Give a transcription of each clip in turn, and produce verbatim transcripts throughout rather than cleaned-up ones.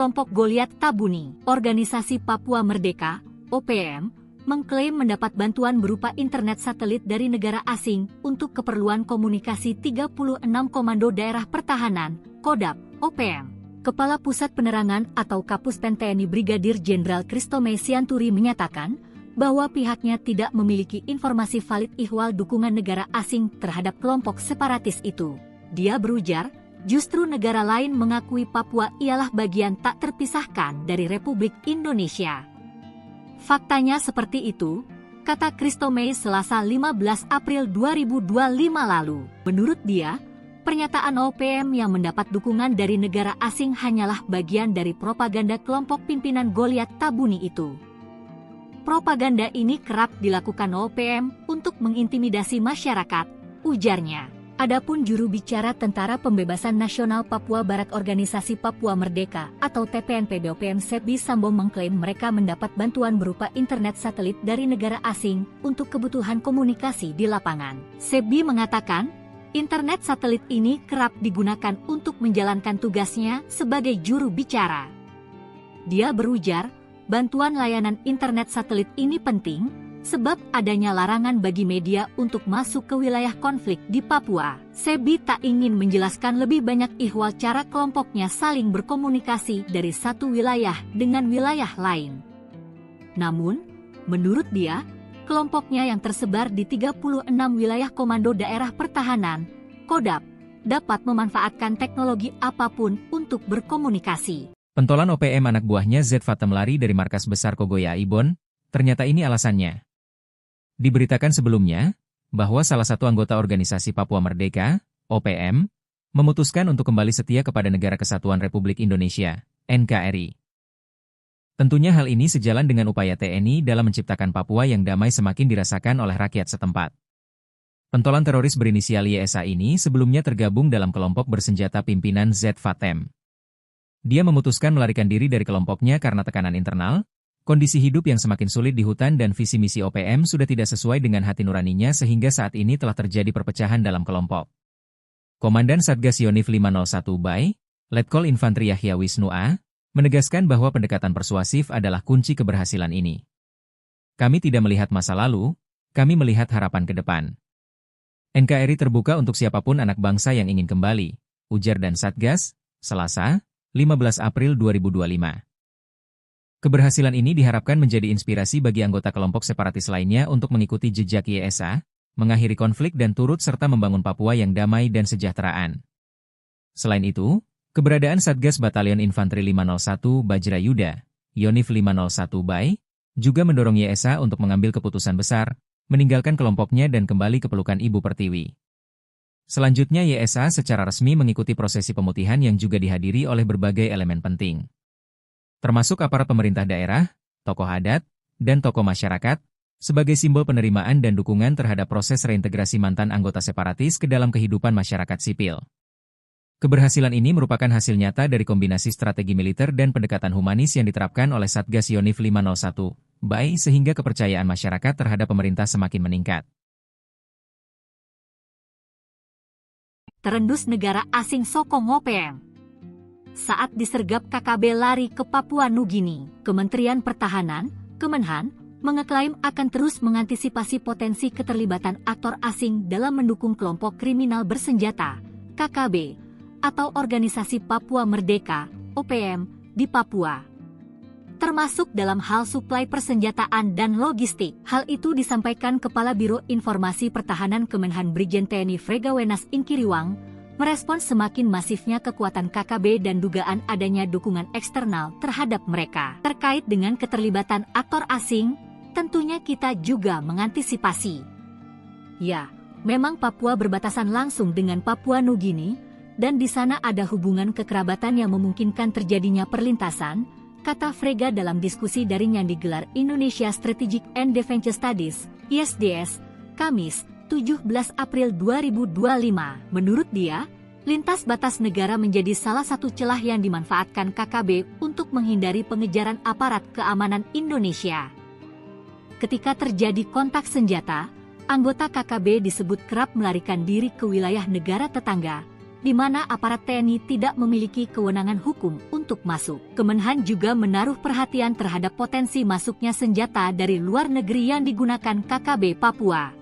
Kelompok Goliat Tabuni, Organisasi Papua Merdeka, O P M, mengklaim mendapat bantuan berupa internet satelit dari negara asing untuk keperluan komunikasi tiga puluh enam Komando Daerah Pertahanan, Kodap, O P M. Kepala Pusat Penerangan atau Kapus Pen T N I Brigadir Jenderal Christomey Sianturi menyatakan bahwa pihaknya tidak memiliki informasi valid ihwal dukungan negara asing terhadap kelompok separatis itu. Dia berujar, justru negara lain mengakui Papua ialah bagian tak terpisahkan dari Republik Indonesia. Faktanya seperti itu, kata Christomey Selasa lima belas April dua ribu dua lima lalu. Menurut dia, pernyataan O P M yang mendapat dukungan dari negara asing hanyalah bagian dari propaganda kelompok pimpinan Goliat Tabuni itu. Propaganda ini kerap dilakukan O P M untuk mengintimidasi masyarakat, ujarnya. Adapun juru bicara Tentara Pembebasan Nasional Papua Barat Organisasi Papua Merdeka atau T P N P B O P M Sebi Sambo mengklaim mereka mendapat bantuan berupa internet satelit dari negara asing untuk kebutuhan komunikasi di lapangan. Sebi mengatakan, internet satelit ini kerap digunakan untuk menjalankan tugasnya sebagai juru bicara. Dia berujar, bantuan layanan internet satelit ini penting, sebab adanya larangan bagi media untuk masuk ke wilayah konflik di Papua. Sebi tak ingin menjelaskan lebih banyak ihwal cara kelompoknya saling berkomunikasi dari satu wilayah dengan wilayah lain. Namun, menurut dia, kelompoknya yang tersebar di tiga puluh enam wilayah Komando Daerah Pertahanan, Kodap, dapat memanfaatkan teknologi apapun untuk berkomunikasi. Pentolan O P M anak buahnya Z Fatem lari dari markas besar Kogoya Ibon, ternyata ini alasannya. Diberitakan sebelumnya, bahwa salah satu anggota organisasi Papua Merdeka, O P M, memutuskan untuk kembali setia kepada Negara Kesatuan Republik Indonesia, N K R I. Tentunya hal ini sejalan dengan upaya T N I dalam menciptakan Papua yang damai semakin dirasakan oleh rakyat setempat. Pentolan teroris berinisial Y S A ini sebelumnya tergabung dalam kelompok bersenjata pimpinan Z Fatem. Dia memutuskan melarikan diri dari kelompoknya karena tekanan internal, kondisi hidup yang semakin sulit di hutan dan visi misi O P M sudah tidak sesuai dengan hati nuraninya sehingga saat ini telah terjadi perpecahan dalam kelompok. Komandan Satgas Yonif lima nol satu Bay, Letkol Infantri Yahya Wisnu A, menegaskan bahwa pendekatan persuasif adalah kunci keberhasilan ini. Kami tidak melihat masa lalu, kami melihat harapan ke depan. N K R I terbuka untuk siapapun anak bangsa yang ingin kembali, ujar Dan Satgas, Selasa, lima belas April dua ribu dua lima. Keberhasilan ini diharapkan menjadi inspirasi bagi anggota kelompok separatis lainnya untuk mengikuti jejak Y S A, mengakhiri konflik dan turut serta membangun Papua yang damai dan sejahteraan. Selain itu, keberadaan Satgas Batalion Infanteri lima nol satu Bajra Yuda, Yonif lima nol satu Bay, juga mendorong Y S A untuk mengambil keputusan besar, meninggalkan kelompoknya dan kembali ke pelukan Ibu Pertiwi. Selanjutnya Y S A secara resmi mengikuti prosesi pemutihan yang juga dihadiri oleh berbagai elemen penting, termasuk aparat pemerintah daerah, tokoh adat, dan tokoh masyarakat, sebagai simbol penerimaan dan dukungan terhadap proses reintegrasi mantan anggota separatis ke dalam kehidupan masyarakat sipil. Keberhasilan ini merupakan hasil nyata dari kombinasi strategi militer dan pendekatan humanis yang diterapkan oleh Satgas Yonif lima nol satu Bay sehingga kepercayaan masyarakat terhadap pemerintah semakin meningkat. Terendus negara asing sokong O P M. Saat disergap K K B lari ke Papua Nugini, Kementerian Pertahanan, Kemenhan, mengeklaim akan terus mengantisipasi potensi keterlibatan aktor asing dalam mendukung kelompok kriminal bersenjata, K K B, atau Organisasi Papua Merdeka, O P M, di Papua, termasuk dalam hal suplai persenjataan dan logistik. Hal itu disampaikan Kepala Biro Informasi Pertahanan Kemenhan Brigjen T N I Frega Wenas Ingkiriwang, merespons semakin masifnya kekuatan K K B dan dugaan adanya dukungan eksternal terhadap mereka. Terkait dengan keterlibatan aktor asing, tentunya kita juga mengantisipasi. Ya, memang Papua berbatasan langsung dengan Papua Nugini, dan di sana ada hubungan kekerabatan yang memungkinkan terjadinya perlintasan, kata Frega dalam diskusi daring yang digelar Indonesia Strategic and Defense Studies, I S D S, Kamis, tujuh belas April dua ribu dua lima. Menurut dia, lintas batas negara menjadi salah satu celah yang dimanfaatkan K K B untuk menghindari pengejaran aparat keamanan Indonesia. Ketika terjadi kontak senjata, anggota K K B disebut kerap melarikan diri ke wilayah negara tetangga, di mana aparat T N I tidak memiliki kewenangan hukum untuk masuk. Kemenhan juga menaruh perhatian terhadap potensi masuknya senjata dari luar negeri yang digunakan K K B Papua.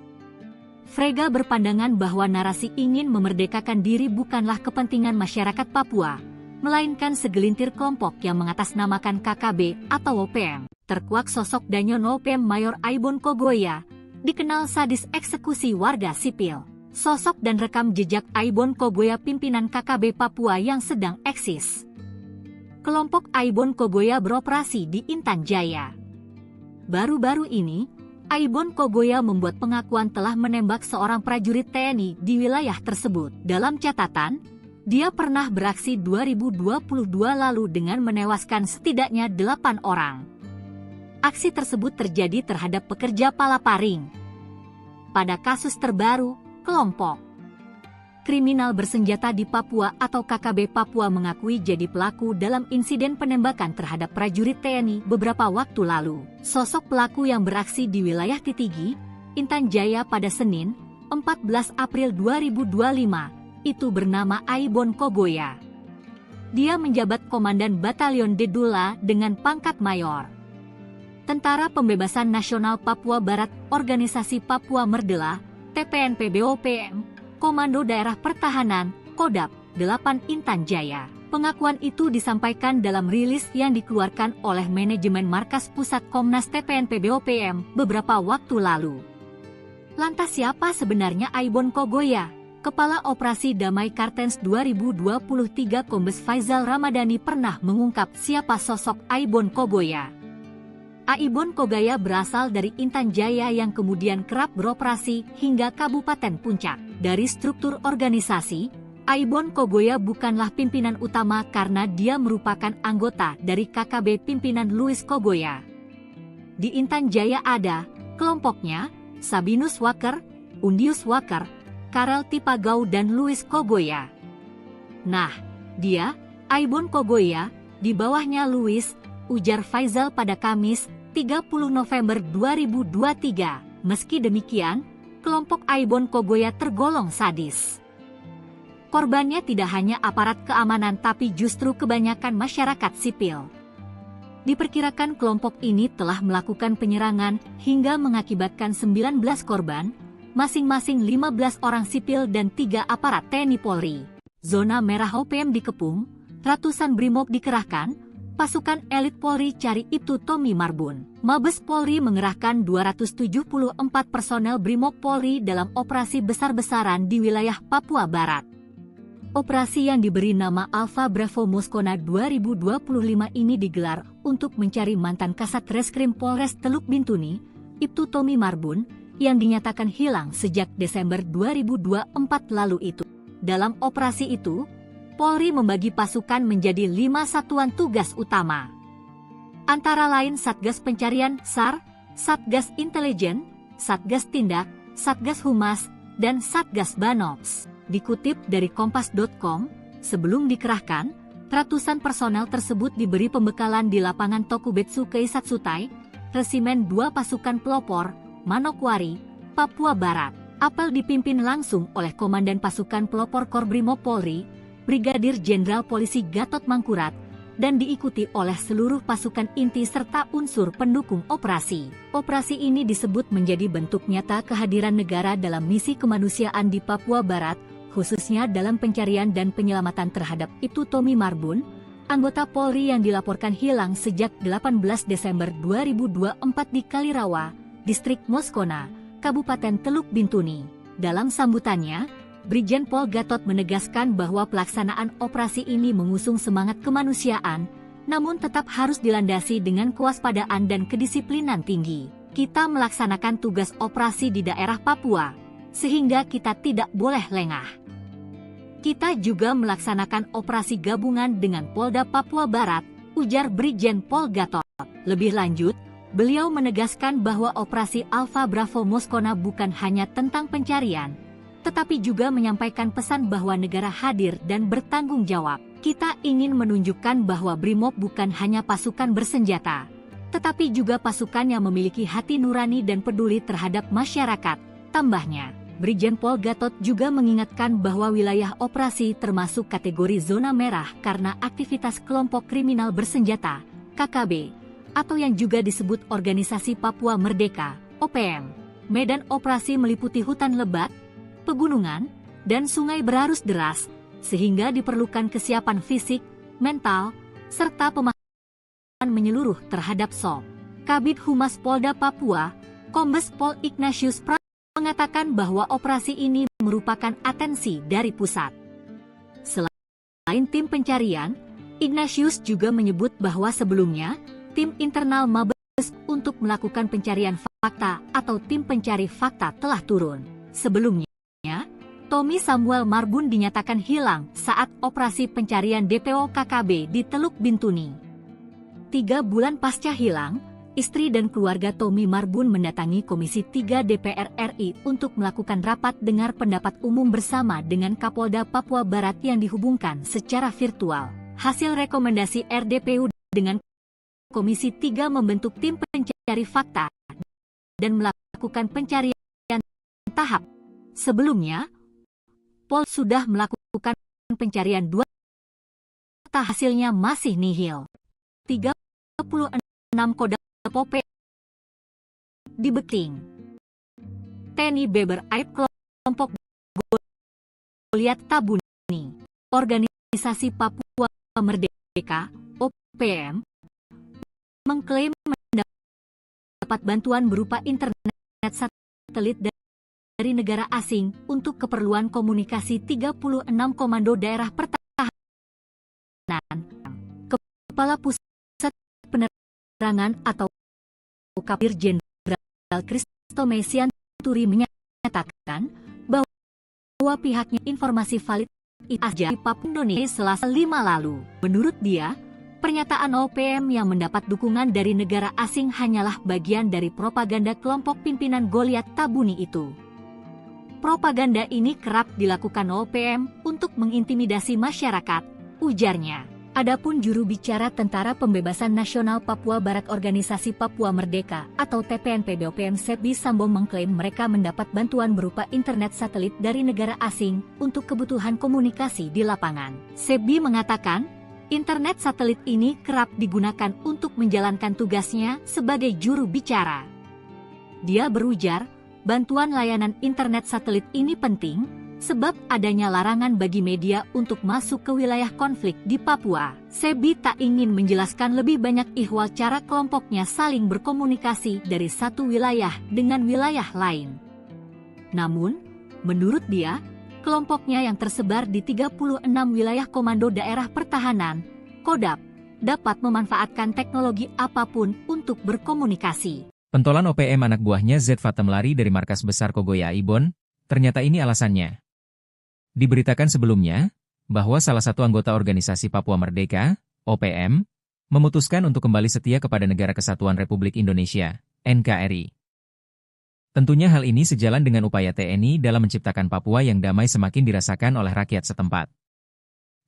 Frega berpandangan bahwa narasi ingin memerdekakan diri bukanlah kepentingan masyarakat Papua, melainkan segelintir kelompok yang mengatasnamakan K K B atau O P M. Terkuak sosok Danyon O P M Mayor Aibon Kogoya, dikenal sadis eksekusi warga sipil. Sosok dan rekam jejak Aibon Kogoya, pimpinan K K B Papua yang sedang eksis. Kelompok Aibon Kogoya beroperasi di Intan Jaya. Baru-baru ini, Aibon Kogoya membuat pengakuan telah menembak seorang prajurit T N I di wilayah tersebut. Dalam catatan, dia pernah beraksi dua ribu dua puluh dua lalu dengan menewaskan setidaknya delapan orang. Aksi tersebut terjadi terhadap pekerja palaparing. Pada kasus terbaru, kelompok kriminal bersenjata di Papua atau K K B Papua mengakui jadi pelaku dalam insiden penembakan terhadap prajurit T N I beberapa waktu lalu. Sosok pelaku yang beraksi di wilayah Titigi, Intan Jaya pada Senin, empat belas April dua ribu dua lima, itu bernama Aibon Kogoya. Dia menjabat Komandan Batalion Dedula dengan pangkat Mayor. Tentara Pembebasan Nasional Papua Barat, Organisasi Papua Merdela, T P N P B O P M, Komando Daerah Pertahanan, Kodap, delapan Intan Jaya. Pengakuan itu disampaikan dalam rilis yang dikeluarkan oleh manajemen Markas Pusat Komnas T P N P B O P M beberapa waktu lalu. Lantas siapa sebenarnya Aibon Kogoya? Kepala Operasi Damai Kartens dua ribu dua puluh tiga Kombes Faizal Ramadhani pernah mengungkap siapa sosok Aibon Kogoya. Aibon Kogoya berasal dari Intan Jaya yang kemudian kerap beroperasi hingga Kabupaten Puncak. Dari struktur organisasi, Aibon Kogoya bukanlah pimpinan utama karena dia merupakan anggota dari K K B pimpinan Louis Kogoya. Di Intan Jaya ada kelompoknya, Sabinus Waker, Undius Waker, Karel Tipagau dan Louis Kogoya. Nah, dia, Aibon Kogoya, di bawahnya Louis, ujar Faizal pada Kamis, tiga puluh November dua ribu dua tiga. Meski demikian, kelompok Aibon Kogoya tergolong sadis. Korbannya tidak hanya aparat keamanan tapi justru kebanyakan masyarakat sipil. Diperkirakan kelompok ini telah melakukan penyerangan hingga mengakibatkan sembilan belas korban, masing-masing lima belas orang sipil dan tiga aparat T N I Polri. Zona merah O P M dikepung, ratusan brimob dikerahkan, pasukan elit Polri cari Ibtu Tommy Marbun. Mabes Polri mengerahkan dua ratus tujuh puluh empat personel brimob Polri dalam operasi besar-besaran di wilayah Papua Barat. Operasi yang diberi nama Alpha Bravo Moskona dua ribu dua puluh lima ini digelar untuk mencari mantan Kasat Reskrim Polres Teluk Bintuni, Ibtu Tommy Marbun, yang dinyatakan hilang sejak Desember dua ribu dua empat lalu itu. Dalam operasi itu, Polri membagi pasukan menjadi lima satuan tugas utama. Antara lain Satgas Pencarian, sar, Satgas Intelijen, Satgas Tindak, Satgas Humas, dan Satgas Banops. Dikutip dari kompas dot com, sebelum dikerahkan, ratusan personel tersebut diberi pembekalan di lapangan Tokubetsu Keisatsutai, Resimen dua Pasukan Pelopor, Manokwari, Papua Barat. Apel dipimpin langsung oleh Komandan Pasukan Pelopor Korbrimob Polri, Brigadir Jenderal Polisi Gatot Mangkurat, dan diikuti oleh seluruh pasukan inti serta unsur pendukung operasi. Operasi ini disebut menjadi bentuk nyata kehadiran negara dalam misi kemanusiaan di Papua Barat, khususnya dalam pencarian dan penyelamatan terhadap Ibtu Tommy Marbun, anggota Polri yang dilaporkan hilang sejak delapan belas Desember dua ribu dua empat di Kalirawa, Distrik Moskona, Kabupaten Teluk Bintuni. Dalam sambutannya, Brigjen Pol Gatot menegaskan bahwa pelaksanaan operasi ini mengusung semangat kemanusiaan, namun tetap harus dilandasi dengan kewaspadaan dan kedisiplinan tinggi. Kita melaksanakan tugas operasi di daerah Papua, sehingga kita tidak boleh lengah. Kita juga melaksanakan operasi gabungan dengan Polda Papua Barat, ujar Brigjen Pol Gatot. Lebih lanjut, beliau menegaskan bahwa operasi Alpha Bravo Moskona bukan hanya tentang pencarian, tetapi juga menyampaikan pesan bahwa negara hadir dan bertanggung jawab. Kita ingin menunjukkan bahwa Brimob bukan hanya pasukan bersenjata, tetapi juga pasukan yang memiliki hati nurani dan peduli terhadap masyarakat, tambahnya. Brigjen Pol Gatot juga mengingatkan bahwa wilayah operasi termasuk kategori zona merah karena aktivitas kelompok kriminal bersenjata, K K B, atau yang juga disebut Organisasi Papua Merdeka, O P M. Medan operasi meliputi hutan lebat, pegunungan, dan sungai berarus deras, sehingga diperlukan kesiapan fisik, mental, serta pemahaman menyeluruh terhadap sob. Kabid Humas Polda Papua, Kombes Pol Ignatius Pram, mengatakan bahwa operasi ini merupakan atensi dari pusat. Selain tim pencarian, Ignatius juga menyebut bahwa sebelumnya, tim internal Mabes untuk melakukan pencarian fakta atau tim pencari fakta telah turun. Sebelumnya, Tommy Samuel Marbun dinyatakan hilang saat operasi pencarian D P O K K B di Teluk Bintuni. Tiga bulan pasca hilang, istri dan keluarga Tommy Marbun mendatangi Komisi tiga D P R R I untuk melakukan rapat dengar pendapat umum bersama dengan Kapolda Papua Barat yang dihubungkan secara virtual. Hasil rekomendasi R D P U dengan Komisi tiga membentuk tim pencari fakta dan melakukan pencarian tahap. Sebelumnya, Pol sudah melakukan pencarian dua tahap, hasilnya masih nihil. Tiga puluh enam Kodap O P M dibeking. Teni Beber Aib, kelompok Goliat Tabuni, Organisasi Papua Merdeka, O P M, mengklaim mendapat bantuan berupa internet satelit dari negara asing untuk keperluan komunikasi tiga puluh enam Komando Daerah Pertahanan. Kepala Pusat Penerangan atau Kabir Jenderal Christo Mesianturi menyatakan bahwa pihaknya informasi valid aja di Papua Indonesia Selasa lima lalu. Menurut dia, pernyataan O P M yang mendapat dukungan dari negara asing hanyalah bagian dari propaganda kelompok pimpinan Goliat Tabuni itu. Propaganda ini kerap dilakukan O P M untuk mengintimidasi masyarakat, ujarnya. Adapun juru bicara Tentara Pembebasan Nasional Papua Barat Organisasi Papua Merdeka atau T P N P B O P M Sebi Sambo mengklaim mereka mendapat bantuan berupa internet satelit dari negara asing untuk kebutuhan komunikasi di lapangan. Sebi mengatakan, internet satelit ini kerap digunakan untuk menjalankan tugasnya sebagai juru bicara. Dia berujar, bantuan layanan internet satelit ini penting, sebab adanya larangan bagi media untuk masuk ke wilayah konflik di Papua. Sebi tak ingin menjelaskan lebih banyak ihwal cara kelompoknya saling berkomunikasi dari satu wilayah dengan wilayah lain. Namun, menurut dia, kelompoknya yang tersebar di tiga puluh enam wilayah Komando Daerah Pertahanan, Kodap, dapat memanfaatkan teknologi apapun untuk berkomunikasi. Pentolan O P M anak buahnya Z Fatem lari dari markas besar Kogoya Aibon, ternyata ini alasannya. Diberitakan sebelumnya, bahwa salah satu anggota organisasi Papua Merdeka, O P M, memutuskan untuk kembali setia kepada Negara Kesatuan Republik Indonesia, N K R I. Tentunya hal ini sejalan dengan upaya T N I dalam menciptakan Papua yang damai semakin dirasakan oleh rakyat setempat.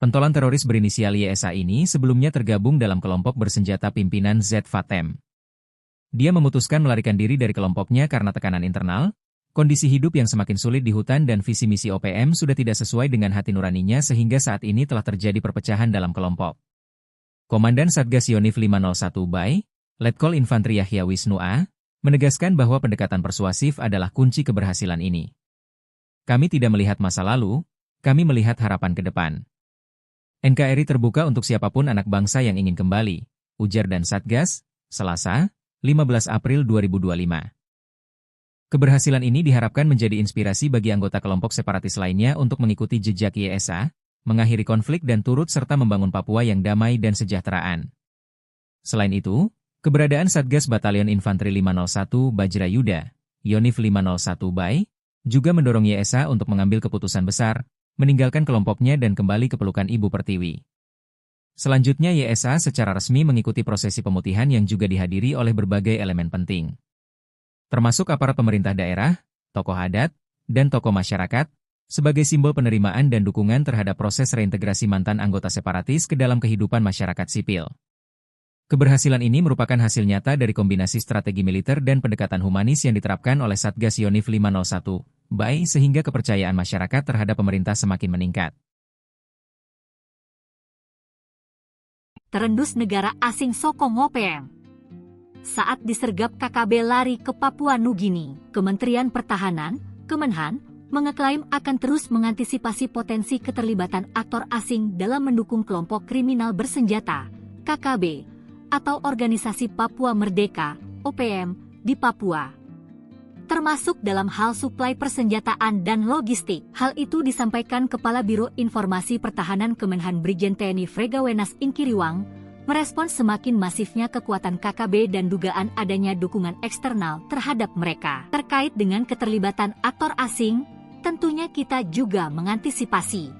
Pentolan teroris berinisial Y S A ini sebelumnya tergabung dalam kelompok bersenjata pimpinan Z Fatem. Dia memutuskan melarikan diri dari kelompoknya karena tekanan internal, kondisi hidup yang semakin sulit di hutan dan visi misi O P M sudah tidak sesuai dengan hati nuraninya sehingga saat ini telah terjadi perpecahan dalam kelompok. Komandan Satgas Yonif lima nol satu Bay, Letkol Infantri Yahya Wisnu A, menegaskan bahwa pendekatan persuasif adalah kunci keberhasilan ini. Kami tidak melihat masa lalu, kami melihat harapan ke depan. N K R I terbuka untuk siapapun anak bangsa yang ingin kembali, ujar Dan Satgas, Selasa, lima belas April dua ribu dua lima. Keberhasilan ini diharapkan menjadi inspirasi bagi anggota kelompok separatis lainnya untuk mengikuti jejak Y S A, mengakhiri konflik dan turut serta membangun Papua yang damai dan sejahteraan. Selain itu, keberadaan Satgas Batalion Infanteri lima nol satu Bajra Yuda, Yonif lima nol satu Bay, juga mendorong Y S A untuk mengambil keputusan besar, meninggalkan kelompoknya dan kembali ke pelukan Ibu Pertiwi. Selanjutnya Y S A secara resmi mengikuti prosesi pemutihan yang juga dihadiri oleh berbagai elemen penting, termasuk aparat pemerintah daerah, tokoh adat, dan tokoh masyarakat, sebagai simbol penerimaan dan dukungan terhadap proses reintegrasi mantan anggota separatis ke dalam kehidupan masyarakat sipil. Keberhasilan ini merupakan hasil nyata dari kombinasi strategi militer dan pendekatan humanis yang diterapkan oleh Satgas Yonif lima nol satu, bae sehingga kepercayaan masyarakat terhadap pemerintah semakin meningkat. Terendus negara asing sokong O P M. Saat disergap K K B lari ke Papua Nugini, Kementerian Pertahanan, Kemenhan, mengeklaim akan terus mengantisipasi potensi keterlibatan aktor asing dalam mendukung kelompok kriminal bersenjata, K K B, atau Organisasi Papua Merdeka, O P M, di Papua, termasuk dalam hal suplai persenjataan dan logistik. Hal itu disampaikan Kepala Biro Informasi Pertahanan Kemenhan Brigjen T N I Frega Wenas Ingkiriwang, merespon semakin masifnya kekuatan K K B dan dugaan adanya dukungan eksternal terhadap mereka. Terkait dengan keterlibatan aktor asing, tentunya kita juga mengantisipasi.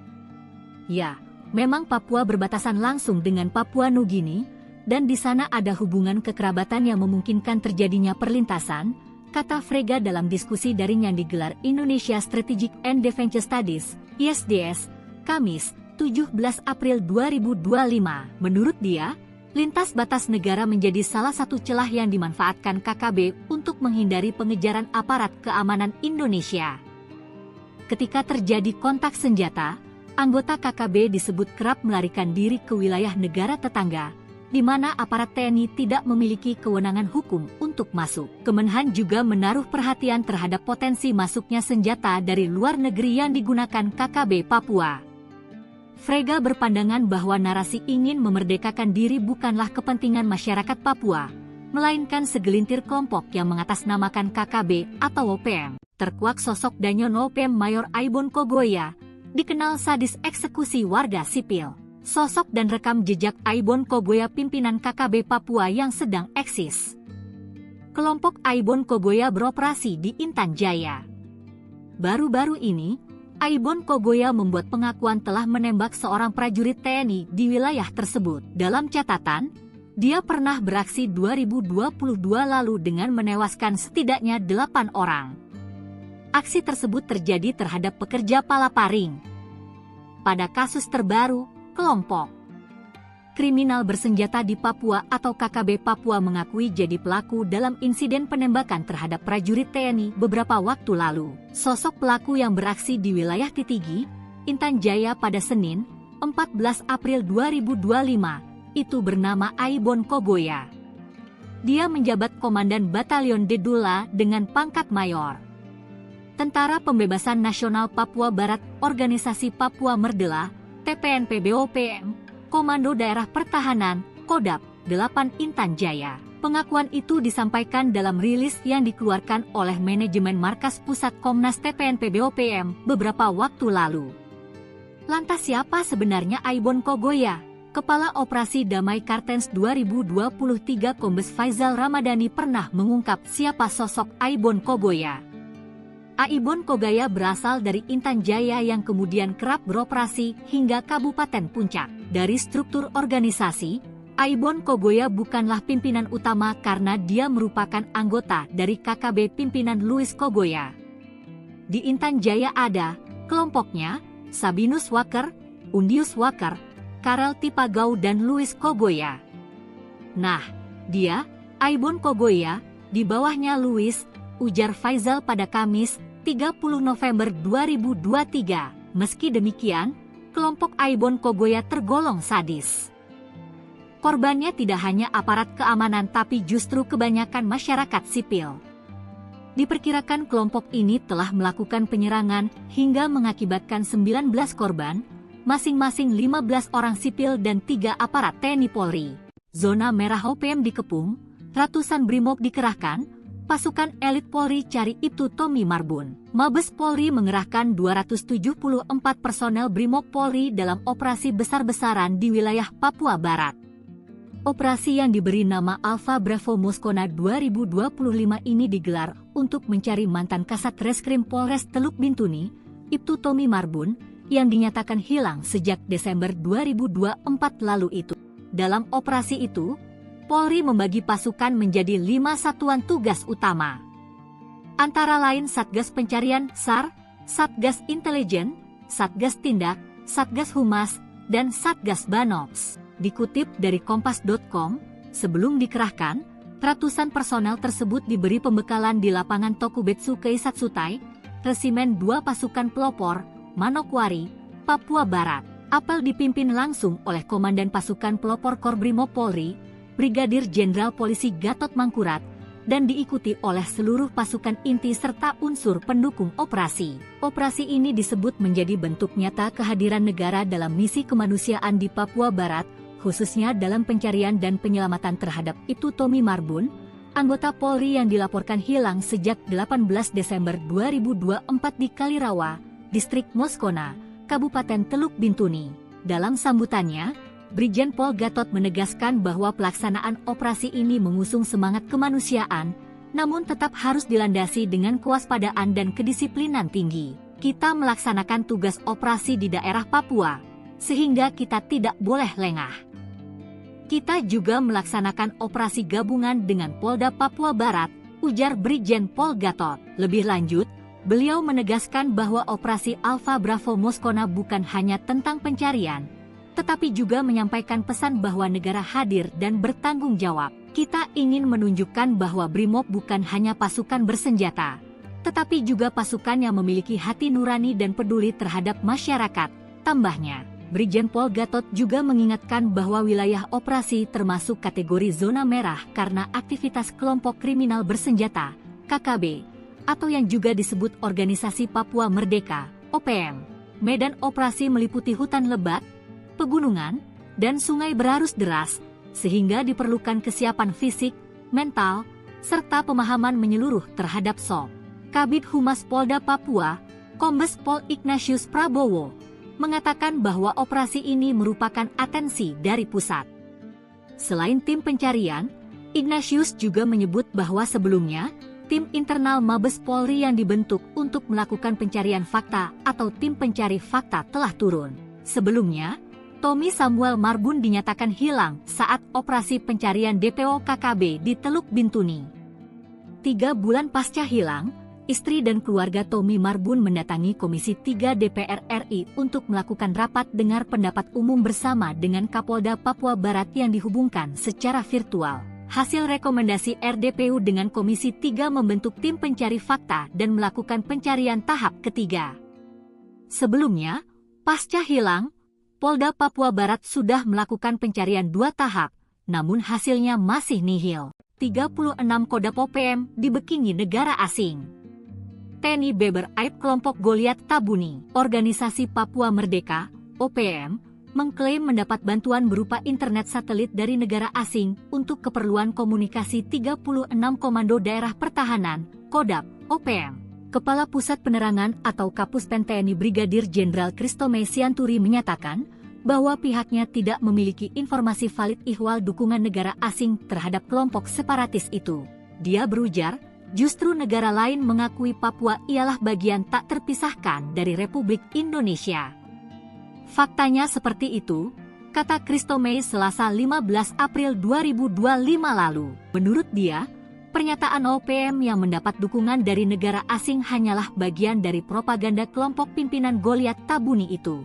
Ya, memang Papua berbatasan langsung dengan Papua Nugini, dan di sana ada hubungan kekerabatan yang memungkinkan terjadinya perlintasan, kata Frega dalam diskusi daring yang digelar Indonesia Strategic and Defense Studies, I S D S, Kamis, tujuh belas April dua ribu dua puluh lima. Menurut dia, lintas batas negara menjadi salah satu celah yang dimanfaatkan K K B untuk menghindari pengejaran aparat keamanan Indonesia. Ketika terjadi kontak senjata, anggota K K B disebut kerap melarikan diri ke wilayah negara tetangga, di mana aparat T N I tidak memiliki kewenangan hukum untuk masuk. Kemenhan juga menaruh perhatian terhadap potensi masuknya senjata dari luar negeri yang digunakan K K B Papua. Frega berpandangan bahwa narasi ingin memerdekakan diri bukanlah kepentingan masyarakat Papua, melainkan segelintir kelompok yang mengatasnamakan K K B atau O P M. Terkuak sosok Danyon O P M Mayor Aibon Kogoya, dikenal sadis eksekusi warga sipil. Sosok dan rekam jejak Aibon Kogoya, pimpinan K K B Papua yang sedang eksis. Kelompok Aibon Kogoya beroperasi di Intan Jaya. Baru-baru ini, Aibon Kogoya membuat pengakuan telah menembak seorang prajurit T N I di wilayah tersebut. Dalam catatan, dia pernah beraksi dua ribu dua puluh dua lalu dengan menewaskan setidaknya delapan orang. Aksi tersebut terjadi terhadap pekerja palaparing. Pada kasus terbaru, kelompok kriminal bersenjata di Papua atau K K B Papua mengakui jadi pelaku dalam insiden penembakan terhadap prajurit T N I beberapa waktu lalu. Sosok pelaku yang beraksi di wilayah Titigi, Intan Jaya pada Senin, empat belas April dua ribu dua puluh lima, itu bernama Aibon Kogoya. Dia menjabat Komandan Batalion Dedula dengan pangkat Mayor. Tentara Pembebasan Nasional Papua Barat, Organisasi Papua Merdela, T P N P B O P M, Komando Daerah Pertahanan, Kodap, delapan Intan Jaya. Pengakuan itu disampaikan dalam rilis yang dikeluarkan oleh manajemen Markas Pusat Komnas T P N P B O P M beberapa waktu lalu. Lantas siapa sebenarnya Aibon Kogoya? Kepala Operasi Damai Kartens dua ribu dua puluh tiga Kombes Faizal Ramadhani pernah mengungkap siapa sosok Aibon Kogoya. Aibon Kogoya berasal dari Intan Jaya yang kemudian kerap beroperasi hingga Kabupaten Puncak. Dari struktur organisasi, Aibon Kogoya bukanlah pimpinan utama karena dia merupakan anggota dari K K B pimpinan Louis Kogoya. Di Intan Jaya ada kelompoknya, Sabinus Waker, Undius Waker, Karel Tipagau dan Louis Kogoya. Nah, dia, Aibon Kogoya, di bawahnya Louis, ujar Faizal pada Kamis, tiga puluh November dua ribu dua tiga. Meski demikian, kelompok Aibon Kogoya tergolong sadis. Korbannya tidak hanya aparat keamanan tapi justru kebanyakan masyarakat sipil. Diperkirakan kelompok ini telah melakukan penyerangan hingga mengakibatkan sembilan belas korban, masing-masing lima belas orang sipil dan tiga aparat T N I Polri. Zona merah O P M dikepung, ratusan brimob dikerahkan, pasukan elit Polri cari Ibtu Tommy Marbun. Mabes Polri mengerahkan dua ratus tujuh puluh empat personel brimob Polri dalam operasi besar-besaran di wilayah Papua Barat. Operasi yang diberi nama Alpha Bravo Moskona dua ribu dua puluh lima ini digelar untuk mencari mantan Kasat Reskrim Polres Teluk Bintuni, Ibtu Tommy Marbun, yang dinyatakan hilang sejak Desember dua ribu dua puluh empat lalu itu. Dalam operasi itu, Polri membagi pasukan menjadi lima satuan tugas utama. Antara lain Satgas Pencarian, sar, Satgas Intelijen, Satgas Tindak, Satgas Humas, dan Satgas Banops. Dikutip dari kompas dot com, sebelum dikerahkan, ratusan personel tersebut diberi pembekalan di lapangan Tokubetsu Keisatsutai, Resimen dua Pasukan Pelopor, Manokwari, Papua Barat. Apel dipimpin langsung oleh Komandan Pasukan Pelopor Korbrimob Polri, Brigadir Jenderal Polisi Gatot Mangkurat, dan diikuti oleh seluruh pasukan inti serta unsur pendukung operasi. Operasi ini disebut menjadi bentuk nyata kehadiran negara dalam misi kemanusiaan di Papua Barat, khususnya dalam pencarian dan penyelamatan terhadap Ibtu Tommy Marbun, anggota Polri yang dilaporkan hilang sejak delapan belas Desember dua ribu dua puluh empat di Kalirawa, Distrik Moskona, Kabupaten Teluk Bintuni. Dalam sambutannya, Brigjen Pol Gatot menegaskan bahwa pelaksanaan operasi ini mengusung semangat kemanusiaan, namun tetap harus dilandasi dengan kewaspadaan dan kedisiplinan tinggi. Kita melaksanakan tugas operasi di daerah Papua, sehingga kita tidak boleh lengah. Kita juga melaksanakan operasi gabungan dengan Polda Papua Barat, ujar Brigjen Pol Gatot. Lebih lanjut, beliau menegaskan bahwa operasi Alpha Bravo Moskona bukan hanya tentang pencarian, tetapi juga menyampaikan pesan bahwa negara hadir dan bertanggung jawab. Kita ingin menunjukkan bahwa Brimob bukan hanya pasukan bersenjata, tetapi juga pasukan yang memiliki hati nurani dan peduli terhadap masyarakat, tambahnya. Brigjen Pol Gatot juga mengingatkan bahwa wilayah operasi termasuk kategori zona merah karena aktivitas kelompok kriminal bersenjata, K K B, atau yang juga disebut Organisasi Papua Merdeka, O P M. Medan operasi meliputi hutan lebat, pegunungan, dan sungai berarus deras, sehingga diperlukan kesiapan fisik, mental, serta pemahaman menyeluruh terhadap sob. Kabid Humas Polda Papua, Kombes Pol Ignatius Prabowo, mengatakan bahwa operasi ini merupakan atensi dari pusat. Selain tim pencarian, Ignatius juga menyebut bahwa sebelumnya, tim internal Mabes Polri yang dibentuk untuk melakukan pencarian fakta atau tim pencari fakta telah turun. Sebelumnya, Tommy Samuel Marbun dinyatakan hilang saat operasi pencarian D P O K K B di Teluk Bintuni. Tiga bulan pasca hilang, istri dan keluarga Tommy Marbun mendatangi Komisi tiga D P R R I untuk melakukan rapat dengar pendapat umum bersama dengan Kapolda Papua Barat yang dihubungkan secara virtual. Hasil rekomendasi R D P U dengan Komisi tiga membentuk tim pencari fakta dan melakukan pencarian tahap ketiga. Sebelumnya, pasca hilang, Polda Papua Barat sudah melakukan pencarian dua tahap, namun hasilnya masih nihil. Tiga puluh enam Kodap O P M dibekingi negara asing. T N I beber aib kelompok Goliat Tabuni. Organisasi Papua Merdeka, O P M, mengklaim mendapat bantuan berupa internet satelit dari negara asing untuk keperluan komunikasi tiga puluh enam Komando Daerah Pertahanan, Kodap, O P M. Kepala Pusat Penerangan atau Kapus Pen T N I Brigadir Jenderal Christo Mei Sianturi menyatakan bahwa pihaknya tidak memiliki informasi valid ihwal dukungan negara asing terhadap kelompok separatis itu. Dia berujar, justru negara lain mengakui Papua ialah bagian tak terpisahkan dari Republik Indonesia. Faktanya seperti itu, kata Christo Mei Selasa lima belas April dua ribu dua puluh lima lalu. Menurut dia, pernyataan O P M yang mendapat dukungan dari negara asing hanyalah bagian dari propaganda kelompok pimpinan Goliat Tabuni itu.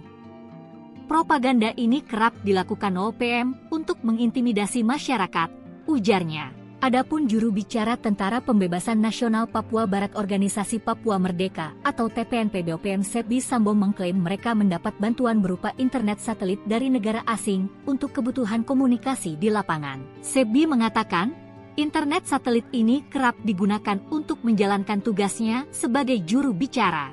Propaganda ini kerap dilakukan O P M untuk mengintimidasi masyarakat, ujarnya. Adapun juru bicara Tentara Pembebasan Nasional Papua Barat Organisasi Papua Merdeka atau T P N P B O P M Sebi Sambo mengklaim mereka mendapat bantuan berupa internet satelit dari negara asing untuk kebutuhan komunikasi di lapangan. Sebi mengatakan, internet satelit ini kerap digunakan untuk menjalankan tugasnya sebagai juru bicara.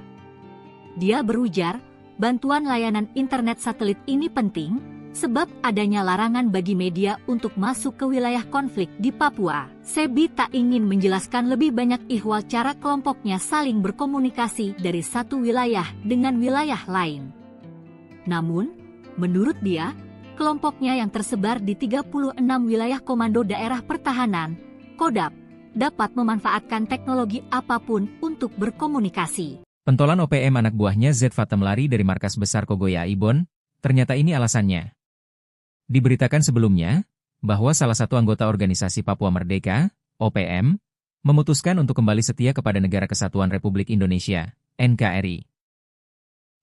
Dia berujar, bantuan layanan internet satelit ini penting, sebab adanya larangan bagi media untuk masuk ke wilayah konflik di Papua. Sebi tak ingin menjelaskan lebih banyak ihwal cara kelompoknya saling berkomunikasi dari satu wilayah dengan wilayah lain. Namun, menurut dia, kelompoknya yang tersebar di tiga puluh enam wilayah Komando Daerah Pertahanan, Kodap, dapat memanfaatkan teknologi apapun untuk berkomunikasi. Pentolan O P M anak buahnya Z Fatem lari dari markas besar Kogoya Ibon, ternyata ini alasannya. Diberitakan sebelumnya, bahwa salah satu anggota organisasi Papua Merdeka, O P M, memutuskan untuk kembali setia kepada Negara Kesatuan Republik Indonesia, N K R I.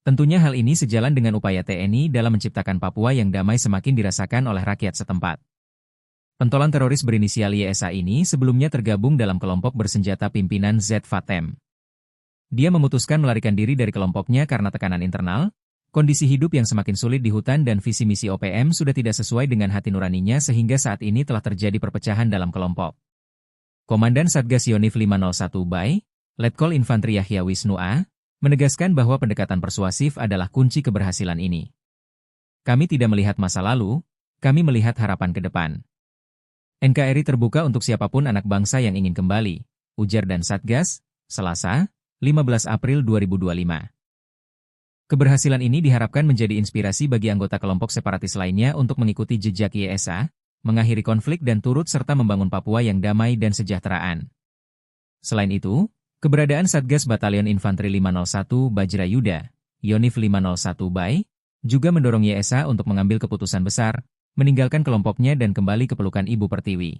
Tentunya hal ini sejalan dengan upaya T N I dalam menciptakan Papua yang damai semakin dirasakan oleh rakyat setempat. Pentolan teroris berinisial Y S A ini sebelumnya tergabung dalam kelompok bersenjata pimpinan Z Fatem. Dia memutuskan melarikan diri dari kelompoknya karena tekanan internal, kondisi hidup yang semakin sulit di hutan dan visi misi O P M sudah tidak sesuai dengan hati nuraninya sehingga saat ini telah terjadi perpecahan dalam kelompok. Komandan Satgas Yonif lima nol satu Bay, Letkol Infantri Yahya Wisnu A, menegaskan bahwa pendekatan persuasif adalah kunci keberhasilan ini. "Kami tidak melihat masa lalu, kami melihat harapan ke depan. N K R I terbuka untuk siapapun anak bangsa yang ingin kembali," ujar Dan Satgas, Selasa, lima belas April dua ribu dua lima. Keberhasilan ini diharapkan menjadi inspirasi bagi anggota kelompok separatis lainnya untuk mengikuti jejak Y S A, mengakhiri konflik dan turut serta membangun Papua yang damai dan sejahteraan. Selain itu, keberadaan Satgas Batalion Infanteri lima nol satu Bajra Yuda, Yonif lima nol satu Bay, juga mendorong Y S A untuk mengambil keputusan besar, meninggalkan kelompoknya dan kembali ke pelukan Ibu Pertiwi.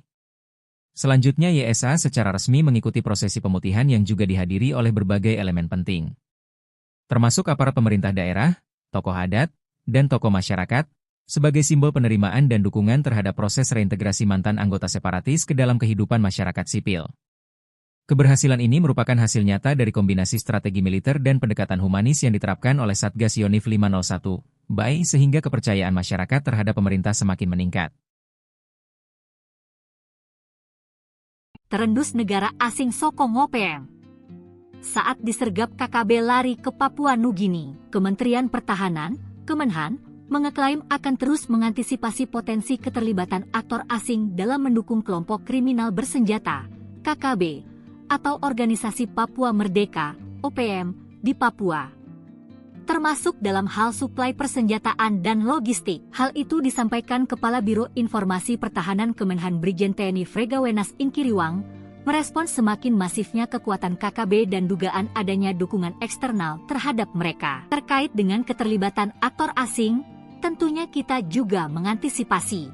Selanjutnya Y S A secara resmi mengikuti prosesi pemutihan yang juga dihadiri oleh berbagai elemen penting, termasuk aparat pemerintah daerah, tokoh adat, dan tokoh masyarakat, sebagai simbol penerimaan dan dukungan terhadap proses reintegrasi mantan anggota separatis ke dalam kehidupan masyarakat sipil. Keberhasilan ini merupakan hasil nyata dari kombinasi strategi militer dan pendekatan humanis yang diterapkan oleh Satgas Yonif lima nol satu Bay sehingga kepercayaan masyarakat terhadap pemerintah semakin meningkat. Terendus negara asing sokong O P M. Saat disergap K K B lari ke Papua Nugini, Kementerian Pertahanan, Kemenhan, mengeklaim akan terus mengantisipasi potensi keterlibatan aktor asing dalam mendukung kelompok kriminal bersenjata, K K B, atau Organisasi Papua Merdeka, O P M, di Papua, termasuk dalam hal suplai persenjataan dan logistik. Hal itu disampaikan Kepala Biro Informasi Pertahanan Kemenhan Brigjen T N I Frega Wenas Ingkiriwang, merespon semakin masifnya kekuatan K K B dan dugaan adanya dukungan eksternal terhadap mereka. Terkait dengan keterlibatan aktor asing, tentunya kita juga mengantisipasi.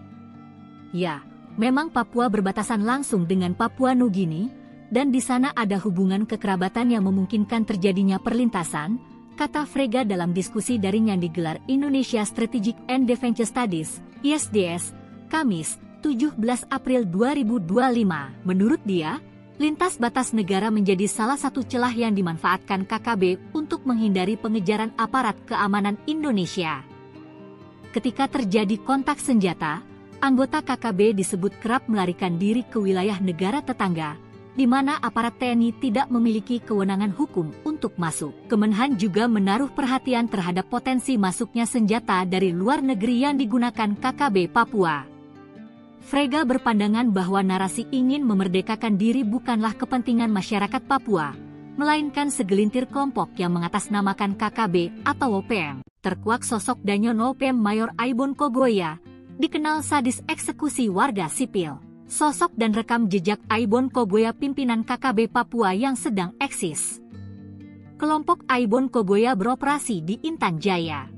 Ya, memang Papua berbatasan langsung dengan Papua Nugini, dan di sana ada hubungan kekerabatan yang memungkinkan terjadinya perlintasan, kata Frega dalam diskusi daring yang digelar Indonesia Strategic and Defense Studies, I S D S, Kamis, tujuh belas April dua ribu dua lima. Menurut dia, lintas batas negara menjadi salah satu celah yang dimanfaatkan K K B untuk menghindari pengejaran aparat keamanan Indonesia. Ketika terjadi kontak senjata, anggota K K B disebut kerap melarikan diri ke wilayah negara tetangga, di mana aparat T N I tidak memiliki kewenangan hukum untuk masuk. Kemenhan juga menaruh perhatian terhadap potensi masuknya senjata dari luar negeri yang digunakan K K B Papua. Frega berpandangan bahwa narasi ingin memerdekakan diri bukanlah kepentingan masyarakat Papua, melainkan segelintir kelompok yang mengatasnamakan K K B atau O P M. Terkuak sosok Danyon O P M Mayor Aibon Kogoya, dikenal sadis eksekusi warga sipil. Sosok dan rekam jejak Aibon Kogoya, pimpinan K K B Papua yang sedang eksis. Kelompok Aibon Kogoya beroperasi di Intan Jaya.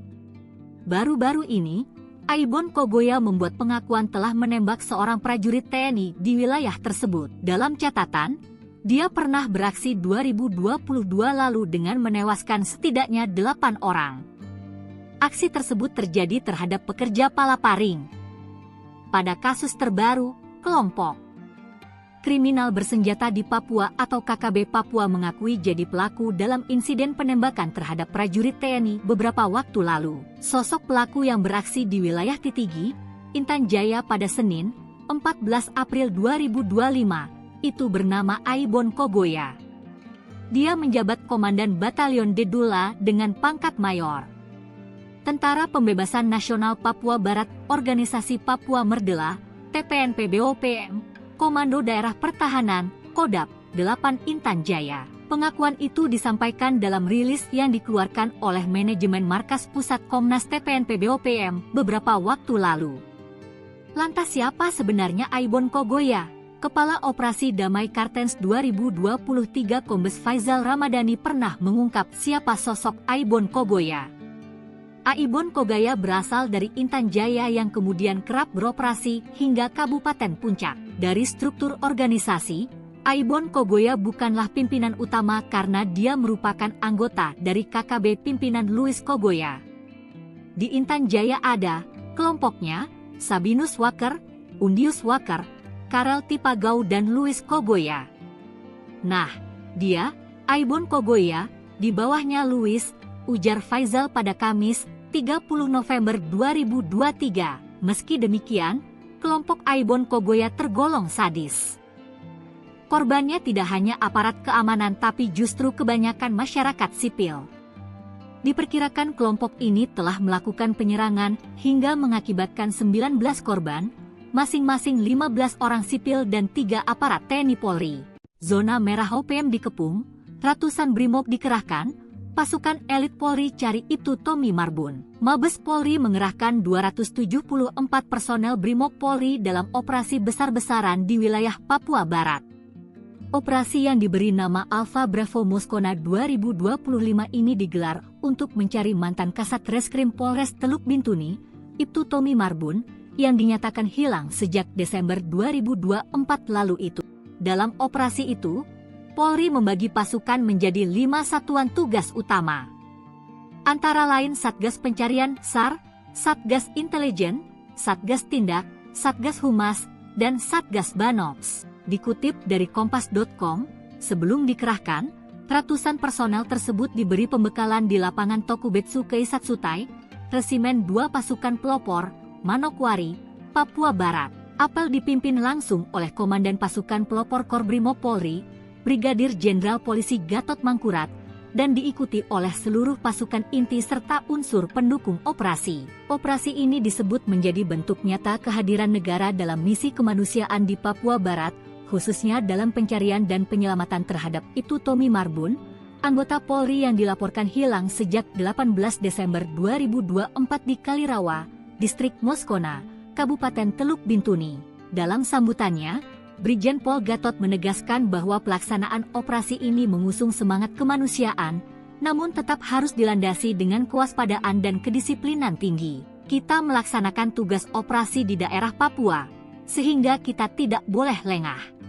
Baru-baru ini, Aibon Kogoya membuat pengakuan telah menembak seorang prajurit T N I di wilayah tersebut. Dalam catatan, dia pernah beraksi dua ribu dua puluh dua lalu dengan menewaskan setidaknya delapan orang. Aksi tersebut terjadi terhadap pekerja palaparing. Pada kasus terbaru, kelompok kriminal bersenjata di Papua atau K K B Papua mengakui jadi pelaku dalam insiden penembakan terhadap prajurit T N I beberapa waktu lalu. Sosok pelaku yang beraksi di wilayah Titigi, Intan Jaya pada Senin, empat belas April dua ribu dua lima, itu bernama Aibon Kogoya. Dia menjabat Komandan Batalion Dedula dengan pangkat Mayor. Tentara Pembebasan Nasional Papua Barat, Organisasi Papua Merdela, T P N P B O P M, Komando Daerah Pertahanan, Kodap, delapan Intan Jaya. Pengakuan itu disampaikan dalam rilis yang dikeluarkan oleh manajemen Markas Pusat Komnas T P N P B O P M beberapa waktu lalu. Lantas siapa sebenarnya Aibon Kogoya? Kepala Operasi Damai Kartens dua ribu dua puluh tiga Kombes Faizal Ramadhani pernah mengungkap siapa sosok Aibon Kogoya. Aibon Kogoya berasal dari Intan Jaya yang kemudian kerap beroperasi hingga Kabupaten Puncak. Dari struktur organisasi, Aibon Kogoya bukanlah pimpinan utama karena dia merupakan anggota dari K K B pimpinan Louis Kogoya. Di Intan Jaya ada kelompoknya, Sabinus Waker, Undius Waker, Karel Tipagau dan Louis Kogoya. Nah, dia, Aibon Kogoya, di bawahnya Luis, ujar Faizal pada Kamis, tiga puluh November dua ribu dua tiga. Meski demikian, kelompok Aibon Kogoya tergolong sadis. Korbannya tidak hanya aparat keamanan tapi justru kebanyakan masyarakat sipil. Diperkirakan kelompok ini telah melakukan penyerangan hingga mengakibatkan sembilan belas korban, masing-masing lima belas orang sipil dan tiga aparat T N I Polri. Zona merah O P M dikepung, ratusan brimob dikerahkan, pasukan elit Polri cari Ibtu Tommy Marbun. Mabes Polri mengerahkan dua ratus tujuh puluh empat personel brimob Polri dalam operasi besar-besaran di wilayah Papua Barat. Operasi yang diberi nama Alpha Bravo Moskona dua ribu dua puluh lima ini digelar untuk mencari mantan Kasat Reskrim Polres Teluk Bintuni, Ibtu Tommy Marbun, yang dinyatakan hilang sejak Desember dua ribu dua empat lalu itu. Dalam operasi itu, Polri membagi pasukan menjadi lima satuan tugas utama. Antara lain Satgas Pencarian, sar, Satgas Intelijen, Satgas Tindak, Satgas Humas, dan Satgas Banops. Dikutip dari kompas dot com, sebelum dikerahkan, ratusan personel tersebut diberi pembekalan di lapangan Tokubetsu Keisatsutai, Resimen dua Pasukan Pelopor, Manokwari, Papua Barat. Apel dipimpin langsung oleh Komandan Pasukan Pelopor Korbrimob Polri, Brigadir Jenderal Polisi Gatot Mangkurat, dan diikuti oleh seluruh pasukan inti serta unsur pendukung operasi. Operasi ini disebut menjadi bentuk nyata kehadiran negara dalam misi kemanusiaan di Papua Barat, khususnya dalam pencarian dan penyelamatan terhadap Ibtu Tommy Marbun, anggota Polri yang dilaporkan hilang sejak delapan belas Desember dua ribu dua empat di Kalirawa, Distrik Moskona, Kabupaten Teluk Bintuni. Dalam sambutannya, Brigjen Pol Gatot menegaskan bahwa pelaksanaan operasi ini mengusung semangat kemanusiaan, namun tetap harus dilandasi dengan kewaspadaan dan kedisiplinan tinggi. Kita melaksanakan tugas operasi di daerah Papua, sehingga kita tidak boleh lengah.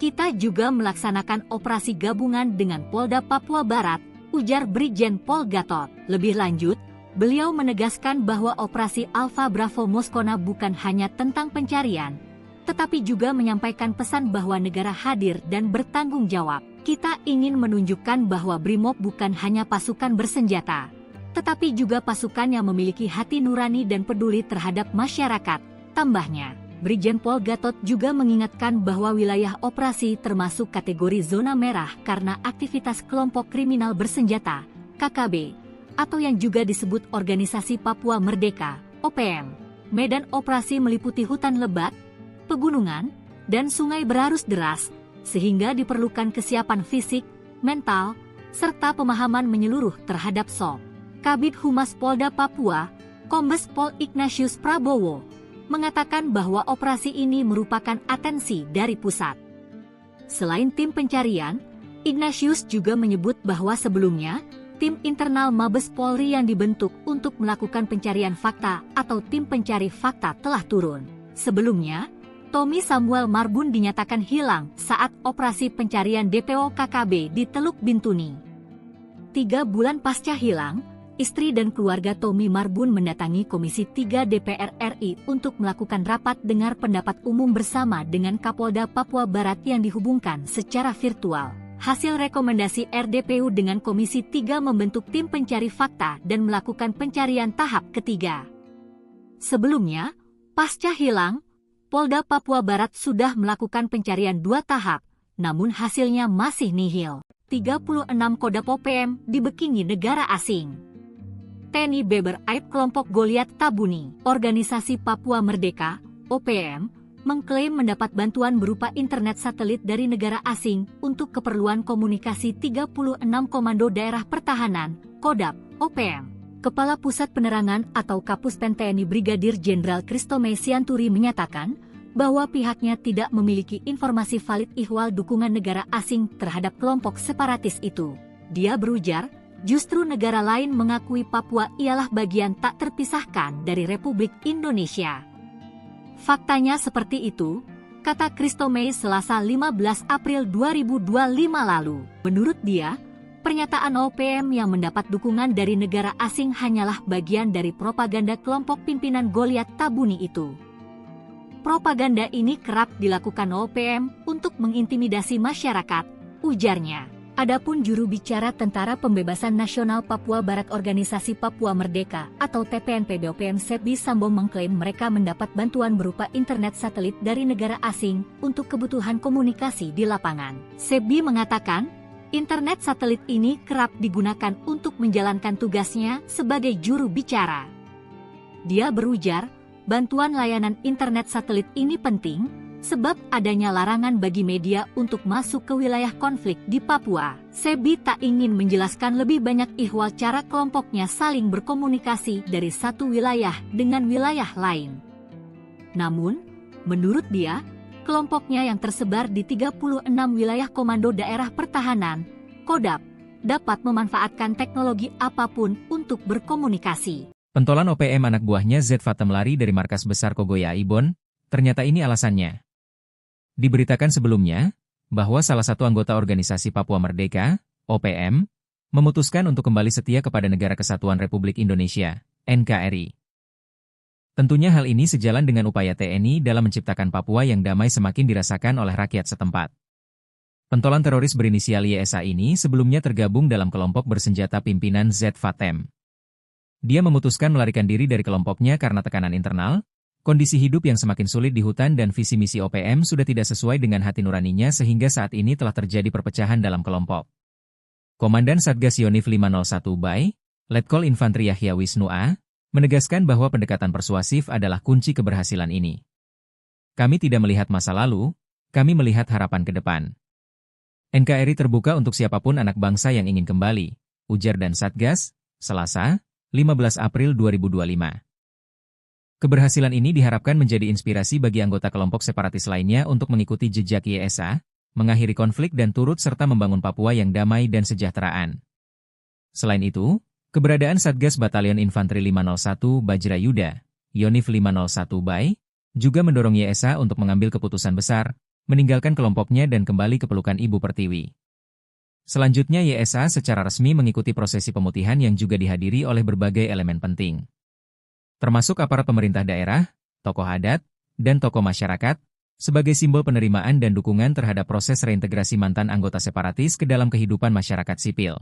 Kita juga melaksanakan operasi gabungan dengan Polda Papua Barat, ujar Brigjen Pol Gatot. Lebih lanjut, beliau menegaskan bahwa operasi Alpha Bravo Moskona bukan hanya tentang pencarian, tetapi juga menyampaikan pesan bahwa negara hadir dan bertanggung jawab. Kita ingin menunjukkan bahwa Brimob bukan hanya pasukan bersenjata, tetapi juga pasukan yang memiliki hati nurani dan peduli terhadap masyarakat, tambahnya. Brigjen Pol Gatot juga mengingatkan bahwa wilayah operasi termasuk kategori zona merah karena aktivitas kelompok kriminal bersenjata, K K B, atau yang juga disebut Organisasi Papua Merdeka, O P M. Medan operasi meliputi hutan lebat, pegunungan, dan sungai berarus deras, sehingga diperlukan kesiapan fisik, mental, serta pemahaman menyeluruh terhadap sob. Kabid Humas Polda Papua, Kombes Pol Ignatius Prabowo, mengatakan bahwa operasi ini merupakan atensi dari pusat. Selain tim pencarian, Ignatius juga menyebut bahwa sebelumnya, tim internal Mabes Polri yang dibentuk untuk melakukan pencarian fakta atau tim pencari fakta telah turun. Sebelumnya, Tommy Samuel Marbun dinyatakan hilang saat operasi pencarian D P O K K B di Teluk Bintuni. Tiga bulan pasca hilang, istri dan keluarga Tommy Marbun mendatangi Komisi tiga D P R R I untuk melakukan rapat dengar pendapat umum bersama dengan Kapolda Papua Barat yang dihubungkan secara virtual. Hasil rekomendasi R D P U dengan Komisi tiga membentuk tim pencari fakta dan melakukan pencarian tahap ketiga. Sebelumnya, pasca hilang, Polda Papua Barat sudah melakukan pencarian dua tahap, namun hasilnya masih nihil. Tiga puluh enam Kodap O P M dibekingi negara asing. T N I beber aib kelompok Goliat Tabuni. Organisasi Papua Merdeka, O P M, mengklaim mendapat bantuan berupa internet satelit dari negara asing untuk keperluan komunikasi tiga puluh enam Komando Daerah Pertahanan, Kodap, O P M. Kepala Pusat Penerangan atau Kapuspen T N I Brigadir Jenderal Christomey Sianturi menyatakan bahwa pihaknya tidak memiliki informasi valid ihwal dukungan negara asing terhadap kelompok separatis itu. Dia berujar, justru negara lain mengakui Papua ialah bagian tak terpisahkan dari Republik Indonesia. Faktanya seperti itu, kata Christomey Selasa lima belas April dua ribu dua lima lalu. Menurut dia, pernyataan O P M yang mendapat dukungan dari negara asing hanyalah bagian dari propaganda kelompok pimpinan Goliat Tabuni itu. Propaganda ini kerap dilakukan O P M untuk mengintimidasi masyarakat, ujarnya. Adapun juru bicara Tentara Pembebasan Nasional Papua Barat Organisasi Papua Merdeka atau T P N P B O P M Sebi Sambo mengklaim mereka mendapat bantuan berupa internet satelit dari negara asing untuk kebutuhan komunikasi di lapangan. Sebi mengatakan, internet satelit ini kerap digunakan untuk menjalankan tugasnya sebagai juru bicara. Dia berujar, bantuan layanan internet satelit ini penting, sebab adanya larangan bagi media untuk masuk ke wilayah konflik di Papua. Sebi tak ingin menjelaskan lebih banyak ihwal cara kelompoknya saling berkomunikasi dari satu wilayah dengan wilayah lain. Namun, menurut dia, kelompoknya yang tersebar di tiga puluh enam wilayah komando daerah pertahanan, Kodap, dapat memanfaatkan teknologi apapun untuk berkomunikasi. Pentolan O P M anak buahnya Z Fatem lari dari markas besar Kogoya Aibon, ternyata ini alasannya. Diberitakan sebelumnya, bahwa salah satu anggota organisasi Papua Merdeka, O P M, memutuskan untuk kembali setia kepada Negara Kesatuan Republik Indonesia, N K R I. Tentunya hal ini sejalan dengan upaya T N I dalam menciptakan Papua yang damai semakin dirasakan oleh rakyat setempat. Pentolan teroris berinisial Y S A ini sebelumnya tergabung dalam kelompok bersenjata pimpinan Z Fatem. Dia memutuskan melarikan diri dari kelompoknya karena tekanan internal, kondisi hidup yang semakin sulit di hutan dan visi misi O P M sudah tidak sesuai dengan hati nuraninya sehingga saat ini telah terjadi perpecahan dalam kelompok. Komandan Satgas Yonif lima nol satu Bay, Letkol Infantri Yahya Wisnu A, menegaskan bahwa pendekatan persuasif adalah kunci keberhasilan ini. Kami tidak melihat masa lalu, kami melihat harapan ke depan. N K R I terbuka untuk siapapun anak bangsa yang ingin kembali, ujar dan Satgas, Selasa, lima belas April dua ribu dua lima. Keberhasilan ini diharapkan menjadi inspirasi bagi anggota kelompok separatis lainnya untuk mengikuti jejak Y S A, mengakhiri konflik dan turut serta membangun Papua yang damai dan sejahteraan. Selain itu, keberadaan Satgas Batalion Infanteri lima nol satu Bajra Yuda, Yonif lima nol satu Bay, juga mendorong Y S A untuk mengambil keputusan besar, meninggalkan kelompoknya dan kembali ke pelukan Ibu Pertiwi. Selanjutnya Y S A secara resmi mengikuti prosesi pemutihan yang juga dihadiri oleh berbagai elemen penting, termasuk aparat pemerintah daerah, tokoh adat, dan tokoh masyarakat, sebagai simbol penerimaan dan dukungan terhadap proses reintegrasi mantan anggota separatis ke dalam kehidupan masyarakat sipil.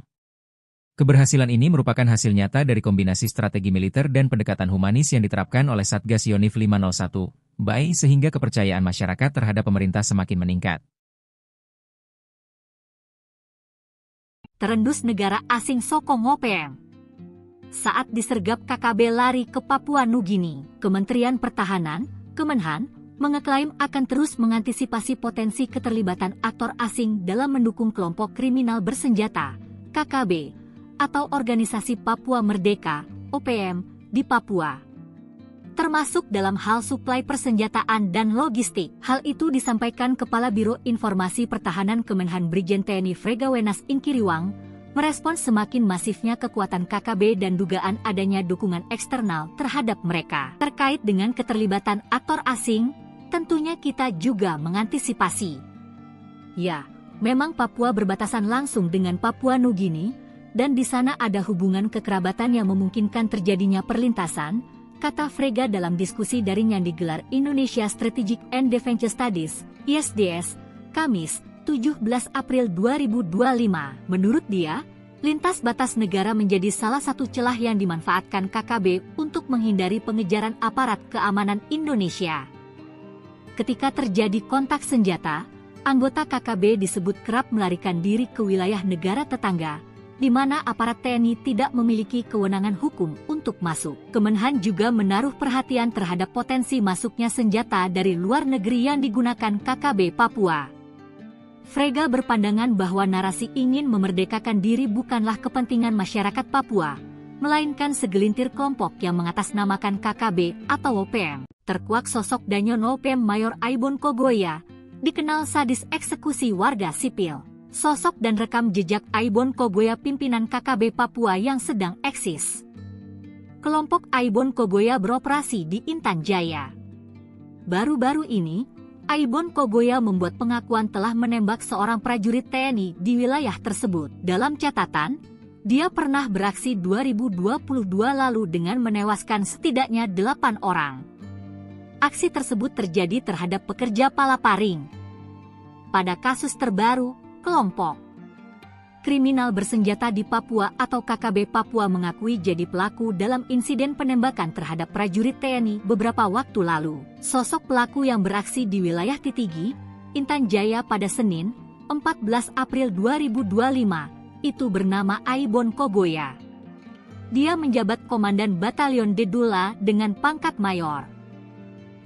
Keberhasilan ini merupakan hasil nyata dari kombinasi strategi militer dan pendekatan humanis yang diterapkan oleh Satgas Yonif lima nol satu Bay sehingga kepercayaan masyarakat terhadap pemerintah semakin meningkat. Terendus negara asing sokong O P M. Saat disergap K K B lari ke Papua Nugini, Kementerian Pertahanan, Kemenhan, mengeklaim akan terus mengantisipasi potensi keterlibatan aktor asing dalam mendukung kelompok kriminal bersenjata, K K B, atau Organisasi Papua Merdeka, O P M, di Papua, termasuk dalam hal suplai persenjataan dan logistik. Hal itu disampaikan Kepala Biro Informasi Pertahanan Kemenhan Brigjen T N I Frega Wenas Ingkiriwang, merespon semakin masifnya kekuatan K K B dan dugaan adanya dukungan eksternal terhadap mereka. Terkait dengan keterlibatan aktor asing, tentunya kita juga mengantisipasi. Ya, memang Papua berbatasan langsung dengan Papua Nugini, dan di sana ada hubungan kekerabatan yang memungkinkan terjadinya perlintasan, kata Frega dalam diskusi daring yang digelar Indonesia Strategic and Defense Studies, I S D S, Kamis, tujuh belas April dua ribu dua lima. Menurut dia, lintas batas negara menjadi salah satu celah yang dimanfaatkan K K B untuk menghindari pengejaran aparat keamanan Indonesia. Ketika terjadi kontak senjata, anggota K K B disebut kerap melarikan diri ke wilayah negara tetangga, di mana aparat T N I tidak memiliki kewenangan hukum untuk masuk. Kemenhan juga menaruh perhatian terhadap potensi masuknya senjata dari luar negeri yang digunakan K K B Papua. Frega berpandangan bahwa narasi ingin memerdekakan diri bukanlah kepentingan masyarakat Papua, melainkan segelintir kelompok yang mengatasnamakan K K B atau O P M. Terkuak sosok Danyo Nopem Mayor Aibon Kogoya, dikenal sadis eksekusi warga sipil. Sosok dan rekam jejak Aibon Kogoya pimpinan K K B Papua yang sedang eksis. Kelompok Aibon Kogoya beroperasi di Intan Jaya. Baru-baru ini, Aibon Kogoya membuat pengakuan telah menembak seorang prajurit T N I di wilayah tersebut. Dalam catatan, dia pernah beraksi dua ribu dua puluh dua lalu dengan menewaskan setidaknya delapan orang. Aksi tersebut terjadi terhadap pekerja palaparing. Pada kasus terbaru, kelompok kriminal bersenjata di Papua atau K K B Papua mengakui jadi pelaku dalam insiden penembakan terhadap prajurit T N I beberapa waktu lalu. Sosok pelaku yang beraksi di wilayah Titigi, Intan Jaya pada Senin, empat belas April dua ribu dua lima, itu bernama Aibon Kogoya. Dia menjabat Komandan Batalion Dedula dengan pangkat Mayor.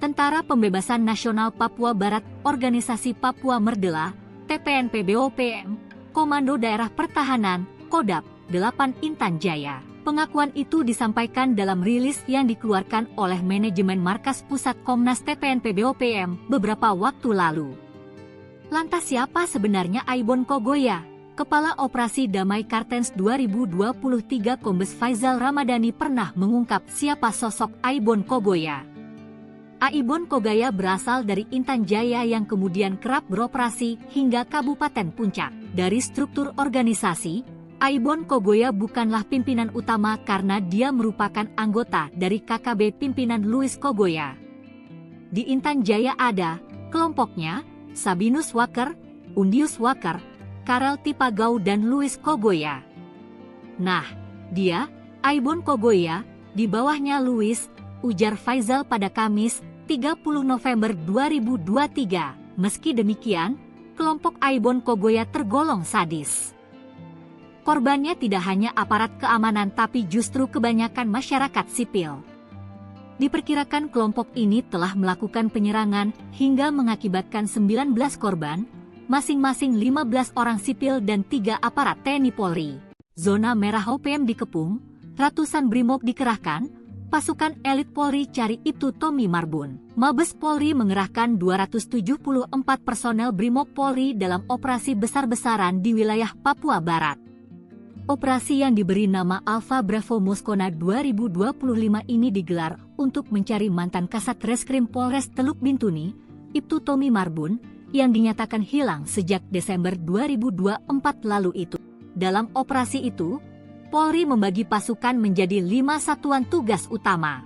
Tentara Pembebasan Nasional Papua Barat, Organisasi Papua Merdela, T P N P B O P M, Komando Daerah Pertahanan, Kodap, delapan Intan Jaya. Pengakuan itu disampaikan dalam rilis yang dikeluarkan oleh manajemen Markas Pusat Komnas T P N P B O P M beberapa waktu lalu. Lantas siapa sebenarnya Aibon Kogoya? Kepala Operasi Damai Kartens dua ribu dua puluh tiga Kombes Faizal Ramadhani pernah mengungkap siapa sosok Aibon Kogoya. Aibon Kogoya berasal dari Intan Jaya yang kemudian kerap beroperasi hingga Kabupaten Puncak. Dari struktur organisasi, Aibon Kogoya bukanlah pimpinan utama karena dia merupakan anggota dari K K B pimpinan Louis Kogoya. Di Intan Jaya ada kelompoknya, Sabinus Waker, Undius Waker, Karel Tipagau dan Louis Kogoya. Nah, dia, Aibon Kogoya, di bawahnya Louis, ujar Faizal pada Kamis, tiga puluh November dua ribu dua tiga. Meski demikian, kelompok Aibon Kogoya tergolong sadis. Korbannya tidak hanya aparat keamanan tapi justru kebanyakan masyarakat sipil. Diperkirakan kelompok ini telah melakukan penyerangan hingga mengakibatkan sembilan belas korban, masing-masing lima belas orang sipil dan tiga aparat T N I Polri. Zona merah O P M dikepung, ratusan brimob dikerahkan, pasukan elit Polri cari Ibtu Tommy Marbun. Mabes Polri mengerahkan dua ratus tujuh puluh empat personel brimob Polri dalam operasi besar-besaran di wilayah Papua Barat. Operasi yang diberi nama Alpha Bravo Moskona dua ribu dua puluh lima ini digelar untuk mencari mantan Kasat Reskrim Polres Teluk Bintuni, Ibtu Tommy Marbun, yang dinyatakan hilang sejak Desember dua ribu dua empat lalu itu. Dalam operasi itu, Polri membagi pasukan menjadi lima satuan tugas utama.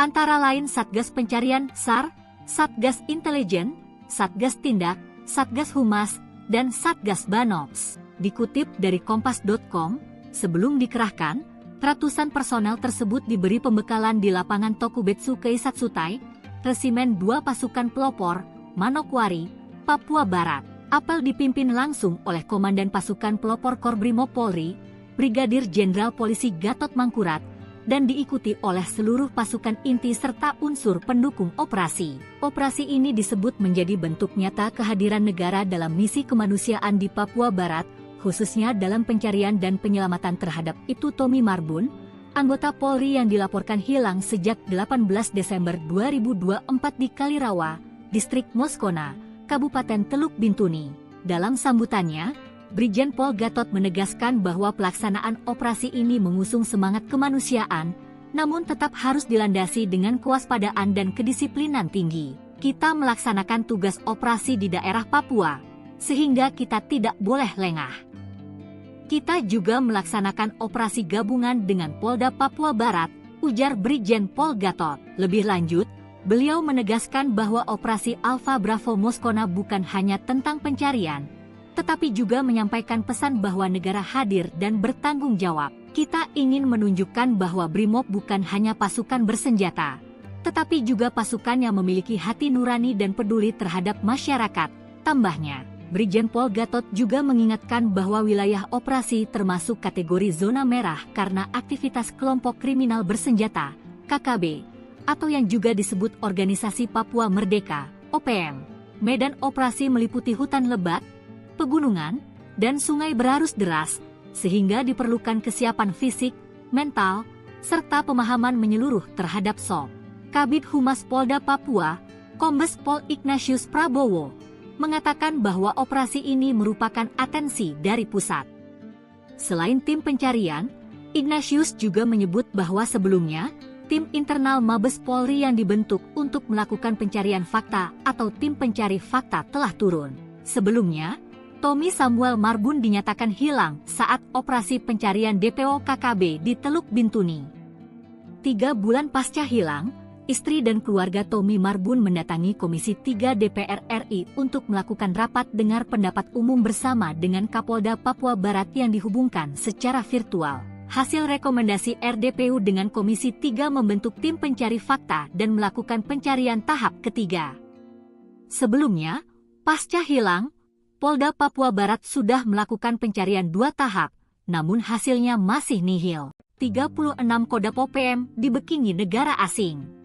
Antara lain Satgas Pencarian, sar, Satgas Intelijen, Satgas Tindak, Satgas Humas, dan Satgas Banops. Dikutip dari kompas dot com, sebelum dikerahkan, ratusan personel tersebut diberi pembekalan di lapangan Tokubetsu Keisatsutai, Resimen dua Pasukan Pelopor, Manokwari, Papua Barat. Apel dipimpin langsung oleh Komandan Pasukan Pelopor Korbrimob Polri, Brigadir Jenderal Polisi Gatot Mangkurat, dan diikuti oleh seluruh pasukan inti serta unsur pendukung operasi. Operasi ini disebut menjadi bentuk nyata kehadiran negara dalam misi kemanusiaan di Papua Barat, khususnya dalam pencarian dan penyelamatan terhadap Ibtu Tommy Marbun, anggota Polri yang dilaporkan hilang sejak delapan belas Desember dua ribu dua empat di Kalirawa, Distrik Moskona, Kabupaten Teluk Bintuni. Dalam sambutannya, Brigjen Pol Gatot menegaskan bahwa pelaksanaan operasi ini mengusung semangat kemanusiaan, namun tetap harus dilandasi dengan kewaspadaan dan kedisiplinan tinggi. Kita melaksanakan tugas operasi di daerah Papua, sehingga kita tidak boleh lengah. Kita juga melaksanakan operasi gabungan dengan Polda Papua Barat, ujar Brigjen Pol Gatot. Lebih lanjut, beliau menegaskan bahwa operasi Alpha Bravo Moskona bukan hanya tentang pencarian, tetapi juga menyampaikan pesan bahwa negara hadir dan bertanggung jawab. Kita ingin menunjukkan bahwa Brimob bukan hanya pasukan bersenjata, tetapi juga pasukan yang memiliki hati nurani dan peduli terhadap masyarakat, tambahnya. Brigjen Pol Gatot juga mengingatkan bahwa wilayah operasi termasuk kategori zona merah karena aktivitas kelompok kriminal bersenjata, K K B, atau yang juga disebut Organisasi Papua Merdeka, O P M. Medan operasi meliputi hutan lebat, pegunungan, dan sungai berarus deras, sehingga diperlukan kesiapan fisik, mental, serta pemahaman menyeluruh terhadap sob. Kabid Humas Polda Papua, Kombes Pol Ignatius Prabowo, mengatakan bahwa operasi ini merupakan atensi dari pusat. Selain tim pencarian, Ignatius juga menyebut bahwa sebelumnya, tim internal Mabes Polri yang dibentuk untuk melakukan pencarian fakta atau tim pencari fakta telah turun. Sebelumnya, Tommy Samuel Marbun dinyatakan hilang saat operasi pencarian D P O K K B di Teluk Bintuni. Tiga bulan pasca hilang, Istri dan keluarga Tommy Marbun mendatangi Komisi tiga D P R R I untuk melakukan rapat dengar pendapat umum bersama dengan Kapolda Papua Barat yang dihubungkan secara virtual. Hasil rekomendasi R D P U dengan Komisi tiga membentuk tim pencari fakta dan melakukan pencarian tahap ketiga. Sebelumnya, pasca hilang, Polda Papua Barat sudah melakukan pencarian dua tahap, namun hasilnya masih nihil. Tiga puluh enam Kodap O P M dibekingi negara asing.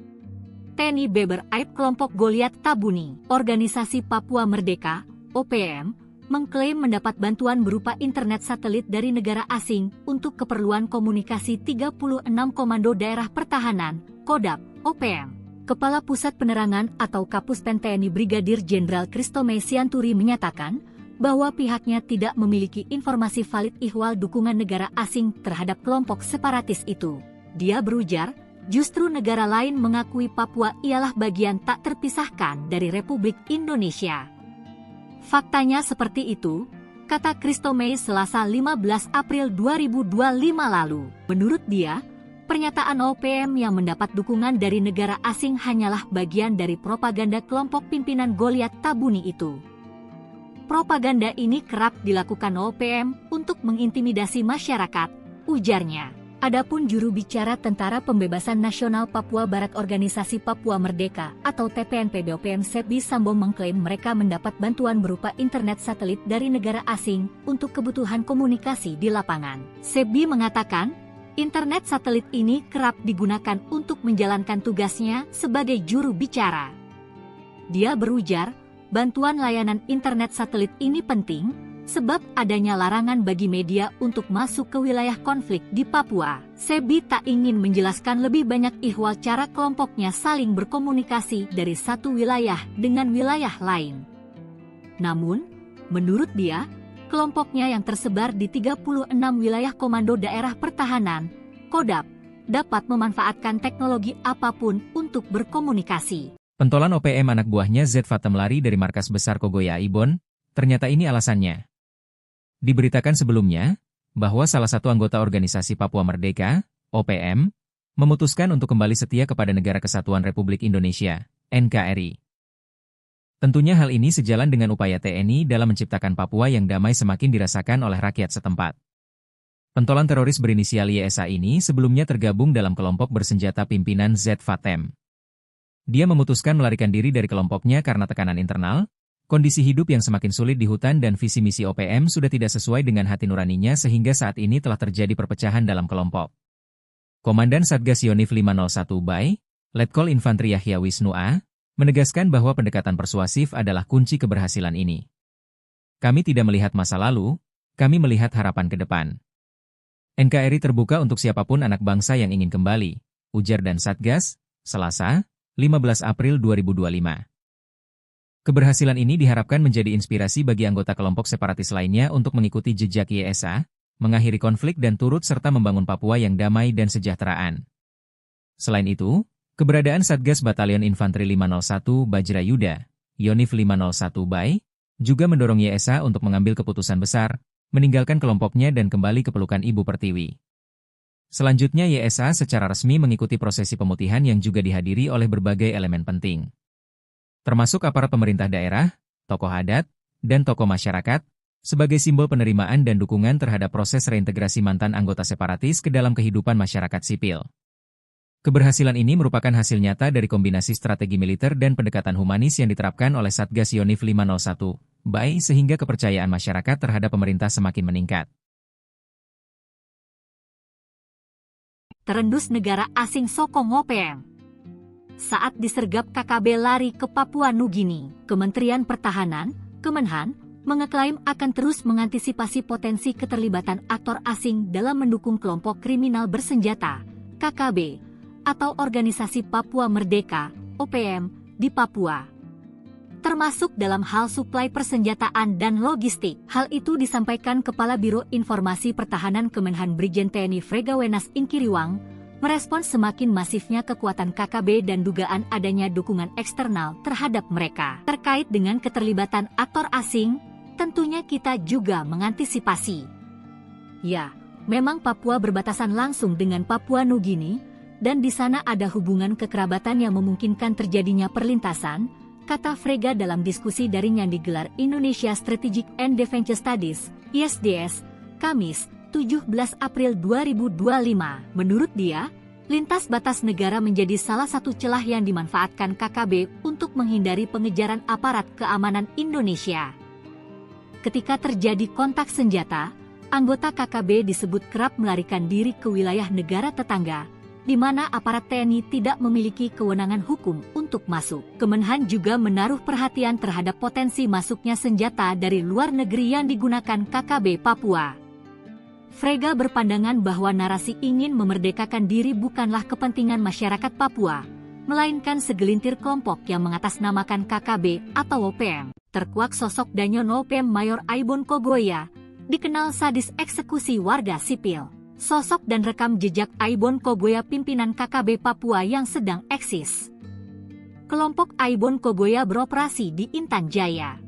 T N I beber aib kelompok Goliat Tabuni. Organisasi Papua Merdeka, O P M, mengklaim mendapat bantuan berupa internet satelit dari negara asing untuk keperluan komunikasi tiga puluh enam Komando Daerah Pertahanan, Kodap, O P M. Kepala Pusat Penerangan atau Kapus Pen T N I Brigadir Jenderal Christo Mei Sianturi menyatakan bahwa pihaknya tidak memiliki informasi valid ihwal dukungan negara asing terhadap kelompok separatis itu. Dia berujar, justru negara lain mengakui Papua ialah bagian tak terpisahkan dari Republik Indonesia. Faktanya seperti itu, kata Christo Mei Selasa lima belas April dua ribu dua lima lalu. Menurut dia, pernyataan O P M yang mendapat dukungan dari negara asing hanyalah bagian dari propaganda kelompok pimpinan Goliat Tabuni itu. Propaganda ini kerap dilakukan O P M untuk mengintimidasi masyarakat, ujarnya. Adapun juru bicara Tentara Pembebasan Nasional Papua Barat Organisasi Papua Merdeka atau T P N P B O P M Sebi Sambo mengklaim mereka mendapat bantuan berupa internet satelit dari negara asing untuk kebutuhan komunikasi di lapangan. Sebi mengatakan, internet satelit ini kerap digunakan untuk menjalankan tugasnya sebagai juru bicara. Dia berujar, bantuan layanan internet satelit ini penting, sebab adanya larangan bagi media untuk masuk ke wilayah konflik di Papua. Sebi tak ingin menjelaskan lebih banyak ihwal cara kelompoknya saling berkomunikasi dari satu wilayah dengan wilayah lain. Namun, menurut dia, kelompoknya yang tersebar di tiga puluh enam wilayah Komando Daerah Pertahanan, Kodap, dapat memanfaatkan teknologi apapun untuk berkomunikasi. Pentolan O P M anak buahnya Z Fatem lari dari markas besar Kogoya Ibon, ternyata ini alasannya. Diberitakan sebelumnya, bahwa salah satu anggota organisasi Papua Merdeka, O P M, memutuskan untuk kembali setia kepada Negara Kesatuan Republik Indonesia, N K R I. Tentunya hal ini sejalan dengan upaya T N I dalam menciptakan Papua yang damai semakin dirasakan oleh rakyat setempat. Pentolan teroris berinisial Y S A ini sebelumnya tergabung dalam kelompok bersenjata pimpinan Z Fatem. Dia memutuskan melarikan diri dari kelompoknya karena tekanan internal, kondisi hidup yang semakin sulit di hutan dan visi misi O P M sudah tidak sesuai dengan hati nuraninya sehingga saat ini telah terjadi perpecahan dalam kelompok. Komandan Satgas Yonif lima nol satu Bay, Letkol Infantri Yahya Wisnu A, menegaskan bahwa pendekatan persuasif adalah kunci keberhasilan ini. Kami tidak melihat masa lalu, kami melihat harapan ke depan. N K R I terbuka untuk siapapun anak bangsa yang ingin kembali, ujar Dan Satgas, Selasa, lima belas April dua ribu dua lima. Keberhasilan ini diharapkan menjadi inspirasi bagi anggota kelompok separatis lainnya untuk mengikuti jejak Y S A, mengakhiri konflik dan turut serta membangun Papua yang damai dan sejahteraan. Selain itu, keberadaan Satgas Batalion Infanteri lima nol satu Bajra Yuda, Yonif lima nol satu Bay, juga mendorong Y S A untuk mengambil keputusan besar, meninggalkan kelompoknya dan kembali ke pelukan Ibu Pertiwi. Selanjutnya Y S A secara resmi mengikuti prosesi pemutihan yang juga dihadiri oleh berbagai elemen penting, termasuk aparat pemerintah daerah, tokoh adat, dan tokoh masyarakat, sebagai simbol penerimaan dan dukungan terhadap proses reintegrasi mantan anggota separatis ke dalam kehidupan masyarakat sipil. Keberhasilan ini merupakan hasil nyata dari kombinasi strategi militer dan pendekatan humanis yang diterapkan oleh Satgas Yonif lima nol satu Bay sehingga kepercayaan masyarakat terhadap pemerintah semakin meningkat. Terendus negara asing sokong O P M. Saat disergap K K B lari ke Papua Nugini, Kementerian Pertahanan, Kemenhan, mengeklaim akan terus mengantisipasi potensi keterlibatan aktor asing dalam mendukung kelompok kriminal bersenjata, K K B, atau Organisasi Papua Merdeka, O P M, di Papua, termasuk dalam hal suplai persenjataan dan logistik. Hal itu disampaikan Kepala Biro Informasi Pertahanan Kemenhan Brigjen T N I Fregawenas Ingkiriwang, merespons semakin masifnya kekuatan K K B dan dugaan adanya dukungan eksternal terhadap mereka. Terkait dengan keterlibatan aktor asing, tentunya kita juga mengantisipasi. Ya, memang Papua berbatasan langsung dengan Papua Nugini, dan di sana ada hubungan kekerabatan yang memungkinkan terjadinya perlintasan, kata Frega dalam diskusi daring yang digelar Indonesia Strategic and Defense Studies, I S D S, Kamis, tujuh belas April dua ribu dua puluh lima. Menurut dia, lintas batas negara menjadi salah satu celah yang dimanfaatkan K K B untuk menghindari pengejaran aparat keamanan Indonesia. Ketika terjadi kontak senjata, anggota K K B disebut kerap melarikan diri ke wilayah negara tetangga, di mana aparat T N I tidak memiliki kewenangan hukum untuk masuk. Kemenhan juga menaruh perhatian terhadap potensi masuknya senjata dari luar negeri yang digunakan K K B Papua. Frega berpandangan bahwa narasi ingin memerdekakan diri bukanlah kepentingan masyarakat Papua, melainkan segelintir kelompok yang mengatasnamakan K K B atau O P M. Terkuak sosok Danyo Nopem Mayor Aibon Kogoya, dikenal sadis eksekusi warga sipil. Sosok dan rekam jejak Aibon Kogoya, pimpinan K K B Papua yang sedang eksis. Kelompok Aibon Kogoya beroperasi di Intan Jaya.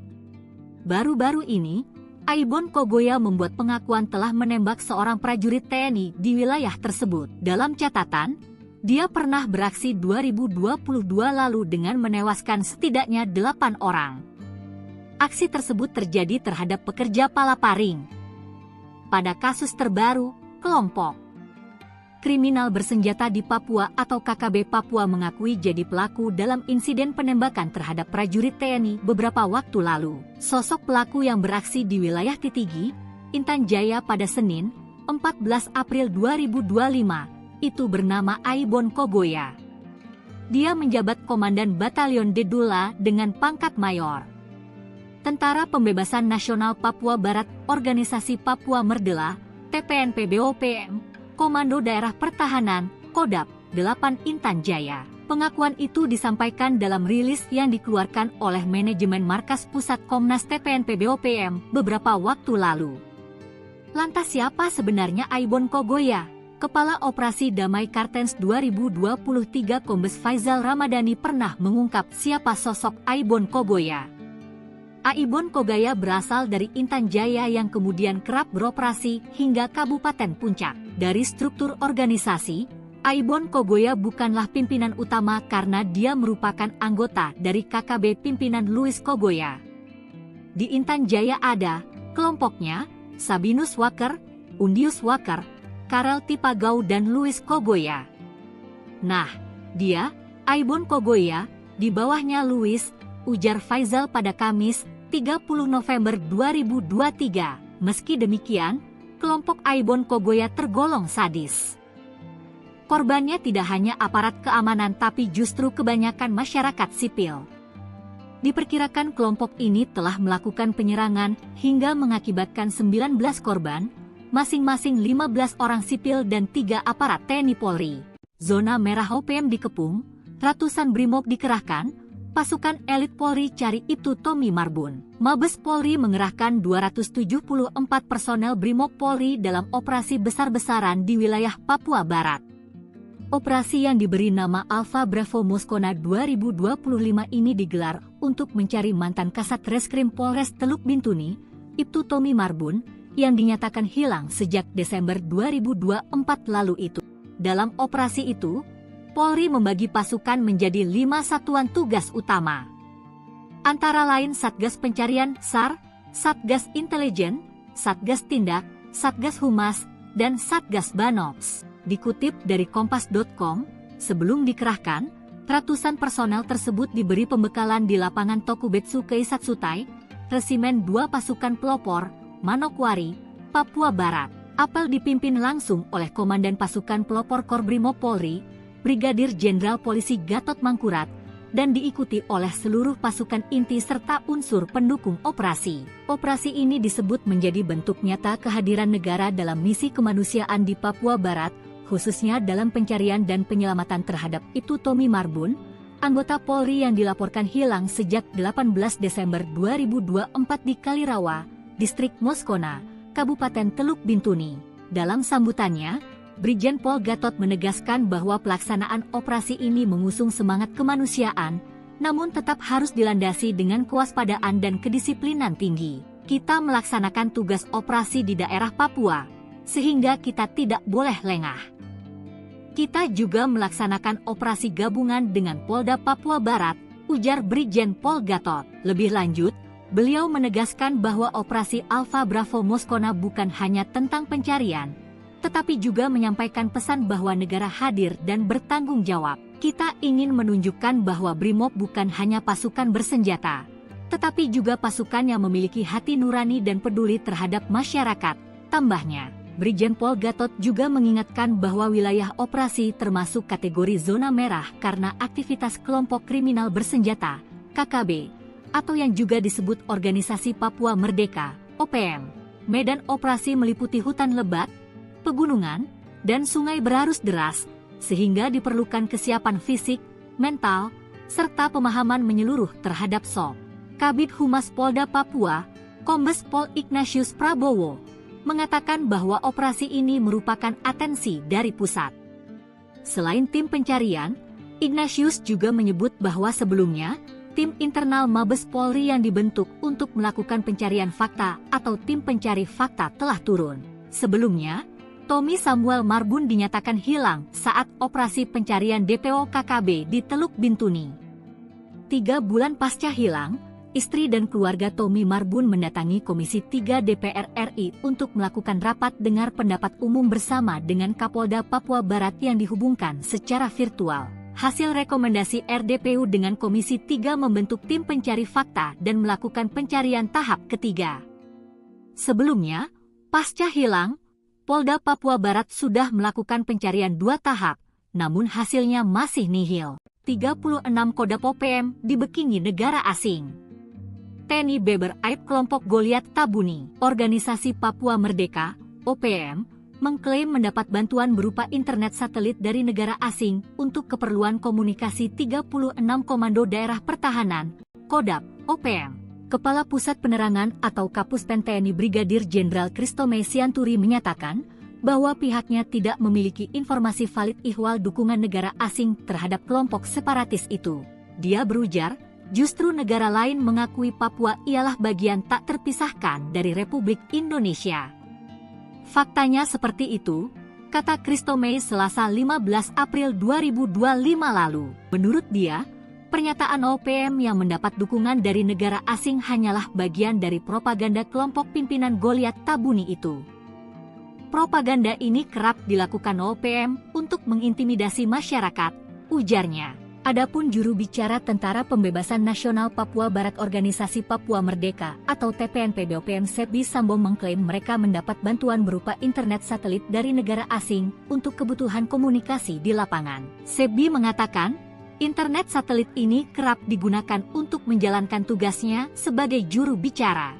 Baru-baru ini, Aibon Kogoya membuat pengakuan telah menembak seorang prajurit T N I di wilayah tersebut. Dalam catatan, dia pernah beraksi dua ribu dua puluh dua lalu dengan menewaskan setidaknya delapan orang. Aksi tersebut terjadi terhadap pekerja palaparing. Pada kasus terbaru, kelompok kriminal bersenjata di Papua atau K K B Papua mengakui jadi pelaku dalam insiden penembakan terhadap prajurit T N I beberapa waktu lalu. Sosok pelaku yang beraksi di wilayah Titigi, Intan Jaya pada Senin, empat belas April dua ribu dua puluh lima, itu bernama Aibon Kogoya. Dia menjabat Komandan Batalion Dedula dengan pangkat Mayor. Tentara Pembebasan Nasional Papua Barat, Organisasi Papua Merdela, T P N P B O P M, Komando Daerah Pertahanan, Kodap, delapan Intan Jaya. Pengakuan itu disampaikan dalam rilis yang dikeluarkan oleh manajemen Markas Pusat Komnas T P N P B O P M beberapa waktu lalu. Lantas siapa sebenarnya Aibon Kogoya? Kepala Operasi Damai Kartens dua ribu dua puluh tiga Kombes Faizal Ramadhani pernah mengungkap siapa sosok Aibon Kogoya. Aibon Kogoya berasal dari Intan Jaya yang kemudian kerap beroperasi hingga Kabupaten Puncak. Dari struktur organisasi, Aibon Kogoya bukanlah pimpinan utama karena dia merupakan anggota dari K K B pimpinan Louis Kogoya. Di Intan Jaya ada kelompoknya, Sabinus Waker, Undius Waker, Karel Tipagau dan Louis Kogoya. Nah, dia, Aibon Kogoya, di bawahnya Louis, ujar Faizal pada Kamis, tiga puluh November dua ribu dua tiga. Meski demikian, kelompok Aibon Kogoya tergolong sadis. Korbannya tidak hanya aparat keamanan tapi justru kebanyakan masyarakat sipil. Diperkirakan kelompok ini telah melakukan penyerangan hingga mengakibatkan sembilan belas korban, masing-masing lima belas orang sipil dan tiga aparat T N I Polri. Zona merah O P M dikepung, ratusan brimob dikerahkan, pasukan elit Polri cari Ibtu Tommy Marbun. Mabes Polri mengerahkan dua ratus tujuh puluh empat personel brimob Polri dalam operasi besar-besaran di wilayah Papua Barat. Operasi yang diberi nama Alpha Bravo Moskona dua ribu dua puluh lima ini digelar untuk mencari mantan Kasat Reskrim Polres Teluk Bintuni, Ibtu Tommy Marbun, yang dinyatakan hilang sejak Desember dua ribu dua puluh empat lalu itu. Dalam operasi itu, Polri membagi pasukan menjadi lima satuan tugas utama. Antara lain Satgas Pencarian, sar, Satgas Intelijen, Satgas Tindak, Satgas Humas, dan Satgas Banops. Dikutip dari kompas dot com, sebelum dikerahkan, ratusan personel tersebut diberi pembekalan di lapangan Tokubetsu Keisatsutai, Resimen dua Pasukan Pelopor, Manokwari, Papua Barat. Apel dipimpin langsung oleh Komandan Pasukan Pelopor Korbrimob Polri, Brigadir Jenderal Polisi Gatot Mangkurat, dan diikuti oleh seluruh pasukan inti serta unsur pendukung operasi. Operasi ini disebut menjadi bentuk nyata kehadiran negara dalam misi kemanusiaan di Papua Barat, khususnya dalam pencarian dan penyelamatan terhadap Ibtu Tommy Marbun, anggota Polri yang dilaporkan hilang sejak delapan belas Desember dua ribu dua puluh empat di Kalirawa, Distrik Moskona, Kabupaten Teluk Bintuni. Dalam sambutannya, Brigjen Pol Gatot menegaskan bahwa pelaksanaan operasi ini mengusung semangat kemanusiaan, namun tetap harus dilandasi dengan kewaspadaan dan kedisiplinan tinggi. Kita melaksanakan tugas operasi di daerah Papua, sehingga kita tidak boleh lengah. Kita juga melaksanakan operasi gabungan dengan Polda Papua Barat, ujar Brigjen Pol Gatot. Lebih lanjut, beliau menegaskan bahwa operasi Alpha Bravo Moskona bukan hanya tentang pencarian, tetapi juga menyampaikan pesan bahwa negara hadir dan bertanggung jawab. Kita ingin menunjukkan bahwa BRIMOB bukan hanya pasukan bersenjata, tetapi juga pasukan yang memiliki hati nurani dan peduli terhadap masyarakat, tambahnya. Brigjen Pol Gatot juga mengingatkan bahwa wilayah operasi termasuk kategori zona merah karena aktivitas kelompok kriminal bersenjata, K K B, atau yang juga disebut Organisasi Papua Merdeka, O P M. Medan operasi meliputi hutan lebat, pegunungan, dan sungai berarus deras, sehingga diperlukan kesiapan fisik, mental, serta pemahaman menyeluruh terhadap SOP. Kabid Humas Polda Papua, Kombes Pol Ignatius Prabowo, mengatakan bahwa operasi ini merupakan atensi dari pusat. Selain tim pencarian, Ignatius juga menyebut bahwa sebelumnya, tim internal Mabes Polri yang dibentuk untuk melakukan pencarian fakta atau tim pencari fakta telah turun. Sebelumnya, Tommy Samuel Marbun dinyatakan hilang saat operasi pencarian D P O K K B di Teluk Bintuni. Tiga bulan pasca hilang, istri dan keluarga Tommy Marbun mendatangi Komisi tiga D P R R I untuk melakukan rapat dengar pendapat umum bersama dengan Kapolda Papua Barat yang dihubungkan secara virtual. Hasil rekomendasi R D P U dengan Komisi tiga membentuk tim pencari fakta dan melakukan pencarian tahap ketiga. Sebelumnya, pasca hilang, Polda Papua Barat sudah melakukan pencarian dua tahap, namun hasilnya masih nihil. Tiga puluh enam Kodap O P M dibekingi negara asing. T N I beber aib kelompok Goliat Tabuni. Organisasi Papua Merdeka, O P M, mengklaim mendapat bantuan berupa internet satelit dari negara asing untuk keperluan komunikasi tiga puluh enam Komando Daerah Pertahanan, Kodap, O P M. Kepala Pusat Penerangan atau Kapus Pen T N I Brigadir Jenderal Christo Mei Sianturi menyatakan bahwa pihaknya tidak memiliki informasi valid ihwal dukungan negara asing terhadap kelompok separatis itu. Dia berujar, justru negara lain mengakui Papua ialah bagian tak terpisahkan dari Republik Indonesia. Faktanya seperti itu, kata Christo Mei Selasa lima belas April dua ribu dua lima lalu. Menurut dia, pernyataan O P M yang mendapat dukungan dari negara asing hanyalah bagian dari propaganda kelompok pimpinan Goliat Tabuni itu. Propaganda ini kerap dilakukan O P M untuk mengintimidasi masyarakat, ujarnya. Adapun juru bicara Tentara Pembebasan Nasional Papua Barat Organisasi Papua Merdeka atau T P N P B O P M Sebi Sambo mengklaim mereka mendapat bantuan berupa internet satelit dari negara asing untuk kebutuhan komunikasi di lapangan. Sebi mengatakan, internet satelit ini kerap digunakan untuk menjalankan tugasnya sebagai juru bicara.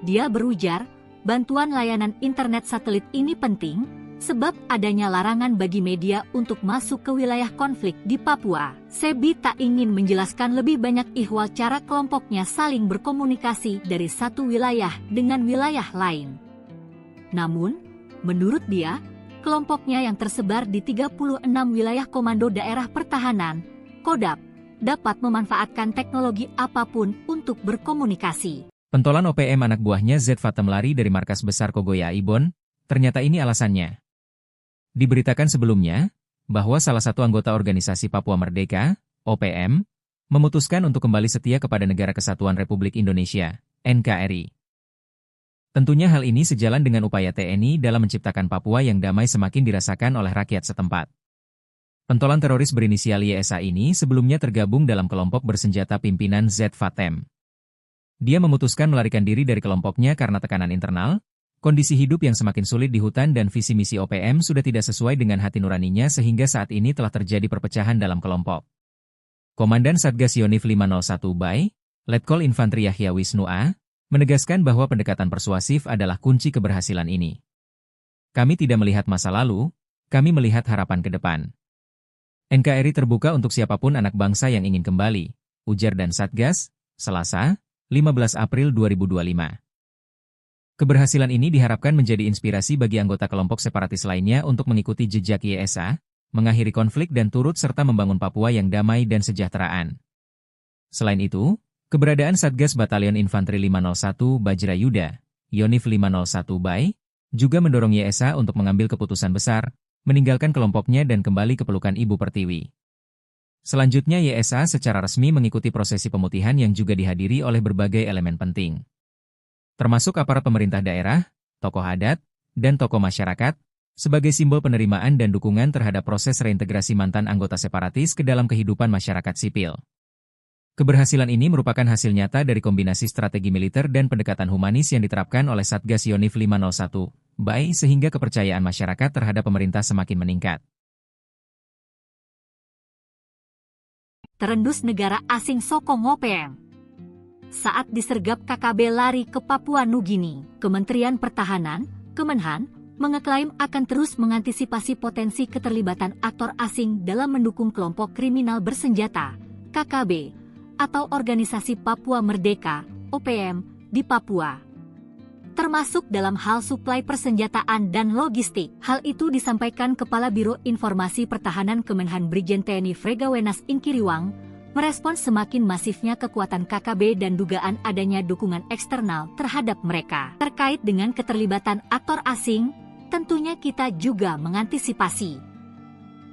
Dia berujar, bantuan layanan internet satelit ini penting, sebab adanya larangan bagi media untuk masuk ke wilayah konflik di Papua. Sebi tak ingin menjelaskan lebih banyak ihwal cara kelompoknya saling berkomunikasi dari satu wilayah dengan wilayah lain. Namun, menurut dia, kelompoknya yang tersebar di tiga puluh enam wilayah Komando Daerah Pertahanan, Kodap, dapat memanfaatkan teknologi apapun untuk berkomunikasi. Pentolan O P M anak buahnya Z Fatem lari dari markas besar Kogoya Ibon, ternyata ini alasannya. Diberitakan sebelumnya, bahwa salah satu anggota organisasi Papua Merdeka, O P M, memutuskan untuk kembali setia kepada Negara Kesatuan Republik Indonesia, N K R I. Tentunya hal ini sejalan dengan upaya T N I dalam menciptakan Papua yang damai semakin dirasakan oleh rakyat setempat. Pentolan teroris berinisial Y S A ini sebelumnya tergabung dalam kelompok bersenjata pimpinan Z Fatem. Dia memutuskan melarikan diri dari kelompoknya karena tekanan internal, kondisi hidup yang semakin sulit di hutan dan visi misi O P M sudah tidak sesuai dengan hati nuraninya sehingga saat ini telah terjadi perpecahan dalam kelompok. Komandan Satgas Yonif lima nol satu Bay, Letkol Infantri Yahya Wisnu A, menegaskan bahwa pendekatan persuasif adalah kunci keberhasilan ini. Kami tidak melihat masa lalu, kami melihat harapan ke depan. N K R I terbuka untuk siapapun anak bangsa yang ingin kembali, ujar Dan Satgas, Selasa, lima belas April dua ribu dua lima. Keberhasilan ini diharapkan menjadi inspirasi bagi anggota kelompok separatis lainnya untuk mengikuti jejak Y S A, mengakhiri konflik dan turut serta membangun Papua yang damai dan sejahteraan. Selain itu, keberadaan Satgas Batalion Infanteri lima nol satu Bajra Yuda, Yonif lima nol satu Bay, juga mendorong Y S A untuk mengambil keputusan besar, meninggalkan kelompoknya dan kembali ke pelukan ibu pertiwi. Selanjutnya Y S A secara resmi mengikuti prosesi pemutihan yang juga dihadiri oleh berbagai elemen penting, termasuk aparat pemerintah daerah, tokoh adat, dan tokoh masyarakat, sebagai simbol penerimaan dan dukungan terhadap proses reintegrasi mantan anggota separatis ke dalam kehidupan masyarakat sipil. Keberhasilan ini merupakan hasil nyata dari kombinasi strategi militer dan pendekatan humanis yang diterapkan oleh Satgas Yonif lima nol satu, B A I, sehingga kepercayaan masyarakat terhadap pemerintah semakin meningkat. Terendus negara asing sokong O P M. Saat disergap K K B lari ke Papua Nugini, Kementerian Pertahanan, Kemenhan, mengeklaim akan terus mengantisipasi potensi keterlibatan aktor asing dalam mendukung kelompok kriminal bersenjata, K K B, atau Organisasi Papua Merdeka, O P M, di Papua, termasuk dalam hal suplai persenjataan dan logistik. Hal itu disampaikan Kepala Biro Informasi Pertahanan Kemenhan Brigjen T N I Frega Wenas Ingkiriwang, merespon semakin masifnya kekuatan K K B dan dugaan adanya dukungan eksternal terhadap mereka. Terkait dengan keterlibatan aktor asing, tentunya kita juga mengantisipasi.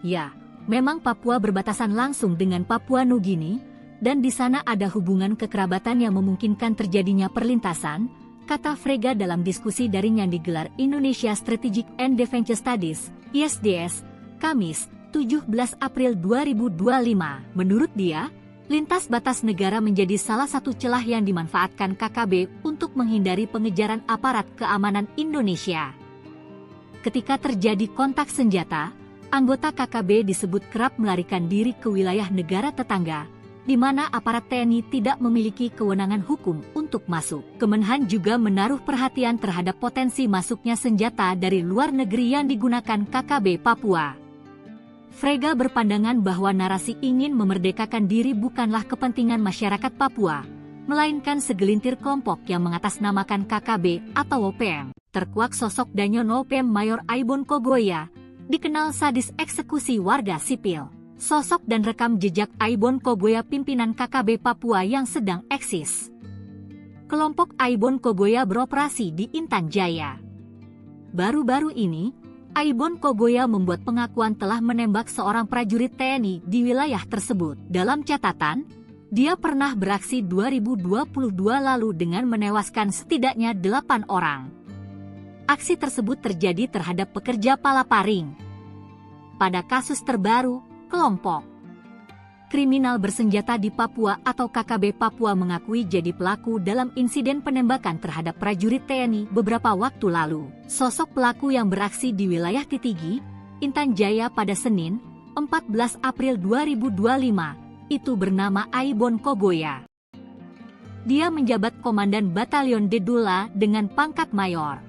Ya, memang Papua berbatasan langsung dengan Papua Nugini, dan di sana ada hubungan kekerabatan yang memungkinkan terjadinya perlintasan, kata Frega dalam diskusi daring yang digelar Indonesia Strategic and Defense Studies, I S D S, Kamis, tujuh belas April dua ribu dua puluh lima. Menurut dia, lintas batas negara menjadi salah satu celah yang dimanfaatkan K K B untuk menghindari pengejaran aparat keamanan Indonesia. Ketika terjadi kontak senjata, anggota K K B disebut kerap melarikan diri ke wilayah negara tetangga, di mana aparat T N I tidak memiliki kewenangan hukum untuk masuk. Kemenhan juga menaruh perhatian terhadap potensi masuknya senjata dari luar negeri yang digunakan K K B Papua. Frega berpandangan bahwa narasi ingin memerdekakan diri bukanlah kepentingan masyarakat Papua, melainkan segelintir kelompok yang mengatasnamakan K K B atau O P M. Terkuak sosok Danyon O P M Mayor Aibon Kogoya, dikenal sadis eksekusi warga sipil. Sosok dan rekam jejak Aibon Kogoya, pimpinan K K B Papua yang sedang eksis. Kelompok Aibon Kogoya beroperasi di Intan Jaya. Baru-baru ini, Aibon Kogoya membuat pengakuan telah menembak seorang prajurit T N I di wilayah tersebut. Dalam catatan, dia pernah beraksi dua ribu dua puluh dua lalu dengan menewaskan setidaknya delapan orang. Aksi tersebut terjadi terhadap pekerja palaparing. Pada kasus terbaru, kelompok kriminal bersenjata di Papua atau K K B Papua mengakui jadi pelaku dalam insiden penembakan terhadap prajurit T N I beberapa waktu lalu. Sosok pelaku yang beraksi di wilayah Titigi, Intan Jaya pada Senin, empat belas April dua ribu dua puluh lima, itu bernama Aibon Kogoya. Dia menjabat Komandan Batalion Dedula dengan pangkat Mayor.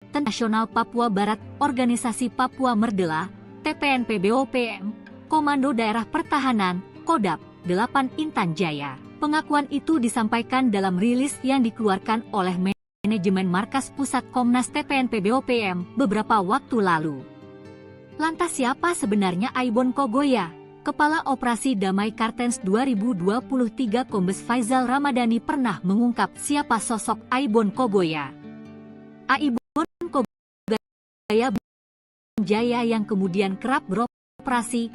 Tentara Nasional Papua Barat, Organisasi Papua Merdela, T P N P B O P M, Komando Daerah Pertahanan, Kodap, delapan Intan Jaya. Pengakuan itu disampaikan dalam rilis yang dikeluarkan oleh manajemen Markas Pusat Komnas T P N P B O P M beberapa waktu lalu. Lantas siapa sebenarnya Aibon Kogoya? Kepala Operasi Damai Kartens dua ribu dua puluh tiga Kombes Faizal Ramadhani pernah mengungkap siapa sosok Aibon Kogoya. Aibon Kogoya Jaya yang kemudian kerap beroperasi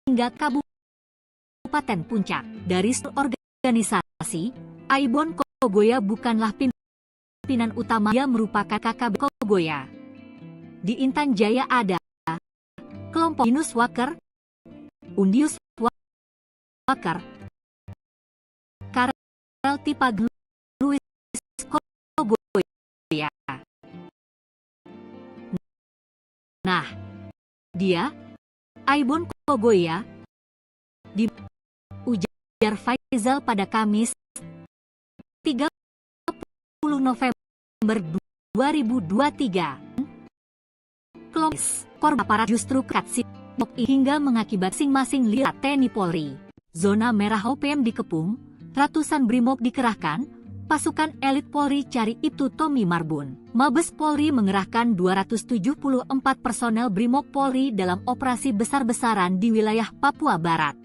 hingga Kabupaten Puncak. Dari struktur organisasi, Aibon Kogoya bukanlah pimpinan utama, dia merupakan K K B Kogoya. Di Intan Jaya ada kelompok Yunus Waker, Undius Waker, Karel Tipag, Louis Kogoya. Nah, dia, Aibon Kogoya, di ujar Faizal pada Kamis, tiga puluh November dua ribu dua tiga. Kelompok korban aparat justru kekat sibuk hingga mengakibat masing-masing lihat T N I Polri. Zona merah O P M dikepung, ratusan brimob dikerahkan, pasukan elit Polri cari Ibtu Tommy Marbun. Mabes Polri mengerahkan dua ratus tujuh puluh empat personel brimob Polri dalam operasi besar-besaran di wilayah Papua Barat.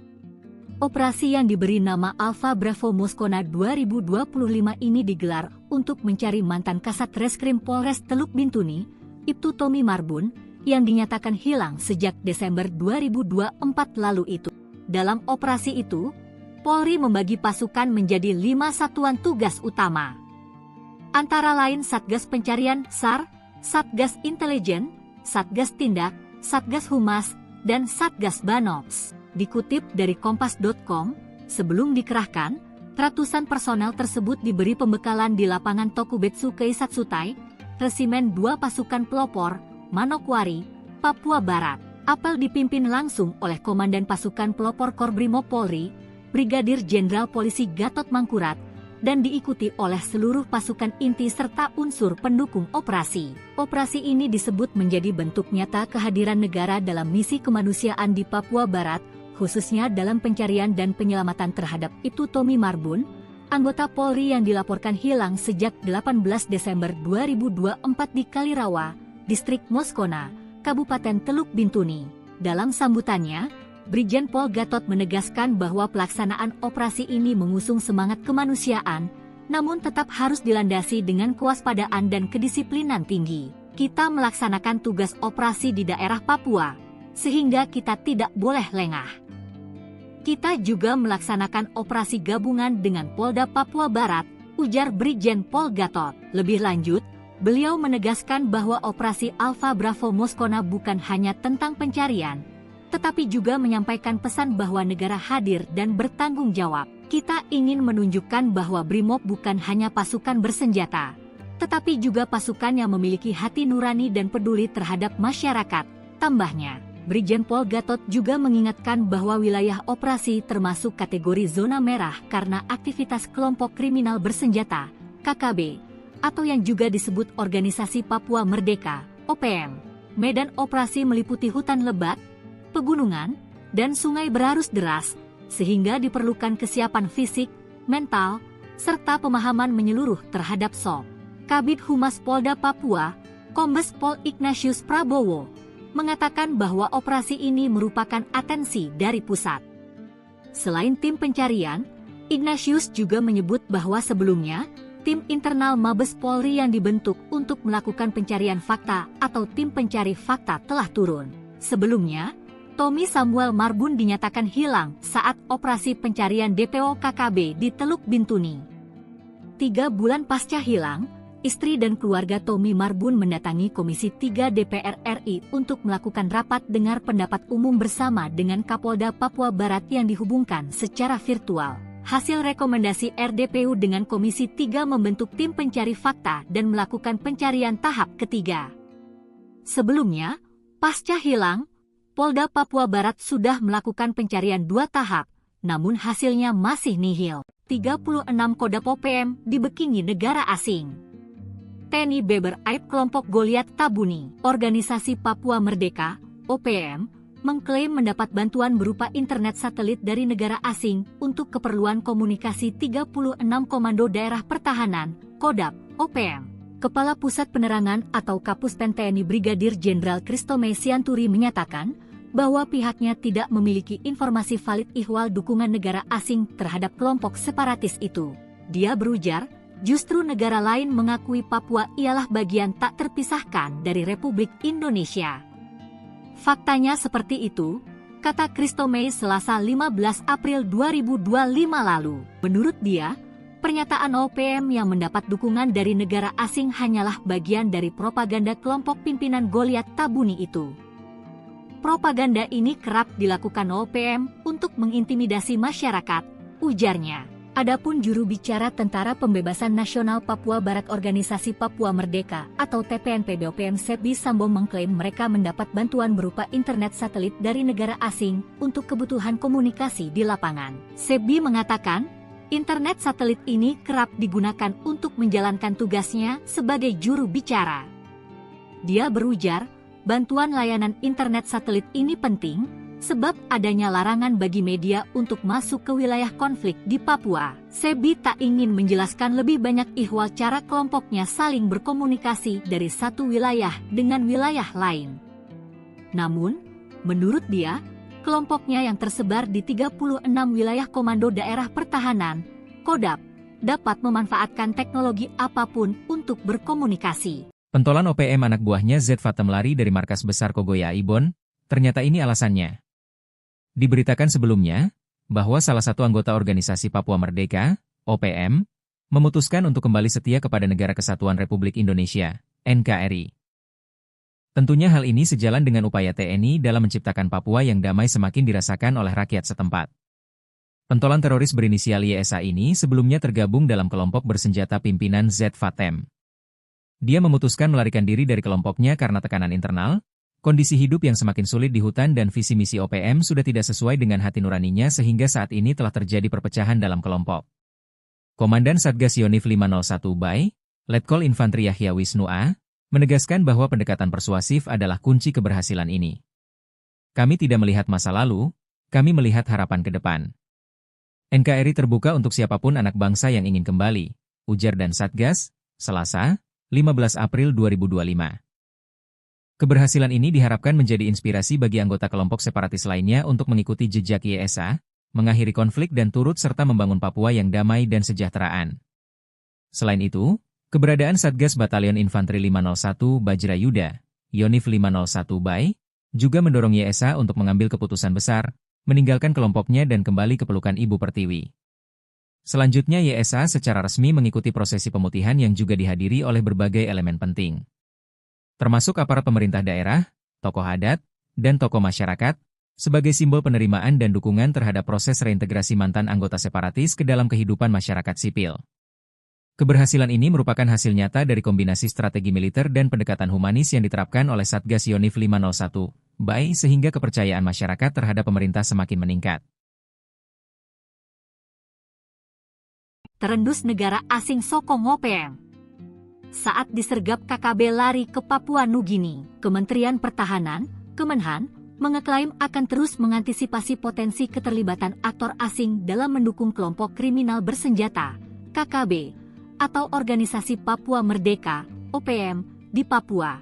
Operasi yang diberi nama Alpha Bravo Moskona dua ribu dua puluh lima ini digelar untuk mencari mantan Kasat Reskrim Polres Teluk Bintuni, Ibtu Tommy Marbun, yang dinyatakan hilang sejak Desember dua ribu dua puluh empat lalu itu. Dalam operasi itu, Polri membagi pasukan menjadi lima satuan tugas utama. Antara lain Satgas Pencarian, sar, Satgas Intelijen, Satgas Tindak, Satgas Humas, dan Satgas Banops. Dikutip dari kompas dot com, sebelum dikerahkan, ratusan personel tersebut diberi pembekalan di lapangan Tokubetsu Keisatsutai, Resimen dua Pasukan Pelopor, Manokwari, Papua Barat. Apel dipimpin langsung oleh Komandan Pasukan Pelopor Korbrimob Polri, Brigadir Jenderal Polisi Gatot Mangkurat, dan diikuti oleh seluruh pasukan inti serta unsur pendukung operasi. Operasi ini disebut menjadi bentuk nyata kehadiran negara dalam misi kemanusiaan di Papua Barat, khususnya dalam pencarian dan penyelamatan terhadap Ibtu Tommy Marbun, anggota Polri yang dilaporkan hilang sejak delapan belas Desember dua ribu dua puluh empat di Kalirawa, Distrik Moskona, Kabupaten Teluk Bintuni. Dalam sambutannya, Brigjen Pol Gatot menegaskan bahwa pelaksanaan operasi ini mengusung semangat kemanusiaan, namun tetap harus dilandasi dengan kewaspadaan dan kedisiplinan tinggi. Kita melaksanakan tugas operasi di daerah Papua, sehingga kita tidak boleh lengah. Kita juga melaksanakan operasi gabungan dengan Polda Papua Barat, ujar Brigjen Pol Gatot. Lebih lanjut, beliau menegaskan bahwa operasi Alpha Bravo Moskona bukan hanya tentang pencarian, tetapi juga menyampaikan pesan bahwa negara hadir dan bertanggung jawab. Kita ingin menunjukkan bahwa Brimob bukan hanya pasukan bersenjata, tetapi juga pasukan yang memiliki hati nurani dan peduli terhadap masyarakat, tambahnya. Brigjen Pol Gatot juga mengingatkan bahwa wilayah operasi termasuk kategori zona merah karena aktivitas kelompok kriminal bersenjata, K K B, atau yang juga disebut Organisasi Papua Merdeka, O P M. Medan operasi meliputi hutan lebat, pegunungan, dan sungai berarus deras, sehingga diperlukan kesiapan fisik, mental, serta pemahaman menyeluruh terhadap sob. Kabid Humas Polda Papua, Kombes Pol Ignatius Prabowo, mengatakan bahwa operasi ini merupakan atensi dari pusat. Selain tim pencarian, Ignatius juga menyebut bahwa sebelumnya, tim internal Mabes Polri yang dibentuk untuk melakukan pencarian fakta atau tim pencari fakta telah turun. Sebelumnya, Tommy Samuel Marbun dinyatakan hilang saat operasi pencarian D P O K K B di Teluk Bintuni. Tiga bulan pasca hilang, istri dan keluarga Tommy Marbun mendatangi Komisi tiga D P R R I untuk melakukan rapat dengar pendapat umum bersama dengan Kapolda Papua Barat yang dihubungkan secara virtual. Hasil rekomendasi R D P U dengan Komisi tiga membentuk tim pencari fakta dan melakukan pencarian tahap ketiga. Sebelumnya, pasca hilang, Polda Papua Barat sudah melakukan pencarian dua tahap, namun hasilnya masih nihil. Tiga puluh enam Kodap O P M dibekingi negara asing. Teni Beber aib kelompok Goliat Tabuni. Organisasi Papua Merdeka, O P M, mengklaim mendapat bantuan berupa internet satelit dari negara asing untuk keperluan komunikasi tiga puluh enam Komando Daerah Pertahanan, Kodap, O P M. Kepala Pusat Penerangan atau Kapus Pen T N I Brigadir Jenderal Kristome Sianturi menyatakan bahwa pihaknya tidak memiliki informasi valid ihwal dukungan negara asing terhadap kelompok separatis itu. Dia berujar, justru negara lain mengakui Papua ialah bagian tak terpisahkan dari Republik Indonesia. Faktanya seperti itu, kata Kristome Selasa lima belas April dua ribu dua puluh lima lalu. Menurut dia, pernyataan O P M yang mendapat dukungan dari negara asing hanyalah bagian dari propaganda kelompok pimpinan Goliat Tabuni itu. Propaganda ini kerap dilakukan O P M untuk mengintimidasi masyarakat, ujarnya. Adapun juru bicara Tentara Pembebasan Nasional Papua Barat Organisasi Papua Merdeka atau T P N P B O P M Sebi Sambo mengklaim mereka mendapat bantuan berupa internet satelit dari negara asing untuk kebutuhan komunikasi di lapangan. Sebi mengatakan, internet satelit ini kerap digunakan untuk menjalankan tugasnya sebagai juru bicara. Dia berujar, bantuan layanan internet satelit ini penting, sebab adanya larangan bagi media untuk masuk ke wilayah konflik di Papua. Sebi tak ingin menjelaskan lebih banyak ihwal cara kelompoknya saling berkomunikasi dari satu wilayah dengan wilayah lain. Namun, menurut dia, kelompoknya yang tersebar di tiga puluh enam wilayah Komando Daerah Pertahanan, Kodap, dapat memanfaatkan teknologi apapun untuk berkomunikasi. Pentolan O P M anak buahnya Z Fatem lari dari markas besar Kogoya Aibon, ternyata ini alasannya. Diberitakan sebelumnya, bahwa salah satu anggota organisasi Papua Merdeka, O P M, memutuskan untuk kembali setia kepada Negara Kesatuan Republik Indonesia, N K R I. Tentunya hal ini sejalan dengan upaya T N I dalam menciptakan Papua yang damai semakin dirasakan oleh rakyat setempat. Pentolan teroris berinisial Y S A ini sebelumnya tergabung dalam kelompok bersenjata pimpinan Z Fatem. Dia memutuskan melarikan diri dari kelompoknya karena tekanan internal, kondisi hidup yang semakin sulit di hutan dan visi misi O P M sudah tidak sesuai dengan hati nuraninya sehingga saat ini telah terjadi perpecahan dalam kelompok. Komandan Satgas Yonif lima nol satu Bay, Letkol Infantri Yahya Wisnu A, menegaskan bahwa pendekatan persuasif adalah kunci keberhasilan ini. Kami tidak melihat masa lalu, kami melihat harapan ke depan. N K R I terbuka untuk siapapun anak bangsa yang ingin kembali, ujar dan Satgas, Selasa, lima belas April dua ribu dua lima. Keberhasilan ini diharapkan menjadi inspirasi bagi anggota kelompok separatis lainnya untuk mengikuti jejak Y S A, mengakhiri konflik dan turut serta membangun Papua yang damai dan sejahteraan. Selain itu, keberadaan Satgas Batalion Infanteri lima nol satu Bajra Yuda, Yonif lima nol satu Bay, juga mendorong Y S A untuk mengambil keputusan besar, meninggalkan kelompoknya dan kembali ke pelukan Ibu Pertiwi. Selanjutnya Y S A secara resmi mengikuti prosesi pemutihan yang juga dihadiri oleh berbagai elemen penting, termasuk aparat pemerintah daerah, tokoh adat, dan tokoh masyarakat, sebagai simbol penerimaan dan dukungan terhadap proses reintegrasi mantan anggota separatis ke dalam kehidupan masyarakat sipil. Keberhasilan ini merupakan hasil nyata dari kombinasi strategi militer dan pendekatan humanis yang diterapkan oleh Satgas Yonif lima nol satu Bay sehingga kepercayaan masyarakat terhadap pemerintah semakin meningkat. Terendus negara asing sokong O P M. Saat disergap K K B lari ke Papua Nugini, Kementerian Pertahanan, Kemenhan, mengeklaim akan terus mengantisipasi potensi keterlibatan aktor asing dalam mendukung kelompok kriminal bersenjata, K K B, atau Organisasi Papua Merdeka, O P M, di Papua,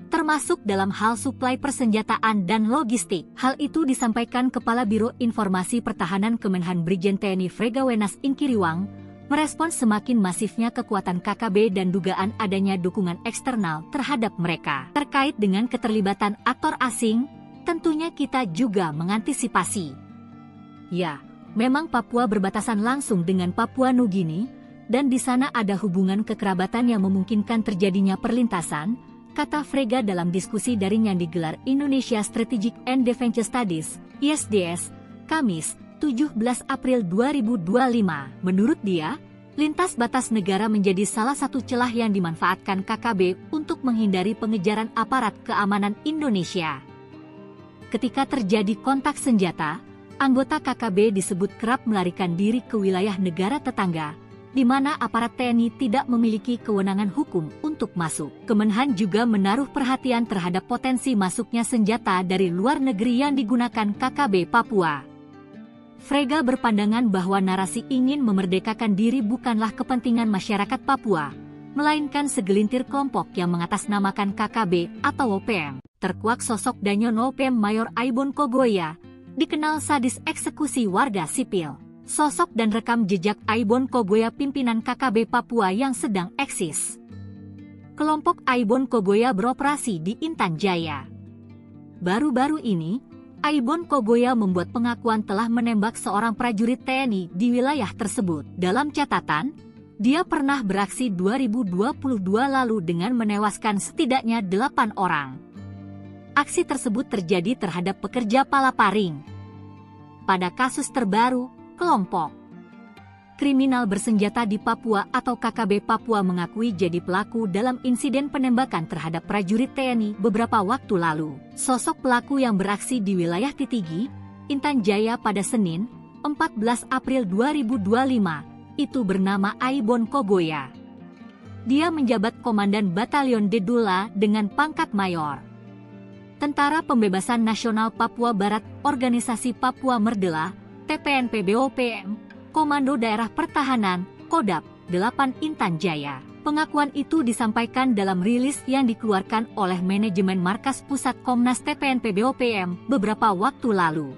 termasuk dalam hal suplai persenjataan dan logistik. Hal itu disampaikan Kepala Biro Informasi Pertahanan Kemenhan Brigjen T N I Frega Wenas Ingkiriwang, merespons semakin masifnya kekuatan K K B dan dugaan adanya dukungan eksternal terhadap mereka. Terkait dengan keterlibatan aktor asing, tentunya kita juga mengantisipasi. Ya, memang Papua berbatasan langsung dengan Papua Nugini, dan di sana ada hubungan kekerabatan yang memungkinkan terjadinya perlintasan, kata Frega dalam diskusi daring yang digelar Indonesia Strategic and Defense Studies, I S D S, Kamis, tujuh belas April dua ribu dua lima. Menurut dia, lintas batas negara menjadi salah satu celah yang dimanfaatkan K K B untuk menghindari pengejaran aparat keamanan Indonesia. Ketika terjadi kontak senjata, anggota K K B disebut kerap melarikan diri ke wilayah negara tetangga, di mana aparat T N I tidak memiliki kewenangan hukum untuk masuk. Kemenhan juga menaruh perhatian terhadap potensi masuknya senjata dari luar negeri yang digunakan K K B Papua. Frega berpandangan bahwa narasi ingin memerdekakan diri bukanlah kepentingan masyarakat Papua, melainkan segelintir kelompok yang mengatasnamakan K K B atau O P M. Terkuak sosok Danyon O P M Mayor Aibon Kogoya, dikenal sadis eksekusi warga sipil. Sosok dan rekam jejak Aibon Kogoya pimpinan K K B Papua yang sedang eksis. Kelompok Aibon Kogoya beroperasi di Intan Jaya. Baru-baru ini, Aibon Kogoya membuat pengakuan telah menembak seorang prajurit T N I di wilayah tersebut. Dalam catatan, dia pernah beraksi dua ribu dua puluh dua lalu dengan menewaskan setidaknya delapan orang. Aksi tersebut terjadi terhadap pekerja palaparing. Pada kasus terbaru, kelompok kriminal bersenjata di Papua atau K K B Papua mengakui jadi pelaku dalam insiden penembakan terhadap prajurit T N I beberapa waktu lalu. Sosok pelaku yang beraksi di wilayah Titigi, Intan Jaya pada Senin, empat belas April dua ribu dua lima, itu bernama Aibon Kogoya. Dia menjabat Komandan Batalion Dedula dengan pangkat Mayor. Tentara Pembebasan Nasional Papua Barat, Organisasi Papua Merdela, T P N P B O P M, Komando Daerah Pertahanan, Kodap, delapan Intan Jaya. Pengakuan itu disampaikan dalam rilis yang dikeluarkan oleh manajemen Markas Pusat Komnas T P N P B O P M beberapa waktu lalu.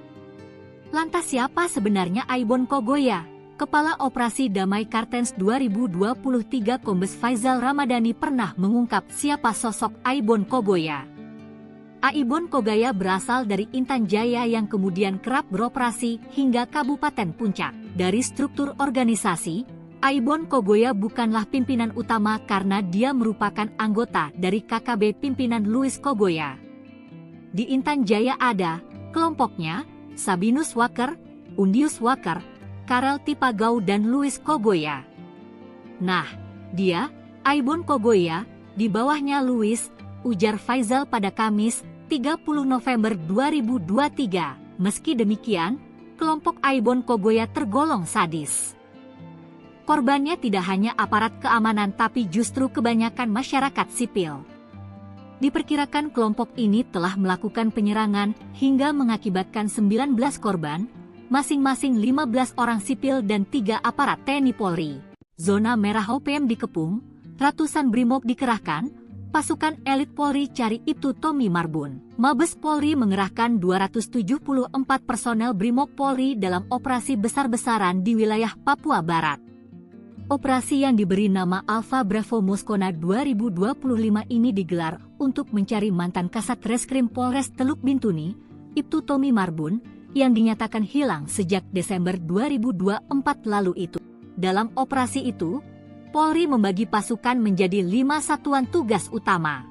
Lantas siapa sebenarnya Aibon Kogoya? Kepala Operasi Damai Kartens dua ribu dua puluh tiga Kombes Faizal Ramadhani pernah mengungkap siapa sosok Aibon Kogoya. Aibon Kogoya berasal dari Intan Jaya yang kemudian kerap beroperasi hingga Kabupaten Puncak. Dari struktur organisasi, Aibon Kogoya bukanlah pimpinan utama karena dia merupakan anggota dari K K B pimpinan Louis Kogoya. Di Intan Jaya ada kelompoknya, Sabinus Waker, Undius Waker, Karel Tipagau dan Louis Kogoya. Nah, dia, Aibon Kogoya, di bawahnya Louis, ujar Faizal pada Kamis, tiga puluh November dua ribu dua tiga. Meski demikian, kelompok Aibon Kogoya tergolong sadis. Korbannya tidak hanya aparat keamanan tapi justru kebanyakan masyarakat sipil. Diperkirakan kelompok ini telah melakukan penyerangan hingga mengakibatkan sembilan belas korban, masing-masing lima belas orang sipil dan tiga aparat T N I Polri. Zona merah O P M dikepung, ratusan brimob dikerahkan, pasukan elit Polri cari Ibtu Tommy Marbun. Mabes Polri mengerahkan dua ratus tujuh puluh empat personel brimob Polri dalam operasi besar-besaran di wilayah Papua Barat. Operasi yang diberi nama Alpha Bravo Moskona dua ribu dua puluh lima ini digelar untuk mencari mantan Kasat Reskrim Polres Teluk Bintuni, Ibtu Tommy Marbun, yang dinyatakan hilang sejak Desember dua ribu dua puluh empat lalu itu. Dalam operasi itu, Polri membagi pasukan menjadi lima satuan tugas utama.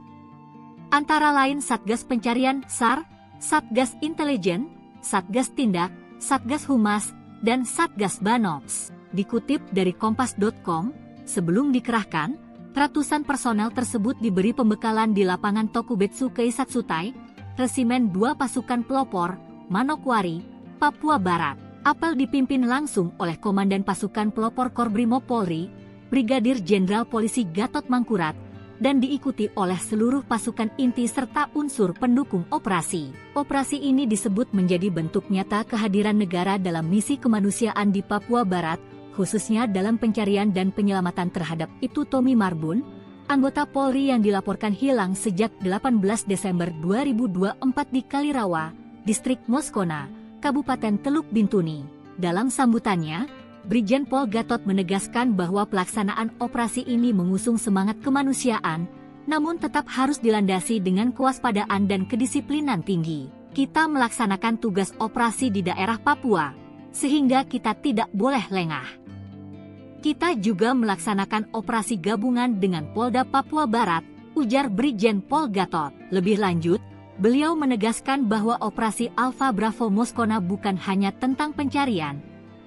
Antara lain Satgas Pencarian, sar, Satgas Intelijen, Satgas Tindak, Satgas Humas, dan Satgas Banops. Dikutip dari kompas dot com, sebelum dikerahkan, ratusan personel tersebut diberi pembekalan di lapangan Tokubetsu Keisatsutai, Resimen dua Pasukan Pelopor, Manokwari, Papua Barat. Apel dipimpin langsung oleh Komandan Pasukan Pelopor Korbrimob Polri, Brigadir Jenderal Polisi Gatot Mangkurat, dan diikuti oleh seluruh pasukan inti serta unsur pendukung operasi. Operasi ini disebut menjadi bentuk nyata kehadiran negara dalam misi kemanusiaan di Papua Barat, khususnya dalam pencarian dan penyelamatan terhadap Ibtu Tommy Marbun, anggota Polri yang dilaporkan hilang sejak delapan belas Desember dua ribu dua puluh empat di Kalirawa, Distrik Moskona, Kabupaten Teluk Bintuni. Dalam sambutannya, Brigjen Pol Gatot menegaskan bahwa pelaksanaan operasi ini mengusung semangat kemanusiaan, namun tetap harus dilandasi dengan kewaspadaan dan kedisiplinan tinggi. Kita melaksanakan tugas operasi di daerah Papua, sehingga kita tidak boleh lengah. Kita juga melaksanakan operasi gabungan dengan Polda Papua Barat, ujar Brigjen Pol Gatot. Lebih lanjut, beliau menegaskan bahwa operasi Alpha Bravo Moskona bukan hanya tentang pencarian,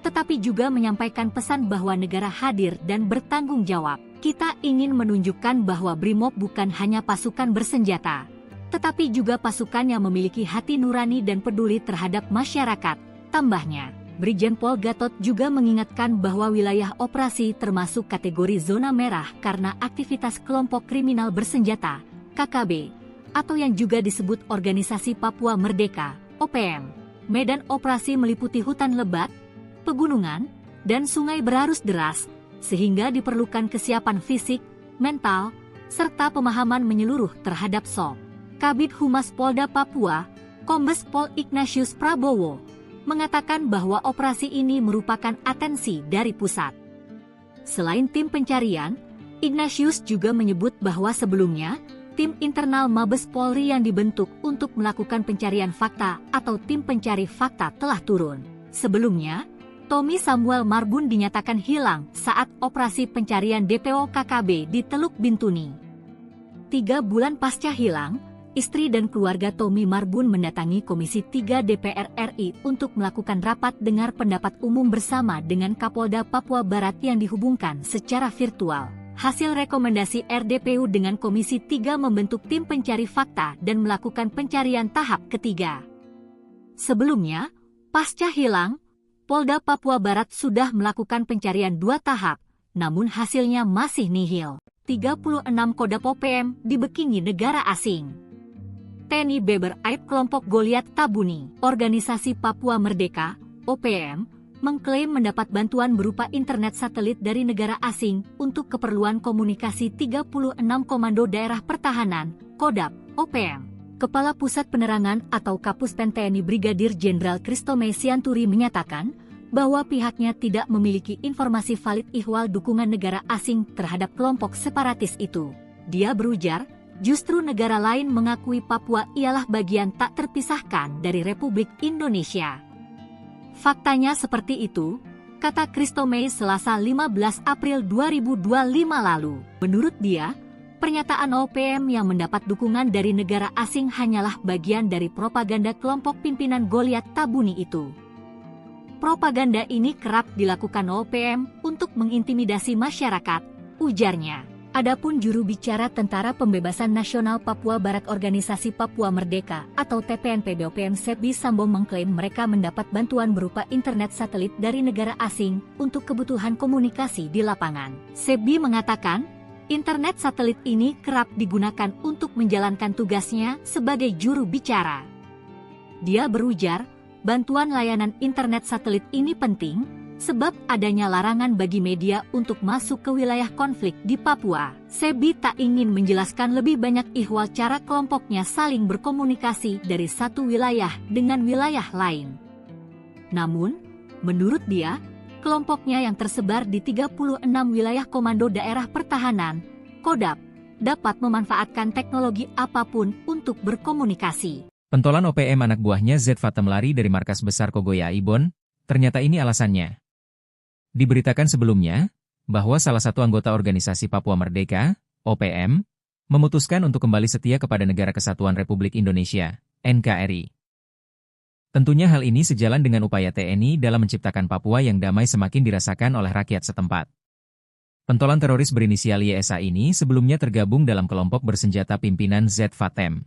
tetapi juga menyampaikan pesan bahwa negara hadir dan bertanggung jawab. Kita ingin menunjukkan bahwa Brimob bukan hanya pasukan bersenjata, tetapi juga pasukan yang memiliki hati nurani dan peduli terhadap masyarakat, tambahnya. Brigjen Pol Gatot juga mengingatkan bahwa wilayah operasi termasuk kategori zona merah karena aktivitas kelompok kriminal bersenjata, K K B, atau yang juga disebut Organisasi Papua Merdeka, O P M. Medan operasi meliputi hutan lebat, pegunungan, dan sungai berarus deras, sehingga diperlukan kesiapan fisik, mental, serta pemahaman menyeluruh terhadap sop. Kabid Humas Polda Papua, Kombes Pol Ignatius Prabowo, mengatakan bahwa operasi ini merupakan atensi dari pusat. Selain tim pencarian, Ignatius juga menyebut bahwa sebelumnya, tim internal Mabes Polri yang dibentuk untuk melakukan pencarian fakta atau tim pencari fakta telah turun. Sebelumnya, Tommy Samuel Marbun dinyatakan hilang saat operasi pencarian D P O K K B di Teluk Bintuni. Tiga bulan pasca hilang, istri dan keluarga Tommy Marbun mendatangi Komisi tiga D P R R I untuk melakukan rapat dengar pendapat umum bersama dengan Kapolda Papua Barat yang dihubungkan secara virtual. Hasil rekomendasi R D P U dengan Komisi tiga membentuk tim pencari fakta dan melakukan pencarian tahap ketiga. Sebelumnya, pasca hilang, Polda Papua Barat sudah melakukan pencarian dua tahap, namun hasilnya masih nihil. Tiga puluh enam Kodap O P M dibekingi negara asing. T N I beber aib kelompok Goliat Tabuni. Organisasi Papua Merdeka, O P M, mengklaim mendapat bantuan berupa internet satelit dari negara asing untuk keperluan komunikasi tiga puluh enam Komando Daerah Pertahanan, Kodap, O P M. Kepala Pusat Penerangan atau Kapus Pen T N I Brigadir Jenderal Kristome Sianturi menyatakan, bahwa pihaknya tidak memiliki informasi valid ihwal dukungan negara asing terhadap kelompok separatis itu. Dia berujar, justru negara lain mengakui Papua ialah bagian tak terpisahkan dari Republik Indonesia. Faktanya seperti itu, kata Christo May Selasa lima belas April dua ribu dua puluh lima lalu. Menurut dia, pernyataan O P M yang mendapat dukungan dari negara asing hanyalah bagian dari propaganda kelompok pimpinan Goliat Tabuni itu. Propaganda ini kerap dilakukan O P M untuk mengintimidasi masyarakat, ujarnya. Adapun juru bicara Tentara Pembebasan Nasional Papua Barat Organisasi Papua Merdeka atau T P N P B O P M Sebi Sambo mengklaim mereka mendapat bantuan berupa internet satelit dari negara asing untuk kebutuhan komunikasi di lapangan. Sebi mengatakan, internet satelit ini kerap digunakan untuk menjalankan tugasnya sebagai juru bicara. Dia berujar, bantuan layanan internet satelit ini penting, sebab adanya larangan bagi media untuk masuk ke wilayah konflik di Papua. Sebi tak ingin menjelaskan lebih banyak ihwal cara kelompoknya saling berkomunikasi dari satu wilayah dengan wilayah lain. Namun, menurut dia, kelompoknya yang tersebar di tiga puluh enam wilayah Komando Daerah Pertahanan, Kodap, dapat memanfaatkan teknologi apapun untuk berkomunikasi. Pentolan O P M anak buahnya Z Fatem lari dari markas besar Kogoya Aibon, ternyata ini alasannya. Diberitakan sebelumnya, bahwa salah satu anggota organisasi Papua Merdeka, O P M, memutuskan untuk kembali setia kepada Negara Kesatuan Republik Indonesia, N K R I. Tentunya hal ini sejalan dengan upaya T N I dalam menciptakan Papua yang damai semakin dirasakan oleh rakyat setempat. Pentolan teroris berinisial Y S A ini sebelumnya tergabung dalam kelompok bersenjata pimpinan Z Fatem.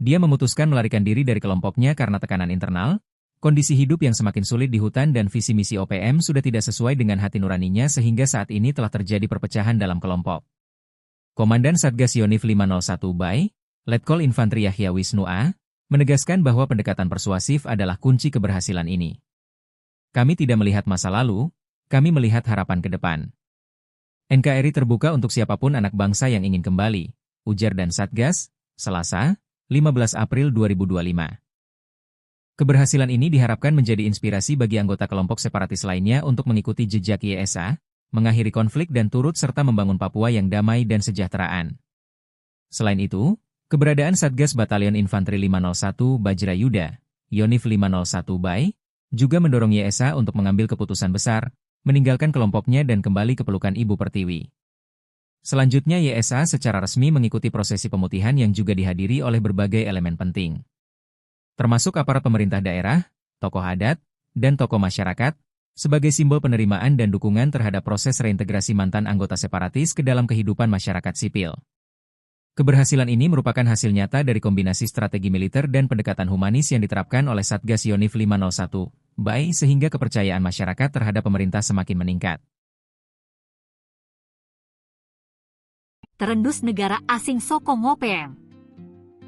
Dia memutuskan melarikan diri dari kelompoknya karena tekanan internal, kondisi hidup yang semakin sulit di hutan dan visi misi O P M sudah tidak sesuai dengan hati nuraninya sehingga saat ini telah terjadi perpecahan dalam kelompok. Komandan Satgas Yonif lima nol satu Bay, Letkol Infantri Yahya Wisnu A, menegaskan bahwa pendekatan persuasif adalah kunci keberhasilan ini. Kami tidak melihat masa lalu, kami melihat harapan ke depan. N K R I terbuka untuk siapapun anak bangsa yang ingin kembali, ujar Dan Satgas, Selasa, lima belas April dua ribu dua puluh lima. Keberhasilan ini diharapkan menjadi inspirasi bagi anggota kelompok separatis lainnya untuk mengikuti jejak Y S A, mengakhiri konflik dan turut serta membangun Papua yang damai dan sejahteraan. Selain itu, keberadaan Satgas Batalion Infanteri lima nol satu Bajra Yuda, Yonif lima nol satu Bay, juga mendorong Y S A untuk mengambil keputusan besar, meninggalkan kelompoknya dan kembali ke pelukan Ibu Pertiwi. Selanjutnya Y S A secara resmi mengikuti prosesi pemutihan yang juga dihadiri oleh berbagai elemen penting, termasuk aparat pemerintah daerah, tokoh adat, dan tokoh masyarakat, sebagai simbol penerimaan dan dukungan terhadap proses reintegrasi mantan anggota separatis ke dalam kehidupan masyarakat sipil. Keberhasilan ini merupakan hasil nyata dari kombinasi strategi militer dan pendekatan humanis yang diterapkan oleh Satgas Yonif lima nol satu Bay sehingga kepercayaan masyarakat terhadap pemerintah semakin meningkat. Terendus negara asing sokong O P M.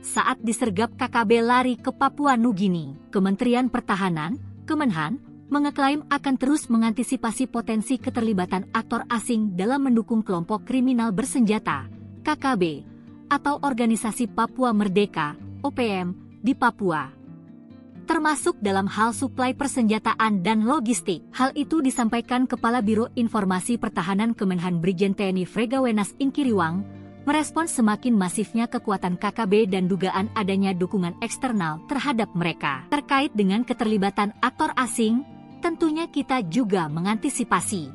Saat disergap K K B lari ke Papua Nugini, Kementerian Pertahanan, Kemenhan, mengeklaim akan terus mengantisipasi potensi keterlibatan aktor asing dalam mendukung kelompok kriminal bersenjata, K K B, atau Organisasi Papua Merdeka, O P M, di Papua, termasuk dalam hal suplai persenjataan dan logistik. Hal itu disampaikan Kepala Biro Informasi Pertahanan Kemenhan Brigjen T N I Frega Wenas Ingkiriwang, merespon semakin masifnya kekuatan K K B dan dugaan adanya dukungan eksternal terhadap mereka. Terkait dengan keterlibatan aktor asing, tentunya kita juga mengantisipasi.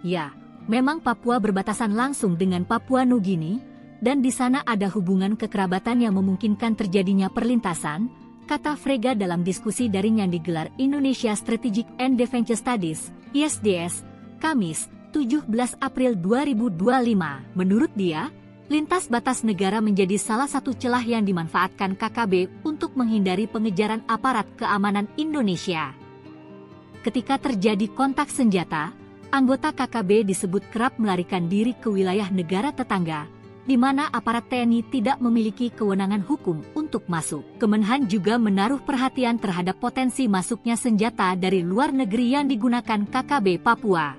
Ya, memang Papua berbatasan langsung dengan Papua Nugini, dan di sana ada hubungan kekerabatan yang memungkinkan terjadinya perlintasan, kata Frega dalam diskusi daring yang digelar Indonesia Strategic and Defense Studies, I S D S, Kamis, tujuh belas April dua ribu dua puluh lima. Menurut dia, lintas batas negara menjadi salah satu celah yang dimanfaatkan K K B untuk menghindari pengejaran aparat keamanan Indonesia. Ketika terjadi kontak senjata, anggota K K B disebut kerap melarikan diri ke wilayah negara tetangga, di mana aparat T N I tidak memiliki kewenangan hukum untuk masuk. Kemenhan juga menaruh perhatian terhadap potensi masuknya senjata dari luar negeri yang digunakan K K B Papua.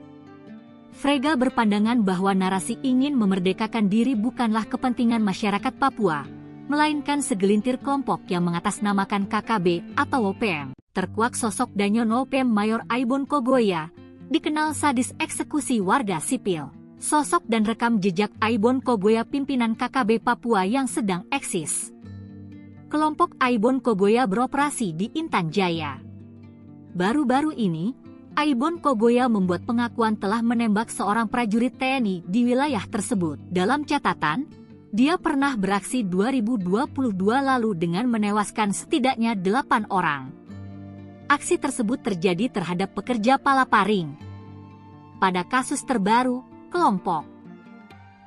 Frega berpandangan bahwa narasi ingin memerdekakan diri bukanlah kepentingan masyarakat Papua, melainkan segelintir kelompok yang mengatasnamakan K K B atau O P M. terkuak sosok Danyono P M Mayor Aibon Kogoya, dikenal sadis eksekusi warga sipil. Sosok dan rekam jejak Aibon Kogoya, pimpinan K K B Papua yang sedang eksis. Kelompok Aibon Kogoya beroperasi di Intan Jaya. Baru-baru ini, Aibon Kogoya membuat pengakuan telah menembak seorang prajurit T N I di wilayah tersebut. Dalam catatan, dia pernah beraksi dua ribu dua puluh dua lalu dengan menewaskan setidaknya delapan orang. Aksi tersebut terjadi terhadap pekerja palaparing. Pada kasus terbaru, kelompok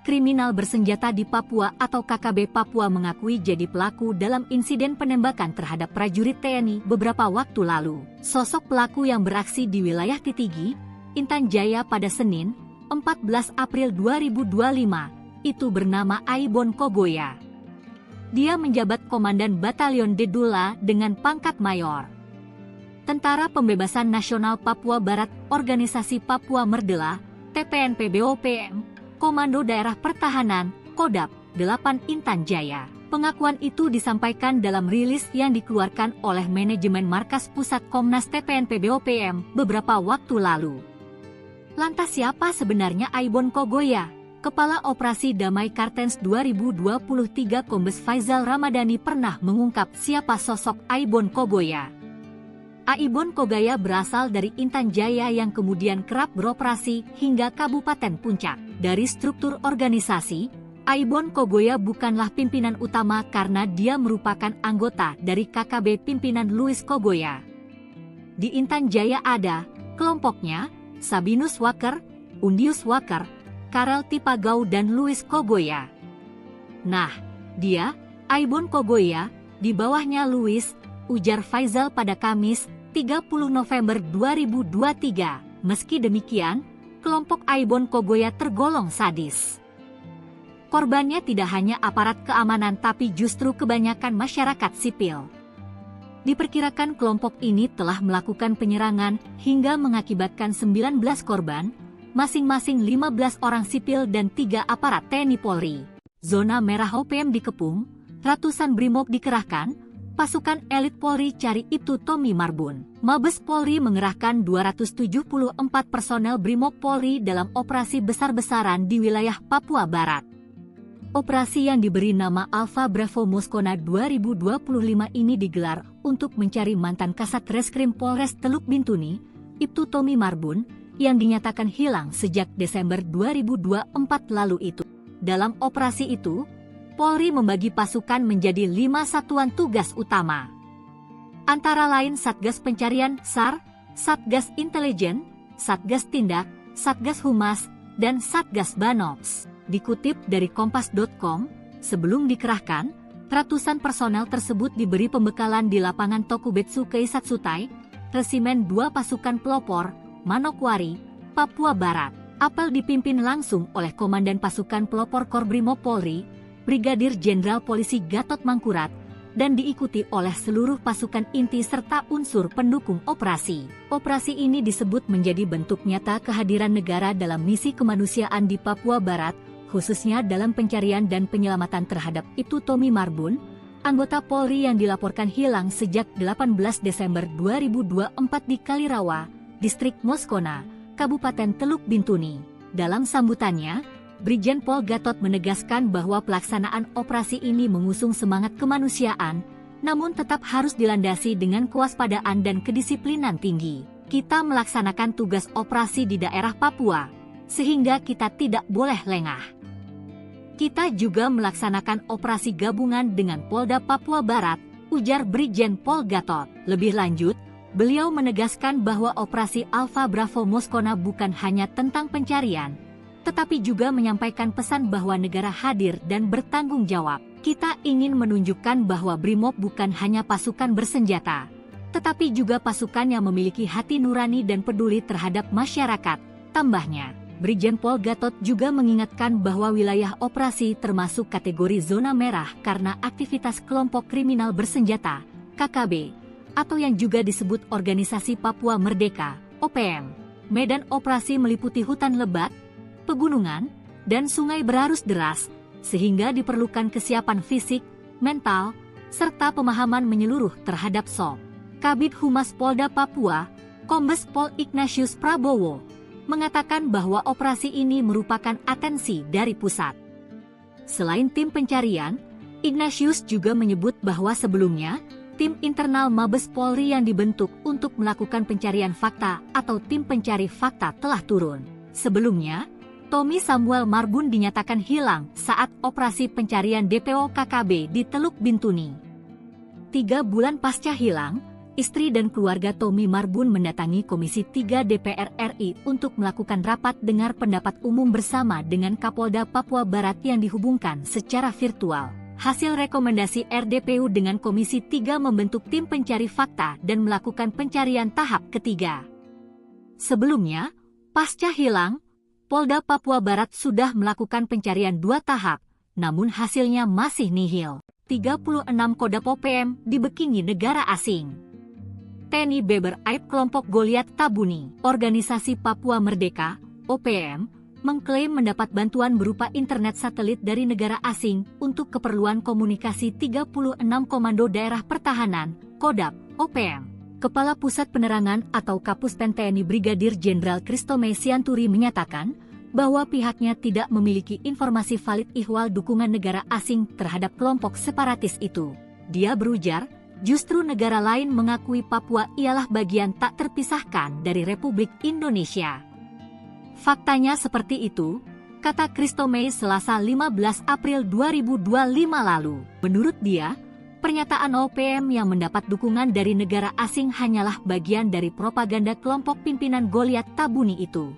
kriminal bersenjata di Papua atau K K B Papua mengakui jadi pelaku dalam insiden penembakan terhadap prajurit T N I beberapa waktu lalu. Sosok pelaku yang beraksi di wilayah Titigi, Intan Jaya pada Senin, empat belas April dua ribu dua lima, itu bernama Aibon Kogoya. Dia menjabat Komandan Batalion Dedula dengan pangkat Mayor. Tentara Pembebasan Nasional Papua Barat, Organisasi Papua Merdela, T P N P B O P M, Komando Daerah Pertahanan, Kodap, delapan Intan Jaya. Pengakuan itu disampaikan dalam rilis yang dikeluarkan oleh manajemen Markas Pusat Komnas T P N P B O P M beberapa waktu lalu. Lantas siapa sebenarnya Aibon Kogoya? Kepala Operasi Damai Kartens dua ribu dua puluh tiga Kombes Faizal Ramadhani pernah mengungkap siapa sosok Aibon Kogoya. Aibon Kogoya berasal dari Intan Jaya yang kemudian kerap beroperasi hingga Kabupaten Puncak. Dari struktur organisasi, Aibon Kogoya bukanlah pimpinan utama karena dia merupakan anggota dari K K B pimpinan Louis Kogoya. Di Intan Jaya ada kelompoknya, Sabinus Waker, Undius Waker, Karel Tipagau dan Louis Kogoya. Nah, dia, Aibon Kogoya, di bawahnya Louis, ujar Faizal pada Kamis, tiga puluh November dua ribu dua tiga. Meski demikian, kelompok Aibon Kogoya tergolong sadis. Korbannya tidak hanya aparat keamanan tapi justru kebanyakan masyarakat sipil. Diperkirakan kelompok ini telah melakukan penyerangan hingga mengakibatkan sembilan belas korban, masing-masing lima belas orang sipil dan tiga aparat T N I Polri. Zona merah O P M dikepung, ratusan brimob dikerahkan, pasukan elit Polri cari Ibtu Tommy Marbun. Mabes Polri mengerahkan dua ratus tujuh puluh empat personel brimob Polri dalam operasi besar-besaran di wilayah Papua Barat. Operasi yang diberi nama Alpha Bravo Moskona dua ribu dua puluh lima ini digelar untuk mencari mantan Kasat Reskrim Polres Teluk Bintuni, Ibtu Tommy Marbun, yang dinyatakan hilang sejak Desember dua ribu dua empat lalu itu. Dalam operasi itu, Polri membagi pasukan menjadi lima satuan tugas utama. Antara lain Satgas Pencarian, sar, Satgas Intelijen, Satgas Tindak, Satgas Humas, dan Satgas Banops. Dikutip dari kompas dot com, sebelum dikerahkan, ratusan personel tersebut diberi pembekalan di lapangan Tokubetsu Keisatsu Tai, Resimen dua Pasukan Pelopor, Manokwari, Papua Barat. Apel dipimpin langsung oleh Komandan Pasukan Pelopor Korbrimob Polri, Brigadir Jenderal Polisi Gatot Mangkurat, dan diikuti oleh seluruh pasukan inti serta unsur pendukung operasi. Operasi ini disebut menjadi bentuk nyata kehadiran negara dalam misi kemanusiaan di Papua Barat, khususnya dalam pencarian dan penyelamatan terhadap Ibtu Tommy Marbun, anggota Polri yang dilaporkan hilang sejak delapan belas Desember dua ribu dua empat di Kalirawa, Distrik Moskona, Kabupaten Teluk Bintuni. Dalam sambutannya, Brigjen Pol Gatot menegaskan bahwa pelaksanaan operasi ini mengusung semangat kemanusiaan, namun tetap harus dilandasi dengan kewaspadaan dan kedisiplinan tinggi. Kita melaksanakan tugas operasi di daerah Papua, sehingga kita tidak boleh lengah. Kita juga melaksanakan operasi gabungan dengan Polda Papua Barat, ujar Brigjen Pol Gatot. Lebih lanjut, beliau menegaskan bahwa operasi Alpha Bravo Moskona bukan hanya tentang pencarian, tetapi juga menyampaikan pesan bahwa negara hadir dan bertanggung jawab. Kita ingin menunjukkan bahwa Brimob bukan hanya pasukan bersenjata, tetapi juga pasukan yang memiliki hati nurani dan peduli terhadap masyarakat, tambahnya. Brigjen Pol Gatot juga mengingatkan bahwa wilayah operasi termasuk kategori zona merah karena aktivitas kelompok kriminal bersenjata, K K B, atau yang juga disebut Organisasi Papua Merdeka, O P M. Medan operasi meliputi hutan lebat, pegunungan, dan sungai berarus deras, sehingga diperlukan kesiapan fisik, mental, serta pemahaman menyeluruh terhadap sob. Kabid Humas Polda Papua, Kombes Pol Ignatius Prabowo, mengatakan bahwa operasi ini merupakan atensi dari pusat. Selain tim pencarian, Ignatius juga menyebut bahwa sebelumnya, tim internal Mabes Polri yang dibentuk untuk melakukan pencarian fakta atau tim pencari fakta telah turun. Sebelumnya, Tommy Samuel Marbun dinyatakan hilang saat operasi pencarian D P O K K B di Teluk Bintuni. Tiga bulan pasca hilang, istri dan keluarga Tommy Marbun mendatangi Komisi tiga D P R R I untuk melakukan rapat dengar pendapat umum bersama dengan Kapolda Papua Barat yang dihubungkan secara virtual. Hasil rekomendasi R D P U dengan Komisi tiga membentuk tim pencari fakta dan melakukan pencarian tahap ketiga. Sebelumnya, pasca hilang, Polda Papua Barat sudah melakukan pencarian dua tahap, namun hasilnya masih nihil. Tiga puluh enam Kodap O P M dibekingi negara asing. Teni beber aib kelompok Goliat Tabuni. Organisasi Papua Merdeka, O P M, mengklaim mendapat bantuan berupa internet satelit dari negara asing untuk keperluan komunikasi tiga puluh enam Komando Daerah Pertahanan, Kodap, O P M. Kepala Pusat Penerangan atau Kapus Pen T N I Brigadir Jenderal Christo Mei Sianturi menyatakan bahwa pihaknya tidak memiliki informasi valid ihwal dukungan negara asing terhadap kelompok separatis itu. Dia berujar, justru negara lain mengakui Papua ialah bagian tak terpisahkan dari Republik Indonesia. Faktanya seperti itu, kata Christo Mei Selasa lima belas April dua ribu dua lima lalu. Menurut dia, pernyataan O P M yang mendapat dukungan dari negara asing hanyalah bagian dari propaganda kelompok pimpinan Goliat Tabuni itu.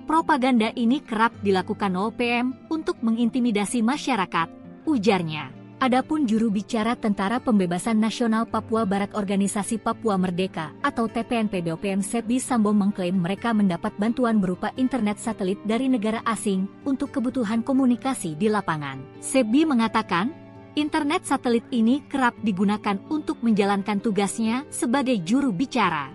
Propaganda ini kerap dilakukan O P M untuk mengintimidasi masyarakat, ujarnya. Adapun juru bicara Tentara Pembebasan Nasional Papua Barat Organisasi Papua Merdeka atau T P N P B O P M Sebi Sambo mengklaim mereka mendapat bantuan berupa internet satelit dari negara asing untuk kebutuhan komunikasi di lapangan. Sebi mengatakan, internet satelit ini kerap digunakan untuk menjalankan tugasnya sebagai juru bicara.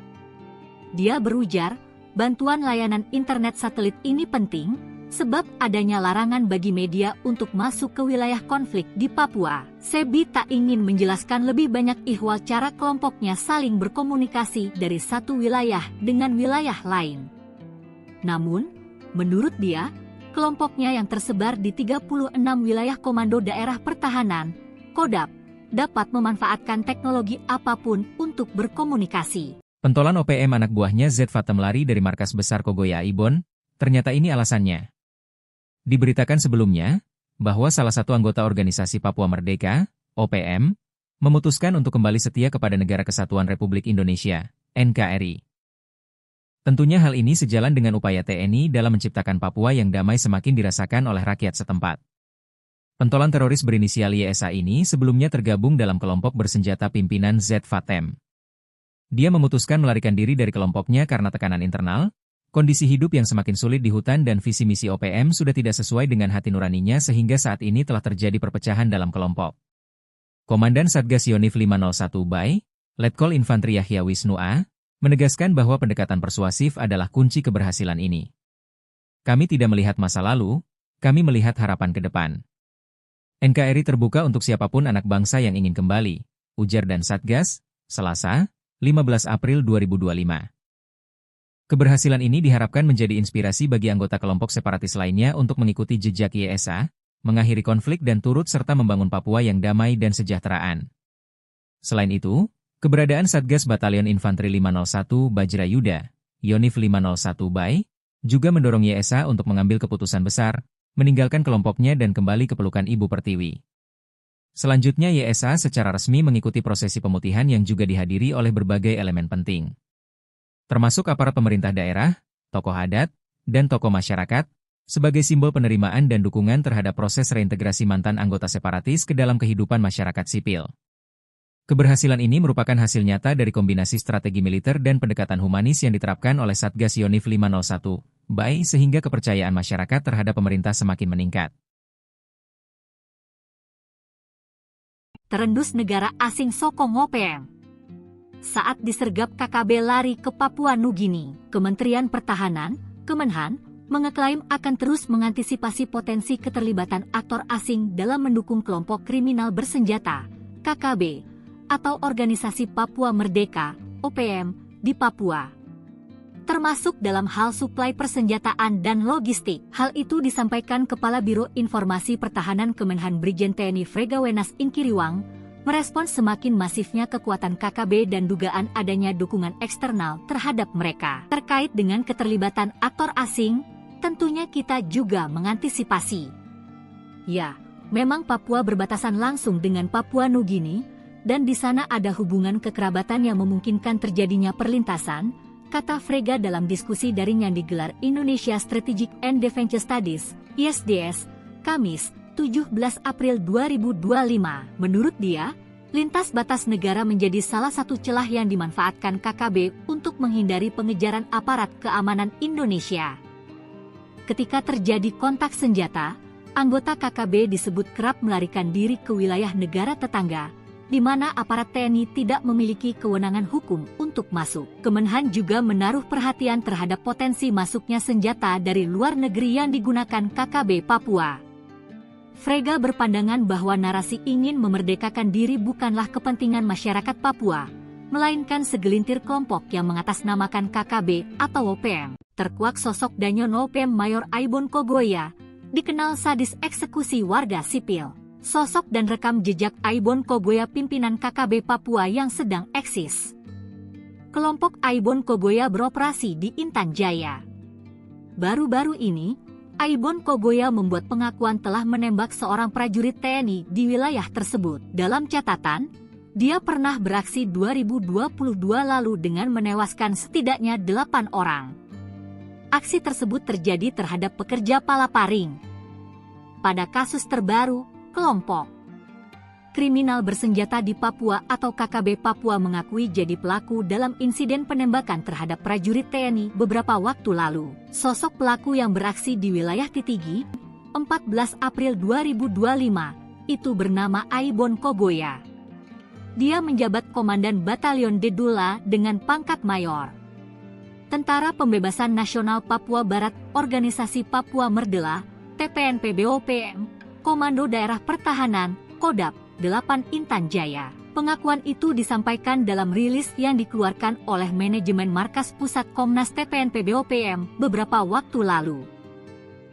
Dia berujar, bantuan layanan internet satelit ini penting, sebab adanya larangan bagi media untuk masuk ke wilayah konflik di Papua. Sebi tak ingin menjelaskan lebih banyak ihwal cara kelompoknya saling berkomunikasi dari satu wilayah dengan wilayah lain. Namun, menurut dia, kelompoknya yang tersebar di tiga puluh enam wilayah Komando Daerah Pertahanan, Kodap, dapat memanfaatkan teknologi apapun untuk berkomunikasi. Pentolan O P M anak buahnya Z Fatem lari dari markas besar Kogoya Ibon, ternyata ini alasannya. Diberitakan sebelumnya, bahwa salah satu anggota organisasi Papua Merdeka, O P M, memutuskan untuk kembali setia kepada Negara Kesatuan Republik Indonesia, N K R I. Tentunya hal ini sejalan dengan upaya T N I dalam menciptakan Papua yang damai semakin dirasakan oleh rakyat setempat. Pentolan teroris berinisial Y S A ini sebelumnya tergabung dalam kelompok bersenjata pimpinan Z Fatem. Dia memutuskan melarikan diri dari kelompoknya karena tekanan internal, kondisi hidup yang semakin sulit di hutan dan visi misi O P M sudah tidak sesuai dengan hati nuraninya sehingga saat ini telah terjadi perpecahan dalam kelompok. Komandan Satgas Yonif lima nol satu Bay, Letkol Infantri Yahya Wisnu A, menegaskan bahwa pendekatan persuasif adalah kunci keberhasilan ini. Kami tidak melihat masa lalu, kami melihat harapan ke depan. N K R I terbuka untuk siapapun anak bangsa yang ingin kembali, ujar Dan Satgas, Selasa, lima belas April dua ribu dua lima. Keberhasilan ini diharapkan menjadi inspirasi bagi anggota kelompok separatis lainnya untuk mengikuti jejak Y S A, mengakhiri konflik dan turut serta membangun Papua yang damai dan sejahteraan. Selain itu, keberadaan Satgas Batalion Infanteri lima nol satu Bajra Yuda, Yonif lima nol satu Bay, juga mendorong Y S A untuk mengambil keputusan besar, meninggalkan kelompoknya dan kembali ke pelukan Ibu Pertiwi. Selanjutnya Y S A secara resmi mengikuti prosesi pemutihan yang juga dihadiri oleh berbagai elemen penting, termasuk aparat pemerintah daerah, tokoh adat, dan tokoh masyarakat, sebagai simbol penerimaan dan dukungan terhadap proses reintegrasi mantan anggota separatis ke dalam kehidupan masyarakat sipil. Keberhasilan ini merupakan hasil nyata dari kombinasi strategi militer dan pendekatan humanis yang diterapkan oleh Satgas Yonif lima nol satu Bay sehingga kepercayaan masyarakat terhadap pemerintah semakin meningkat. Terendus negara asing sokong O P M. Saat disergap K K B lari ke Papua Nugini, Kementerian Pertahanan, Kemenhan, mengeklaim akan terus mengantisipasi potensi keterlibatan aktor asing dalam mendukung kelompok kriminal bersenjata, K K B, atau Organisasi Papua Merdeka, O P M, di Papua, termasuk dalam hal suplai persenjataan dan logistik. Hal itu disampaikan Kepala Biro Informasi Pertahanan Kemenhan Brigjen T N I Frega Wenas Ingkiriwang, merespons semakin masifnya kekuatan K K B dan dugaan adanya dukungan eksternal terhadap mereka. Terkait dengan keterlibatan aktor asing, tentunya kita juga mengantisipasi. Ya, memang Papua berbatasan langsung dengan Papua Nugini, dan di sana ada hubungan kekerabatan yang memungkinkan terjadinya perlintasan, kata Frega dalam diskusi daring yang digelar Indonesia Strategic and Defense Studies, I S D S, Kamis, tujuh belas April dua ribu dua lima. Menurut dia, lintas batas negara menjadi salah satu celah yang dimanfaatkan K K B untuk menghindari pengejaran aparat keamanan Indonesia. Ketika terjadi kontak senjata, anggota K K B disebut kerap melarikan diri ke wilayah negara tetangga, di mana aparat T N I tidak memiliki kewenangan hukum untuk masuk. Kemenhan juga menaruh perhatian terhadap potensi masuknya senjata dari luar negeri yang digunakan K K B Papua. Frega berpandangan bahwa narasi ingin memerdekakan diri bukanlah kepentingan masyarakat Papua, melainkan segelintir kelompok yang mengatasnamakan K K B atau O P M. Terkuak sosok Danyo Nopem Mayor Aibon Kogoya, dikenal sadis eksekusi warga sipil. Sosok dan rekam jejak Aibon Kogoya, pimpinan K K B Papua yang sedang eksis. Kelompok Aibon Kogoya beroperasi di Intan Jaya. Baru-baru ini, Aibon Kogoya membuat pengakuan telah menembak seorang prajurit T N I di wilayah tersebut. Dalam catatan, dia pernah beraksi dua ribu dua puluh dua lalu dengan menewaskan setidaknya delapan orang. Aksi tersebut terjadi terhadap pekerja palaparing. Pada kasus terbaru, kelompok kriminal bersenjata di Papua atau K K B Papua mengakui jadi pelaku dalam insiden penembakan terhadap prajurit T N I beberapa waktu lalu. Sosok pelaku yang beraksi di wilayah Titigi, empat belas April dua ribu dua lima, itu bernama Aibon Kogoya. Dia menjabat Komandan Batalion Dedula dengan pangkat Mayor. Tentara Pembebasan Nasional Papua Barat, Organisasi Papua Merdela, T P N P B O P M, Komando Daerah Pertahanan, Kodap, delapan Intan Jaya. Pengakuan itu disampaikan dalam rilis yang dikeluarkan oleh manajemen Markas Pusat Komnas T P N P B O P M beberapa waktu lalu.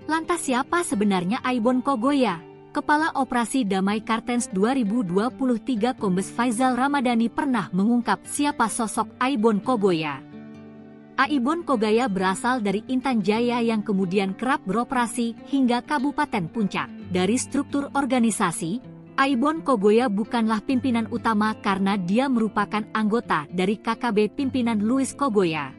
Lantas siapa sebenarnya Aibon Kogoya? Kepala Operasi Damai Kartens dua ribu dua puluh tiga Kombes Faizal Ramadhani pernah mengungkap siapa sosok Aibon Kogoya. Aibon Kogoya berasal dari Intan Jaya yang kemudian kerap beroperasi hingga Kabupaten Puncak. Dari struktur organisasi, Aibon Kogoya bukanlah pimpinan utama karena dia merupakan anggota dari K K B pimpinan Louis Kogoya.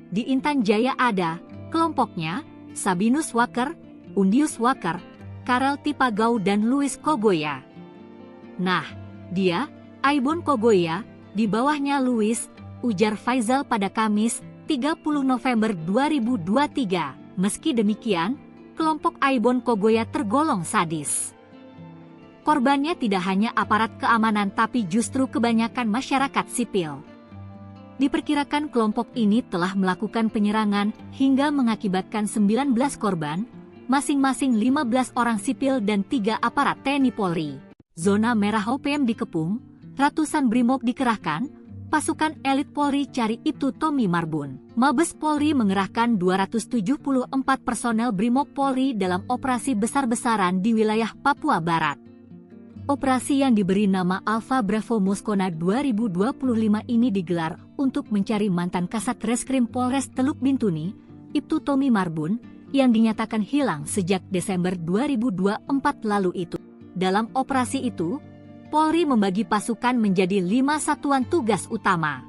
Di Intan Jaya ada kelompoknya, Sabinus Waker, Undius Waker, Karel Tipagau dan Louis Kogoya. Nah, dia, Aibon Kogoya, di bawahnya Louis, ujar Faizal pada Kamis, tiga puluh November dua ribu dua tiga. Meski demikian, kelompok Aibon Kogoya tergolong sadis. Korbannya tidak hanya aparat keamanan tapi justru kebanyakan masyarakat sipil. Diperkirakan kelompok ini telah melakukan penyerangan hingga mengakibatkan sembilan belas korban, masing-masing lima belas orang sipil dan tiga aparat T N I Polri. Zona merah O P M dikepung, ratusan brimob dikerahkan, pasukan elit Polri cari Ibtu Tommy Marbun. Mabes Polri mengerahkan dua ratus tujuh puluh empat personel brimob Polri dalam operasi besar-besaran di wilayah Papua Barat. Operasi yang diberi nama Alpha Bravo Moskona dua ribu dua puluh lima ini digelar untuk mencari mantan Kasat Reskrim Polres Teluk Bintuni, Ibtu Tommy Marbun, yang dinyatakan hilang sejak Desember dua ribu dua empat lalu itu. Dalam operasi itu, Polri membagi pasukan menjadi lima satuan tugas utama.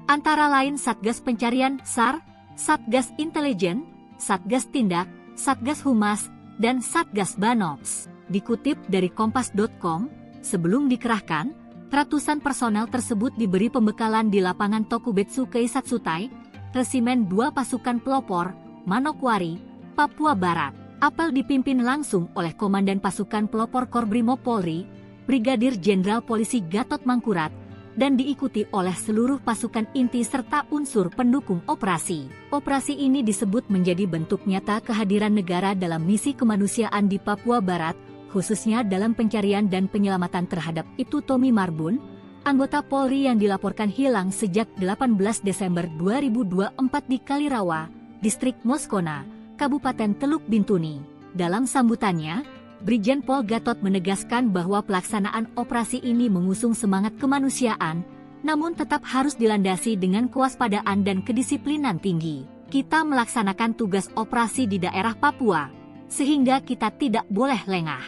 Antara lain Satgas Pencarian, sar, Satgas Intelijen, Satgas Tindak, Satgas Humas, dan Satgas Banops. Dikutip dari kompas dot com, sebelum dikerahkan, ratusan personel tersebut diberi pembekalan di lapangan Tokubetsu Keisatsutai, Resimen dua Pasukan Pelopor, Manokwari, Papua Barat. Apel dipimpin langsung oleh Komandan Pasukan Pelopor Korbrimob Polri, Brigadir Jenderal Polisi Gatot Mangkurat, dan diikuti oleh seluruh pasukan inti serta unsur pendukung operasi. Operasi ini disebut menjadi bentuk nyata kehadiran negara dalam misi kemanusiaan di Papua Barat, khususnya dalam pencarian dan penyelamatan terhadap Ibtu Tommy Marbun, anggota Polri yang dilaporkan hilang sejak delapan belas Desember dua ribu dua puluh empat di Kalirawa, Distrik Moskona, Kabupaten Teluk Bintuni. Dalam sambutannya, Brigjen Pol Gatot menegaskan bahwa pelaksanaan operasi ini mengusung semangat kemanusiaan, namun tetap harus dilandasi dengan kewaspadaan dan kedisiplinan tinggi. Kita melaksanakan tugas operasi di daerah Papua, sehingga kita tidak boleh lengah.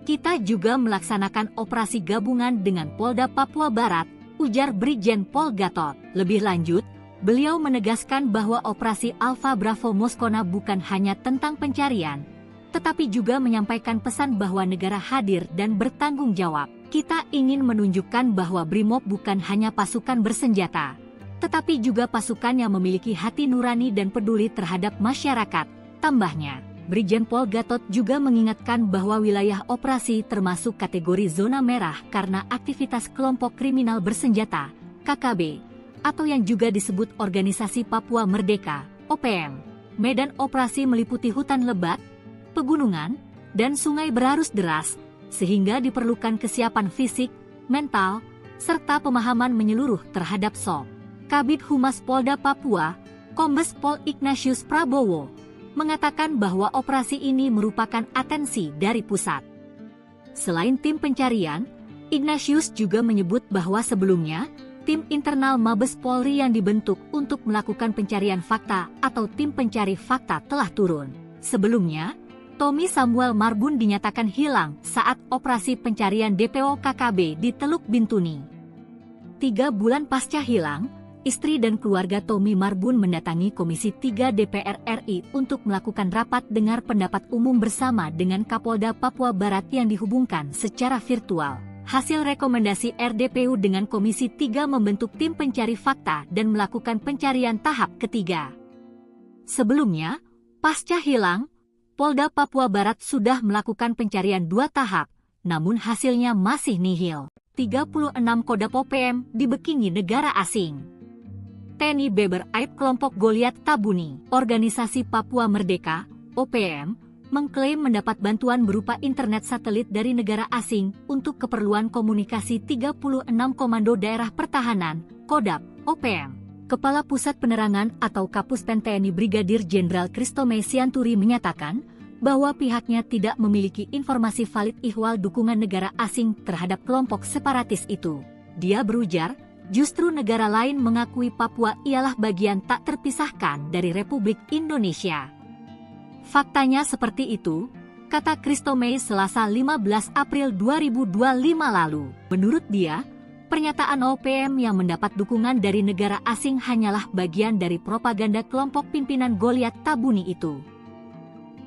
Kita juga melaksanakan operasi gabungan dengan Polda Papua Barat, ujar Brigjen Pol Gatot. Lebih lanjut, beliau menegaskan bahwa operasi Alpha Bravo Moskona bukan hanya tentang pencarian, tetapi juga menyampaikan pesan bahwa negara hadir dan bertanggung jawab. Kita ingin menunjukkan bahwa Brimob bukan hanya pasukan bersenjata, tetapi juga pasukan yang memiliki hati nurani dan peduli terhadap masyarakat. Tambahnya, Brigjen Pol Gatot juga mengingatkan bahwa wilayah operasi termasuk kategori zona merah karena aktivitas kelompok kriminal bersenjata, K K B, atau yang juga disebut Organisasi Papua Merdeka, O P M. Medan operasi meliputi hutan lebat, pegunungan, dan sungai berarus deras, sehingga diperlukan kesiapan fisik, mental, serta pemahaman menyeluruh terhadap sob. Kabid Humas Polda Papua, Kombes Pol Ignatius Prabowo, mengatakan bahwa operasi ini merupakan atensi dari pusat. Selain tim pencarian, Ignatius juga menyebut bahwa sebelumnya, tim internal Mabes Polri yang dibentuk untuk melakukan pencarian fakta atau tim pencari fakta telah turun. Sebelumnya, Tommy Samuel Marbun dinyatakan hilang saat operasi pencarian D P O K K B di Teluk Bintuni. Tiga bulan pasca hilang, istri dan keluarga Tommy Marbun mendatangi Komisi tiga D P R R I untuk melakukan rapat dengar pendapat umum bersama dengan Kapolda Papua Barat yang dihubungkan secara virtual. Hasil rekomendasi R D P U dengan Komisi tiga membentuk tim pencari fakta dan melakukan pencarian tahap ketiga. Sebelumnya, pasca hilang, Polda Papua Barat sudah melakukan pencarian dua tahap, namun hasilnya masih nihil. Tiga puluh enam Kodap O P M dibekingi negara asing. Teni beber aib kelompok Goliat Tabuni. Organisasi Papua Merdeka, O P M, mengklaim mendapat bantuan berupa internet satelit dari negara asing untuk keperluan komunikasi tiga puluh enam Komando Daerah Pertahanan, Kodap, O P M. Kepala Pusat Penerangan atau Kapuspen T N I Brigadir Jenderal Christomey Sianturi menyatakan bahwa pihaknya tidak memiliki informasi valid ihwal dukungan negara asing terhadap kelompok separatis itu. Dia berujar, justru negara lain mengakui Papua ialah bagian tak terpisahkan dari Republik Indonesia. Faktanya seperti itu, kata Christomey Selasa lima belas April dua ribu dua puluh lima lalu. Menurut dia, pernyataan O P M yang mendapat dukungan dari negara asing hanyalah bagian dari propaganda kelompok pimpinan Goliat Tabuni itu.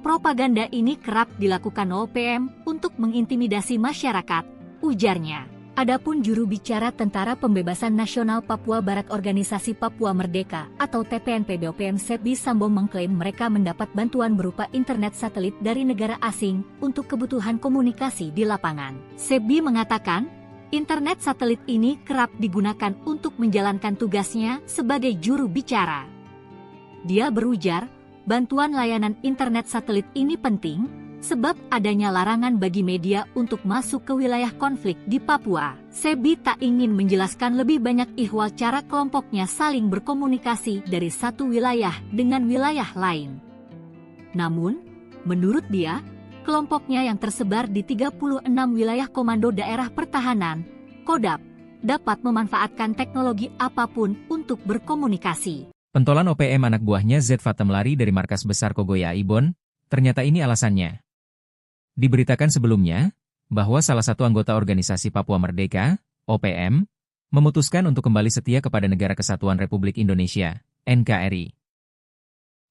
Propaganda ini kerap dilakukan O P M untuk mengintimidasi masyarakat, ujarnya. Adapun juru bicara Tentara Pembebasan Nasional Papua Barat Organisasi Papua Merdeka atau T P N P B O P M Sebi Sambo mengklaim mereka mendapat bantuan berupa internet satelit dari negara asing untuk kebutuhan komunikasi di lapangan. Sebi mengatakan, internet satelit ini kerap digunakan untuk menjalankan tugasnya sebagai juru bicara. Dia berujar, bantuan layanan internet satelit ini penting, sebab adanya larangan bagi media untuk masuk ke wilayah konflik di Papua. Sebi tak ingin menjelaskan lebih banyak ihwal cara kelompoknya saling berkomunikasi dari satu wilayah dengan wilayah lain. Namun, menurut dia, kelompoknya yang tersebar di tiga puluh enam wilayah Komando Daerah Pertahanan, Kodap, dapat memanfaatkan teknologi apapun untuk berkomunikasi. Pentolan O P M anak buahnya Z Fatem lari dari markas besar Kogoya Ibon, ternyata ini alasannya. Diberitakan sebelumnya, bahwa salah satu anggota organisasi Papua Merdeka, O P M, memutuskan untuk kembali setia kepada Negara Kesatuan Republik Indonesia, N K R I.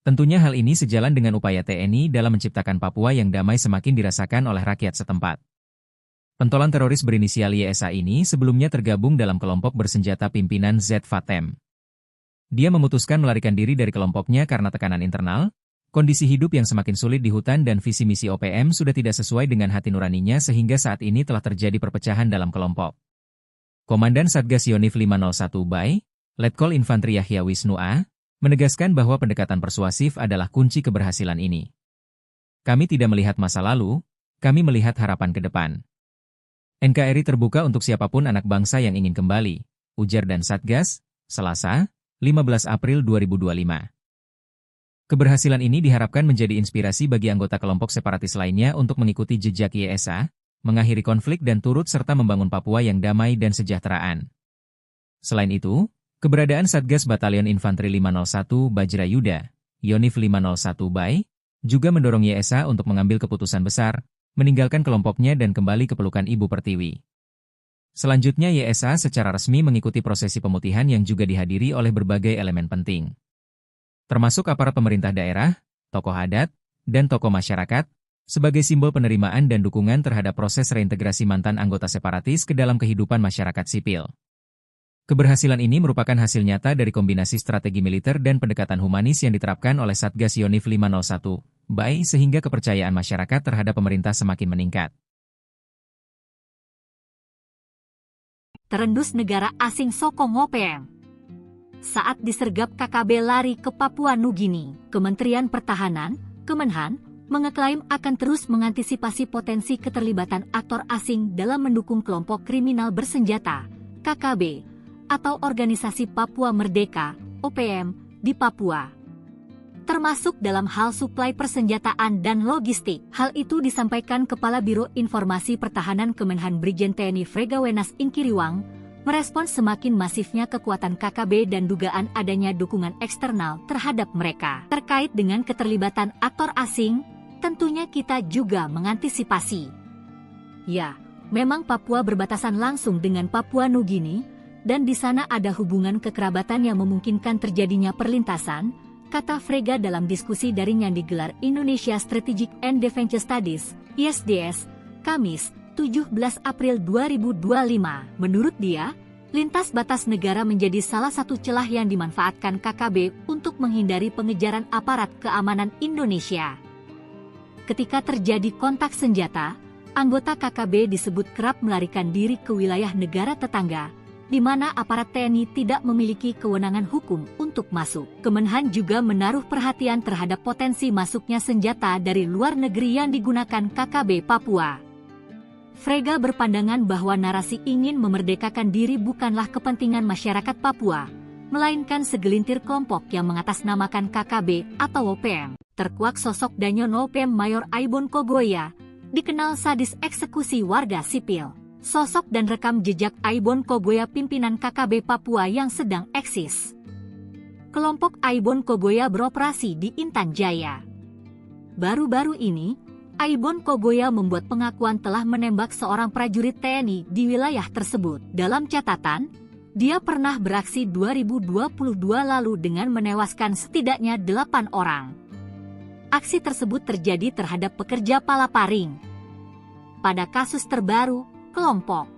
Tentunya hal ini sejalan dengan upaya T N I dalam menciptakan Papua yang damai semakin dirasakan oleh rakyat setempat. Pentolan teroris berinisial Y S A ini sebelumnya tergabung dalam kelompok bersenjata pimpinan Z Fatem. Dia memutuskan melarikan diri dari kelompoknya karena tekanan internal, kondisi hidup yang semakin sulit di hutan dan visi misi O P M sudah tidak sesuai dengan hati nuraninya sehingga saat ini telah terjadi perpecahan dalam kelompok. Komandan Satgas Yonif lima nol satu Bay, Letkol Infantri Yahya Wisnu A, menegaskan bahwa pendekatan persuasif adalah kunci keberhasilan ini. Kami tidak melihat masa lalu, kami melihat harapan ke depan. N K R I terbuka untuk siapapun anak bangsa yang ingin kembali, ujar Dan Satgas, Selasa, lima belas April dua ribu dua lima. Keberhasilan ini diharapkan menjadi inspirasi bagi anggota kelompok separatis lainnya untuk mengikuti jejak Y S A, mengakhiri konflik dan turut serta membangun Papua yang damai dan sejahteraan. Selain itu, keberadaan Satgas Batalion Infanteri lima nol satu Bajra Yuda, Yonif lima nol satu Bai, juga mendorong Y S A untuk mengambil keputusan besar, meninggalkan kelompoknya dan kembali ke pelukan Ibu Pertiwi. Selanjutnya Y S A secara resmi mengikuti prosesi pemutihan yang juga dihadiri oleh berbagai elemen penting, termasuk aparat pemerintah daerah, tokoh adat, dan tokoh masyarakat, sebagai simbol penerimaan dan dukungan terhadap proses reintegrasi mantan anggota separatis ke dalam kehidupan masyarakat sipil. Keberhasilan ini merupakan hasil nyata dari kombinasi strategi militer dan pendekatan humanis yang diterapkan oleh Satgas Yonif lima nol satu Bai, sehingga kepercayaan masyarakat terhadap pemerintah semakin meningkat. Terendus negara asing sokong O P M. Saat disergap K K B lari ke Papua Nugini, Kementerian Pertahanan, Kemenhan, mengeklaim akan terus mengantisipasi potensi keterlibatan aktor asing dalam mendukung kelompok kriminal bersenjata, K K B, atau Organisasi Papua Merdeka, O P M, di Papua, termasuk dalam hal suplai persenjataan dan logistik. Hal itu disampaikan Kepala Biro Informasi Pertahanan Kemenhan Brigjen T N I Frega Wenas Ingkiriwang, merespons semakin masifnya kekuatan K K B dan dugaan adanya dukungan eksternal terhadap mereka. Terkait dengan keterlibatan aktor asing, tentunya kita juga mengantisipasi. Ya, memang Papua berbatasan langsung dengan Papua Nugini, dan di sana ada hubungan kekerabatan yang memungkinkan terjadinya perlintasan, kata Frega dalam diskusi daring yang digelar Indonesia Strategic and Defense Studies, I S D S, Kamis, tujuh belas April dua ribu dua lima. Menurut dia, lintas batas negara menjadi salah satu celah yang dimanfaatkan K K B untuk menghindari pengejaran aparat keamanan Indonesia. Ketika terjadi kontak senjata, anggota K K B disebut kerap melarikan diri ke wilayah negara tetangga, di mana aparat T N I tidak memiliki kewenangan hukum untuk masuk. Kemenhan juga menaruh perhatian terhadap potensi masuknya senjata dari luar negeri yang digunakan K K B Papua. Frega berpandangan bahwa narasi ingin memerdekakan diri bukanlah kepentingan masyarakat Papua, melainkan segelintir kelompok yang mengatasnamakan K K B atau O P M. Terkuak sosok Danyo Nopem Mayor Aibon Kogoya, dikenal sadis eksekusi warga sipil. Sosok dan rekam jejak Aibon Kogoya pimpinan K K B Papua yang sedang eksis. Kelompok Aibon Kogoya beroperasi di Intan Jaya. Baru-baru ini, Aibon Kogoya membuat pengakuan telah menembak seorang prajurit T N I di wilayah tersebut. Dalam catatan, dia pernah beraksi dua ribu dua puluh dua lalu dengan menewaskan setidaknya delapan orang. Aksi tersebut terjadi terhadap pekerja palaparing. Pada kasus terbaru, kelompok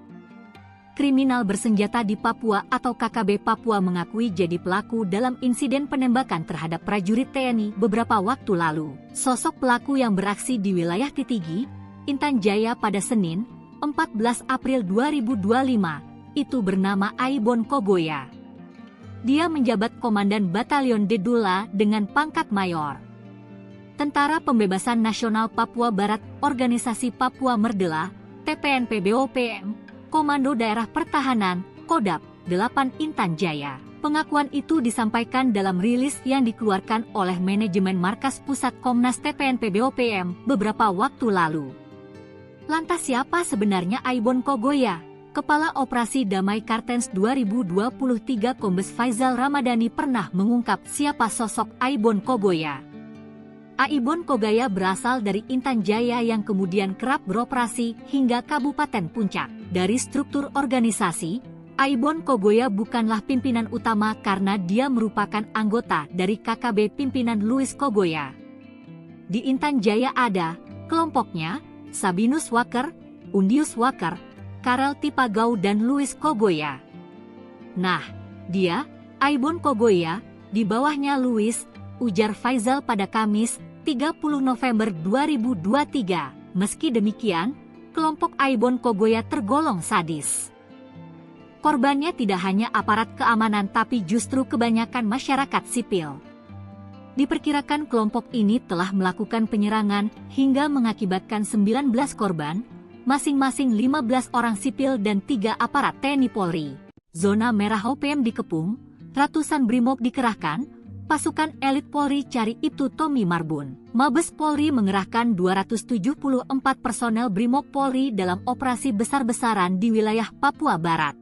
kriminal bersenjata di Papua atau K K B Papua mengakui jadi pelaku dalam insiden penembakan terhadap prajurit T N I beberapa waktu lalu. Sosok pelaku yang beraksi di wilayah Titigi, Intan Jaya pada Senin, empat belas April dua ribu dua lima, itu bernama Aibon Kogoya. Dia menjabat Komandan Batalion Dedula dengan pangkat Mayor. Tentara Pembebasan Nasional Papua Barat, Organisasi Papua Merdela, T P N P B O P M, Komando Daerah Pertahanan, Kodap, delapan Intan Jaya. Pengakuan itu disampaikan dalam rilis yang dikeluarkan oleh manajemen Markas Pusat Komnas T P N P B O P M beberapa waktu lalu. Lantas siapa sebenarnya Aibon Kogoya? Kepala Operasi Damai Kartens dua ribu dua puluh tiga Kombes Faizal Ramadhani pernah mengungkap siapa sosok Aibon Kogoya. Aibon Kogoya berasal dari Intan Jaya yang kemudian kerap beroperasi hingga Kabupaten Puncak. Dari struktur organisasi, Aibon Kogoya bukanlah pimpinan utama karena dia merupakan anggota dari K K B pimpinan Louis Kogoya. Di Intan Jaya ada kelompoknya, Sabinus Waker, Undius Waker, Karel Tipagau dan Louis Kogoya. Nah, dia, Aibon Kogoya, di bawahnya Louis, ujar Faizal pada Kamis, tiga puluh November dua ribu dua tiga. Meski demikian, kelompok Aibon Kogoya tergolong sadis. Korbannya tidak hanya aparat keamanan tapi justru kebanyakan masyarakat sipil. Diperkirakan kelompok ini telah melakukan penyerangan hingga mengakibatkan sembilan belas korban, masing-masing lima belas orang sipil dan tiga aparat T N I Polri. Zona merah O P M dikepung, ratusan brimob dikerahkan, pasukan elit Polri cari Ibtu Tommy Marbun. Mabes Polri mengerahkan dua ratus tujuh puluh empat personel brimob Polri dalam operasi besar-besaran di wilayah Papua Barat.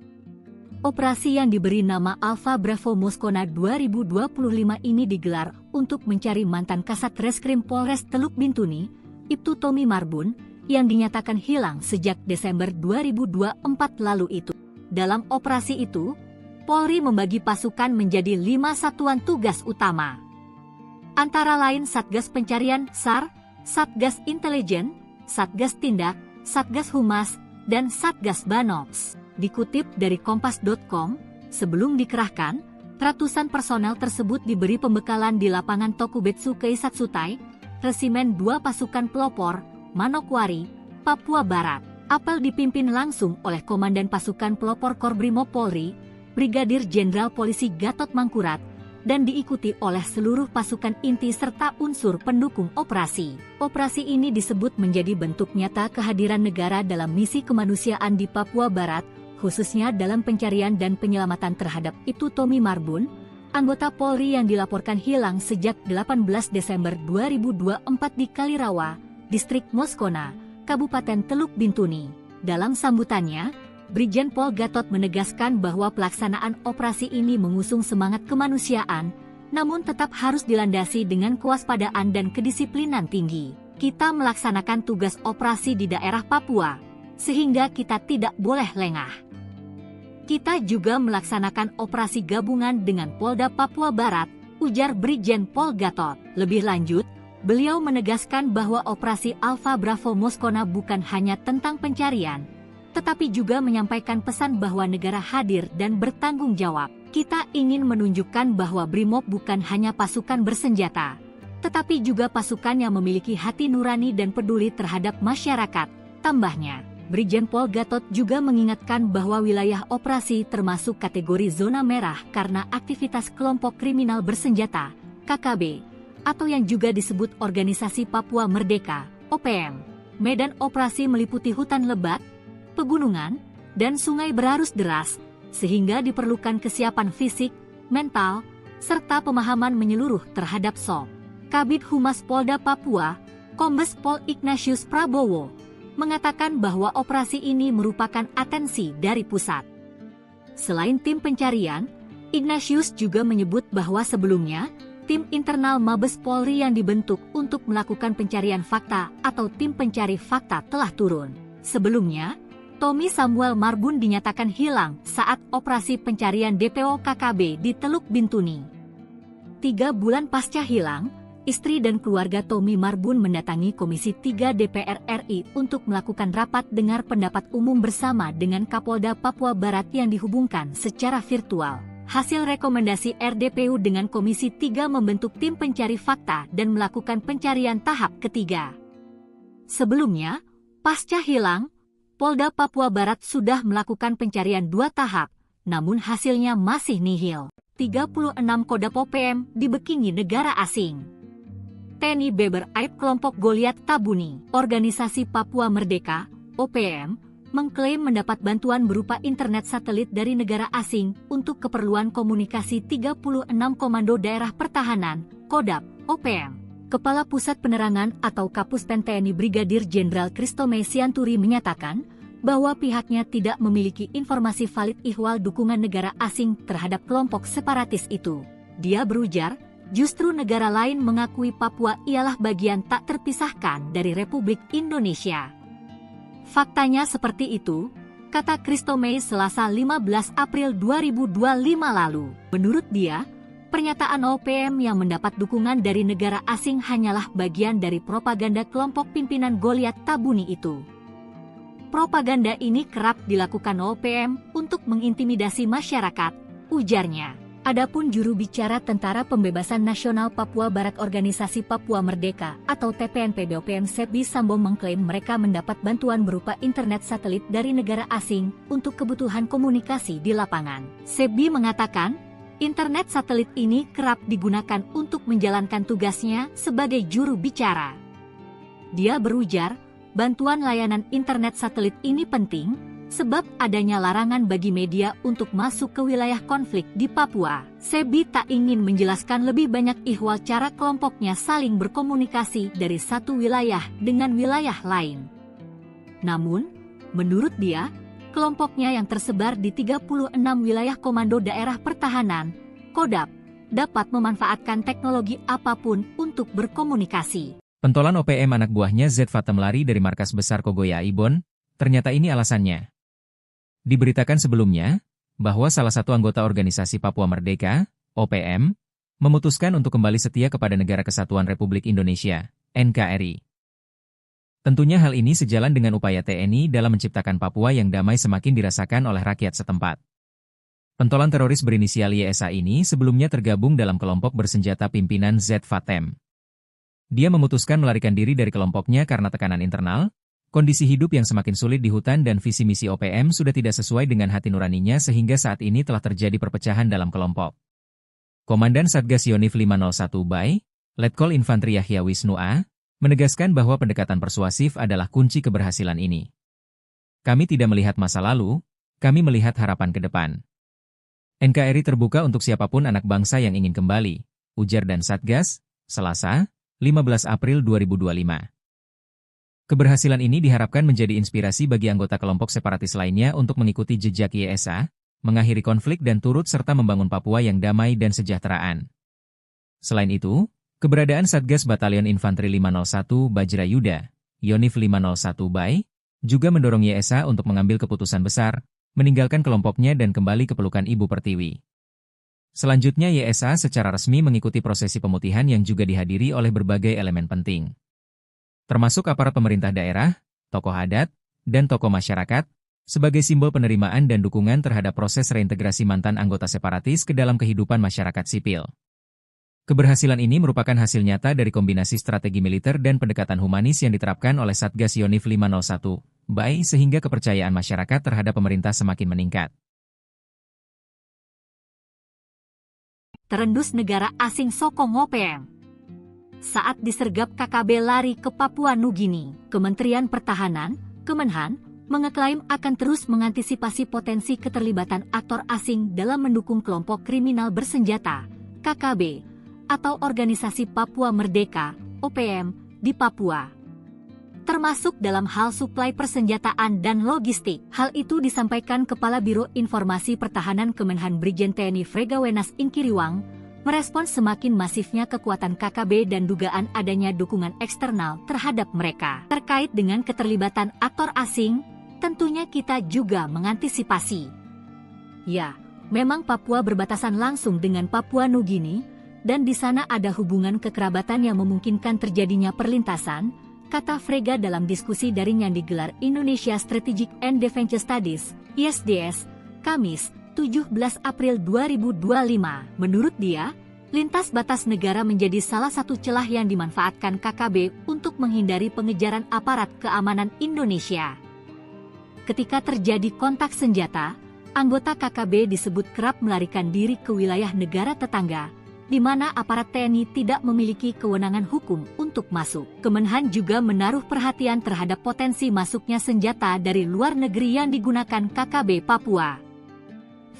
Operasi yang diberi nama Alpha Bravo Moskona dua ribu dua puluh lima ini digelar untuk mencari mantan Kasat Reskrim Polres Teluk Bintuni, Ibtu Tommy Marbun, yang dinyatakan hilang sejak Desember dua ribu dua puluh empat lalu itu. Dalam operasi itu, Polri membagi pasukan menjadi lima satuan tugas utama. Antara lain Satgas Pencarian, sar, Satgas Intelijen, Satgas Tindak, Satgas Humas, dan Satgas Banops. Dikutip dari kompas dot com, sebelum dikerahkan, ratusan personel tersebut diberi pembekalan di lapangan Tokubetsu Keisatsutai, Resimen dua Pasukan Pelopor, Manokwari, Papua Barat. Apel dipimpin langsung oleh Komandan Pasukan Pelopor Korbrimob Polri, Brigadir Jenderal Polisi Gatot Mangkurat, dan diikuti oleh seluruh pasukan inti serta unsur pendukung operasi. Operasi ini disebut menjadi bentuk nyata kehadiran negara dalam misi kemanusiaan di Papua Barat, khususnya dalam pencarian dan penyelamatan terhadap Ibtu Tommy Marbun, anggota Polri yang dilaporkan hilang sejak delapan belas Desember dua ribu dua puluh empat di Kalirawa, Distrik Moskona, Kabupaten Teluk Bintuni. Dalam sambutannya, Brigjen Pol Gatot menegaskan bahwa pelaksanaan operasi ini mengusung semangat kemanusiaan, namun tetap harus dilandasi dengan kewaspadaan dan kedisiplinan tinggi. Kita melaksanakan tugas operasi di daerah Papua, sehingga kita tidak boleh lengah. Kita juga melaksanakan operasi gabungan dengan Polda Papua Barat, ujar Brigjen Pol Gatot. Lebih lanjut, beliau menegaskan bahwa operasi Alpha Bravo Moskona bukan hanya tentang pencarian, tetapi juga menyampaikan pesan bahwa negara hadir dan bertanggung jawab. Kita ingin menunjukkan bahwa Brimob bukan hanya pasukan bersenjata, tetapi juga pasukan yang memiliki hati nurani dan peduli terhadap masyarakat, tambahnya. Brigjen Pol Gatot juga mengingatkan bahwa wilayah operasi termasuk kategori zona merah karena aktivitas kelompok kriminal bersenjata, K K B, atau yang juga disebut Organisasi Papua Merdeka, O P M. Medan operasi meliputi hutan lebat, pegunungan, dan sungai berarus deras, sehingga diperlukan kesiapan fisik, mental, serta pemahaman menyeluruh terhadap sop. Kabid Humas Polda Papua, Kombes Pol Ignatius Prabowo, mengatakan bahwa operasi ini merupakan atensi dari pusat. Selain tim pencarian, Ignatius juga menyebut bahwa sebelumnya, tim internal Mabes Polri yang dibentuk untuk melakukan pencarian fakta atau tim pencari fakta telah turun. Sebelumnya, Tommy Samuel Marbun dinyatakan hilang saat operasi pencarian D P O K K B di Teluk Bintuni. Tiga bulan pasca hilang, istri dan keluarga Tommy Marbun mendatangi Komisi tiga D P R R I untuk melakukan rapat dengar pendapat umum bersama dengan Kapolda Papua Barat yang dihubungkan secara virtual. Hasil rekomendasi R D P U dengan Komisi tiga membentuk tim pencari fakta dan melakukan pencarian tahap ketiga. Sebelumnya, pasca hilang, Polda Papua Barat sudah melakukan pencarian dua tahap, namun hasilnya masih nihil. Tiga puluh enam Kodap O P M dibekingi negara asing. T N I beber aib kelompok Goliat Tabuni. Organisasi Papua Merdeka, O P M, mengklaim mendapat bantuan berupa internet satelit dari negara asing untuk keperluan komunikasi tiga puluh enam Komando Daerah Pertahanan, Kodap, O P M. Kepala Pusat Penerangan atau Kapus Pen T N I Brigadir Jenderal Christomey Sianturi menyatakan bahwa pihaknya tidak memiliki informasi valid ihwal dukungan negara asing terhadap kelompok separatis itu. Dia berujar, justru negara lain mengakui Papua ialah bagian tak terpisahkan dari Republik Indonesia. Faktanya seperti itu, kata Christomey Selasa lima belas April dua ribu dua puluh lima lalu. Menurut dia, pernyataan O P M yang mendapat dukungan dari negara asing hanyalah bagian dari propaganda kelompok pimpinan Goliat Tabuni itu. Propaganda ini kerap dilakukan O P M untuk mengintimidasi masyarakat, ujarnya. Adapun juru bicara Tentara Pembebasan Nasional Papua Barat Organisasi Papua Merdeka atau T P N P B O P M Sebi Sambo mengklaim mereka mendapat bantuan berupa internet satelit dari negara asing untuk kebutuhan komunikasi di lapangan. Sebi mengatakan, Internet satelit ini kerap digunakan untuk menjalankan tugasnya sebagai juru bicara. Dia berujar, bantuan layanan internet satelit ini penting, sebab adanya larangan bagi media untuk masuk ke wilayah konflik di Papua. Sebi tak ingin menjelaskan lebih banyak ihwal cara kelompoknya saling berkomunikasi dari satu wilayah dengan wilayah lain. Namun, menurut dia, kelompoknya yang tersebar di tiga puluh enam wilayah komando daerah pertahanan, Kodap, dapat memanfaatkan teknologi apapun untuk berkomunikasi. Pentolan O P M anak buahnya Z Fatem lari dari markas besar Kogoya Aibon, ternyata ini alasannya. Diberitakan sebelumnya, bahwa salah satu anggota organisasi Papua Merdeka, O P M, memutuskan untuk kembali setia kepada Negara Kesatuan Republik Indonesia, N K R I. Tentunya hal ini sejalan dengan upaya T N I dalam menciptakan Papua yang damai semakin dirasakan oleh rakyat setempat. Pentolan teroris berinisial Y S A ini sebelumnya tergabung dalam kelompok bersenjata pimpinan Z Fatem. Dia memutuskan melarikan diri dari kelompoknya karena tekanan internal, kondisi hidup yang semakin sulit di hutan dan visi misi O P M sudah tidak sesuai dengan hati nuraninya sehingga saat ini telah terjadi perpecahan dalam kelompok. Komandan Satgas Yonif lima nol satu Bay, Letkol Infantri Yahya Wisnu A, menegaskan bahwa pendekatan persuasif adalah kunci keberhasilan ini. Kami tidak melihat masa lalu, kami melihat harapan ke depan. N K R I terbuka untuk siapapun anak bangsa yang ingin kembali, ujar Dan Satgas, Selasa, lima belas April dua ribu dua lima. Keberhasilan ini diharapkan menjadi inspirasi bagi anggota kelompok separatis lainnya untuk mengikuti jejak Y S A, mengakhiri konflik dan turut serta membangun Papua yang damai dan sejahteraan. Selain itu, keberadaan Satgas Batalion Infanteri lima nol satu Bajra Yuda, Yonif lima nol satu Bay, juga mendorong Y S A untuk mengambil keputusan besar, meninggalkan kelompoknya dan kembali ke pelukan Ibu Pertiwi. Selanjutnya Y S A secara resmi mengikuti prosesi pemutihan yang juga dihadiri oleh berbagai elemen penting, termasuk aparat pemerintah daerah, tokoh adat, dan tokoh masyarakat, sebagai simbol penerimaan dan dukungan terhadap proses reintegrasi mantan anggota separatis ke dalam kehidupan masyarakat sipil. Keberhasilan ini merupakan hasil nyata dari kombinasi strategi militer dan pendekatan humanis yang diterapkan oleh Satgas Yonif lima nol satu Bay sehingga kepercayaan masyarakat terhadap pemerintah semakin meningkat. Terendus negara asing sokong O P M. Saat disergap K K B lari ke Papua Nugini, Kementerian Pertahanan, Kemenhan, mengeklaim akan terus mengantisipasi potensi keterlibatan aktor asing dalam mendukung kelompok kriminal bersenjata, K K B, atau Organisasi Papua Merdeka, O P M, di Papua, termasuk dalam hal suplai persenjataan dan logistik. Hal itu disampaikan Kepala Biro Informasi Pertahanan Kemenhan Brigjen T N I Frega Wenas Ingkiriwang, merespons semakin masifnya kekuatan K K B dan dugaan adanya dukungan eksternal terhadap mereka. Terkait dengan keterlibatan aktor asing, tentunya kita juga mengantisipasi. Ya, memang Papua berbatasan langsung dengan Papua Nugini, dan di sana ada hubungan kekerabatan yang memungkinkan terjadinya perlintasan, kata Frega dalam diskusi daring yang digelar Indonesia Strategic and Defense Studies, I S D S, Kamis, tujuh belas April dua ribu dua lima. Menurut dia, lintas batas negara menjadi salah satu celah yang dimanfaatkan K K B untuk menghindari pengejaran aparat keamanan Indonesia. Ketika terjadi kontak senjata, anggota K K B disebut kerap melarikan diri ke wilayah negara tetangga, di mana aparat T N I tidak memiliki kewenangan hukum untuk masuk. Kemenhan juga menaruh perhatian terhadap potensi masuknya senjata dari luar negeri yang digunakan K K B Papua.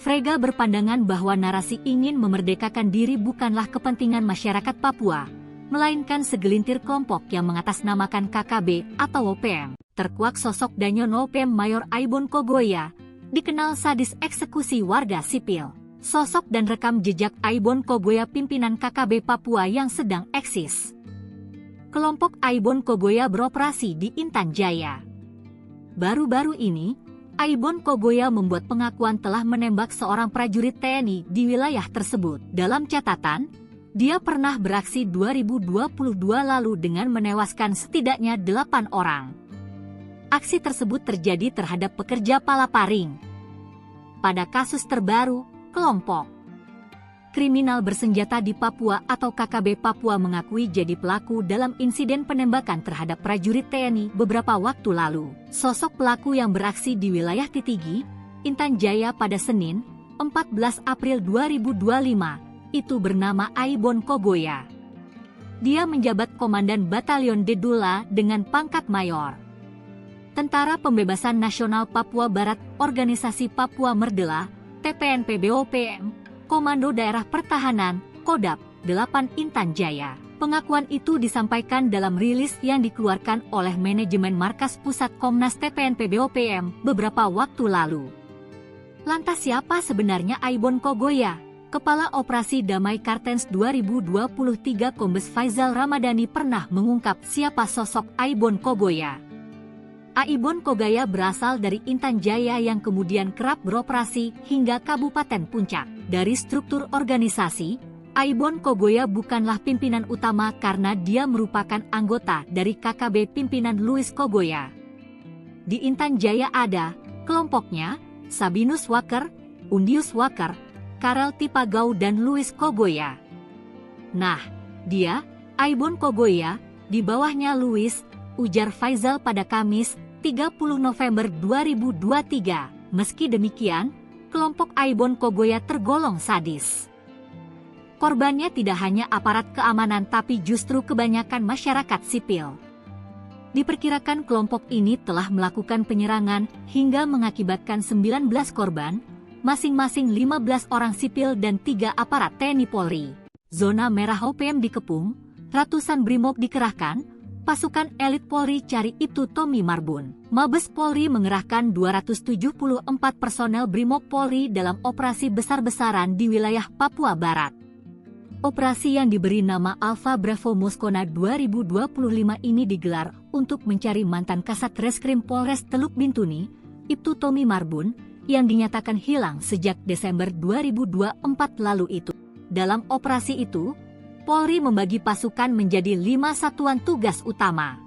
Frega berpandangan bahwa narasi ingin memerdekakan diri bukanlah kepentingan masyarakat Papua, melainkan segelintir kelompok yang mengatasnamakan K K B atau O P M. Terkuak sosok Danyo Nopem Mayor Aibon Kogoya, dikenal sadis eksekusi warga sipil. Sosok dan rekam jejak Aibon Kogoya pimpinan K K B Papua yang sedang eksis. Kelompok Aibon Kogoya beroperasi di Intan Jaya. Baru-baru ini, Aibon Kogoya membuat pengakuan telah menembak seorang prajurit T N I di wilayah tersebut. Dalam catatan, dia pernah beraksi dua ribu dua puluh dua lalu dengan menewaskan setidaknya delapan orang. Aksi tersebut terjadi terhadap pekerja palaparing. Pada kasus terbaru, kelompok kriminal bersenjata di Papua atau K K B Papua mengakui jadi pelaku dalam insiden penembakan terhadap prajurit T N I beberapa waktu lalu. Sosok pelaku yang beraksi di wilayah Titigi, Intan Jaya pada Senin, empat belas April dua ribu dua lima, itu bernama Aibon Kogoya. Dia menjabat Komandan Batalion Dedula dengan pangkat Mayor. Tentara Pembebasan Nasional Papua Barat, Organisasi Papua Merdela, T P N P B O P M, Komando Daerah Pertahanan, Kodap, delapan Intan Jaya. Pengakuan itu disampaikan dalam rilis yang dikeluarkan oleh manajemen Markas Pusat Komnas T P N P B O P M beberapa waktu lalu. Lantas siapa sebenarnya Aibon Kogoya? Kepala Operasi Damai Kartens dua ribu dua puluh tiga Kombes Faizal Ramadhani pernah mengungkap siapa sosok Aibon Kogoya. Aibon Kogoya berasal dari Intan Jaya yang kemudian kerap beroperasi hingga Kabupaten Puncak. Dari struktur organisasi, Aibon Kogoya bukanlah pimpinan utama karena dia merupakan anggota dari K K B pimpinan Louis Kogoya. Di Intan Jaya ada kelompoknya, Sabinus Waker, Undius Waker, Karel Tipagau dan Louis Kogoya. Nah, dia, Aibon Kogoya, di bawahnya Louis, ujar Faizal pada Kamis, tiga puluh November dua ribu dua tiga. Meski demikian, kelompok Aibon Kogoya tergolong sadis. Korbannya tidak hanya aparat keamanan tapi justru kebanyakan masyarakat sipil. Diperkirakan kelompok ini telah melakukan penyerangan hingga mengakibatkan sembilan belas korban, masing-masing lima belas orang sipil dan tiga aparat T N I Polri. Zona merah O P M dikepung, ratusan brimob dikerahkan, pasukan elit Polri cari Ibtu Tommy Marbun. Mabes Polri mengerahkan dua ratus tujuh puluh empat personel brimob Polri dalam operasi besar-besaran di wilayah Papua Barat. Operasi yang diberi nama Alpha Bravo Moskona dua ribu dua puluh lima ini digelar untuk mencari mantan Kasat Reskrim Polres Teluk Bintuni, Ibtu Tommy Marbun, yang dinyatakan hilang sejak Desember dua ribu dua empat lalu itu. Dalam operasi itu, Polri membagi pasukan menjadi lima satuan tugas utama.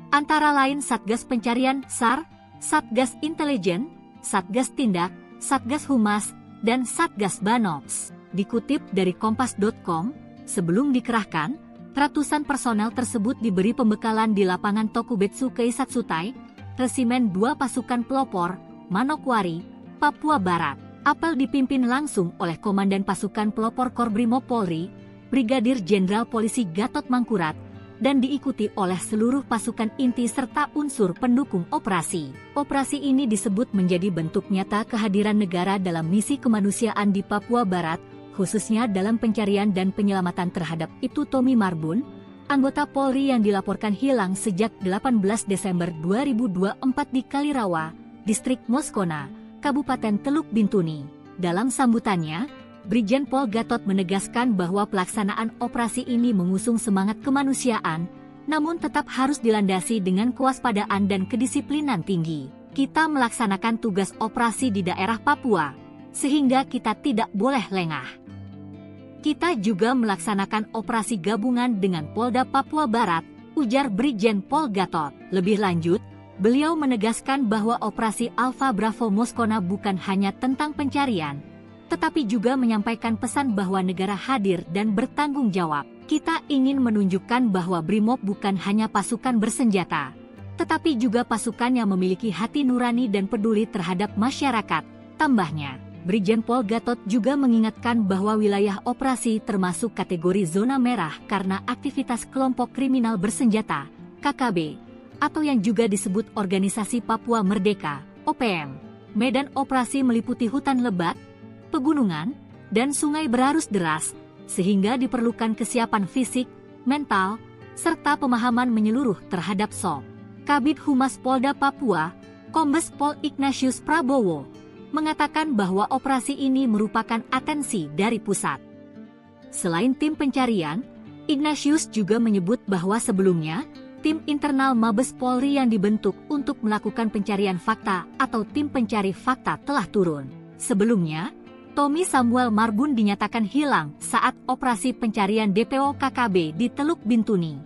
Antara lain Satgas Pencarian, sar, Satgas Intelijen, Satgas Tindak, Satgas Humas, dan Satgas Banops. Dikutip dari kompas dot com, sebelum dikerahkan, ratusan personel tersebut diberi pembekalan di lapangan Tokubetsu Keisatsutai, Resimen dua Pasukan Pelopor, Manokwari, Papua Barat. Apel dipimpin langsung oleh Komandan Pasukan Pelopor Korbrimob Polri, Brigadir Jenderal Polisi Gatot Mangkurat, dan diikuti oleh seluruh pasukan inti serta unsur pendukung operasi. Operasi ini disebut menjadi bentuk nyata kehadiran negara dalam misi kemanusiaan di Papua Barat, khususnya dalam pencarian dan penyelamatan terhadap Ibtu Tommy Marbun, anggota Polri yang dilaporkan hilang sejak delapan belas Desember dua ribu dua empat di Kalirawa, Distrik Moskona, Kabupaten Teluk Bintuni. Dalam sambutannya, Brigjen Pol Gatot menegaskan bahwa pelaksanaan operasi ini mengusung semangat kemanusiaan, namun tetap harus dilandasi dengan kewaspadaan dan kedisiplinan tinggi. Kita melaksanakan tugas operasi di daerah Papua, sehingga kita tidak boleh lengah. Kita juga melaksanakan operasi gabungan dengan Polda Papua Barat, ujar Brigjen Pol Gatot. Lebih lanjut, beliau menegaskan bahwa operasi Alpha Bravo Moskona bukan hanya tentang pencarian, tetapi juga menyampaikan pesan bahwa negara hadir dan bertanggung jawab. Kita ingin menunjukkan bahwa Brimob bukan hanya pasukan bersenjata, tetapi juga pasukan yang memiliki hati nurani dan peduli terhadap masyarakat, tambahnya. Brigjen Pol Gatot juga mengingatkan bahwa wilayah operasi termasuk kategori zona merah karena aktivitas kelompok kriminal bersenjata, K K B, atau yang juga disebut Organisasi Papua Merdeka, O P M. Medan operasi meliputi hutan lebat, pegunungan, dan sungai berarus deras, sehingga diperlukan kesiapan fisik, mental, serta pemahaman menyeluruh terhadap sop. Kabid Humas Polda Papua, Kombes Pol Ignatius Prabowo, mengatakan bahwa operasi ini merupakan atensi dari pusat. Selain tim pencarian, Ignatius juga menyebut bahwa sebelumnya, tim internal Mabes Polri yang dibentuk untuk melakukan pencarian fakta atau tim pencari fakta telah turun. Sebelumnya, Tommy Samuel Marbun dinyatakan hilang saat operasi pencarian D P O K K B di Teluk Bintuni.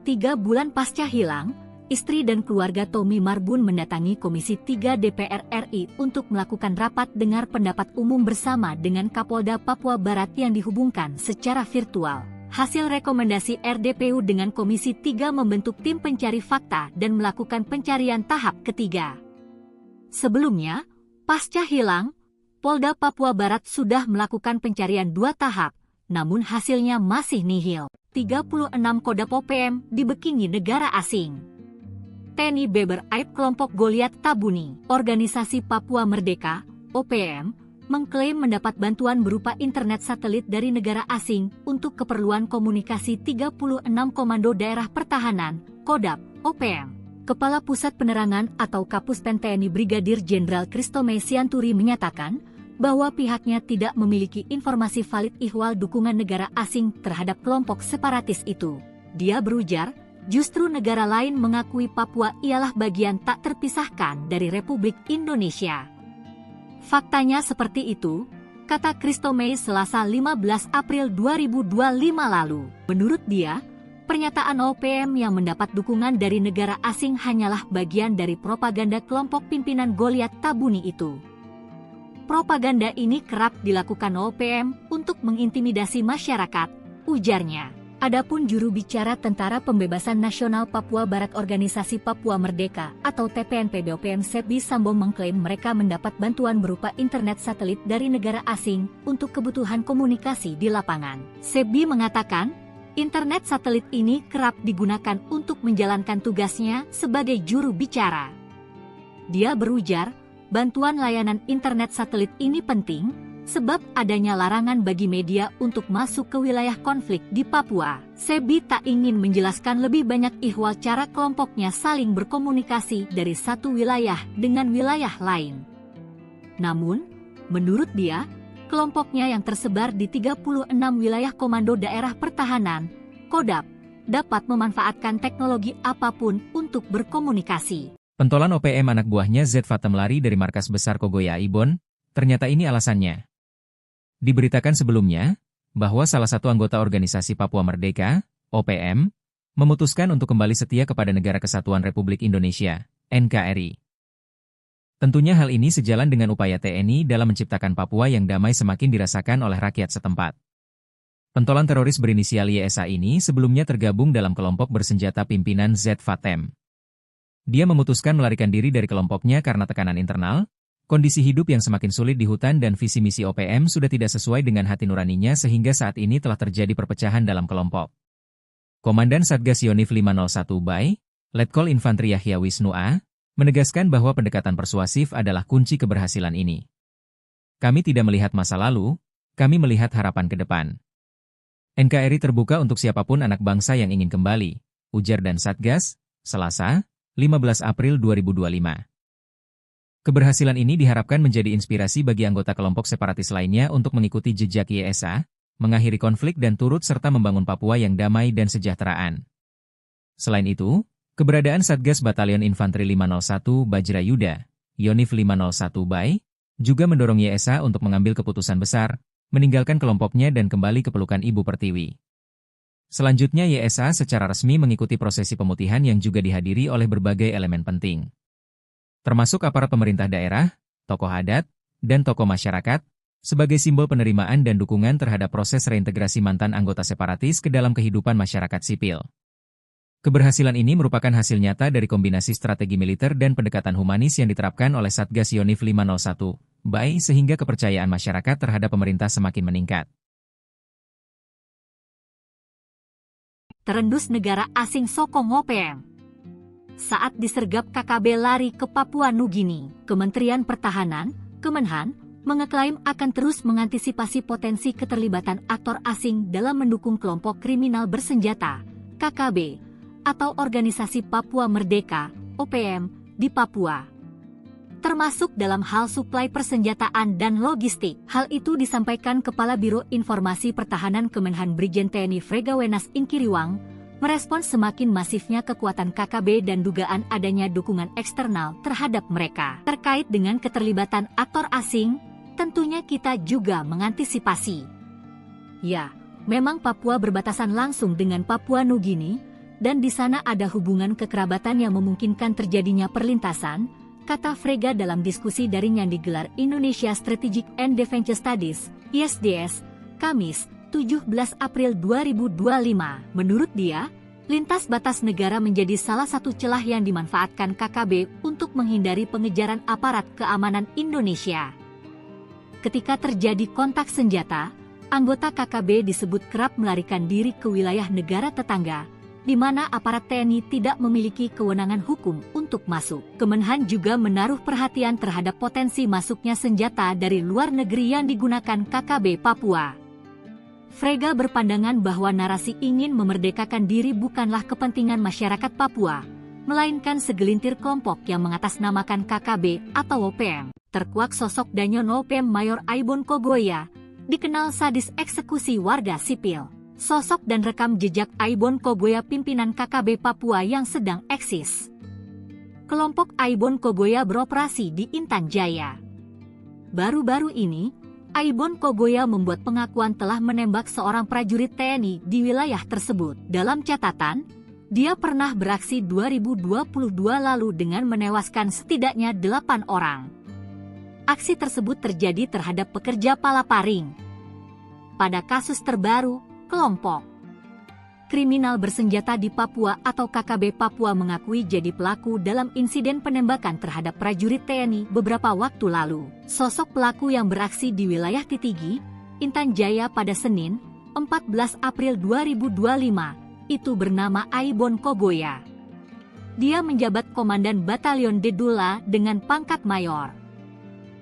Tiga bulan pasca hilang, istri dan keluarga Tommy Marbun mendatangi Komisi tiga D P R R I untuk melakukan rapat dengar pendapat umum bersama dengan Kapolda Papua Barat yang dihubungkan secara virtual. Hasil rekomendasi R D P U dengan Komisi tiga membentuk tim pencari fakta dan melakukan pencarian tahap ketiga. Sebelumnya, pasca hilang, Polda Papua Barat sudah melakukan pencarian dua tahap, namun hasilnya masih nihil. Tiga puluh enam Kodap O P M dibekingi negara asing. Teni beber aib kelompok Goliat Tabuni. Organisasi Papua Merdeka, O P M, mengklaim mendapat bantuan berupa internet satelit dari negara asing untuk keperluan komunikasi tiga puluh enam Komando Daerah Pertahanan, Kodap, O P M. Kepala Pusat Penerangan atau Kapus Pen T N I Brigadir Jenderal Christo Mei Sianturi menyatakan bahwa pihaknya tidak memiliki informasi valid ihwal dukungan negara asing terhadap kelompok separatis itu. Dia berujar, justru negara lain mengakui Papua ialah bagian tak terpisahkan dari Republik Indonesia. Faktanya seperti itu, kata Christo Mei Selasa lima belas April dua ribu dua puluh lima lalu. Menurut dia, pernyataan O P M yang mendapat dukungan dari negara asing hanyalah bagian dari propaganda kelompok pimpinan Goliat Tabuni itu. Propaganda ini kerap dilakukan O P M untuk mengintimidasi masyarakat, ujarnya. Adapun juru bicara Tentara Pembebasan Nasional Papua Barat Organisasi Papua Merdeka atau T P N P B O P M Sebi Sambo mengklaim mereka mendapat bantuan berupa internet satelit dari negara asing untuk kebutuhan komunikasi di lapangan. Sebi mengatakan, internet satelit ini kerap digunakan untuk menjalankan tugasnya sebagai juru bicara. Dia berujar, bantuan layanan internet satelit ini penting, sebab adanya larangan bagi media untuk masuk ke wilayah konflik di Papua. Sebi tak ingin menjelaskan lebih banyak ihwal cara kelompoknya saling berkomunikasi dari satu wilayah dengan wilayah lain. Namun, menurut dia, kelompoknya yang tersebar di tiga puluh enam wilayah Komando Daerah Pertahanan, Kodap, dapat memanfaatkan teknologi apapun untuk berkomunikasi. Pentolan O P M anak buahnya Z Fatem lari dari markas besar Kogoya Ibon, ternyata ini alasannya. Diberitakan sebelumnya, bahwa salah satu anggota organisasi Papua Merdeka, O P M, memutuskan untuk kembali setia kepada Negara Kesatuan Republik Indonesia, N K R I. Tentunya hal ini sejalan dengan upaya T N I dalam menciptakan Papua yang damai semakin dirasakan oleh rakyat setempat. Pentolan teroris berinisial Y S A ini sebelumnya tergabung dalam kelompok bersenjata pimpinan Z Fatem. Dia memutuskan melarikan diri dari kelompoknya karena tekanan internal, kondisi hidup yang semakin sulit di hutan dan visi misi O P M sudah tidak sesuai dengan hati nuraninya sehingga saat ini telah terjadi perpecahan dalam kelompok. Komandan Satgas Yonif lima nol satu Bay, Letkol Infantri Yahya Wisnu A, menegaskan bahwa pendekatan persuasif adalah kunci keberhasilan ini. Kami tidak melihat masa lalu, kami melihat harapan ke depan. N K R I terbuka untuk siapapun anak bangsa yang ingin kembali, ujar Dan Satgas, Selasa, lima belas April dua ribu dua puluh lima. Keberhasilan ini diharapkan menjadi inspirasi bagi anggota kelompok separatis lainnya untuk mengikuti jejak Y S A, mengakhiri konflik dan turut serta membangun Papua yang damai dan sejahteraan. Selain itu, keberadaan Satgas Batalion Infanteri lima nol satu Bajra Yuda, Yonif lima nol satu Bay, juga mendorong Y S A untuk mengambil keputusan besar, meninggalkan kelompoknya dan kembali ke pelukan Ibu Pertiwi. Selanjutnya Y S A secara resmi mengikuti prosesi pemutihan yang juga dihadiri oleh berbagai elemen penting, termasuk aparat pemerintah daerah, tokoh adat, dan tokoh masyarakat, sebagai simbol penerimaan dan dukungan terhadap proses reintegrasi mantan anggota separatis ke dalam kehidupan masyarakat sipil. Keberhasilan ini merupakan hasil nyata dari kombinasi strategi militer dan pendekatan humanis yang diterapkan oleh Satgas Yonif lima nol satu Bay sehingga kepercayaan masyarakat terhadap pemerintah semakin meningkat. Terendus negara asing sokong O P M. Saat disergap K K B lari ke Papua Nugini, Kementerian Pertahanan, Kemenhan, mengeklaim akan terus mengantisipasi potensi keterlibatan aktor asing dalam mendukung kelompok kriminal bersenjata, K K B, atau Organisasi Papua Merdeka, O P M, di Papua, termasuk dalam hal suplai persenjataan dan logistik. Hal itu disampaikan Kepala Biro Informasi Pertahanan Kemenhan Brigjen T N I Fregawenas Ingkiriwang, merespon semakin masifnya kekuatan K K B dan dugaan adanya dukungan eksternal terhadap mereka. Terkait dengan keterlibatan aktor asing, tentunya kita juga mengantisipasi. Ya, memang Papua berbatasan langsung dengan Papua Nugini, dan di sana ada hubungan kekerabatan yang memungkinkan terjadinya perlintasan, kata Frega dalam diskusi daring yang digelar Indonesia Strategic and Defense Studies, I S D S, Kamis, tujuh belas April dua ribu dua puluh lima. Menurut dia, lintas batas negara menjadi salah satu celah yang dimanfaatkan K K B untuk menghindari pengejaran aparat keamanan Indonesia. Ketika terjadi kontak senjata, anggota K K B disebut kerap melarikan diri ke wilayah negara tetangga, di mana aparat T N I tidak memiliki kewenangan hukum untuk masuk. Kemenhan juga menaruh perhatian terhadap potensi masuknya senjata dari luar negeri yang digunakan K K B Papua. Frega berpandangan bahwa narasi ingin memerdekakan diri bukanlah kepentingan masyarakat Papua, melainkan segelintir kelompok yang mengatasnamakan K K B atau O P M. Terkuak sosok Danyono P M Mayor Aibon Kogoya, dikenal sadis eksekusi warga sipil. Sosok dan rekam jejak Aibon Kogoya pimpinan K K B Papua yang sedang eksis. Kelompok Aibon Kogoya beroperasi di Intan Jaya. Baru-baru ini, Aibon Kogoya membuat pengakuan telah menembak seorang prajurit T N I di wilayah tersebut. Dalam catatan, dia pernah beraksi dua ribu dua puluh dua lalu dengan menewaskan setidaknya delapan orang. Aksi tersebut terjadi terhadap pekerja palaparing. Pada kasus terbaru, kelompok kriminal bersenjata di Papua atau K K B Papua mengakui jadi pelaku dalam insiden penembakan terhadap prajurit T N I beberapa waktu lalu. Sosok pelaku yang beraksi di wilayah Titigi, Intan Jaya pada Senin, empat belas April dua ribu dua lima, itu bernama Aibon Kogoya. Dia menjabat Komandan Batalion Dedula dengan pangkat Mayor.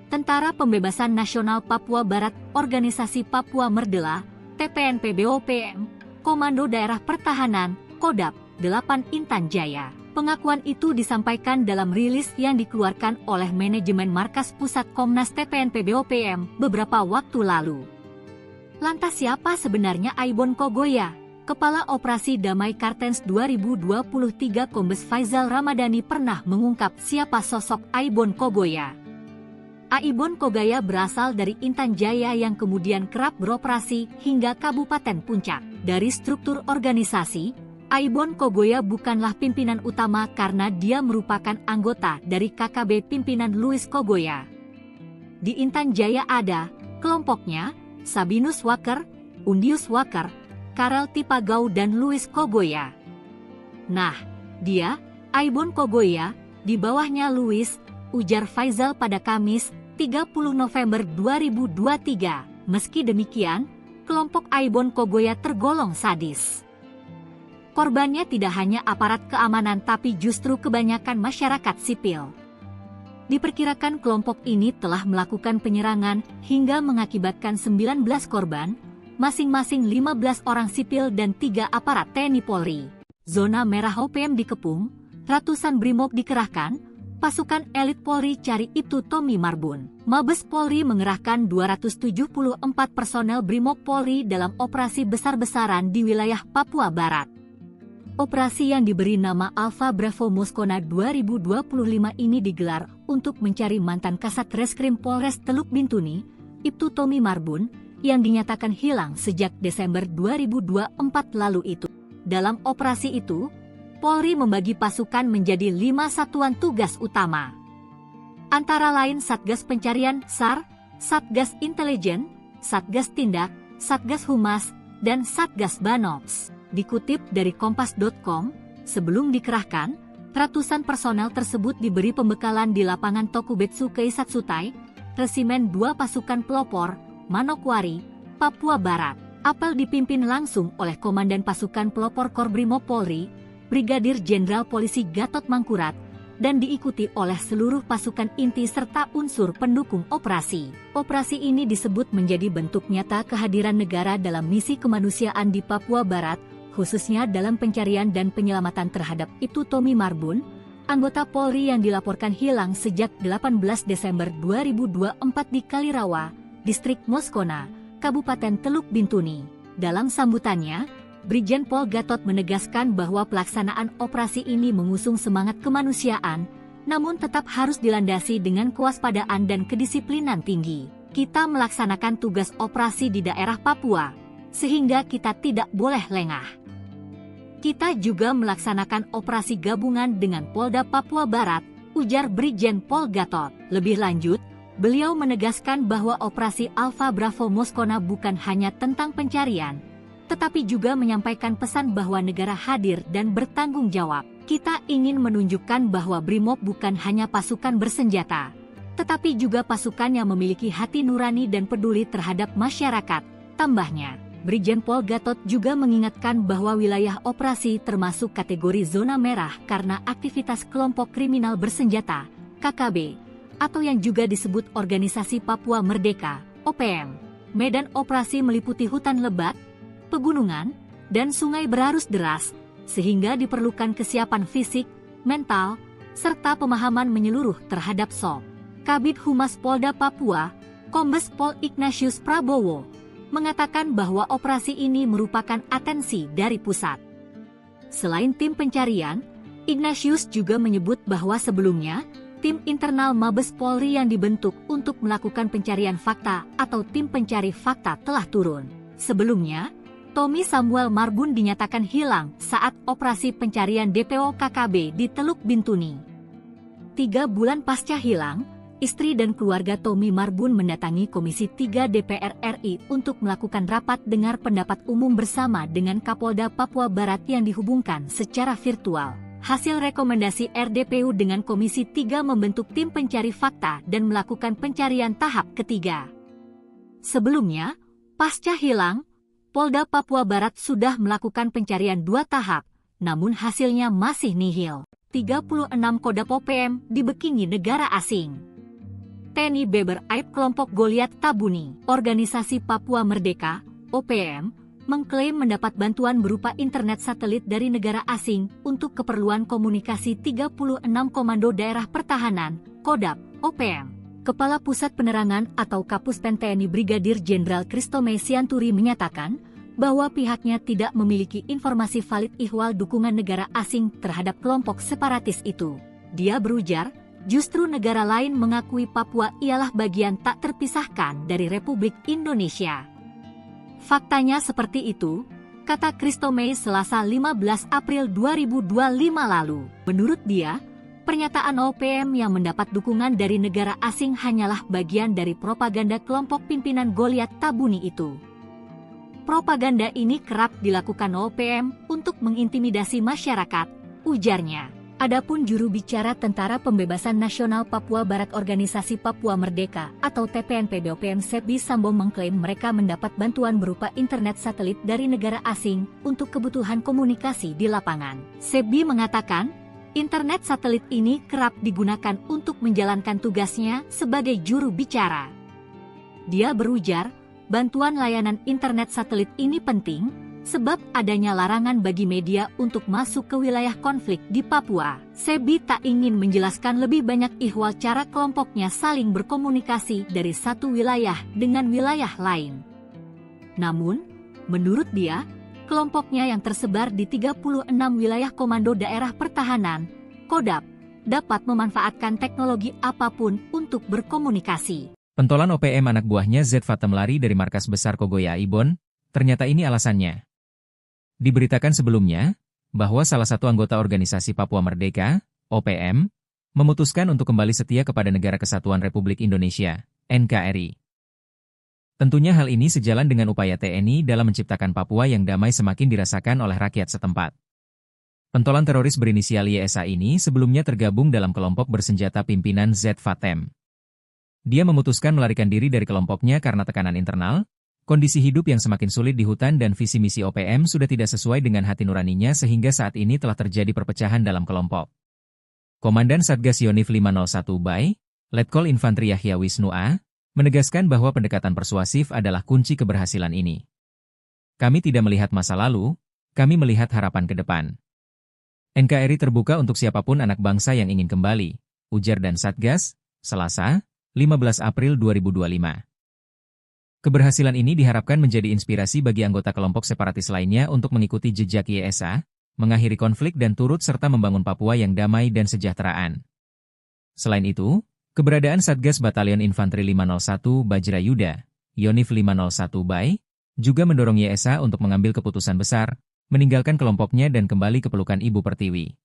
Tentara Pembebasan Nasional Papua Barat, Organisasi Papua Merdela, T P N P B O P M, Komando Daerah Pertahanan, Kodap, delapan Intan Jaya. Pengakuan itu disampaikan dalam rilis yang dikeluarkan oleh manajemen Markas Pusat Komnas T P N P B O P M beberapa waktu lalu. Lantas siapa sebenarnya Aibon Kogoya? Kepala Operasi Damai Kartens dua ribu dua puluh tiga Kombes Faizal Ramadhani pernah mengungkap siapa sosok Aibon Kogoya. Aibon Kogoya berasal dari Intan Jaya yang kemudian kerap beroperasi hingga Kabupaten Puncak. Dari struktur organisasi, Aibon Kogoya bukanlah pimpinan utama karena dia merupakan anggota dari K K B pimpinan Louis Kogoya. Di Intan Jaya ada kelompoknya, Sabinus Waker, Undius Waker, Karel Tipagau dan Louis Kogoya. Nah, dia, Aibon Kogoya, di bawahnya Louis, ujar Faizal pada Kamis, tiga puluh November dua ribu dua tiga. Meski demikian, kelompok Aibon Kogoya tergolong sadis. Korbannya tidak hanya aparat keamanan tapi justru kebanyakan masyarakat sipil. Diperkirakan kelompok ini telah melakukan penyerangan hingga mengakibatkan sembilan belas korban, masing-masing lima belas orang sipil dan tiga aparat T N I Polri. Zona merah O P M dikepung, ratusan brimob dikerahkan, pasukan elit Polri cari Ibtu Tommy Marbun. Mabes Polri mengerahkan dua ratus tujuh puluh empat personel brimob Polri dalam operasi besar-besaran di wilayah Papua Barat. Operasi yang diberi nama Alpha Bravo Moskona dua ribu dua puluh lima ini digelar untuk mencari mantan Kasat Reskrim Polres Teluk Bintuni, Ibtu Tommy Marbun, yang dinyatakan hilang sejak Desember dua ribu dua puluh empat lalu itu. Dalam operasi itu, Polri membagi pasukan menjadi lima satuan tugas utama. Antara lain Satgas Pencarian, sar, Satgas Intelijen, Satgas Tindak, Satgas Humas, dan Satgas Banops. Dikutip dari kompas dot com, sebelum dikerahkan, ratusan personel tersebut diberi pembekalan di lapangan Tokubetsu Keisatsutai, Resimen dua Pasukan Pelopor, Manokwari, Papua Barat. Apel dipimpin langsung oleh Komandan Pasukan Pelopor Korbrimob Polri, Brigadir Jenderal Polisi Gatot Mangkurat, dan diikuti oleh seluruh pasukan inti serta unsur pendukung operasi. Operasi ini disebut menjadi bentuk nyata kehadiran negara dalam misi kemanusiaan di Papua Barat, khususnya dalam pencarian dan penyelamatan terhadap Ibtu Tommy Marbun, anggota Polri yang dilaporkan hilang sejak delapan belas Desember dua ribu dua puluh empat di Kalirawa, Distrik Moskona, Kabupaten Teluk Bintuni. Dalam sambutannya, Brigjen Pol Gatot menegaskan bahwa pelaksanaan operasi ini mengusung semangat kemanusiaan, namun tetap harus dilandasi dengan kewaspadaan dan kedisiplinan tinggi. Kita melaksanakan tugas operasi di daerah Papua, sehingga kita tidak boleh lengah. Kita juga melaksanakan operasi gabungan dengan Polda Papua Barat, ujar Brigjen Pol Gatot. Lebih lanjut, beliau menegaskan bahwa operasi Alpha Bravo Moskona bukan hanya tentang pencarian, tetapi juga menyampaikan pesan bahwa negara hadir dan bertanggung jawab. Kita ingin menunjukkan bahwa Brimob bukan hanya pasukan bersenjata, tetapi juga pasukan yang memiliki hati nurani dan peduli terhadap masyarakat. Tambahnya, Brigjen Pol Gatot juga mengingatkan bahwa wilayah operasi termasuk kategori zona merah karena aktivitas kelompok kriminal bersenjata, K K B, atau yang juga disebut Organisasi Papua Merdeka, O P M. Medan operasi meliputi hutan lebat, pegunungan, dan sungai berarus deras, sehingga diperlukan kesiapan fisik, mental, serta pemahaman menyeluruh terhadap sob. Kabid Humas Polda Papua, Kombes Pol Ignatius Prabowo, mengatakan bahwa operasi ini merupakan atensi dari pusat. Selain tim pencarian, Ignatius juga menyebut bahwa sebelumnya, tim internal Mabes Polri yang dibentuk untuk melakukan pencarian fakta atau tim pencari fakta telah turun. Sebelumnya, Tommy Samuel Marbun dinyatakan hilang saat operasi pencarian D P O K K B di Teluk Bintuni. Tiga bulan pasca hilang, istri dan keluarga Tommy Marbun mendatangi Komisi tiga D P R R I untuk melakukan rapat dengar pendapat umum bersama dengan Kapolda Papua Barat yang dihubungkan secara virtual. Hasil rekomendasi R D P U dengan Komisi tiga membentuk tim pencari fakta dan melakukan pencarian tahap ketiga. Sebelumnya, pasca hilang, Polda Papua Barat sudah melakukan pencarian dua tahap, namun hasilnya masih nihil. Tiga puluh enam Kodap O P M dibekingi negara asing. Teni beber aib kelompok Goliat Tabuni. Organisasi Papua Merdeka, O P M, mengklaim mendapat bantuan berupa internet satelit dari negara asing untuk keperluan komunikasi tiga puluh enam Komando Daerah Pertahanan, Kodap, O P M. Kepala Pusat Penerangan atau Kapus Pen T N I Brigadir Jenderal Christo Mei Sianturi menyatakan bahwa pihaknya tidak memiliki informasi valid ihwal dukungan negara asing terhadap kelompok separatis itu. Dia berujar, justru negara lain mengakui Papua ialah bagian tak terpisahkan dari Republik Indonesia. Faktanya seperti itu, kata Christo Mei Selasa lima belas April dua ribu dua lima lalu. Menurut dia, pernyataan O P M yang mendapat dukungan dari negara asing hanyalah bagian dari propaganda kelompok pimpinan Goliat Tabuni itu. Propaganda ini kerap dilakukan O P M untuk mengintimidasi masyarakat, ujarnya. Adapun juru bicara Tentara Pembebasan Nasional Papua Barat Organisasi Papua Merdeka atau T P N P B O P M Sebi Sambo mengklaim mereka mendapat bantuan berupa internet satelit dari negara asing untuk kebutuhan komunikasi di lapangan. Sebi mengatakan, internet satelit ini kerap digunakan untuk menjalankan tugasnya sebagai juru bicara. Dia berujar, bantuan layanan internet satelit ini penting, sebab adanya larangan bagi media untuk masuk ke wilayah konflik di Papua. Sebi tak ingin menjelaskan lebih banyak ihwal cara kelompoknya saling berkomunikasi dari satu wilayah dengan wilayah lain. Namun, menurut dia, kelompoknya yang tersebar di tiga puluh enam wilayah Komando Daerah Pertahanan, Kodap, dapat memanfaatkan teknologi apapun untuk berkomunikasi. Pentolan O P M anak buahnya Z Fatem lari dari markas besar Kogoya Ibon, ternyata ini alasannya. Diberitakan sebelumnya, bahwa salah satu anggota organisasi Papua Merdeka, O P M, memutuskan untuk kembali setia kepada Negara Kesatuan Republik Indonesia, N K R I. Tentunya hal ini sejalan dengan upaya T N I dalam menciptakan Papua yang damai semakin dirasakan oleh rakyat setempat. Pentolan teroris berinisial Y S A ini sebelumnya tergabung dalam kelompok bersenjata pimpinan Z Fatem. Dia memutuskan melarikan diri dari kelompoknya karena tekanan internal, kondisi hidup yang semakin sulit di hutan dan visi misi O P M sudah tidak sesuai dengan hati nuraninya sehingga saat ini telah terjadi perpecahan dalam kelompok. Komandan Satgas Yonif lima nol satu Bay, Letkol Infantri Yahya Wisnu A, menegaskan bahwa pendekatan persuasif adalah kunci keberhasilan ini. Kami tidak melihat masa lalu, kami melihat harapan ke depan. N K R I terbuka untuk siapapun anak bangsa yang ingin kembali, ujar Dan Satgas, Selasa, lima belas April dua ribu dua lima. Keberhasilan ini diharapkan menjadi inspirasi bagi anggota kelompok separatis lainnya untuk mengikuti jejak Y S A, mengakhiri konflik dan turut serta membangun Papua yang damai dan sejahteraan. Selain itu, keberadaan Satgas Batalion Infanteri lima nol satu Bajra Yuda, Yonif lima nol satu Bay, juga mendorong Y S A untuk mengambil keputusan besar, meninggalkan kelompoknya dan kembali ke pelukan Ibu Pertiwi.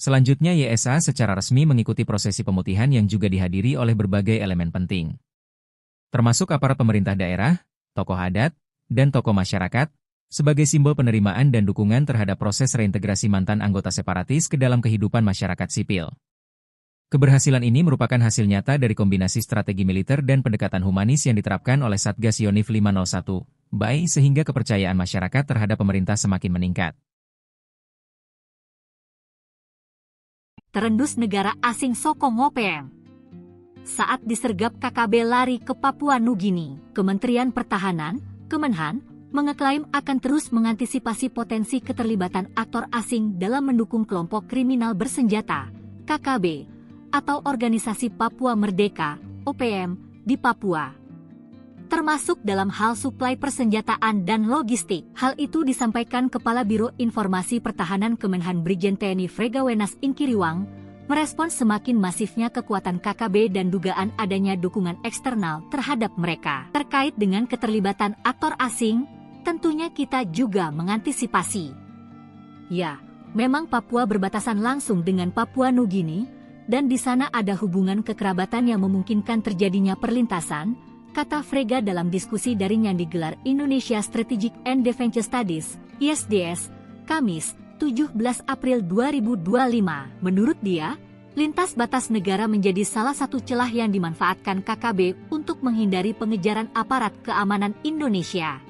Selanjutnya Y S A secara resmi mengikuti prosesi pemutihan yang juga dihadiri oleh berbagai elemen penting, termasuk aparat pemerintah daerah, tokoh adat, dan tokoh masyarakat, sebagai simbol penerimaan dan dukungan terhadap proses reintegrasi mantan anggota separatis ke dalam kehidupan masyarakat sipil. Keberhasilan ini merupakan hasil nyata dari kombinasi strategi militer dan pendekatan humanis yang diterapkan oleh Satgas Yonif lima nol satu, B A I, sehingga kepercayaan masyarakat terhadap pemerintah semakin meningkat. Terendus negara asing sokong O P M. Saat disergap K K B lari ke Papua Nugini, Kementerian Pertahanan, Kemenhan, mengeklaim akan terus mengantisipasi potensi keterlibatan aktor asing dalam mendukung kelompok kriminal bersenjata, K K B, atau Organisasi Papua Merdeka, O P M, di Papua, termasuk dalam hal suplai persenjataan dan logistik. Hal itu disampaikan Kepala Biro Informasi Pertahanan Kemenhan, Brigjen T N I Frega Wenas Ingkiriwang, merespon semakin masifnya kekuatan K K B dan dugaan adanya dukungan eksternal terhadap mereka. Terkait dengan keterlibatan aktor asing, tentunya kita juga mengantisipasi. Ya, memang Papua berbatasan langsung dengan Papua Nugini, dan di sana ada hubungan kekerabatan yang memungkinkan terjadinya perlintasan, kata Frega dalam diskusi daring yang digelar Indonesia Strategic and Defense Studies, I S D S, Kamis, tujuh belas April dua ribu dua puluh lima. Menurut dia, lintas batas negara menjadi salah satu celah yang dimanfaatkan K K B untuk menghindari pengejaran aparat keamanan Indonesia.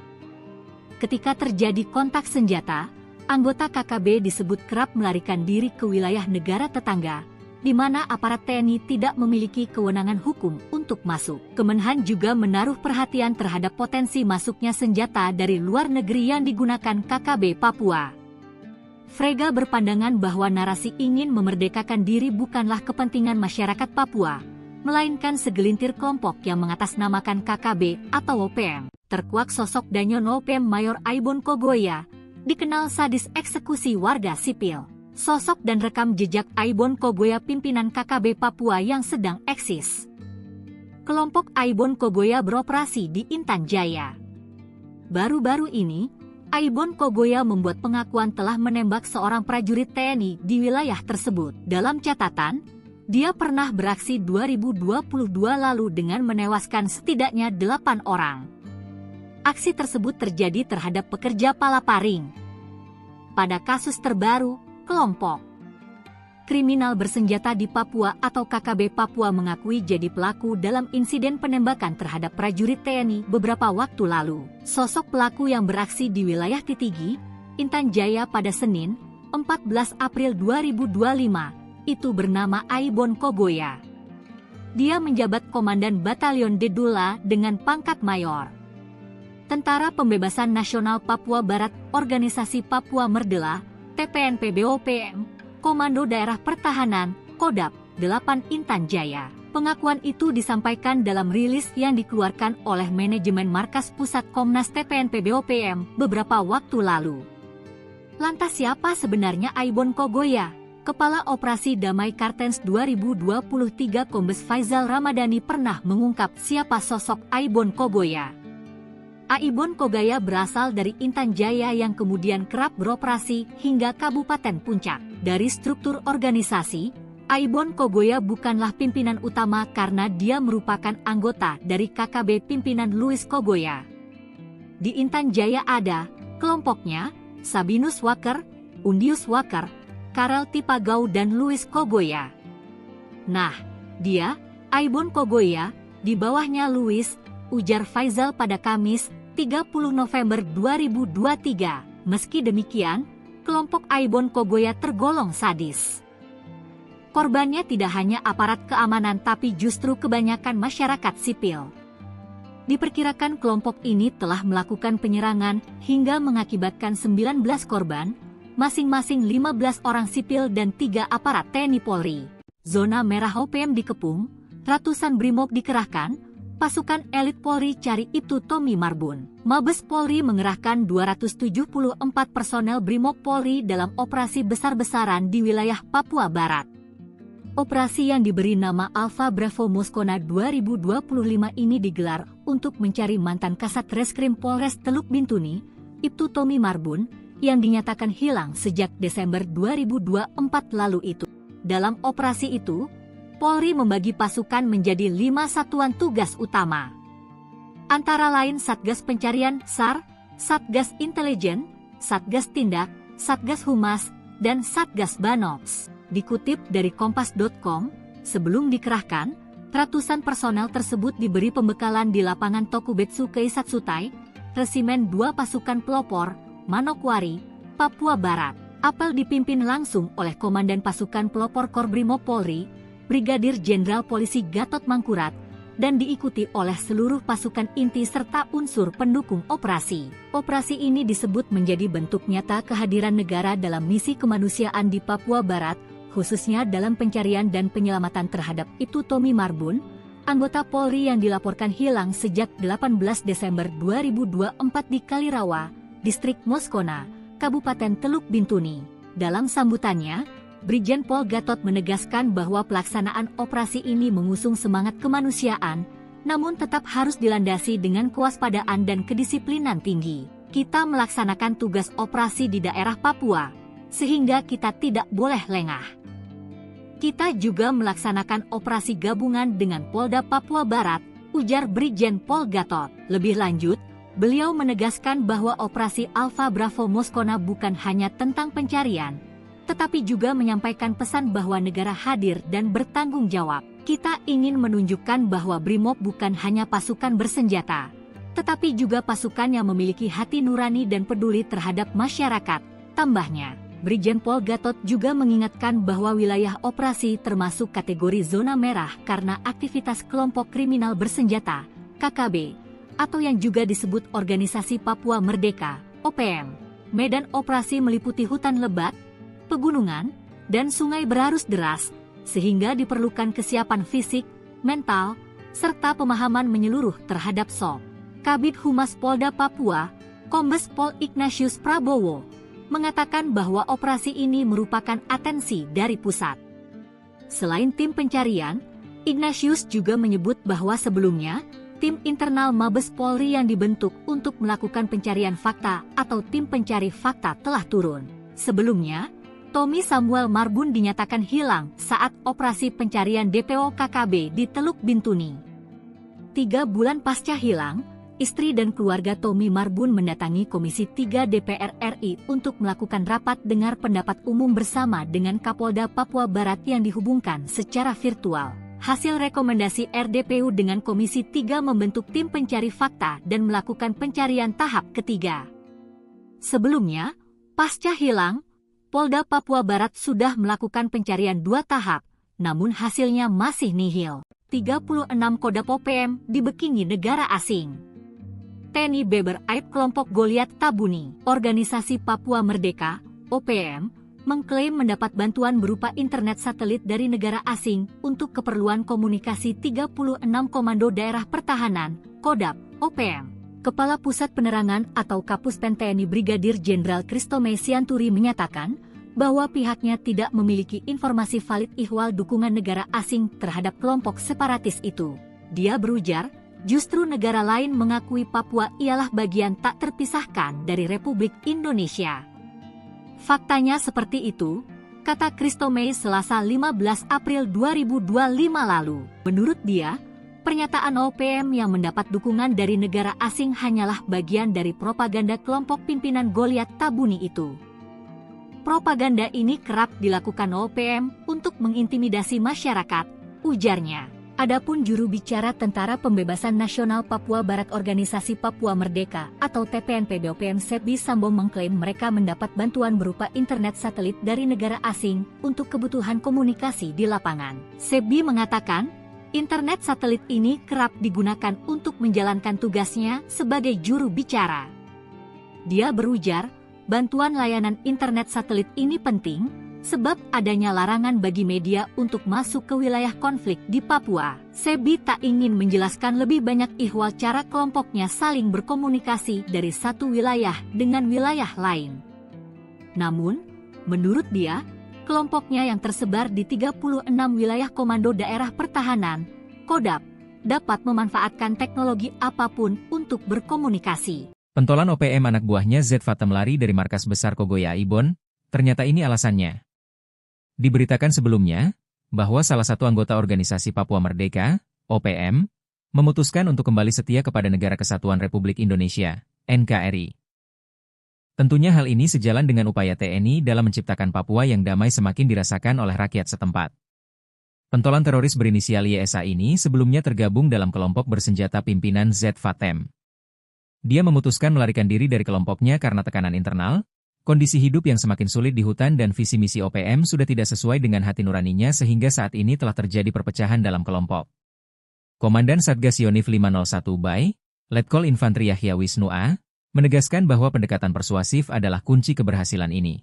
Ketika terjadi kontak senjata, anggota K K B disebut kerap melarikan diri ke wilayah negara tetangga, di mana aparat T N I tidak memiliki kewenangan hukum untuk masuk. Kemenhan juga menaruh perhatian terhadap potensi masuknya senjata dari luar negeri yang digunakan K K B Papua. Frega berpandangan bahwa narasi ingin memerdekakan diri bukanlah kepentingan masyarakat Papua, melainkan segelintir kelompok yang mengatasnamakan K K B atau O P M. Terkuak sosok Danyo Nopem, Mayor Aibon Kogoya, dikenal sadis eksekusi warga sipil. Sosok dan rekam jejak Aibon Kogoya, pimpinan K K B Papua yang sedang eksis. Kelompok Aibon Kogoya beroperasi di Intan Jaya. Baru-baru ini, Aibon Kogoya membuat pengakuan telah menembak seorang prajurit T N I di wilayah tersebut. Dalam catatan, dia pernah beraksi dua ribu dua puluh dua lalu dengan menewaskan setidaknya delapan orang. Aksi tersebut terjadi terhadap pekerja palaparing. Pada kasus terbaru, kelompok kriminal bersenjata di Papua atau K K B Papua mengakui jadi pelaku dalam insiden penembakan terhadap prajurit T N I beberapa waktu lalu. Sosok pelaku yang beraksi di wilayah Titigi, Intan Jaya pada Senin, empat belas April dua ribu dua puluh lima, itu bernama Aibon Kogoya. Dia menjabat Komandan Batalion Dedula dengan pangkat Mayor. Tentara Pembebasan Nasional Papua Barat, Organisasi Papua Merdela, T P N P B O P M, Komando Daerah Pertahanan, Kodap, delapan Intan Jaya. Pengakuan itu disampaikan dalam rilis yang dikeluarkan oleh manajemen Markas Pusat Komnas T P N P B O P M beberapa waktu lalu. Lantas siapa sebenarnya Aibon Kogoya? Kepala Operasi Damai Kartens dua ribu dua puluh tiga Kombes Faizal Ramadhani pernah mengungkap siapa sosok Aibon Kogoya. Aibon Kogoya berasal dari Intan Jaya yang kemudian kerap beroperasi hingga Kabupaten Puncak. Dari struktur organisasi, Aibon Kogoya bukanlah pimpinan utama karena dia merupakan anggota dari K K B pimpinan Louis Kogoya. Di Intan Jaya ada kelompoknya, Sabinus Waker, Undius Waker, Karel Tipagau dan Louis Kogoya. Nah, dia, Aibon Kogoya, di bawahnya Louis, ujar Faizal pada Kamis, tiga puluh November dua ribu dua tiga. Meski demikian, kelompok Aibon Kogoya tergolong sadis. Korbannya tidak hanya aparat keamanan tapi justru kebanyakan masyarakat sipil. Diperkirakan kelompok ini telah melakukan penyerangan hingga mengakibatkan sembilan belas korban, masing-masing lima belas orang sipil dan tiga aparat T N I Polri. Zona merah O P M dikepung, ratusan brimob dikerahkan, pasukan elit Polri cari Ibtu Tommy Marbun. Mabes Polri mengerahkan dua ratus tujuh puluh empat personel brimob Polri dalam operasi besar-besaran di wilayah Papua Barat. Operasi yang diberi nama Alpha Bravo Moskona dua ribu dua puluh lima ini digelar untuk mencari mantan Kasat Reskrim Polres Teluk Bintuni, Ibtu Tommy Marbun, yang dinyatakan hilang sejak Desember dua ribu dua puluh empat lalu itu. Dalam operasi itu, Polri membagi pasukan menjadi lima satuan tugas utama. Antara lain Satgas Pencarian, sar, Satgas Intelijen, Satgas Tindak, Satgas Humas, dan Satgas Banops. Dikutip dari kompas dot com, Sebelum dikerahkan, ratusan personel tersebut diberi pembekalan di lapangan Tokubetsu Keisatsutai, Resimen dua Pasukan Pelopor, Manokwari, Papua Barat. Apel dipimpin langsung oleh Komandan Pasukan Pelopor Korbrimob Polri, Brigadir Jenderal Polisi Gatot Mangkurat, dan diikuti oleh seluruh pasukan inti serta unsur pendukung operasi. Operasi ini disebut menjadi bentuk nyata kehadiran negara dalam misi kemanusiaan di Papua Barat, khususnya dalam pencarian dan penyelamatan terhadap Ibtu Tommy Marbun, anggota Polri yang dilaporkan hilang sejak delapan belas Desember dua ribu dua puluh empat di Kalirawa, Distrik Moskona, Kabupaten Teluk Bintuni. Dalam sambutannya, Brigjen Pol Gatot menegaskan bahwa pelaksanaan operasi ini mengusung semangat kemanusiaan, namun tetap harus dilandasi dengan kewaspadaan dan kedisiplinan tinggi. Kita melaksanakan tugas operasi di daerah Papua, sehingga kita tidak boleh lengah. Kita juga melaksanakan operasi gabungan dengan Polda Papua Barat, ujar Brigjen Pol Gatot. Lebih lanjut, beliau menegaskan bahwa operasi Alpha Bravo Moskona bukan hanya tentang pencarian, tetapi juga menyampaikan pesan bahwa negara hadir dan bertanggung jawab. Kita ingin menunjukkan bahwa Brimob bukan hanya pasukan bersenjata, tetapi juga pasukan yang memiliki hati nurani dan peduli terhadap masyarakat, tambahnya. Brigjen Pol Gatot juga mengingatkan bahwa wilayah operasi termasuk kategori zona merah karena aktivitas kelompok kriminal bersenjata, K K B, atau yang juga disebut Organisasi Papua Merdeka, O P M. Medan operasi meliputi hutan lebat, pegunungan, dan sungai berarus deras, sehingga diperlukan kesiapan fisik, mental, serta pemahaman menyeluruh terhadap sob. Kabid Humas Polda Papua, Kombes Pol Ignatius Prabowo, mengatakan bahwa operasi ini merupakan atensi dari pusat. Selain tim pencarian, Ignatius juga menyebut bahwa sebelumnya, tim internal Mabes Polri yang dibentuk untuk melakukan pencarian fakta atau tim pencari fakta telah turun. Sebelumnya, Tommy Samuel Marbun dinyatakan hilang saat operasi pencarian D P O K K B di Teluk Bintuni. Tiga bulan pasca hilang, istri dan keluarga Tommy Marbun mendatangi Komisi tiga D P R R I untuk melakukan rapat dengar pendapat umum bersama dengan Kapolda Papua Barat yang dihubungkan secara virtual. Hasil rekomendasi R D P U dengan Komisi tiga membentuk tim pencari fakta dan melakukan pencarian tahap ketiga. Sebelumnya, pasca hilang, Polda Papua Barat sudah melakukan pencarian dua tahap, namun hasilnya masih nihil. Tiga puluh enam Kodap O P M dibekingi negara asing. T N I beber aib kelompok Goliat Tabuni. Organisasi Papua Merdeka, O P M, mengklaim mendapat bantuan berupa internet satelit dari negara asing untuk keperluan komunikasi tiga puluh enam Komando Daerah Pertahanan, Kodap, O P M. Kepala Pusat Penerangan atau Kapus Pen T N I Brigadir Jenderal Christomey Sianturi menyatakan bahwa pihaknya tidak memiliki informasi valid ihwal dukungan negara asing terhadap kelompok separatis itu. Dia berujar, justru negara lain mengakui Papua ialah bagian tak terpisahkan dari Republik Indonesia. Faktanya seperti itu, kata Christomey Selasa lima belas April dua ribu dua puluh lima lalu. Menurut dia, pernyataan O P M yang mendapat dukungan dari negara asing hanyalah bagian dari propaganda kelompok pimpinan Goliat Tabuni itu. Propaganda ini kerap dilakukan O P M untuk mengintimidasi masyarakat, ujarnya. Adapun juru bicara Tentara Pembebasan Nasional Papua Barat Organisasi Papua Merdeka atau T P N P B O P M Sebi Sambo mengklaim mereka mendapat bantuan berupa internet satelit dari negara asing untuk kebutuhan komunikasi di lapangan. Sebi mengatakan, internet satelit ini kerap digunakan untuk menjalankan tugasnya sebagai juru bicara. Dia berujar, bantuan layanan internet satelit ini penting, sebab adanya larangan bagi media untuk masuk ke wilayah konflik di Papua. Sebi tak ingin menjelaskan lebih banyak ihwal cara kelompoknya saling berkomunikasi dari satu wilayah dengan wilayah lain. Namun, menurut dia, kelompoknya yang tersebar di tiga puluh enam wilayah Komando Daerah Pertahanan, Kodap, dapat memanfaatkan teknologi apapun untuk berkomunikasi. Pentolan O P M anak buahnya Z Fatem lari dari markas besar Kogoya Ibon, ternyata ini alasannya. Diberitakan sebelumnya, bahwa salah satu anggota organisasi Papua Merdeka, O P M, memutuskan untuk kembali setia kepada Negara Kesatuan Republik Indonesia, N K R I. Tentunya hal ini sejalan dengan upaya T N I dalam menciptakan Papua yang damai semakin dirasakan oleh rakyat setempat. Pentolan teroris berinisial Y S A ini sebelumnya tergabung dalam kelompok bersenjata pimpinan Z Fatem. Dia memutuskan melarikan diri dari kelompoknya karena tekanan internal, kondisi hidup yang semakin sulit di hutan dan visi misi O P M sudah tidak sesuai dengan hati nuraninya sehingga saat ini telah terjadi perpecahan dalam kelompok. Komandan Satgas Yonif lima nol satu Bay, Letkol Infantri Yahya Wisnu A, menegaskan bahwa pendekatan persuasif adalah kunci keberhasilan ini.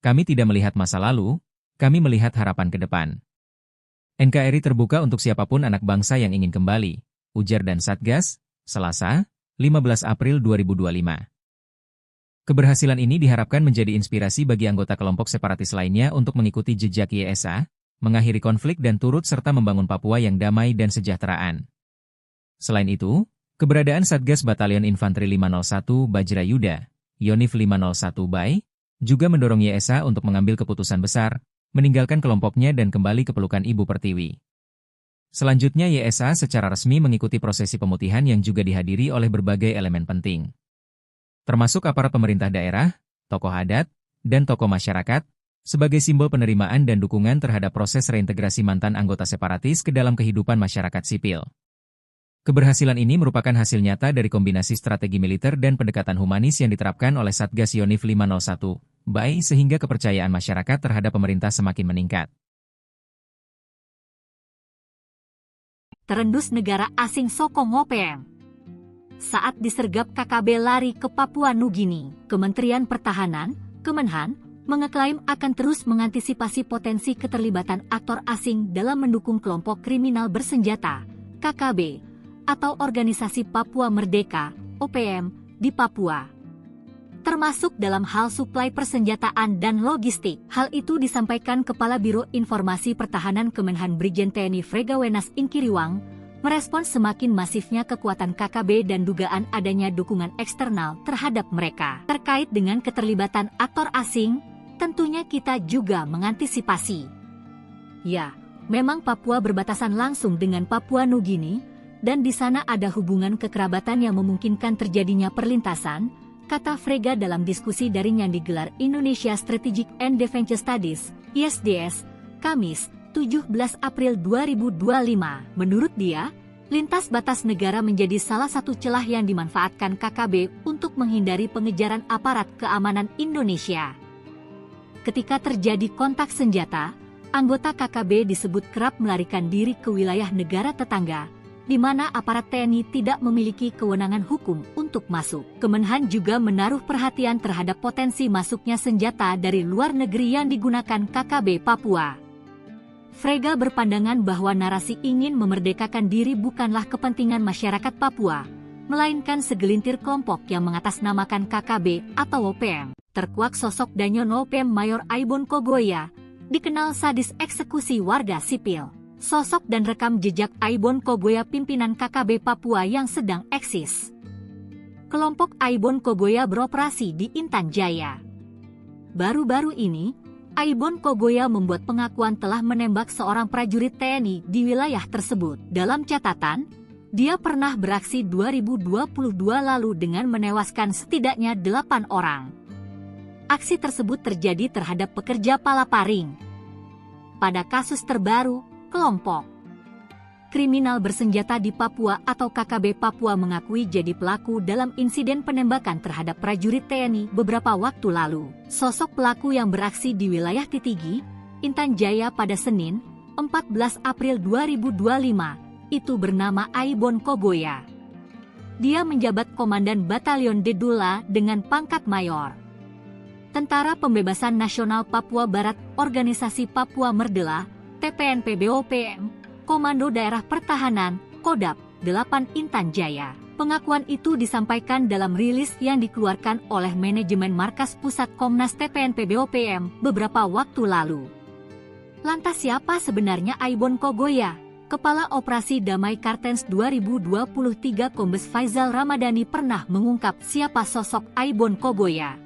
"Kami tidak melihat masa lalu, kami melihat harapan ke depan. N K R I terbuka untuk siapapun anak bangsa yang ingin kembali," ujar Dan Satgas, Selasa, lima belas April dua ribu dua lima. Keberhasilan ini diharapkan menjadi inspirasi bagi anggota kelompok separatis lainnya untuk mengikuti jejak Y S A, mengakhiri konflik dan turut serta membangun Papua yang damai dan sejahteraan. Selain itu, keberadaan Satgas Batalion Infanteri lima nol satu Bajra Yuda, Yonif lima nol satu Bay, juga mendorong Y S A untuk mengambil keputusan besar, meninggalkan kelompoknya dan kembali ke pelukan Ibu Pertiwi. Selanjutnya Y S A secara resmi mengikuti prosesi pemutihan yang juga dihadiri oleh berbagai elemen penting, termasuk aparat pemerintah daerah, tokoh adat, dan tokoh masyarakat, sebagai simbol penerimaan dan dukungan terhadap proses reintegrasi mantan anggota separatis ke dalam kehidupan masyarakat sipil. Keberhasilan ini merupakan hasil nyata dari kombinasi strategi militer dan pendekatan humanis yang diterapkan oleh Satgas Yonif lima nol satu Bay sehingga kepercayaan masyarakat terhadap pemerintah semakin meningkat. Terendus negara asing sokong O P M. Saat disergap K K B lari ke Papua Nugini, Kementerian Pertahanan, Kemenhan, mengeklaim akan terus mengantisipasi potensi keterlibatan aktor asing dalam mendukung kelompok kriminal bersenjata, K K B, atau Organisasi Papua Merdeka, O P M, di Papua, termasuk dalam hal suplai persenjataan dan logistik. Hal itu disampaikan Kepala Biro Informasi Pertahanan Kemenhan Brigjen T N I Frega Wenas Ingkiriwang, merespons semakin masifnya kekuatan K K B dan dugaan adanya dukungan eksternal terhadap mereka. Terkait dengan keterlibatan aktor asing, tentunya kita juga mengantisipasi. Ya, memang Papua berbatasan langsung dengan Papua Nugini, dan di sana ada hubungan kekerabatan yang memungkinkan terjadinya perlintasan, kata Frega dalam diskusi daring yang digelar Indonesia Strategic and Defense Studies, I S D S, Kamis, tujuh belas April dua ribu dua lima. Menurut dia, lintas batas negara menjadi salah satu celah yang dimanfaatkan K K B untuk menghindari pengejaran aparat keamanan Indonesia. Ketika terjadi kontak senjata, anggota K K B disebut kerap melarikan diri ke wilayah negara tetangga, di mana aparat T N I tidak memiliki kewenangan hukum untuk masuk. Kemenhan juga menaruh perhatian terhadap potensi masuknya senjata dari luar negeri yang digunakan K K B Papua. Frega berpandangan bahwa narasi ingin memerdekakan diri bukanlah kepentingan masyarakat Papua, melainkan segelintir kelompok yang mengatasnamakan K K B atau O P M. Terkuak sosok Danyon O P M Mayor Aibon Kogoya, dikenal sadis eksekusi warga sipil. Sosok dan rekam jejak Aibon Kogoya pimpinan K K B Papua yang sedang eksis. Kelompok Aibon Kogoya beroperasi di Intan Jaya. Baru-baru ini, Aibon Kogoya membuat pengakuan telah menembak seorang prajurit T N I di wilayah tersebut. Dalam catatan, dia pernah beraksi dua ribu dua puluh dua lalu dengan menewaskan setidaknya delapan orang. Aksi tersebut terjadi terhadap pekerja palaparing. Pada kasus terbaru, kelompok kriminal bersenjata di Papua atau K K B Papua mengakui jadi pelaku dalam insiden penembakan terhadap prajurit T N I beberapa waktu lalu. Sosok pelaku yang beraksi di wilayah Titigi, Intan Jaya pada Senin, empat belas April dua ribu dua lima, itu bernama Aibon Kogoya. Dia menjabat Komandan Batalion Dedula dengan pangkat Mayor. Tentara Pembebasan Nasional Papua Barat, Organisasi Papua Merdela, T P N P B O P M, Komando Daerah Pertahanan, Kodap, delapan Intan Jaya. Pengakuan itu disampaikan dalam rilis yang dikeluarkan oleh manajemen Markas Pusat Komnas T P N P B O P M beberapa waktu lalu. Lantas siapa sebenarnya Aibon Kogoya? Kepala Operasi Damai Kartens dua ribu dua puluh tiga Kombes Faizal Ramadhani pernah mengungkap siapa sosok Aibon Kogoya.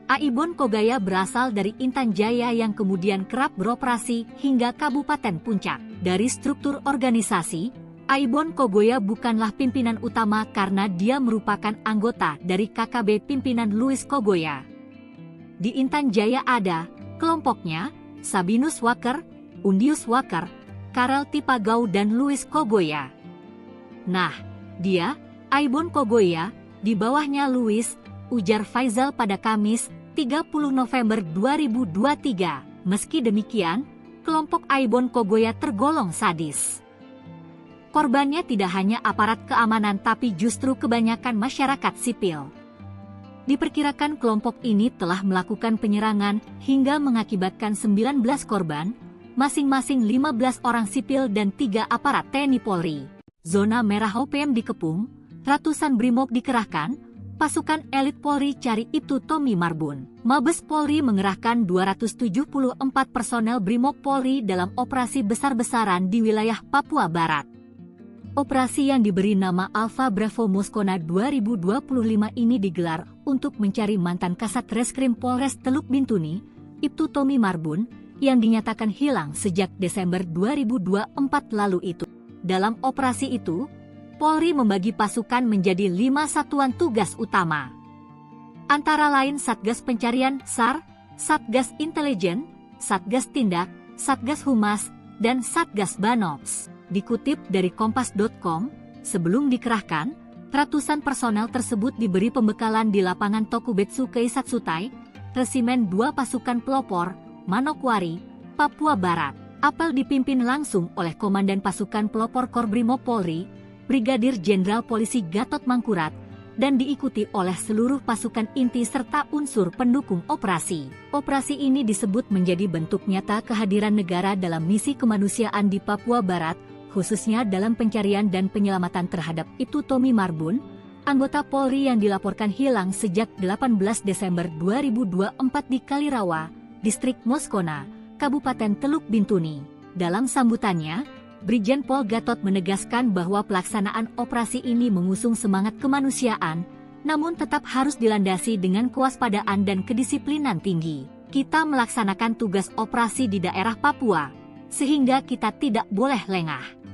Aibon Kogoya berasal dari Intan Jaya yang kemudian kerap beroperasi hingga Kabupaten Puncak. Dari struktur organisasi, Aibon Kogoya bukanlah pimpinan utama karena dia merupakan anggota dari K K B pimpinan Louis Kogoya. Di Intan Jaya ada kelompoknya, Sabinus Waker, Undius Walker, Karel Tipagau dan Luis Kogoya. Nah, dia, Aibon Kogoya, di bawahnya Luis, ujar Faizal pada Kamis, tiga puluh November dua ribu dua tiga. Meski demikian, kelompok Aibon Kogoya tergolong sadis. Korbannya tidak hanya aparat keamanan tapi justru kebanyakan masyarakat sipil. Diperkirakan kelompok ini telah melakukan penyerangan hingga mengakibatkan sembilan belas korban, masing-masing lima belas orang sipil dan tiga aparat T N I Polri. Zona merah O P M dikepung, ratusan brimob dikerahkan, pasukan elit Polri cari Ibtu Tommy Marbun. Mabes Polri mengerahkan dua ratus tujuh puluh empat personel brimob Polri dalam operasi besar-besaran di wilayah Papua Barat. Operasi yang diberi nama Alpha Bravo Moskona dua ribu dua puluh lima ini digelar untuk mencari mantan Kasat Reskrim Polres Teluk Bintuni, Ibtu Tommy Marbun, yang dinyatakan hilang sejak Desember dua ribu dua empat lalu itu. Dalam operasi itu, Polri membagi pasukan menjadi lima satuan tugas utama. Antara lain Satgas Pencarian, sar, Satgas Intelijen, Satgas Tindak, Satgas Humas, dan Satgas Banops. Dikutip dari kompas dot com, sebelum dikerahkan, ratusan personel tersebut diberi pembekalan di lapangan Tokubetsu Keisatsutai, Resimen dua Pasukan Pelopor, Manokwari, Papua Barat. Apel dipimpin langsung oleh Komandan Pasukan Pelopor Korbrimob Polri, Brigadir Jenderal Polisi Gatot Mangkurat, dan diikuti oleh seluruh pasukan inti serta unsur pendukung operasi. Operasi ini disebut menjadi bentuk nyata kehadiran negara dalam misi kemanusiaan di Papua Barat, khususnya dalam pencarian dan penyelamatan terhadap Ibtu Tommy Marbun, anggota Polri yang dilaporkan hilang sejak delapan belas Desember dua ribu dua empat di Kalirawa, Distrik Moskona, Kabupaten Teluk Bintuni. Dalam sambutannya, Brigjen Pol Gatot menegaskan bahwa pelaksanaan operasi ini mengusung semangat kemanusiaan, namun tetap harus dilandasi dengan kewaspadaan dan kedisiplinan tinggi. Kita melaksanakan tugas operasi di daerah Papua, sehingga kita tidak boleh lengah.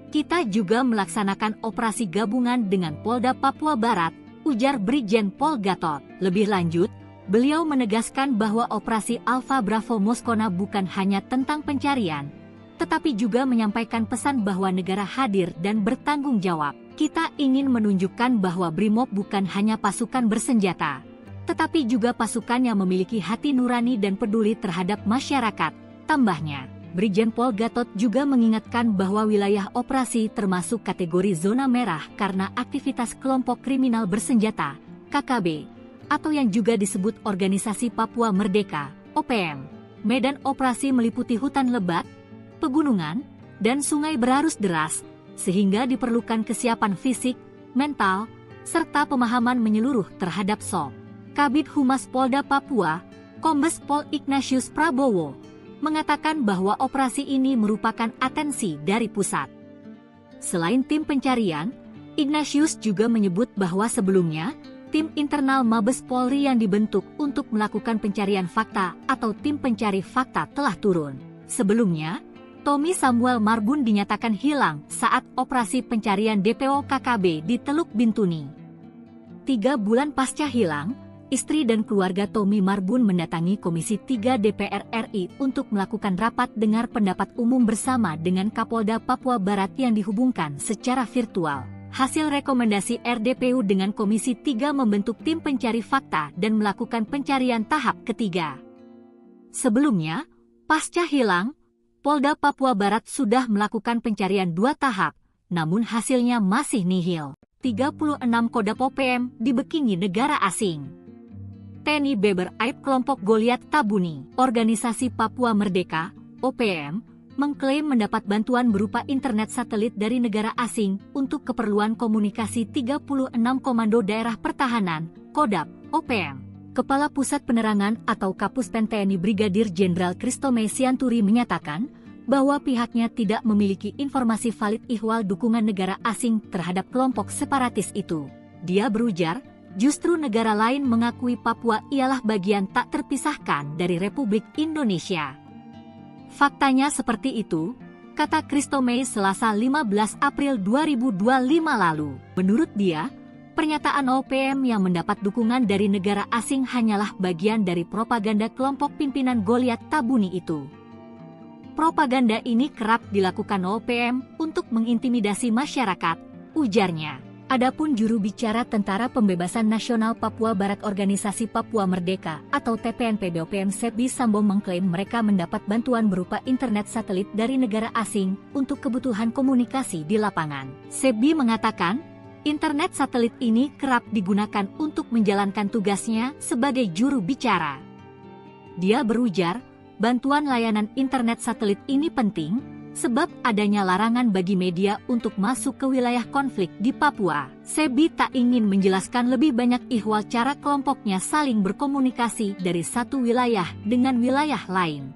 Kita juga melaksanakan operasi gabungan dengan Polda Papua Barat, ujar Brigjen Pol Gatot. Lebih lanjut, beliau menegaskan bahwa operasi Alpha Bravo Moskona bukan hanya tentang pencarian, tetapi juga menyampaikan pesan bahwa negara hadir dan bertanggung jawab. Kita ingin menunjukkan bahwa Brimob bukan hanya pasukan bersenjata, tetapi juga pasukan yang memiliki hati nurani dan peduli terhadap masyarakat, tambahnya. Brigjen Pol Gatot juga mengingatkan bahwa wilayah operasi termasuk kategori zona merah karena aktivitas kelompok kriminal bersenjata, K K B, atau yang juga disebut Organisasi Papua Merdeka, O P M. Medan operasi meliputi hutan lebat, pegunungan, dan sungai berarus deras, sehingga diperlukan kesiapan fisik, mental, serta pemahaman menyeluruh terhadap sop. Kabid Humas Polda Papua, Kombes Pol Ignatius Prabowo, mengatakan bahwa operasi ini merupakan atensi dari pusat. Selain tim pencarian, Ignatius juga menyebut bahwa sebelumnya, tim internal Mabes Polri yang dibentuk untuk melakukan pencarian fakta atau tim pencari fakta telah turun. Sebelumnya, Tommy Samuel Marbun dinyatakan hilang saat operasi pencarian D P O K K B di Teluk Bintuni. Tiga bulan pasca hilang, istri dan keluarga Tommy Marbun mendatangi Komisi tiga D P R R I untuk melakukan rapat dengar pendapat umum bersama dengan Kapolda Papua Barat yang dihubungkan secara virtual. Hasil rekomendasi R D P U dengan Komisi tiga membentuk tim pencari fakta dan melakukan pencarian tahap ketiga. Sebelumnya, pasca hilang, Polda Papua Barat sudah melakukan pencarian dua tahap, namun hasilnya masih nihil. Tiga puluh enam Kodap O P M dibekingi negara asing. T N I beber aib kelompok Goliat Tabuni. Organisasi Papua Merdeka, O P M, mengklaim mendapat bantuan berupa internet satelit dari negara asing untuk keperluan komunikasi tiga puluh enam Komando Daerah Pertahanan, Kodap, O P M. Kepala Pusat Penerangan atau Kapus Pen T N I Brigadir Jenderal Christomey Sianturi menyatakan bahwa pihaknya tidak memiliki informasi valid ihwal dukungan negara asing terhadap kelompok separatis itu. Dia berujar, justru negara lain mengakui Papua ialah bagian tak terpisahkan dari Republik Indonesia. Faktanya seperti itu, kata Christomey Selasa lima belas April dua ribu dua lima lalu. Menurut dia, pernyataan O P M yang mendapat dukungan dari negara asing hanyalah bagian dari propaganda kelompok pimpinan Goliat Tabuni itu. Propaganda ini kerap dilakukan O P M untuk mengintimidasi masyarakat, ujarnya. Adapun juru bicara Tentara Pembebasan Nasional Papua Barat Organisasi Papua Merdeka atau T P N P B O P M Sebi Sambo mengklaim mereka mendapat bantuan berupa internet satelit dari negara asing untuk kebutuhan komunikasi di lapangan. Sebi mengatakan, internet satelit ini kerap digunakan untuk menjalankan tugasnya sebagai juru bicara. Dia berujar, bantuan layanan internet satelit ini penting, sebab adanya larangan bagi media untuk masuk ke wilayah konflik di Papua. Sebi tak ingin menjelaskan lebih banyak ihwal cara kelompoknya saling berkomunikasi dari satu wilayah dengan wilayah lain.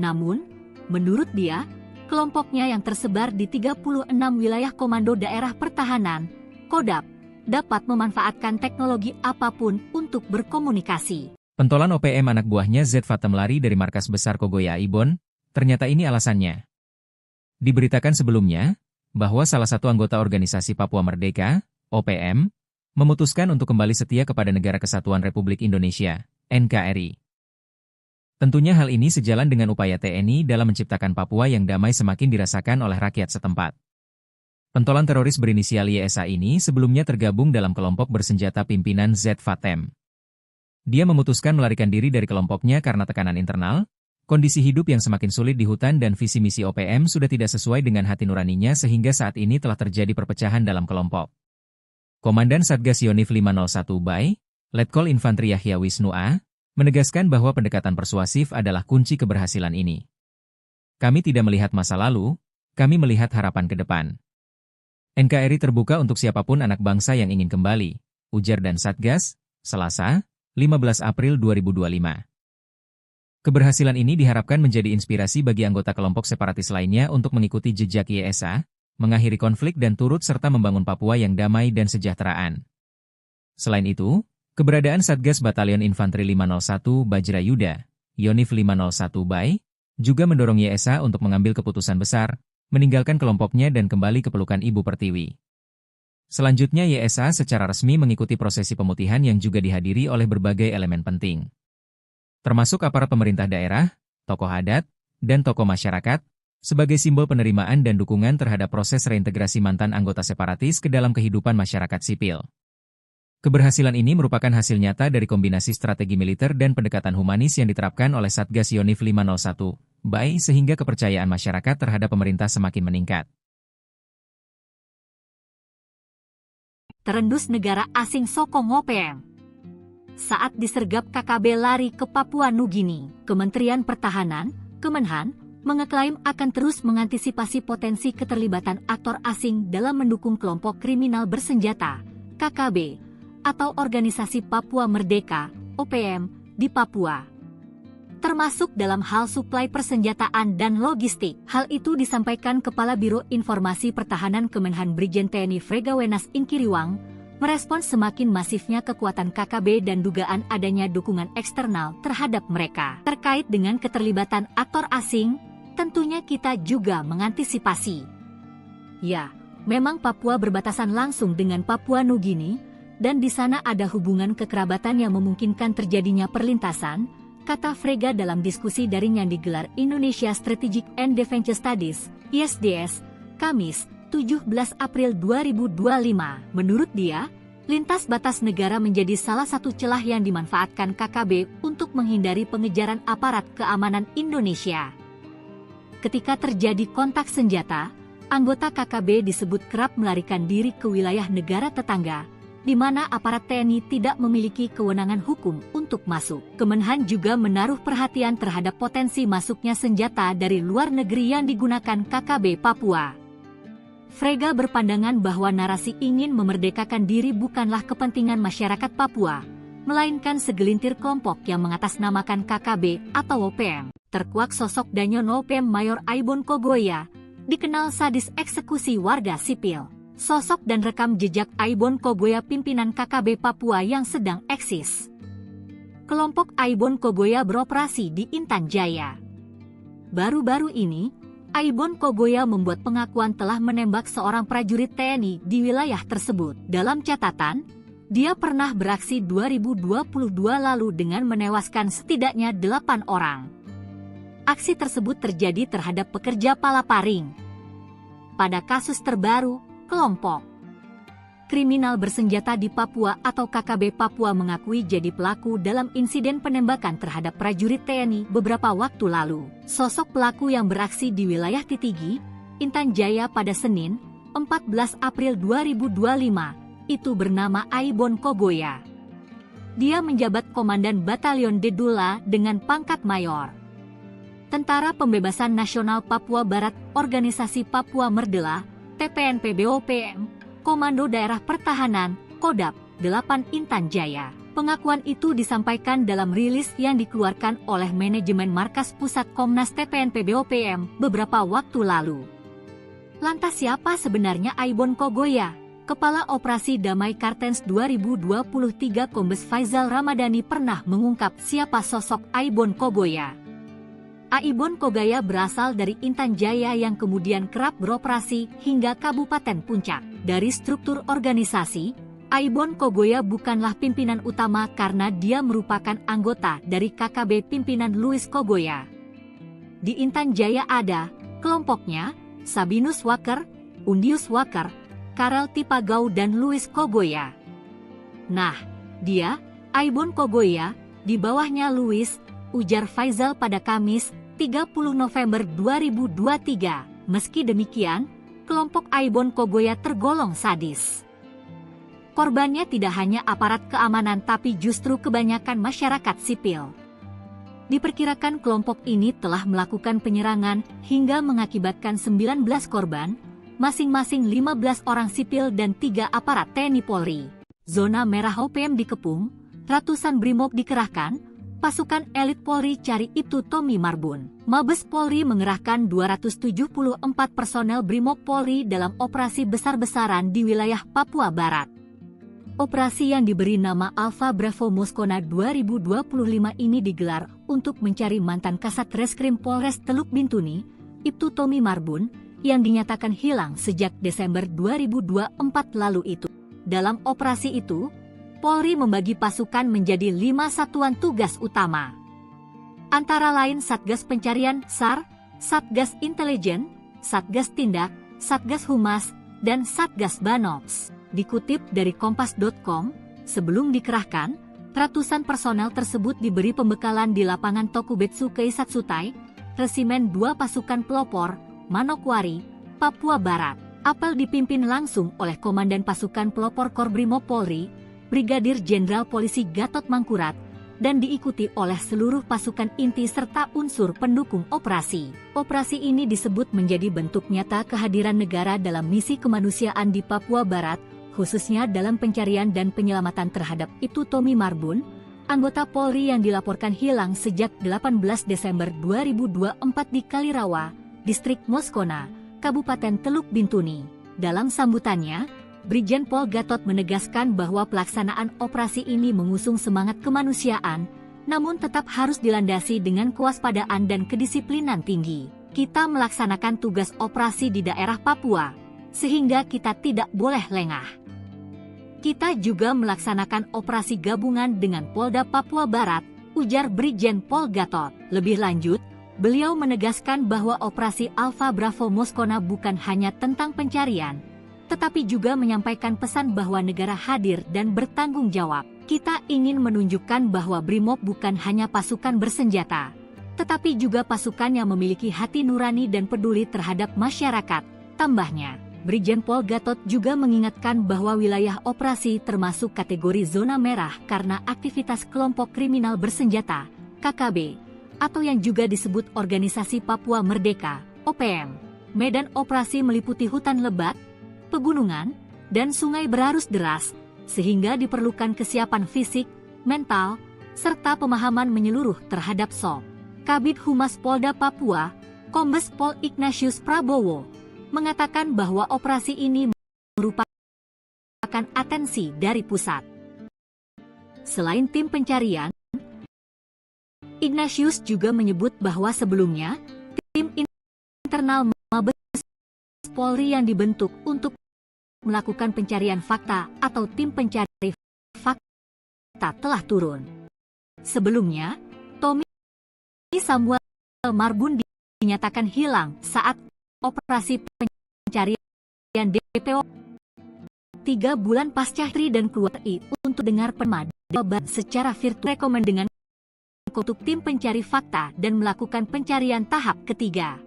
Namun, menurut dia, kelompoknya yang tersebar di tiga puluh enam wilayah komando daerah pertahanan, Kodap, dapat memanfaatkan teknologi apapun untuk berkomunikasi. Pentolan O P M anak buahnya Z Fatem lari dari markas besar Kogoya Aibon, ternyata ini alasannya. Diberitakan sebelumnya, bahwa salah satu anggota organisasi Papua Merdeka, O P M, memutuskan untuk kembali setia kepada Negara Kesatuan Republik Indonesia, N K R I. Tentunya hal ini sejalan dengan upaya T N I dalam menciptakan Papua yang damai semakin dirasakan oleh rakyat setempat. Pentolan teroris berinisial Y S A ini sebelumnya tergabung dalam kelompok bersenjata pimpinan Z Fatem. Dia memutuskan melarikan diri dari kelompoknya karena tekanan internal, kondisi hidup yang semakin sulit di hutan dan visi misi O P M sudah tidak sesuai dengan hati nuraninya sehingga saat ini telah terjadi perpecahan dalam kelompok. Komandan Satgas Yonif lima nol satu Bay, Letkol Infantri Yahya Wisnu A, menegaskan bahwa pendekatan persuasif adalah kunci keberhasilan ini. Kami tidak melihat masa lalu, kami melihat harapan ke depan. N K R I terbuka untuk siapapun anak bangsa yang ingin kembali, ujar Dan Satgas, Selasa, lima belas April dua ribu dua lima. Keberhasilan ini diharapkan menjadi inspirasi bagi anggota kelompok separatis lainnya untuk mengikuti jejak Y S A, mengakhiri konflik dan turut serta membangun Papua yang damai dan sejahteraan. Selain itu, keberadaan Satgas Batalion Infanteri lima nol satu Bajra Yuda, Yonif lima nol satu Bay, juga mendorong Y S A untuk mengambil keputusan besar, meninggalkan kelompoknya dan kembali ke pelukan Ibu Pertiwi. Selanjutnya Y S A secara resmi mengikuti prosesi pemutihan yang juga dihadiri oleh berbagai elemen penting, termasuk aparat pemerintah daerah, tokoh adat, dan tokoh masyarakat, sebagai simbol penerimaan dan dukungan terhadap proses reintegrasi mantan anggota separatis ke dalam kehidupan masyarakat sipil. Keberhasilan ini merupakan hasil nyata dari kombinasi strategi militer dan pendekatan humanis yang diterapkan oleh Satgas Yonif lima nol satu Bay sehingga kepercayaan masyarakat terhadap pemerintah semakin meningkat. Terendus negara asing sokong O P M. Saat disergap K K B lari ke Papua Nugini, Kementerian Pertahanan, Kemenhan, mengeklaim akan terus mengantisipasi potensi keterlibatan aktor asing dalam mendukung kelompok kriminal bersenjata, K K B, atau Organisasi Papua Merdeka, O P M, di Papua, termasuk dalam hal suplai persenjataan dan logistik. Hal itu disampaikan Kepala Biro Informasi Pertahanan Kemenhan Brigjen T N I Frega Wenas Ingkiriwang, merespons semakin masifnya kekuatan K K B dan dugaan adanya dukungan eksternal terhadap mereka. Terkait dengan keterlibatan aktor asing, tentunya kita juga mengantisipasi. Ya, memang Papua berbatasan langsung dengan Papua Nugini, dan di sana ada hubungan kekerabatan yang memungkinkan terjadinya perlintasan, kata Frega dalam diskusi daring yang digelar Indonesia Strategic and Defense Studies, I S D S, Kamis, tujuh belas April dua ribu dua lima. Menurut dia, lintas batas negara menjadi salah satu celah yang dimanfaatkan K K B untuk menghindari pengejaran aparat keamanan Indonesia. Ketika terjadi kontak senjata, anggota K K B disebut kerap melarikan diri ke wilayah negara tetangga, di mana aparat T N I tidak memiliki kewenangan hukum untuk masuk. Kemenhan juga menaruh perhatian terhadap potensi masuknya senjata dari luar negeri yang digunakan K K B Papua. Frega berpandangan bahwa narasi ingin memerdekakan diri bukanlah kepentingan masyarakat Papua, melainkan segelintir kelompok yang mengatasnamakan K K B atau O P M. Terkuak sosok Danyo Nopem Mayor Aibon Kogoya, dikenal sadis eksekusi warga sipil. Sosok dan rekam jejak Aibon Kogoya pimpinan K K B Papua yang sedang eksis. Kelompok Aibon Kogoya beroperasi di Intan Jaya. Baru-baru ini, Aibon Kogoya membuat pengakuan telah menembak seorang prajurit T N I di wilayah tersebut. Dalam catatan, dia pernah beraksi dua ribu dua puluh dua lalu dengan menewaskan setidaknya delapan orang. Aksi tersebut terjadi terhadap pekerja palaparing. Pada kasus terbaru, kelompok kriminal bersenjata di Papua atau K K B Papua mengakui jadi pelaku dalam insiden penembakan terhadap prajurit T N I beberapa waktu lalu. Sosok pelaku yang beraksi di wilayah Titigi, Intan Jaya pada Senin, empat belas April dua ribu dua lima, itu bernama Aibon Kogoya. Dia menjabat Komandan Batalion Dedula dengan pangkat Mayor. Tentara Pembebasan Nasional Papua Barat, Organisasi Papua Merdela, T P N P B O P M, Komando Daerah Pertahanan, Kodap, delapan Intan Jaya. Pengakuan itu disampaikan dalam rilis yang dikeluarkan oleh manajemen Markas Pusat Komnas T P N P B O P M beberapa waktu lalu. Lantas siapa sebenarnya Aibon Kogoya? Kepala Operasi Damai Kartens dua ribu dua puluh tiga Kombes Faizal Ramadhani pernah mengungkap siapa sosok Aibon Kogoya. Aibon Kogoya berasal dari Intan Jaya yang kemudian kerap beroperasi hingga Kabupaten Puncak. Dari struktur organisasi, Aibon Kogoya bukanlah pimpinan utama karena dia merupakan anggota dari K K B pimpinan Louis Kogoya. Di Intan Jaya ada kelompoknya, Sabinus Waker, Undius Waker, Karel Tipagau dan Louis Kogoya. Nah, dia, Aibon Kogoya, di bawahnya Louis, ujar Faizal pada Kamis, tiga puluh November dua ribu dua tiga. Meski demikian, kelompok Aibon Kogoya tergolong sadis. Korbannya tidak hanya aparat keamanan tapi justru kebanyakan masyarakat sipil. Diperkirakan kelompok ini telah melakukan penyerangan hingga mengakibatkan sembilan belas korban, masing-masing lima belas orang sipil dan tiga aparat T N I Polri. Zona merah O P M dikepung, ratusan brimob dikerahkan, pasukan elit Polri cari Ibtu Tommy Marbun. Mabes Polri mengerahkan dua ratus tujuh puluh empat personel brimob Polri dalam operasi besar-besaran di wilayah Papua Barat. Operasi yang diberi nama Alpha Bravo Moskona dua ribu dua puluh lima ini digelar untuk mencari mantan Kasat Reskrim Polres Teluk Bintuni, Ibtu Tommy Marbun, yang dinyatakan hilang sejak Desember dua ribu dua empat lalu itu. Dalam operasi itu, Polri membagi pasukan menjadi lima satuan tugas utama. Antara lain Satgas Pencarian, sar, Satgas Intelijen, Satgas Tindak, Satgas Humas, dan Satgas Banops. Dikutip dari kompas dot com, sebelum dikerahkan, ratusan personel tersebut diberi pembekalan di lapangan Tokubetsu Keisatsutai, Resimen dua Pasukan Pelopor, Manokwari, Papua Barat. Apel dipimpin langsung oleh Komandan Pasukan Pelopor Korbrimob Polri, Brigadir Jenderal Polisi Gatot Mangkurat, dan diikuti oleh seluruh pasukan inti serta unsur pendukung operasi. Operasi ini disebut menjadi bentuk nyata kehadiran negara dalam misi kemanusiaan di Papua Barat, khususnya dalam pencarian dan penyelamatan terhadap Ibtu Tommy Marbun, anggota Polri yang dilaporkan hilang sejak delapan belas Desember dua ribu dua empat di Kalirawa, Distrik Moskona, Kabupaten Teluk Bintuni. Dalam sambutannya, Brigjen Pol Gatot menegaskan bahwa pelaksanaan operasi ini mengusung semangat kemanusiaan, namun tetap harus dilandasi dengan kewaspadaan dan kedisiplinan tinggi. Kita melaksanakan tugas operasi di daerah Papua, sehingga kita tidak boleh lengah. Kita juga melaksanakan operasi gabungan dengan Polda Papua Barat, ujar Brigjen Pol Gatot. Lebih lanjut, beliau menegaskan bahwa operasi Alpha Bravo Moskona bukan hanya tentang pencarian, tetapi juga menyampaikan pesan bahwa negara hadir dan bertanggung jawab. Kita ingin menunjukkan bahwa Brimob bukan hanya pasukan bersenjata, tetapi juga pasukan yang memiliki hati nurani dan peduli terhadap masyarakat, tambahnya. Brigjen Pol Gatot juga mengingatkan bahwa wilayah operasi termasuk kategori zona merah karena aktivitas kelompok kriminal bersenjata, K K B, atau yang juga disebut Organisasi Papua Merdeka, O P M. Medan operasi meliputi hutan lebat, pegunungan, dan sungai berarus deras, sehingga diperlukan kesiapan fisik, mental, serta pemahaman menyeluruh terhadap sop. Kabid Humas Polda Papua, Kombes Pol Ignatius Prabowo, mengatakan bahwa operasi ini merupakan atensi dari pusat. Selain tim pencarian, Ignatius juga menyebut bahwa sebelumnya, tim internal Mabes Polri yang dibentuk untuk melakukan pencarian fakta atau tim pencari fakta telah turun. Sebelumnya, Tommy Samuel Marbun dinyatakan hilang saat operasi pencarian D P O. Tiga bulan pasca Tri dan keluar I untuk dengar permada secara virtual rekomen dengan kotuk tim pencari fakta dan melakukan pencarian tahap ketiga.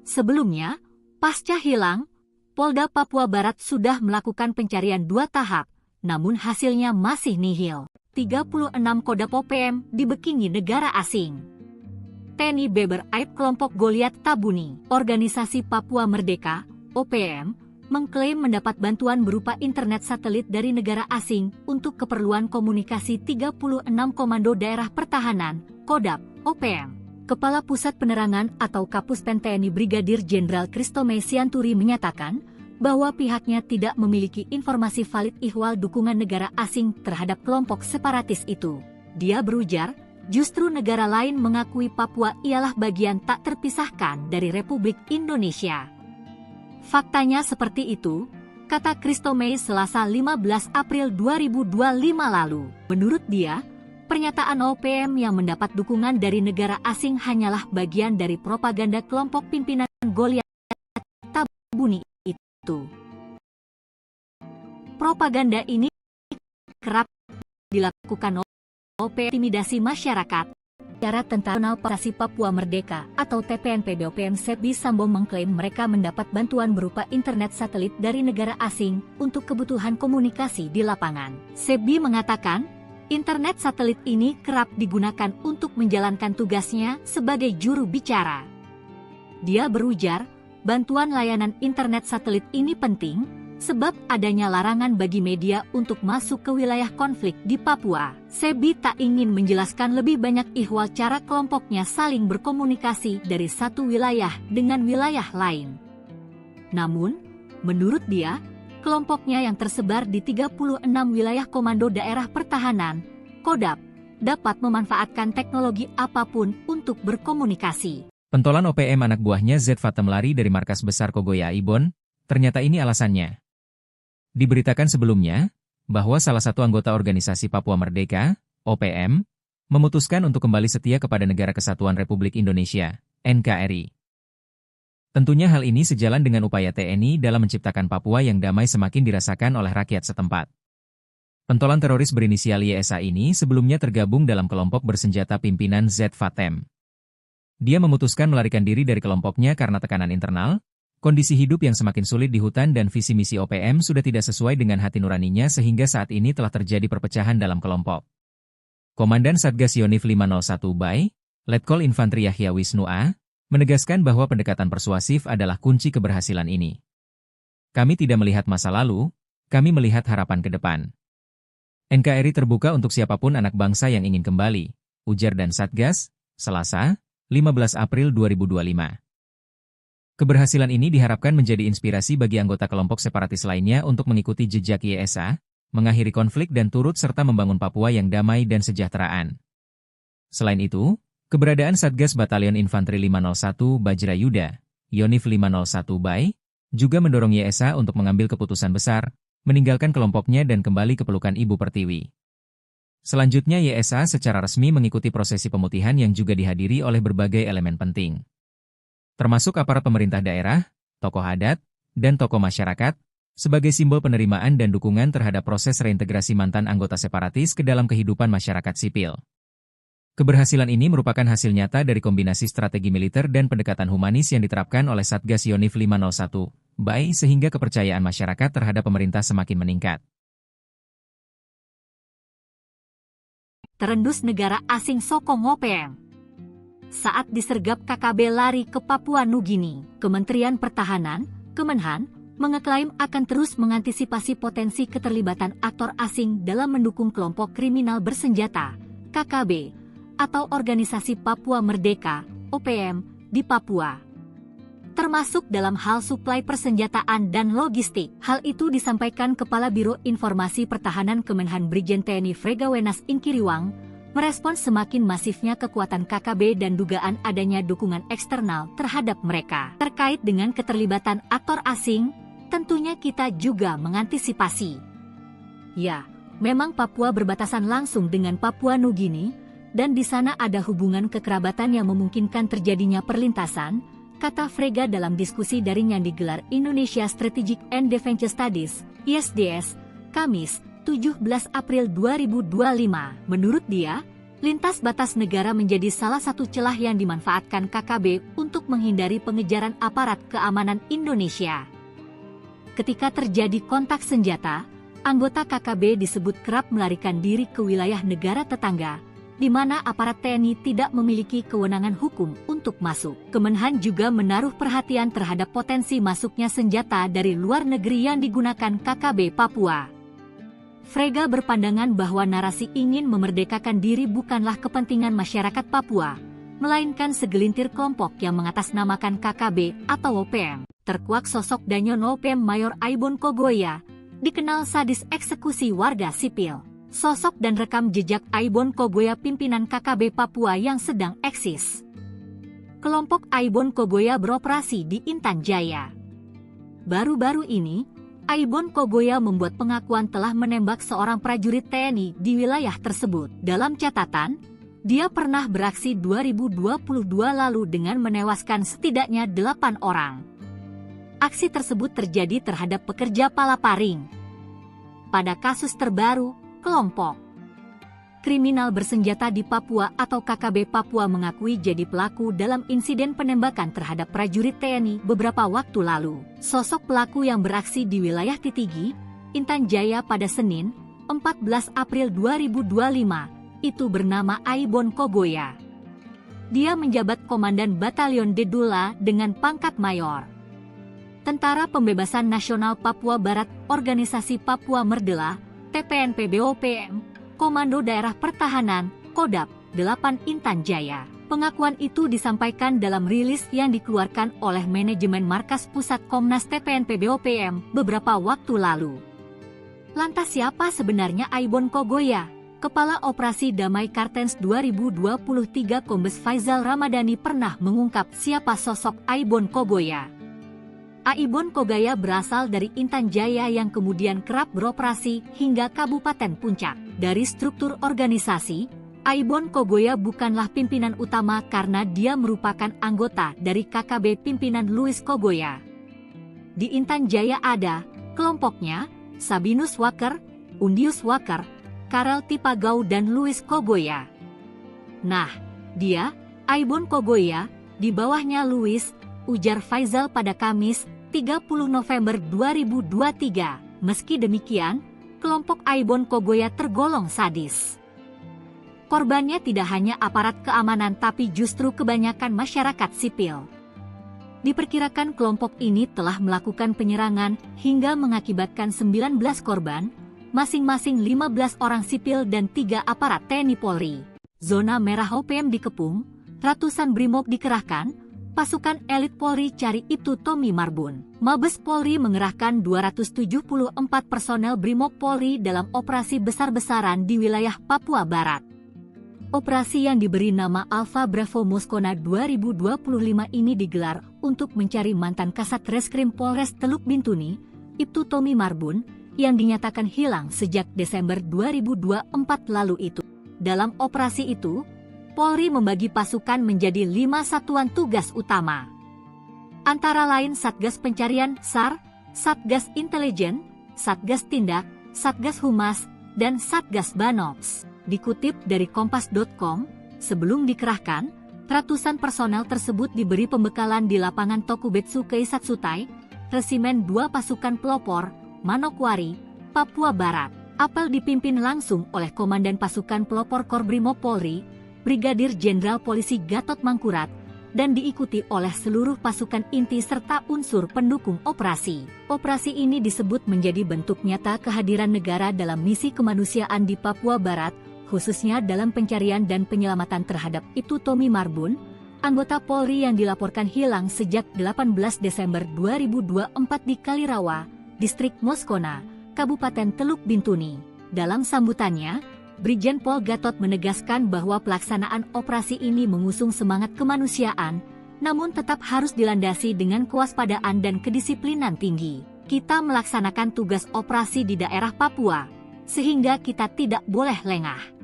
Sebelumnya, pasca hilang, Polda Papua Barat sudah melakukan pencarian dua tahap, namun hasilnya masih nihil. Tiga puluh enam Kodap O P M dibekingi negara asing. Teni Beber Aib kelompok Goliat Tabuni, organisasi Papua Merdeka, O P M, mengklaim mendapat bantuan berupa internet satelit dari negara asing untuk keperluan komunikasi tiga puluh enam Komando Daerah Pertahanan, Kodap, O P M. Kepala Pusat Penerangan atau Kapus Pen T N I Brigadir Jenderal Kristome Sianturi menyatakan bahwa pihaknya tidak memiliki informasi valid ihwal dukungan negara asing terhadap kelompok separatis itu. Dia berujar, justru negara lain mengakui Papua ialah bagian tak terpisahkan dari Republik Indonesia. Faktanya seperti itu, kata Christo May Selasa lima belas April dua ribu dua puluh lima lalu. Menurut dia, pernyataan O P M yang mendapat dukungan dari negara asing hanyalah bagian dari propaganda kelompok pimpinan Goliat Tabuni itu. Propaganda ini kerap dilakukan O P M intimidasi masyarakat. Secara tentang Nasional Patriotisasi Papua Merdeka atau T P N P B O P M Sebi Sambo mengklaim mereka mendapat bantuan berupa internet satelit dari negara asing untuk kebutuhan komunikasi di lapangan. Sebi mengatakan, internet satelit ini kerap digunakan untuk menjalankan tugasnya sebagai juru bicara. Dia berujar, bantuan layanan internet satelit ini penting, sebab adanya larangan bagi media untuk masuk ke wilayah konflik di Papua. Sebi tak ingin menjelaskan lebih banyak ihwal cara kelompoknya saling berkomunikasi dari satu wilayah dengan wilayah lain. Namun, menurut dia, kelompoknya yang tersebar di tiga puluh enam wilayah komando daerah pertahanan, Kodap, dapat memanfaatkan teknologi apapun untuk berkomunikasi. Pentolan O P M anak buahnya Z Fatem lari dari markas besar Kogoya Ibon, ternyata ini alasannya. Diberitakan sebelumnya, bahwa salah satu anggota organisasi Papua Merdeka, O P M, memutuskan untuk kembali setia kepada Negara Kesatuan Republik Indonesia, N K R I. Tentunya hal ini sejalan dengan upaya T N I dalam menciptakan Papua yang damai semakin dirasakan oleh rakyat setempat. Pentolan teroris berinisial Y S A ini sebelumnya tergabung dalam kelompok bersenjata pimpinan Z Fatem. Dia memutuskan melarikan diri dari kelompoknya karena tekanan internal, kondisi hidup yang semakin sulit di hutan dan visi misi O P M sudah tidak sesuai dengan hati nuraninya sehingga saat ini telah terjadi perpecahan dalam kelompok. Komandan Satgas Yonif lima nol satu Bay, Letkol Infantri Yahya Wisnu A, menegaskan bahwa pendekatan persuasif adalah kunci keberhasilan ini. Kami tidak melihat masa lalu, kami melihat harapan ke depan. N K R I terbuka untuk siapapun anak bangsa yang ingin kembali, ujar dan Satgas, Selasa, lima belas April dua ribu dua puluh lima. Keberhasilan ini diharapkan menjadi inspirasi bagi anggota kelompok separatis lainnya untuk mengikuti jejak Y S A, mengakhiri konflik dan turut serta membangun Papua yang damai dan sejahteraan. Selain itu, keberadaan Satgas Batalion Infanteri lima nol satu Bajra Yuda, Yonif lima nol satu Bay, juga mendorong Y S A untuk mengambil keputusan besar, meninggalkan kelompoknya dan kembali ke pelukan Ibu Pertiwi. Selanjutnya Y S A secara resmi mengikuti prosesi pemutihan yang juga dihadiri oleh berbagai elemen penting, termasuk aparat pemerintah daerah, tokoh adat, dan tokoh masyarakat, sebagai simbol penerimaan dan dukungan terhadap proses reintegrasi mantan anggota separatis ke dalam kehidupan masyarakat sipil. Keberhasilan ini merupakan hasil nyata dari kombinasi strategi militer dan pendekatan humanis yang diterapkan oleh Satgas Yonif lima nol satu Bay sehingga kepercayaan masyarakat terhadap pemerintah semakin meningkat. Terendus negara asing sokong O P M. Saat disergap K K B lari ke Papua Nugini, Kementerian Pertahanan, Kemenhan, mengeklaim akan terus mengantisipasi potensi keterlibatan aktor asing dalam mendukung kelompok kriminal bersenjata, K K B, atau Organisasi Papua Merdeka, O P M, di Papua, termasuk dalam hal suplai persenjataan dan logistik. Hal itu disampaikan Kepala Biro Informasi Pertahanan Kemenhan Brigjen T N I Fregawenas Ingkiriwang, merespon semakin masifnya kekuatan K K B dan dugaan adanya dukungan eksternal terhadap mereka. Terkait dengan keterlibatan aktor asing, tentunya kita juga mengantisipasi. Ya, memang Papua berbatasan langsung dengan Papua Nugini, dan di sana ada hubungan kekerabatan yang memungkinkan terjadinya perlintasan, kata Frega dalam diskusi daring yang digelar Indonesia Strategic and Defense Studies, I S D S, Kamis, tujuh belas April dua ribu dua puluh lima. Menurut dia, lintas batas negara menjadi salah satu celah yang dimanfaatkan K K B untuk menghindari pengejaran aparat keamanan Indonesia. Ketika terjadi kontak senjata, anggota K K B disebut kerap melarikan diri ke wilayah negara tetangga, di mana aparat T N I tidak memiliki kewenangan hukum untuk masuk. Kemenhan juga menaruh perhatian terhadap potensi masuknya senjata dari luar negeri yang digunakan K K B Papua. Frega berpandangan bahwa narasi ingin memerdekakan diri bukanlah kepentingan masyarakat Papua, melainkan segelintir kelompok yang mengatasnamakan K K B atau O P M. Terkuak sosok Danyon O P M Mayor Aibon Kogoya, dikenal sadis eksekusi warga sipil. Sosok dan rekam jejak Aibon Kogoya, pimpinan K K B Papua yang sedang eksis. Kelompok Aibon Kogoya beroperasi di Intan Jaya. Baru-baru ini, Aibon Kogoya membuat pengakuan telah menembak seorang prajurit T N I di wilayah tersebut. Dalam catatan, dia pernah beraksi dua ribu dua puluh dua lalu dengan menewaskan setidaknya delapan orang. Aksi tersebut terjadi terhadap pekerja palaparing. Pada kasus terbaru, kelompok kriminal bersenjata di Papua atau K K B Papua mengakui jadi pelaku dalam insiden penembakan terhadap prajurit T N I beberapa waktu lalu. Sosok pelaku yang beraksi di wilayah Titigi, Intan Jaya pada Senin, empat belas April dua ribu dua puluh lima, itu bernama Aibon Kogoya. Dia menjabat Komandan Batalion Dedula dengan pangkat Mayor. Tentara Pembebasan Nasional Papua Barat, Organisasi Papua Merdela, T P N P B O P M, Komando Daerah Pertahanan, Kodap, delapan Intan Jaya. Pengakuan itu disampaikan dalam rilis yang dikeluarkan oleh manajemen Markas Pusat Komnas T P N P B O P M beberapa waktu lalu. Lantas siapa sebenarnya Aibon Kogoya? Kepala Operasi Damai Kartens dua ribu dua puluh tiga Kombes Faizal Ramadhani pernah mengungkap siapa sosok Aibon Kogoya. Aibon Kogoya berasal dari Intan Jaya yang kemudian kerap beroperasi hingga Kabupaten Puncak. Dari struktur organisasi, Aibon Kogoya bukanlah pimpinan utama karena dia merupakan anggota dari K K B pimpinan Louis Kogoya. Di Intan Jaya ada kelompoknya, Sabinus Waker, Undius Waker, Karel Tipagau dan Louis Kogoya. Nah, dia, Aibon Kogoya, di bawahnya Louis, ujar Faizal pada Kamis, tiga puluh November dua ribu dua tiga. Meski demikian, kelompok Aibon Kogoya tergolong sadis. Korbannya tidak hanya aparat keamanan tapi justru kebanyakan masyarakat sipil. Diperkirakan kelompok ini telah melakukan penyerangan hingga mengakibatkan sembilan belas korban, masing-masing lima belas orang sipil dan tiga aparat T N I Polri. Zona merah O P M dikepung, ratusan brimob dikerahkan, pasukan elit Polri cari Ibtu Tommy Marbun. Mabes Polri mengerahkan dua ratus tujuh puluh empat personel brimob Polri dalam operasi besar-besaran di wilayah Papua Barat. Operasi yang diberi nama Alpha Bravo Moskona dua ribu dua puluh lima ini digelar untuk mencari mantan Kasat Reskrim Polres Teluk Bintuni, Ibtu Tommy Marbun, yang dinyatakan hilang sejak Desember dua ribu dua puluh empat lalu itu. Dalam operasi itu, Polri membagi pasukan menjadi lima satuan tugas utama. Antara lain Satgas Pencarian, sar, Satgas Intelijen, Satgas Tindak, Satgas Humas, dan Satgas Banops. Dikutip dari kompas dot com, sebelum dikerahkan, ratusan personel tersebut diberi pembekalan di lapangan Tokubetsu Keisatsutai, Resimen dua Pasukan Pelopor, Manokwari, Papua Barat. Apel dipimpin langsung oleh Komandan Pasukan Pelopor Korbrimob Polri, Brigadir Jenderal Polisi Gatot Mangkurat, dan diikuti oleh seluruh pasukan inti serta unsur pendukung operasi. Operasi ini disebut menjadi bentuk nyata kehadiran negara dalam misi kemanusiaan di Papua Barat, khususnya dalam pencarian dan penyelamatan terhadap Ibtu Tommy Marbun, anggota Polri yang dilaporkan hilang sejak delapan belas Desember dua ribu dua puluh empat di Kalirawa, Distrik Moskona, Kabupaten Teluk Bintuni. Dalam sambutannya, Brigjen Pol Gatot menegaskan bahwa pelaksanaan operasi ini mengusung semangat kemanusiaan, namun tetap harus dilandasi dengan kewaspadaan dan kedisiplinan tinggi. Kita melaksanakan tugas operasi di daerah Papua, sehingga kita tidak boleh lengah.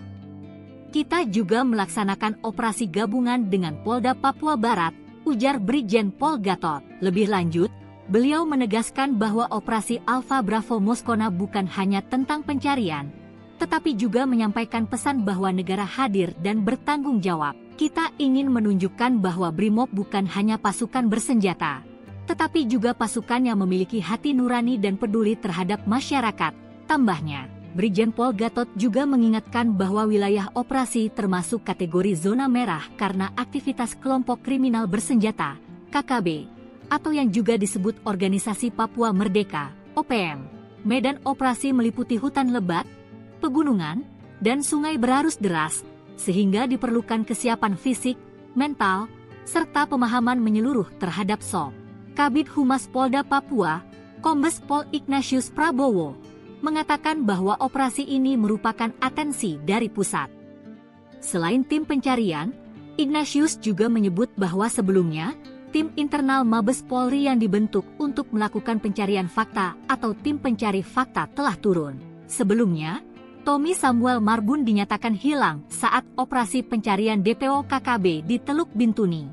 Kita juga melaksanakan operasi gabungan dengan Polda Papua Barat, ujar Brigjen Pol Gatot. Lebih lanjut, beliau menegaskan bahwa operasi Alpha Bravo Moskona bukan hanya tentang pencarian, tetapi juga menyampaikan pesan bahwa negara hadir dan bertanggung jawab. Kita ingin menunjukkan bahwa BRIMOB bukan hanya pasukan bersenjata, tetapi juga pasukan yang memiliki hati nurani dan peduli terhadap masyarakat, tambahnya. Brigjen Pol Gatot juga mengingatkan bahwa wilayah operasi termasuk kategori zona merah karena aktivitas kelompok kriminal bersenjata, K K B, atau yang juga disebut Organisasi Papua Merdeka, O P M. Medan operasi meliputi hutan lebat, pegunungan, dan sungai berarus deras, sehingga diperlukan kesiapan fisik, mental, serta pemahaman menyeluruh terhadap sob. Kabid Humas Polda Papua, Kombes Pol Ignatius Prabowo, mengatakan bahwa operasi ini merupakan atensi dari pusat. Selain tim pencarian, Ignatius juga menyebut bahwa sebelumnya, tim internal Mabes Polri yang dibentuk untuk melakukan pencarian fakta atau tim pencari fakta telah turun. Sebelumnya, Tommy Samuel Marbun dinyatakan hilang saat operasi pencarian D P O K K B di Teluk Bintuni.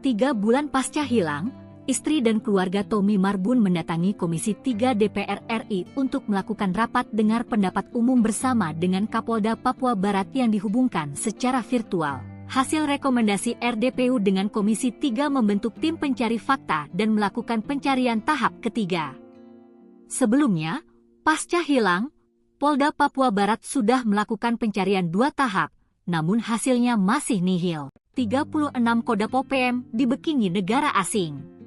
Tiga bulan pasca hilang, istri dan keluarga Tommy Marbun mendatangi Komisi tiga D P R R I untuk melakukan rapat dengar pendapat umum bersama dengan Kapolda Papua Barat yang dihubungkan secara virtual. Hasil rekomendasi R D P U dengan Komisi tiga membentuk tim pencari fakta dan melakukan pencarian tahap ketiga. Sebelumnya, pasca hilang, Polda Papua Barat sudah melakukan pencarian dua tahap, namun hasilnya masih nihil. Tiga puluh enam Kodap O P M dibekingi negara asing.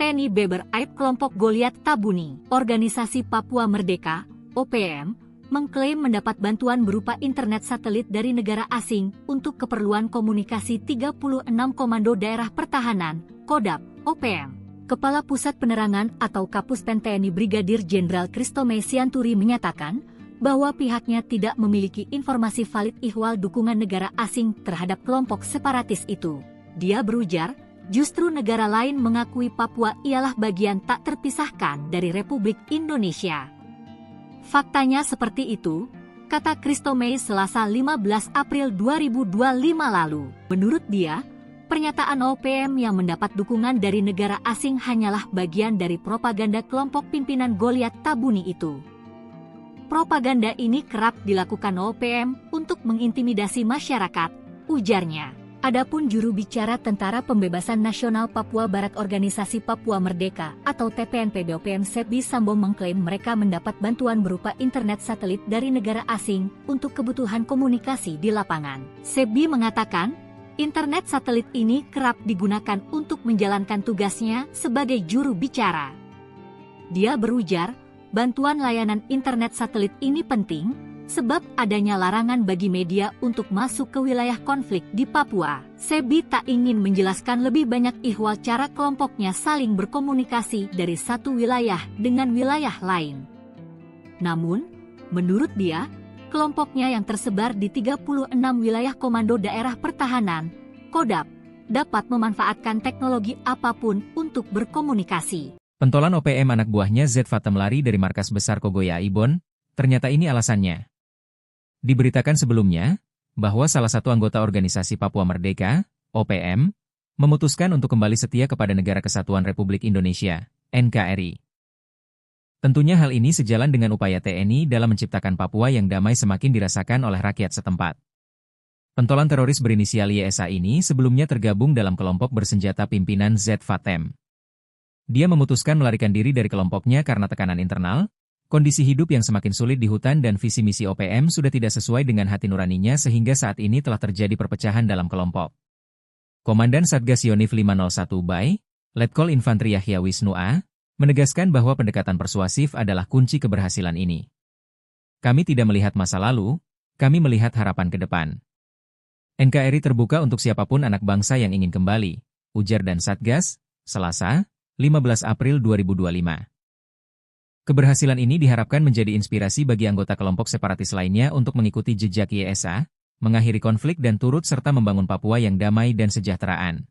Teni beber aib kelompok Goliat Tabuni. Organisasi Papua Merdeka, O P M, mengklaim mendapat bantuan berupa internet satelit dari negara asing untuk keperluan komunikasi tiga puluh enam Komando Daerah Pertahanan, Kodap, O P M. Kepala Pusat Penerangan atau Kapus Pen T N I Brigadir Jenderal Kristome Sianturi menyatakan bahwa pihaknya tidak memiliki informasi valid ihwal dukungan negara asing terhadap kelompok separatis itu. Dia berujar, justru negara lain mengakui Papua ialah bagian tak terpisahkan dari Republik Indonesia. Faktanya seperti itu, kata Kristome Selasa lima belas April dua ribu dua puluh lima lalu. Menurut dia, pernyataan O P M yang mendapat dukungan dari negara asing hanyalah bagian dari propaganda kelompok pimpinan Goliat Tabuni itu. Propaganda ini kerap dilakukan O P M untuk mengintimidasi masyarakat, ujarnya. Adapun juru bicara Tentara Pembebasan Nasional Papua Barat Organisasi Papua Merdeka atau T P N P B O P M Sebi Sambo mengklaim mereka mendapat bantuan berupa internet satelit dari negara asing untuk kebutuhan komunikasi di lapangan. Sebi mengatakan, internet satelit ini kerap digunakan untuk menjalankan tugasnya sebagai juru bicara. Dia berujar, bantuan layanan internet satelit ini penting, sebab adanya larangan bagi media untuk masuk ke wilayah konflik di Papua. Sebi tak ingin menjelaskan lebih banyak ihwal cara kelompoknya saling berkomunikasi dari satu wilayah dengan wilayah lain. Namun, menurut dia, kelompoknya yang tersebar di tiga puluh enam wilayah Komando Daerah Pertahanan, Kodap, dapat memanfaatkan teknologi apapun untuk berkomunikasi. Pentolan O P M anak buahnya Z Fatem lari dari markas besar Kogoya Ibon, ternyata ini alasannya. Diberitakan sebelumnya, bahwa salah satu anggota organisasi Papua Merdeka, O P M, memutuskan untuk kembali setia kepada Negara Kesatuan Republik Indonesia, N K R I. Tentunya hal ini sejalan dengan upaya T N I dalam menciptakan Papua yang damai semakin dirasakan oleh rakyat setempat. Pentolan teroris berinisial Y S A ini sebelumnya tergabung dalam kelompok bersenjata pimpinan Z Fatem. Dia memutuskan melarikan diri dari kelompoknya karena tekanan internal, kondisi hidup yang semakin sulit di hutan dan visi misi O P M sudah tidak sesuai dengan hati nuraninya sehingga saat ini telah terjadi perpecahan dalam kelompok. Komandan Satgas Yonif lima nol satu Bay, Letkol Infantri Yahya Wisnu A, menegaskan bahwa pendekatan persuasif adalah kunci keberhasilan ini. Kami tidak melihat masa lalu, kami melihat harapan ke depan. N K R I terbuka untuk siapapun anak bangsa yang ingin kembali, ujar dan Satgas, Selasa, lima belas April dua ribu dua puluh lima. Keberhasilan ini diharapkan menjadi inspirasi bagi anggota kelompok separatis lainnya untuk mengikuti jejak Y S A, mengakhiri konflik dan turut serta membangun Papua yang damai dan sejahteraan.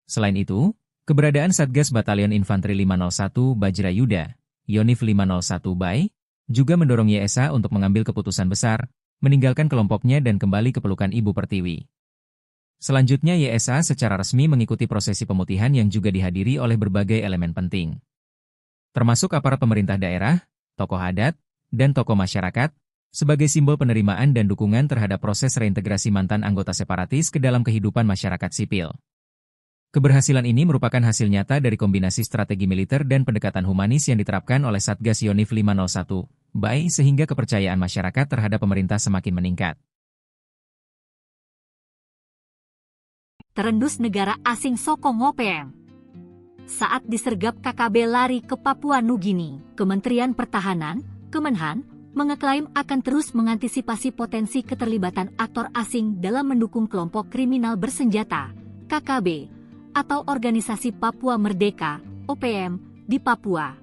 Selain itu, keberadaan Satgas Batalion Infanteri lima nol satu Bajra Yuda, Yonif lima nol satu Bay, juga mendorong Y S A untuk mengambil keputusan besar, meninggalkan kelompoknya dan kembali ke pelukan Ibu Pertiwi. Selanjutnya, Y S A secara resmi mengikuti prosesi pemutihan yang juga dihadiri oleh berbagai elemen penting, termasuk aparat pemerintah daerah, tokoh adat, dan tokoh masyarakat, sebagai simbol penerimaan dan dukungan terhadap proses reintegrasi mantan anggota separatis ke dalam kehidupan masyarakat sipil. Keberhasilan ini merupakan hasil nyata dari kombinasi strategi militer dan pendekatan humanis yang diterapkan oleh Satgas Yonif lima nol satu, B A I, sehingga kepercayaan masyarakat terhadap pemerintah semakin meningkat. Terendus negara asing sokong O P M. Saat disergap K K B lari ke Papua Nugini, Kementerian Pertahanan, Kemenhan, mengeklaim akan terus mengantisipasi potensi keterlibatan aktor asing dalam mendukung kelompok kriminal bersenjata, K K B, atau Organisasi Papua Merdeka, O P M, di Papua,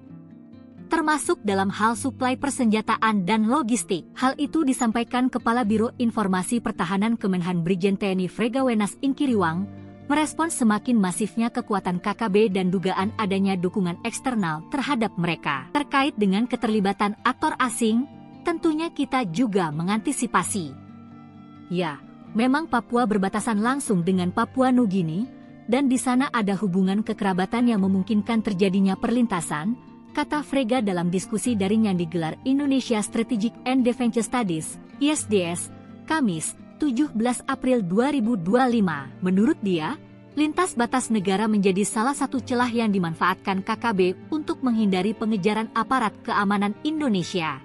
termasuk dalam hal suplai persenjataan dan logistik. Hal itu disampaikan Kepala Biro Informasi Pertahanan Kemenhan, Brigjen T N I Frega Wenas Ingkiriwang, merespons semakin masifnya kekuatan K K B dan dugaan adanya dukungan eksternal terhadap mereka. Terkait dengan keterlibatan aktor asing, tentunya kita juga mengantisipasi. Ya, memang Papua berbatasan langsung dengan Papua Nugini, dan di sana ada hubungan kekerabatan yang memungkinkan terjadinya perlintasan, kata Frega dalam diskusi daring yang digelar Indonesia Strategic and Defense Studies, I S D S, Kamis, tujuh belas April dua ribu dua lima. Menurut dia, lintas batas negara menjadi salah satu celah yang dimanfaatkan K K B untuk menghindari pengejaran aparat keamanan Indonesia.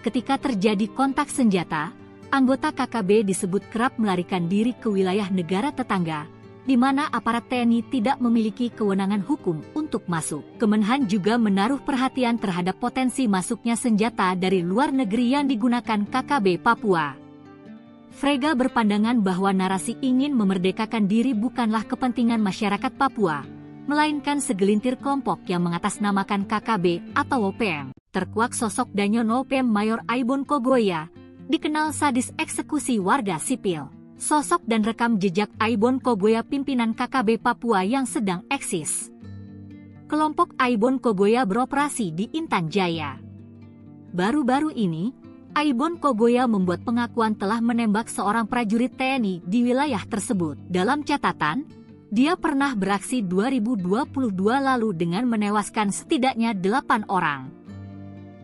Ketika terjadi kontak senjata, anggota K K B disebut kerap melarikan diri ke wilayah negara tetangga, di mana aparat T N I tidak memiliki kewenangan hukum untuk masuk. Kemenhan juga menaruh perhatian terhadap potensi masuknya senjata dari luar negeri yang digunakan K K B Papua. Frega berpandangan bahwa narasi ingin memerdekakan diri bukanlah kepentingan masyarakat Papua, melainkan segelintir kelompok yang mengatasnamakan K K B atau O P M. Terkuak sosok Danyon O P M Mayor Aibon Kogoya, dikenal sadis eksekusi warga sipil. Sosok dan rekam jejak Aibon Kogoya, pimpinan K K B Papua yang sedang eksis. Kelompok Aibon Kogoya beroperasi di Intan Jaya. Baru-baru ini, Aibon Kogoya membuat pengakuan telah menembak seorang prajurit T N I di wilayah tersebut. Dalam catatan, dia pernah beraksi dua ribu dua puluh dua lalu dengan menewaskan setidaknya delapan orang.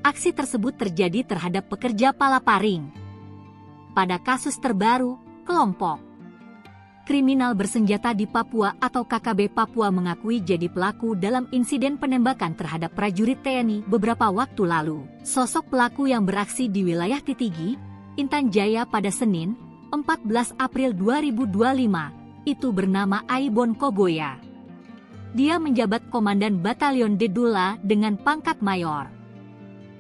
Aksi tersebut terjadi terhadap pekerja palaparing. Pada kasus terbaru, kelompok kriminal bersenjata di Papua atau K K B Papua mengakui jadi pelaku dalam insiden penembakan terhadap prajurit T N I beberapa waktu lalu. Sosok pelaku yang beraksi di wilayah Titigi, Intan Jaya pada Senin, empat belas April dua ribu dua lima, itu bernama Aibon Kogoya. Dia menjabat Komandan Batalion Dedula dengan pangkat Mayor.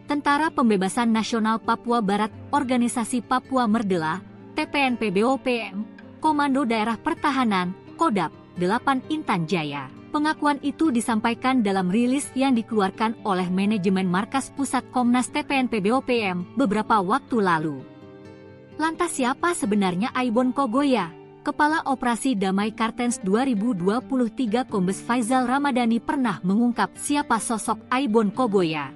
Tentara Pembebasan Nasional Papua Barat, Organisasi Papua Merdela, T P N P B O P M, Komando Daerah Pertahanan, Kodap delapan Intan Jaya. Pengakuan itu disampaikan dalam rilis yang dikeluarkan oleh manajemen Markas Pusat Komnas T P N P B O P M beberapa waktu lalu. Lantas, siapa sebenarnya Aibon Kogoya? Kepala Operasi Damai Kartens dua ribu dua puluh tiga, Kombes Faizal Ramadhani, pernah mengungkap siapa sosok Aibon Kogoya.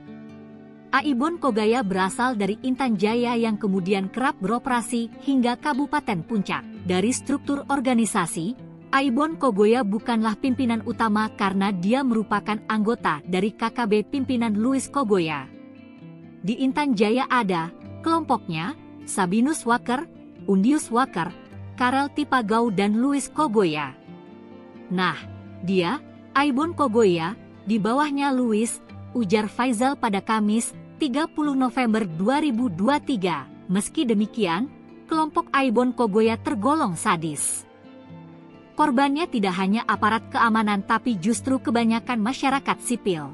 Aibon Kogoya berasal dari Intan Jaya yang kemudian kerap beroperasi hingga Kabupaten Puncak. Dari struktur organisasi, Aibon Kogoya bukanlah pimpinan utama karena dia merupakan anggota dari K K B pimpinan Louis Kogoya. Di Intan Jaya ada kelompoknya, Sabinus Waker, Undius Waker, Karel Tipagau, dan Louis Kogoya. Nah, dia, Aibon Kogoya, di bawahnya Louis, ujar Faizal pada Kamis, tiga puluh November dua ribu dua tiga. Meski demikian, kelompok Aibon Kogoya tergolong sadis. Korbannya tidak hanya aparat keamanan tapi justru kebanyakan masyarakat sipil.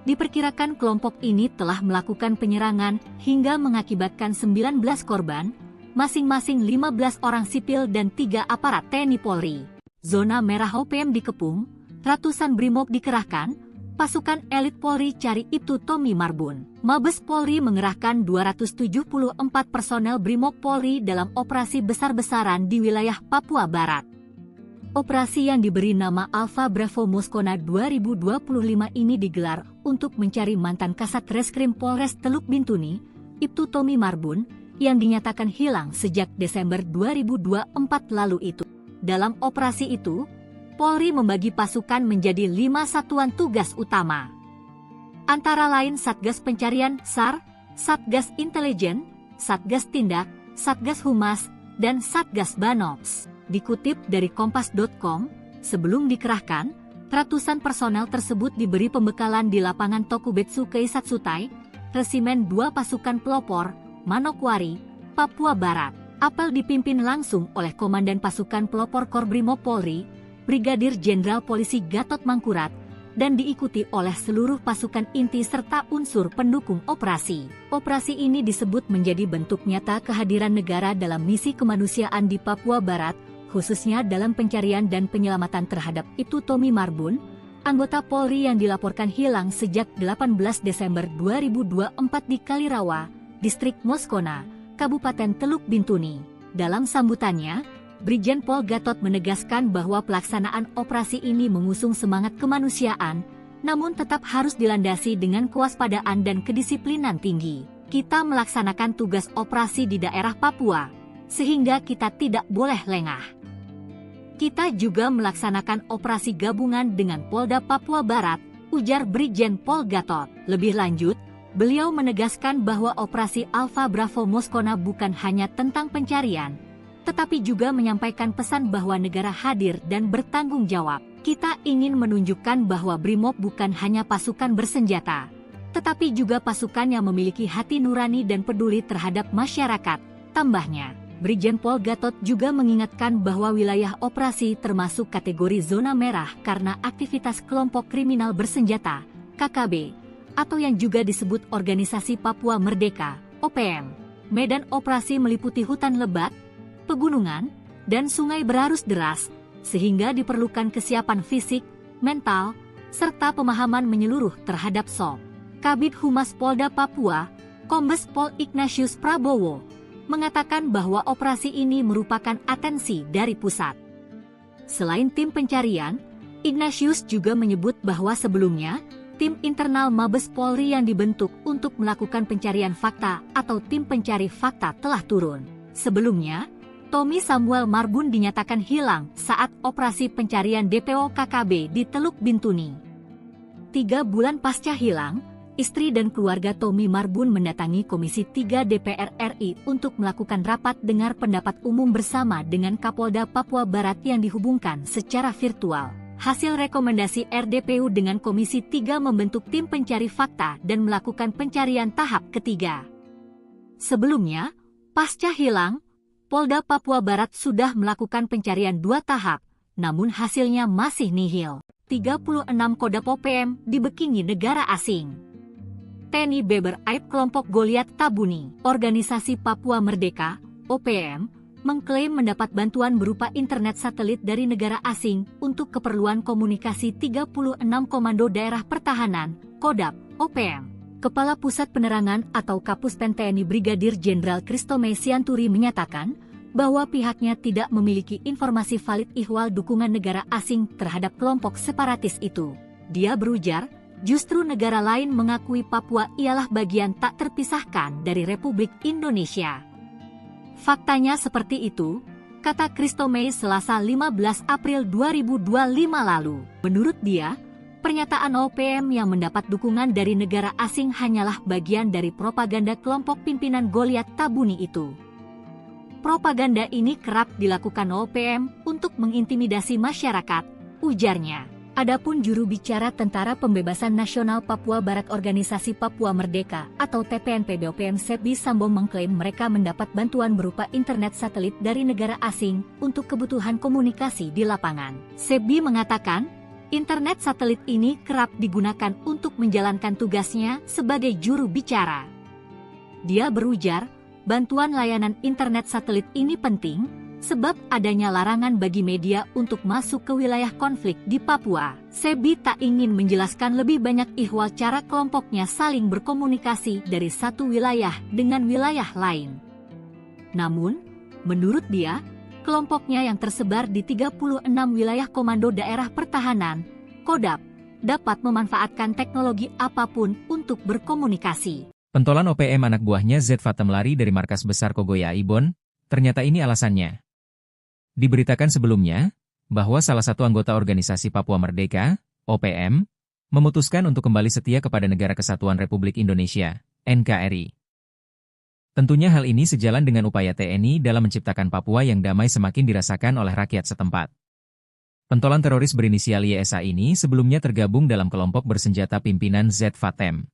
Diperkirakan kelompok ini telah melakukan penyerangan hingga mengakibatkan sembilan belas korban, masing-masing lima belas orang sipil dan tiga aparat T N I Polri. Zona merah O P M dikepung, ratusan brimob dikerahkan, pasukan elit Polri cari Ibtu Tommy Marbun. Mabes Polri mengerahkan dua ratus tujuh puluh empat personel brimob Polri dalam operasi besar-besaran di wilayah Papua Barat. Operasi yang diberi nama Alpha Bravo Moskona dua ribu dua puluh lima ini digelar untuk mencari mantan Kasat Reskrim Polres Teluk Bintuni, Ibtu Tommy Marbun, yang dinyatakan hilang sejak Desember dua ribu dua puluh empat lalu itu. Dalam operasi itu, Polri membagi pasukan menjadi lima satuan tugas utama. Antara lain Satgas Pencarian, sar, Satgas Intelijen, Satgas Tindak, Satgas Humas, dan Satgas Banops. Dikutip dari kompas dot com, sebelum dikerahkan, ratusan personel tersebut diberi pembekalan di lapangan Tokubetsu Keisatsutai, Resimen dua Pasukan Pelopor, Manokwari, Papua Barat. Apel dipimpin langsung oleh Komandan Pasukan Pelopor Korbrimob Polri, Brigadir Jenderal Polisi Gatot Mangkurat, dan diikuti oleh seluruh pasukan inti serta unsur pendukung operasi. Operasi ini disebut menjadi bentuk nyata kehadiran negara dalam misi kemanusiaan di Papua Barat, khususnya dalam pencarian dan penyelamatan terhadap Ibtu Tommy Marbun, anggota Polri yang dilaporkan hilang sejak delapan belas Desember dua ribu dua puluh empat di Kalirawa, Distrik Moskona, Kabupaten Teluk Bintuni. Dalam sambutannya, Brigjen Pol Gatot menegaskan bahwa pelaksanaan operasi ini mengusung semangat kemanusiaan, namun tetap harus dilandasi dengan kewaspadaan dan kedisiplinan tinggi. Kita melaksanakan tugas operasi di daerah Papua, sehingga kita tidak boleh lengah. Kita juga melaksanakan operasi gabungan dengan Polda Papua Barat, ujar Brigjen Pol Gatot. Lebih lanjut, beliau menegaskan bahwa operasi Alpha Bravo Moskona bukan hanya tentang pencarian, tetapi juga menyampaikan pesan bahwa negara hadir dan bertanggung jawab. Kita ingin menunjukkan bahwa Brimob bukan hanya pasukan bersenjata, tetapi juga pasukan yang memiliki hati nurani dan peduli terhadap masyarakat, tambahnya. Brigjen Pol Gatot juga mengingatkan bahwa wilayah operasi termasuk kategori zona merah karena aktivitas kelompok kriminal bersenjata, K K B, atau yang juga disebut Organisasi Papua Merdeka, O P M. Medan operasi meliputi hutan lebat, pegunungan, dan sungai berarus deras, sehingga diperlukan kesiapan fisik, mental, serta pemahaman menyeluruh terhadap sob. Kabid Humas Polda Papua, Kombes Pol Ignatius Prabowo, mengatakan bahwa operasi ini merupakan atensi dari pusat. Selain tim pencarian, Ignatius juga menyebut bahwa sebelumnya, tim internal Mabes Polri yang dibentuk untuk melakukan pencarian fakta atau tim pencari fakta telah turun. Sebelumnya, Tommy Samuel Marbun dinyatakan hilang saat operasi pencarian D P O K K B di Teluk Bintuni. Tiga bulan pasca hilang, istri dan keluarga Tommy Marbun mendatangi Komisi tiga D P R R I untuk melakukan rapat dengar pendapat umum bersama dengan Kapolda Papua Barat yang dihubungkan secara virtual. Hasil rekomendasi R D P U dengan Komisi tiga membentuk tim pencari fakta dan melakukan pencarian tahap ketiga. Sebelumnya, pasca hilang, Polda Papua Barat sudah melakukan pencarian dua tahap, namun hasilnya masih nihil. Tiga puluh enam Kodap O P M dibekingi negara asing. Teni beber aib kelompok Goliat Tabuni. Organisasi Papua Merdeka, O P M, mengklaim mendapat bantuan berupa internet satelit dari negara asing untuk keperluan komunikasi tiga puluh enam Komando Daerah Pertahanan, Kodap, O P M. Kepala Pusat Penerangan atau Kapus Pen T N I Brigadir Jenderal Kristome Sianturi menyatakan bahwa pihaknya tidak memiliki informasi valid ihwal dukungan negara asing terhadap kelompok separatis itu. Dia berujar, justru negara lain mengakui Papua ialah bagian tak terpisahkan dari Republik Indonesia. Faktanya seperti itu, kata Kristome Selasa lima belas April dua ribu dua puluh lima lalu. Menurut dia, pernyataan O P M yang mendapat dukungan dari negara asing hanyalah bagian dari propaganda kelompok pimpinan Goliat Tabuni itu. Propaganda ini kerap dilakukan O P M untuk mengintimidasi masyarakat, ujarnya. Adapun juru bicara Tentara Pembebasan Nasional Papua Barat Organisasi Papua Merdeka atau T P N P B O P M Sebi Sambo mengklaim mereka mendapat bantuan berupa internet satelit dari negara asing untuk kebutuhan komunikasi di lapangan. Sebi mengatakan, internet satelit ini kerap digunakan untuk menjalankan tugasnya sebagai juru bicara. Dia berujar, bantuan layanan internet satelit ini penting, sebab adanya larangan bagi media untuk masuk ke wilayah konflik di Papua. Sebi tak ingin menjelaskan lebih banyak ihwal cara kelompoknya saling berkomunikasi dari satu wilayah dengan wilayah lain. Namun, menurut dia, kelompoknya yang tersebar di tiga puluh enam wilayah Komando Daerah Pertahanan, Kodap, dapat memanfaatkan teknologi apapun untuk berkomunikasi. Pentolan O P M anak buahnya Z Fatem lari dari markas besar Kogoya Aibon, ternyata ini alasannya. Diberitakan sebelumnya, bahwa salah satu anggota organisasi Papua Merdeka, O P M, memutuskan untuk kembali setia kepada Negara Kesatuan Republik Indonesia, N K R I. Tentunya hal ini sejalan dengan upaya T N I dalam menciptakan Papua yang damai semakin dirasakan oleh rakyat setempat. Pentolan teroris berinisial Y S A ini sebelumnya tergabung dalam kelompok bersenjata pimpinan Z Fatem.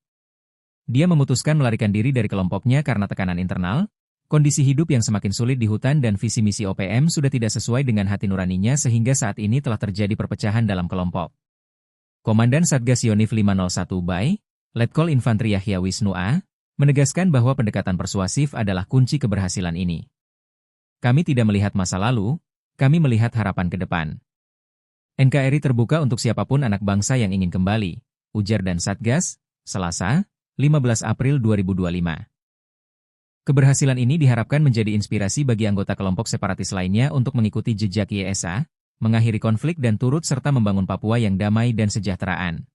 Dia memutuskan melarikan diri dari kelompoknya karena tekanan internal, kondisi hidup yang semakin sulit di hutan dan visi misi O P M sudah tidak sesuai dengan hati nuraninya sehingga saat ini telah terjadi perpecahan dalam kelompok. Komandan Satgas Yonif lima nol satu Bay, Letkol Infantri Yahya Wisnu A, menegaskan bahwa pendekatan persuasif adalah kunci keberhasilan ini. Kami tidak melihat masa lalu, kami melihat harapan ke depan. N K R I terbuka untuk siapapun anak bangsa yang ingin kembali, ujar dan Satgas, Selasa, lima belas April dua ribu dua lima. Keberhasilan ini diharapkan menjadi inspirasi bagi anggota kelompok separatis lainnya untuk mengikuti jejak Y S A, mengakhiri konflik dan turut serta membangun Papua yang damai dan sejahteraan.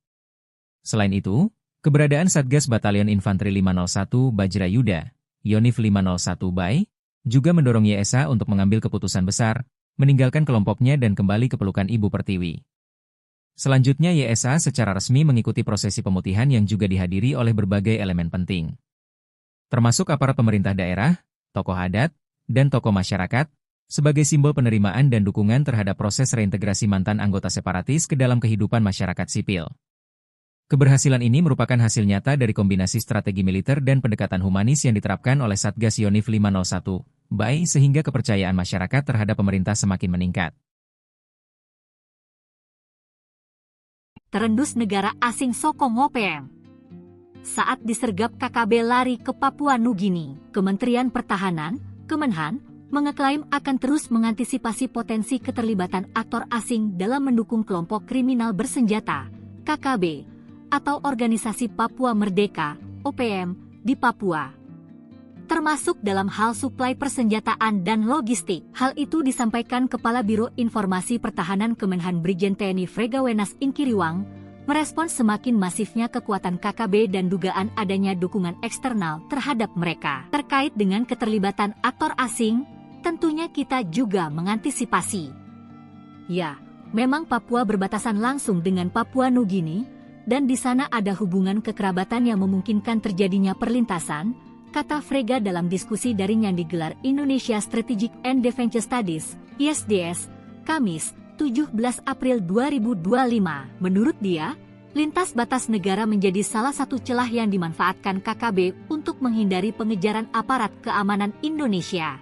Selain itu, keberadaan Satgas Batalion Infanteri lima nol satu Bajra Yuda, Yonif lima nol satu Bay, juga mendorong Y S A untuk mengambil keputusan besar, meninggalkan kelompoknya dan kembali ke pelukan Ibu Pertiwi. Selanjutnya Y S A secara resmi mengikuti prosesi pemutihan yang juga dihadiri oleh berbagai elemen penting, termasuk aparat pemerintah daerah, tokoh adat, dan tokoh masyarakat, sebagai simbol penerimaan dan dukungan terhadap proses reintegrasi mantan anggota separatis ke dalam kehidupan masyarakat sipil. Keberhasilan ini merupakan hasil nyata dari kombinasi strategi militer dan pendekatan humanis yang diterapkan oleh Satgas Yonif lima nol satu Bay sehingga kepercayaan masyarakat terhadap pemerintah semakin meningkat. Terendus negara asing sokong O P M. Saat disergap K K B lari ke Papua Nugini, Kementerian Pertahanan, Kemenhan, mengeklaim akan terus mengantisipasi potensi keterlibatan aktor asing dalam mendukung kelompok kriminal bersenjata, K K B, atau Organisasi Papua Merdeka, O P M, di Papua, termasuk dalam hal suplai persenjataan dan logistik. Hal itu disampaikan Kepala Biro Informasi Pertahanan Kemenhan Brigjen T N I Frega Wenas Ingkiriwang, merespons semakin masifnya kekuatan K K B dan dugaan adanya dukungan eksternal terhadap mereka. Terkait dengan keterlibatan aktor asing, tentunya kita juga mengantisipasi. Ya, memang Papua berbatasan langsung dengan Papua Nugini, dan di sana ada hubungan kekerabatan yang memungkinkan terjadinya perlintasan, kata Frega dalam diskusi daring yang digelar Indonesia Strategic and Defense Studies, I S D S, Kamis, tujuh belas April dua ribu dua lima. Menurut dia, lintas batas negara menjadi salah satu celah yang dimanfaatkan K K B untuk menghindari pengejaran aparat keamanan Indonesia.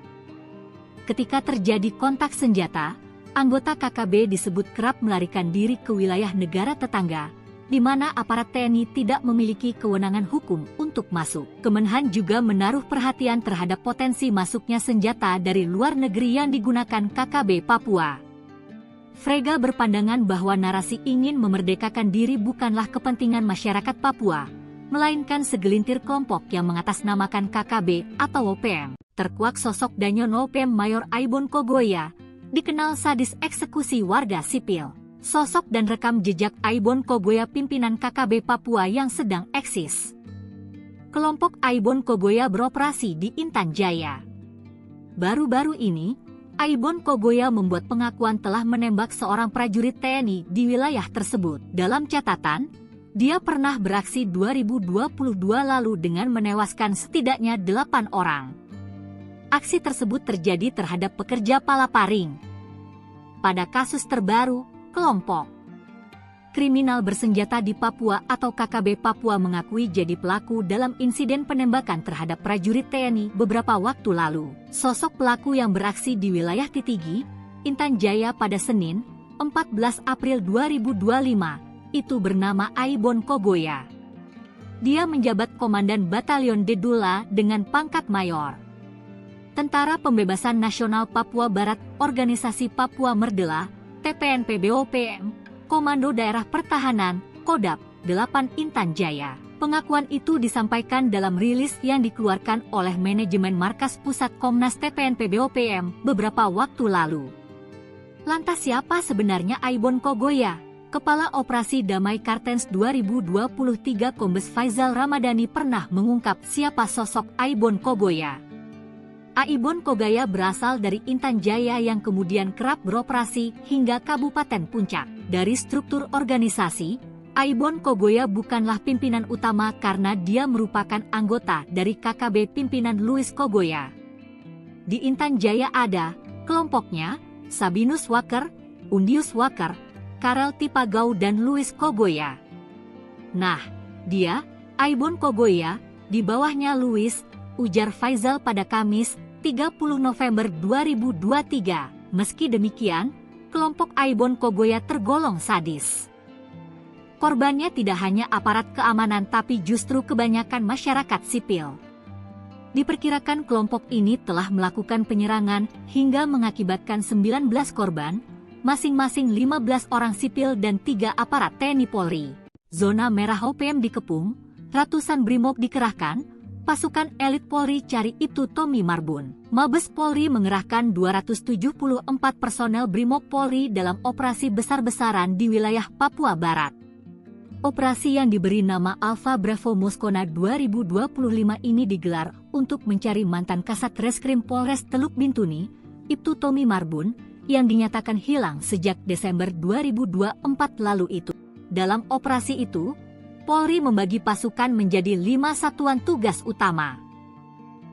Ketika terjadi kontak senjata, anggota K K B disebut kerap melarikan diri ke wilayah negara tetangga, di mana aparat T N I tidak memiliki kewenangan hukum untuk masuk. Kemenhan juga menaruh perhatian terhadap potensi masuknya senjata dari luar negeri yang digunakan K K B Papua. Frega berpandangan bahwa narasi ingin memerdekakan diri bukanlah kepentingan masyarakat Papua, melainkan segelintir kelompok yang mengatasnamakan K K B atau O P M. Terkuak sosok Danyo Nopem Mayor Aibon Kogoya, dikenal sadis eksekusi warga sipil. Sosok dan rekam jejak Aibon Kogoya pimpinan K K B Papua yang sedang eksis. Kelompok Aibon Kogoya beroperasi di Intan Jaya. Baru-baru ini, Aibon Kogoya membuat pengakuan telah menembak seorang prajurit T N I di wilayah tersebut. Dalam catatan, dia pernah beraksi dua ribu dua puluh dua lalu dengan menewaskan setidaknya delapan orang. Aksi tersebut terjadi terhadap pekerja palaparing. Pada kasus terbaru, kelompok kriminal bersenjata di Papua atau K K B Papua mengakui jadi pelaku dalam insiden penembakan terhadap prajurit T N I beberapa waktu lalu. Sosok pelaku yang beraksi di wilayah Titigi, Intan Jaya pada Senin, empat belas April dua ribu dua lima, itu bernama Aibon Kogoya. Dia menjabat Komandan Batalion Dedula dengan pangkat Mayor. Tentara Pembebasan Nasional Papua Barat, Organisasi Papua Merdela, T P N P B O P M, Komando Daerah Pertahanan, Kodap, delapan Intan Jaya. Pengakuan itu disampaikan dalam rilis yang dikeluarkan oleh manajemen Markas Pusat Komnas T P N P B O P M beberapa waktu lalu. Lantas siapa sebenarnya Aibon Kogoya? Kepala Operasi Damai Kartens dua ribu dua puluh tiga Kombes Faizal Ramadhani pernah mengungkap siapa sosok Aibon Kogoya. Aibon Kogoya berasal dari Intan Jaya yang kemudian kerap beroperasi hingga Kabupaten Puncak. Dari struktur organisasi, Aibon Kogoya bukanlah pimpinan utama karena dia merupakan anggota dari K K B pimpinan Louis Kogoya. Di Intan Jaya ada kelompoknya, Sabinus Waker, Undius Waker, Karel Tipagau dan Louis Kogoya. Nah, dia, Aibon Kogoya, di bawahnya Louis, ujar Faizal pada Kamis, tiga puluh November dua ribu dua tiga. Meski demikian, kelompok Aibon Kogoya tergolong sadis. Korbannya tidak hanya aparat keamanan tapi justru kebanyakan masyarakat sipil. Diperkirakan kelompok ini telah melakukan penyerangan hingga mengakibatkan sembilan belas korban, masing-masing lima belas orang sipil dan tiga aparat T N I Polri. Zona merah O P M dikepung, ratusan brimob dikerahkan, pasukan elit Polri cari Ibtu Tommy Marbun. Mabes Polri mengerahkan dua ratus tujuh puluh empat personel brimob Polri dalam operasi besar-besaran di wilayah Papua Barat. Operasi yang diberi nama Alpha Bravo Moskona dua ribu dua puluh lima ini digelar untuk mencari mantan Kasat Reskrim Polres Teluk Bintuni, Ibtu Tommy Marbun, yang dinyatakan hilang sejak Desember dua ribu dua puluh empat lalu itu. Dalam operasi itu, Polri membagi pasukan menjadi lima satuan tugas utama.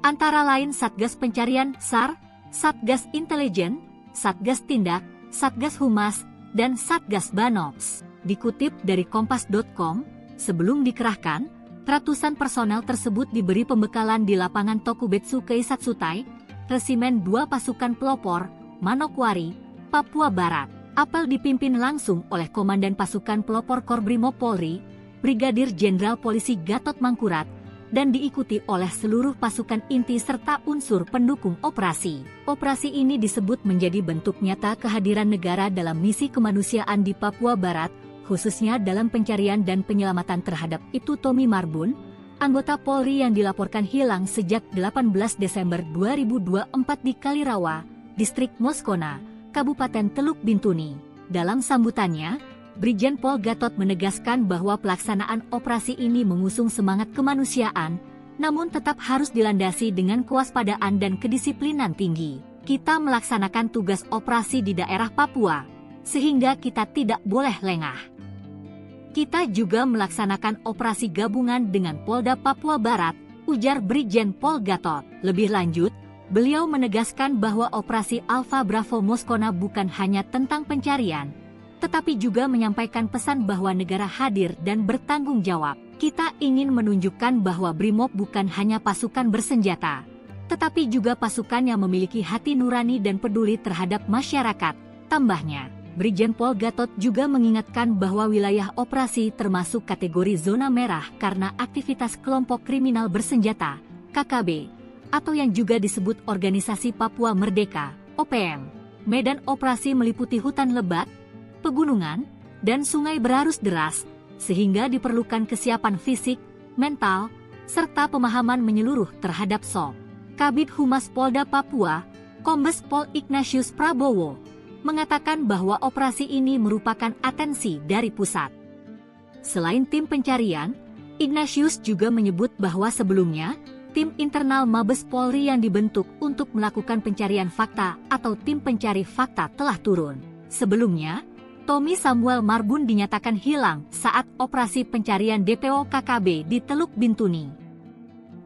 Antara lain Satgas Pencarian, sar, Satgas Intelijen, Satgas Tindak, Satgas Humas, dan Satgas Banops. Dikutip dari kompas dot com, sebelum dikerahkan, ratusan personel tersebut diberi pembekalan di lapangan Tokubetsu Keisatsutai, Resimen dua Pasukan Pelopor, Manokwari, Papua Barat. Apel dipimpin langsung oleh Komandan Pasukan Pelopor Korbrimob Polri, Brigadir Jenderal Polisi Gatot Mangkurat, dan diikuti oleh seluruh pasukan inti serta unsur pendukung operasi. Operasi ini disebut menjadi bentuk nyata kehadiran negara dalam misi kemanusiaan di Papua Barat, khususnya dalam pencarian dan penyelamatan terhadap Ibtu Tommy Marbun, anggota Polri yang dilaporkan hilang sejak delapan belas Desember dua ribu dua puluh empat di Kalirawa, Distrik Moskona, Kabupaten Teluk Bintuni. Dalam sambutannya, Brigjen Pol Gatot menegaskan bahwa pelaksanaan operasi ini mengusung semangat kemanusiaan, namun tetap harus dilandasi dengan kewaspadaan dan kedisiplinan tinggi. Kita melaksanakan tugas operasi di daerah Papua, sehingga kita tidak boleh lengah. Kita juga melaksanakan operasi gabungan dengan Polda Papua Barat, ujar Brigjen Pol Gatot. Lebih lanjut, beliau menegaskan bahwa operasi Alpha Bravo Moskona bukan hanya tentang pencarian, tetapi juga menyampaikan pesan bahwa negara hadir dan bertanggung jawab. Kita ingin menunjukkan bahwa Brimob bukan hanya pasukan bersenjata, tetapi juga pasukan yang memiliki hati nurani dan peduli terhadap masyarakat, tambahnya. Brigjen Pol Gatot juga mengingatkan bahwa wilayah operasi termasuk kategori zona merah karena aktivitas kelompok kriminal bersenjata, K K B, atau yang juga disebut Organisasi Papua Merdeka, O P M. Medan operasi meliputi hutan lebat, pegunungan, dan sungai berarus deras, sehingga diperlukan kesiapan fisik, mental, serta pemahaman menyeluruh terhadap sop. Kabid Humas Polda Papua, Kombes Pol Ignatius Prabowo, mengatakan bahwa operasi ini merupakan atensi dari pusat. Selain tim pencarian, Ignatius juga menyebut bahwa sebelumnya, tim internal Mabes Polri yang dibentuk untuk melakukan pencarian fakta atau tim pencari fakta telah turun. Sebelumnya, Tommy Samuel Marbun dinyatakan hilang saat operasi pencarian D P O K K B di Teluk Bintuni.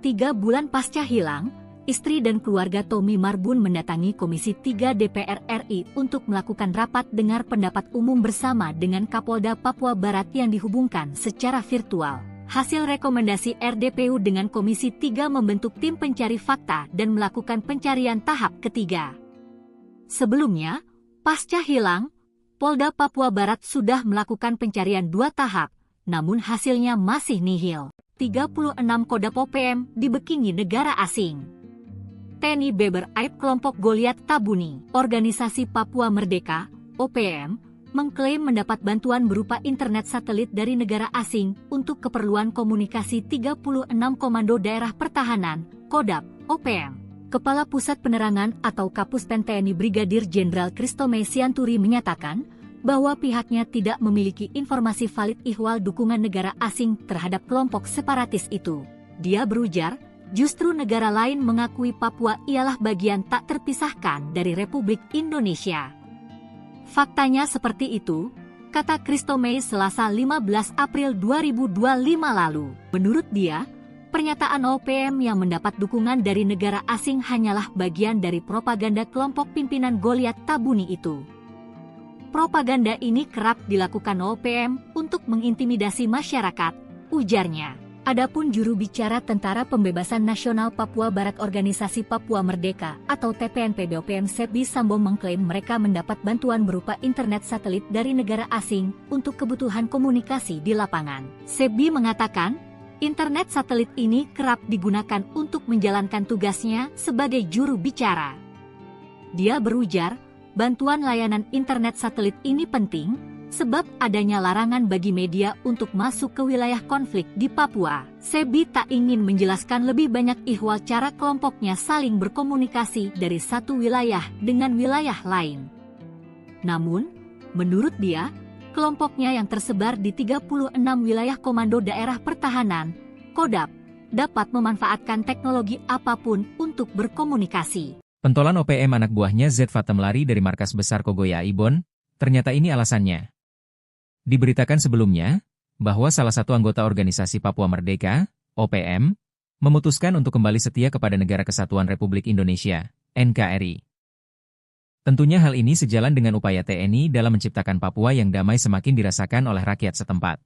Tiga bulan pasca hilang, istri dan keluarga Tommy Marbun mendatangi Komisi tiga D P R R I untuk melakukan rapat dengar pendapat umum bersama dengan Kapolda Papua Barat yang dihubungkan secara virtual. Hasil rekomendasi R D P U dengan Komisi tiga membentuk tim pencari fakta dan melakukan pencarian tahap ketiga. Sebelumnya, pasca hilang, Polda Papua Barat sudah melakukan pencarian dua tahap, namun hasilnya masih nihil. Tiga puluh enam Kodap O P M dibekingi negara asing. T N I beber aib kelompok Goliat Tabuni. Organisasi Papua Merdeka, O P M, mengklaim mendapat bantuan berupa internet satelit dari negara asing untuk keperluan komunikasi tiga puluh enam Komando Daerah Pertahanan, Kodap, O P M. Kepala Pusat Penerangan atau Kapus Pen T N I Brigadir Jenderal Kristome Sianturi menyatakan, bahwa pihaknya tidak memiliki informasi valid ihwal dukungan negara asing terhadap kelompok separatis itu. Dia berujar, justru negara lain mengakui Papua ialah bagian tak terpisahkan dari Republik Indonesia. Faktanya seperti itu, kata Christo May Selasa lima belas April dua ribu dua puluh lima lalu. Menurut dia, pernyataan O P M yang mendapat dukungan dari negara asing hanyalah bagian dari propaganda kelompok pimpinan Goliat Tabuni itu. Propaganda ini kerap dilakukan O P M untuk mengintimidasi masyarakat, ujarnya. Adapun juru bicara Tentara Pembebasan Nasional Papua Barat Organisasi Papua Merdeka atau T P N P B O P M Sebi Sambo mengklaim mereka mendapat bantuan berupa internet satelit dari negara asing untuk kebutuhan komunikasi di lapangan. Sebi mengatakan, internet satelit ini kerap digunakan untuk menjalankan tugasnya sebagai juru bicara. Dia berujar, bantuan layanan internet satelit ini penting, sebab adanya larangan bagi media untuk masuk ke wilayah konflik di Papua. Sebi tak ingin menjelaskan lebih banyak ihwal cara kelompoknya saling berkomunikasi dari satu wilayah dengan wilayah lain. Namun, menurut dia, kelompoknya yang tersebar di tiga puluh enam wilayah komando daerah pertahanan, Kodap, dapat memanfaatkan teknologi apapun untuk berkomunikasi. Pentolan O P M anak buahnya Z Fatem lari dari markas besar Kogoya Ibon, ternyata ini alasannya. Diberitakan sebelumnya, bahwa salah satu anggota organisasi Papua Merdeka, O P M, memutuskan untuk kembali setia kepada Negara Kesatuan Republik Indonesia, N K R I. Tentunya hal ini sejalan dengan upaya T N I dalam menciptakan Papua yang damai semakin dirasakan oleh rakyat setempat.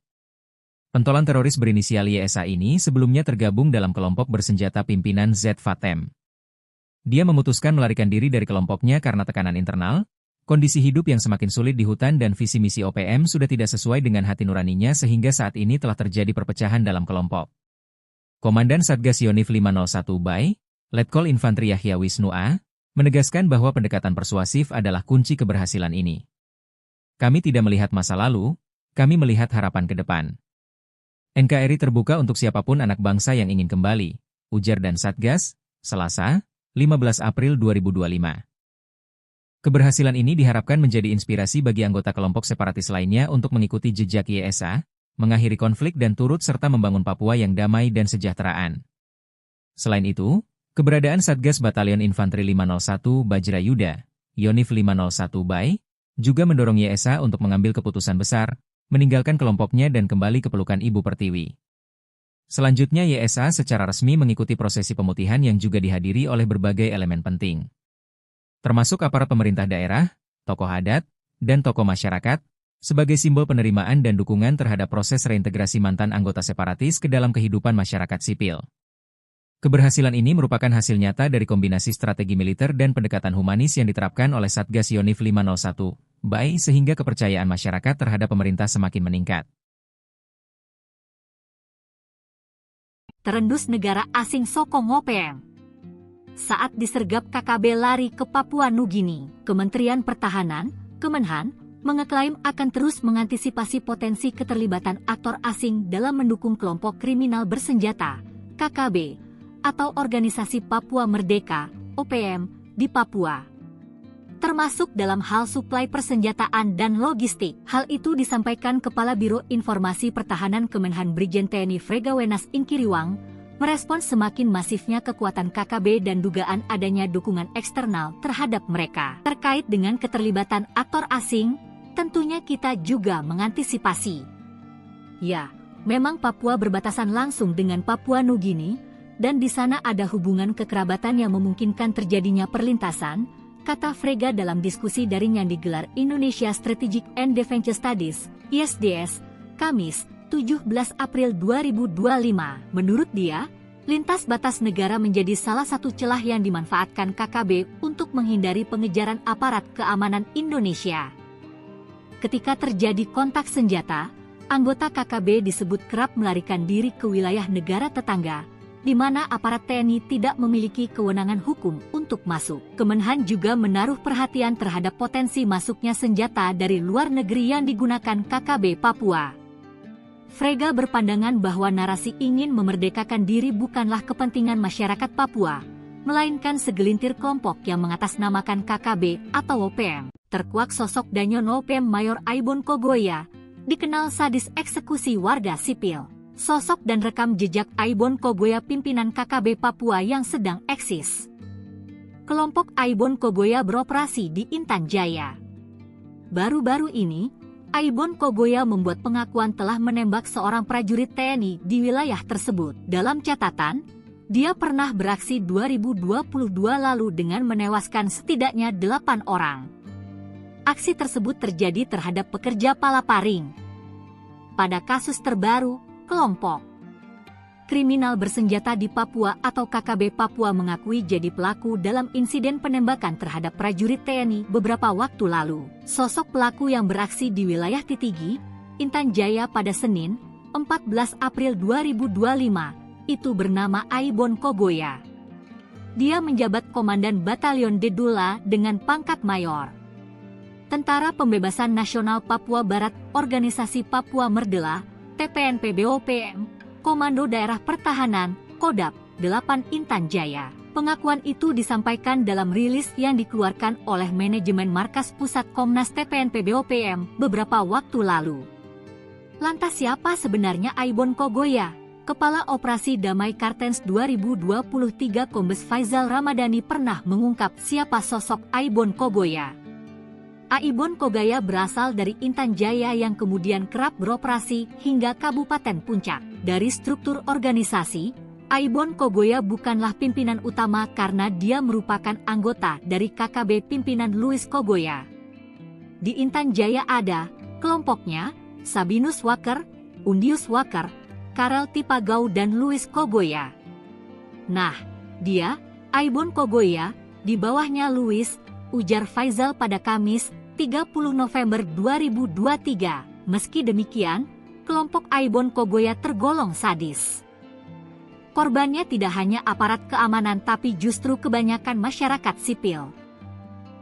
Pentolan teroris berinisial Y S A ini sebelumnya tergabung dalam kelompok bersenjata pimpinan Z Fatem. Dia memutuskan melarikan diri dari kelompoknya karena tekanan internal, kondisi hidup yang semakin sulit di hutan dan visi misi O P M sudah tidak sesuai dengan hati nuraninya sehingga saat ini telah terjadi perpecahan dalam kelompok. Komandan Satgas Yonif lima nol satu Bay, Letkol Infantri Yahya Wisnu A, menegaskan bahwa pendekatan persuasif adalah kunci keberhasilan ini. Kami tidak melihat masa lalu, kami melihat harapan ke depan. N K R I terbuka untuk siapapun anak bangsa yang ingin kembali, ujar dan Satgas, Selasa, lima belas April dua ribu dua puluh lima. Keberhasilan ini diharapkan menjadi inspirasi bagi anggota kelompok separatis lainnya untuk mengikuti jejak Y S A, mengakhiri konflik dan turut serta membangun Papua yang damai dan sejahteraan. Selain itu, keberadaan Satgas Batalion Infanteri lima nol satu Bajra Yuda, Yonif lima nol satu Bay, juga mendorong Y S A untuk mengambil keputusan besar, meninggalkan kelompoknya dan kembali ke pelukan Ibu Pertiwi. Selanjutnya Y S A secara resmi mengikuti prosesi pemutihan yang juga dihadiri oleh berbagai elemen penting, termasuk aparat pemerintah daerah, tokoh adat, dan tokoh masyarakat, sebagai simbol penerimaan dan dukungan terhadap proses reintegrasi mantan anggota separatis ke dalam kehidupan masyarakat sipil. Keberhasilan ini merupakan hasil nyata dari kombinasi strategi militer dan pendekatan humanis yang diterapkan oleh Satgas Yonif lima nol satu Bay sehingga kepercayaan masyarakat terhadap pemerintah semakin meningkat. Terendus negara asing sokong O P M. Saat disergap K K B lari ke Papua Nugini, Kementerian Pertahanan, Kemenhan, mengeklaim akan terus mengantisipasi potensi keterlibatan aktor asing dalam mendukung kelompok kriminal bersenjata, K K B, atau Organisasi Papua Merdeka, O P M, di Papua, termasuk dalam hal suplai persenjataan dan logistik. Hal itu disampaikan Kepala Biro Informasi Pertahanan Kemenhan Brigjen T N I Frega Wenas Ingkiriwang, merespon semakin masifnya kekuatan K K B dan dugaan adanya dukungan eksternal terhadap mereka. Terkait dengan keterlibatan aktor asing, tentunya kita juga mengantisipasi. Ya, memang Papua berbatasan langsung dengan Papua Nugini, dan di sana ada hubungan kekerabatan yang memungkinkan terjadinya perlintasan, kata Frega dalam diskusi daring yang digelar Indonesia Strategic and Defense Studies, I S D S, Kamis, tujuh belas April dua ribu dua puluh lima. Menurut dia, lintas batas negara menjadi salah satu celah yang dimanfaatkan K K B untuk menghindari pengejaran aparat keamanan Indonesia. Ketika terjadi kontak senjata, anggota K K B disebut kerap melarikan diri ke wilayah negara tetangga, di mana aparat T N I tidak memiliki kewenangan hukum untuk masuk. Kemenhan juga menaruh perhatian terhadap potensi masuknya senjata dari luar negeri yang digunakan K K B Papua. Frega berpandangan bahwa narasi ingin memerdekakan diri bukanlah kepentingan masyarakat Papua, melainkan segelintir kelompok yang mengatasnamakan K K B atau O P M. terkuak sosok Danyono P M Mayor Aibon Kogoya, dikenal sadis eksekusi warga sipil. Sosok dan rekam jejak Aibon Kogoya, pimpinan K K B Papua yang sedang eksis. Kelompok Aibon Kogoya beroperasi di Intan Jaya. Baru-baru ini, Aibon Kogoya membuat pengakuan telah menembak seorang prajurit T N I di wilayah tersebut. Dalam catatan, dia pernah beraksi dua ribu dua puluh dua lalu dengan menewaskan setidaknya delapan orang. Aksi tersebut terjadi terhadap pekerja palaparing. Pada kasus terbaru, kelompok kriminal bersenjata di Papua atau K K B Papua mengakui jadi pelaku dalam insiden penembakan terhadap prajurit T N I beberapa waktu lalu. Sosok pelaku yang beraksi di wilayah Titigi, Intan Jaya pada Senin, empat belas April dua ribu dua lima, itu bernama Aibon Kogoya. Dia menjabat Komandan Batalion Dedula dengan pangkat mayor. Tentara Pembebasan Nasional Papua Barat, Organisasi Papua Merdela, T P N P B O P M, Komando Daerah Pertahanan, Kodap, delapan Intan Jaya. Pengakuan itu disampaikan dalam rilis yang dikeluarkan oleh manajemen Markas Pusat Komnas T P N P B O P M beberapa waktu lalu. Lantas siapa sebenarnya Aibon Kogoya? Kepala Operasi Damai Kartens dua ribu dua puluh tiga Kombes Faizal Ramadhani pernah mengungkap siapa sosok Aibon Kogoya. Aibon Kogoya berasal dari Intan Jaya yang kemudian kerap beroperasi hingga Kabupaten Puncak. Dari struktur organisasi, Aibon Kogoya bukanlah pimpinan utama karena dia merupakan anggota dari K K B pimpinan Louis Kogoya. Di Intan Jaya ada kelompoknya, Sabinus Waker, Undius Waker, Karel Tipagau dan Louis Kogoya. Nah, dia, Aibon Kogoya, di bawahnya Louis, ujar Faizal pada Kamis, tiga puluh November dua ribu dua tiga. Meski demikian, kelompok Aibon Kogoya tergolong sadis. Korbannya tidak hanya aparat keamanan tapi justru kebanyakan masyarakat sipil.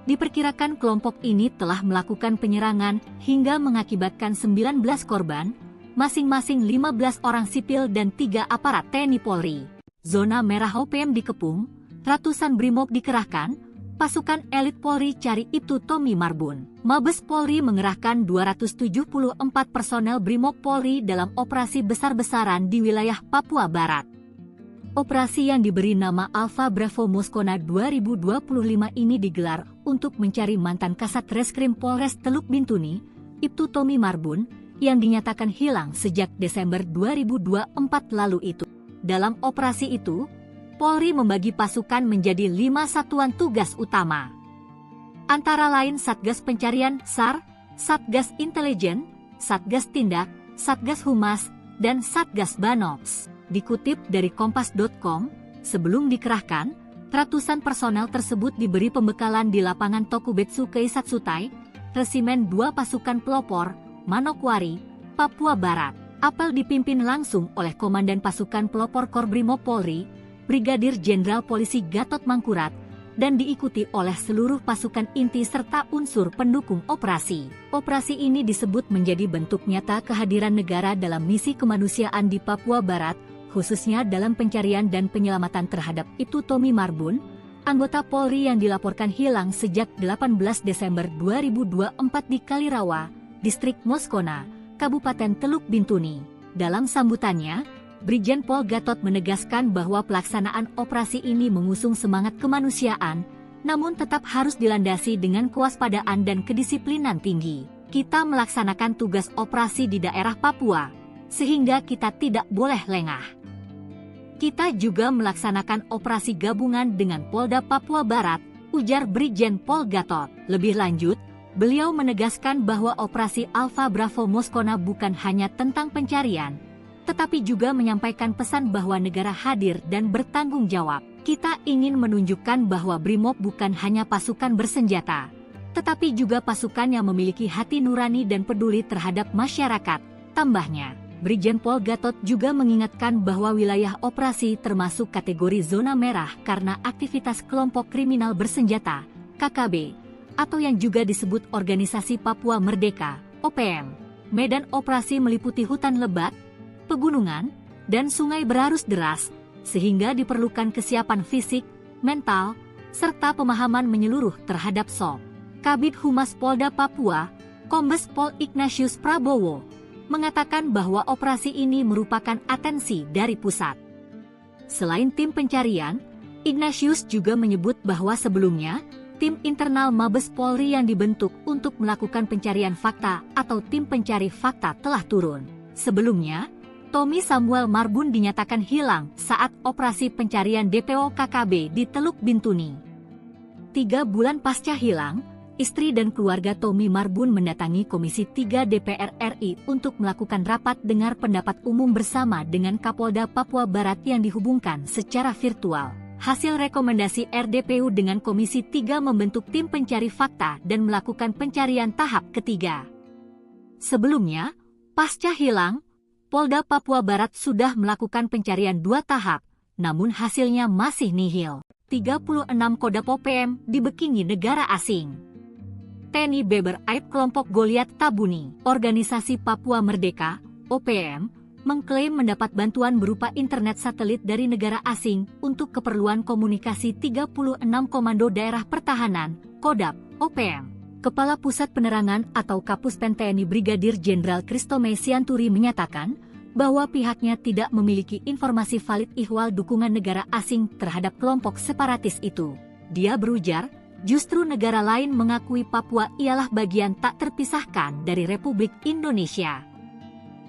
Diperkirakan kelompok ini telah melakukan penyerangan hingga mengakibatkan sembilan belas korban, masing-masing lima belas orang sipil dan tiga aparat T N I Polri. Zona merah O P M dikepung, ratusan brimob dikerahkan, pasukan elit Polri cari Ibtu Tommy Marbun. Mabes Polri mengerahkan dua ratus tujuh puluh empat personel brimob Polri dalam operasi besar-besaran di wilayah Papua Barat. Operasi yang diberi nama Alpha Bravo Moskona dua ribu dua puluh lima ini digelar untuk mencari mantan Kasat Reskrim Polres Teluk Bintuni, Ibtu Tommy Marbun, yang dinyatakan hilang sejak Desember dua ribu dua empat lalu itu. Dalam operasi itu, Polri membagi pasukan menjadi lima satuan tugas utama. Antara lain Satgas Pencarian, sar, Satgas Intelijen, Satgas Tindak, Satgas Humas, dan Satgas Banops. Dikutip dari kompas dot com, sebelum dikerahkan, ratusan personel tersebut diberi pembekalan di lapangan Tokubetsu Keisatsu Tai, Resimen dua Pasukan Pelopor, Manokwari, Papua Barat. Apel dipimpin langsung oleh Komandan Pasukan Pelopor Korbrimob Polri, Brigadir Jenderal Polisi Gatot Mangkurat, dan diikuti oleh seluruh pasukan inti serta unsur pendukung operasi. Operasi ini disebut menjadi bentuk nyata kehadiran negara dalam misi kemanusiaan di Papua Barat, khususnya dalam pencarian dan penyelamatan terhadap Ibtu Tommy Marbun, anggota Polri yang dilaporkan hilang sejak delapan belas Desember dua ribu dua empat di Kalirawa, Distrik Moskona, Kabupaten Teluk Bintuni. Dalam sambutannya, Brigjen Pol Gatot menegaskan bahwa pelaksanaan operasi ini mengusung semangat kemanusiaan, namun tetap harus dilandasi dengan kewaspadaan dan kedisiplinan tinggi. Kita melaksanakan tugas operasi di daerah Papua, sehingga kita tidak boleh lengah. Kita juga melaksanakan operasi gabungan dengan Polda Papua Barat, ujar Brigjen Pol Gatot. Lebih lanjut, beliau menegaskan bahwa operasi Alpha Bravo Moskona bukan hanya tentang pencarian, tetapi juga menyampaikan pesan bahwa negara hadir dan bertanggung jawab. Kita ingin menunjukkan bahwa Brimob bukan hanya pasukan bersenjata, tetapi juga pasukan yang memiliki hati nurani dan peduli terhadap masyarakat, tambahnya. Brigjen Pol Gatot juga mengingatkan bahwa wilayah operasi termasuk kategori zona merah karena aktivitas kelompok kriminal bersenjata, K K B, atau yang juga disebut Organisasi Papua Merdeka, O P M. Medan operasi meliputi hutan lebat, pegunungan, dan sungai berarus deras, sehingga diperlukan kesiapan fisik, mental, serta pemahaman menyeluruh terhadap sob. Kabid Humas Polda Papua, Kombes Pol Ignatius Prabowo, mengatakan bahwa operasi ini merupakan atensi dari pusat. Selain tim pencarian, Ignatius juga menyebut bahwa sebelumnya, tim internal Mabes Polri yang dibentuk untuk melakukan pencarian fakta atau tim pencari fakta telah turun. Sebelumnya, Tommy Samuel Marbun dinyatakan hilang saat operasi pencarian D P O K K B di Teluk Bintuni. Tiga bulan pasca hilang, istri dan keluarga Tommy Marbun mendatangi Komisi tiga D P R R I untuk melakukan rapat dengar pendapat umum bersama dengan Kapolda Papua Barat yang dihubungkan secara virtual. Hasil rekomendasi R D P U dengan Komisi tiga membentuk tim pencari fakta dan melakukan pencarian tahap ketiga. Sebelumnya, pasca hilang, Polda Papua Barat sudah melakukan pencarian dua tahap, namun hasilnya masih nihil. Tiga puluh enam Kodap O P M dibekingi negara asing. T N I beber aib kelompok Goliat Tabuni. Organisasi Papua Merdeka, O P M, mengklaim mendapat bantuan berupa internet satelit dari negara asing untuk keperluan komunikasi tiga puluh enam Komando Daerah Pertahanan, Kodap, O P M. Kepala Pusat Penerangan atau Kapus Pen T N I Brigadir Jenderal Christo Mei Sianturi menyatakan bahwa pihaknya tidak memiliki informasi valid ihwal dukungan negara asing terhadap kelompok separatis itu. Dia berujar, justru negara lain mengakui Papua ialah bagian tak terpisahkan dari Republik Indonesia.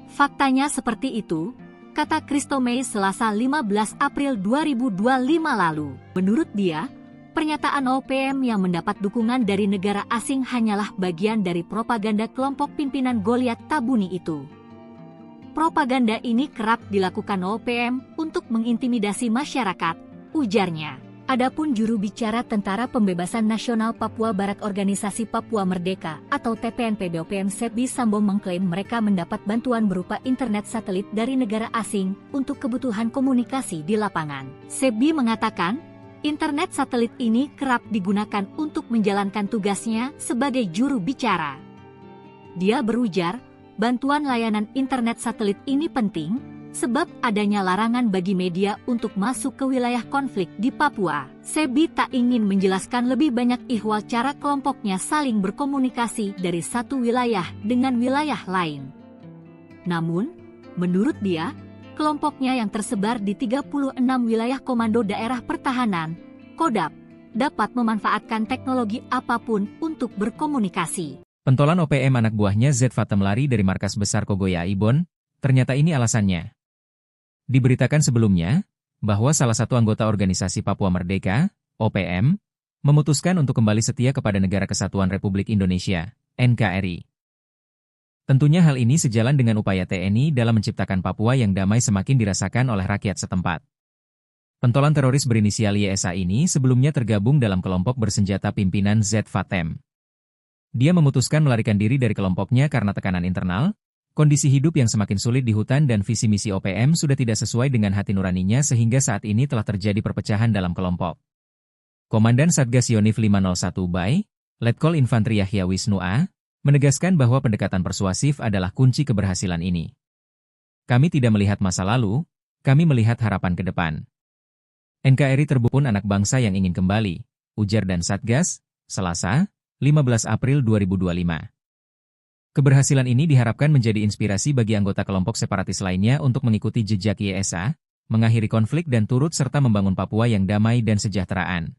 Faktanya seperti itu, kata Christo Mei Selasa lima belas April dua ribu dua lima lalu. Menurut dia, pernyataan O P M yang mendapat dukungan dari negara asing hanyalah bagian dari propaganda kelompok pimpinan Goliat Tabuni itu. Propaganda ini kerap dilakukan O P M untuk mengintimidasi masyarakat, ujarnya. Adapun juru bicara Tentara Pembebasan Nasional Papua Barat Organisasi Papua Merdeka atau T P N P B O P M Sebi Sambo mengklaim mereka mendapat bantuan berupa internet satelit dari negara asing untuk kebutuhan komunikasi di lapangan. Sebi mengatakan, internet satelit ini kerap digunakan untuk menjalankan tugasnya sebagai juru bicara. Dia berujar, bantuan layanan internet satelit ini penting, sebab adanya larangan bagi media untuk masuk ke wilayah konflik di Papua. Sebi tak ingin menjelaskan lebih banyak ihwal cara kelompoknya saling berkomunikasi dari satu wilayah dengan wilayah lain. Namun, menurut dia, kelompoknya yang tersebar di tiga puluh enam wilayah Komando Daerah Pertahanan, Kodap, dapat memanfaatkan teknologi apapun untuk berkomunikasi. Pentolan O P M anak buahnya Z Fatem lari dari markas besar Kogoya Ibon, ternyata ini alasannya. Diberitakan sebelumnya, bahwa salah satu anggota organisasi Papua Merdeka, O P M, memutuskan untuk kembali setia kepada Negara Kesatuan Republik Indonesia, N K R I. Tentunya hal ini sejalan dengan upaya T N I dalam menciptakan Papua yang damai semakin dirasakan oleh rakyat setempat. Pentolan teroris berinisial Y S A ini sebelumnya tergabung dalam kelompok bersenjata pimpinan Z Fatem. Dia memutuskan melarikan diri dari kelompoknya karena tekanan internal, kondisi hidup yang semakin sulit di hutan dan visi misi O P M sudah tidak sesuai dengan hati nuraninya sehingga saat ini telah terjadi perpecahan dalam kelompok. Komandan Satgas Yonif lima nol satu Bay, Letkol Infantri Yahya Wisnu A, menegaskan bahwa pendekatan persuasif adalah kunci keberhasilan ini. Kami tidak melihat masa lalu, kami melihat harapan ke depan. N K R I terbuka pun anak bangsa yang ingin kembali, ujar dan Satgas, Selasa, lima belas April dua ribu dua lima. Keberhasilan ini diharapkan menjadi inspirasi bagi anggota kelompok separatis lainnya untuk mengikuti jejak Y S A, mengakhiri konflik dan turut serta membangun Papua yang damai dan sejahteraan.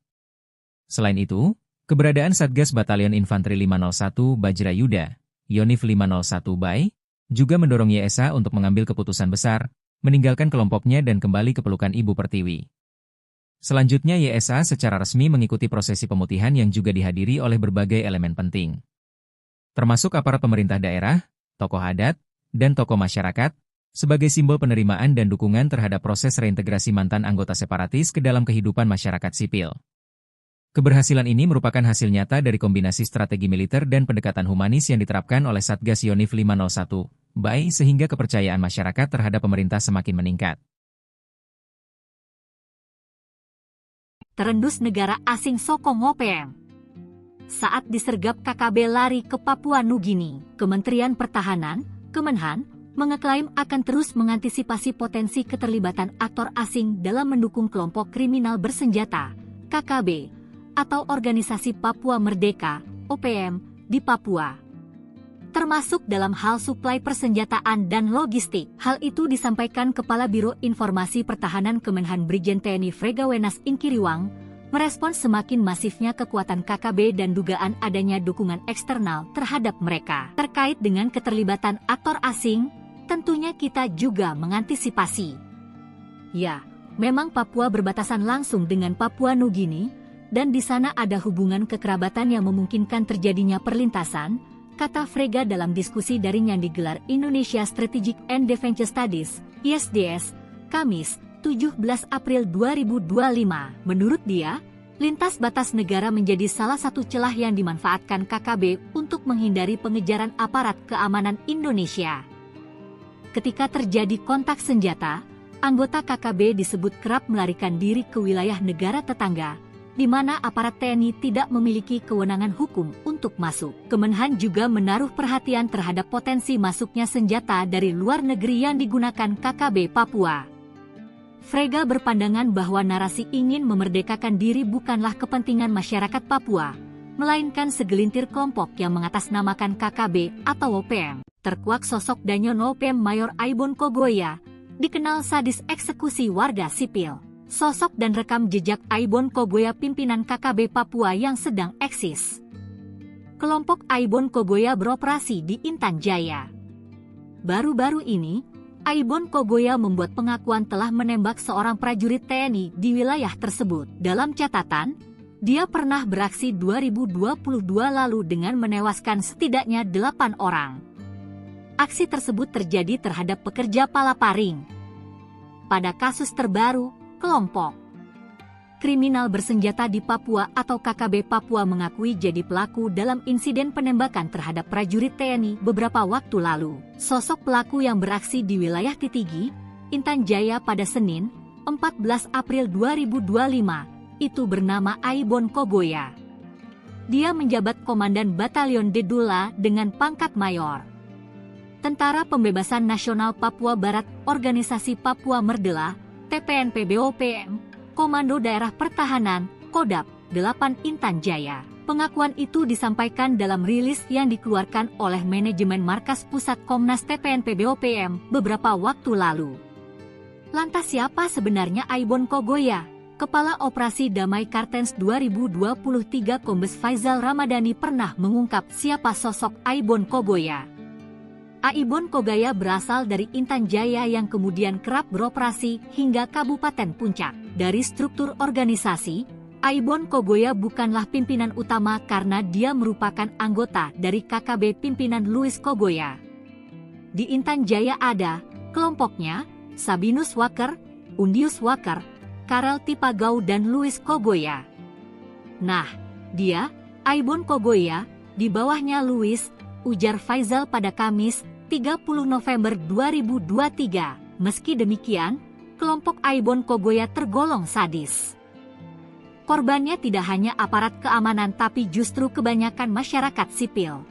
Selain itu, keberadaan Satgas Batalion Infanteri lima nol satu Bajra Yuda, Yonif lima nol satu Bay, juga mendorong Y S A untuk mengambil keputusan besar, meninggalkan kelompoknya dan kembali ke pelukan Ibu Pertiwi. Selanjutnya Y S A secara resmi mengikuti prosesi pemutihan yang juga dihadiri oleh berbagai elemen penting, termasuk aparat pemerintah daerah, tokoh adat, dan tokoh masyarakat, sebagai simbol penerimaan dan dukungan terhadap proses reintegrasi mantan anggota separatis ke dalam kehidupan masyarakat sipil. Keberhasilan ini merupakan hasil nyata dari kombinasi strategi militer dan pendekatan humanis yang diterapkan oleh Satgas Yonif lima nol satu Bay sehingga kepercayaan masyarakat terhadap pemerintah semakin meningkat. Terendus negara asing sokong O P M. Saat disergap K K B lari ke Papua Nugini, Kementerian Pertahanan, Kemenhan, mengeklaim akan terus mengantisipasi potensi keterlibatan aktor asing dalam mendukung kelompok kriminal bersenjata, K K B, atau Organisasi Papua Merdeka, O P M, di Papua, termasuk dalam hal suplai persenjataan dan logistik. Hal itu disampaikan Kepala Biro Informasi Pertahanan Kemenhan Brigjen T N I Frega Wenas Ingkiriwang, merespons semakin masifnya kekuatan K K B dan dugaan adanya dukungan eksternal terhadap mereka. Terkait dengan keterlibatan aktor asing, tentunya kita juga mengantisipasi. Ya, memang Papua berbatasan langsung dengan Papua Nugini, dan di sana ada hubungan kekerabatan yang memungkinkan terjadinya perlintasan, kata Frega dalam diskusi daring yang digelar Indonesia Strategic and Defense Studies, I S D S, Kamis, tujuh belas April dua ribu dua lima. Menurut dia, lintas batas negara menjadi salah satu celah yang dimanfaatkan K K B untuk menghindari pengejaran aparat keamanan Indonesia. Ketika terjadi kontak senjata, anggota K K B disebut kerap melarikan diri ke wilayah negara tetangga, di mana aparat T N I tidak memiliki kewenangan hukum untuk masuk. Kemenhan juga menaruh perhatian terhadap potensi masuknya senjata dari luar negeri yang digunakan K K B Papua. Frega berpandangan bahwa narasi ingin memerdekakan diri bukanlah kepentingan masyarakat Papua, melainkan segelintir kelompok yang mengatasnamakan K K B atau O P M. Terkuak sosok Danyo Nopem Mayor Aibon Kogoya, dikenal sadis eksekusi warga sipil. Sosok dan rekam jejak Aibon Kogoya pimpinan K K B Papua yang sedang eksis. Kelompok Aibon Kogoya beroperasi di Intan Jaya. Baru-baru ini, Aibon Kogoya membuat pengakuan telah menembak seorang prajurit T N I di wilayah tersebut. Dalam catatan, dia pernah beraksi dua ribu dua puluh dua lalu dengan menewaskan setidaknya delapan orang. Aksi tersebut terjadi terhadap pekerja palaparing. Pada kasus terbaru, kelompok kriminal bersenjata di Papua atau K K B Papua mengakui jadi pelaku dalam insiden penembakan terhadap prajurit T N I beberapa waktu lalu. Sosok pelaku yang beraksi di wilayah Titigi, Intan Jaya pada Senin, empat belas April dua ribu dua lima, itu bernama Aibon Kogoya. Dia menjabat Komandan Batalion Dedula dengan pangkat Mayor. Tentara Pembebasan Nasional Papua Barat, Organisasi Papua Merdela, T P N P B O P M, Komando Daerah Pertahanan, Kodap, delapan Intan Jaya. Pengakuan itu disampaikan dalam rilis yang dikeluarkan oleh manajemen Markas Pusat Komnas T P N P B O P M beberapa waktu lalu. Lantas siapa sebenarnya Aibon Kogoya? Kepala Operasi Damai Kartens dua ribu dua puluh tiga Kombes Faizal Ramadhani pernah mengungkap siapa sosok Aibon Kogoya. Aibon Kogoya berasal dari Intan Jaya yang kemudian kerap beroperasi hingga Kabupaten Puncak. Dari struktur organisasi, Aibon Kogoya bukanlah pimpinan utama karena dia merupakan anggota dari K K B pimpinan Louis Kogoya. Di Intan Jaya ada kelompoknya, Sabinus Waker, Undius Waker, Karel Tipagau dan Louis Kogoya. Nah, dia, Aibon Kogoya, di bawahnya Louis, ujar Faizal pada Kamis, tiga puluh November dua ribu dua tiga. Meski demikian, kelompok Aibon Kogoya tergolong sadis. Korbannya tidak hanya aparat keamanan tapi justru kebanyakan masyarakat sipil.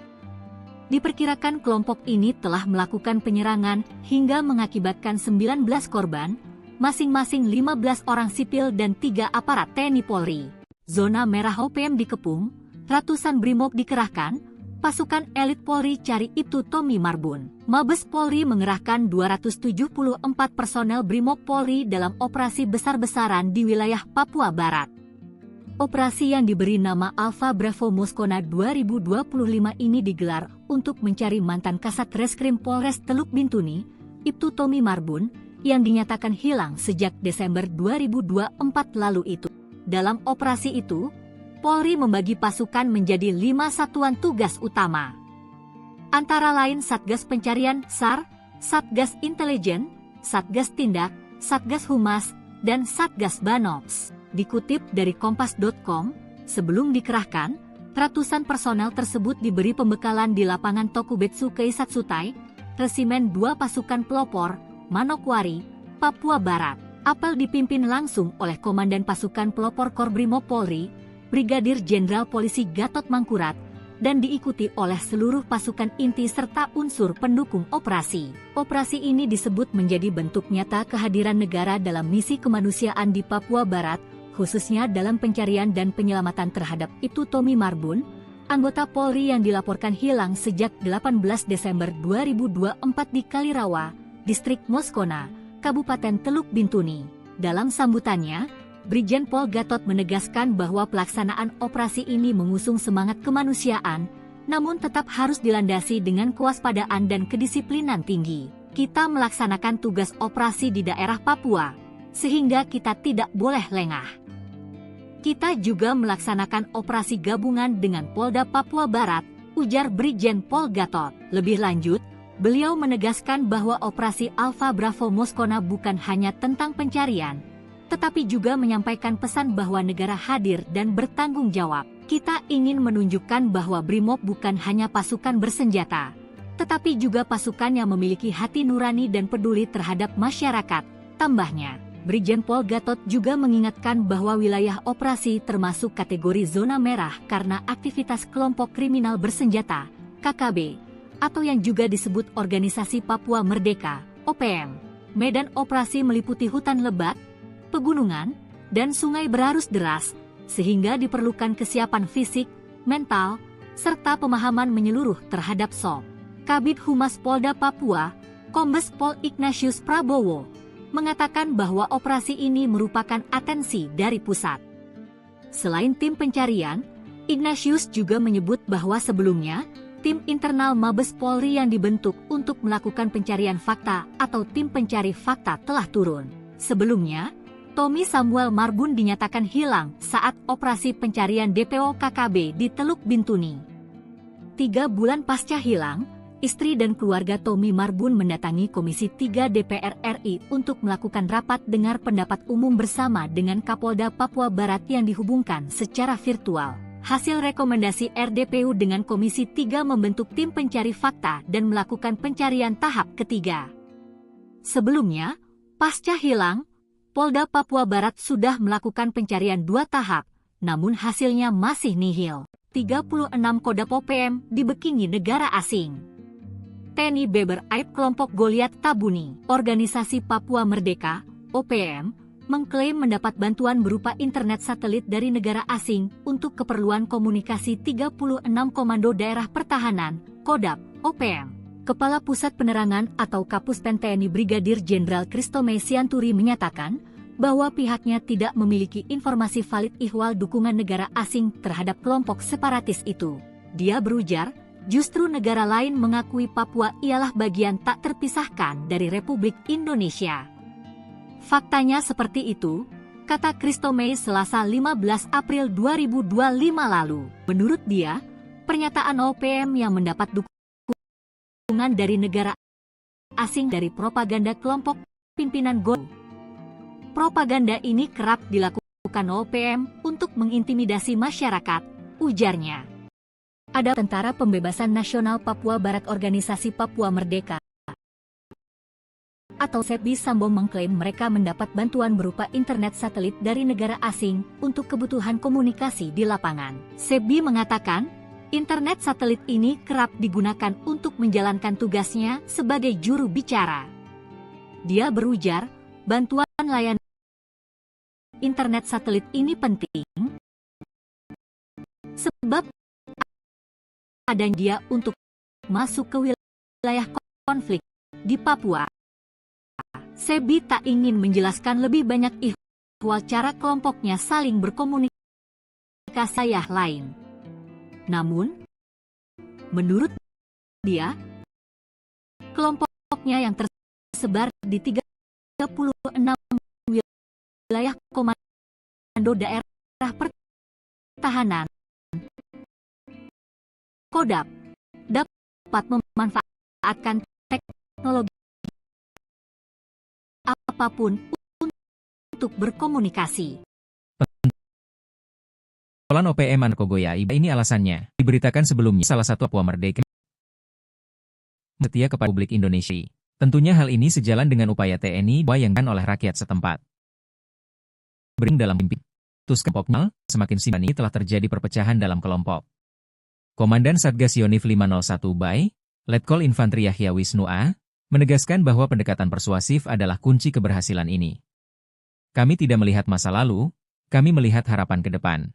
Diperkirakan kelompok ini telah melakukan penyerangan hingga mengakibatkan sembilan belas korban, masing-masing lima belas orang sipil dan tiga aparat T N I Polri. Zona merah O P M dikepung, ratusan brimob dikerahkan, pasukan elit Polri cari Ibtu Tommy Marbun. Mabes Polri mengerahkan dua ratus tujuh puluh empat personel brimob Polri dalam operasi besar-besaran di wilayah Papua Barat. Operasi yang diberi nama Alpha Bravo Moskona dua ribu dua puluh lima ini digelar untuk mencari mantan Kasat Reskrim Polres Teluk Bintuni, Ibtu Tommy Marbun, yang dinyatakan hilang sejak Desember dua ribu dua puluh empat lalu itu. Dalam operasi itu, Polri membagi pasukan menjadi lima satuan tugas utama. Antara lain Satgas Pencarian, sar, Satgas Intelijen, Satgas Tindak, Satgas Humas, dan Satgas Banops. Dikutip dari kompas dot com, sebelum dikerahkan, ratusan personel tersebut diberi pembekalan di lapangan Tokubetsu Keisatsutai, Resimen dua Pasukan Pelopor, Manokwari, Papua Barat. Apel dipimpin langsung oleh Komandan Pasukan Pelopor Korbrimob Polri, Brigadir Jenderal Polisi Gatot Mangkurat, dan diikuti oleh seluruh pasukan inti serta unsur pendukung operasi. Operasi ini disebut menjadi bentuk nyata kehadiran negara dalam misi kemanusiaan di Papua Barat, khususnya dalam pencarian dan penyelamatan terhadap Ibtu Tommy Marbun, Anggota Polri yang dilaporkan hilang sejak delapan belas Desember dua ribu dua puluh empat di Kalirawa, Distrik Moskona, Kabupaten Teluk Bintuni. Dalam sambutannya, Brigjen Pol Gatot menegaskan bahwa pelaksanaan operasi ini mengusung semangat kemanusiaan, namun tetap harus dilandasi dengan kewaspadaan dan kedisiplinan tinggi. Kita melaksanakan tugas operasi di daerah Papua, sehingga kita tidak boleh lengah. Kita juga melaksanakan operasi gabungan dengan Polda Papua Barat, ujar Brigjen Pol Gatot. Lebih lanjut, beliau menegaskan bahwa operasi Alpha Bravo Moskona bukan hanya tentang pencarian, tetapi juga menyampaikan pesan bahwa negara hadir dan bertanggung jawab. Kita ingin menunjukkan bahwa Brimob bukan hanya pasukan bersenjata, tetapi juga pasukan yang memiliki hati nurani dan peduli terhadap masyarakat. Tambahnya, Brigjen Pol Gatot juga mengingatkan bahwa wilayah operasi termasuk kategori zona merah karena aktivitas kelompok kriminal bersenjata, K K B, atau yang juga disebut Organisasi Papua Merdeka, O P M. Medan operasi meliputi hutan lebat, pegunungan, dan sungai berarus deras, sehingga diperlukan kesiapan fisik, mental, serta pemahaman menyeluruh terhadap sob. Kabid Humas Polda Papua, Kombes Pol Ignatius Prabowo, mengatakan bahwa operasi ini merupakan atensi dari pusat. Selain tim pencarian, Ignatius juga menyebut bahwa sebelumnya, tim internal Mabes Polri yang dibentuk untuk melakukan pencarian fakta atau tim pencari fakta telah turun. Sebelumnya, Tommy Samuel Marbun dinyatakan hilang saat operasi pencarian D P O K K B di Teluk Bintuni. Tiga bulan pasca hilang, istri dan keluarga Tommy Marbun mendatangi Komisi tiga D P R R I untuk melakukan rapat dengar pendapat umum bersama dengan Kapolda Papua Barat yang dihubungkan secara virtual. Hasil rekomendasi R D P U dengan Komisi tiga membentuk tim pencari fakta dan melakukan pencarian tahap ketiga. Sebelumnya, pasca hilang, Polda Papua Barat sudah melakukan pencarian dua tahap, namun hasilnya masih nihil. Tiga puluh enam Kodap O P M dibekingi negara asing. Teni beber aib kelompok Goliat Tabuni. Organisasi Papua Merdeka, O P M, mengklaim mendapat bantuan berupa internet satelit dari negara asing untuk keperluan komunikasi tiga puluh enam Komando Daerah Pertahanan, Kodap, O P M. Kepala Pusat Penerangan atau Kapus Pen T N I Brigadir Jenderal Christomey Sianturi menyatakan bahwa pihaknya tidak memiliki informasi valid ihwal dukungan negara asing terhadap kelompok separatis itu. Dia berujar, justru negara lain mengakui Papua ialah bagian tak terpisahkan dari Republik Indonesia. Faktanya seperti itu, kata Christomey Selasa lima belas April dua ribu dua puluh lima lalu. Menurut dia, pernyataan O P M yang mendapat dukungan dari negara asing dari propaganda kelompok pimpinan Go. Propaganda ini kerap dilakukan O P M untuk mengintimidasi masyarakat, ujarnya. Ada Tentara Pembebasan Nasional Papua Barat Organisasi Papua Merdeka atau SEPBI Sambo mengklaim mereka mendapat bantuan berupa internet satelit dari negara asing untuk kebutuhan komunikasi di lapangan. SEPBI mengatakan, internet satelit ini kerap digunakan untuk menjalankan tugasnya sebagai juru bicara. Dia berujar, bantuan layanan internet satelit ini penting sebab adanya dia untuk masuk ke wilayah konflik di Papua. SEPBI tak ingin menjelaskan lebih banyak ihwal cara kelompoknya saling berkomunikasi wilayah lain. Namun, menurut dia, kelompoknya yang tersebar di tiga puluh enam wilayah Komando Daerah Pertahanan, Kodap, dapat memanfaatkan teknologi apapun untuk berkomunikasi. Pentolan O P M Anarko Goya Iba ini alasannya, diberitakan sebelumnya salah satu Papua Merdeka setia kepada publik Indonesia. Tentunya hal ini sejalan dengan upaya T N I bayangkan oleh rakyat setempat. Bering dalam mimpi. Tus kelompoknya, semakin simpan ini telah terjadi perpecahan dalam kelompok. Komandan Satgas Yonif lima nol satu Bay, Letkol Infantri Yahya Wisnu A, menegaskan bahwa pendekatan persuasif adalah kunci keberhasilan ini. Kami tidak melihat masa lalu, kami melihat harapan ke depan.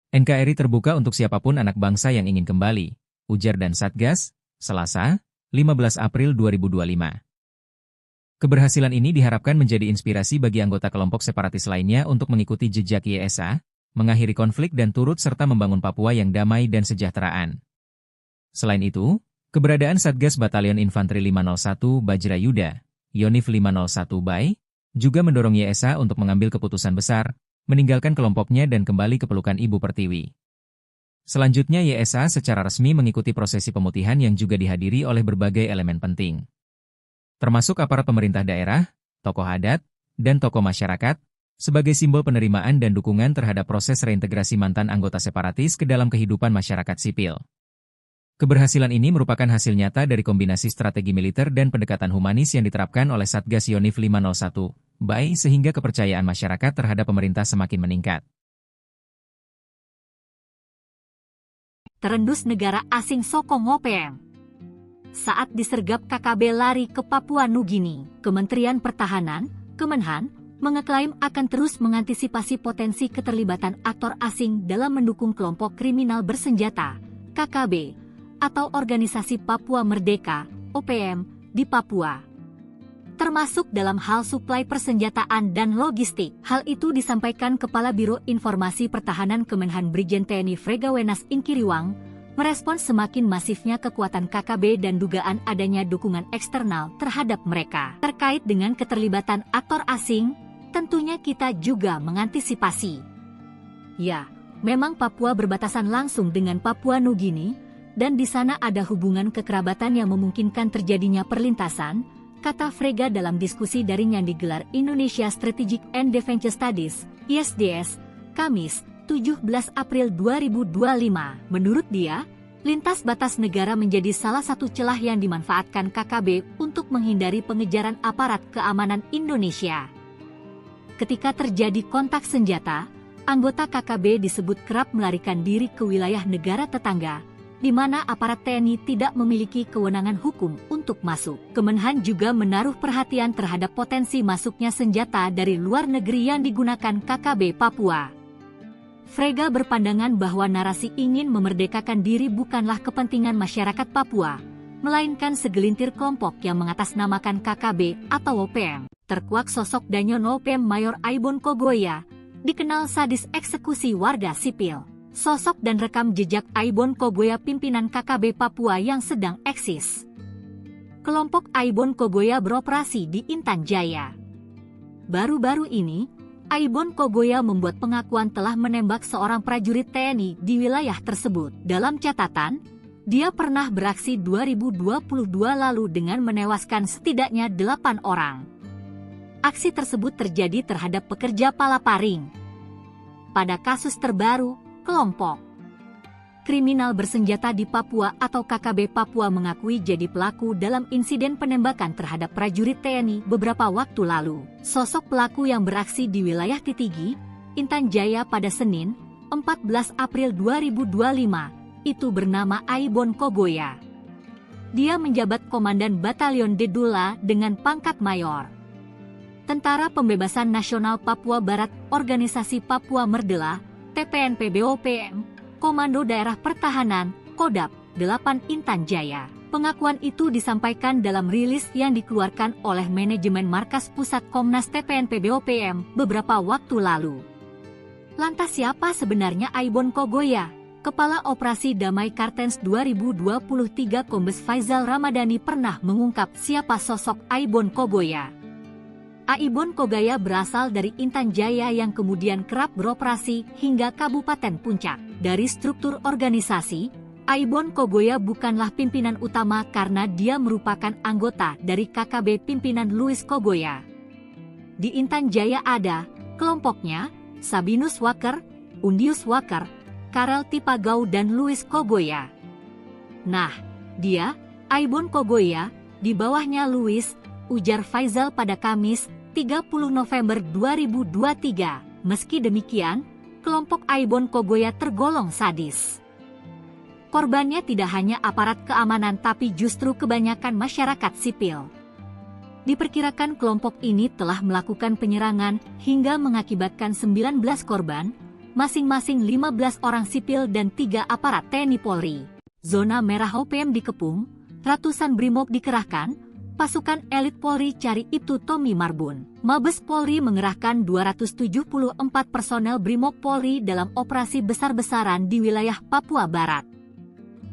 N K R I terbuka untuk siapapun anak bangsa yang ingin kembali, ujar Dan Satgas, Selasa, lima belas April dua ribu dua lima. Keberhasilan ini diharapkan menjadi inspirasi bagi anggota kelompok separatis lainnya untuk mengikuti jejak Y S A, mengakhiri konflik dan turut serta membangun Papua yang damai dan sejahteraan. Selain itu, keberadaan Satgas Batalion Infanteri lima nol satu Bajra Yuda, Yonif lima nol satu Bai, juga mendorong Y S A untuk mengambil keputusan besar, meninggalkan kelompoknya dan kembali ke pelukan Ibu Pertiwi. Selanjutnya Y S A secara resmi mengikuti prosesi pemutihan yang juga dihadiri oleh berbagai elemen penting, termasuk aparat pemerintah daerah, tokoh adat, dan tokoh masyarakat, sebagai simbol penerimaan dan dukungan terhadap proses reintegrasi mantan anggota separatis ke dalam kehidupan masyarakat sipil. Keberhasilan ini merupakan hasil nyata dari kombinasi strategi militer dan pendekatan humanis yang diterapkan oleh Satgas Yonif lima nol satu Bai, sehingga kepercayaan masyarakat terhadap pemerintah semakin meningkat. Terendus negara asing sokong O P M. Saat disergap K K B lari ke Papua Nugini, Kementerian Pertahanan, Kemenhan, mengeklaim akan terus mengantisipasi potensi keterlibatan aktor asing dalam mendukung kelompok kriminal bersenjata, K K B, atau Organisasi Papua Merdeka, O P M, di Papua, termasuk dalam hal suplai persenjataan dan logistik. Hal itu disampaikan Kepala Biro Informasi Pertahanan Kemenhan Brigjen T N I Frega Wenas Ingkiriwang, merespons semakin masifnya kekuatan K K B dan dugaan adanya dukungan eksternal terhadap mereka. Terkait dengan keterlibatan aktor asing, tentunya kita juga mengantisipasi. Ya, memang Papua berbatasan langsung dengan Papua Nugini, dan di sana ada hubungan kekerabatan yang memungkinkan terjadinya perlintasan, kata Frega dalam diskusi daring yang digelar Indonesia Strategic and Defense Studies, I S D S, Kamis, tujuh belas April dua ribu dua lima. Menurut dia, lintas batas negara menjadi salah satu celah yang dimanfaatkan K K B untuk menghindari pengejaran aparat keamanan Indonesia. Ketika terjadi kontak senjata, anggota K K B disebut kerap melarikan diri ke wilayah negara tetangga, di mana aparat T N I tidak memiliki kewenangan hukum untuk masuk. Kemenhan juga menaruh perhatian terhadap potensi masuknya senjata dari luar negeri yang digunakan K K B Papua. Frega berpandangan bahwa narasi ingin memerdekakan diri bukanlah kepentingan masyarakat Papua, melainkan segelintir kelompok yang mengatasnamakan K K B atau O P M. Terkuak sosok Danyon O P M Mayor Aibon Kogoya, dikenal sadis eksekusi warga sipil. Sosok dan rekam jejak Aibon Kogoya, pimpinan K K B Papua yang sedang eksis. Kelompok Aibon Kogoya beroperasi di Intan Jaya. Baru-baru ini, Aibon Kogoya membuat pengakuan telah menembak seorang prajurit T N I di wilayah tersebut. Dalam catatan, dia pernah beraksi dua ribu dua puluh dua lalu dengan menewaskan setidaknya delapan orang. Aksi tersebut terjadi terhadap pekerja palaparing. Pada kasus terbaru, kelompok kriminal bersenjata di Papua atau K K B Papua mengakui jadi pelaku dalam insiden penembakan terhadap prajurit T N I beberapa waktu lalu. Sosok pelaku yang beraksi di wilayah Titigi, Intan Jaya pada Senin, empat belas April dua ribu dua lima, itu bernama Aibon Kogoya. Dia menjabat Komandan Batalion Dedula dengan pangkat Mayor. Tentara Pembebasan Nasional Papua Barat, Organisasi Papua Merdela, T P N P B O P M, Komando Daerah Pertahanan, Kodap, delapan Intan Jaya. Pengakuan itu disampaikan dalam rilis yang dikeluarkan oleh manajemen Markas Pusat Komnas T P N P B O P M beberapa waktu lalu. Lantas siapa sebenarnya Aibon Kogoya? Kepala Operasi Damai Kartens dua ribu dua puluh tiga Kombes Faizal Ramadhani pernah mengungkap siapa sosok Aibon Kogoya. Aibon Kogoya berasal dari Intan Jaya yang kemudian kerap beroperasi hingga Kabupaten Puncak. Dari struktur organisasi, Aibon Kogoya bukanlah pimpinan utama karena dia merupakan anggota dari K K B pimpinan Louis Kogoya. Di Intan Jaya ada kelompoknya, Sabinus Waker, Undius Waker, Karel Tipagau dan Louis Kogoya. Nah, dia, Aibon Kogoya, di bawahnya Louis, ujar Faizal pada Kamis, tiga puluh November dua ribu dua tiga. Meski demikian, kelompok Aibon Kogoya tergolong sadis. Korbannya tidak hanya aparat keamanan tapi justru kebanyakan masyarakat sipil. Diperkirakan kelompok ini telah melakukan penyerangan hingga mengakibatkan sembilan belas korban, masing-masing lima belas orang sipil dan tiga aparat T N I Polri. Zona merah O P M dikepung, ratusan brimob dikerahkan, pasukan elit Polri cari Ibtu Tommy Marbun. Mabes Polri mengerahkan dua ratus tujuh puluh empat personel brimob Polri dalam operasi besar-besaran di wilayah Papua Barat.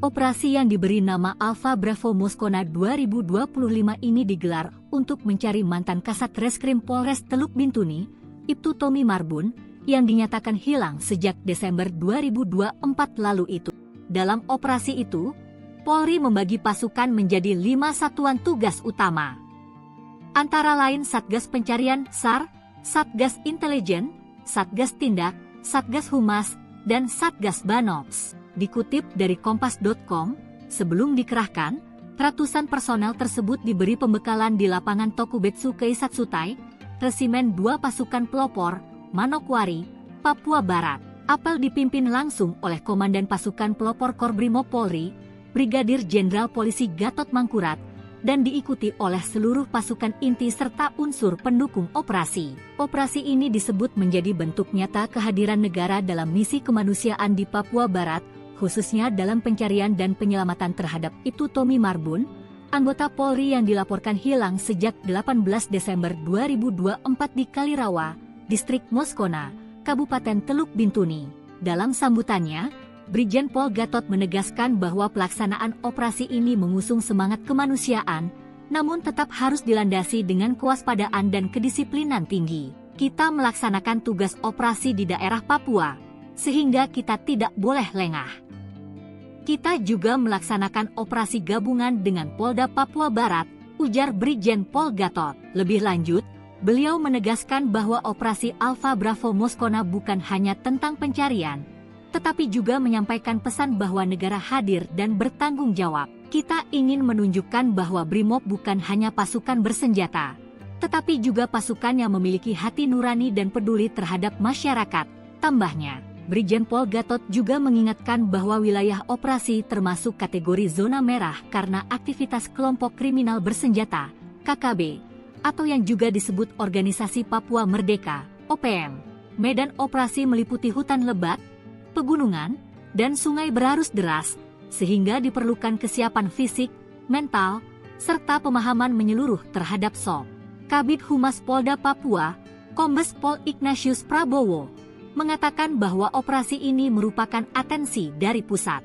Operasi yang diberi nama Alpha Bravo Moskona dua ribu dua puluh lima ini digelar untuk mencari mantan Kasat Reskrim Polres Teluk Bintuni, Ibtu Tommy Marbun, yang dinyatakan hilang sejak Desember dua ribu dua puluh empat lalu itu. Dalam operasi itu, Polri membagi pasukan menjadi lima satuan tugas utama. Antara lain Satgas Pencarian, sar, Satgas Intelijen, Satgas Tindak, Satgas Humas, dan Satgas Banops. Dikutip dari kompas dot com, sebelum dikerahkan, ratusan personel tersebut diberi pembekalan di lapangan Tokubetsu Keisatsutai, Resimen dua Pasukan Pelopor, Manokwari, Papua Barat. Apel dipimpin langsung oleh Komandan Pasukan Pelopor Korbrimob Polri, Brigadir Jenderal Polisi Gatot Mangkurat, dan diikuti oleh seluruh pasukan inti serta unsur pendukung operasi. Operasi ini disebut menjadi bentuk nyata kehadiran negara dalam misi kemanusiaan di Papua Barat, khususnya dalam pencarian dan penyelamatan terhadap Ibtu Tommy Marbun, anggota Polri yang dilaporkan hilang sejak delapan belas Desember dua ribu dua puluh empat di Kalirawa, Distrik Moskona, Kabupaten Teluk Bintuni. Dalam sambutannya, Brigjen Pol Gatot menegaskan bahwa pelaksanaan operasi ini mengusung semangat kemanusiaan, namun tetap harus dilandasi dengan kewaspadaan dan kedisiplinan tinggi. Kita melaksanakan tugas operasi di daerah Papua, sehingga kita tidak boleh lengah. Kita juga melaksanakan operasi gabungan dengan Polda Papua Barat, ujar Brigjen Pol Gatot. Lebih lanjut, beliau menegaskan bahwa operasi Alpha Bravo Moskona bukan hanya tentang pencarian, tetapi juga menyampaikan pesan bahwa negara hadir dan bertanggung jawab. Kita ingin menunjukkan bahwa Brimob bukan hanya pasukan bersenjata, tetapi juga pasukan yang memiliki hati nurani dan peduli terhadap masyarakat, tambahnya. Brigjen Pol Gatot juga mengingatkan bahwa wilayah operasi termasuk kategori zona merah karena aktivitas kelompok kriminal bersenjata, K K B, atau yang juga disebut Organisasi Papua Merdeka, O P M. Medan operasi meliputi hutan lebat, pegunungan, dan sungai berarus deras, sehingga diperlukan kesiapan fisik, mental, serta pemahaman menyeluruh terhadap sob. Kabid Humas Polda Papua, Kombes Pol Ignatius Prabowo, mengatakan bahwa operasi ini merupakan atensi dari pusat.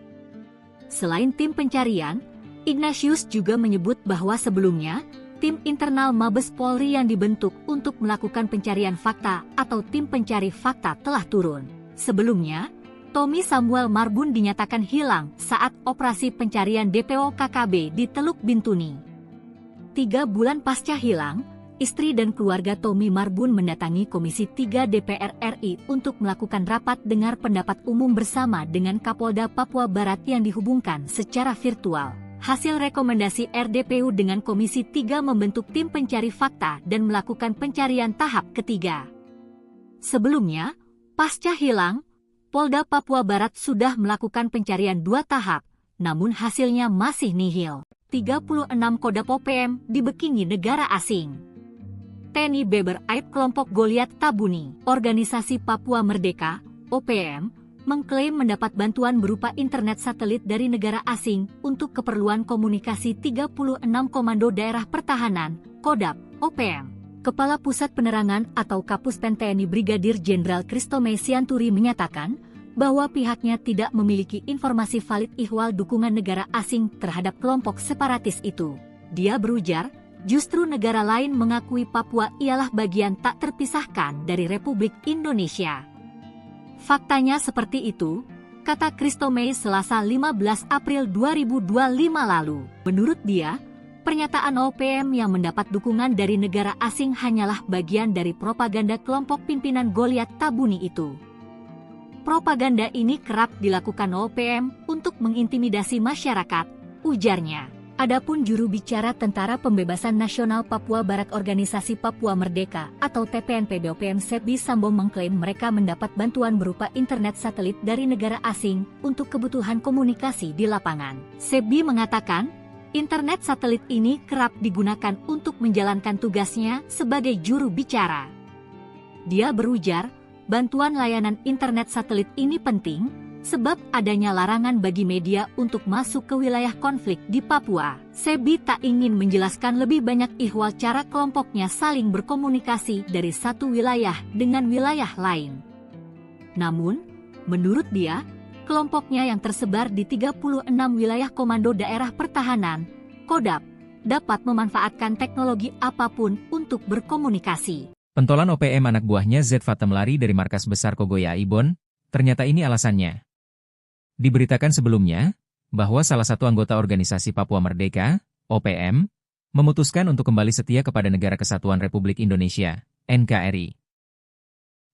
Selain tim pencarian, Ignatius juga menyebut bahwa sebelumnya, tim internal Mabes Polri yang dibentuk untuk melakukan pencarian fakta atau tim pencari fakta telah turun. Sebelumnya, Tommy Samuel Marbun dinyatakan hilang saat operasi pencarian D P O K K B di Teluk Bintuni. Tiga bulan pasca hilang, istri dan keluarga Tommy Marbun mendatangi Komisi tiga D P R R I untuk melakukan rapat dengar pendapat umum bersama dengan Kapolda Papua Barat yang dihubungkan secara virtual. Hasil rekomendasi R D P U dengan Komisi tiga membentuk tim pencari fakta dan melakukan pencarian tahap ketiga. Sebelumnya, pasca hilang, Polda Papua Barat sudah melakukan pencarian dua tahap, namun hasilnya masih nihil. Tiga puluh enam Kodap O P M dibekingi negara asing. T N I beber aib kelompok Goliat Tabuni. Organisasi Papua Merdeka, O P M, mengklaim mendapat bantuan berupa internet satelit dari negara asing untuk keperluan komunikasi tiga puluh enam Komando Daerah Pertahanan, Kodap, O P M. Kepala Pusat Penerangan atau Kapuspen T N I Brigadir Jenderal Christo Mei Sianturi menyatakan bahwa pihaknya tidak memiliki informasi valid ihwal dukungan negara asing terhadap kelompok separatis itu. Dia berujar, justru negara lain mengakui Papua ialah bagian tak terpisahkan dari Republik Indonesia. Faktanya seperti itu, kata Christo Mei Selasa lima belas April dua ribu dua puluh lima lalu. Menurut dia, pernyataan O P M yang mendapat dukungan dari negara asing hanyalah bagian dari propaganda kelompok pimpinan Goliat Tabuni itu. Propaganda ini kerap dilakukan O P M untuk mengintimidasi masyarakat, ujarnya. Adapun juru bicara Tentara Pembebasan Nasional Papua Barat Organisasi Papua Merdeka atau T P N P B O P M Sebi Sambo mengklaim mereka mendapat bantuan berupa internet satelit dari negara asing untuk kebutuhan komunikasi di lapangan. Sebi mengatakan, internet satelit ini kerap digunakan untuk menjalankan tugasnya sebagai juru bicara. Dia berujar, Bantuan layanan internet satelit ini penting, sebab adanya larangan bagi media untuk masuk ke wilayah konflik di Papua. Sebi tak ingin menjelaskan lebih banyak ihwal cara kelompoknya saling berkomunikasi dari satu wilayah dengan wilayah lain. Namun, menurut dia, kelompoknya yang tersebar di tiga puluh enam wilayah Komando Daerah Pertahanan, Kodap, dapat memanfaatkan teknologi apapun untuk berkomunikasi. Pentolan O P M anak buahnya Z Fatem lari dari markas besar Kogoya Aibon, ternyata ini alasannya. Diberitakan sebelumnya, bahwa salah satu anggota organisasi Papua Merdeka, O P M, memutuskan untuk kembali setia kepada Negara Kesatuan Republik Indonesia, N K R I.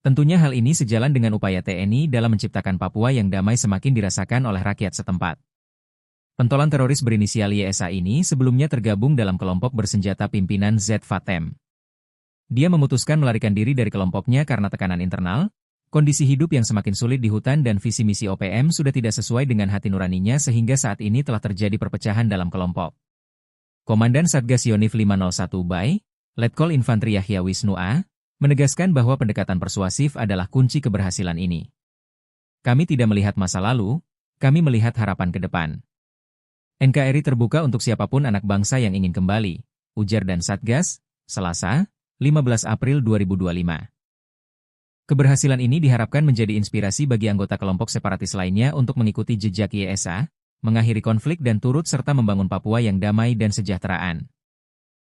Tentunya hal ini sejalan dengan upaya T N I dalam menciptakan Papua yang damai semakin dirasakan oleh rakyat setempat. Pentolan teroris berinisial Y S A ini sebelumnya tergabung dalam kelompok bersenjata pimpinan Z Fatem. Dia memutuskan melarikan diri dari kelompoknya karena tekanan internal, kondisi hidup yang semakin sulit di hutan dan visi misi O P M sudah tidak sesuai dengan hati nuraninya sehingga saat ini telah terjadi perpecahan dalam kelompok. Komandan Satgas Yonif lima nol satu Bay, Letkol Infantri Yahya Wisnu A, menegaskan bahwa pendekatan persuasif adalah kunci keberhasilan ini. Kami tidak melihat masa lalu, kami melihat harapan ke depan. N K R I terbuka untuk siapapun anak bangsa yang ingin kembali, ujar dan Satgas, Selasa, lima belas April dua ribu dua lima. Keberhasilan ini diharapkan menjadi inspirasi bagi anggota kelompok separatis lainnya untuk mengikuti jejak Y S A, mengakhiri konflik dan turut serta membangun Papua yang damai dan sejahteraan.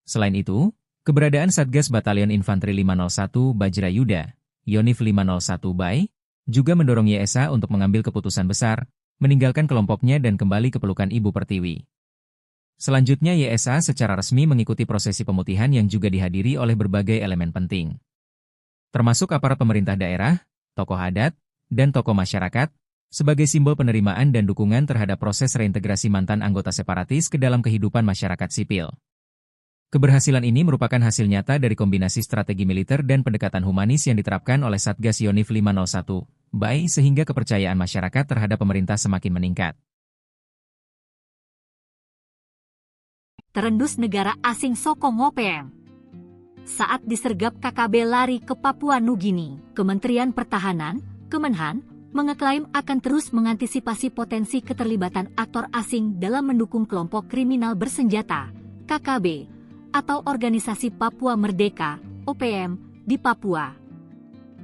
Selain itu, keberadaan Satgas Batalion Infanteri lima nol satu Bajra Yuda, Yonif lima nol satu Bay, juga mendorong Y S A untuk mengambil keputusan besar, meninggalkan kelompoknya dan kembali ke pelukan Ibu Pertiwi. Selanjutnya Y S A secara resmi mengikuti prosesi pemutihan yang juga dihadiri oleh berbagai elemen penting, termasuk aparat pemerintah daerah, tokoh adat, dan tokoh masyarakat, sebagai simbol penerimaan dan dukungan terhadap proses reintegrasi mantan anggota separatis ke dalam kehidupan masyarakat sipil. Keberhasilan ini merupakan hasil nyata dari kombinasi strategi militer dan pendekatan humanis yang diterapkan oleh Satgas Yonif lima nol satu Bay sehingga kepercayaan masyarakat terhadap pemerintah semakin meningkat. Terendus negara asing sokong O P M. Saat disergap K K B lari ke Papua Nugini, Kementerian Pertahanan, Kemenhan, mengeklaim akan terus mengantisipasi potensi keterlibatan aktor asing dalam mendukung kelompok kriminal bersenjata, K K B, atau Organisasi Papua Merdeka, O P M, di Papua,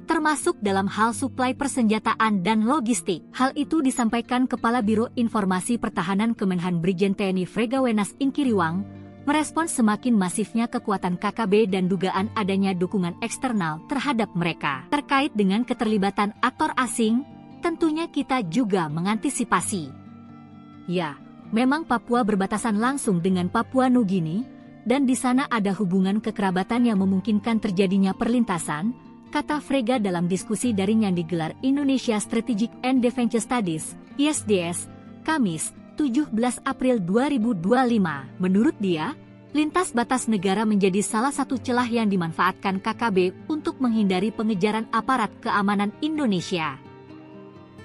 termasuk dalam hal suplai persenjataan dan logistik. Hal itu disampaikan Kepala Biro Informasi Pertahanan Kemenhan Brigjen T N I Frega Wenas Ingkiriwang, merespon semakin masifnya kekuatan K K B dan dugaan adanya dukungan eksternal terhadap mereka. Terkait dengan keterlibatan aktor asing, tentunya kita juga mengantisipasi. Ya, memang Papua berbatasan langsung dengan Papua Nugini, dan di sana ada hubungan kekerabatan yang memungkinkan terjadinya perlintasan, kata Frega dalam diskusi daring yang digelar Indonesia Strategic and Defense Studies, I S D S, Kamis, tujuh belas April dua ribu dua lima. Menurut dia, lintas batas negara menjadi salah satu celah yang dimanfaatkan K K B untuk menghindari pengejaran aparat keamanan Indonesia.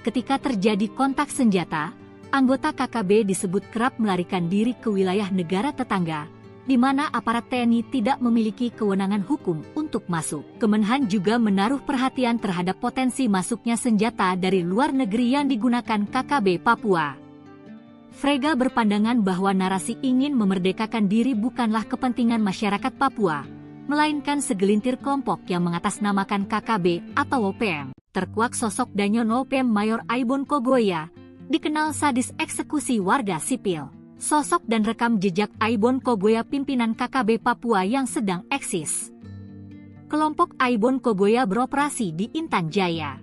Ketika terjadi kontak senjata, anggota K K B disebut kerap melarikan diri ke wilayah negara tetangga, di mana aparat T N I tidak memiliki kewenangan hukum untuk masuk. Kemenhan juga menaruh perhatian terhadap potensi masuknya senjata dari luar negeri yang digunakan K K B Papua. Frega berpandangan bahwa narasi ingin memerdekakan diri bukanlah kepentingan masyarakat Papua, melainkan segelintir kelompok yang mengatasnamakan K K B atau O P M. Terkuak sosok Danyo Nopem Mayor Aibon Kogoya, dikenal sadis eksekusi warga sipil. Sosok dan rekam jejak Aibon Kogoya pimpinan K K B Papua yang sedang eksis. Kelompok Aibon Kogoya beroperasi di Intan Jaya.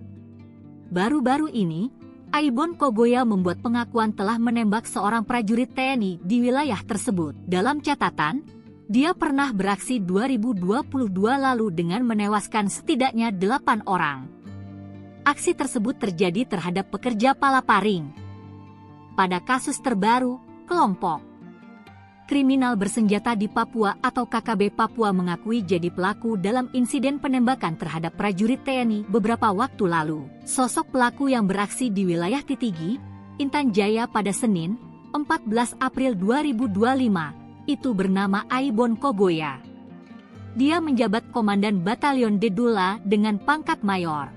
Baru-baru ini, Aibon Kogoya membuat pengakuan telah menembak seorang prajurit T N I di wilayah tersebut. Dalam catatan, dia pernah beraksi dua ribu dua puluh dua lalu dengan menewaskan setidaknya delapan orang. Aksi tersebut terjadi terhadap pekerja palaparing. Pada kasus terbaru, kelompok kriminal bersenjata di Papua atau K K B Papua mengakui jadi pelaku dalam insiden penembakan terhadap prajurit T N I beberapa waktu lalu. Sosok pelaku yang beraksi di wilayah Titigi, Intan Jaya pada Senin, empat belas April dua ribu dua lima, itu bernama Aibon Kogoya. Dia menjabat Komandan Batalion Dedula dengan pangkat Mayor.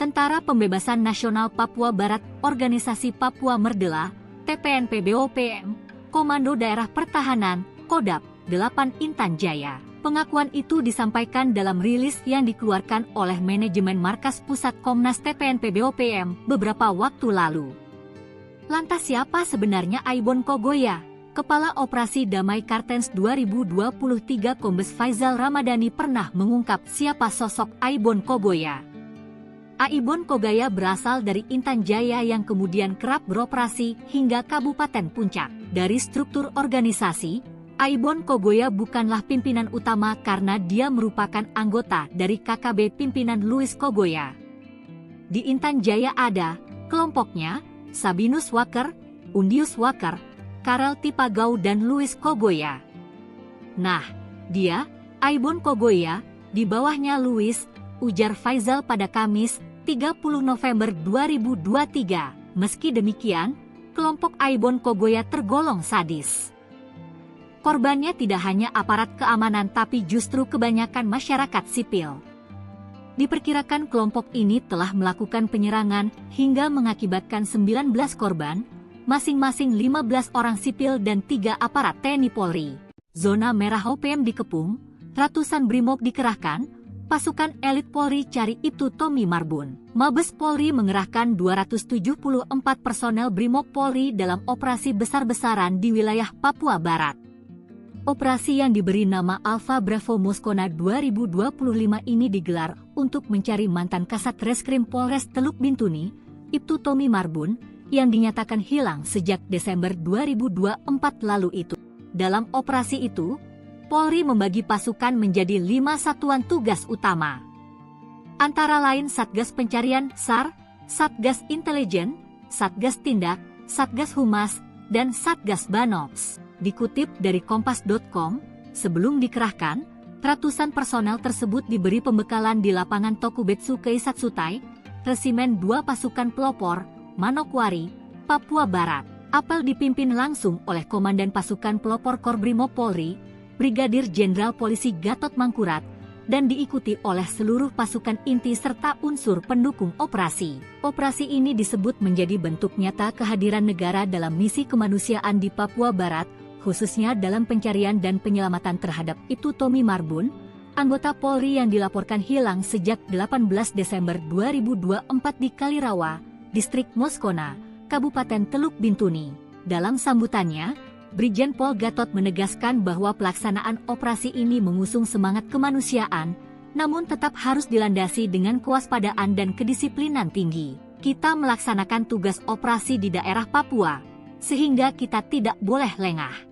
Tentara Pembebasan Nasional Papua Barat, Organisasi Papua Merdela, T P N P B O P M, Komando Daerah Pertahanan, Kodap, delapan Intan Jaya. Pengakuan itu disampaikan dalam rilis yang dikeluarkan oleh manajemen Markas Pusat Komnas T P N P B O P M beberapa waktu lalu. Lantas siapa sebenarnya Aibon Kogoya? Kepala Operasi Damai Kartens dua ribu dua puluh tiga Kombes Faizal Ramadhani pernah mengungkap siapa sosok Aibon Kogoya. Aibon Kogoya berasal dari Intan Jaya yang kemudian kerap beroperasi hingga Kabupaten Puncak. Dari struktur organisasi, Aibon Kogoya bukanlah pimpinan utama karena dia merupakan anggota dari K K B pimpinan Louis Kogoya. Di Intan Jaya ada kelompoknya, Sabinus Waker, Undius Waker, Karel Tipagau dan Louis Kogoya. Nah, dia, Aibon Kogoya, di bawahnya Louis, ujar Faizal pada Kamis, tiga puluh November dua ribu dua tiga. Meski demikian, kelompok Aibon Kogoya tergolong sadis. Korbannya tidak hanya aparat keamanan tapi justru kebanyakan masyarakat sipil. Diperkirakan kelompok ini telah melakukan penyerangan hingga mengakibatkan sembilan belas korban, masing-masing lima belas orang sipil dan tiga aparat T N I Polri. Zona merah O P M dikepung, ratusan brimob dikerahkan, pasukan elit Polri cari Ibtu Tommy Marbun. Mabes Polri mengerahkan dua ratus tujuh puluh empat personel brimob Polri dalam operasi besar-besaran di wilayah Papua Barat. Operasi yang diberi nama Alpha Bravo Moskona dua ribu dua puluh lima ini digelar untuk mencari mantan Kasat Reskrim Polres Teluk Bintuni, Ibtu Tommy Marbun, yang dinyatakan hilang sejak Desember dua ribu dua empat lalu itu. Dalam operasi itu, Polri membagi pasukan menjadi lima satuan tugas utama. Antara lain Satgas Pencarian, sar, Satgas Intelijen, Satgas Tindak, Satgas Humas, dan Satgas Banops. Dikutip dari kompas dot com, sebelum dikerahkan, ratusan personel tersebut diberi pembekalan di lapangan Tokubetsu Keisatsutai, Resimen dua Pasukan Pelopor, Manokwari, Papua Barat. Apel dipimpin langsung oleh Komandan Pasukan Pelopor Korbrimob Polri, Brigadir Jenderal Polisi Gatot Mangkurat, dan diikuti oleh seluruh pasukan inti serta unsur pendukung operasi. Operasi ini disebut menjadi bentuk nyata kehadiran negara dalam misi kemanusiaan di Papua Barat, khususnya dalam pencarian dan penyelamatan terhadap Ibtu Tommy Marbun, anggota Polri yang dilaporkan hilang sejak delapan belas Desember dua ribu dua empat di Kalirawa, Distrik Moskona, Kabupaten Teluk Bintuni. Dalam sambutannya, Brigjen Pol Gatot menegaskan bahwa pelaksanaan operasi ini mengusung semangat kemanusiaan, namun tetap harus dilandasi dengan kewaspadaan dan kedisiplinan tinggi. Kita melaksanakan tugas operasi di daerah Papua, sehingga kita tidak boleh lengah.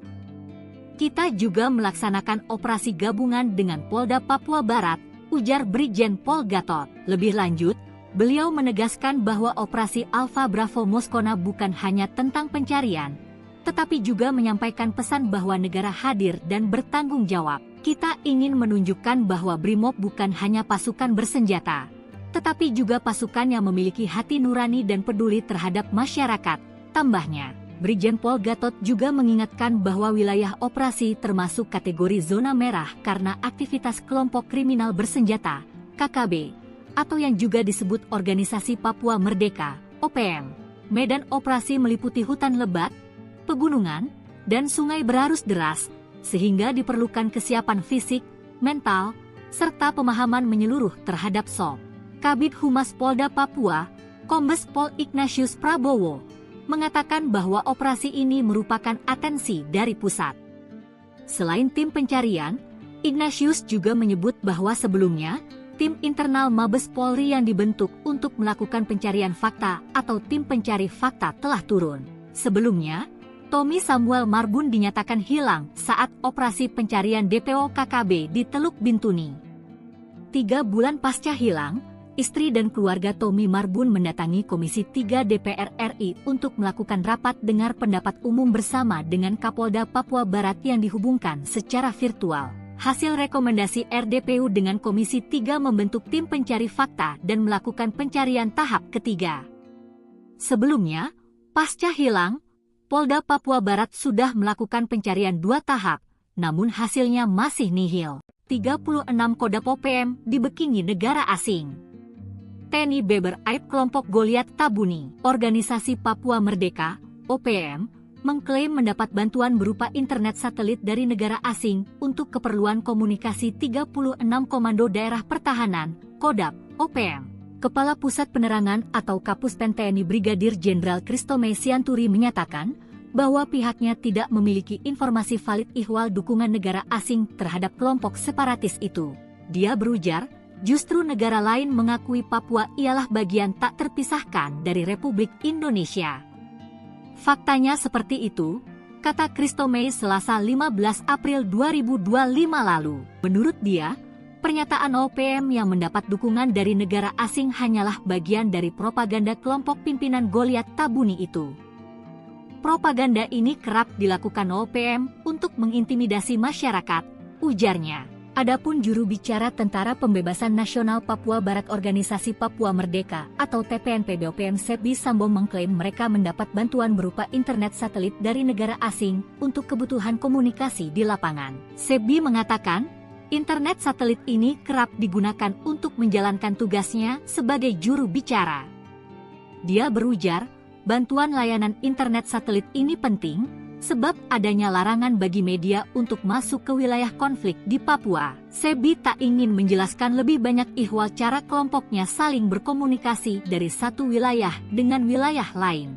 Kita juga melaksanakan operasi gabungan dengan Polda Papua Barat, ujar Brigjen Pol Gatot. Lebih lanjut, beliau menegaskan bahwa operasi Alpha Bravo Moskona bukan hanya tentang pencarian, tetapi juga menyampaikan pesan bahwa negara hadir dan bertanggung jawab. Kita ingin menunjukkan bahwa Brimob bukan hanya pasukan bersenjata, tetapi juga pasukan yang memiliki hati nurani dan peduli terhadap masyarakat, tambahnya. Brigjen Pol Gatot juga mengingatkan bahwa wilayah operasi termasuk kategori zona merah karena aktivitas kelompok kriminal bersenjata, K K B, atau yang juga disebut Organisasi Papua Merdeka, O P M. Medan operasi meliputi hutan lebat, pegunungan, dan sungai berarus deras, sehingga diperlukan kesiapan fisik, mental, serta pemahaman menyeluruh terhadap sop. Kabid Humas Polda Papua, Kombes Pol Ignatius Prabowo, mengatakan bahwa operasi ini merupakan atensi dari pusat. Selain tim pencarian, Ignatius juga menyebut bahwa sebelumnya, tim internal Mabes Polri yang dibentuk untuk melakukan pencarian fakta atau tim pencari fakta telah turun. Sebelumnya, Tommy Samuel Marbun dinyatakan hilang saat operasi pencarian D P O K K B di Teluk Bintuni. Tiga bulan pasca hilang, istri dan keluarga Tommy Marbun mendatangi Komisi tiga D P R R I untuk melakukan rapat dengar pendapat umum bersama dengan Kapolda Papua Barat yang dihubungkan secara virtual. Hasil rekomendasi R D P U dengan Komisi tiga membentuk tim pencari fakta dan melakukan pencarian tahap ketiga. Sebelumnya, pasca hilang, Polda Papua Barat sudah melakukan pencarian dua tahap, namun hasilnya masih nihil. Tiga puluh enam Kodap O P M dibekingi negara asing. T N I beber aib kelompok Goliat Tabuni. Organisasi Papua Merdeka, O P M, mengklaim mendapat bantuan berupa internet satelit dari negara asing untuk keperluan komunikasi tiga puluh enam Komando Daerah Pertahanan, Kodap, O P M. Kepala Pusat Penerangan atau Kapus Pen T N I Brigadir Jenderal Christo Mei Sianturi menyatakan bahwa pihaknya tidak memiliki informasi valid ihwal dukungan negara asing terhadap kelompok separatis itu. Dia berujar, justru negara lain mengakui Papua ialah bagian tak terpisahkan dari Republik Indonesia. Faktanya seperti itu, kata Christo Mei Selasa lima belas April dua ribu dua lima lalu. Menurut dia, pernyataan O P M yang mendapat dukungan dari negara asing hanyalah bagian dari propaganda kelompok pimpinan Goliat Tabuni itu. Propaganda ini kerap dilakukan O P M untuk mengintimidasi masyarakat, ujarnya. Adapun juru bicara Tentara Pembebasan Nasional Papua Barat Organisasi Papua Merdeka atau T P N P B O P M Sebi Sambo mengklaim mereka mendapat bantuan berupa internet satelit dari negara asing untuk kebutuhan komunikasi di lapangan. Sebi mengatakan, internet satelit ini kerap digunakan untuk menjalankan tugasnya sebagai juru bicara. Dia berujar, bantuan layanan internet satelit ini penting, sebab adanya larangan bagi media untuk masuk ke wilayah konflik di Papua. Sebi tak ingin menjelaskan lebih banyak ihwal cara kelompoknya saling berkomunikasi dari satu wilayah dengan wilayah lain.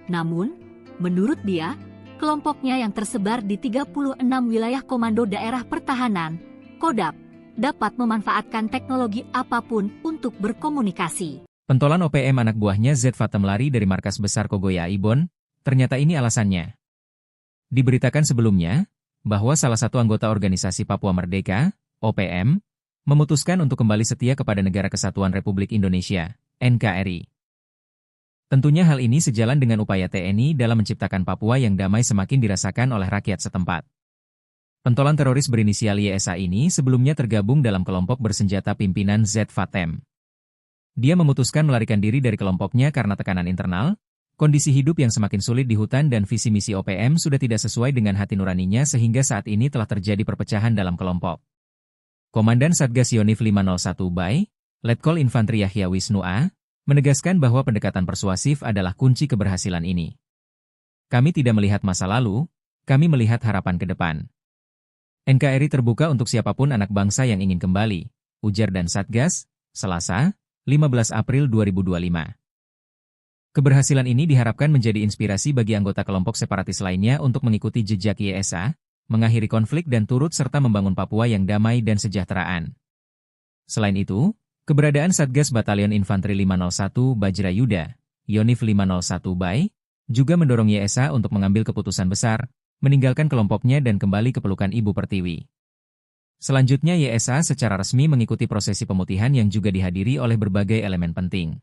Namun, menurut dia, kelompoknya yang tersebar di tiga puluh enam wilayah Komando Daerah Pertahanan, Kodap, dapat memanfaatkan teknologi apapun untuk berkomunikasi. Pentolan O P M anak buahnya Z Fatem lari dari markas besar Kogoya Ibon, ternyata ini alasannya. Diberitakan sebelumnya, bahwa salah satu anggota organisasi Papua Merdeka, O P M, memutuskan untuk kembali setia kepada Negara Kesatuan Republik Indonesia, N K R I. Tentunya hal ini sejalan dengan upaya T N I dalam menciptakan Papua yang damai semakin dirasakan oleh rakyat setempat. Pentolan teroris berinisial Y S A ini sebelumnya tergabung dalam kelompok bersenjata pimpinan Z Fatem. Dia memutuskan melarikan diri dari kelompoknya karena tekanan internal, kondisi hidup yang semakin sulit di hutan dan visi misi O P M sudah tidak sesuai dengan hati nuraninya sehingga saat ini telah terjadi perpecahan dalam kelompok. Komandan Satgas Yonif lima nol satu Bay, Letkol Infantri Yahya Wisnu A, menegaskan bahwa pendekatan persuasif adalah kunci keberhasilan ini. Kami tidak melihat masa lalu, kami melihat harapan ke depan. N K R I terbuka untuk siapapun anak bangsa yang ingin kembali, ujar Dan Satgas, Selasa, lima belas April dua ribu dua lima. Keberhasilan ini diharapkan menjadi inspirasi bagi anggota kelompok separatis lainnya untuk mengikuti jejak Y S A, mengakhiri konflik dan turut serta membangun Papua yang damai dan sejahteraan. Selain itu, keberadaan Satgas Batalion Infanteri lima nol satu Bajra Yuda, Yonif lima nol satu Bay, juga mendorong Y S A untuk mengambil keputusan besar, meninggalkan kelompoknya dan kembali ke pelukan Ibu Pertiwi. Selanjutnya Y S A secara resmi mengikuti prosesi pemutihan yang juga dihadiri oleh berbagai elemen penting,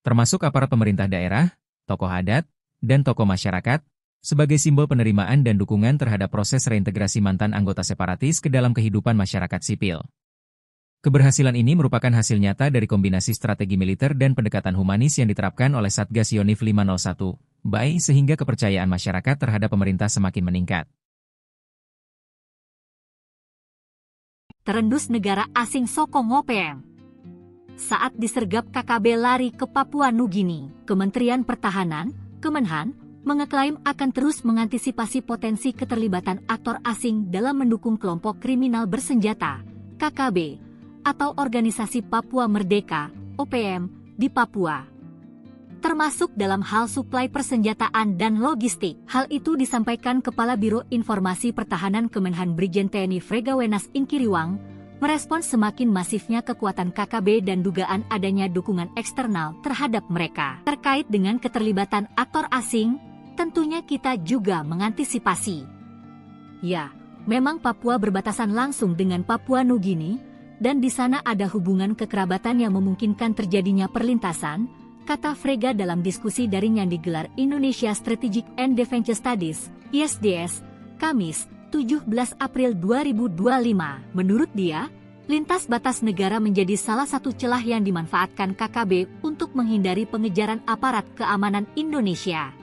termasuk aparat pemerintah daerah, tokoh adat, dan tokoh masyarakat, sebagai simbol penerimaan dan dukungan terhadap proses reintegrasi mantan anggota separatis ke dalam kehidupan masyarakat sipil. Keberhasilan ini merupakan hasil nyata dari kombinasi strategi militer dan pendekatan humanis yang diterapkan oleh Satgas Yonif lima nol satu Bay sehingga kepercayaan masyarakat terhadap pemerintah semakin meningkat. Terendus negara asing sokong O P M. Saat disergap K K B lari ke Papua Nugini, Kementerian Pertahanan, Kemenhan, mengeklaim akan terus mengantisipasi potensi keterlibatan aktor asing dalam mendukung kelompok kriminal bersenjata, K K B, atau Organisasi Papua Merdeka, O P M, di Papua, termasuk dalam hal suplai persenjataan dan logistik. Hal itu disampaikan Kepala Biro Informasi Pertahanan Kemenhan Brigjen T N I Frega Wenas Ingkiriwang, merespon semakin masifnya kekuatan K K B dan dugaan adanya dukungan eksternal terhadap mereka. Terkait dengan keterlibatan aktor asing, tentunya kita juga mengantisipasi. Ya, memang Papua berbatasan langsung dengan Papua Nugini, dan di sana ada hubungan kekerabatan yang memungkinkan terjadinya perlintasan, kata Frega dalam diskusi daring yang digelar Indonesia Strategic and Defense Studies, I S D S, Kamis, tujuh belas April dua ribu dua lima. Menurut dia, lintas batas negara menjadi salah satu celah yang dimanfaatkan K K B untuk menghindari pengejaran aparat keamanan Indonesia.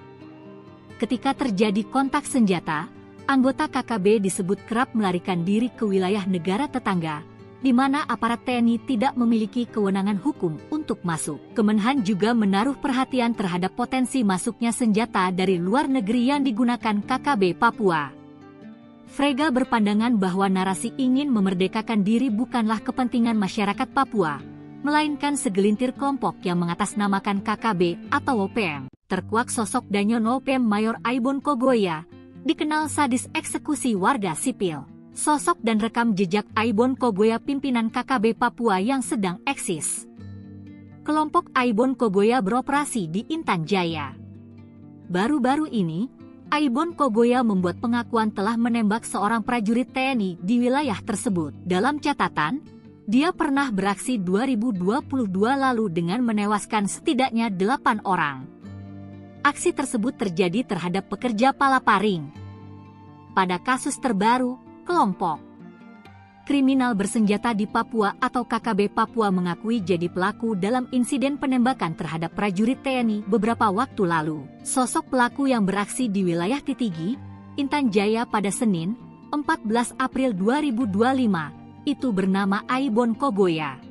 Ketika terjadi kontak senjata, anggota K K B disebut kerap melarikan diri ke wilayah negara tetangga, di mana aparat T N I tidak memiliki kewenangan hukum untuk masuk. Kemenhan juga menaruh perhatian terhadap potensi masuknya senjata dari luar negeri yang digunakan K K B Papua. Frega berpandangan bahwa narasi ingin memerdekakan diri bukanlah kepentingan masyarakat Papua, melainkan segelintir kelompok yang mengatasnamakan K K B atau O P M. Terkuak sosok Danyon O P M Mayor Aibon Kogoya, dikenal sadis eksekusi warga sipil. Sosok dan rekam jejak Aibon Kogoya, pimpinan K K B Papua yang sedang eksis. Kelompok Aibon Kogoya beroperasi di Intan Jaya. Baru-baru ini, Aibon Kogoya membuat pengakuan telah menembak seorang prajurit T N I di wilayah tersebut. Dalam catatan, dia pernah beraksi dua ribu dua puluh dua lalu dengan menewaskan setidaknya delapan orang. Aksi tersebut terjadi terhadap pekerja palaparing. Pada kasus terbaru, kelompok kriminal bersenjata di Papua atau K K B Papua mengakui jadi pelaku dalam insiden penembakan terhadap prajurit T N I beberapa waktu lalu. Sosok pelaku yang beraksi di wilayah Titigi, Intan Jaya pada Senin, empat belas April dua ribu dua lima, itu bernama Aibon Kogoya.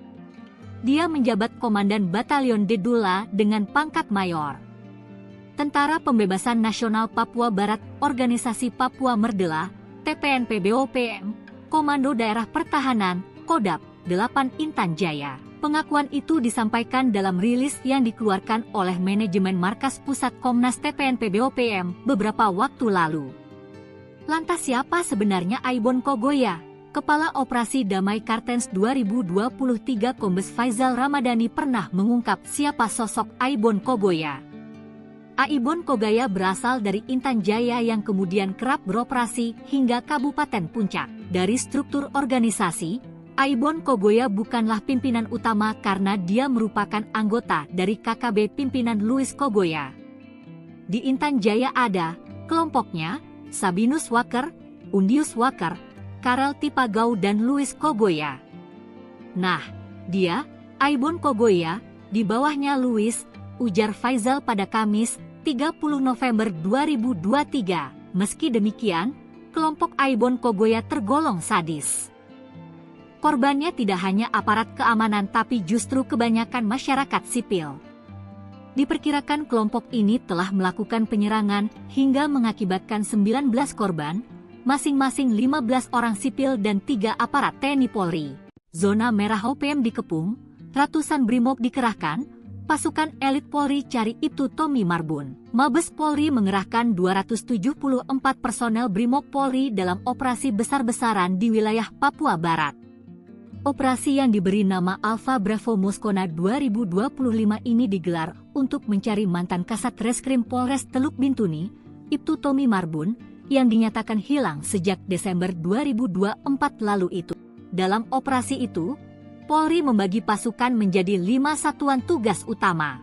Dia menjabat Komandan Batalion Dedula dengan pangkat Mayor. Tentara Pembebasan Nasional Papua Barat, Organisasi Papua Merdela, T P N P B O P M, Komando Daerah Pertahanan, Kodap, delapan Intan Jaya. Pengakuan itu disampaikan dalam rilis yang dikeluarkan oleh manajemen Markas Pusat Komnas T P N P B O P M beberapa waktu lalu. Lantas siapa sebenarnya Aibon Kogoya? Kepala Operasi Damai Kartens dua ribu dua puluh tiga Kombes Faizal Ramadhani pernah mengungkap siapa sosok Aibon Kogoya. Aibon Kogoya berasal dari Intan Jaya yang kemudian kerap beroperasi hingga Kabupaten Puncak. Dari struktur organisasi, Aibon Kogoya bukanlah pimpinan utama karena dia merupakan anggota dari K K B pimpinan Louis Kogoya. Di Intan Jaya ada kelompoknya, Sabinus Waker, Undius Waker, Karel Tipagau dan Louis Kogoya. Nah, dia, Aibon Kogoya, di bawahnya Louis, ujar Faizal pada Kamis, tiga puluh November dua ribu dua tiga. Meski demikian, kelompok Aibon Kogoya tergolong sadis. Korbannya tidak hanya aparat keamanan tapi justru kebanyakan masyarakat sipil. Diperkirakan kelompok ini telah melakukan penyerangan hingga mengakibatkan sembilan belas korban, masing-masing lima belas orang sipil dan tiga aparat T N I Polri. Zona merah O P M dikepung, ratusan brimob dikerahkan, pasukan elit Polri cari Ibtu Tommy Marbun. Mabes Polri mengerahkan dua ratus tujuh puluh empat personel brimob Polri dalam operasi besar-besaran di wilayah Papua Barat. Operasi yang diberi nama Alpha Bravo Moskona dua ribu dua puluh lima ini digelar untuk mencari mantan Kasat Reskrim Polres Teluk Bintuni, Ibtu Tommy Marbun, yang dinyatakan hilang sejak Desember dua ribu dua empat lalu itu. Dalam operasi itu, Polri membagi pasukan menjadi lima satuan tugas utama.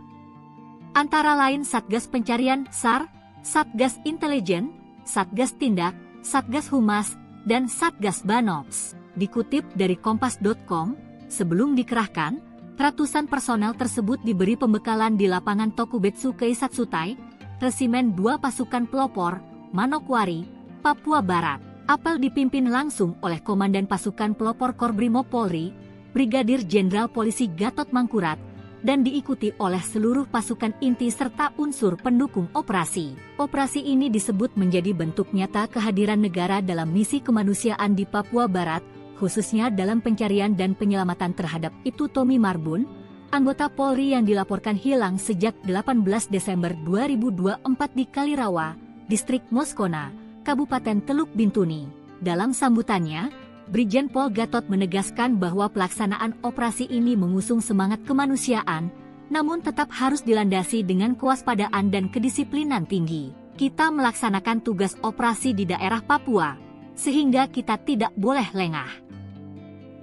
Antara lain Satgas Pencarian, sar, Satgas Intelijen, Satgas Tindak, Satgas Humas, dan Satgas Banops. Dikutip dari kompas dot com, sebelum dikerahkan, ratusan personel tersebut diberi pembekalan di lapangan Tokubetsu Keisatsutai, Resimen dua Pasukan Pelopor, Manokwari, Papua Barat. Apel dipimpin langsung oleh Komandan Pasukan Pelopor Korbrimob Polri, Brigadir Jenderal Polisi Gatot Mangkurat, dan diikuti oleh seluruh pasukan inti serta unsur pendukung operasi. Operasi ini disebut menjadi bentuk nyata kehadiran negara dalam misi kemanusiaan di Papua Barat, khususnya dalam pencarian dan penyelamatan terhadap Ibtu Tommy Marbun, anggota Polri yang dilaporkan hilang sejak delapan belas Desember dua ribu dua empat di Kalirawa, Distrik Moskona, Kabupaten Teluk Bintuni. Dalam sambutannya, Brigjen Pol Gatot menegaskan bahwa pelaksanaan operasi ini mengusung semangat kemanusiaan, namun tetap harus dilandasi dengan kewaspadaan dan kedisiplinan tinggi. Kita melaksanakan tugas operasi di daerah Papua, sehingga kita tidak boleh lengah.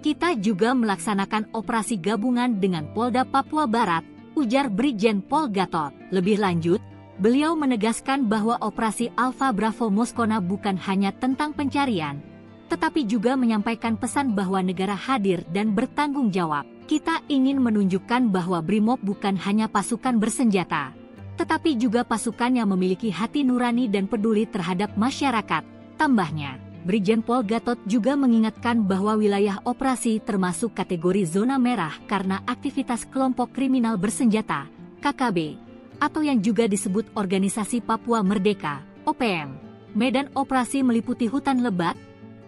Kita juga melaksanakan operasi gabungan dengan Polda Papua Barat, ujar Brigjen Pol Gatot. Lebih lanjut, beliau menegaskan bahwa operasi Alpha Bravo Moskona bukan hanya tentang pencarian, tetapi juga menyampaikan pesan bahwa negara hadir dan bertanggung jawab. Kita ingin menunjukkan bahwa Brimob bukan hanya pasukan bersenjata, tetapi juga pasukan yang memiliki hati nurani dan peduli terhadap masyarakat, tambahnya. Brigjen Pol Gatot juga mengingatkan bahwa wilayah operasi termasuk kategori zona merah karena aktivitas kelompok kriminal bersenjata, K K B, atau yang juga disebut Organisasi Papua Merdeka, O P M. Medan operasi meliputi hutan lebat,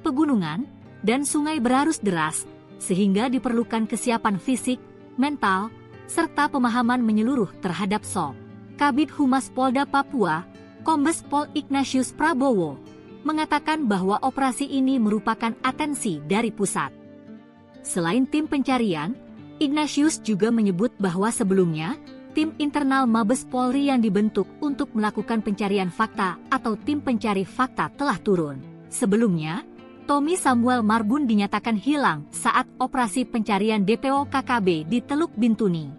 pegunungan, dan sungai berarus deras, sehingga diperlukan kesiapan fisik, mental, serta pemahaman menyeluruh terhadap sob. Kabid Humas Polda Papua, Kombes Pol Ignatius Prabowo, mengatakan bahwa operasi ini merupakan atensi dari pusat. Selain tim pencarian, Ignatius juga menyebut bahwa sebelumnya, tim internal Mabes Polri yang dibentuk untuk melakukan pencarian fakta atau tim pencari fakta telah turun. Sebelumnya, Tommy Samuel Marbun dinyatakan hilang saat operasi pencarian D P O K K B di Teluk Bintuni.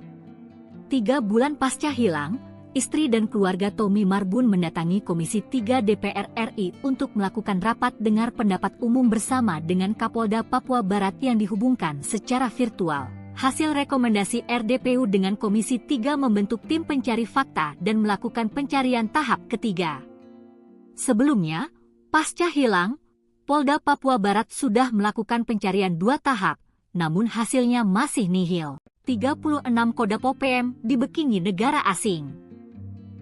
Tiga bulan pasca hilang, istri dan keluarga Tommy Marbun mendatangi Komisi tiga D P R R I untuk melakukan rapat dengar pendapat umum bersama dengan Kapolda Papua Barat yang dihubungkan secara virtual. Hasil rekomendasi R D P U dengan Komisi tiga membentuk tim pencari fakta dan melakukan pencarian tahap ketiga. Sebelumnya, pasca hilang, Polda Papua Barat sudah melakukan pencarian dua tahap, namun hasilnya masih nihil. Tiga puluh enam Kodap O P M dibekingi negara asing.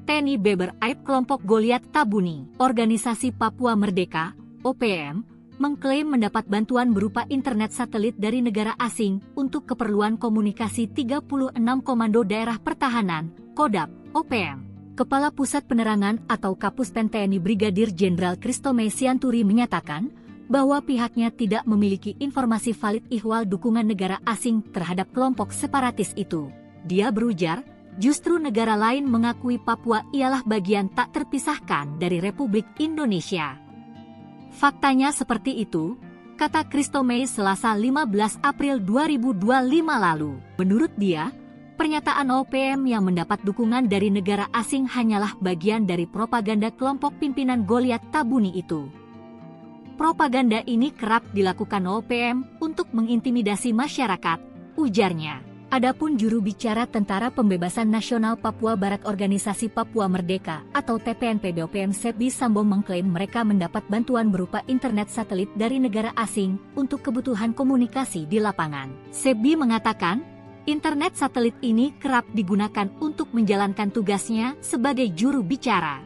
Teni beber aib kelompok Goliat Tabuni. Organisasi Papua Merdeka, O P M, mengklaim mendapat bantuan berupa internet satelit dari negara asing untuk keperluan komunikasi tiga puluh enam Komando Daerah Pertahanan, Kodap, O P M. Kepala Pusat Penerangan atau Kapuspen T N I Brigadir Jenderal Christo Mei Sianturi menyatakan bahwa pihaknya tidak memiliki informasi valid ihwal dukungan negara asing terhadap kelompok separatis itu. Dia berujar, justru negara lain mengakui Papua ialah bagian tak terpisahkan dari Republik Indonesia. Faktanya seperti itu, kata Christo Mei Selasa lima belas April dua ribu dua lima lalu. Menurut dia, pernyataan O P M yang mendapat dukungan dari negara asing hanyalah bagian dari propaganda kelompok pimpinan Goliat Tabuni itu. Propaganda ini kerap dilakukan O P M untuk mengintimidasi masyarakat, ujarnya. Adapun juru bicara Tentara Pembebasan Nasional Papua Barat Organisasi Papua Merdeka atau T P N P B O P M Sebi Sambo mengklaim mereka mendapat bantuan berupa internet satelit dari negara asing untuk kebutuhan komunikasi di lapangan. Sebi mengatakan, internet satelit ini kerap digunakan untuk menjalankan tugasnya sebagai juru bicara.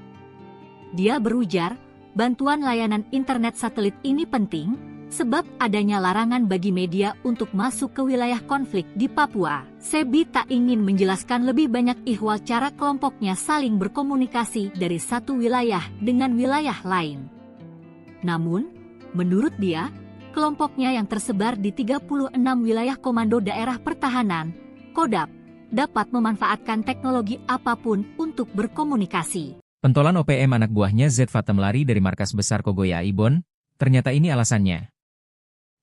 Dia berujar, bantuan layanan internet satelit ini penting, sebab adanya larangan bagi media untuk masuk ke wilayah konflik di Papua. Sebi tak ingin menjelaskan lebih banyak ihwal cara kelompoknya saling berkomunikasi dari satu wilayah dengan wilayah lain. Namun, menurut dia, kelompoknya yang tersebar di tiga puluh enam wilayah Komando Daerah Pertahanan, Kodap, dapat memanfaatkan teknologi apapun untuk berkomunikasi. Pentolan O P M anak buahnya Z Fatem lari dari markas besar Kogoya Ibon, ternyata ini alasannya.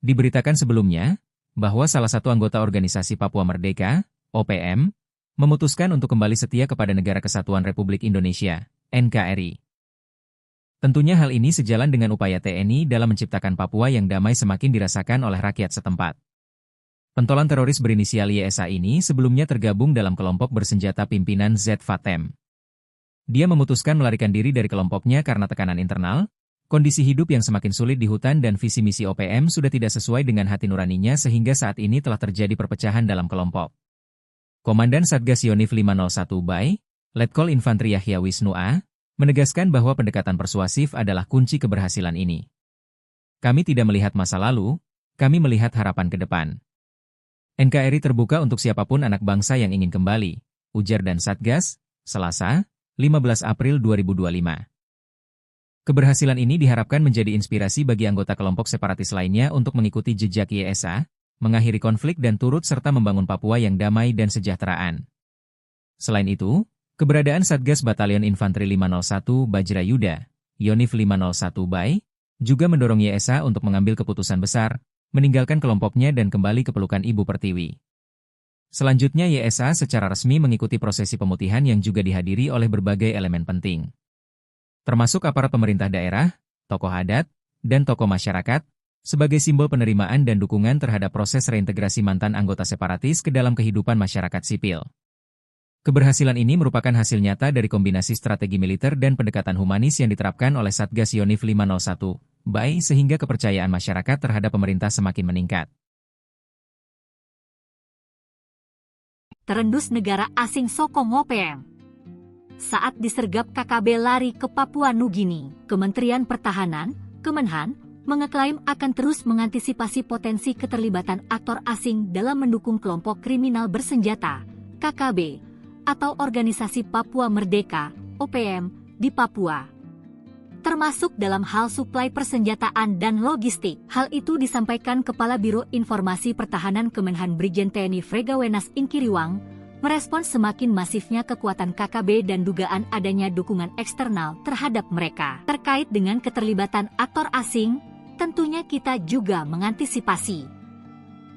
Diberitakan sebelumnya, bahwa salah satu anggota organisasi Papua Merdeka, O P M, memutuskan untuk kembali setia kepada Negara Kesatuan Republik Indonesia, N K R I. Tentunya hal ini sejalan dengan upaya T N I dalam menciptakan Papua yang damai semakin dirasakan oleh rakyat setempat. Pentolan teroris berinisial Y S A ini sebelumnya tergabung dalam kelompok bersenjata pimpinan Z Fatem. Dia memutuskan melarikan diri dari kelompoknya karena tekanan internal, kondisi hidup yang semakin sulit di hutan dan visi misi O P M sudah tidak sesuai dengan hati nuraninya sehingga saat ini telah terjadi perpecahan dalam kelompok. Komandan Satgas Yonif lima nol satu Bay, Letkol Infantri Yahya Wisnu A, menegaskan bahwa pendekatan persuasif adalah kunci keberhasilan ini. Kami tidak melihat masa lalu, kami melihat harapan ke depan. N K R I terbuka untuk siapapun anak bangsa yang ingin kembali, ujar dan Satgas, Selasa, lima belas April dua ribu dua lima. Keberhasilan ini diharapkan menjadi inspirasi bagi anggota kelompok separatis lainnya untuk mengikuti jejak Y S A, mengakhiri konflik dan turut serta membangun Papua yang damai dan sejahteraan. Selain itu, keberadaan Satgas Batalion Infanteri lima nol satu Bajra Yuda, Yonif lima nol satu Bay, juga mendorong Y S A untuk mengambil keputusan besar, meninggalkan kelompoknya dan kembali ke pelukan Ibu Pertiwi. Selanjutnya Y S A secara resmi mengikuti prosesi pemutihan yang juga dihadiri oleh berbagai elemen penting, termasuk aparat pemerintah daerah, tokoh adat, dan tokoh masyarakat, sebagai simbol penerimaan dan dukungan terhadap proses reintegrasi mantan anggota separatis ke dalam kehidupan masyarakat sipil. Keberhasilan ini merupakan hasil nyata dari kombinasi strategi militer dan pendekatan humanis yang diterapkan oleh Satgas Yonif lima nol satu, bae sehingga kepercayaan masyarakat terhadap pemerintah semakin meningkat. Terendus negara asing sokong O P M. Saat disergap K K B lari ke Papua Nugini, Kementerian Pertahanan, Kemenhan, mengeklaim akan terus mengantisipasi potensi keterlibatan aktor asing dalam mendukung kelompok kriminal bersenjata, K K B, atau Organisasi Papua Merdeka, O P M, di Papua, termasuk dalam hal suplai persenjataan dan logistik. Hal itu disampaikan Kepala Biro Informasi Pertahanan Kemenhan Brigjen T N I Frega Wenas Ingkiriwang, merespon semakin masifnya kekuatan K K B dan dugaan adanya dukungan eksternal terhadap mereka. Terkait dengan keterlibatan aktor asing, tentunya kita juga mengantisipasi.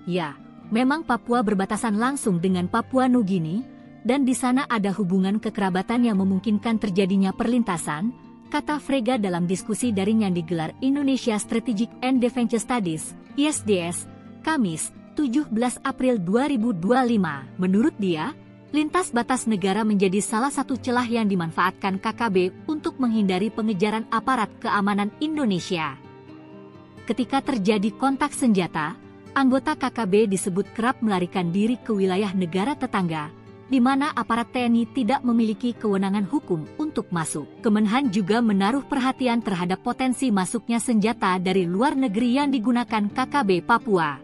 Ya, memang Papua berbatasan langsung dengan Papua Nugini, dan di sana ada hubungan kekerabatan yang memungkinkan terjadinya perlintasan, kata Frega dalam diskusi daring yang digelar Indonesia Strategic and Defense Studies, I S D S, Kamis, tujuh belas April dua ribu dua puluh lima. Menurut dia, lintas batas negara menjadi salah satu celah yang dimanfaatkan K K B untuk menghindari pengejaran aparat keamanan Indonesia. Ketika terjadi kontak senjata, anggota K K B disebut kerap melarikan diri ke wilayah negara tetangga, di mana aparat T N I tidak memiliki kewenangan hukum untuk masuk. Kemenhan juga menaruh perhatian terhadap potensi masuknya senjata dari luar negeri yang digunakan K K B Papua.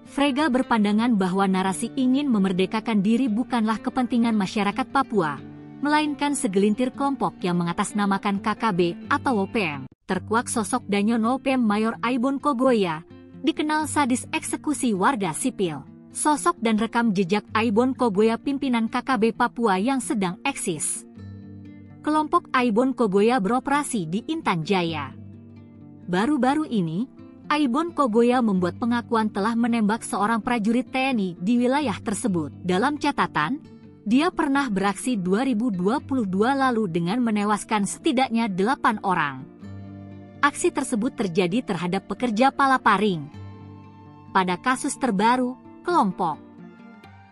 Frega berpandangan bahwa narasi ingin memerdekakan diri bukanlah kepentingan masyarakat Papua, melainkan segelintir kelompok yang mengatasnamakan K K B atau O P M. Terkuak sosok Danyon O P M Mayor Aibon Kogoya, dikenal sadis eksekusi warga sipil. Sosok dan rekam jejak Aibon Kogoya, pimpinan K K B Papua yang sedang eksis. Kelompok Aibon Kogoya beroperasi di Intan Jaya. Baru-baru ini, Aibon Kogoya membuat pengakuan telah menembak seorang prajurit T N I di wilayah tersebut. Dalam catatan, dia pernah beraksi dua ribu dua puluh dua lalu dengan menewaskan setidaknya delapan orang. Aksi tersebut terjadi terhadap pekerja palaparing. Pada kasus terbaru, kelompok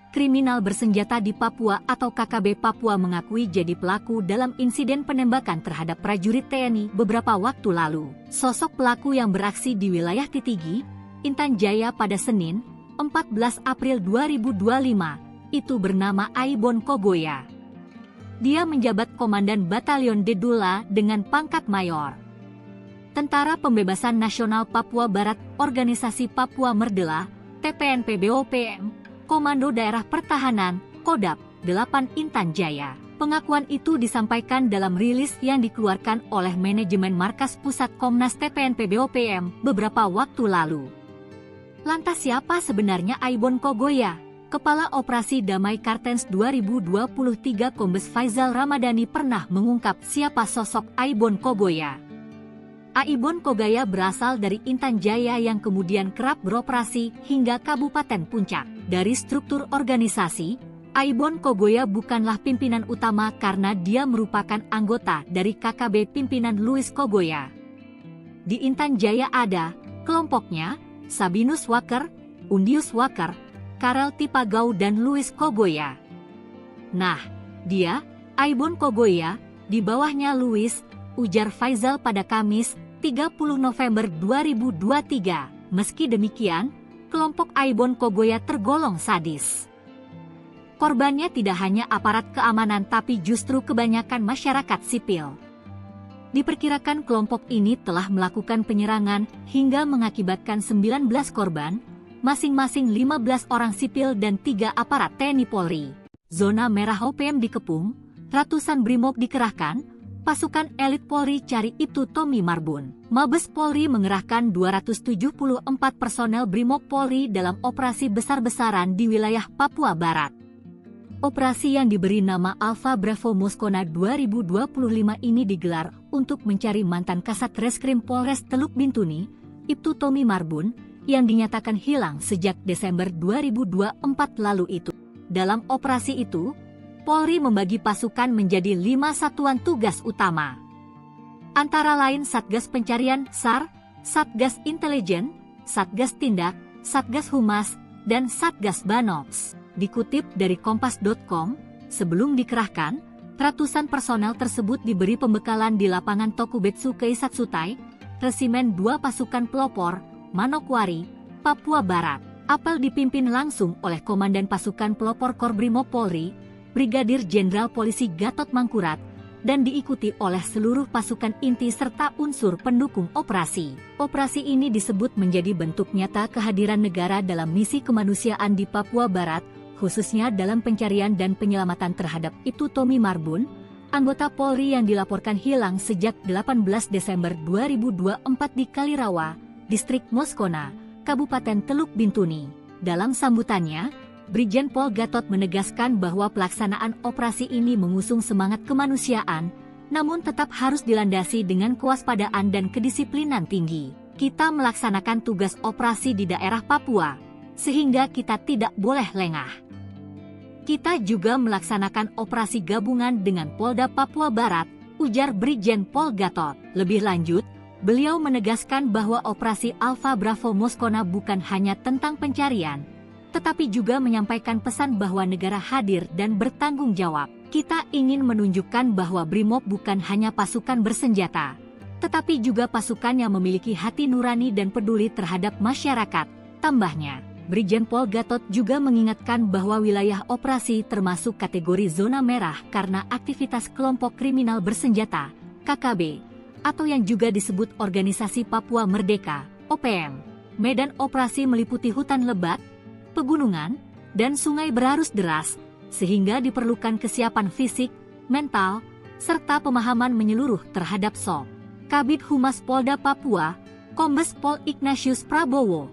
kriminal bersenjata di Papua atau K K B Papua mengakui jadi pelaku dalam insiden penembakan terhadap prajurit T N I beberapa waktu lalu. Sosok pelaku yang beraksi di wilayah Titigi, Intan Jaya pada Senin, empat belas April dua ribu dua puluh lima, itu bernama Aibon Kogoya. Dia menjabat Komandan Batalion Dedula dengan pangkat Mayor. Tentara Pembebasan Nasional Papua Barat, Organisasi Papua Merdela, T P N P B O P M, Komando Daerah Pertahanan, Kodap, delapan Intan Jaya. Pengakuan itu disampaikan dalam rilis yang dikeluarkan oleh manajemen Markas Pusat Komnas T P N P B O P M beberapa waktu lalu. Lantas siapa sebenarnya Aibon Kogoya? Kepala Operasi Damai Kartens dua ribu dua puluh tiga Kombes Faizal Ramadhani pernah mengungkap siapa sosok Aibon Kogoya. Aibon Kogoya berasal dari Intan Jaya yang kemudian kerap beroperasi hingga Kabupaten Puncak. Dari struktur organisasi, Aibon Kogoya bukanlah pimpinan utama karena dia merupakan anggota dari K K B pimpinan Louis Kogoya. Di Intan Jaya ada kelompoknya, Sabinus Waker, Undius Waker, Karel Tipagau dan Louis Kogoya. Nah, dia, Aibon Kogoya, di bawahnya Louis, ujar Faizal pada Kamis, tiga puluh November dua ribu dua tiga. Meski demikian, kelompok Aibon Kogoya tergolong sadis. Korbannya tidak hanya aparat keamanan tapi justru kebanyakan masyarakat sipil. Diperkirakan kelompok ini telah melakukan penyerangan hingga mengakibatkan sembilan belas korban, masing-masing lima belas orang sipil dan tiga aparat T N I Polri. Zona merah O P M dikepung, ratusan brimob dikerahkan, pasukan elit Polri cari Ibtu Tommy Marbun. Mabes Polri mengerahkan dua ratus tujuh puluh empat personel brimob Polri dalam operasi besar-besaran di wilayah Papua Barat. Operasi yang diberi nama Alpha Bravo Moskona dua ribu dua puluh lima ini digelar untuk mencari mantan Kasat Reskrim Polres Teluk Bintuni, Ibtu Tommy Marbun, yang dinyatakan hilang sejak Desember dua ribu dua puluh empat lalu itu. Dalam operasi itu, Polri membagi pasukan menjadi lima satuan tugas utama. Antara lain Satgas Pencarian, sar, Satgas Intelijen, Satgas Tindak, Satgas Humas, dan Satgas Banops. Dikutip dari kompas dot com, sebelum dikerahkan, ratusan personel tersebut diberi pembekalan di lapangan Tokubetsu Keisatsutai, Resimen dua Pasukan Pelopor, Manokwari, Papua Barat. Apel dipimpin langsung oleh Komandan Pasukan Pelopor Korbrimob Polri, Brigadir Jenderal Polisi Gatot Mangkurat, dan diikuti oleh seluruh pasukan inti serta unsur pendukung operasi. Operasi ini disebut menjadi bentuk nyata kehadiran negara dalam misi kemanusiaan di Papua Barat, khususnya dalam pencarian dan penyelamatan terhadap Ibtu Tommy Marbun, anggota Polri yang dilaporkan hilang sejak delapan belas Desember dua ribu dua puluh empat di Kalirawa, Distrik Moskona, Kabupaten Teluk Bintuni. Dalam sambutannya, Brigjen Pol Gatot menegaskan bahwa pelaksanaan operasi ini mengusung semangat kemanusiaan, namun tetap harus dilandasi dengan kewaspadaan dan kedisiplinan tinggi. Kita melaksanakan tugas operasi di daerah Papua, sehingga kita tidak boleh lengah. Kita juga melaksanakan operasi gabungan dengan Polda Papua Barat, ujar Brigjen Pol Gatot. Lebih lanjut, beliau menegaskan bahwa operasi Alpha Bravo Moskona bukan hanya tentang pencarian, tetapi juga menyampaikan pesan bahwa negara hadir dan bertanggung jawab. Kita ingin menunjukkan bahwa Brimob bukan hanya pasukan bersenjata, tetapi juga pasukan yang memiliki hati nurani dan peduli terhadap masyarakat, tambahnya. Brigjen Pol Gatot juga mengingatkan bahwa wilayah operasi termasuk kategori zona merah karena aktivitas kelompok kriminal bersenjata, K K B, atau yang juga disebut Organisasi Papua Merdeka, O P M. Medan operasi meliputi hutan lebat, pegunungan, dan sungai berarus deras, sehingga diperlukan kesiapan fisik, mental, serta pemahaman menyeluruh terhadap sob. Kabid Humas Polda Papua, Kombes Pol Ignatius Prabowo,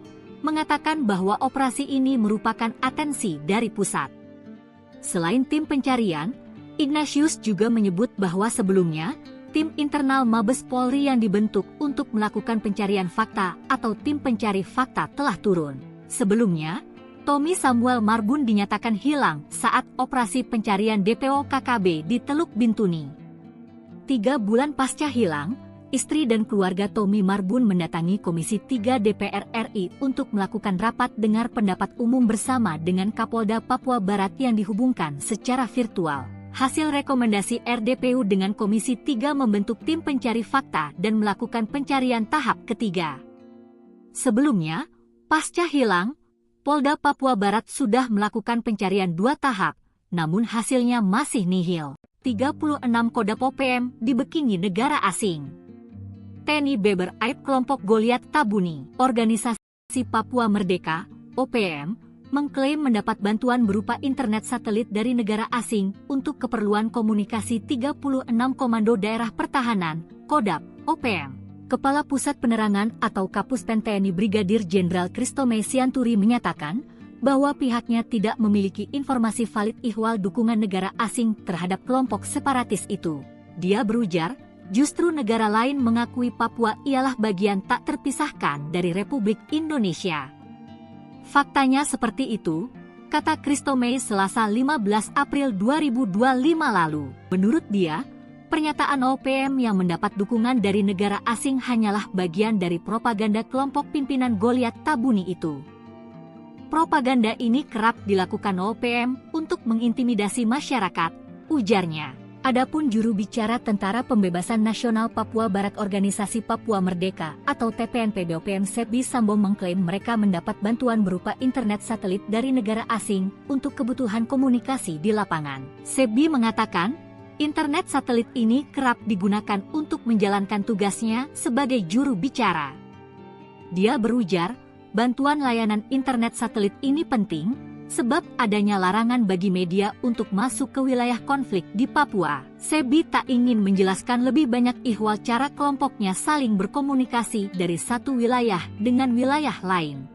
mengatakan bahwa operasi ini merupakan atensi dari pusat. Selain tim pencarian, Ignatius juga menyebut bahwa sebelumnya, tim internal Mabes Polri yang dibentuk untuk melakukan pencarian fakta atau tim pencari fakta telah turun. Sebelumnya, Tommy Samuel Marbun dinyatakan hilang saat operasi pencarian D P O K K B di Teluk Bintuni. Tiga bulan pasca hilang, istri dan keluarga Tommy Marbun mendatangi Komisi tiga D P R R I untuk melakukan rapat dengar pendapat umum bersama dengan Kapolda Papua Barat yang dihubungkan secara virtual. Hasil rekomendasi R D P U dengan Komisi tiga membentuk tim pencari fakta dan melakukan pencarian tahap ketiga. Sebelumnya, pasca hilang, Polda Papua Barat sudah melakukan pencarian dua tahap, namun hasilnya masih nihil. Tiga puluh enam Kodap O P M dibekingi negara asing. T N I beber aib kelompok Goliat Tabuni. Organisasi Papua Merdeka, O P M, mengklaim mendapat bantuan berupa internet satelit dari negara asing untuk keperluan komunikasi tiga puluh enam Komando Daerah Pertahanan, Kodap, O P M. Kepala Pusat Penerangan atau Kapus Pen T N I Brigadir Jenderal Christo Mei Sianturi menyatakan bahwa pihaknya tidak memiliki informasi valid ihwal dukungan negara asing terhadap kelompok separatis itu. Dia berujar, justru negara lain mengakui Papua ialah bagian tak terpisahkan dari Republik Indonesia. Faktanya seperti itu, kata Christo Mei Selasa lima belas April dua ribu dua puluh lima lalu. Menurut dia, pernyataan O P M yang mendapat dukungan dari negara asing hanyalah bagian dari propaganda kelompok pimpinan Goliat Tabuni itu. Propaganda ini kerap dilakukan O P M untuk mengintimidasi masyarakat, ujarnya. Adapun juru bicara Tentara Pembebasan Nasional Papua Barat Organisasi Papua Merdeka atau T P N P B O P M Sebi Sambo mengklaim mereka mendapat bantuan berupa internet satelit dari negara asing untuk kebutuhan komunikasi di lapangan. Sebi mengatakan, internet satelit ini kerap digunakan untuk menjalankan tugasnya sebagai juru bicara. Dia berujar, bantuan layanan internet satelit ini penting, sebab adanya larangan bagi media untuk masuk ke wilayah konflik di Papua. Sebi tak ingin menjelaskan lebih banyak ihwal cara kelompoknya saling berkomunikasi dari satu wilayah dengan wilayah lain.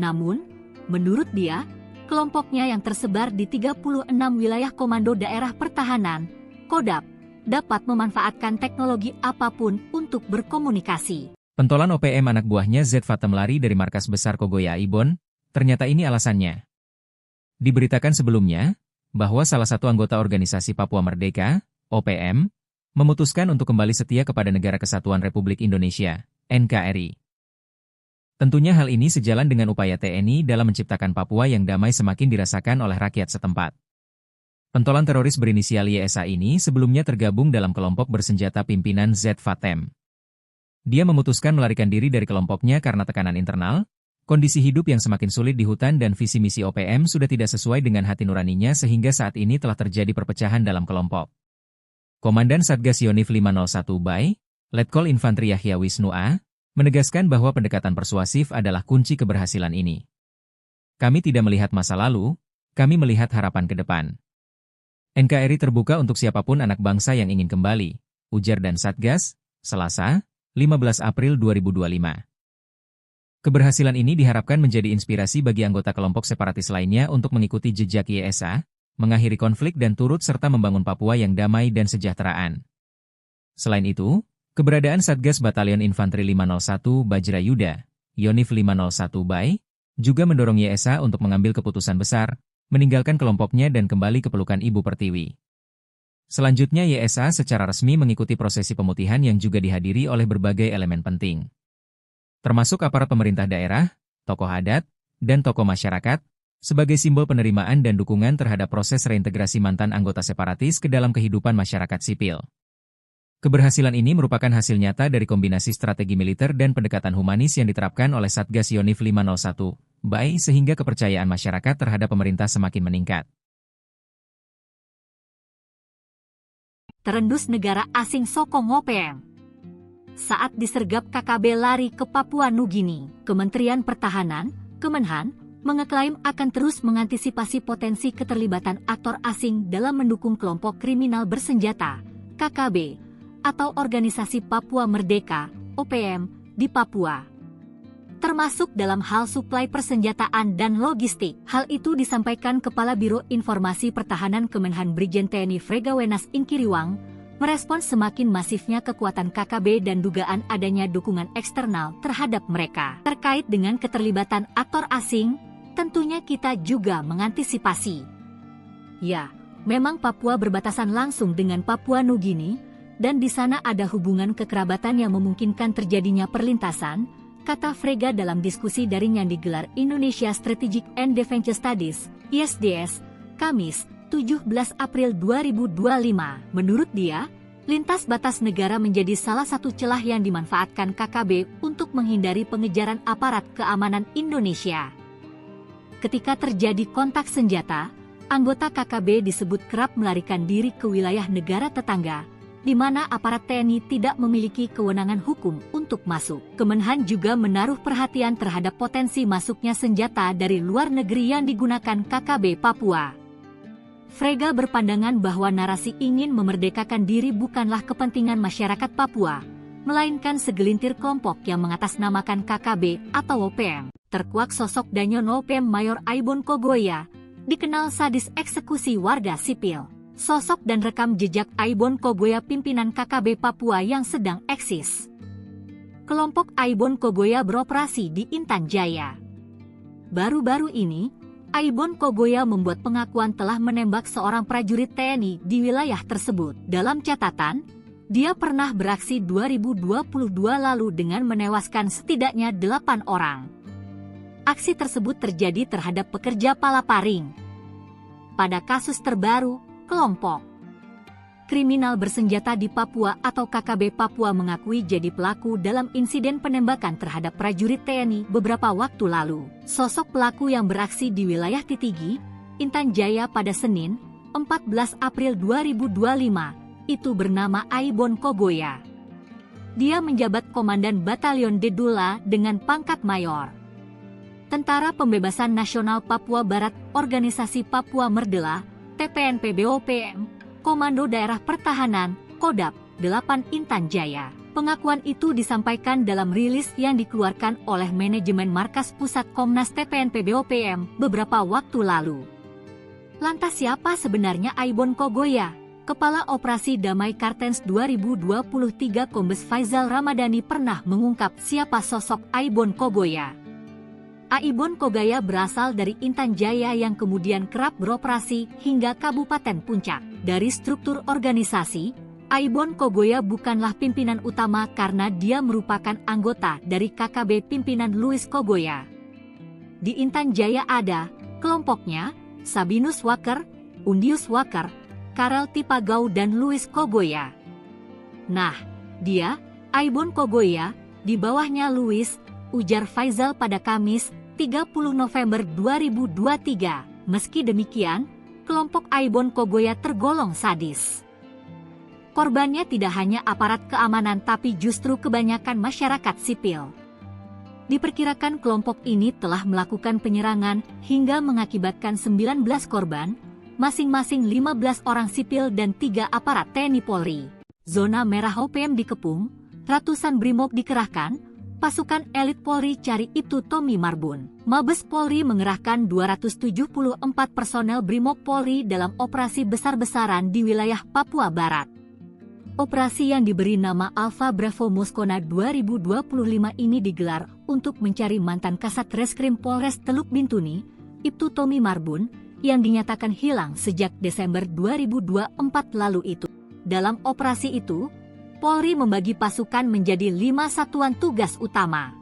Namun, menurut dia, kelompoknya yang tersebar di tiga puluh enam wilayah Komando Daerah Pertahanan, Kodap, dapat memanfaatkan teknologi apapun untuk berkomunikasi. Pentolan O P M anak buahnya Z Fatem lari dari markas besar Kogoya Ibon, ternyata ini alasannya. Diberitakan sebelumnya, bahwa salah satu anggota organisasi Papua Merdeka, O P M, memutuskan untuk kembali setia kepada Negara Kesatuan Republik Indonesia, N K R I. Tentunya hal ini sejalan dengan upaya T N I dalam menciptakan Papua yang damai semakin dirasakan oleh rakyat setempat. Pentolan teroris berinisial Y S A ini sebelumnya tergabung dalam kelompok bersenjata pimpinan Z Fatem. Dia memutuskan melarikan diri dari kelompoknya karena tekanan internal, kondisi hidup yang semakin sulit di hutan dan visi misi O P M sudah tidak sesuai dengan hati nuraninya sehingga saat ini telah terjadi perpecahan dalam kelompok. Komandan Satgas Yonif lima nol satu Bay, Letkol Infantri Yahya Wisnu A, menegaskan bahwa pendekatan persuasif adalah kunci keberhasilan ini. Kami tidak melihat masa lalu, kami melihat harapan ke depan. N K R I terbuka untuk siapapun anak bangsa yang ingin kembali, ujar dan Satgas, Selasa, lima belas April dua ribu dua lima. Keberhasilan ini diharapkan menjadi inspirasi bagi anggota kelompok separatis lainnya untuk mengikuti jejak Y S A, mengakhiri konflik dan turut serta membangun Papua yang damai dan sejahteraan. Selain itu, keberadaan Satgas Batalion Infanteri lima nol satu Bajrayuda, Yonif lima nol satu Bay, juga mendorong Y S A untuk mengambil keputusan besar, meninggalkan kelompoknya dan kembali ke pelukan Ibu Pertiwi. Selanjutnya Y S A secara resmi mengikuti prosesi pemutihan yang juga dihadiri oleh berbagai elemen penting, termasuk aparat pemerintah daerah, tokoh adat, dan tokoh masyarakat, sebagai simbol penerimaan dan dukungan terhadap proses reintegrasi mantan anggota separatis ke dalam kehidupan masyarakat sipil. Keberhasilan ini merupakan hasil nyata dari kombinasi strategi militer dan pendekatan humanis yang diterapkan oleh Satgas Yonif lima nol satu Bay sehingga kepercayaan masyarakat terhadap pemerintah semakin meningkat. Terendus negara asing sokong O P M. Saat disergap K K B lari ke Papua Nugini, Kementerian Pertahanan, Kemenhan, mengeklaim akan terus mengantisipasi potensi keterlibatan aktor asing dalam mendukung kelompok kriminal bersenjata, K K B, atau Organisasi Papua Merdeka, O P M, di Papua, termasuk dalam hal suplai persenjataan dan logistik. Hal itu disampaikan Kepala Biro Informasi Pertahanan Kemenhan Brigjen T N I Frega Wenas Ingkiriwang, merespons semakin masifnya kekuatan K K B dan dugaan adanya dukungan eksternal terhadap mereka. Terkait dengan keterlibatan aktor asing, tentunya kita juga mengantisipasi. Ya, memang Papua berbatasan langsung dengan Papua Nugini, dan di sana ada hubungan kekerabatan yang memungkinkan terjadinya perlintasan, kata Frega dalam diskusi daring yang digelar Indonesia Strategic and Defense Studies, I S D S, Kamis, tujuh belas April dua ribu dua lima. Menurut dia, lintas batas negara menjadi salah satu celah yang dimanfaatkan K K B untuk menghindari pengejaran aparat keamanan Indonesia. Ketika terjadi kontak senjata, anggota K K B disebut kerap melarikan diri ke wilayah negara tetangga, di mana aparat T N I tidak memiliki kewenangan hukum untuk masuk. Kemenhan juga menaruh perhatian terhadap potensi masuknya senjata dari luar negeri yang digunakan K K B Papua. Frega berpandangan bahwa narasi ingin memerdekakan diri bukanlah kepentingan masyarakat Papua, melainkan segelintir kelompok yang mengatasnamakan K K B atau O P M. Terkuak sosok Danyon O P M Mayor Aibon Kogoya, dikenal sadis eksekusi warga sipil. Sosok dan rekam jejak Aibon Kogoya pimpinan K K B Papua yang sedang eksis. Kelompok Aibon Kogoya beroperasi di Intan Jaya. Baru-baru ini, Aibon Kogoya membuat pengakuan telah menembak seorang prajurit T N I di wilayah tersebut. Dalam catatan, dia pernah beraksi dua ribu dua puluh dua lalu dengan menewaskan setidaknya delapan orang. Aksi tersebut terjadi terhadap pekerja palaparing. Pada kasus terbaru, kelompok kriminal bersenjata di Papua atau K K B Papua mengakui jadi pelaku dalam insiden penembakan terhadap prajurit T N I beberapa waktu lalu. Sosok pelaku yang beraksi di wilayah Titigi, Intan Jaya pada Senin, empat belas April dua ribu dua lima, itu bernama Aibon Kogoya. Dia menjabat Komandan Batalion Dedula dengan pangkat Mayor. Tentara Pembebasan Nasional Papua Barat, Organisasi Papua Merdela, T P N P B O P M, Komando Daerah Pertahanan, Kodap, delapan Intan Jaya. Pengakuan itu disampaikan dalam rilis yang dikeluarkan oleh manajemen Markas Pusat Komnas T P N P B O P M beberapa waktu lalu. Lantas siapa sebenarnya Aibon Kogoya? Kepala Operasi Damai Kartens dua ribu dua puluh tiga Kombes Faizal Ramadhani pernah mengungkap siapa sosok Aibon Kogoya. Aibon Kogoya berasal dari Intan Jaya yang kemudian kerap beroperasi hingga Kabupaten Puncak. Dari struktur organisasi, Aibon Kogoya bukanlah pimpinan utama karena dia merupakan anggota dari K K B pimpinan Louis Kogoya. Di Intan Jaya ada kelompoknya, Sabinus Waker, Undius Waker, Karel Tipagau dan Louis Kogoya. Nah, dia, Aibon Kogoya, di bawahnya Luis, ujar Faizal pada Kamis, tiga puluh November dua ribu dua tiga. Meski demikian, kelompok Aibon Kogoya tergolong sadis. Korbannya tidak hanya aparat keamanan tapi justru kebanyakan masyarakat sipil. Diperkirakan kelompok ini telah melakukan penyerangan hingga mengakibatkan sembilan belas korban, masing-masing lima belas orang sipil dan tiga aparat T N I Polri. Zona merah O P M dikepung, ratusan brimob dikerahkan, pasukan elit Polri cari Ibtu Tommy Marbun. Mabes Polri mengerahkan dua ratus tujuh puluh empat personel brimob Polri dalam operasi besar-besaran di wilayah Papua Barat. Operasi yang diberi nama Alpha Bravo Moskona dua ribu dua puluh lima ini digelar untuk mencari mantan Kasat Reskrim Polres Teluk Bintuni, Ibtu Tommy Marbun, yang dinyatakan hilang sejak Desember dua ribu dua empat lalu itu. Dalam operasi itu, Polri membagi pasukan menjadi lima satuan tugas utama.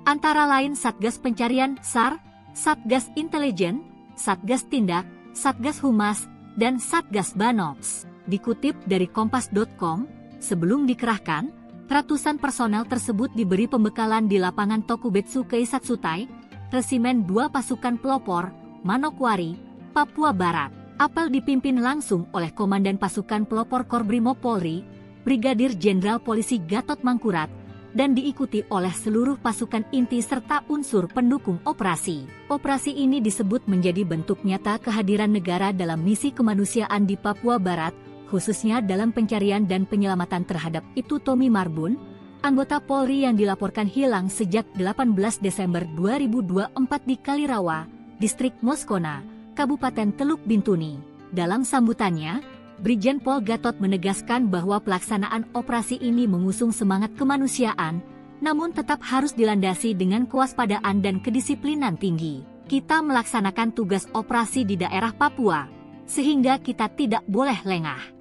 Antara lain Satgas Pencarian, sar, Satgas Intelijen, Satgas Tindak, Satgas Humas, dan Satgas Banops. Dikutip dari kompas dot com, sebelum dikerahkan, ratusan personel tersebut diberi pembekalan di lapangan Tokubetsu Keisatsutai, Resimen dua Pasukan Pelopor, Manokwari, Papua Barat. Apel dipimpin langsung oleh Komandan Pasukan Pelopor Korbrimob Polri, Brigadir Jenderal Polisi Gatot Mangkurat, dan diikuti oleh seluruh pasukan inti serta unsur pendukung operasi. Operasi ini disebut menjadi bentuk nyata kehadiran negara dalam misi kemanusiaan di Papua Barat, khususnya dalam pencarian dan penyelamatan terhadap Ibtu Tommy Marbun, anggota Polri yang dilaporkan hilang sejak delapan belas Desember dua ribu dua empat di Kalirawa, Distrik Moskona, Kabupaten Teluk Bintuni. Dalam sambutannya, Brigjen Pol Gatot menegaskan bahwa pelaksanaan operasi ini mengusung semangat kemanusiaan, namun tetap harus dilandasi dengan kewaspadaan dan kedisiplinan tinggi. Kita melaksanakan tugas operasi di daerah Papua, sehingga kita tidak boleh lengah.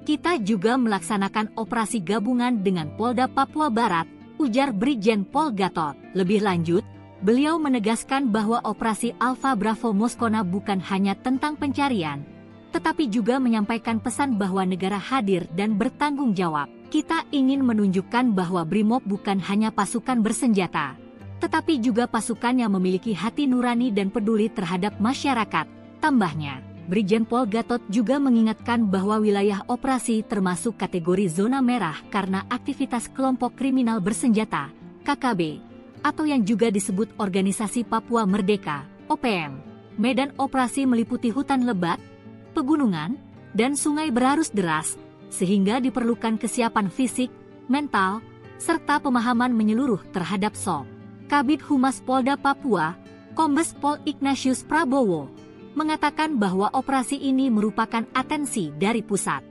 Kita juga melaksanakan operasi gabungan dengan Polda Papua Barat, ujar Brigjen Pol Gatot. Lebih lanjut, beliau menegaskan bahwa operasi Alpha Bravo Moskona bukan hanya tentang pencarian, tetapi juga menyampaikan pesan bahwa negara hadir dan bertanggung jawab. Kita ingin menunjukkan bahwa Brimob bukan hanya pasukan bersenjata, tetapi juga pasukan yang memiliki hati nurani dan peduli terhadap masyarakat, tambahnya. Brigjen Pol Gatot juga mengingatkan bahwa wilayah operasi termasuk kategori zona merah karena aktivitas kelompok kriminal bersenjata, K K B, atau yang juga disebut Organisasi Papua Merdeka, O P M. Medan operasi meliputi hutan lebat, pegunungan, dan sungai berarus deras, sehingga diperlukan kesiapan fisik, mental, serta pemahaman menyeluruh terhadap sob. Kabid Humas Polda Papua, Kombes Pol Ignatius Prabowo, mengatakan bahwa operasi ini merupakan atensi dari pusat.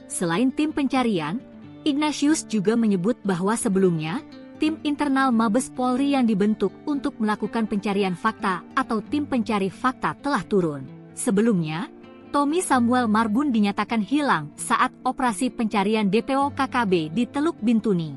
Selain tim pencarian, Ignatius juga menyebut bahwa sebelumnya, tim internal Mabes Polri yang dibentuk untuk melakukan pencarian fakta atau tim pencari fakta telah turun. Sebelumnya, Tommy Samuel Marbun dinyatakan hilang saat operasi pencarian D P O K K B di Teluk Bintuni.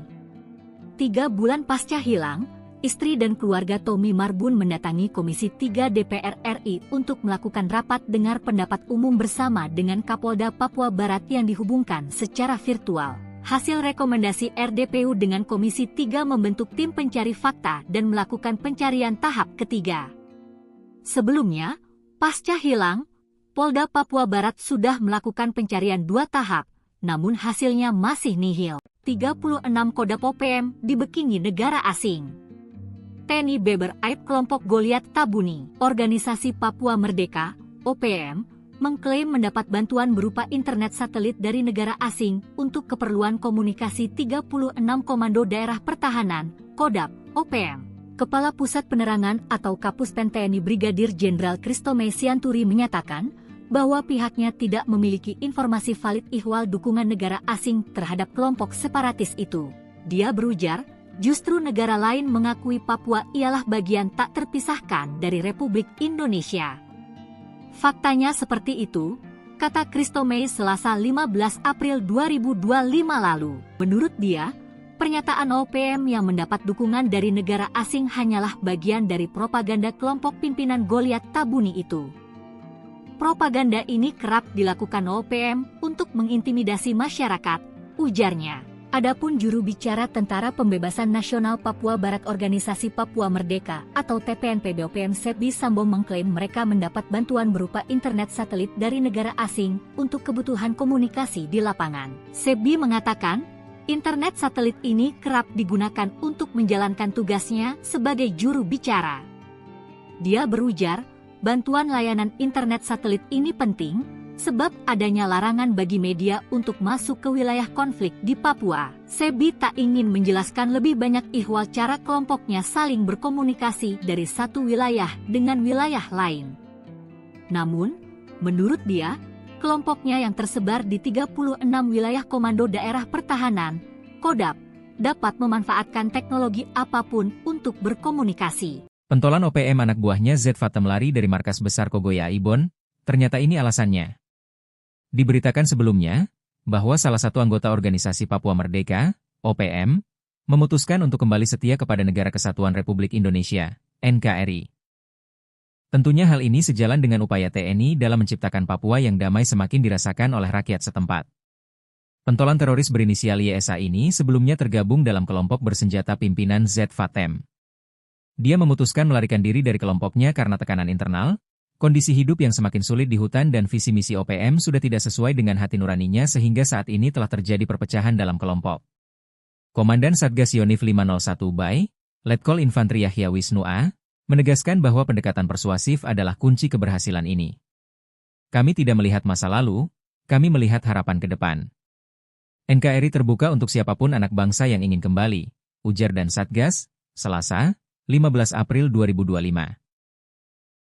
Tiga bulan pasca hilang, istri dan keluarga Tommy Marbun mendatangi Komisi tiga D P R R I untuk melakukan rapat dengar pendapat umum bersama dengan Kapolda Papua Barat yang dihubungkan secara virtual. Hasil rekomendasi R D P U dengan Komisi tiga membentuk tim pencari fakta dan melakukan pencarian tahap ketiga. Sebelumnya, pasca hilang, Polda Papua Barat sudah melakukan pencarian dua tahap, namun hasilnya masih nihil. Tiga puluh enam Kodap O P M dibekingi negara asing. T N I beber aib kelompok Goliat Tabuni. Organisasi Papua Merdeka, O P M, mengklaim mendapat bantuan berupa internet satelit dari negara asing untuk keperluan komunikasi tiga puluh enam Komando Daerah Pertahanan, Kodap, O P M. Kepala Pusat Penerangan atau Kapuspen T N I Brigadir Jenderal Christo Mesianturi menyatakan bahwa pihaknya tidak memiliki informasi valid ihwal dukungan negara asing terhadap kelompok separatis itu. Dia berujar, justru negara lain mengakui Papua ialah bagian tak terpisahkan dari Republik Indonesia. Faktanya seperti itu, kata Christo Mei Selasa lima belas April dua ribu dua lima lalu. Menurut dia, pernyataan O P M yang mendapat dukungan dari negara asing hanyalah bagian dari propaganda kelompok pimpinan Goliat Tabuni itu. Propaganda ini kerap dilakukan O P M untuk mengintimidasi masyarakat, ujarnya. Adapun juru bicara Tentara Pembebasan Nasional Papua Barat Organisasi Papua Merdeka atau T P N P B O P M Sebi Sambo mengklaim mereka mendapat bantuan berupa internet satelit dari negara asing untuk kebutuhan komunikasi di lapangan. Sebi mengatakan, internet satelit ini kerap digunakan untuk menjalankan tugasnya sebagai juru bicara. Dia berujar, bantuan layanan internet satelit ini penting, sebab adanya larangan bagi media untuk masuk ke wilayah konflik di Papua. Sebi tak ingin menjelaskan lebih banyak ihwal cara kelompoknya saling berkomunikasi dari satu wilayah dengan wilayah lain. Namun, menurut dia, kelompoknya yang tersebar di tiga puluh enam wilayah Komando Daerah Pertahanan, Kodap, dapat memanfaatkan teknologi apapun untuk berkomunikasi. Pentolan O P M anak buahnya Z Fatem lari dari markas besar Kogoya Aibon, ternyata ini alasannya. Diberitakan sebelumnya, bahwa salah satu anggota organisasi Papua Merdeka, O P M, memutuskan untuk kembali setia kepada Negara Kesatuan Republik Indonesia, N K R I. Tentunya hal ini sejalan dengan upaya T N I dalam menciptakan Papua yang damai semakin dirasakan oleh rakyat setempat. Pentolan teroris berinisial Y S A ini sebelumnya tergabung dalam kelompok bersenjata pimpinan Z Fatem. Dia memutuskan melarikan diri dari kelompoknya karena tekanan internal, kondisi hidup yang semakin sulit di hutan dan visi misi O P M sudah tidak sesuai dengan hati nuraninya sehingga saat ini telah terjadi perpecahan dalam kelompok. Komandan Satgas Yonif lima nol satu Bay, Letkol Infantri Yahya Wisnu A, menegaskan bahwa pendekatan persuasif adalah kunci keberhasilan ini. Kami tidak melihat masa lalu, kami melihat harapan ke depan. N K R I terbuka untuk siapapun anak bangsa yang ingin kembali, ujar dan Satgas, Selasa, lima belas April dua ribu dua lima.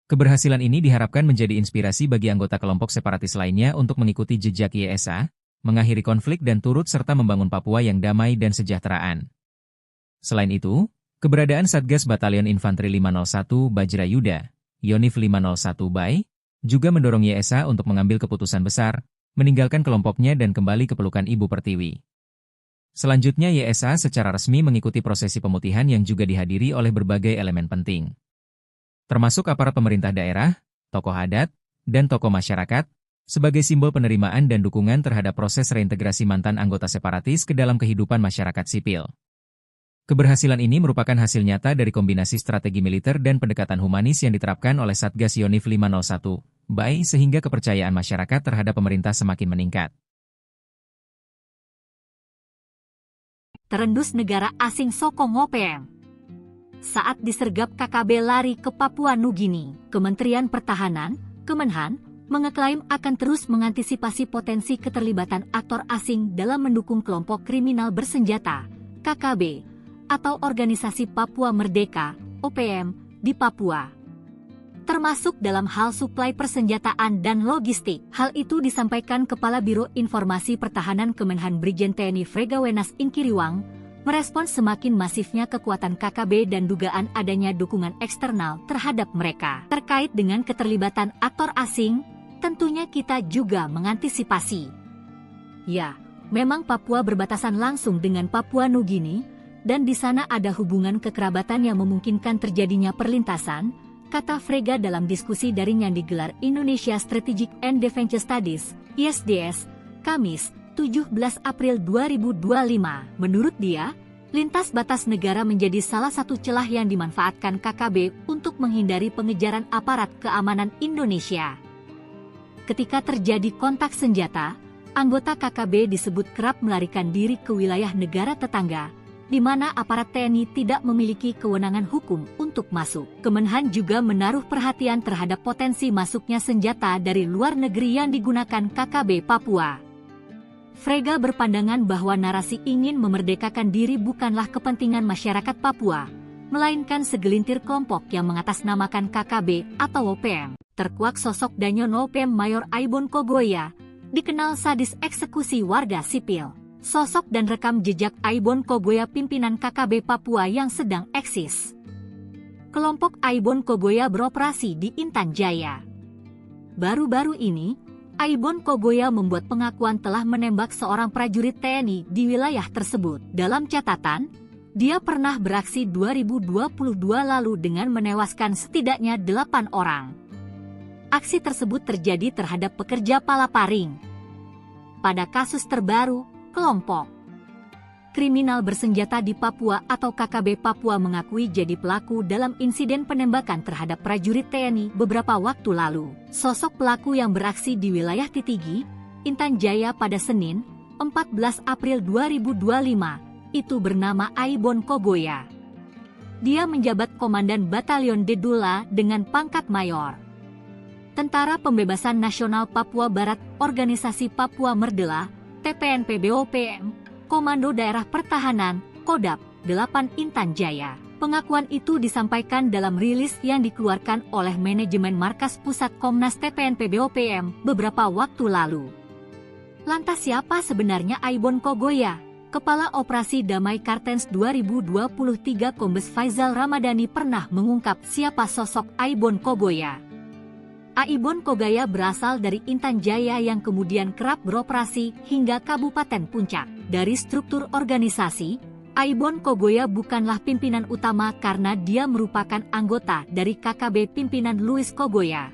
Keberhasilan ini diharapkan menjadi inspirasi bagi anggota kelompok separatis lainnya untuk mengikuti jejak Y S A, mengakhiri konflik dan turut serta membangun Papua yang damai dan sejahteraan. Selain itu, keberadaan Satgas Batalion Infanteri lima nol satu Bajra Yuda, Yonif lima nol satu Bay, juga mendorong Y S A untuk mengambil keputusan besar, meninggalkan kelompoknya dan kembali ke pelukan Ibu Pertiwi. Selanjutnya Y S A secara resmi mengikuti prosesi pemutihan yang juga dihadiri oleh berbagai elemen penting, termasuk aparat pemerintah daerah, tokoh adat, dan tokoh masyarakat, sebagai simbol penerimaan dan dukungan terhadap proses reintegrasi mantan anggota separatis ke dalam kehidupan masyarakat sipil. Keberhasilan ini merupakan hasil nyata dari kombinasi strategi militer dan pendekatan humanis yang diterapkan oleh Satgas Yonif lima nol satu Bay sehingga kepercayaan masyarakat terhadap pemerintah semakin meningkat. Terendus negara asing sokong O P M. Saat disergap K K B lari ke Papua Nugini, Kementerian Pertahanan, Kemenhan, mengeklaim akan terus mengantisipasi potensi keterlibatan aktor asing dalam mendukung kelompok kriminal bersenjata, K K B, atau Organisasi Papua Merdeka, O P M, di Papua, termasuk dalam hal suplai persenjataan dan logistik. Hal itu disampaikan Kepala Biro Informasi Pertahanan Kemenhan Brigjen T N I Frega Wenas Ingkiriwang, merespons semakin masifnya kekuatan K K B dan dugaan adanya dukungan eksternal terhadap mereka. Terkait dengan keterlibatan aktor asing, tentunya kita juga mengantisipasi. Ya, memang Papua berbatasan langsung dengan Papua Nugini, dan di sana ada hubungan kekerabatan yang memungkinkan terjadinya perlintasan, kata Frega dalam diskusi daring yang digelar Indonesia Strategic and Defense Studies, I S D S, Kamis, tujuh belas April dua ribu dua lima. Menurut dia, lintas batas negara menjadi salah satu celah yang dimanfaatkan K K B untuk menghindari pengejaran aparat keamanan Indonesia. Ketika terjadi kontak senjata, anggota K K B disebut kerap melarikan diri ke wilayah negara tetangga, di mana aparat T N I tidak memiliki kewenangan hukum untuk masuk. Kemenhan juga menaruh perhatian terhadap potensi masuknya senjata dari luar negeri yang digunakan K K B Papua. Frega berpandangan bahwa narasi ingin memerdekakan diri bukanlah kepentingan masyarakat Papua, melainkan segelintir kelompok yang mengatasnamakan K K B atau O P M. Terkuak sosok Danyon O P M Mayor Aibon Kogoya, dikenal sadis eksekusi warga sipil. Sosok dan rekam jejak Aibon Kogoya pimpinan K K B Papua yang sedang eksis. Kelompok Aibon Kogoya beroperasi di Intan Jaya. Baru-baru ini, Aibon Kogoya membuat pengakuan telah menembak seorang prajurit T N I di wilayah tersebut. Dalam catatan, dia pernah beraksi dua ribu dua puluh dua lalu dengan menewaskan setidaknya delapan orang. Aksi tersebut terjadi terhadap pekerja palaparing. Pada kasus terbaru, kelompok kriminal bersenjata di Papua atau K K B Papua mengakui jadi pelaku dalam insiden penembakan terhadap prajurit T N I beberapa waktu lalu. Sosok pelaku yang beraksi di wilayah Titigi, Intan Jaya pada Senin, empat belas April dua ribu dua lima, itu bernama Aibon Kogoya. Dia menjabat Komandan Batalion Dedula dengan pangkat Mayor. Tentara Pembebasan Nasional Papua Barat, Organisasi Papua Merdela, T P N P B O P M, Komando Daerah Pertahanan, Kodap, delapan Intan Jaya. Pengakuan itu disampaikan dalam rilis yang dikeluarkan oleh manajemen Markas Pusat Komnas T P N P B O P M beberapa waktu lalu. Lantas siapa sebenarnya Aibon Kogoya? Kepala Operasi Damai Kartens dua ribu dua puluh tiga Kombes Faizal Ramadhani pernah mengungkap siapa sosok Aibon Kogoya. Aibon Kogoya berasal dari Intan Jaya yang kemudian kerap beroperasi hingga Kabupaten Puncak. Dari struktur organisasi, Aibon Kogoya bukanlah pimpinan utama karena dia merupakan anggota dari K K B pimpinan Louis Kogoya.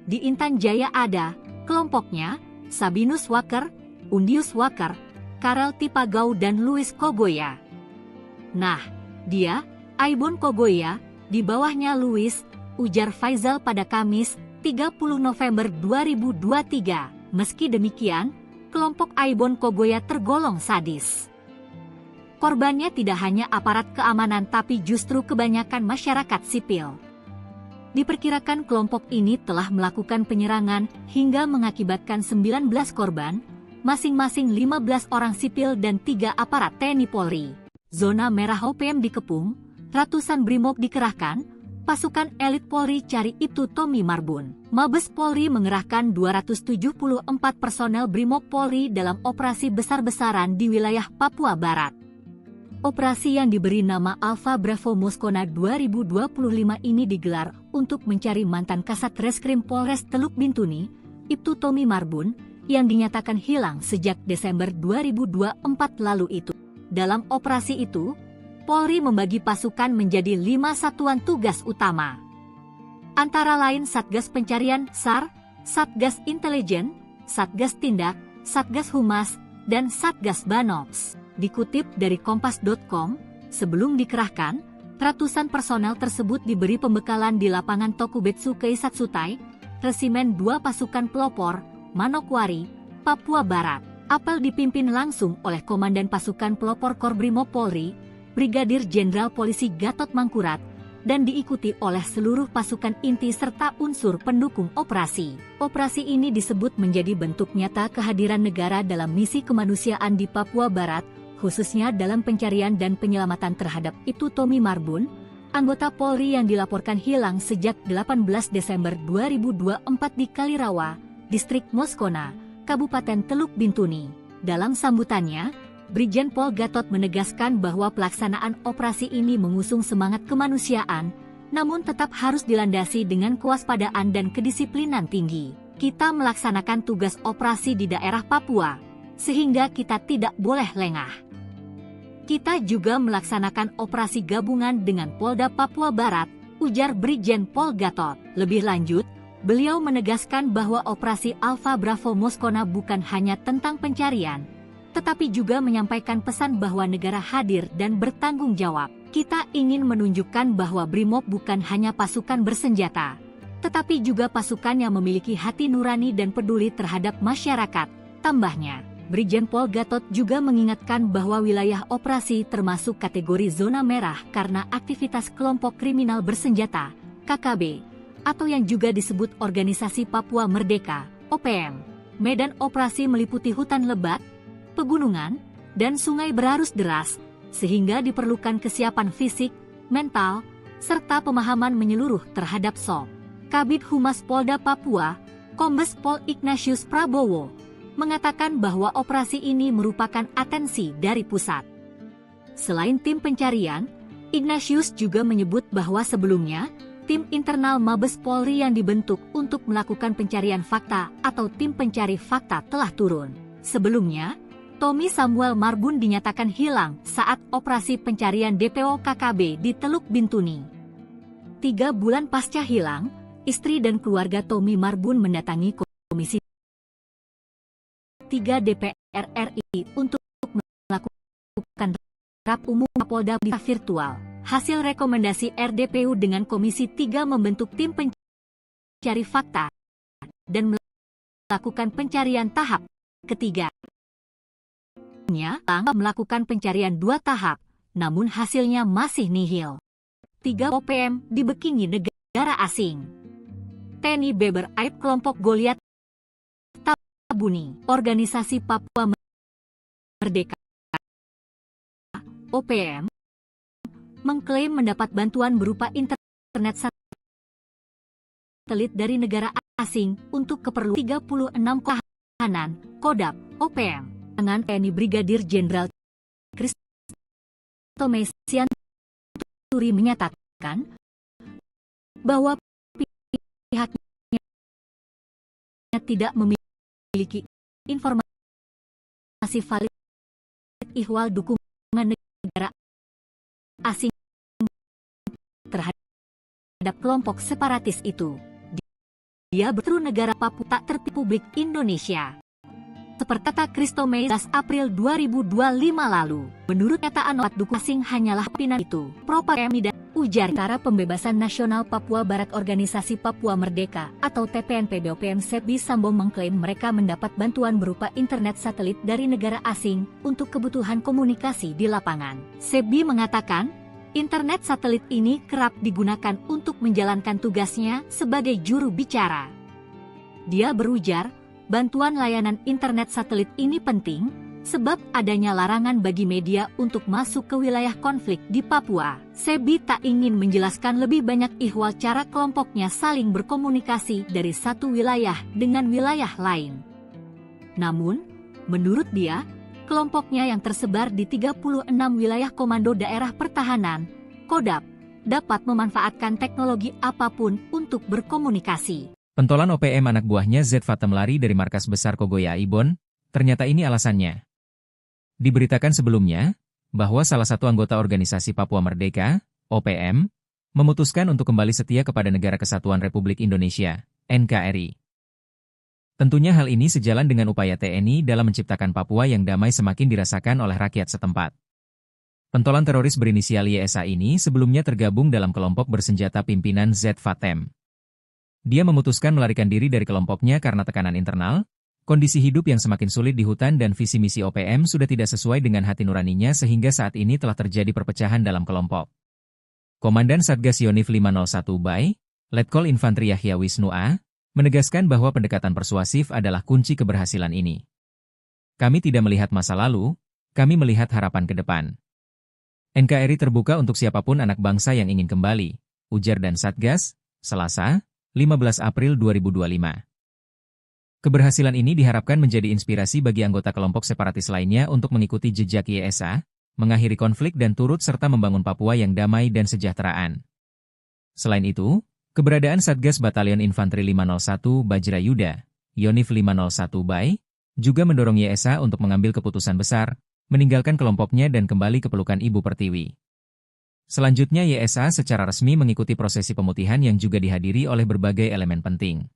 Di Intan Jaya ada, kelompoknya, Sabinus Waker, Undius Waker, Karel Tipagau dan Louis Kogoya. Nah, dia, Aibon Kogoya, di bawahnya Louis, ujar Faizal pada Kamis, tiga puluh November dua ribu dua tiga. Meski demikian, kelompok Aibon Kogoya tergolong sadis. Korbannya tidak hanya aparat keamanan tapi justru kebanyakan masyarakat sipil. Diperkirakan kelompok ini telah melakukan penyerangan hingga mengakibatkan sembilan belas korban, masing-masing lima belas orang sipil dan tiga aparat T N I Polri. Zona merah O P M dikepung, ratusan brimob dikerahkan, pasukan elit Polri cari Ibtu Tommy Marbun. Mabes Polri mengerahkan dua ratus tujuh puluh empat personel brimob Polri dalam operasi besar-besaran di wilayah Papua Barat. Operasi yang diberi nama Alpha Bravo Moskona dua ribu dua puluh lima ini digelar untuk mencari mantan Kasat Reskrim Polres Teluk Bintuni, Ibtu Tommy Marbun, yang dinyatakan hilang sejak Desember dua ribu dua empat lalu itu. Dalam operasi itu, Polri membagi pasukan menjadi lima satuan tugas utama. Antara lain Satgas Pencarian, sar, Satgas Intelijen, Satgas Tindak, Satgas Humas, dan Satgas Banops. Dikutip dari kompas dot com, sebelum dikerahkan, ratusan personel tersebut diberi pembekalan di lapangan Tokubetsu Keisatsutai, Resimen dua Pasukan Pelopor, Manokwari, Papua Barat. Apel dipimpin langsung oleh Komandan Pasukan Pelopor Korbrimob Polri, Brigadir Jenderal Polisi Gatot Mangkurat, dan diikuti oleh seluruh pasukan inti serta unsur pendukung operasi. Operasi ini disebut menjadi bentuk nyata kehadiran negara dalam misi kemanusiaan di Papua Barat, khususnya dalam pencarian dan penyelamatan terhadap Ibtu Tommy Marbun, anggota Polri yang dilaporkan hilang sejak delapan belas Desember dua ribu dua empat di Kalirawa, Distrik Moskona, Kabupaten Teluk Bintuni. Dalam sambutannya, Brigjen Pol Gatot menegaskan bahwa pelaksanaan operasi ini mengusung semangat kemanusiaan, namun tetap harus dilandasi dengan kewaspadaan dan kedisiplinan tinggi. Kita melaksanakan tugas operasi di daerah Papua, sehingga kita tidak boleh lengah. Kita juga melaksanakan operasi gabungan dengan Polda Papua Barat, ujar Brigjen Pol Gatot. Lebih lanjut, beliau menegaskan bahwa operasi Alpha Bravo Moskona bukan hanya tentang pencarian, tetapi juga menyampaikan pesan bahwa negara hadir dan bertanggung jawab. Kita ingin menunjukkan bahwa Brimob bukan hanya pasukan bersenjata, tetapi juga pasukan yang memiliki hati nurani dan peduli terhadap masyarakat, tambahnya. Brigjen Pol Gatot juga mengingatkan bahwa wilayah operasi termasuk kategori zona merah karena aktivitas kelompok kriminal bersenjata, K K B, atau yang juga disebut Organisasi Papua Merdeka, O P M. Medan operasi meliputi hutan lebat, pegunungan, dan sungai berarus deras, sehingga diperlukan kesiapan fisik, mental, serta pemahaman menyeluruh terhadap sop. Kabid Humas Polda Papua, Kombes Pol Ignatius Prabowo, mengatakan bahwa operasi ini merupakan atensi dari pusat. Selain tim pencarian, Ignatius juga menyebut bahwa sebelumnya, tim internal Mabes Polri yang dibentuk untuk melakukan pencarian fakta atau tim pencari fakta telah turun. Sebelumnya, Tommy Samuel Marbun dinyatakan hilang saat operasi pencarian D P O K K B di Teluk Bintuni. Tiga bulan pasca hilang, istri dan keluarga Tommy Marbun mendatangi Komisi tiga D P R R I untuk melakukan melakukan rapat umum Kapolda virtual. Hasil rekomendasi R D P U dengan Komisi tiga membentuk tim pencari fakta dan melakukan pencarian tahap ketiga. Nya, langkah melakukan pencarian dua tahap, namun hasilnya masih nihil. Tiga O P M dibekingi negara asing. T N I beber aib kelompok Goliat Tabuni, organisasi Papua Merdeka, O P M, mengklaim mendapat bantuan berupa internet satelit dari negara asing untuk keperluan tiga puluh enam tahanan, Kodap, O P M, dengan T N I Brigadir Jenderal Christo Mesianturi menyatakan bahwa pihaknya tidak memiliki informasi valid ihwal dukungan negara asing terhadap kelompok separatis itu. Dia berseru negara Papua tak terpisah Republik Indonesia. Seperti kata Christo Mesianturi April dua ribu dua puluh lima lalu, menurut nyataan opat dukungan asing hanyalah pimpinan itu, propaganda, ujar. Tentara Pembebasan Nasional Papua Barat, organisasi Papua Merdeka atau T P N P B O P M, Sebi Sambo mengklaim mereka mendapat bantuan berupa internet satelit dari negara asing untuk kebutuhan komunikasi di lapangan. Sebi mengatakan, internet satelit ini kerap digunakan untuk menjalankan tugasnya sebagai juru bicara. Dia berujar, bantuan layanan internet satelit ini penting, sebab adanya larangan bagi media untuk masuk ke wilayah konflik di Papua. Sebi tak ingin menjelaskan lebih banyak ihwal cara kelompoknya saling berkomunikasi dari satu wilayah dengan wilayah lain. Namun, menurut dia, kelompoknya yang tersebar di tiga puluh enam wilayah komando daerah pertahanan, Kodap, dapat memanfaatkan teknologi apapun untuk berkomunikasi. Pentolan O P M anak buahnya Z Fatem lari dari markas besar Kogoya Ibon, ternyata ini alasannya. Diberitakan sebelumnya, bahwa salah satu anggota organisasi Papua Merdeka, O P M, memutuskan untuk kembali setia kepada Negara Kesatuan Republik Indonesia, N K R I. Tentunya hal ini sejalan dengan upaya T N I dalam menciptakan Papua yang damai semakin dirasakan oleh rakyat setempat. Pentolan teroris berinisial Y S A ini sebelumnya tergabung dalam kelompok bersenjata pimpinan Z Fatem. Dia memutuskan melarikan diri dari kelompoknya karena tekanan internal, kondisi hidup yang semakin sulit di hutan, dan visi misi O P M sudah tidak sesuai dengan hati nuraninya, sehingga saat ini telah terjadi perpecahan dalam kelompok. Komandan Satgas Yonif lima nol satu Bay, Letkol Infantri Yahya Wisnu A, menegaskan bahwa pendekatan persuasif adalah kunci keberhasilan ini. Kami tidak melihat masa lalu, kami melihat harapan ke depan. N K R I terbuka untuk siapapun anak bangsa yang ingin kembali, ujar dan Satgas, Selasa, lima belas April dua ribu dua puluh lima. Keberhasilan ini diharapkan menjadi inspirasi bagi anggota kelompok separatis lainnya untuk mengikuti jejak Y S A, mengakhiri konflik dan turut serta membangun Papua yang damai dan sejahteraan. Selain itu, keberadaan Satgas Batalion Infanteri lima nol satu Bajra Yuda, Yonif lima nol satu Bay, juga mendorong Y S A untuk mengambil keputusan besar, meninggalkan kelompoknya dan kembali ke pelukan Ibu Pertiwi. Selanjutnya, Y S A secara resmi mengikuti prosesi pemutihan yang juga dihadiri oleh berbagai elemen penting,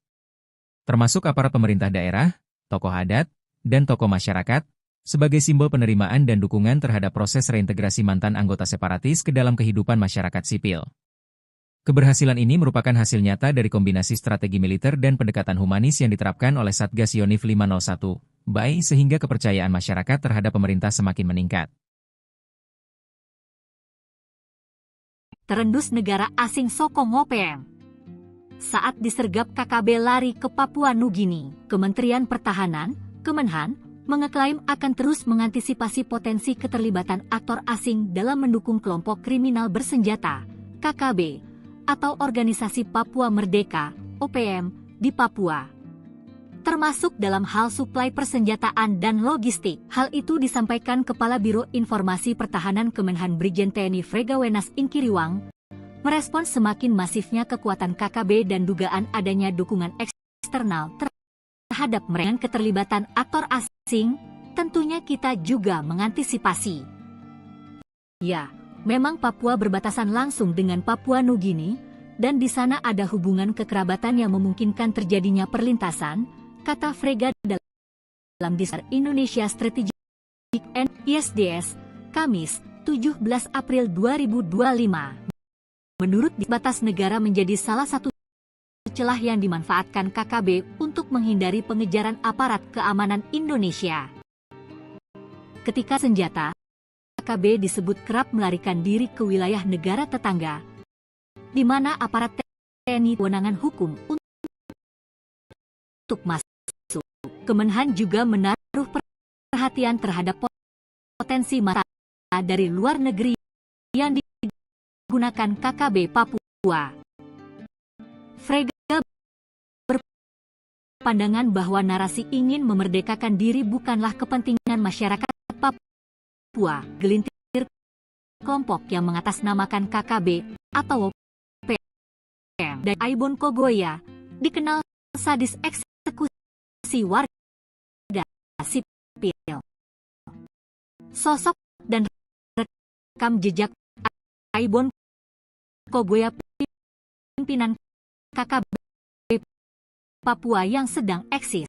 termasuk aparat pemerintah daerah, tokoh adat, dan tokoh masyarakat, sebagai simbol penerimaan dan dukungan terhadap proses reintegrasi mantan anggota separatis ke dalam kehidupan masyarakat sipil. Keberhasilan ini merupakan hasil nyata dari kombinasi strategi militer dan pendekatan humanis yang diterapkan oleh Satgas Yonif lima nol satu Bay, sehingga kepercayaan masyarakat terhadap pemerintah semakin meningkat. Terendus negara asing sokong O P M. Saat disergap K K B lari ke Papua Nugini, Kementerian Pertahanan, Kemenhan, mengeklaim akan terus mengantisipasi potensi keterlibatan aktor asing dalam mendukung kelompok kriminal bersenjata, K K B, atau Organisasi Papua Merdeka, O P M, di Papua, termasuk dalam hal suplai persenjataan dan logistik. Hal itu disampaikan Kepala Biro Informasi Pertahanan Kemenhan, Brigjen T N I Fregawenas Ingkiriwang, merespon semakin masifnya kekuatan K K B dan dugaan adanya dukungan eksternal terhadap mereka. Keterlibatan aktor asing, tentunya kita juga mengantisipasi. Ya, memang Papua berbatasan langsung dengan Papua Nugini, dan di sana ada hubungan kekerabatan yang memungkinkan terjadinya perlintasan, kata Frega dalam Disar Indonesia Strategic and I S D S, Kamis, tujuh belas April dua ribu dua lima. Menurut di batas negara menjadi salah satu celah yang dimanfaatkan K K B untuk menghindari pengejaran aparat keamanan Indonesia. Ketika senjata, K K B disebut kerap melarikan diri ke wilayah negara tetangga, di mana aparat T N I kewenangan hukum untuk masuk. Kemenhan juga menaruh perhatian terhadap potensi massa dari luar negeri yang digunakan K K B Papua. Frege berpandangan bahwa narasi ingin memerdekakan diri bukanlah kepentingan masyarakat Papua. Gelintir kelompok yang mengatasnamakan K K B atau P M dan Aibon Kogoya dikenal sadis eksekusi warga sipil. Sosok dan rekam jejak Aibon Kogoya, pimpinan K K B Papua yang sedang eksis.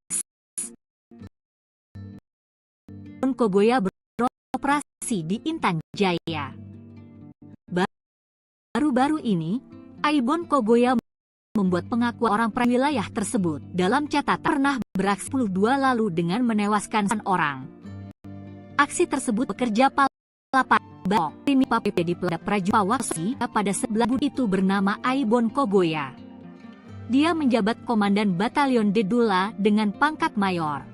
Aibon Kogoya beroperasi di Intan Jaya. Baru-baru ini, Aibon Kogoya membuat pengakuan orang per wilayah tersebut. Dalam catatan, pernah beraksi sepuluh dua lalu dengan menewaskan orang. Aksi tersebut pekerja palapan Bok Timi Papepe di Pelada Praju Pawasi pada sebelah itu bernama Aibon Kogoya. Dia menjabat Komandan Batalion Dedula dengan pangkat Mayor.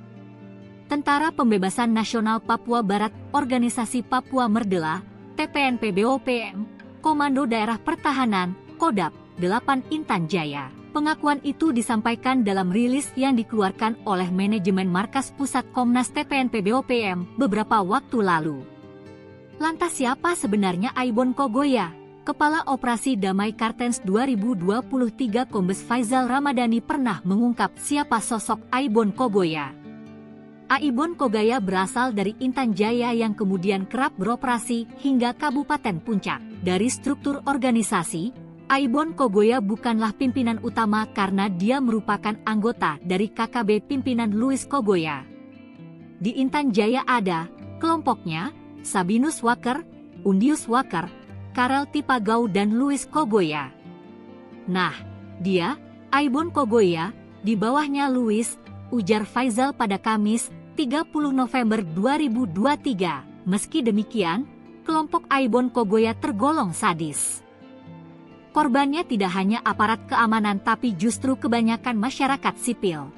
Tentara Pembebasan Nasional Papua Barat, Organisasi Papua Merdela, T P N P B O P M, Komando Daerah Pertahanan, Kodap delapan Intan Jaya. Pengakuan itu disampaikan dalam rilis yang dikeluarkan oleh manajemen Markas Pusat Komnas T P N P B O P M beberapa waktu lalu. Lantas siapa sebenarnya Aibon Kogoya? Kepala Operasi Damai Kartens dua ribu dua puluh tiga Kombes Faizal Ramadhani pernah mengungkap siapa sosok Aibon Kogoya. Aibon Kogoya berasal dari Intan Jaya yang kemudian kerap beroperasi hingga Kabupaten Puncak. Dari struktur organisasi, Aibon Kogoya bukanlah pimpinan utama karena dia merupakan anggota dari K K B pimpinan Louis Kogoya. Di Intan Jaya ada kelompoknya, Sabinus Waker, Undius Waker, Karel Tipagau dan Louis Kogoya. Nah, dia, Aibon Kogoya, di bawahnya Louis, ujar Faizal pada Kamis, tiga puluh November dua ribu dua tiga. Meski demikian, kelompok Aibon Kogoya tergolong sadis. Korbannya tidak hanya aparat keamanan tapi justru kebanyakan masyarakat sipil.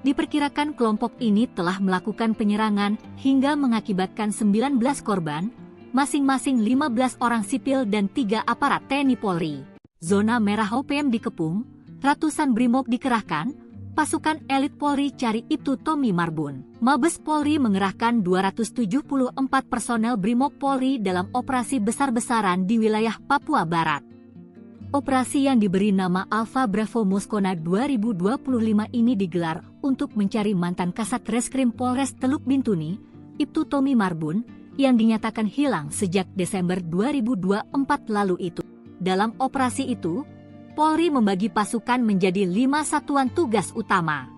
Diperkirakan kelompok ini telah melakukan penyerangan hingga mengakibatkan sembilan belas korban, masing-masing lima belas orang sipil dan tiga aparat T N I Polri. Zona merah O P M dikepung, ratusan brimob dikerahkan, pasukan elit Polri cari Ibtu Tommy Marbun. Mabes Polri mengerahkan dua ratus tujuh puluh empat personel brimob Polri dalam operasi besar-besaran di wilayah Papua Barat. Operasi yang diberi nama Alpha Bravo Moskona dua ribu dua puluh lima ini digelar untuk mencari mantan Kasat Reskrim Polres Teluk Bintuni, Ibtu Tommy Marbun, yang dinyatakan hilang sejak Desember dua ribu dua empat lalu itu. Dalam operasi itu, Polri membagi pasukan menjadi lima satuan tugas utama.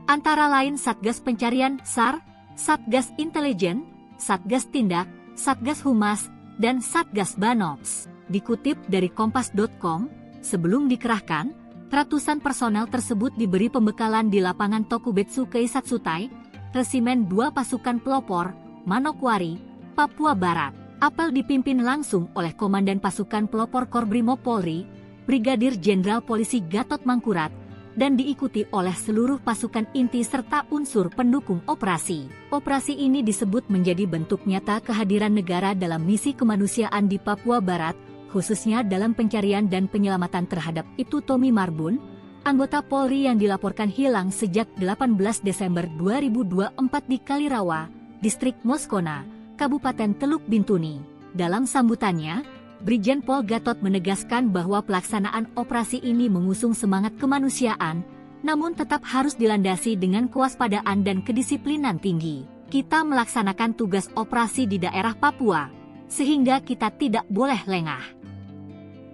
Antara lain Satgas Pencarian, sar, Satgas Intelijen, Satgas Tindak, Satgas Humas, dan Satgas Banops. Dikutip dari kompas dot com, sebelum dikerahkan, ratusan personel tersebut diberi pembekalan di lapangan Tokubetsu Keisatsutai, Resimen dua Pasukan Pelopor, Manokwari, Papua Barat. Apel dipimpin langsung oleh Komandan Pasukan Pelopor Korbrimob Polri, Brigadir Jenderal Polisi Gatot Mangkurat, dan diikuti oleh seluruh pasukan inti serta unsur pendukung operasi. Operasi ini disebut menjadi bentuk nyata kehadiran negara dalam misi kemanusiaan di Papua Barat, khususnya dalam pencarian dan penyelamatan terhadap Ibtu Tommy Marbun, anggota Polri yang dilaporkan hilang sejak delapan belas Desember dua ribu dua empat di Kalirawa, Distrik Moskona, Kabupaten Teluk Bintuni. Dalam sambutannya, Brigjen Pol Gatot menegaskan bahwa pelaksanaan operasi ini mengusung semangat kemanusiaan, namun tetap harus dilandasi dengan kewaspadaan dan kedisiplinan tinggi. Kita melaksanakan tugas operasi di daerah Papua, sehingga kita tidak boleh lengah.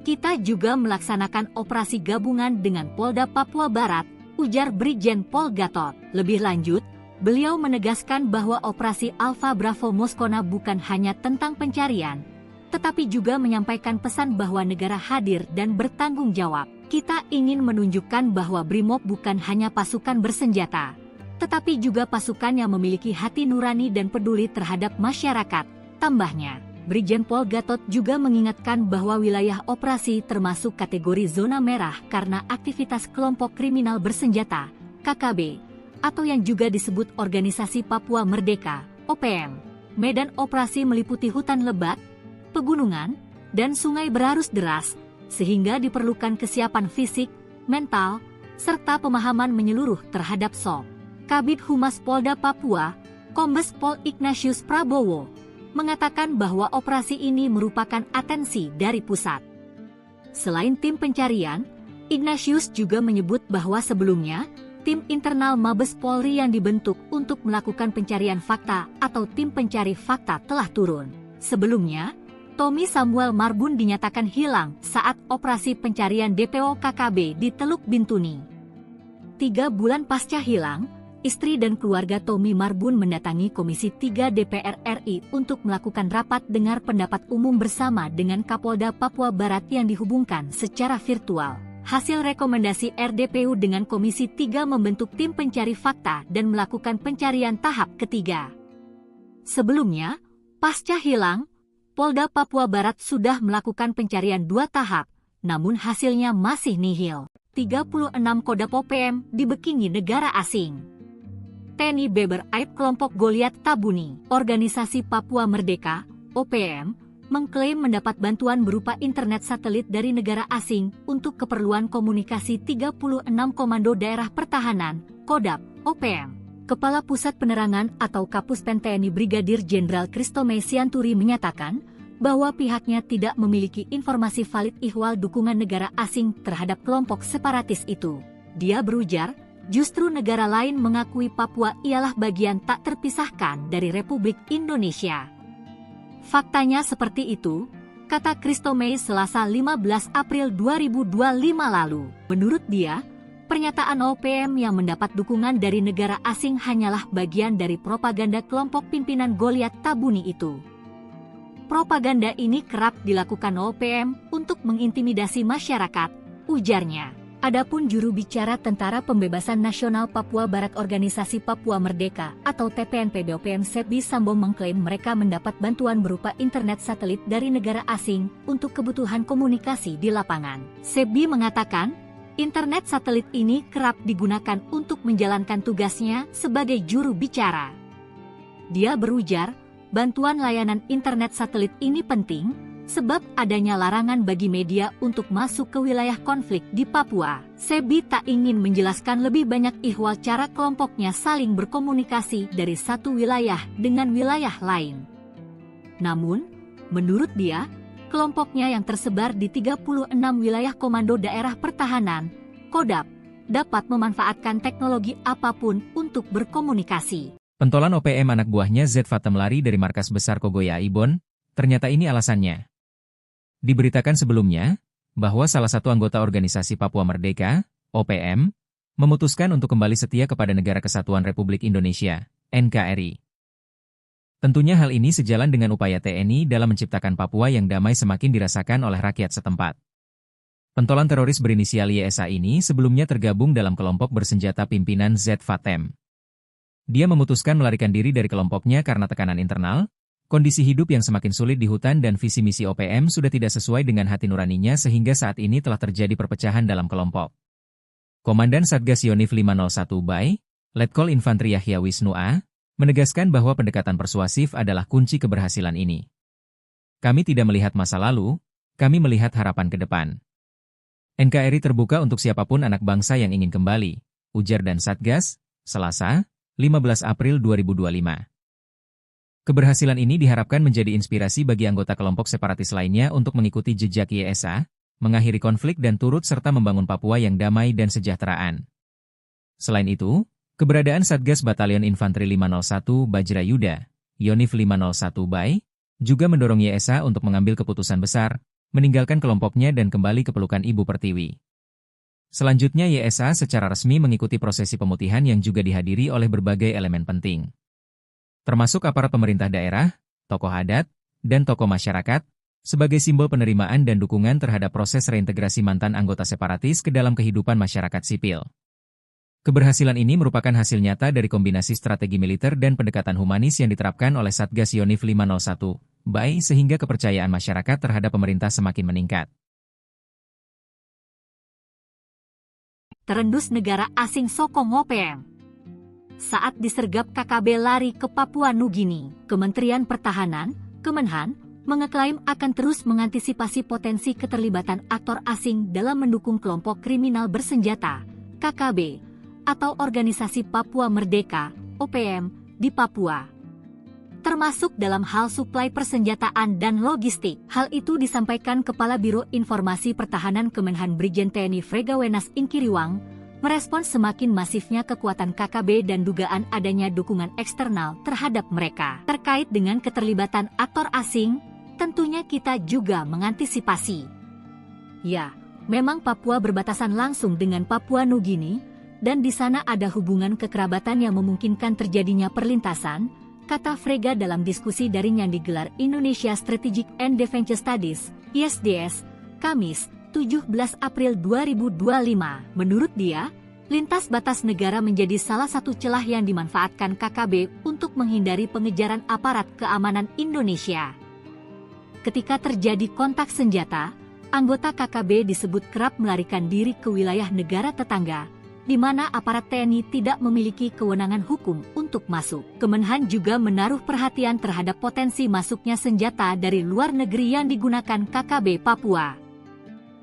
Kita juga melaksanakan operasi gabungan dengan Polda Papua Barat, ujar Brigjen Pol Gatot. Lebih lanjut, Beliau menegaskan bahwa Operasi Alpha Bravo Moskona bukan hanya tentang pencarian, tetapi juga menyampaikan pesan bahwa negara hadir dan bertanggung jawab. Kita ingin menunjukkan bahwa Brimob bukan hanya pasukan bersenjata, tetapi juga pasukan yang memiliki hati nurani dan peduli terhadap masyarakat, tambahnya. Brigjen Pol Gatot juga mengingatkan bahwa wilayah operasi termasuk kategori zona merah karena aktivitas kelompok kriminal bersenjata, K K B, atau yang juga disebut Organisasi Papua Merdeka, O P M. Medan operasi meliputi hutan lebat, pegunungan, dan sungai berarus deras, sehingga diperlukan kesiapan fisik, mental, serta pemahaman menyeluruh terhadap S O P. Kabid Humas Polda Papua, Kombes Pol Ignatius Prabowo, mengatakan bahwa operasi ini merupakan atensi dari pusat. Selain tim pencarian, Ignatius juga menyebut bahwa sebelumnya, tim internal Mabes Polri yang dibentuk untuk melakukan pencarian fakta atau tim pencari fakta telah turun. Sebelumnya, Tommy Samuel Marbun dinyatakan hilang saat operasi pencarian D P O K K B di Teluk Bintuni. Tiga bulan pasca hilang, istri dan keluarga Tommy Marbun mendatangi Komisi tiga D P R R I untuk melakukan rapat dengar pendapat umum bersama dengan Kapolda Papua Barat yang dihubungkan secara virtual. Hasil rekomendasi R D P U dengan Komisi tiga membentuk tim pencari fakta dan melakukan pencarian tahap ketiga. Sebelumnya, pasca hilang, Polda Papua Barat sudah melakukan pencarian dua tahap, namun hasilnya masih nihil. Tiga puluh enam Kodap O P M dibekingi negara asing. Teni beber aib kelompok Goliat Tabuni. Organisasi Papua Merdeka, O P M, mengklaim mendapat bantuan berupa internet satelit dari negara asing untuk keperluan komunikasi tiga puluh enam Komando Daerah Pertahanan, Kodap, O P M. Kepala Pusat Penerangan atau Kapus Pen T N I Brigadir Jenderal Christo Mesianturi menyatakan bahwa pihaknya tidak memiliki informasi valid ihwal dukungan negara asing terhadap kelompok separatis itu. Dia berujar, justru negara lain mengakui Papua ialah bagian tak terpisahkan dari Republik Indonesia. Faktanya seperti itu, kata Christo Mei Selasa lima belas April dua ribu dua puluh lima lalu. Menurut dia, pernyataan O P M yang mendapat dukungan dari negara asing hanyalah bagian dari propaganda kelompok pimpinan Goliat Tabuni itu. Propaganda ini kerap dilakukan O P M untuk mengintimidasi masyarakat, ujarnya. Adapun juru bicara Tentara Pembebasan Nasional Papua Barat Organisasi Papua Merdeka atau T P N P B O P M Sebi Sambo mengklaim mereka mendapat bantuan berupa internet satelit dari negara asing untuk kebutuhan komunikasi di lapangan. Sebi mengatakan, internet satelit ini kerap digunakan untuk menjalankan tugasnya sebagai juru bicara. Dia berujar, bantuan layanan internet satelit ini penting, sebab adanya larangan bagi media untuk masuk ke wilayah konflik di Papua. Sebi tak ingin menjelaskan lebih banyak ihwal cara kelompoknya saling berkomunikasi dari satu wilayah dengan wilayah lain. Namun, menurut dia, kelompoknya yang tersebar di tiga puluh enam wilayah Komando Daerah Pertahanan, Kodap, dapat memanfaatkan teknologi apapun untuk berkomunikasi. Pentolan O P M anak buahnya Z Fatem lari dari markas besar Kogoya Ibon, ternyata ini alasannya. Diberitakan sebelumnya, bahwa salah satu anggota organisasi Papua Merdeka, O P M, memutuskan untuk kembali setia kepada Negara Kesatuan Republik Indonesia, N K R I. Tentunya hal ini sejalan dengan upaya T N I dalam menciptakan Papua yang damai semakin dirasakan oleh rakyat setempat. Pentolan teroris berinisial Y S A ini sebelumnya tergabung dalam kelompok bersenjata pimpinan Z Fatem. Dia memutuskan melarikan diri dari kelompoknya karena tekanan internal, kondisi hidup yang semakin sulit di hutan dan visi misi O P M sudah tidak sesuai dengan hati nuraninya sehingga saat ini telah terjadi perpecahan dalam kelompok. Komandan Satgas Yonif lima nol satu Bay, Letkol Infantri Yahya Wisnu A, menegaskan bahwa pendekatan persuasif adalah kunci keberhasilan ini. Kami tidak melihat masa lalu, kami melihat harapan ke depan. N K R I terbuka untuk siapapun anak bangsa yang ingin kembali, ujar dan Satgas, Selasa, lima belas April dua ribu dua puluh lima. Keberhasilan ini diharapkan menjadi inspirasi bagi anggota kelompok separatis lainnya untuk mengikuti jejak Y S A, mengakhiri konflik dan turut serta membangun Papua yang damai dan sejahteraan. Selain itu, keberadaan Satgas Batalion Infanteri lima nol satu Bajra Yuda, Yonif lima nol satu Bay, juga mendorong Y S A untuk mengambil keputusan besar, meninggalkan kelompoknya dan kembali ke pelukan Ibu Pertiwi. Selanjutnya Y S A secara resmi mengikuti prosesi pemutihan yang juga dihadiri oleh berbagai elemen penting, termasuk aparat pemerintah daerah, tokoh adat, dan tokoh masyarakat, sebagai simbol penerimaan dan dukungan terhadap proses reintegrasi mantan anggota separatis ke dalam kehidupan masyarakat sipil. Keberhasilan ini merupakan hasil nyata dari kombinasi strategi militer dan pendekatan humanis yang diterapkan oleh Satgas Yonif lima nol satu, B A I, sehingga kepercayaan masyarakat terhadap pemerintah semakin meningkat. Terendus negara asing sokong O P M. Saat disergap K K B lari ke Papua Nugini, Kementerian Pertahanan, Kemenhan, mengeklaim akan terus mengantisipasi potensi keterlibatan aktor asing dalam mendukung kelompok kriminal bersenjata, K K B, atau Organisasi Papua Merdeka, O P M, di Papua, termasuk dalam hal suplai persenjataan dan logistik. Hal itu disampaikan Kepala Biro Informasi Pertahanan Kemenhan Brigjen T N I Fregawenas Ingkiriwang, merespons semakin masifnya kekuatan K K B dan dugaan adanya dukungan eksternal terhadap mereka. Terkait dengan keterlibatan aktor asing, tentunya kita juga mengantisipasi. Ya, memang Papua berbatasan langsung dengan Papua Nugini, dan di sana ada hubungan kekerabatan yang memungkinkan terjadinya perlintasan, kata Frega dalam diskusi daring yang digelar Indonesia Strategic and Defense Studies, I S D S, Kamis, tujuh belas April dua ribu dua lima. Menurut dia, lintas batas negara menjadi salah satu celah yang dimanfaatkan K K B untuk menghindari pengejaran aparat keamanan Indonesia. Ketika terjadi kontak senjata, anggota K K B disebut kerap melarikan diri ke wilayah negara tetangga, di mana aparat T N I tidak memiliki kewenangan hukum untuk masuk. Kemenhan juga menaruh perhatian terhadap potensi masuknya senjata dari luar negeri yang digunakan K K B Papua.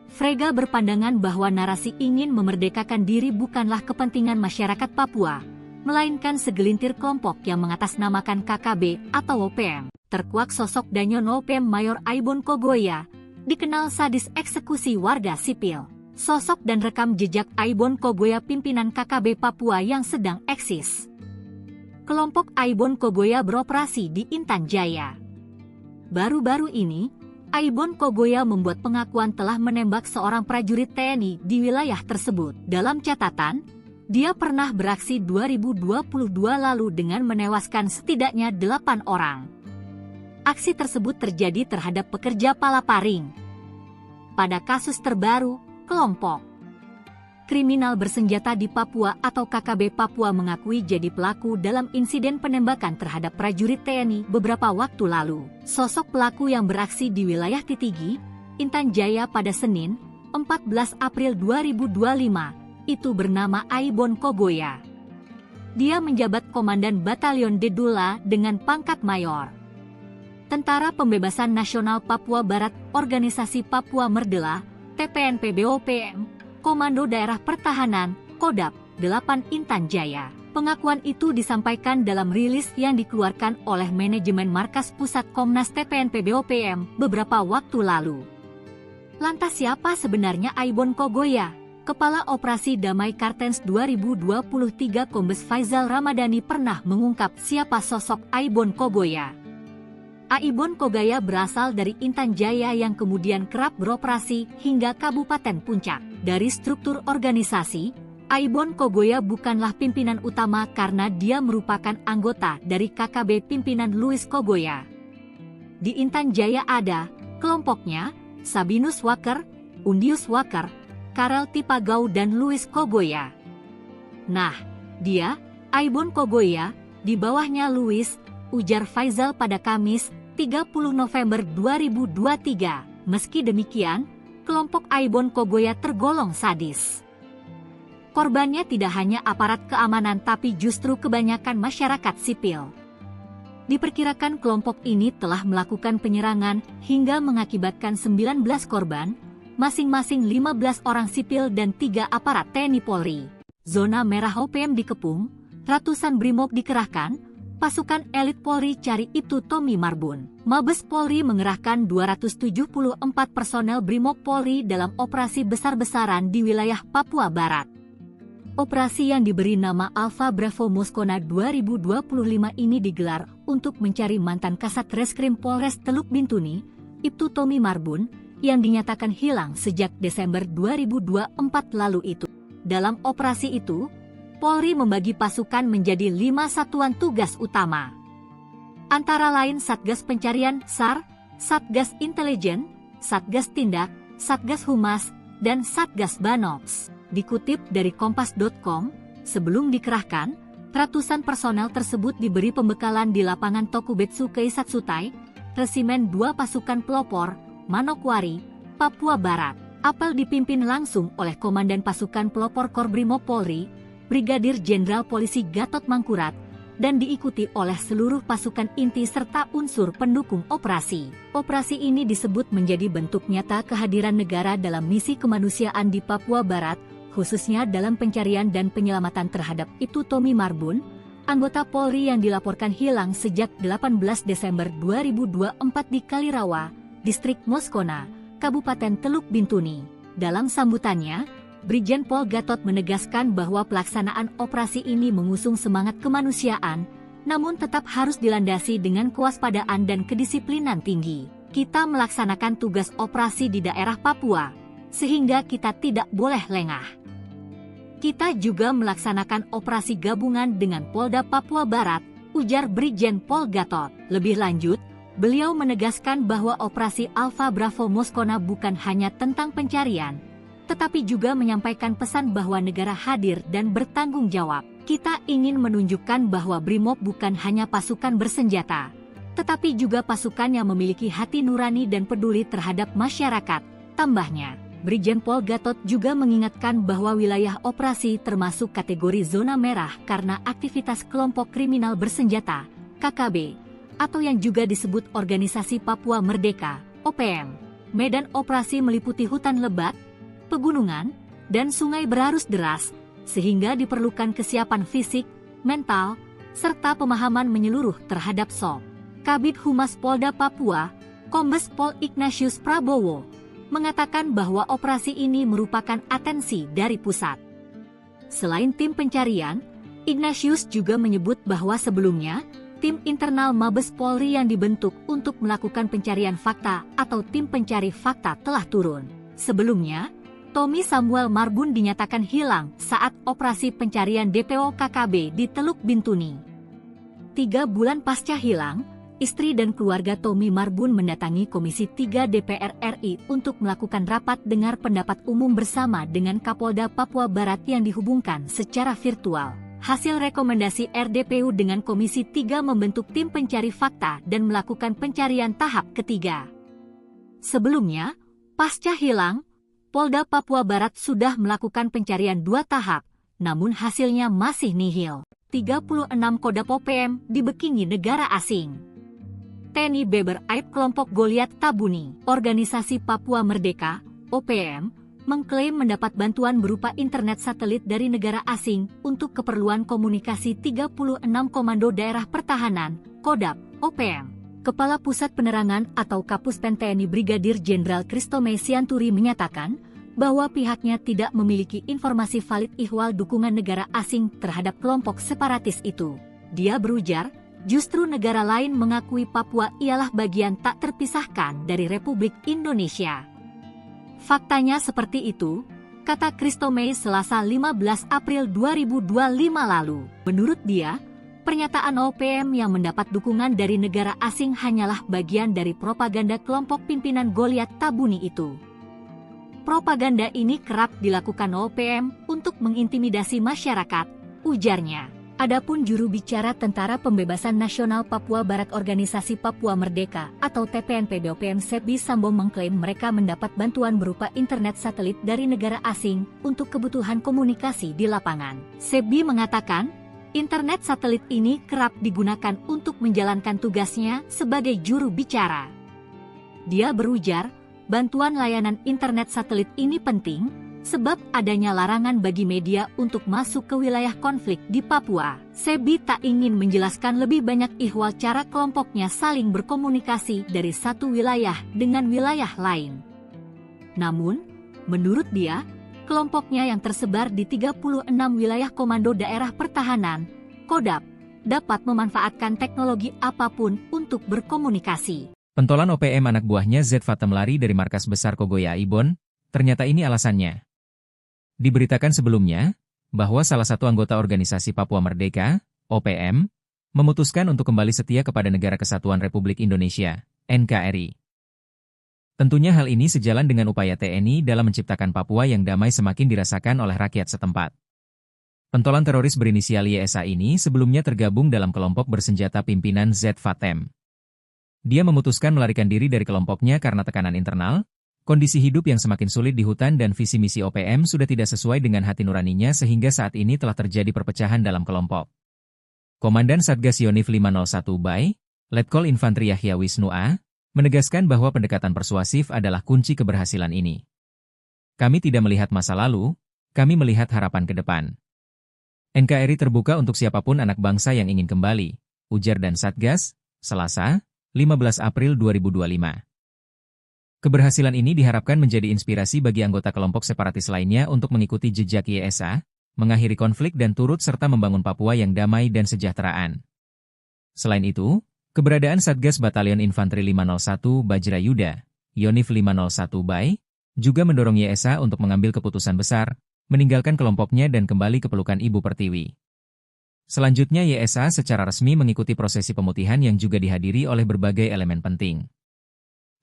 Frega berpandangan bahwa narasi ingin memerdekakan diri bukanlah kepentingan masyarakat Papua, melainkan segelintir kelompok yang mengatasnamakan K K B atau O P M. Terkuak sosok Danyo Nopem Mayor Aibon Kogoya, dikenal sadis eksekusi warga sipil. Sosok dan rekam jejak Aibon Kogoya, pimpinan K K B Papua yang sedang eksis. Kelompok Aibon Kogoya beroperasi di Intan Jaya. Baru-baru ini, Aibon Kogoya membuat pengakuan telah menembak seorang prajurit T N I di wilayah tersebut. Dalam catatan, dia pernah beraksi dua ribu dua puluh dua lalu dengan menewaskan setidaknya delapan orang. Aksi tersebut terjadi terhadap pekerja palaparing. Pada kasus terbaru, kelompok kriminal bersenjata di Papua atau K K B Papua mengakui jadi pelaku dalam insiden penembakan terhadap prajurit T N I beberapa waktu lalu. Sosok pelaku yang beraksi di wilayah Titigi, Intan Jaya pada Senin, empat belas April dua ribu dua lima, itu bernama Aibon Kogoya. Dia menjabat Komandan Batalion Dedula dengan pangkat Mayor. Tentara Pembebasan Nasional Papua Barat, Organisasi Papua Merdela, T P N P B O P M, Komando Daerah Pertahanan, Kodap, delapan Intan Jaya. Pengakuan itu disampaikan dalam rilis yang dikeluarkan oleh manajemen Markas Pusat Komnas T P N P B O P M beberapa waktu lalu. Lantas siapa sebenarnya Aibon Kogoya? Kepala Operasi Damai Kartens dua ribu dua puluh tiga Kombes Faizal Ramadhani pernah mengungkap siapa sosok Aibon Kogoya. Aibon Kogoya berasal dari Intan Jaya yang kemudian kerap beroperasi hingga Kabupaten Puncak. Dari struktur organisasi, Aibon Kogoya bukanlah pimpinan utama karena dia merupakan anggota dari K K B pimpinan Louis Kogoya. Di Intan Jaya ada kelompoknya, Sabinus Waker, Undius Waker, Karel Tipagau dan Louis Kogoya. Nah, dia, Aibon Kogoya, di bawahnya Louis, ujar Faizal pada Kamis, tiga puluh November dua ribu dua tiga. Meski demikian, kelompok Aibon Kogoya tergolong sadis. Korbannya tidak hanya aparat keamanan tapi justru kebanyakan masyarakat sipil. Diperkirakan kelompok ini telah melakukan penyerangan hingga mengakibatkan sembilan belas korban, masing-masing lima belas orang sipil dan tiga aparat T N I Polri. Zona merah O P M dikepung, ratusan brimob dikerahkan, pasukan elit Polri cari Ibtu Tommy Marbun. Mabes Polri mengerahkan dua ratus tujuh puluh empat personel brimob Polri dalam operasi besar-besaran di wilayah Papua Barat. Operasi yang diberi nama Alpha Bravo Moskona dua ribu dua puluh lima ini digelar untuk mencari mantan Kasat Reskrim Polres Teluk Bintuni, Ibtu Tommy Marbun, yang dinyatakan hilang sejak Desember dua ribu dua puluh empat lalu itu. Dalam operasi itu, Polri membagi pasukan menjadi lima satuan tugas utama. Antara lain Satgas Pencarian, sar, Satgas Intelijen, Satgas Tindak, Satgas Humas, dan Satgas Banops. Dikutip dari kompas dot com, sebelum dikerahkan, ratusan personel tersebut diberi pembekalan di lapangan Tokubetsu Keisatsutai, Resimen dua Pasukan Pelopor, Manokwari, Papua Barat. Apel dipimpin langsung oleh Komandan Pasukan Pelopor Korbrimob Polri, Brigadir Jenderal Polisi Gatot Mangkurat, dan diikuti oleh seluruh pasukan inti serta unsur pendukung operasi. Operasi ini disebut menjadi bentuk nyata kehadiran negara dalam misi kemanusiaan di Papua Barat, khususnya dalam pencarian dan penyelamatan terhadap Ibtu Tommy Marbun, anggota Polri yang dilaporkan hilang sejak delapan belas Desember dua ribu dua puluh empat di Kalirawa, Distrik Moskona, Kabupaten Teluk Bintuni. Dalam sambutannya, Brigjen Pol Gatot menegaskan bahwa pelaksanaan operasi ini mengusung semangat kemanusiaan, namun tetap harus dilandasi dengan kewaspadaan dan kedisiplinan tinggi. Kita melaksanakan tugas operasi di daerah Papua, sehingga kita tidak boleh lengah. Kita juga melaksanakan operasi gabungan dengan Polda Papua Barat, ujar Brigjen Pol Gatot. Lebih lanjut, beliau menegaskan bahwa operasi Alpha Bravo Moskona bukan hanya tentang pencarian, tetapi juga menyampaikan pesan bahwa negara hadir dan bertanggung jawab. Kita ingin menunjukkan bahwa Brimob bukan hanya pasukan bersenjata, tetapi juga pasukan yang memiliki hati nurani dan peduli terhadap masyarakat, tambahnya. Brigjen Pol Gatot juga mengingatkan bahwa wilayah operasi termasuk kategori zona merah karena aktivitas kelompok kriminal bersenjata, K K B, atau yang juga disebut Organisasi Papua Merdeka, O P M. Medan operasi meliputi hutan lebat, pegunungan, dan sungai berarus deras, sehingga diperlukan kesiapan fisik, mental, serta pemahaman menyeluruh terhadap sob. Kabid Humas Polda Papua, Kombes Pol Ignatius Prabowo, mengatakan bahwa operasi ini merupakan atensi dari pusat. Selain tim pencarian, Ignatius juga menyebut bahwa sebelumnya, tim internal Mabes Polri yang dibentuk untuk melakukan pencarian fakta atau tim pencari fakta telah turun. Sebelumnya, Tommy Samuel Marbun dinyatakan hilang saat operasi pencarian D P O K K B di Teluk Bintuni. Tiga bulan pasca hilang, istri dan keluarga Tommy Marbun mendatangi Komisi tiga D P R R I untuk melakukan rapat dengar pendapat umum bersama dengan Kapolda Papua Barat yang dihubungkan secara virtual. Hasil rekomendasi R D P U dengan Komisi tiga membentuk tim pencari fakta dan melakukan pencarian tahap ketiga. Sebelumnya, pasca hilang, Polda Papua Barat sudah melakukan pencarian dua tahap, namun hasilnya masih nihil. Tiga puluh enam Kodap O P M dibekingi negara asing. T N I beber aib kelompok Goliat Tabuni. Organisasi Papua Merdeka, O P M, mengklaim mendapat bantuan berupa internet satelit dari negara asing untuk keperluan komunikasi tiga puluh enam Komando Daerah Pertahanan, Kodap, O P M. Kepala Pusat Penerangan atau Kapus Pen T N I Brigadir Jenderal Christomey Sianturi menyatakan bahwa pihaknya tidak memiliki informasi valid ihwal dukungan negara asing terhadap kelompok separatis itu. Dia berujar, justru negara lain mengakui Papua ialah bagian tak terpisahkan dari Republik Indonesia. Faktanya seperti itu, kata Christomey Selasa lima belas April dua ribu dua puluh lima lalu. Menurut dia, pernyataan O P M yang mendapat dukungan dari negara asing hanyalah bagian dari propaganda kelompok pimpinan Goliat Tabuni itu. Propaganda ini kerap dilakukan O P M untuk mengintimidasi masyarakat, ujarnya. Adapun juru bicara Tentara Pembebasan Nasional Papua Barat Organisasi Papua Merdeka atau T P N P B O P M Sebi Sambo mengklaim mereka mendapat bantuan berupa internet satelit dari negara asing untuk kebutuhan komunikasi di lapangan. Sebi mengatakan, internet satelit ini kerap digunakan untuk menjalankan tugasnya sebagai juru bicara. Dia berujar, bantuan layanan internet satelit ini penting, sebab adanya larangan bagi media untuk masuk ke wilayah konflik di Papua. Sebi tak ingin menjelaskan lebih banyak ihwal cara kelompoknya saling berkomunikasi dari satu wilayah dengan wilayah lain. Namun, menurut dia, kelompoknya yang tersebar di tiga puluh enam wilayah Komando Daerah Pertahanan, Kodap, dapat memanfaatkan teknologi apapun untuk berkomunikasi. Pentolan O P M anak buahnya Z Fatem lari dari markas besar Kogoya Aibon, ternyata ini alasannya. Diberitakan sebelumnya, bahwa salah satu anggota organisasi Papua Merdeka, O P M, memutuskan untuk kembali setia kepada Negara Kesatuan Republik Indonesia, N K R I. Tentunya hal ini sejalan dengan upaya T N I dalam menciptakan Papua yang damai semakin dirasakan oleh rakyat setempat. Pentolan teroris berinisial Y S A ini sebelumnya tergabung dalam kelompok bersenjata pimpinan Z Fatem. Dia memutuskan melarikan diri dari kelompoknya karena tekanan internal, kondisi hidup yang semakin sulit di hutan dan visi misi O P M sudah tidak sesuai dengan hati nuraninya sehingga saat ini telah terjadi perpecahan dalam kelompok. Komandan Satgas Yonif lima nol satu Bay, Letkol Infantri Yahya Wisnu A, menegaskan bahwa pendekatan persuasif adalah kunci keberhasilan ini. Kami tidak melihat masa lalu, kami melihat harapan ke depan. N K R I terbuka untuk siapapun anak bangsa yang ingin kembali, ujar dan Satgas, Selasa, lima belas April dua ribu dua lima. Keberhasilan ini diharapkan menjadi inspirasi bagi anggota kelompok separatis lainnya untuk mengikuti jejak Y S A, mengakhiri konflik dan turut serta membangun Papua yang damai dan sejahteraan. Selain itu, keberadaan Satgas Batalion Infanteri lima nol satu Bajra Yuda, Yonif lima nol satu Bay, juga mendorong Y S A untuk mengambil keputusan besar, meninggalkan kelompoknya dan kembali ke pelukan Ibu Pertiwi. Selanjutnya Y S A secara resmi mengikuti prosesi pemutihan yang juga dihadiri oleh berbagai elemen penting,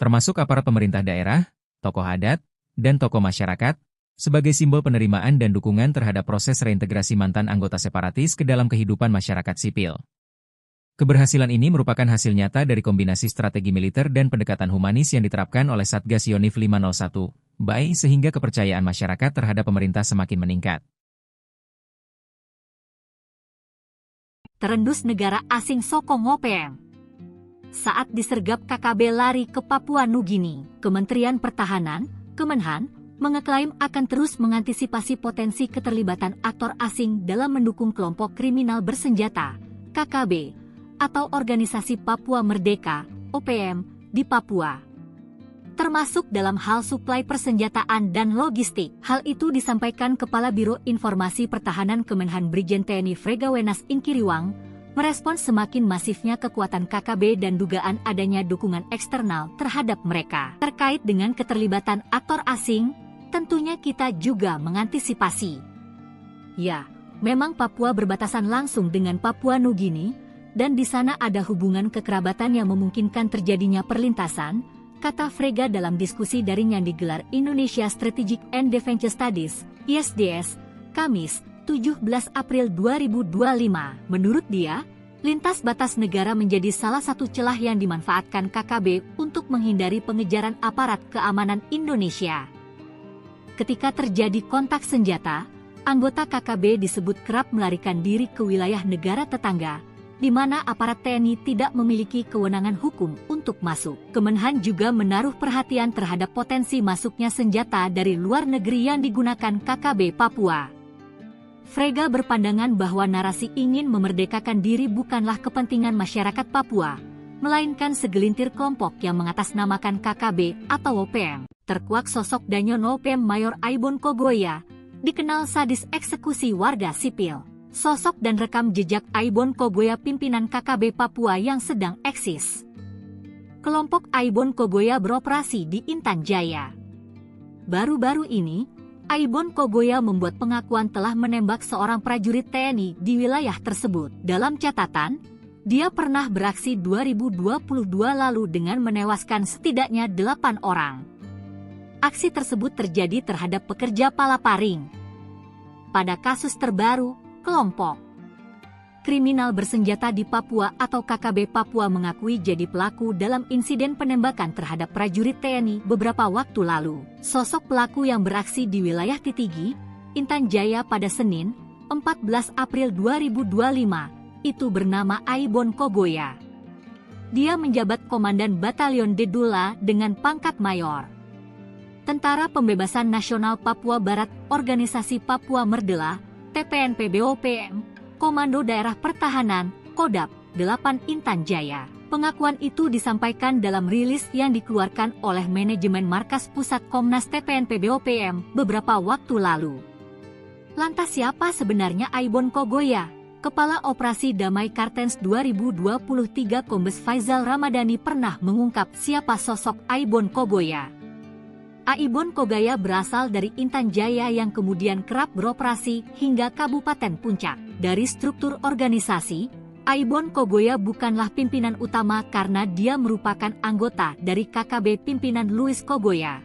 termasuk aparat pemerintah daerah, tokoh adat, dan tokoh masyarakat, sebagai simbol penerimaan dan dukungan terhadap proses reintegrasi mantan anggota separatis ke dalam kehidupan masyarakat sipil. Keberhasilan ini merupakan hasil nyata dari kombinasi strategi militer dan pendekatan humanis yang diterapkan oleh Satgas Yonif lima nol satu Bay sehingga kepercayaan masyarakat terhadap pemerintah semakin meningkat. Terendus negara asing sokong O P M. Saat disergap K K B lari ke Papua Nugini, Kementerian Pertahanan, Kemenhan, mengeklaim akan terus mengantisipasi potensi keterlibatan aktor asing dalam mendukung kelompok kriminal bersenjata, K K B, atau Organisasi Papua Merdeka, O P M, di Papua, termasuk dalam hal suplai persenjataan dan logistik. Hal itu disampaikan Kepala Biro Informasi Pertahanan Kemenhan Brigjen T N I Frega Wenas Ingkiriwang, merespons semakin masifnya kekuatan K K B dan dugaan adanya dukungan eksternal terhadap mereka. Terkait dengan keterlibatan aktor asing, tentunya kita juga mengantisipasi. Ya, memang Papua berbatasan langsung dengan Papua Nugini, dan di sana ada hubungan kekerabatan yang memungkinkan terjadinya perlintasan, kata Frega dalam diskusi daring yang digelar Indonesia Strategic and Defense Studies, I S D S, Kamis, tujuh belas April dua ribu dua lima. Menurut dia, lintas batas negara menjadi salah satu celah yang dimanfaatkan K K B untuk menghindari pengejaran aparat keamanan Indonesia. Ketika terjadi kontak senjata, anggota K K B disebut kerap melarikan diri ke wilayah negara tetangga, di mana aparat T N I tidak memiliki kewenangan hukum untuk masuk. Kemenhan juga menaruh perhatian terhadap potensi masuknya senjata dari luar negeri yang digunakan K K B Papua. Frega berpandangan bahwa narasi ingin memerdekakan diri bukanlah kepentingan masyarakat Papua, melainkan segelintir kelompok yang mengatasnamakan K K B atau O P M. Terkuak sosok Danyon O P M Mayor Aibon Kogoya, dikenal sadis eksekusi warga sipil. Sosok dan rekam jejak Aibon Kogoya pimpinan K K B Papua yang sedang eksis. Kelompok Aibon Kogoya beroperasi di Intan Jaya. Baru-baru ini, Aibon Kogoya membuat pengakuan telah menembak seorang prajurit T N I di wilayah tersebut. Dalam catatan, dia pernah beraksi dua ribu dua puluh dua lalu dengan menewaskan setidaknya delapan orang. Aksi tersebut terjadi terhadap pekerja palaparing. Pada kasus terbaru, kelompok kriminal bersenjata di Papua atau K K B Papua mengakui jadi pelaku dalam insiden penembakan terhadap prajurit T N I beberapa waktu lalu. Sosok pelaku yang beraksi di wilayah Titigi, Intan Jaya pada Senin, empat belas April dua ribu dua lima, itu bernama Aibon Kogoya. Dia menjabat Komandan Batalion Dedula dengan pangkat Mayor. Tentara Pembebasan Nasional Papua Barat, Organisasi Papua Merdela, T P N P B O P M, Komando Daerah Pertahanan, Kodap, delapan Intan Jaya. Pengakuan itu disampaikan dalam rilis yang dikeluarkan oleh manajemen Markas Pusat Komnas T P N P B O P M beberapa waktu lalu. Lantas siapa sebenarnya Aibon Kogoya? Kepala Operasi Damai Kartens dua ribu dua puluh tiga Kombes Faizal Ramadhani pernah mengungkap siapa sosok Aibon Kogoya. Aibon Kogoya berasal dari Intan Jaya yang kemudian kerap beroperasi hingga Kabupaten Puncak. Dari struktur organisasi, Aibon Kogoya bukanlah pimpinan utama karena dia merupakan anggota dari K K B pimpinan Louis Kogoya.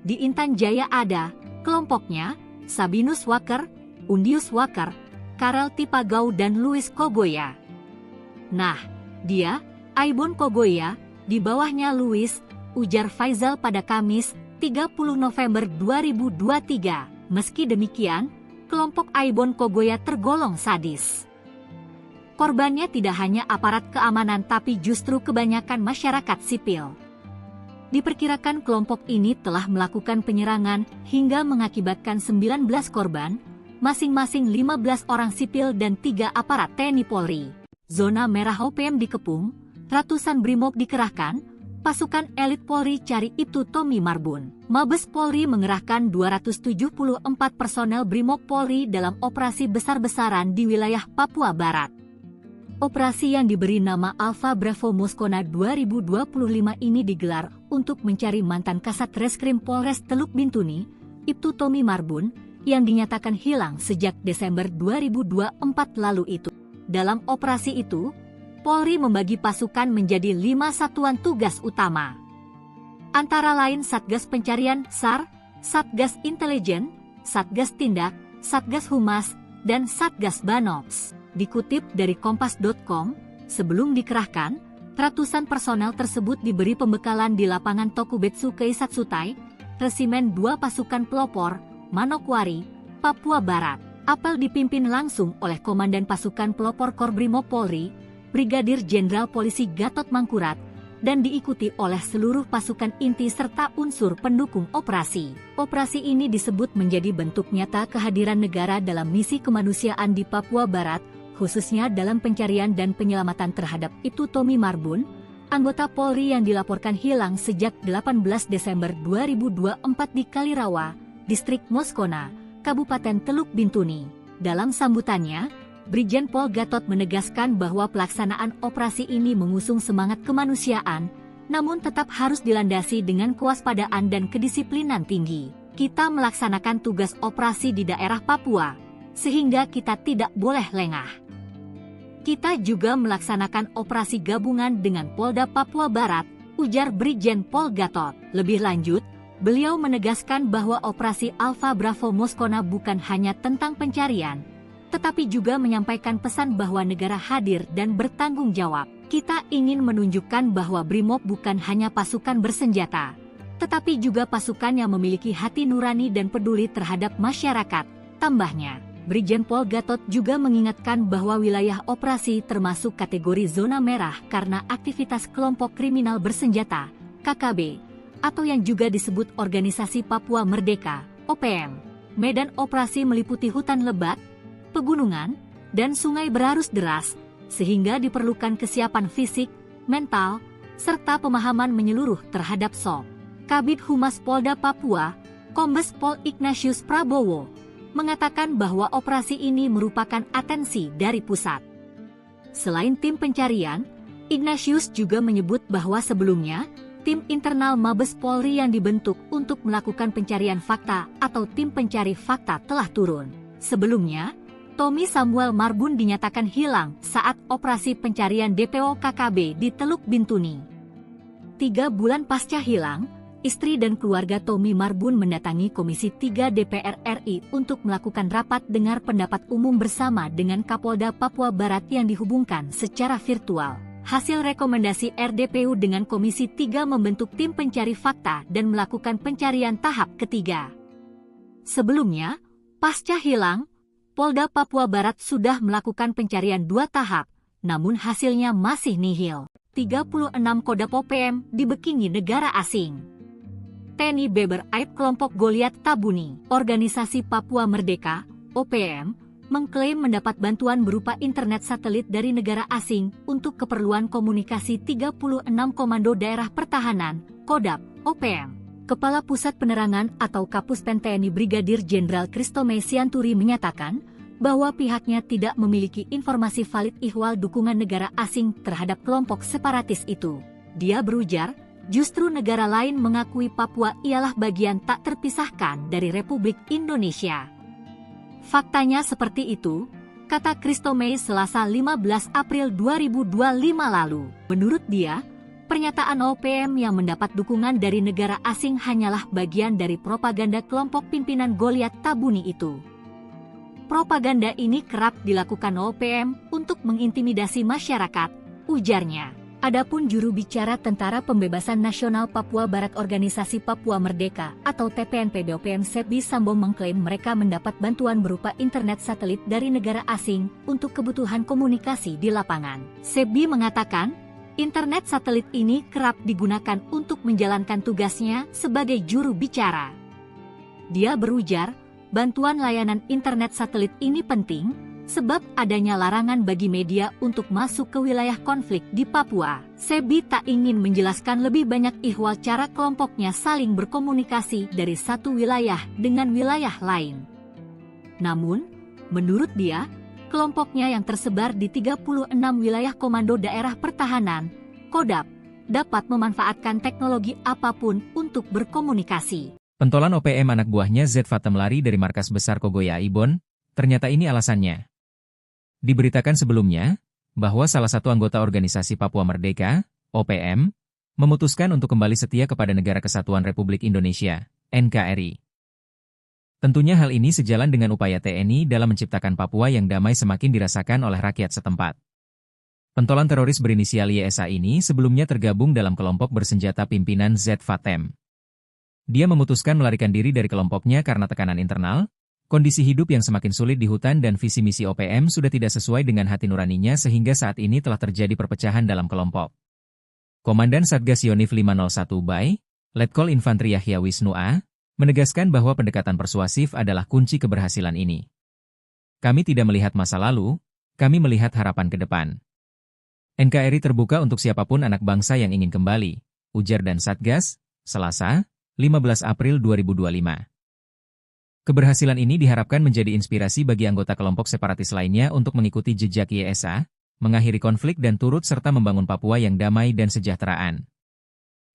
Di Intan Jaya ada kelompoknya, Sabinus Waker, Undius Waker, Karel Tipagau dan Louis Kogoya. Nah, dia, Aibon Kogoya, di bawahnya Louis, ujar Faizal pada Kamis, tiga puluh November dua ribu dua tiga. Meski demikian, kelompok Aibon Kogoya tergolong sadis. Korbannya tidak hanya aparat keamanan tapi justru kebanyakan masyarakat sipil. Diperkirakan kelompok ini telah melakukan penyerangan hingga mengakibatkan sembilan belas korban, masing-masing lima belas orang sipil dan tiga aparat T N I Polri. Zona merah O P M dikepung, ratusan brimob dikerahkan, pasukan elit Polri cari Ibtu Tommy Marbun. Mabes Polri mengerahkan dua ratus tujuh puluh empat personel brimob Polri dalam operasi besar-besaran di wilayah Papua Barat. Operasi yang diberi nama Alpha Bravo Moskona dua ribu dua puluh lima ini digelar untuk mencari mantan Kasat Reskrim Polres Teluk Bintuni, Ibtu Tommy Marbun, yang dinyatakan hilang sejak Desember dua ribu dua puluh empat lalu itu. Dalam operasi itu, Polri membagi pasukan menjadi lima satuan tugas utama. Antara lain Satgas Pencarian, sar, Satgas Intelijen, Satgas Tindak, Satgas Humas, dan Satgas Banops. Dikutip dari kompas dot com, sebelum dikerahkan, ratusan personel tersebut diberi pembekalan di lapangan Tokubetsu Keisatsutai, Resimen dua Pasukan Pelopor, Manokwari, Papua Barat. Apel dipimpin langsung oleh Komandan Pasukan Pelopor Korbrimob Polri, Brigadir Jenderal Polisi Gatot Mangkurat, dan diikuti oleh seluruh pasukan inti serta unsur pendukung operasi. Operasi ini disebut menjadi bentuk nyata kehadiran negara dalam misi kemanusiaan di Papua Barat, khususnya dalam pencarian dan penyelamatan terhadap Ibtu Tommy Marbun, anggota Polri yang dilaporkan hilang sejak delapan belas Desember dua ribu dua puluh empat di Kalirawa, Distrik Moskona, Kabupaten Teluk Bintuni. Dalam sambutannya, Brigjen Pol Gatot menegaskan bahwa pelaksanaan operasi ini mengusung semangat kemanusiaan, namun tetap harus dilandasi dengan kewaspadaan dan kedisiplinan tinggi. Kita melaksanakan tugas operasi di daerah Papua, sehingga kita tidak boleh lengah. Kita juga melaksanakan operasi gabungan dengan Polda Papua Barat, ujar Brigjen Pol Gatot. Lebih lanjut, beliau menegaskan bahwa operasi Alpha Bravo Moskona bukan hanya tentang pencarian, tetapi juga menyampaikan pesan bahwa negara hadir dan bertanggung jawab. Kita ingin menunjukkan bahwa Brimob bukan hanya pasukan bersenjata, tetapi juga pasukan yang memiliki hati nurani dan peduli terhadap masyarakat, tambahnya. Brigjen Pol Gatot juga mengingatkan bahwa wilayah operasi termasuk kategori zona merah karena aktivitas kelompok kriminal bersenjata, K K B, atau yang juga disebut Organisasi Papua Merdeka, O P M. Medan operasi meliputi hutan lebat, pegunungan, dan sungai berarus deras, sehingga diperlukan kesiapan fisik, mental, serta pemahaman menyeluruh terhadap sop. Kabid Humas Polda Papua, Kombes Pol Ignatius Prabowo, mengatakan bahwa operasi ini merupakan atensi dari pusat. Selain tim pencarian, Ignatius juga menyebut bahwa sebelumnya, tim internal Mabes Polri yang dibentuk untuk melakukan pencarian fakta atau tim pencari fakta telah turun. Sebelumnya, Tommy Samuel Marbun dinyatakan hilang saat operasi pencarian D P O K K B di Teluk Bintuni. Tiga bulan pasca hilang, istri dan keluarga Tommy Marbun mendatangi Komisi tiga D P R R I untuk melakukan rapat dengar pendapat umum bersama dengan Kapolda Papua Barat yang dihubungkan secara virtual. Hasil rekomendasi R D P U dengan Komisi tiga membentuk tim pencari fakta dan melakukan pencarian tahap ketiga. Sebelumnya, pasca hilang, Polda Papua Barat sudah melakukan pencarian dua tahap, namun hasilnya masih nihil. Tiga puluh enam Kodap O P M dibekingi negara asing. T N I beber aib kelompok Goliat Tabuni. Organisasi Papua Merdeka, O P M, mengklaim mendapat bantuan berupa internet satelit dari negara asing untuk keperluan komunikasi tiga puluh enam Komando Daerah Pertahanan, Kodap, O P M. Kepala Pusat Penerangan atau Kapus Pen T N I Brigadir Jenderal Kristome Sianturi menyatakan, bahwa pihaknya tidak memiliki informasi valid ihwal dukungan negara asing terhadap kelompok separatis itu. Dia berujar, justru negara lain mengakui Papua ialah bagian tak terpisahkan dari Republik Indonesia. Faktanya seperti itu, kata Christo May Selasa lima belas April dua ribu dua puluh lima lalu. Menurut dia, pernyataan O P M yang mendapat dukungan dari negara asing hanyalah bagian dari propaganda kelompok pimpinan Goliat Tabuni itu. Propaganda ini kerap dilakukan O P M untuk mengintimidasi masyarakat, ujarnya. Adapun juru bicara Tentara Pembebasan Nasional Papua Barat Organisasi Papua Merdeka atau T P N P B O P M Sebi Sambo mengklaim mereka mendapat bantuan berupa internet satelit dari negara asing untuk kebutuhan komunikasi di lapangan. Sebi mengatakan, internet satelit ini kerap digunakan untuk menjalankan tugasnya sebagai juru bicara. Dia berujar, bantuan layanan internet satelit ini penting, sebab adanya larangan bagi media untuk masuk ke wilayah konflik di Papua. Sebi tak ingin menjelaskan lebih banyak ihwal cara kelompoknya saling berkomunikasi dari satu wilayah dengan wilayah lain. Namun, menurut dia, kelompoknya yang tersebar di tiga puluh enam wilayah Komando Daerah Pertahanan, Kodap, dapat memanfaatkan teknologi apapun untuk berkomunikasi. Pentolan O P M anak buahnya Z Fatem lari dari markas besar Kogoya Ibon, ternyata ini alasannya. Diberitakan sebelumnya, bahwa salah satu anggota organisasi Papua Merdeka, O P M, memutuskan untuk kembali setia kepada Negara Kesatuan Republik Indonesia, N K R I. Tentunya hal ini sejalan dengan upaya T N I dalam menciptakan Papua yang damai semakin dirasakan oleh rakyat setempat. Pentolan teroris berinisial Y S A ini sebelumnya tergabung dalam kelompok bersenjata pimpinan Z Fatem. Dia memutuskan melarikan diri dari kelompoknya karena tekanan internal, kondisi hidup yang semakin sulit di hutan dan visi misi O P M sudah tidak sesuai dengan hati nuraninya sehingga saat ini telah terjadi perpecahan dalam kelompok. Komandan Satgas Yonif lima nol satu Bay, Letkol Infantri Yahya Wisnu A, menegaskan bahwa pendekatan persuasif adalah kunci keberhasilan ini. Kami tidak melihat masa lalu, kami melihat harapan ke depan. N K R I terbuka untuk siapapun anak bangsa yang ingin kembali, ujar Dan Satgas, Selasa, lima belas April dua ribu dua puluh lima. Keberhasilan ini diharapkan menjadi inspirasi bagi anggota kelompok separatis lainnya untuk mengikuti jejak Y S A, mengakhiri konflik dan turut serta membangun Papua yang damai dan sejahteraan.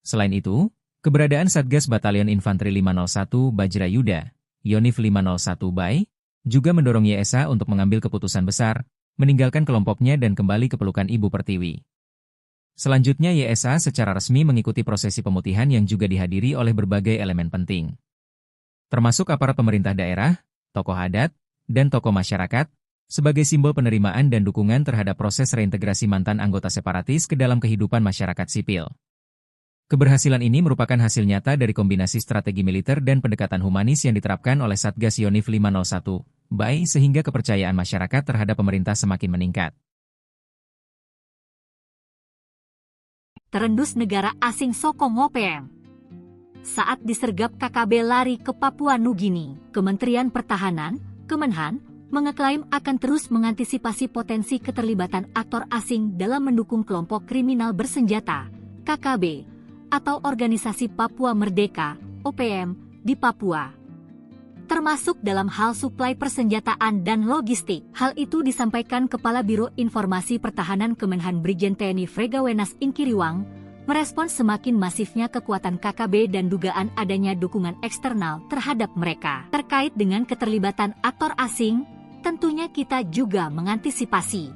Selain itu, keberadaan Satgas Batalion Infanteri lima nol satu Bajra Yuda, Yonif lima nol satu Bay, juga mendorong Y S A untuk mengambil keputusan besar, meninggalkan kelompoknya dan kembali ke pelukan Ibu Pertiwi. Selanjutnya Y S A secara resmi mengikuti prosesi pemutihan yang juga dihadiri oleh berbagai elemen penting, termasuk aparat pemerintah daerah, tokoh adat, dan tokoh masyarakat, sebagai simbol penerimaan dan dukungan terhadap proses reintegrasi mantan anggota separatis ke dalam kehidupan masyarakat sipil. Keberhasilan ini merupakan hasil nyata dari kombinasi strategi militer dan pendekatan humanis yang diterapkan oleh Satgas Yonif lima nol satu Bay sehingga kepercayaan masyarakat terhadap pemerintah semakin meningkat. Terendus negara asing sokong O P M. Saat disergap K K B lari ke Papua Nugini, Kementerian Pertahanan, Kemenhan, mengeklaim akan terus mengantisipasi potensi keterlibatan aktor asing dalam mendukung kelompok kriminal bersenjata, K K B, atau Organisasi Papua Merdeka, O P M, di Papua, termasuk dalam hal suplai persenjataan dan logistik. Hal itu disampaikan Kepala Biro Informasi Pertahanan Kemenhan Brigjen T N I Frega Wenas Ingkiriwang, merespons semakin masifnya kekuatan K K B dan dugaan adanya dukungan eksternal terhadap mereka. Terkait dengan keterlibatan aktor asing, tentunya kita juga mengantisipasi.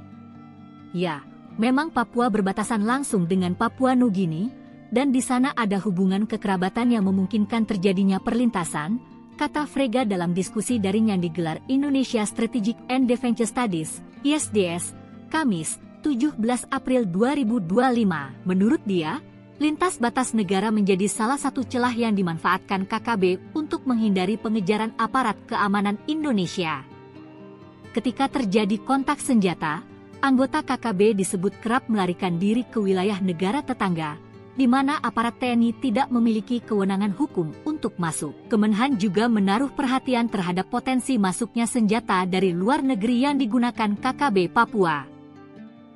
Ya, memang Papua berbatasan langsung dengan Papua Nugini, dan di sana ada hubungan kekerabatan yang memungkinkan terjadinya perlintasan, kata Frega dalam diskusi daring yang digelar Indonesia Strategic and Defense Studies, I S D S, Kamis, tujuh belas April dua ribu dua puluh lima. Menurut dia, lintas batas negara menjadi salah satu celah yang dimanfaatkan K K B untuk menghindari pengejaran aparat keamanan Indonesia. Ketika terjadi kontak senjata, anggota K K B disebut kerap melarikan diri ke wilayah negara tetangga, di mana aparat T N I tidak memiliki kewenangan hukum untuk masuk. Kemenhan juga menaruh perhatian terhadap potensi masuknya senjata dari luar negeri yang digunakan K K B Papua.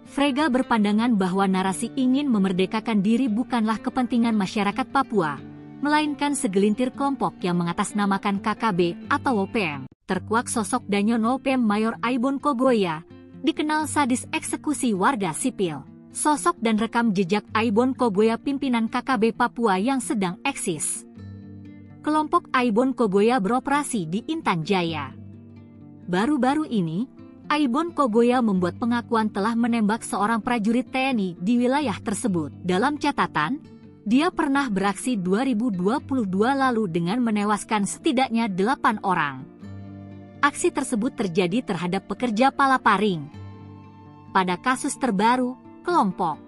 Frega berpandangan bahwa narasi ingin memerdekakan diri bukanlah kepentingan masyarakat Papua, melainkan segelintir kelompok yang mengatasnamakan K K B atau O P M. Terkuak sosok Danyon O P M Mayor Aibon Kogoya, dikenal sadis eksekusi warga sipil. Sosok dan rekam jejak Aibon Kogoya, pimpinan K K B Papua yang sedang eksis. Kelompok Aibon Kogoya beroperasi di Intan Jaya. Baru-baru ini, Aibon Kogoya membuat pengakuan telah menembak seorang prajurit T N I di wilayah tersebut. Dalam catatan, dia pernah beraksi dua ribu dua puluh dua lalu dengan menewaskan setidaknya delapan orang. Aksi tersebut terjadi terhadap pekerja palaparing. Pada kasus terbaru, kelompok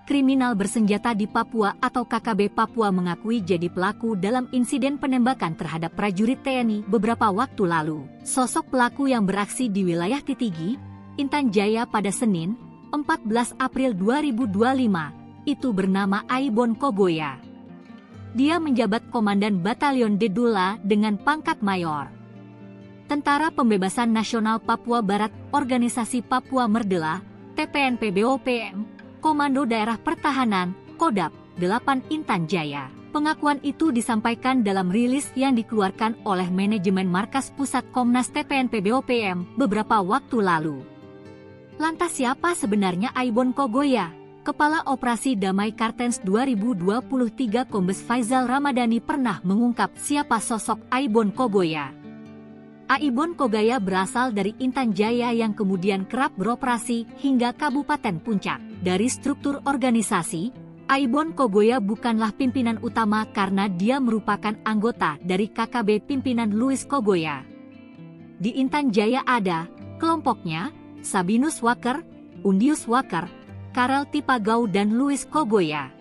kriminal bersenjata di Papua atau K K B Papua mengakui jadi pelaku dalam insiden penembakan terhadap prajurit T N I beberapa waktu lalu. Sosok pelaku yang beraksi di wilayah Titigi, Intan Jaya pada Senin, empat belas April dua ribu dua lima, itu bernama Aibon Kogoya. Dia menjabat Komandan Batalion Dedula dengan pangkat Mayor. Tentara Pembebasan Nasional Papua Barat, Organisasi Papua Merdela, T P N P B O P M, Komando Daerah Pertahanan, Kodap, delapan Intan Jaya. Pengakuan itu disampaikan dalam rilis yang dikeluarkan oleh manajemen Markas Pusat Komnas T P N P B O P M beberapa waktu lalu. Lantas siapa sebenarnya Aibon Kogoya? Kepala Operasi Damai Kartens dua ribu dua puluh tiga Kombes Faizal Ramadhani pernah mengungkap siapa sosok Aibon Kogoya. Aibon Kogoya berasal dari Intan Jaya yang kemudian kerap beroperasi hingga Kabupaten Puncak. Dari struktur organisasi, Aibon Kogoya bukanlah pimpinan utama karena dia merupakan anggota dari K K B pimpinan Louis Kogoya. Di Intan Jaya ada kelompoknya, Sabinus Waker, Undius Waker, Karel Tipagau dan Louis Kogoya.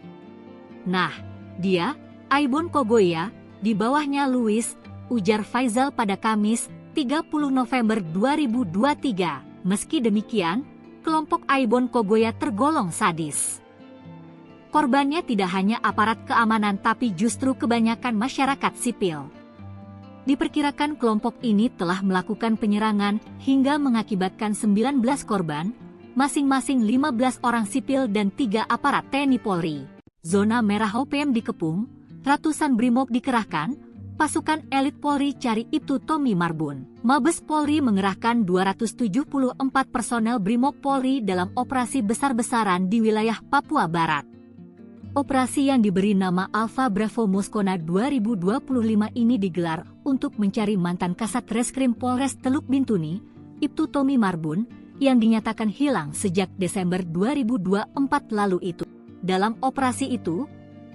Nah, dia, Aibon Kogoya, di bawahnya Louis, ujar Faizal pada Kamis, tiga puluh November dua ribu dua tiga. Meski demikian, kelompok Aibon Kogoya tergolong sadis. Korbannya tidak hanya aparat keamanan tapi justru kebanyakan masyarakat sipil. Diperkirakan kelompok ini telah melakukan penyerangan hingga mengakibatkan sembilan belas korban, masing-masing lima belas orang sipil dan tiga aparat T N I Polri. Zona merah O P M dikepung, ratusan brimob dikerahkan, pasukan elit Polri cari Ibtu Tommy Marbun. Mabes Polri mengerahkan dua ratus tujuh puluh empat personel brimob Polri dalam operasi besar-besaran di wilayah Papua Barat. Operasi yang diberi nama Alpha Bravo Moskona dua ribu dua puluh lima ini digelar untuk mencari mantan Kasat Reskrim Polres Teluk Bintuni, Ibtu Tommy Marbun, yang dinyatakan hilang sejak Desember dua ribu dua empat lalu itu. Dalam operasi itu,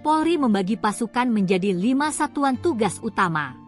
Polri membagi pasukan menjadi lima satuan tugas utama.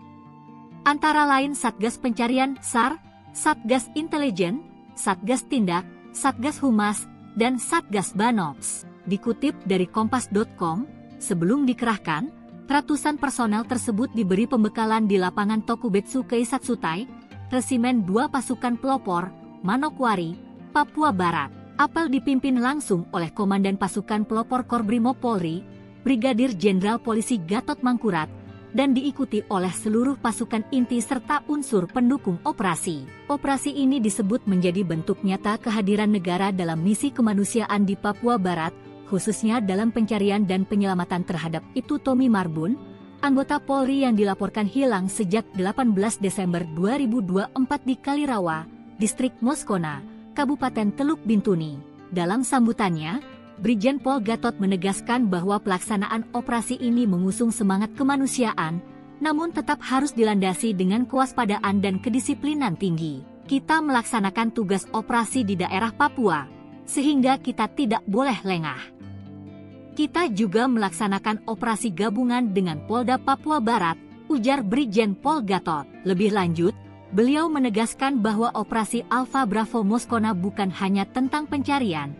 Antara lain Satgas Pencarian, sar, Satgas Intelijen, Satgas Tindak, Satgas Humas, dan Satgas Banops. Dikutip dari kompas dot com, sebelum dikerahkan, ratusan personel tersebut diberi pembekalan di lapangan Tokubetsu Keisatsutai, Resimen dua Pasukan Pelopor, Manokwari, Papua Barat. Apel dipimpin langsung oleh Komandan Pasukan Pelopor Korbrimob Polri, Brigadir Jenderal Polisi Gatot Mangkurat, dan diikuti oleh seluruh pasukan inti serta unsur pendukung operasi. Operasi ini disebut menjadi bentuk nyata kehadiran negara dalam misi kemanusiaan di Papua Barat, khususnya dalam pencarian dan penyelamatan terhadap Ibtu Tommy Marbun, anggota Polri yang dilaporkan hilang sejak delapan belas Desember dua ribu dua empat di Kalirawa, Distrik Moskona, Kabupaten Teluk Bintuni. Dalam sambutannya, Brigjen Pol Gatot menegaskan bahwa pelaksanaan operasi ini mengusung semangat kemanusiaan, namun tetap harus dilandasi dengan kewaspadaan dan kedisiplinan tinggi. Kita melaksanakan tugas operasi di daerah Papua, sehingga kita tidak boleh lengah. Kita juga melaksanakan operasi gabungan dengan Polda Papua Barat, ujar Brigjen Pol Gatot. Lebih lanjut, beliau menegaskan bahwa operasi Alpha Bravo Moskona bukan hanya tentang pencarian,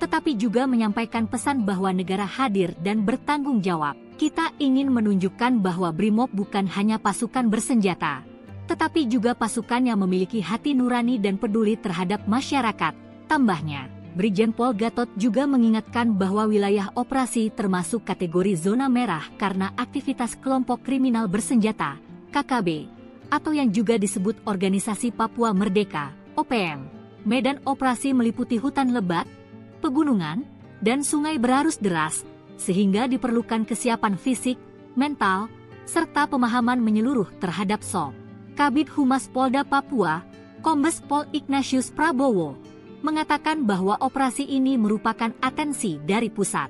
tetapi juga menyampaikan pesan bahwa negara hadir dan bertanggung jawab. Kita ingin menunjukkan bahwa Brimob bukan hanya pasukan bersenjata, tetapi juga pasukan yang memiliki hati nurani dan peduli terhadap masyarakat, tambahnya. Brigjen Pol Gatot juga mengingatkan bahwa wilayah operasi termasuk kategori zona merah karena aktivitas kelompok kriminal bersenjata, K K B, atau yang juga disebut Organisasi Papua Merdeka, O P M. Medan operasi meliputi hutan lebat, pegunungan, dan sungai berarus deras, sehingga diperlukan kesiapan fisik, mental, serta pemahaman menyeluruh terhadap soft. Kabid Humas Polda Papua, Kombes Pol Ignatius Prabowo, mengatakan bahwa operasi ini merupakan atensi dari pusat.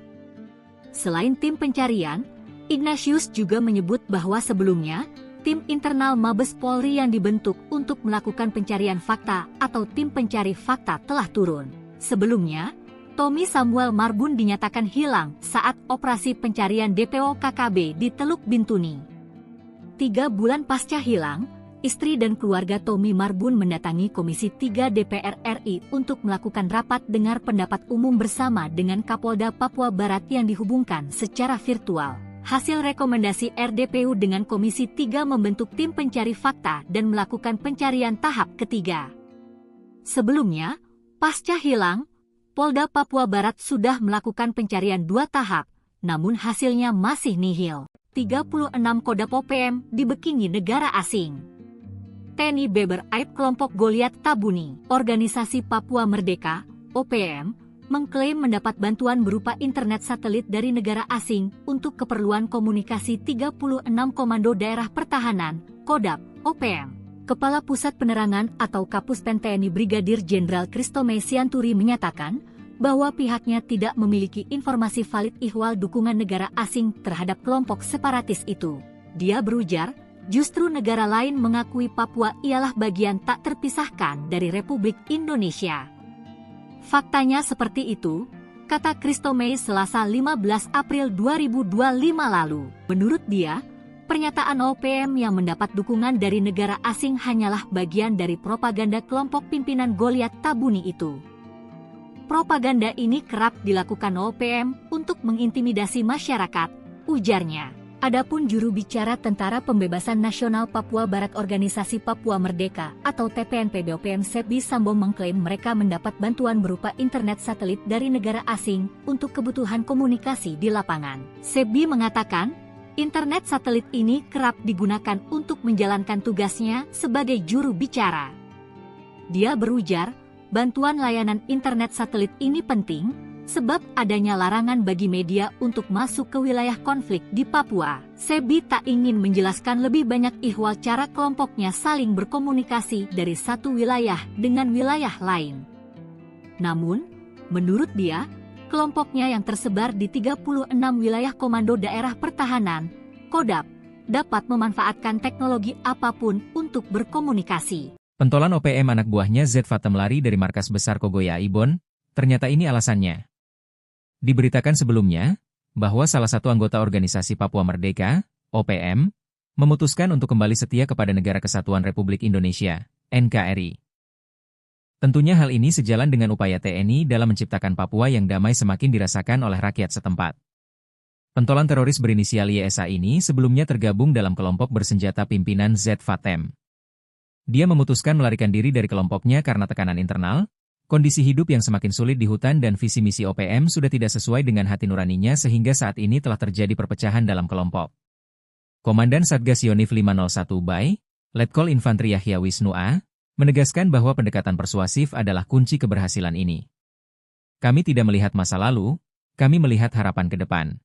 Selain tim pencarian, Ignatius juga menyebut bahwa sebelumnya, tim internal Mabes Polri yang dibentuk untuk melakukan pencarian fakta atau tim pencari fakta telah turun. Sebelumnya, Tommy Samuel Marbun dinyatakan hilang saat operasi pencarian D P O K K B di Teluk Bintuni. Tiga bulan pasca hilang, istri dan keluarga Tommy Marbun mendatangi Komisi tiga D P R R I untuk melakukan rapat dengar pendapat umum bersama dengan Kapolda Papua Barat yang dihubungkan secara virtual. Hasil rekomendasi R D P U dengan Komisi tiga membentuk tim pencari fakta dan melakukan pencarian tahap ketiga. Sebelumnya, pasca hilang, Polda Papua Barat sudah melakukan pencarian dua tahap, namun hasilnya masih nihil. Tiga puluh enam Kodap O P M dibekingi negara asing. Teni beber aib kelompok Goliat Tabuni. Organisasi Papua Merdeka, O P M, mengklaim mendapat bantuan berupa internet satelit dari negara asing untuk keperluan komunikasi tiga puluh enam Komando Daerah Pertahanan, Kodap, O P M. Kepala Pusat Penerangan atau Kapus Pen T N I Brigadir Jenderal Christo Mei Sianturi menyatakan bahwa pihaknya tidak memiliki informasi valid ihwal dukungan negara asing terhadap kelompok separatis itu. Dia berujar, justru negara lain mengakui Papua ialah bagian tak terpisahkan dari Republik Indonesia. Faktanya seperti itu, kata Christo Mei Selasa lima belas April dua ribu dua puluh lima lalu. Menurut dia, pernyataan O P M yang mendapat dukungan dari negara asing hanyalah bagian dari propaganda kelompok pimpinan Goliat Tabuni itu. Propaganda ini kerap dilakukan O P M untuk mengintimidasi masyarakat, ujarnya. Adapun juru bicara Tentara Pembebasan Nasional Papua Barat Organisasi Papua Merdeka atau T P N P B O P M Sebi Sambo mengklaim mereka mendapat bantuan berupa internet satelit dari negara asing untuk kebutuhan komunikasi di lapangan. Sebi mengatakan, internet satelit ini kerap digunakan untuk menjalankan tugasnya sebagai juru bicara. Dia berujar, bantuan layanan internet satelit ini penting, sebab adanya larangan bagi media untuk masuk ke wilayah konflik di Papua. Sebi tak ingin menjelaskan lebih banyak ihwal cara kelompoknya saling berkomunikasi dari satu wilayah dengan wilayah lain. Namun, menurut dia, kelompoknya yang tersebar di tiga puluh enam wilayah Komando Daerah Pertahanan, Kodap, dapat memanfaatkan teknologi apapun untuk berkomunikasi. Pentolan O P M anak buahnya Z Fatem lari dari markas besar Kogoya Ibon, ternyata ini alasannya. Diberitakan sebelumnya, bahwa salah satu anggota organisasi Papua Merdeka, O P M, memutuskan untuk kembali setia kepada Negara Kesatuan Republik Indonesia, N K R I. Tentunya hal ini sejalan dengan upaya T N I dalam menciptakan Papua yang damai semakin dirasakan oleh rakyat setempat. Pentolan teroris berinisial Y S A ini sebelumnya tergabung dalam kelompok bersenjata pimpinan Z Fatem. Dia memutuskan melarikan diri dari kelompoknya karena tekanan internal, kondisi hidup yang semakin sulit di hutan dan visi misi O P M sudah tidak sesuai dengan hati nuraninya sehingga saat ini telah terjadi perpecahan dalam kelompok. Komandan Satgas Yonif lima nol satu Bay, Letkol Infantri Yahya Wisnu A, menegaskan bahwa pendekatan persuasif adalah kunci keberhasilan ini. Kami tidak melihat masa lalu, kami melihat harapan ke depan.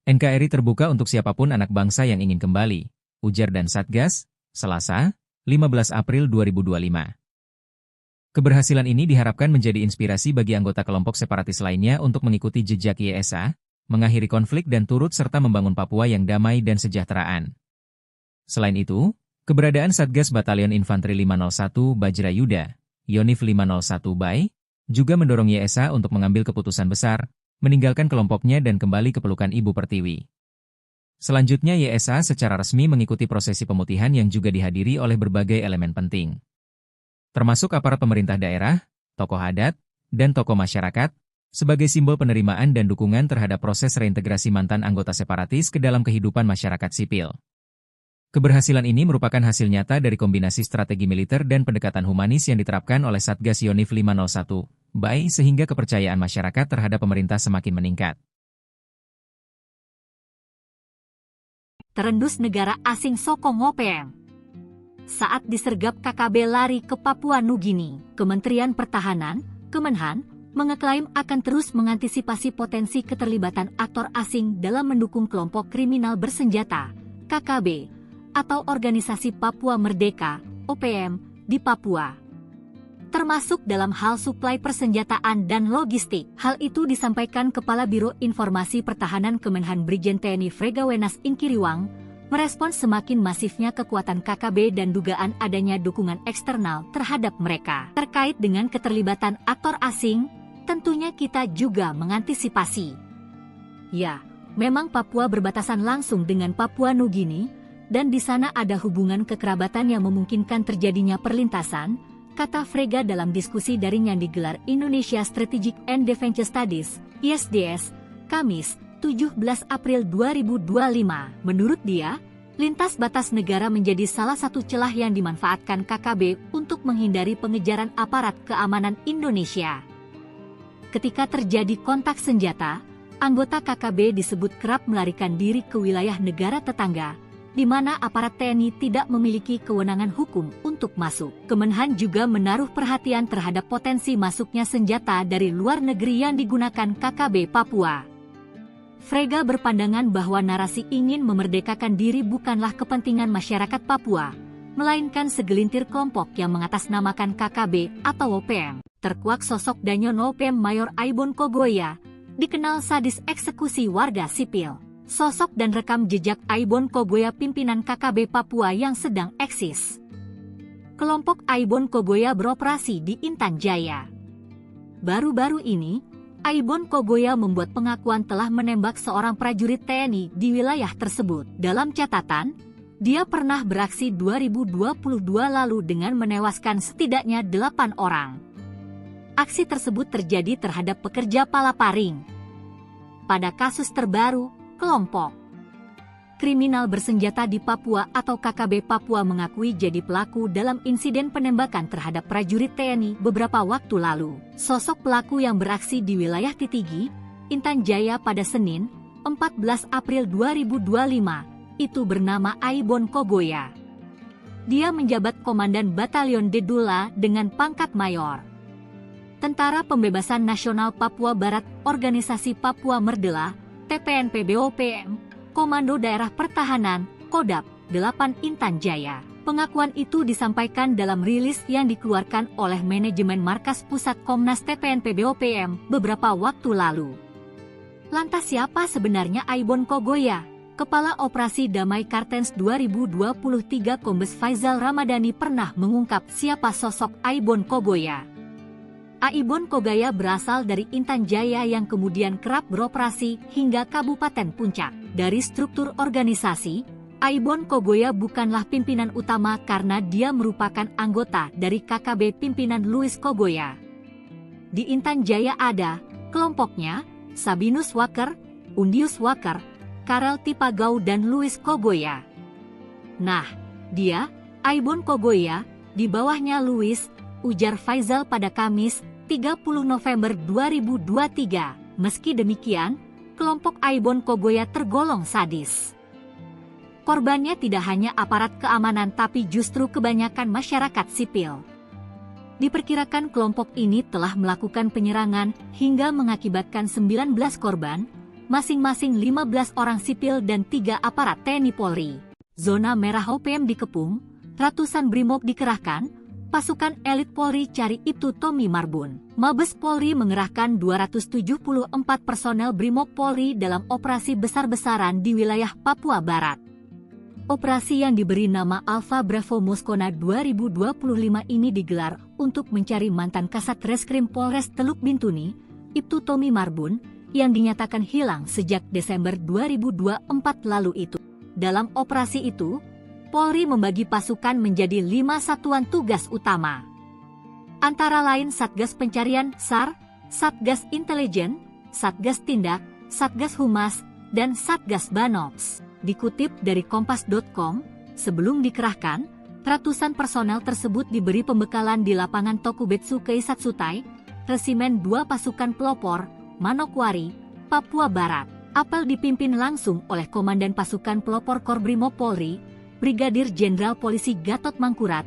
N K R I terbuka untuk siapapun anak bangsa yang ingin kembali, ujar dan Satgas, Selasa, lima belas April dua ribu dua puluh lima. Keberhasilan ini diharapkan menjadi inspirasi bagi anggota kelompok separatis lainnya untuk mengikuti jejak Y S A, mengakhiri konflik dan turut serta membangun Papua yang damai dan sejahteraan. Selain itu, keberadaan Satgas Batalion Infanteri lima nol satu Bajrayuda, Yonif lima nol satu Bay, juga mendorong Y S A untuk mengambil keputusan besar, meninggalkan kelompoknya dan kembali ke pelukan Ibu Pertiwi. Selanjutnya Y S A secara resmi mengikuti prosesi pemutihan yang juga dihadiri oleh berbagai elemen penting, termasuk aparat pemerintah daerah, tokoh adat, dan tokoh masyarakat, sebagai simbol penerimaan dan dukungan terhadap proses reintegrasi mantan anggota separatis ke dalam kehidupan masyarakat sipil. Keberhasilan ini merupakan hasil nyata dari kombinasi strategi militer dan pendekatan humanis yang diterapkan oleh Satgas Yonif lima nol satu Bay sehingga kepercayaan masyarakat terhadap pemerintah semakin meningkat. Terendus negara asing sokong O P M. Saat disergap K K B lari ke Papua Nugini, Kementerian Pertahanan, Kemenhan, mengeklaim akan terus mengantisipasi potensi keterlibatan aktor asing dalam mendukung kelompok kriminal bersenjata, K K B, atau Organisasi Papua Merdeka, O P M, di Papua, termasuk dalam hal suplai persenjataan dan logistik. Hal itu disampaikan Kepala Biro Informasi Pertahanan Kemenhan Brigjen T N I Frega Wenas Ingkiriwang, merespons semakin masifnya kekuatan K K B dan dugaan adanya dukungan eksternal terhadap mereka. Terkait dengan keterlibatan aktor asing, tentunya kita juga mengantisipasi. Ya, memang Papua berbatasan langsung dengan Papua Nugini, dan di sana ada hubungan kekerabatan yang memungkinkan terjadinya perlintasan, kata Frega dalam diskusi daring yang digelar Indonesia Strategic and Defense Studies, I S D S, Kamis, tujuh belas April dua ribu dua lima. Menurut dia, lintas batas negara menjadi salah satu celah yang dimanfaatkan K K B untuk menghindari pengejaran aparat keamanan Indonesia. Ketika terjadi kontak senjata, anggota K K B disebut kerap melarikan diri ke wilayah negara tetangga, di mana aparat T N I tidak memiliki kewenangan hukum untuk masuk. Kemenhan juga menaruh perhatian terhadap potensi masuknya senjata dari luar negeri yang digunakan K K B Papua. Frega berpandangan bahwa narasi ingin memerdekakan diri bukanlah kepentingan masyarakat Papua, melainkan segelintir kelompok yang mengatasnamakan K K B atau O P M. Terkuak sosok Danyon O P M Mayor Aibon Kogoya, dikenal sadis eksekusi warga sipil. Sosok dan rekam jejak Aibon Kogoya, pimpinan K K B Papua yang sedang eksis. Kelompok Aibon Kogoya beroperasi di Intan Jaya. Baru-baru ini, Aibon Kogoya membuat pengakuan telah menembak seorang prajurit T N I di wilayah tersebut. Dalam catatan, dia pernah beraksi dua ribu dua puluh dua lalu dengan menewaskan setidaknya delapan orang. Aksi tersebut terjadi terhadap pekerja palaparing. Pada kasus terbaru, kelompok kriminal bersenjata di Papua atau K K B Papua mengakui jadi pelaku dalam insiden penembakan terhadap prajurit T N I beberapa waktu lalu. Sosok pelaku yang beraksi di wilayah Titigi, Intan Jaya pada Senin, empat belas April dua ribu dua lima, itu bernama Aibon Kogoya. Dia menjabat Komandan Batalion Dedula dengan pangkat Mayor. Tentara Pembebasan Nasional Papua Barat, Organisasi Papua Merdela, T P N P B O P M, Komando Daerah Pertahanan, Kodap, delapan Intan Jaya. Pengakuan itu disampaikan dalam rilis yang dikeluarkan oleh manajemen Markas Pusat Komnas T P N P B O P M beberapa waktu lalu. Lantas siapa sebenarnya Aibon Kogoya? Kepala Operasi Damai Kartens dua ribu dua puluh tiga Kombes Faizal Ramadhani pernah mengungkap siapa sosok Aibon Kogoya. Aibon Kogoya berasal dari Intan Jaya yang kemudian kerap beroperasi hingga Kabupaten Puncak. Dari struktur organisasi, Aibon Kogoya bukanlah pimpinan utama karena dia merupakan anggota dari K K B pimpinan Louis Kogoya. Di Intan Jaya ada kelompoknya, Sabinus Waker, Undius Waker, Karel Tipagau dan Louis Kogoya. Nah, dia, Aibon Kogoya, di bawahnya Louis, ujar Faizal pada Kamis, tiga puluh November dua ribu dua tiga. Meski demikian, kelompok Aibon Kogoya tergolong sadis. Korbannya tidak hanya aparat keamanan tapi justru kebanyakan masyarakat sipil. Diperkirakan kelompok ini telah melakukan penyerangan hingga mengakibatkan sembilan belas korban, masing-masing lima belas orang sipil dan tiga aparat T N I Polri. Zona merah O P M dikepung, ratusan brimob dikerahkan, pasukan elit Polri cari Ibtu Tommy Marbun. Mabes Polri mengerahkan dua ratus tujuh puluh empat personel brimob Polri dalam operasi besar-besaran di wilayah Papua Barat. Operasi yang diberi nama Alpha Bravo Moskona dua ribu dua puluh lima ini digelar untuk mencari mantan Kasat Reskrim Polres Teluk Bintuni, Ibtu Tommy Marbun, yang dinyatakan hilang sejak Desember dua ribu dua puluh empat lalu itu. Dalam operasi itu, Polri membagi pasukan menjadi lima satuan tugas utama. Antara lain Satgas Pencarian, SAR, Satgas Intelijen, Satgas Tindak, Satgas Humas, dan Satgas Banops. Dikutip dari kompas dot com, sebelum dikerahkan, ratusan personel tersebut diberi pembekalan di lapangan Tokubetsu Keisatsutai, Resimen dua Pasukan Pelopor, Manokwari, Papua Barat. Apel dipimpin langsung oleh Komandan Pasukan Pelopor Korbrimob Polri, Brigadir Jenderal Polisi Gatot Mangkurat,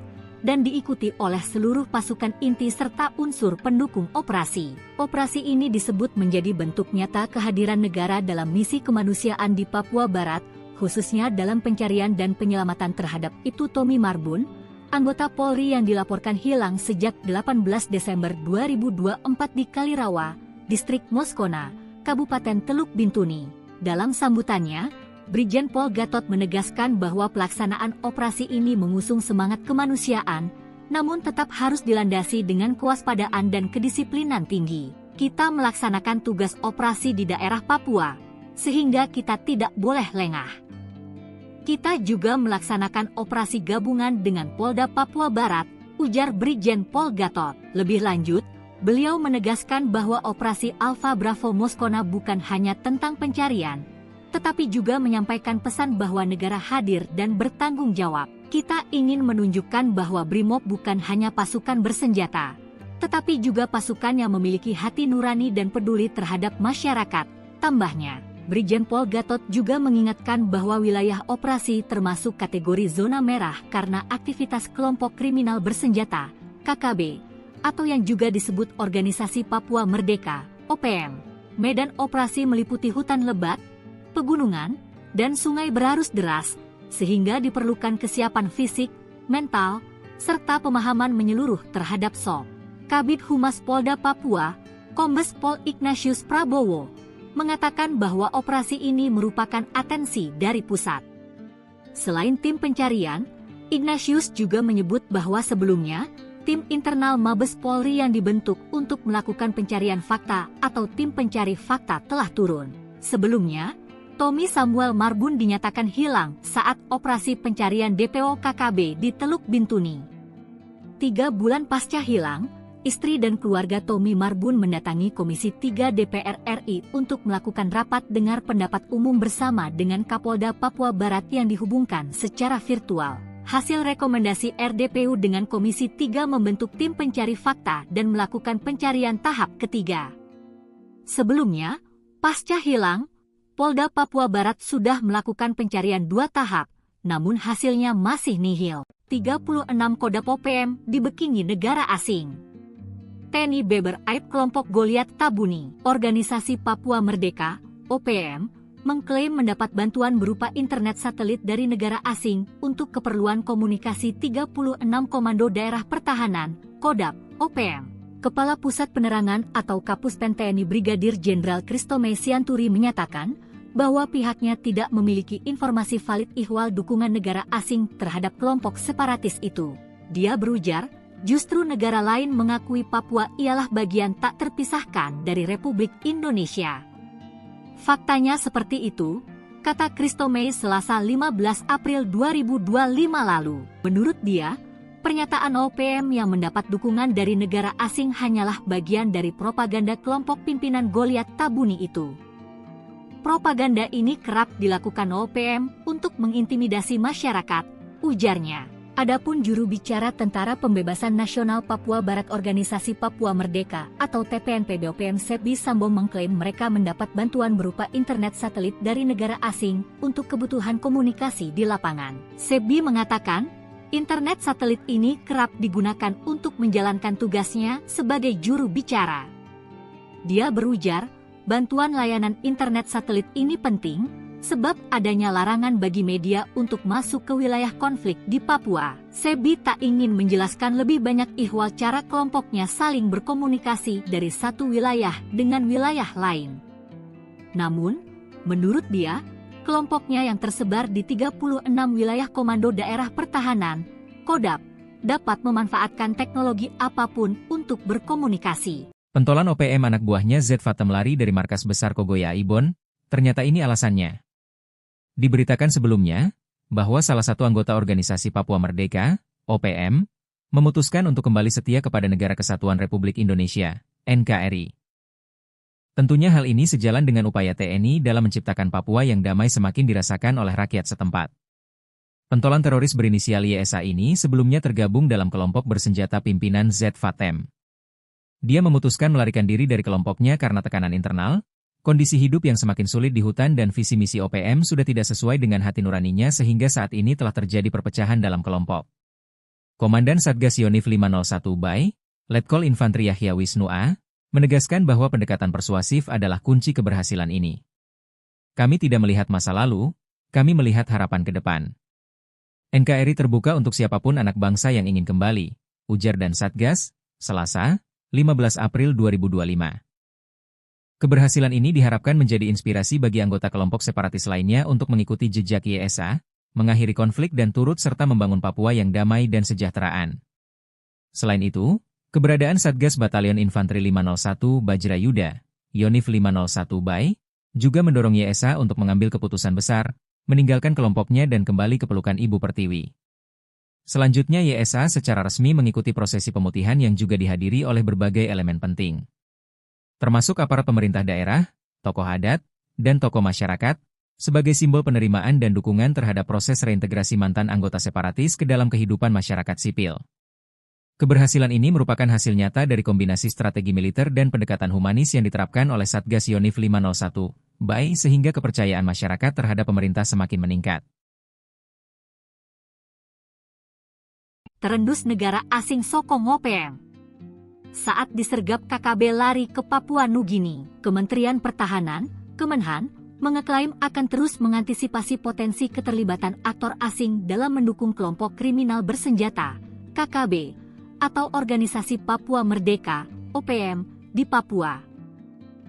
dan diikuti oleh seluruh pasukan inti serta unsur pendukung operasi. Operasi ini disebut menjadi bentuk nyata kehadiran negara dalam misi kemanusiaan di Papua Barat, khususnya dalam pencarian dan penyelamatan terhadap Ibtu Tommy Marbun, anggota Polri yang dilaporkan hilang sejak delapan belas Desember dua ribu dua puluh empat di Kalirawa, Distrik Moskona, Kabupaten Teluk Bintuni. Dalam sambutannya, Brigjen Pol Gatot menegaskan bahwa pelaksanaan operasi ini mengusung semangat kemanusiaan, namun tetap harus dilandasi dengan kewaspadaan dan kedisiplinan tinggi. Kita melaksanakan tugas operasi di daerah Papua, sehingga kita tidak boleh lengah. Kita juga melaksanakan operasi gabungan dengan Polda Papua Barat, ujar Brigjen Pol Gatot. Lebih lanjut, beliau menegaskan bahwa operasi Alpha Bravo Moskona bukan hanya tentang pencarian, tetapi juga menyampaikan pesan bahwa negara hadir dan bertanggung jawab. Kita ingin menunjukkan bahwa Brimob bukan hanya pasukan bersenjata, tetapi juga pasukan yang memiliki hati nurani dan peduli terhadap masyarakat, tambahnya. Brigjen Pol Gatot juga mengingatkan bahwa wilayah operasi termasuk kategori zona merah karena aktivitas kelompok kriminal bersenjata, K K B, atau yang juga disebut Organisasi Papua Merdeka, O P M. Medan operasi meliputi hutan lebat, pegunungan, dan sungai berarus deras, sehingga diperlukan kesiapan fisik, mental, serta pemahaman menyeluruh terhadap S O P. Kabid Humas Polda Papua, Kombes Pol Ignatius Prabowo, mengatakan bahwa operasi ini merupakan atensi dari pusat. Selain tim pencarian, Ignatius juga menyebut bahwa sebelumnya, tim internal Mabes Polri yang dibentuk untuk melakukan pencarian fakta atau tim pencari fakta telah turun. Sebelumnya, Tommy Samuel Marbun dinyatakan hilang saat operasi pencarian D P O K K B di Teluk Bintuni. Tiga bulan pasca hilang, istri dan keluarga Tommy Marbun mendatangi Komisi tiga D P R R I untuk melakukan rapat dengar pendapat umum bersama dengan Kapolda Papua Barat yang dihubungkan secara virtual. Hasil rekomendasi R D P U dengan Komisi tiga membentuk tim pencari fakta dan melakukan pencarian tahap ketiga. Sebelumnya, pasca hilang, Polda Papua Barat sudah melakukan pencarian dua tahap, namun hasilnya masih nihil. Tiga puluh enam Kodap O P M dibekingi negara asing. Teni beber aib kelompok Goliat Tabuni. Organisasi Papua Merdeka, O P M, mengklaim mendapat bantuan berupa internet satelit dari negara asing untuk keperluan komunikasi tiga puluh enam Komando Daerah Pertahanan, Kodap, O P M. Kepala Pusat Penerangan atau Kapuspen Teni Brigadir Jenderal Kristome Sianturi menyatakan bahwa pihaknya tidak memiliki informasi valid ihwal dukungan negara asing terhadap kelompok separatis itu. Dia berujar, justru negara lain mengakui Papua ialah bagian tak terpisahkan dari Republik Indonesia. Faktanya seperti itu, kata Kristome Selasa lima belas April dua ribu dua puluh lima lalu. Menurut dia, pernyataan O P M yang mendapat dukungan dari negara asing hanyalah bagian dari propaganda kelompok pimpinan Goliat Tabuni itu. Propaganda ini kerap dilakukan O P M untuk mengintimidasi masyarakat, ujarnya. Adapun juru bicara Tentara Pembebasan Nasional Papua Barat Organisasi Papua Merdeka atau T P N P B O P M Sebi Sambo mengklaim mereka mendapat bantuan berupa internet satelit dari negara asing untuk kebutuhan komunikasi di lapangan. Sebi mengatakan, internet satelit ini kerap digunakan untuk menjalankan tugasnya sebagai juru bicara. Dia berujar, bantuan layanan internet satelit ini penting, sebab adanya larangan bagi media untuk masuk ke wilayah konflik di Papua. Sebi tak ingin menjelaskan lebih banyak ihwal cara kelompoknya saling berkomunikasi dari satu wilayah dengan wilayah lain. Namun, menurut dia, kelompoknya yang tersebar di tiga puluh enam wilayah Komando Daerah Pertahanan, Kodap, dapat memanfaatkan teknologi apapun untuk berkomunikasi. Pentolan O P M anak buahnya Z Fatem lari dari markas besar Kogoya Ibon, ternyata ini alasannya. Diberitakan sebelumnya, bahwa salah satu anggota organisasi Papua Merdeka, O P M, memutuskan untuk kembali setia kepada Negara Kesatuan Republik Indonesia, N K R I. Tentunya hal ini sejalan dengan upaya T N I dalam menciptakan Papua yang damai semakin dirasakan oleh rakyat setempat. Pentolan teroris berinisial Y S A ini sebelumnya tergabung dalam kelompok bersenjata pimpinan Z Fatem. Dia memutuskan melarikan diri dari kelompoknya karena tekanan internal, kondisi hidup yang semakin sulit di hutan dan visi misi O P M sudah tidak sesuai dengan hati nuraninya sehingga saat ini telah terjadi perpecahan dalam kelompok. Komandan Satgas Yonif lima nol satu Bay, Letkol Infantri Yahya Wisnu A, menegaskan bahwa pendekatan persuasif adalah kunci keberhasilan ini. Kami tidak melihat masa lalu, kami melihat harapan ke depan. N K R I terbuka untuk siapapun anak bangsa yang ingin kembali, ujar dan Satgas, Selasa, lima belas April dua ribu dua lima. Keberhasilan ini diharapkan menjadi inspirasi bagi anggota kelompok separatis lainnya untuk mengikuti jejak Y S A, mengakhiri konflik dan turut serta membangun Papua yang damai dan sejahteraan. Selain itu, keberadaan Satgas Batalion Infanteri lima nol satu Bajra Yuda, Yonif lima nol satu Bay, juga mendorong Y S A untuk mengambil keputusan besar, meninggalkan kelompoknya dan kembali ke pelukan Ibu Pertiwi. Selanjutnya Y S A secara resmi mengikuti prosesi pemutihan yang juga dihadiri oleh berbagai elemen penting, termasuk aparat pemerintah daerah, tokoh adat, dan tokoh masyarakat, sebagai simbol penerimaan dan dukungan terhadap proses reintegrasi mantan anggota separatis ke dalam kehidupan masyarakat sipil. Keberhasilan ini merupakan hasil nyata dari kombinasi strategi militer dan pendekatan humanis yang diterapkan oleh Satgas Yonif lima nol satu Bay sehingga kepercayaan masyarakat terhadap pemerintah semakin meningkat. Terendus negara asing sokong O P M. Saat disergap K K B lari ke Papua Nugini, Kementerian Pertahanan, Kemenhan, mengeklaim akan terus mengantisipasi potensi keterlibatan aktor asing dalam mendukung kelompok kriminal bersenjata, K K B, atau Organisasi Papua Merdeka, O P M, di Papua,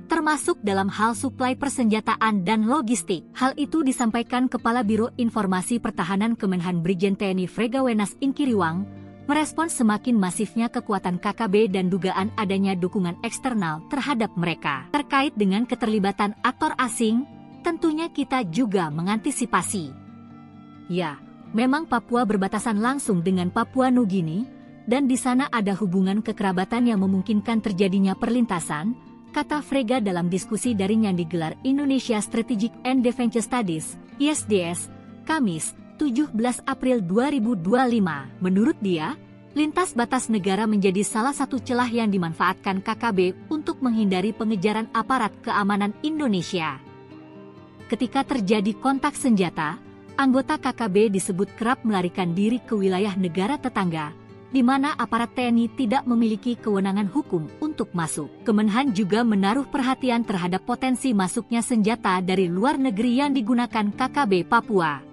termasuk dalam hal suplai persenjataan dan logistik. Hal itu disampaikan Kepala Biro Informasi Pertahanan Kemenhan Brigjen T N I Frega Wenas Ingkiriwang, merespons semakin masifnya kekuatan K K B dan dugaan adanya dukungan eksternal terhadap mereka. Terkait dengan keterlibatan aktor asing, tentunya kita juga mengantisipasi. Ya, memang Papua berbatasan langsung dengan Papua Nugini, dan di sana ada hubungan kekerabatan yang memungkinkan terjadinya perlintasan, kata Frega dalam diskusi daring yang digelar Indonesia Strategic and Defense Studies, I S D S, Kamis, tujuh belas April dua ribu dua lima. Menurut dia, lintas batas negara menjadi salah satu celah yang dimanfaatkan K K B untuk menghindari pengejaran aparat keamanan Indonesia. Ketika terjadi kontak senjata, anggota K K B disebut kerap melarikan diri ke wilayah negara tetangga, di mana aparat T N I tidak memiliki kewenangan hukum untuk masuk. Kemenhan juga menaruh perhatian terhadap potensi masuknya senjata dari luar negeri yang digunakan K K B Papua.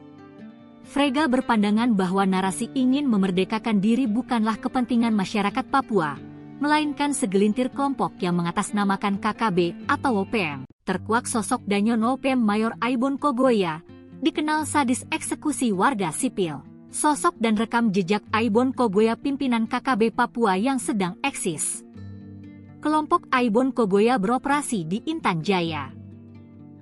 Frega berpandangan bahwa narasi ingin memerdekakan diri bukanlah kepentingan masyarakat Papua, melainkan segelintir kelompok yang mengatasnamakan K K B atau O P M. Terkuak sosok Danyon O P M Mayor Aibon Kogoya, dikenal sadis eksekusi warga sipil. Sosok dan rekam jejak Aibon Kogoya pimpinan K K B Papua yang sedang eksis. Kelompok Aibon Kogoya beroperasi di Intan Jaya.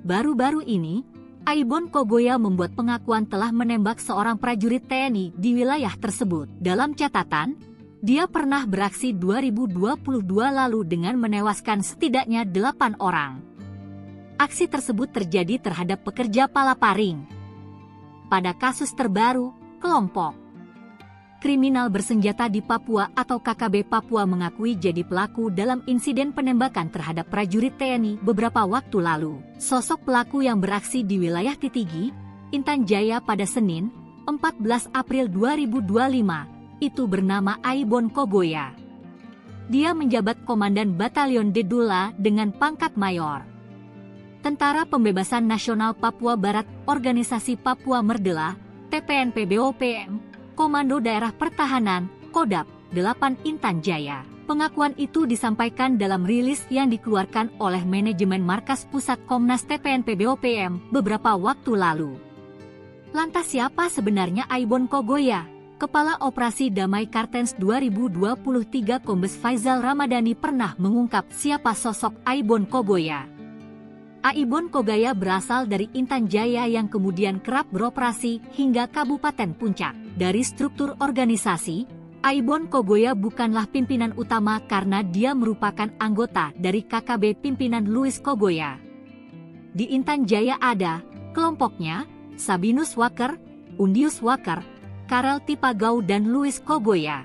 Baru-baru ini, Aibon Kogoya membuat pengakuan telah menembak seorang prajurit T N I di wilayah tersebut. Dalam catatan, dia pernah beraksi dua ribu dua puluh dua lalu dengan menewaskan setidaknya delapan orang. Aksi tersebut terjadi terhadap pekerja palaparing. Pada kasus terbaru, kelompok kriminal bersenjata di Papua atau K K B Papua mengakui jadi pelaku dalam insiden penembakan terhadap prajurit T N I beberapa waktu lalu. Sosok pelaku yang beraksi di wilayah Titigi, Intan Jaya pada Senin, empat belas April dua ribu dua lima, itu bernama Aibon Kogoya. Dia menjabat Komandan Batalion Dedula dengan pangkat Mayor. Tentara Pembebasan Nasional Papua Barat, Organisasi Papua Merdela, T P N P B O P M, Komando Daerah Pertahanan, Kodap, delapan Intan Jaya. Pengakuan itu disampaikan dalam rilis yang dikeluarkan oleh manajemen Markas Pusat Komnas T P N P B O P M beberapa waktu lalu. Lantas siapa sebenarnya Aibon Kogoya? Kepala Operasi Damai Kartens dua ribu dua puluh tiga Kombes Faizal Ramadhani pernah mengungkap siapa sosok Aibon Kogoya. Aibon Kogoya berasal dari Intan Jaya yang kemudian kerap beroperasi hingga Kabupaten Puncak. Dari struktur organisasi, Aibon Kogoya bukanlah pimpinan utama karena dia merupakan anggota dari K K B pimpinan Louis Kogoya. Di Intan Jaya ada kelompoknya, Sabinus Waker, Undius Waker, Karel Tipagau dan Louis Kogoya.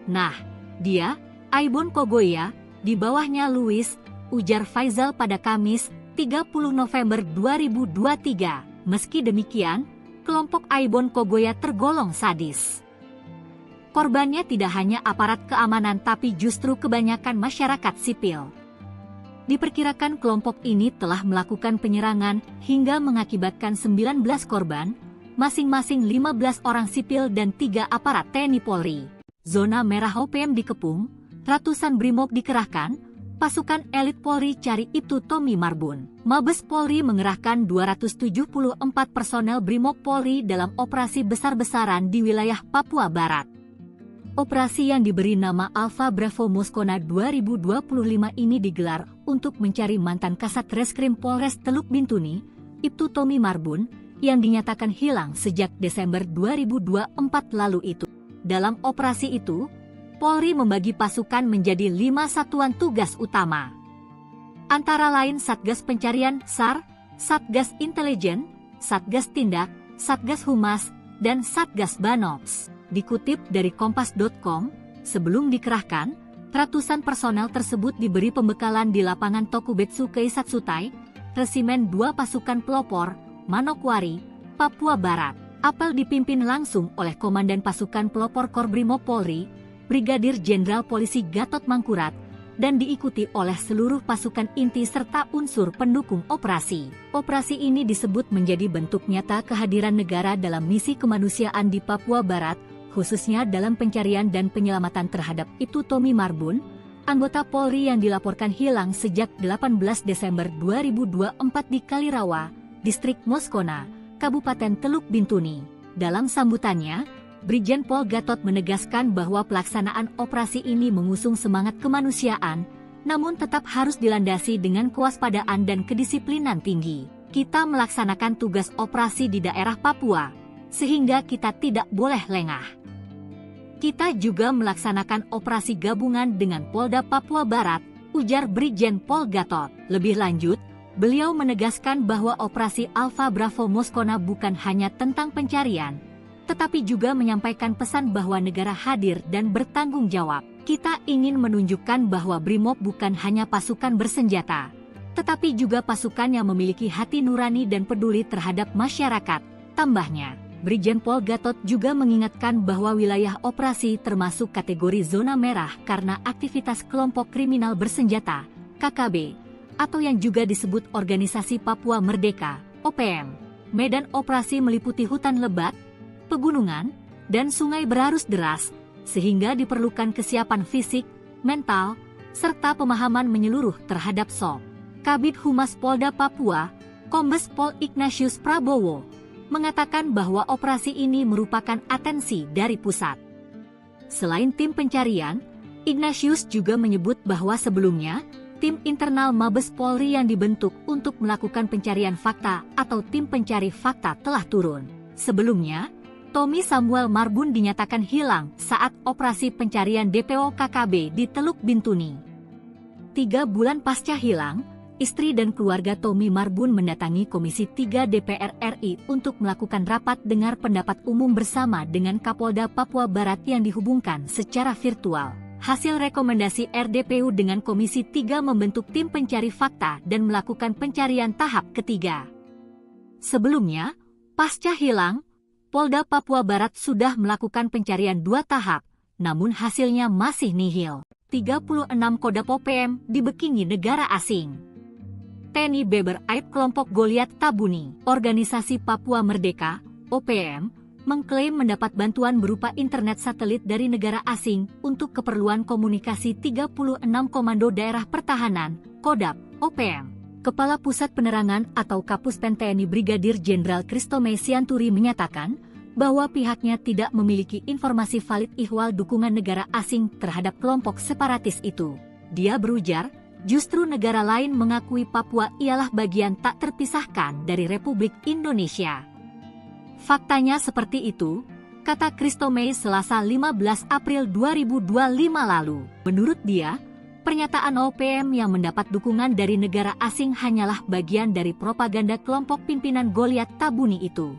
Nah, dia, Aibon Kogoya, di bawahnya Louis, ujar Faizal pada Kamis, tiga puluh November dua ribu dua tiga. Meski demikian, kelompok Aibon Kogoya tergolong sadis. Korbannya tidak hanya aparat keamanan tapi justru kebanyakan masyarakat sipil. Diperkirakan kelompok ini telah melakukan penyerangan hingga mengakibatkan sembilan belas korban, masing-masing lima belas orang sipil dan tiga aparat T N I Polri. Zona merah O P M dikepung, ratusan brimob dikerahkan, pasukan elit Polri cari Ibtu Tommy Marbun. Mabes Polri mengerahkan dua ratus tujuh puluh empat personel brimob Polri dalam operasi besar-besaran di wilayah Papua Barat. Operasi yang diberi nama Alpha Bravo Moskona dua ribu dua puluh lima ini digelar untuk mencari mantan Kasat Reskrim Polres Teluk Bintuni, Ibtu Tommy Marbun, yang dinyatakan hilang sejak Desember dua ribu dua puluh empat lalu itu. Dalam operasi itu, Polri membagi pasukan menjadi lima satuan tugas utama. Antara lain Satgas Pencarian, sar, Satgas Intelijen, Satgas Tindak, Satgas Humas, dan Satgas Banops. Dikutip dari kompas dot com, sebelum dikerahkan, ratusan personel tersebut diberi pembekalan di lapangan Tokubetsu Keisatsutai, Resimen dua Pasukan Pelopor, Manokwari, Papua Barat. Apel dipimpin langsung oleh Komandan Pasukan Pelopor Korbrimob Polri, Brigadir Jenderal Polisi Gatot Mangkurat, dan diikuti oleh seluruh pasukan inti serta unsur pendukung operasi. Operasi ini disebut menjadi bentuk nyata kehadiran negara dalam misi kemanusiaan di Papua Barat, khususnya dalam pencarian dan penyelamatan terhadap Ibtu Tommy Marbun, anggota Polri yang dilaporkan hilang sejak delapan belas Desember dua ribu dua puluh empat di Kalirawa, Distrik Moskona, Kabupaten Teluk Bintuni. Dalam sambutannya, Brigjen Pol Gatot menegaskan bahwa pelaksanaan operasi ini mengusung semangat kemanusiaan, namun tetap harus dilandasi dengan kewaspadaan dan kedisiplinan tinggi. Kita melaksanakan tugas operasi di daerah Papua, sehingga kita tidak boleh lengah. Kita juga melaksanakan operasi gabungan dengan Polda Papua Barat, ujar Brigjen Pol Gatot. Lebih lanjut, beliau menegaskan bahwa operasi Alpha Bravo Moskona bukan hanya tentang pencarian, tetapi juga menyampaikan pesan bahwa negara hadir dan bertanggung jawab. Kita ingin menunjukkan bahwa Brimob bukan hanya pasukan bersenjata, tetapi juga pasukan yang memiliki hati nurani dan peduli terhadap masyarakat, tambahnya. Brigjen Pol Gatot juga mengingatkan bahwa wilayah operasi termasuk kategori zona merah karena aktivitas kelompok kriminal bersenjata, K K B, atau yang juga disebut Organisasi Papua Merdeka, O P M. Medan operasi meliputi hutan lebat, pegunungan, dan sungai berarus deras, sehingga diperlukan kesiapan fisik, mental, serta pemahaman menyeluruh terhadap sob. Kabid Humas Polda Papua, Kombes Pol Ignatius Prabowo, mengatakan bahwa operasi ini merupakan atensi dari pusat. Selain tim pencarian, Ignatius juga menyebut bahwa sebelumnya, tim internal Mabes Polri yang dibentuk untuk melakukan pencarian fakta atau tim pencari fakta telah turun. Sebelumnya, Tommy Samuel Marbun dinyatakan hilang saat operasi pencarian D P O K K B di Teluk Bintuni. Tiga bulan pasca hilang, istri dan keluarga Tommy Marbun mendatangi Komisi tiga D P R R I untuk melakukan rapat dengar pendapat umum bersama dengan Kapolda Papua Barat yang dihubungkan secara virtual. Hasil rekomendasi R D P U dengan Komisi tiga membentuk tim pencari fakta dan melakukan pencarian tahap ketiga. Sebelumnya, pasca hilang, Polda Papua Barat sudah melakukan pencarian dua tahap, namun hasilnya masih nihil. Tiga puluh enam Kodap O P M dibekingi negara asing. T N I beber aib kelompok Goliat Tabuni. Organisasi Papua Merdeka, O P M, mengklaim mendapat bantuan berupa internet satelit dari negara asing untuk keperluan komunikasi tiga puluh enam Komando Daerah Pertahanan, Kodap, O P M. Kepala Pusat Penerangan atau Kapus Pen T N I Brigadir Jenderal Kristome Sianturi menyatakan bahwa pihaknya tidak memiliki informasi valid ihwal dukungan negara asing terhadap kelompok separatis itu. Dia berujar, justru negara lain mengakui Papua ialah bagian tak terpisahkan dari Republik Indonesia. Faktanya seperti itu, kata Kristome Selasa lima belas April dua ribu dua puluh lima lalu. Menurut dia, pernyataan O P M yang mendapat dukungan dari negara asing hanyalah bagian dari propaganda kelompok pimpinan Goliat Tabuni itu.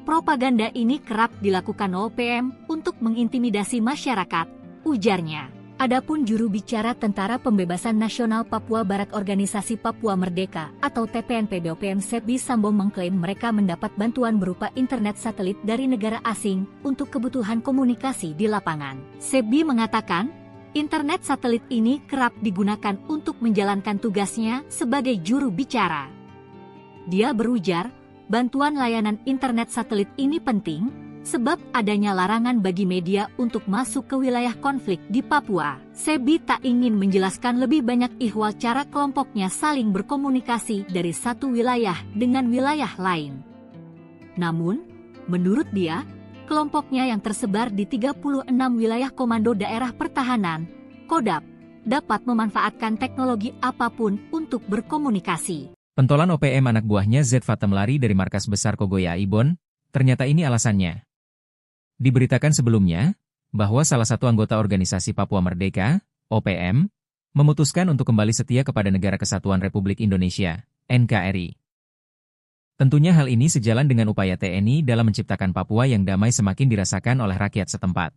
Propaganda ini kerap dilakukan O P M untuk mengintimidasi masyarakat, ujarnya. Adapun juru bicara Tentara Pembebasan Nasional Papua Barat Organisasi Papua Merdeka atau T P N P B O P M Sebi Sambo mengklaim mereka mendapat bantuan berupa internet satelit dari negara asing untuk kebutuhan komunikasi di lapangan. Sebi mengatakan, internet satelit ini kerap digunakan untuk menjalankan tugasnya sebagai juru bicara. Dia berujar, bantuan layanan internet satelit ini penting, sebab adanya larangan bagi media untuk masuk ke wilayah konflik di Papua. Sebi tak ingin menjelaskan lebih banyak ihwal cara kelompoknya saling berkomunikasi dari satu wilayah dengan wilayah lain. Namun, menurut dia, kelompoknya yang tersebar di tiga puluh enam wilayah komando daerah pertahanan, Kodap, dapat memanfaatkan teknologi apapun untuk berkomunikasi. Pentolan O P M anak buahnya Z Fatem lari dari markas besar Kogoya Aibon, ternyata ini alasannya. Diberitakan sebelumnya, bahwa salah satu anggota organisasi Papua Merdeka, O P M, memutuskan untuk kembali setia kepada Negara Kesatuan Republik Indonesia, N K R I. Tentunya hal ini sejalan dengan upaya T N I dalam menciptakan Papua yang damai semakin dirasakan oleh rakyat setempat.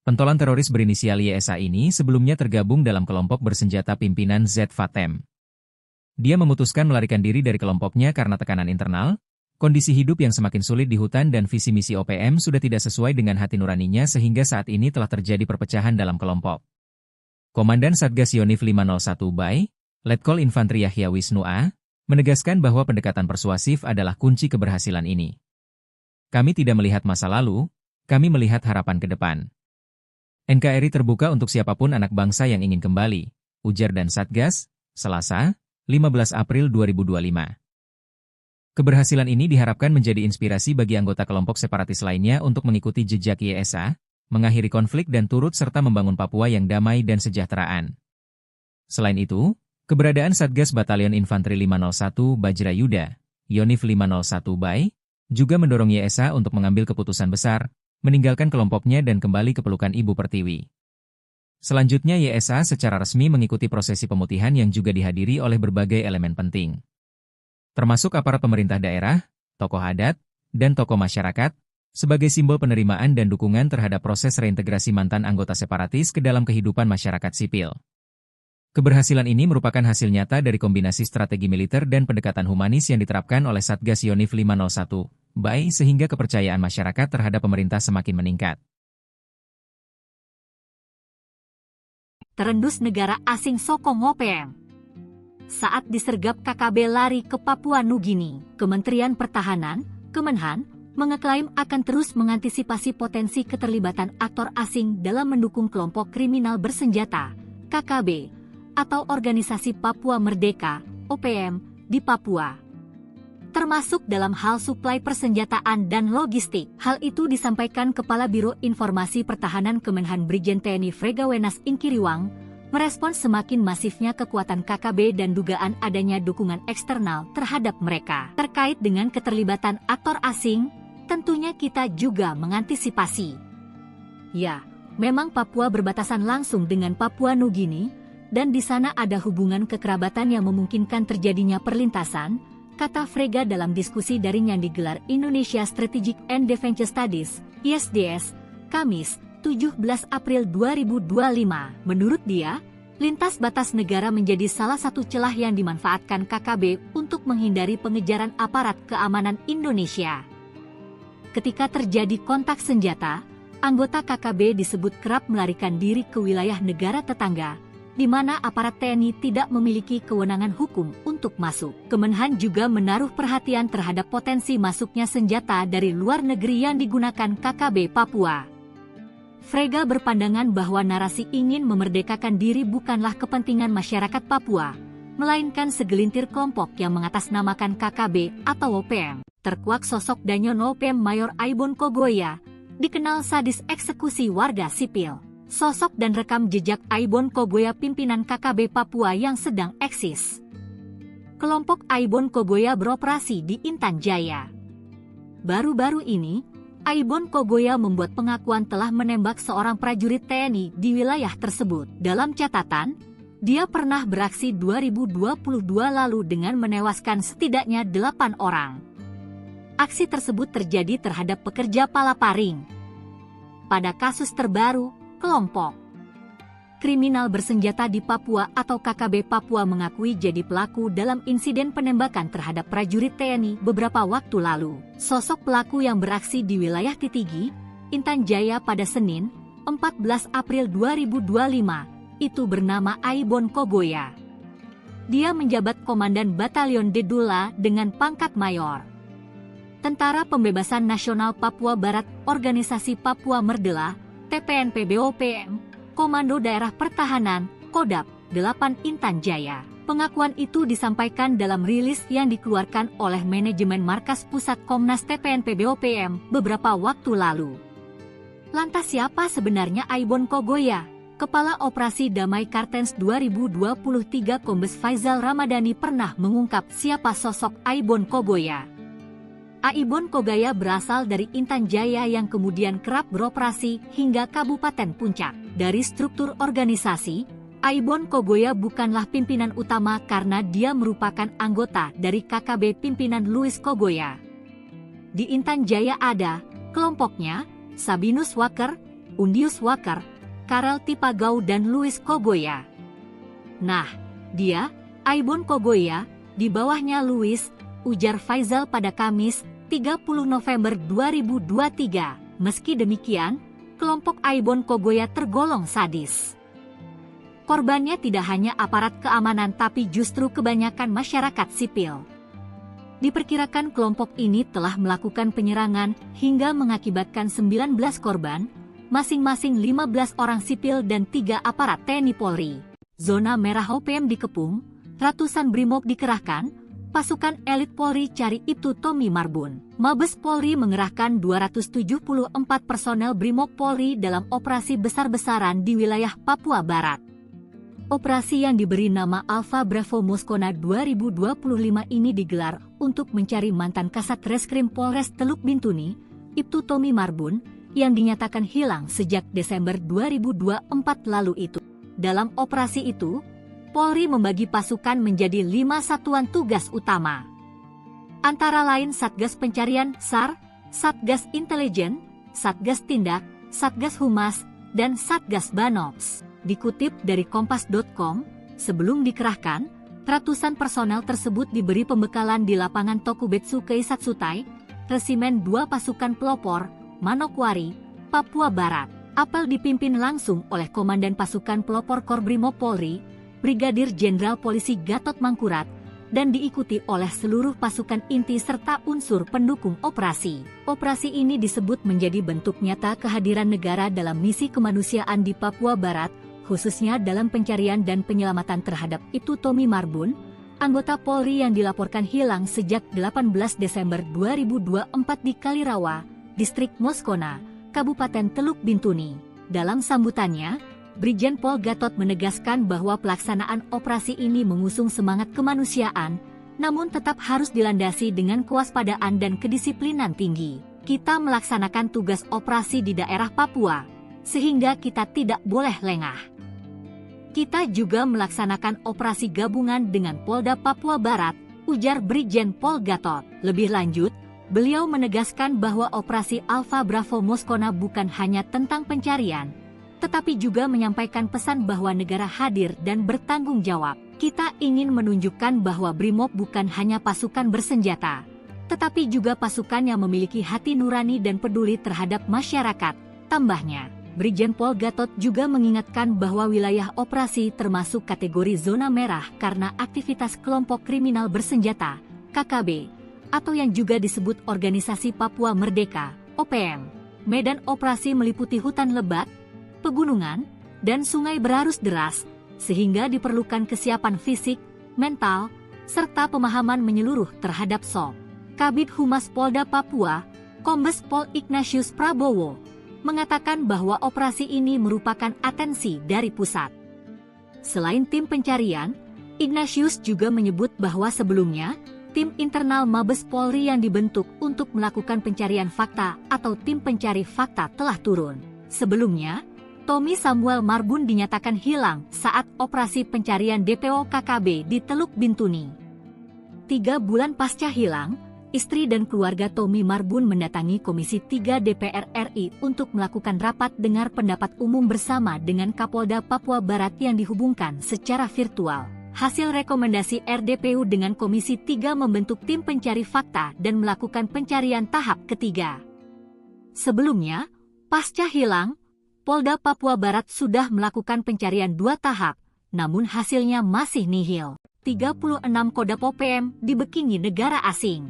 Pentolan teroris berinisial Y S A ini sebelumnya tergabung dalam kelompok bersenjata pimpinan Z Fatem. Dia memutuskan melarikan diri dari kelompoknya karena tekanan internal, kondisi hidup yang semakin sulit di hutan dan visi misi O P M sudah tidak sesuai dengan hati nuraninya sehingga saat ini telah terjadi perpecahan dalam kelompok. Komandan Satgas Yonif lima nol satu Bay, Letkol Infantri Yahya Wisnu A, menegaskan bahwa pendekatan persuasif adalah kunci keberhasilan ini. Kami tidak melihat masa lalu, kami melihat harapan ke depan. N K R I terbuka untuk siapapun anak bangsa yang ingin kembali, ujar dan Satgas, Selasa, lima belas April dua ribu dua lima. Keberhasilan ini diharapkan menjadi inspirasi bagi anggota kelompok separatis lainnya untuk mengikuti jejak Y S A, mengakhiri konflik dan turut serta membangun Papua yang damai dan sejahteraan. Selain itu, keberadaan Satgas Batalion Infanteri lima nol satu Bajra Yuda, Yonif lima nol satu Bay, juga mendorong Y S A untuk mengambil keputusan besar, meninggalkan kelompoknya dan kembali ke pelukan Ibu Pertiwi. Selanjutnya Y S A secara resmi mengikuti prosesi pemutihan yang juga dihadiri oleh berbagai elemen penting, termasuk aparat pemerintah daerah, tokoh adat, dan tokoh masyarakat, sebagai simbol penerimaan dan dukungan terhadap proses reintegrasi mantan anggota separatis ke dalam kehidupan masyarakat sipil. Keberhasilan ini merupakan hasil nyata dari kombinasi strategi militer dan pendekatan humanis yang diterapkan oleh Satgas Yonif lima nol satu Bay sehingga kepercayaan masyarakat terhadap pemerintah semakin meningkat. Terendus negara asing sokong O P M. Saat disergap K K B lari ke Papua Nugini, Kementerian Pertahanan, Kemenhan, mengeklaim akan terus mengantisipasi potensi keterlibatan aktor asing dalam mendukung kelompok kriminal bersenjata, K K B, atau Organisasi Papua Merdeka, O P M, di Papua, termasuk dalam hal suplai persenjataan dan logistik. Hal itu disampaikan Kepala Biro Informasi Pertahanan Kemenhan Brigjen T N I Frega Wenas Ingkiriwang, merespons semakin masifnya kekuatan K K B dan dugaan adanya dukungan eksternal terhadap mereka. Terkait dengan keterlibatan aktor asing, tentunya kita juga mengantisipasi. Ya, memang Papua berbatasan langsung dengan Papua Nugini, dan di sana ada hubungan kekerabatan yang memungkinkan terjadinya perlintasan, kata Frega dalam diskusi daring yang digelar Indonesia Strategic and Defense Studies, I S D S, Kamis, tujuh belas April dua ribu dua lima. Menurut dia, lintas batas negara menjadi salah satu celah yang dimanfaatkan K K B untuk menghindari pengejaran aparat keamanan Indonesia. Ketika terjadi kontak senjata, anggota K K B disebut kerap melarikan diri ke wilayah negara tetangga, di mana aparat T N I tidak memiliki kewenangan hukum untuk masuk. Kemenhan juga menaruh perhatian terhadap potensi masuknya senjata dari luar negeri yang digunakan K K B Papua. Frega berpandangan bahwa narasi ingin memerdekakan diri bukanlah kepentingan masyarakat Papua, melainkan segelintir kelompok yang mengatasnamakan K K B atau O P M. Terkuak sosok Danyo Nopem Mayor Aibon Kogoya, dikenal sadis eksekusi warga sipil. Sosok dan rekam jejak Aibon Kogoya pimpinan K K B Papua yang sedang eksis. Kelompok Aibon Kogoya beroperasi di Intan Jaya. Baru-baru ini, Aibon Kogoya membuat pengakuan telah menembak seorang prajurit T N I di wilayah tersebut. Dalam catatan, dia pernah beraksi dua ribu dua puluh dua lalu dengan menewaskan setidaknya delapan orang. Aksi tersebut terjadi terhadap pekerja palaparing. Pada kasus terbaru, kelompok kriminal bersenjata di Papua atau K K B Papua mengakui jadi pelaku dalam insiden penembakan terhadap prajurit T N I beberapa waktu lalu. Sosok pelaku yang beraksi di wilayah Titigi, Intan Jaya pada Senin, empat belas April dua ribu dua lima, itu bernama Aibon Kogoya. Dia menjabat Komandan Batalion Dedula dengan pangkat Mayor. Tentara Pembebasan Nasional Papua Barat, Organisasi Papua Merdela, T P N P B O P M, Komando Daerah Pertahanan, Kodap, delapan Intan Jaya. Pengakuan itu disampaikan dalam rilis yang dikeluarkan oleh manajemen Markas Pusat Komnas T P N P B O P M beberapa waktu lalu. Lantas siapa sebenarnya Aibon Kogoya? Kepala Operasi Damai Kartens dua ribu dua puluh tiga Kombes Faizal Ramadhani pernah mengungkap siapa sosok Aibon Kogoya. Aibon Kogoya berasal dari Intan Jaya yang kemudian kerap beroperasi hingga Kabupaten Puncak. Dari struktur organisasi, Aibon Kogoya bukanlah pimpinan utama karena dia merupakan anggota dari K K B pimpinan Louis Kogoya. Di Intan Jaya ada kelompoknya, Sabinus Waker, Undius Waker, Karel Tipagau dan Louis Kogoya. Nah, dia, Aibon Kogoya, di bawahnya Louis, ujar Faizal pada Kamis, tiga puluh November dua ribu dua tiga. Meski demikian, kelompok Aibon Kogoya tergolong sadis. Korbannya tidak hanya aparat keamanan tapi justru kebanyakan masyarakat sipil. Diperkirakan kelompok ini telah melakukan penyerangan hingga mengakibatkan sembilan belas korban, masing-masing lima belas orang sipil dan tiga aparat T N I Polri. Zona merah O P M dikepung, ratusan brimob dikerahkan, pasukan elit Polri cari Ibtu Tommy Marbun. Mabes Polri mengerahkan dua ratus tujuh puluh empat personel brimob Polri dalam operasi besar-besaran di wilayah Papua Barat. Operasi yang diberi nama Alpha Bravo Moskona dua ribu dua puluh lima ini digelar untuk mencari mantan Kasat Reskrim Polres Teluk Bintuni, Ibtu Tommy Marbun, yang dinyatakan hilang sejak Desember dua ribu dua empat lalu itu. Dalam operasi itu, Polri membagi pasukan menjadi lima satuan tugas utama. Antara lain Satgas Pencarian, sar, Satgas Intelijen, Satgas Tindak, Satgas Humas, dan Satgas Banops. Dikutip dari kompas dot com, sebelum dikerahkan, ratusan personel tersebut diberi pembekalan di lapangan Tokubetsu Keisatsutai, Resimen dua Pasukan Pelopor, Manokwari, Papua Barat. Apel dipimpin langsung oleh Komandan Pasukan Pelopor Korbrimob Polri, Brigadir Jenderal Polisi Gatot Mangkurat, dan diikuti oleh seluruh pasukan inti serta unsur pendukung operasi. Operasi ini disebut menjadi bentuk nyata kehadiran negara dalam misi kemanusiaan di Papua Barat, khususnya dalam pencarian dan penyelamatan terhadap Ibtu Tommy Marbun, anggota Polri yang dilaporkan hilang sejak delapan belas Desember dua ribu dua empat di Kalirawa, Distrik Moskona, Kabupaten Teluk Bintuni. Dalam sambutannya, Brigjen Pol Gatot menegaskan bahwa pelaksanaan operasi ini mengusung semangat kemanusiaan, namun tetap harus dilandasi dengan kewaspadaan dan kedisiplinan tinggi. Kita melaksanakan tugas operasi di daerah Papua, sehingga kita tidak boleh lengah. Kita juga melaksanakan operasi gabungan dengan Polda Papua Barat, ujar Brigjen Pol Gatot. Lebih lanjut, beliau menegaskan bahwa operasi Alpha Bravo Moskona bukan hanya tentang pencarian, tetapi juga menyampaikan pesan bahwa negara hadir dan bertanggung jawab. Kita ingin menunjukkan bahwa Brimob bukan hanya pasukan bersenjata, tetapi juga pasukan yang memiliki hati nurani dan peduli terhadap masyarakat, tambahnya. Brigjen Pol Gatot juga mengingatkan bahwa wilayah operasi termasuk kategori zona merah karena aktivitas kelompok kriminal bersenjata, K K B, atau yang juga disebut Organisasi Papua Merdeka, O P M. Medan operasi meliputi hutan lebat, pegunungan, dan sungai berarus deras, sehingga diperlukan kesiapan fisik, mental, serta pemahaman menyeluruh terhadap SOP. Kabid Humas Polda Papua, Kombes Pol Ignatius Prabowo, mengatakan bahwa operasi ini merupakan atensi dari pusat. Selain tim pencarian, Ignatius juga menyebut bahwa sebelumnya, tim internal Mabes Polri yang dibentuk untuk melakukan pencarian fakta atau tim pencari fakta telah turun. Sebelumnya, Tommy Samuel Marbun dinyatakan hilang saat operasi pencarian D P O K K B di Teluk Bintuni. Tiga bulan pasca hilang, istri dan keluarga Tommy Marbun mendatangi Komisi tiga D P R R I untuk melakukan rapat dengar pendapat umum bersama dengan Kapolda Papua Barat yang dihubungkan secara virtual. Hasil rekomendasi R D P U dengan Komisi tiga membentuk tim pencari fakta dan melakukan pencarian tahap ketiga. Sebelumnya, pasca hilang, Polda Papua Barat sudah melakukan pencarian dua tahap, namun hasilnya masih nihil. Tiga puluh enam Kodap O P M dibekingi negara asing.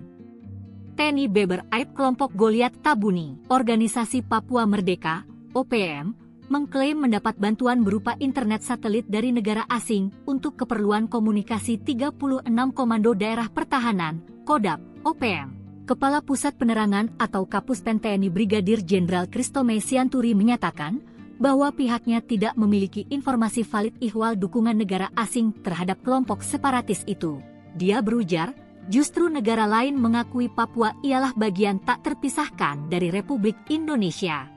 Teni beber aib kelompok Goliat Tabuni. Organisasi Papua Merdeka, O P M, mengklaim mendapat bantuan berupa internet satelit dari negara asing untuk keperluan komunikasi tiga puluh enam Komando Daerah Pertahanan, Kodap, O P M. Kepala Pusat Penerangan atau Kapus Pen T N I Brigadir Jenderal Christo Mei Sianturi menyatakan bahwa pihaknya tidak memiliki informasi valid ihwal dukungan negara asing terhadap kelompok separatis itu. Dia berujar, justru negara lain mengakui Papua ialah bagian tak terpisahkan dari Republik Indonesia.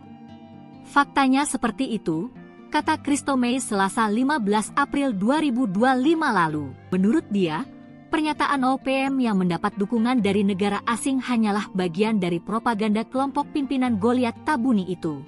Faktanya seperti itu, kata Christo Mei Selasa lima belas April dua ribu dua lima lalu. Menurut dia, pernyataan O P M yang mendapat dukungan dari negara asing hanyalah bagian dari propaganda kelompok pimpinan Goliat Tabuni itu.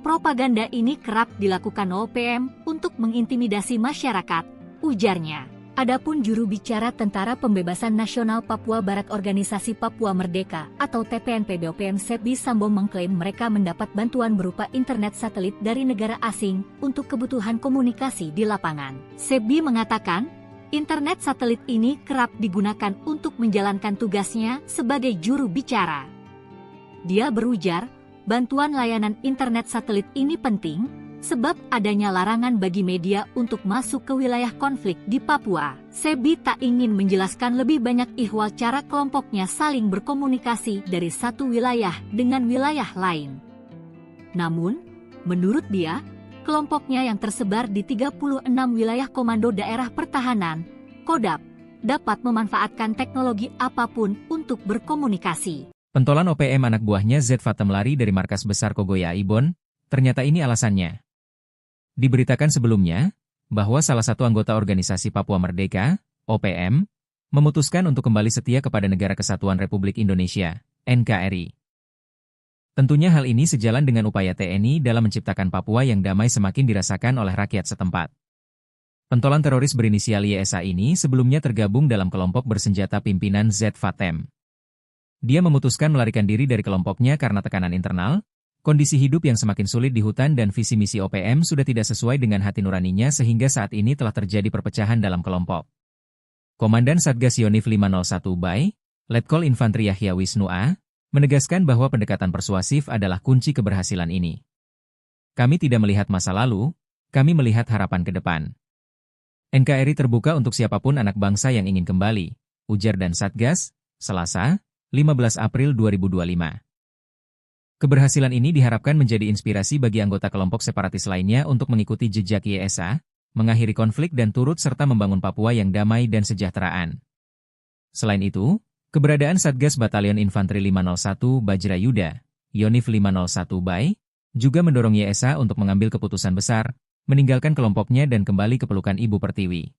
Propaganda ini kerap dilakukan O P M untuk mengintimidasi masyarakat, ujarnya. Adapun juru bicara Tentara Pembebasan Nasional Papua Barat Organisasi Papua Merdeka atau T P N P B O P M Sebi Sambo mengklaim mereka mendapat bantuan berupa internet satelit dari negara asing untuk kebutuhan komunikasi di lapangan. Sebi mengatakan, internet satelit ini kerap digunakan untuk menjalankan tugasnya sebagai juru bicara. Dia berujar, bantuan layanan internet satelit ini penting, sebab adanya larangan bagi media untuk masuk ke wilayah konflik di Papua. Sebi tak ingin menjelaskan lebih banyak ihwal cara kelompoknya saling berkomunikasi dari satu wilayah dengan wilayah lain. Namun, menurut dia, kelompoknya yang tersebar di tiga puluh enam wilayah Komando Daerah Pertahanan, Kodap, dapat memanfaatkan teknologi apapun untuk berkomunikasi. Pentolan O P M anak buahnya Z Fatem lari dari markas besar Kogoya Ibon, ternyata ini alasannya. Diberitakan sebelumnya, bahwa salah satu anggota organisasi Papua Merdeka, O P M, memutuskan untuk kembali setia kepada Negara Kesatuan Republik Indonesia, N K R I. Tentunya hal ini sejalan dengan upaya T N I dalam menciptakan Papua yang damai semakin dirasakan oleh rakyat setempat. Pentolan teroris berinisial Y S A ini sebelumnya tergabung dalam kelompok bersenjata pimpinan Z Fatem. Dia memutuskan melarikan diri dari kelompoknya karena tekanan internal, kondisi hidup yang semakin sulit di hutan dan visi misi O P M sudah tidak sesuai dengan hati nuraninya sehingga saat ini telah terjadi perpecahan dalam kelompok. Komandan Satgas Yonif lima nol satu Bay, Letkol Infantri Yahya Wisnu A, menegaskan bahwa pendekatan persuasif adalah kunci keberhasilan ini. Kami tidak melihat masa lalu, kami melihat harapan ke depan. N K R I terbuka untuk siapapun anak bangsa yang ingin kembali, ujar dan Satgas, Selasa, lima belas April dua ribu dua lima. Keberhasilan ini diharapkan menjadi inspirasi bagi anggota kelompok separatis lainnya untuk mengikuti jejak Y S A, mengakhiri konflik dan turut serta membangun Papua yang damai dan sejahteraan. Selain itu, keberadaan Satgas Batalion Infanteri lima nol satu Bajra Yuda, Yonif lima nol satu Bay, juga mendorong Y S A untuk mengambil keputusan besar, meninggalkan kelompoknya dan kembali ke pelukan Ibu Pertiwi.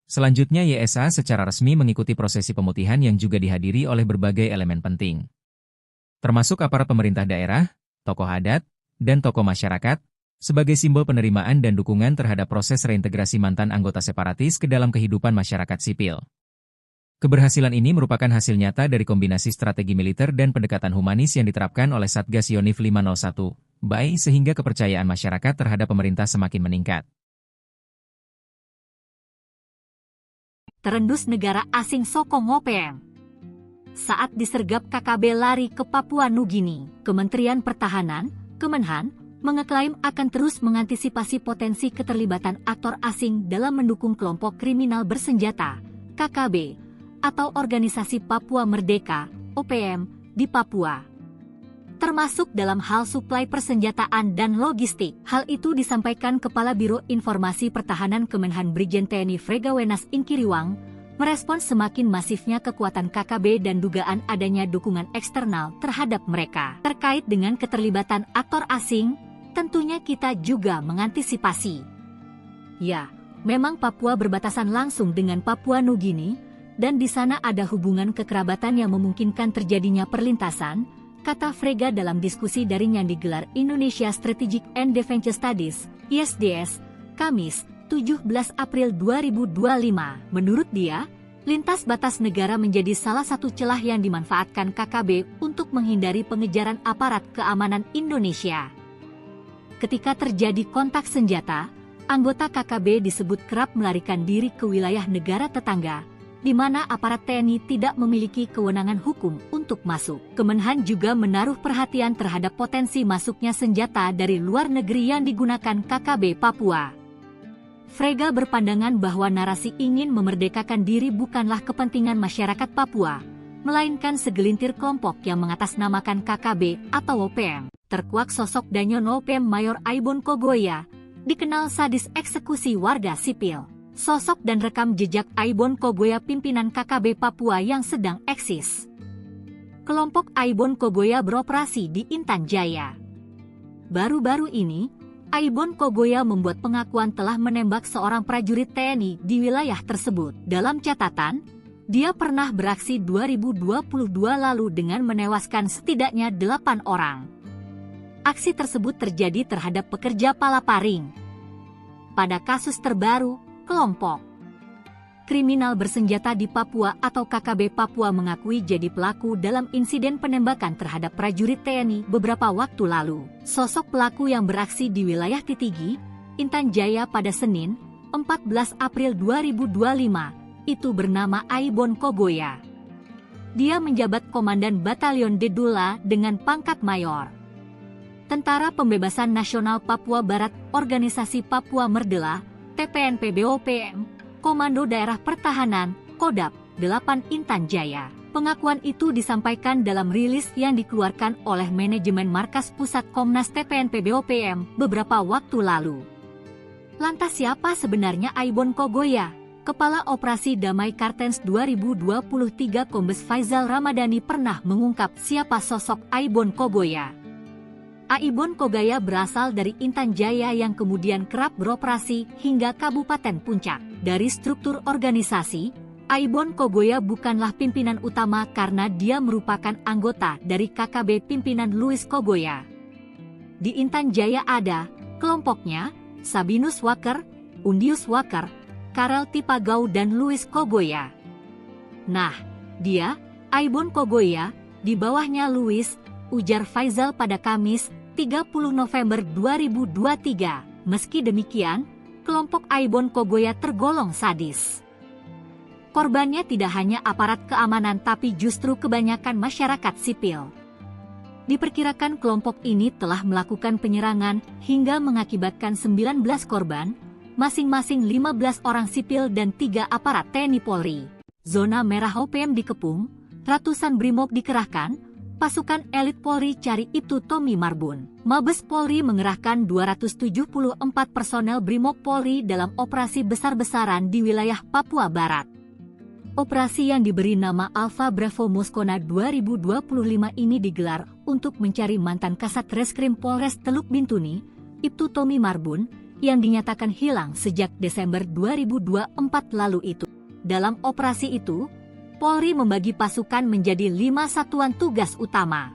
Selanjutnya Y S A secara resmi mengikuti prosesi pemutihan yang juga dihadiri oleh berbagai elemen penting, termasuk aparat pemerintah daerah, tokoh adat, dan tokoh masyarakat, sebagai simbol penerimaan dan dukungan terhadap proses reintegrasi mantan anggota separatis ke dalam kehidupan masyarakat sipil. Keberhasilan ini merupakan hasil nyata dari kombinasi strategi militer dan pendekatan humanis yang diterapkan oleh Satgas Yonif lima nol satu Bay sehingga kepercayaan masyarakat terhadap pemerintah semakin meningkat. Terendus negara asing sokong O P M. Saat disergap K K B lari ke Papua Nugini, Kementerian Pertahanan, Kemenhan, mengeklaim akan terus mengantisipasi potensi keterlibatan aktor asing dalam mendukung kelompok kriminal bersenjata, K K B, atau Organisasi Papua Merdeka, O P M, di Papua, termasuk dalam hal suplai persenjataan dan logistik. Hal itu disampaikan Kepala Biro Informasi Pertahanan Kemenhan Brigjen T N I Fregawenas Ingkiriwang, merespons semakin masifnya kekuatan K K B dan dugaan adanya dukungan eksternal terhadap mereka. Terkait dengan keterlibatan aktor asing, tentunya kita juga mengantisipasi. Ya, memang Papua berbatasan langsung dengan Papua Nugini, dan di sana ada hubungan kekerabatan yang memungkinkan terjadinya perlintasan, kata Frega dalam diskusi daring yang digelar Indonesia Strategic and Defense Studies, I S D S, Kamis, tujuh belas April dua ribu dua lima. Menurut dia, lintas batas negara menjadi salah satu celah yang dimanfaatkan K K B untuk menghindari pengejaran aparat keamanan Indonesia. Ketika terjadi kontak senjata, anggota K K B disebut kerap melarikan diri ke wilayah negara tetangga, di mana aparat T N I tidak memiliki kewenangan hukum untuk masuk. Kemenhan juga menaruh perhatian terhadap potensi masuknya senjata dari luar negeri yang digunakan K K B Papua. Frega berpandangan bahwa narasi ingin memerdekakan diri bukanlah kepentingan masyarakat Papua, melainkan segelintir kelompok yang mengatasnamakan K K B atau O P M. Terkuak sosok Danyo Nopem Mayor Aibon Kogoya, dikenal sadis eksekusi warga sipil. Sosok dan rekam jejak Aibon Kogoya, pimpinan K K B Papua yang sedang eksis. Kelompok Aibon Kogoya beroperasi di Intan Jaya. Baru-baru ini, Aibon Kogoya membuat pengakuan telah menembak seorang prajurit T N I di wilayah tersebut. Dalam catatan, dia pernah beraksi dua ribu dua puluh dua lalu dengan menewaskan setidaknya delapan orang. Aksi tersebut terjadi terhadap pekerja palaparing. Pada kasus terbaru, kelompok kriminal bersenjata di Papua atau K K B Papua mengakui jadi pelaku dalam insiden penembakan terhadap prajurit T N I beberapa waktu lalu. Sosok pelaku yang beraksi di wilayah Titigi, Intan Jaya pada Senin, empat belas April dua ribu dua lima, itu bernama Aibon Kogoya. Dia menjabat Komandan Batalion Dedula dengan pangkat Mayor. Tentara Pembebasan Nasional Papua Barat, Organisasi Papua Merdela, T P N P B O P M, Komando Daerah Pertahanan, Kodap, delapan Intan Jaya. Pengakuan itu disampaikan dalam rilis yang dikeluarkan oleh manajemen Markas Pusat Komnas T P N P B O P M beberapa waktu lalu. Lantas siapa sebenarnya Aibon Kogoya? Kepala Operasi Damai Kartens dua ribu dua puluh tiga Kombes Faizal Ramadhani pernah mengungkap siapa sosok Aibon Kogoya. Aibon Kogoya berasal dari Intan Jaya yang kemudian kerap beroperasi hingga Kabupaten Puncak. Dari struktur organisasi, Aibon Kogoya bukanlah pimpinan utama karena dia merupakan anggota dari K K B pimpinan Louis Kogoya. Di Intan Jaya ada kelompoknya, Sabinus Waker, Undius Waker, Karel Tipagau dan Louis Kogoya. Nah, dia, Aibon Kogoya, di bawahnya Louis, ujar Faizal pada Kamis, tiga puluh November dua ribu dua tiga. Meski demikian, kelompok Aibon Kogoya tergolong sadis. Korbannya tidak hanya aparat keamanan tapi justru kebanyakan masyarakat sipil. Diperkirakan kelompok ini telah melakukan penyerangan hingga mengakibatkan sembilan belas korban, masing-masing lima belas orang sipil dan tiga aparat T N I Polri. Zona merah O P M dikepung, ratusan brimob dikerahkan, pasukan elit Polri cari Ibtu Tommy Marbun. Mabes Polri mengerahkan dua ratus tujuh puluh empat personel brimob Polri dalam operasi besar-besaran di wilayah Papua Barat. Operasi yang diberi nama Alpha Bravo Moskona dua ribu dua puluh lima ini digelar untuk mencari mantan Kasat Reskrim Polres Teluk Bintuni, Ibtu Tommy Marbun, yang dinyatakan hilang sejak Desember dua ribu dua empat lalu itu. Dalam operasi itu, Polri membagi pasukan menjadi lima satuan tugas utama.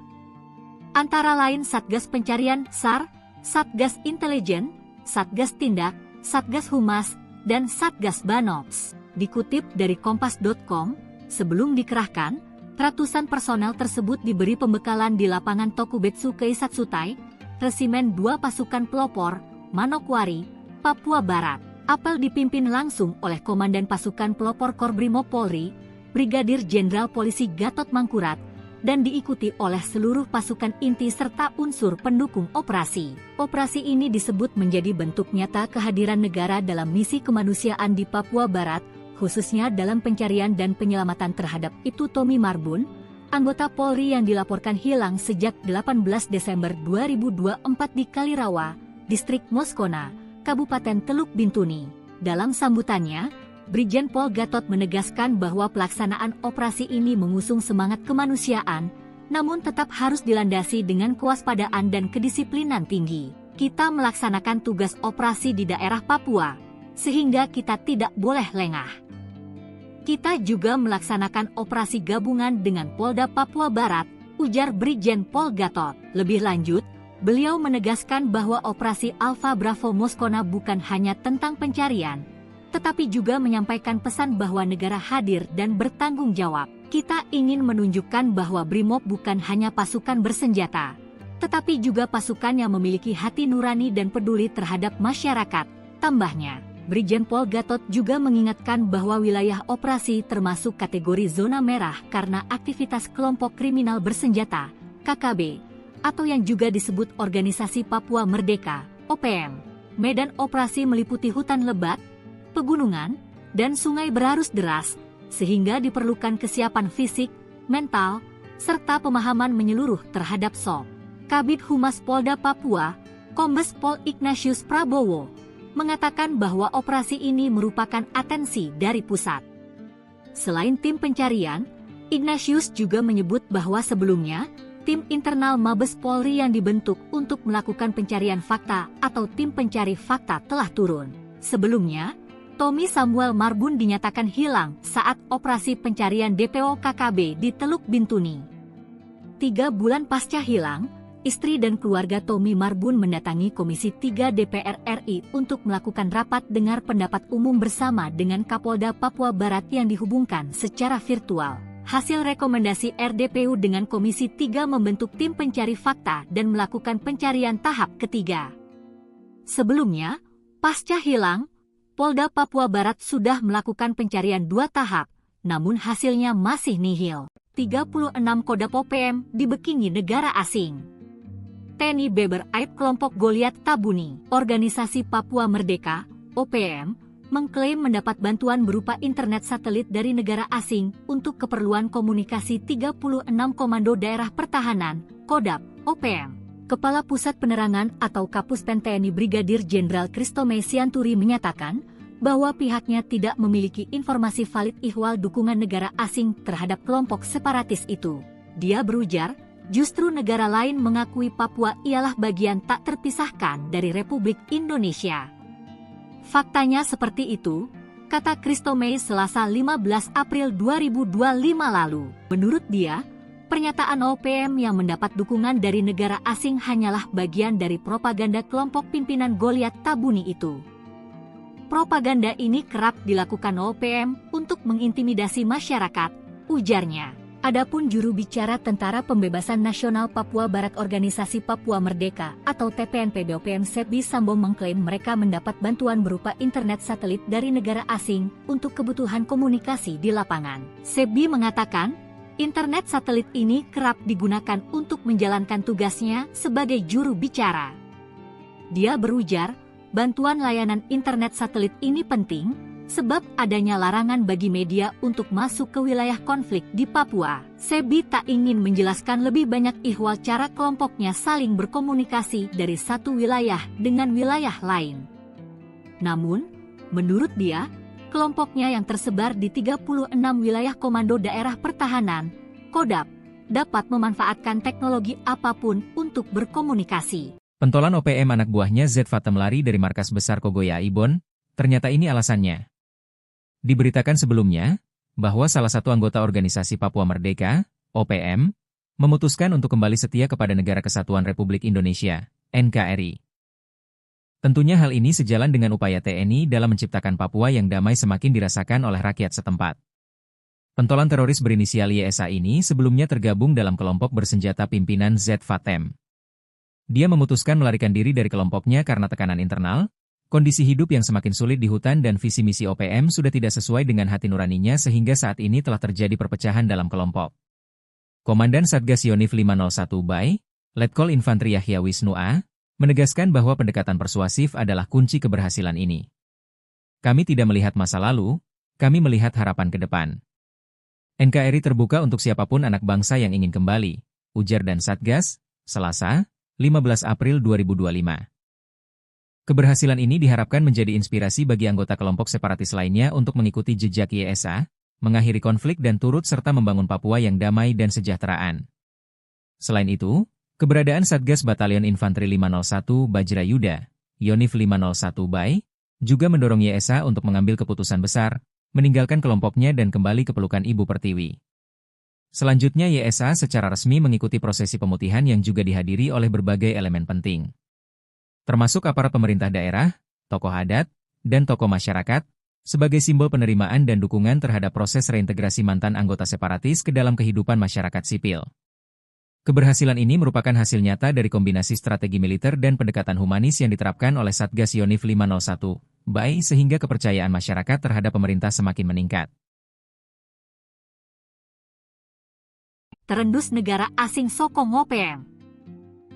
Antara lain Satgas Pencarian, sar, Satgas Intelijen, Satgas Tindak, Satgas Humas, dan Satgas Banops. Dikutip dari kompas dot com, sebelum dikerahkan, ratusan personel tersebut diberi pembekalan di lapangan Tokubetsu Keisatsutai, Resimen dua Pasukan Pelopor, Manokwari, Papua Barat. Apel dipimpin langsung oleh Komandan Pasukan Pelopor Korbrimob Polri, Brigadir Jenderal Polisi Gatot Mangkurat, dan diikuti oleh seluruh pasukan inti serta unsur pendukung operasi. Operasi ini disebut menjadi bentuk nyata kehadiran negara dalam misi kemanusiaan di Papua Barat, khususnya dalam pencarian dan penyelamatan terhadap Ibtu Tommy Marbun, anggota Polri yang dilaporkan hilang sejak delapan belas Desember dua ribu dua empat di Kalirawa, Distrik Moskona, Kabupaten Teluk Bintuni. Dalam sambutannya, Brigjen Pol Gatot menegaskan bahwa pelaksanaan operasi ini mengusung semangat kemanusiaan, namun tetap harus dilandasi dengan kewaspadaan dan kedisiplinan tinggi. Kita melaksanakan tugas operasi di daerah Papua, sehingga kita tidak boleh lengah. Kita juga melaksanakan operasi gabungan dengan Polda Papua Barat, ujar Brigjen Pol Gatot. Lebih lanjut, beliau menegaskan bahwa operasi Alpha Bravo Moskona bukan hanya tentang pencarian, tetapi juga menyampaikan pesan bahwa negara hadir dan bertanggung jawab. Kita ingin menunjukkan bahwa BRIMOB bukan hanya pasukan bersenjata, tetapi juga pasukan yang memiliki hati nurani dan peduli terhadap masyarakat, tambahnya. Brigjen Pol Gatot juga mengingatkan bahwa wilayah operasi termasuk kategori zona merah karena aktivitas kelompok kriminal bersenjata, K K B, atau yang juga disebut Organisasi Papua Merdeka, O P M. Medan operasi meliputi hutan lebat, pegunungan, dan sungai berarus deras, sehingga diperlukan kesiapan fisik, mental, serta pemahaman menyeluruh terhadap SOP. Kabid Humas Polda Papua, Kombes Pol Ignatius Prabowo, mengatakan bahwa operasi ini merupakan atensi dari pusat. Selain tim pencarian, Ignatius juga menyebut bahwa sebelumnya, tim internal Mabes Polri yang dibentuk untuk melakukan pencarian fakta atau tim pencari fakta telah turun. Sebelumnya, Tommy Samuel Marbun dinyatakan hilang saat operasi pencarian D P O K K B di Teluk Bintuni. Tiga bulan pasca hilang, istri dan keluarga Tommy Marbun mendatangi Komisi tiga D P R R I untuk melakukan rapat dengar pendapat umum bersama dengan Kapolda Papua Barat yang dihubungkan secara virtual. Hasil rekomendasi R D P U dengan Komisi tiga membentuk tim pencari fakta dan melakukan pencarian tahap ketiga. Sebelumnya, pasca hilang, Polda Papua Barat sudah melakukan pencarian dua tahap, namun hasilnya masih nihil. Tiga puluh enam Kodap O P M dibekingi negara asing. T N I beber aib kelompok Goliat Tabuni. Organisasi Papua Merdeka, O P M, mengklaim mendapat bantuan berupa internet satelit dari negara asing untuk keperluan komunikasi tiga puluh enam Komando Daerah Pertahanan, Kodap, O P M. Kepala Pusat Penerangan atau Kapus Pen T N I Brigadir Jenderal Christo Mei Sianturi menyatakan bahwa pihaknya tidak memiliki informasi valid ihwal dukungan negara asing terhadap kelompok separatis itu. Dia berujar, justru negara lain mengakui Papua ialah bagian tak terpisahkan dari Republik Indonesia. Faktanya seperti itu, kata Christo Mei Selasa lima belas April dua ribu dua lima lalu. Menurut dia, pernyataan O P M yang mendapat dukungan dari negara asing hanyalah bagian dari propaganda kelompok pimpinan Goliat Tabuni itu. Propaganda ini kerap dilakukan O P M untuk mengintimidasi masyarakat, ujarnya. Adapun juru bicara Tentara Pembebasan Nasional Papua Barat Organisasi Papua Merdeka atau T P N P B O P M Sebi Sambo mengklaim mereka mendapat bantuan berupa internet satelit dari negara asing untuk kebutuhan komunikasi di lapangan. Sebi mengatakan, internet satelit ini kerap digunakan untuk menjalankan tugasnya sebagai juru bicara. Dia berujar, bantuan layanan internet satelit ini penting, sebab adanya larangan bagi media untuk masuk ke wilayah konflik di Papua. Sebi tak ingin menjelaskan lebih banyak ihwal cara kelompoknya saling berkomunikasi dari satu wilayah dengan wilayah lain. Namun, menurut dia, kelompoknya yang tersebar di tiga puluh enam wilayah Komando Daerah Pertahanan, Kodap, dapat memanfaatkan teknologi apapun untuk berkomunikasi. Pentolan O P M anak buahnya Z Fatem lari dari markas besar Kogoya Ibon, ternyata ini alasannya. Diberitakan sebelumnya, bahwa salah satu anggota organisasi Papua Merdeka, O P M, memutuskan untuk kembali setia kepada Negara Kesatuan Republik Indonesia, N K R I. Tentunya hal ini sejalan dengan upaya T N I dalam menciptakan Papua yang damai semakin dirasakan oleh rakyat setempat. Pentolan teroris berinisial Y S A ini sebelumnya tergabung dalam kelompok bersenjata pimpinan Z Fatem. Dia memutuskan melarikan diri dari kelompoknya karena tekanan internal, kondisi hidup yang semakin sulit di hutan dan visi misi O P M sudah tidak sesuai dengan hati nuraninya sehingga saat ini telah terjadi perpecahan dalam kelompok. Komandan Satgas Yonif lima nol satu Bay, Letkol Infantri Yahya Wisnu A, menegaskan bahwa pendekatan persuasif adalah kunci keberhasilan ini. Kami tidak melihat masa lalu, kami melihat harapan ke depan. N K R I terbuka untuk siapapun anak bangsa yang ingin kembali, ujar dan Satgas, Selasa, lima belas April dua ribu dua lima. Keberhasilan ini diharapkan menjadi inspirasi bagi anggota kelompok separatis lainnya untuk mengikuti jejak Y S A, mengakhiri konflik dan turut serta membangun Papua yang damai dan sejahteraan. Selain itu, keberadaan Satgas Batalion Infanteri lima nol satu Bajra Yuda, Yonif lima nol satu Bay, juga mendorong Y S A untuk mengambil keputusan besar, meninggalkan kelompoknya dan kembali ke pelukan Ibu Pertiwi. Selanjutnya, Y S A secara resmi mengikuti prosesi pemutihan yang juga dihadiri oleh berbagai elemen penting, termasuk aparat pemerintah daerah, tokoh adat, dan tokoh masyarakat, sebagai simbol penerimaan dan dukungan terhadap proses reintegrasi mantan anggota separatis ke dalam kehidupan masyarakat sipil. Keberhasilan ini merupakan hasil nyata dari kombinasi strategi militer dan pendekatan humanis yang diterapkan oleh Satgas Yonif lima nol satu, B A I, sehingga kepercayaan masyarakat terhadap pemerintah semakin meningkat. Terendus negara asing sokong O P M.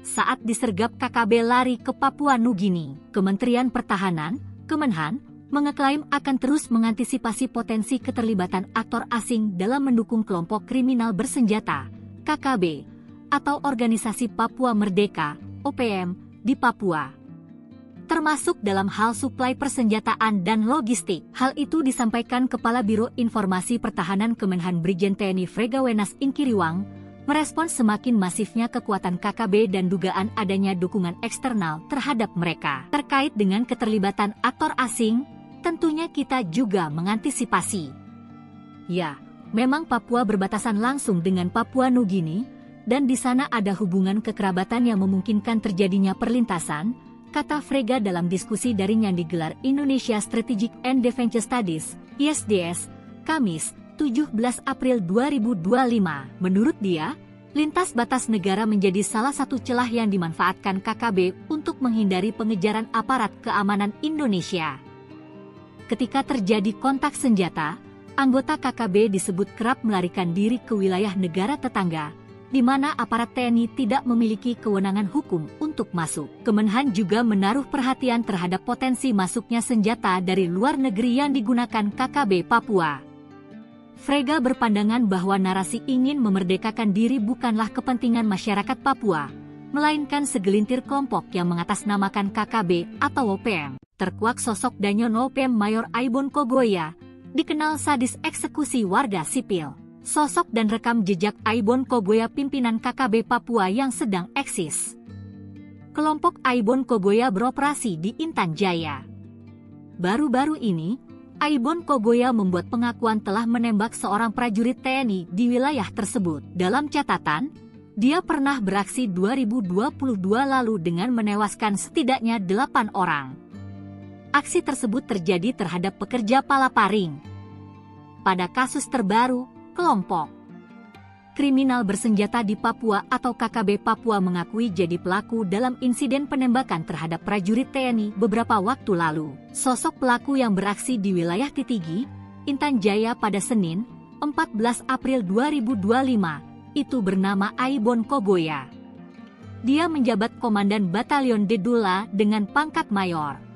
Saat disergap K K B lari ke Papua Nugini, Kementerian Pertahanan, Kemenhan, mengeklaim akan terus mengantisipasi potensi keterlibatan aktor asing dalam mendukung kelompok kriminal bersenjata, K K B, atau Organisasi Papua Merdeka, O P M, di Papua, termasuk dalam hal suplai persenjataan dan logistik. Hal itu disampaikan Kepala Biro Informasi Pertahanan Kemenhan, Brigjen T N I Frega Wenas Ingkiriwang, merespons semakin masifnya kekuatan K K B dan dugaan adanya dukungan eksternal terhadap mereka. Terkait dengan keterlibatan aktor asing, tentunya kita juga mengantisipasi. Ya, memang Papua berbatasan langsung dengan Papua Nugini, dan di sana ada hubungan kekerabatan yang memungkinkan terjadinya perlintasan, kata Frega dalam diskusi daring yang digelar Indonesia Strategic and Defense Studies, I S D S, Kamis, tujuh belas April dua ribu dua lima. Menurut dia, lintas batas negara menjadi salah satu celah yang dimanfaatkan K K B untuk menghindari pengejaran aparat keamanan Indonesia. Ketika terjadi kontak senjata, anggota K K B disebut kerap melarikan diri ke wilayah negara tetangga, di mana aparat T N I tidak memiliki kewenangan hukum untuk masuk. Kemenhan juga menaruh perhatian terhadap potensi masuknya senjata dari luar negeri yang digunakan K K B Papua. Frega berpandangan bahwa narasi ingin memerdekakan diri bukanlah kepentingan masyarakat Papua, melainkan segelintir kelompok yang mengatasnamakan K K B atau O P M. Terkuak sosok Danyo Nopem, Mayor Aibon Kogoya, dikenal sadis eksekusi warga sipil. Sosok dan rekam jejak Aibon Kogoya, pimpinan K K B Papua yang sedang eksis. Kelompok Aibon Kogoya beroperasi di Intan Jaya. Baru-baru ini, Aibon Kogoya membuat pengakuan telah menembak seorang prajurit T N I di wilayah tersebut. Dalam catatan, dia pernah beraksi dua ribu dua puluh dua lalu dengan menewaskan setidaknya delapan orang. Aksi tersebut terjadi terhadap pekerja palaparing. Pada kasus terbaru, kelompok kriminal bersenjata di Papua atau K K B Papua mengakui jadi pelaku dalam insiden penembakan terhadap prajurit T N I beberapa waktu lalu. Sosok pelaku yang beraksi di wilayah Titigi, Intan Jaya pada Senin, empat belas April dua ribu dua lima, itu bernama Aibon Kogoya. Dia menjabat Komandan Batalion Dedula dengan pangkat Mayor.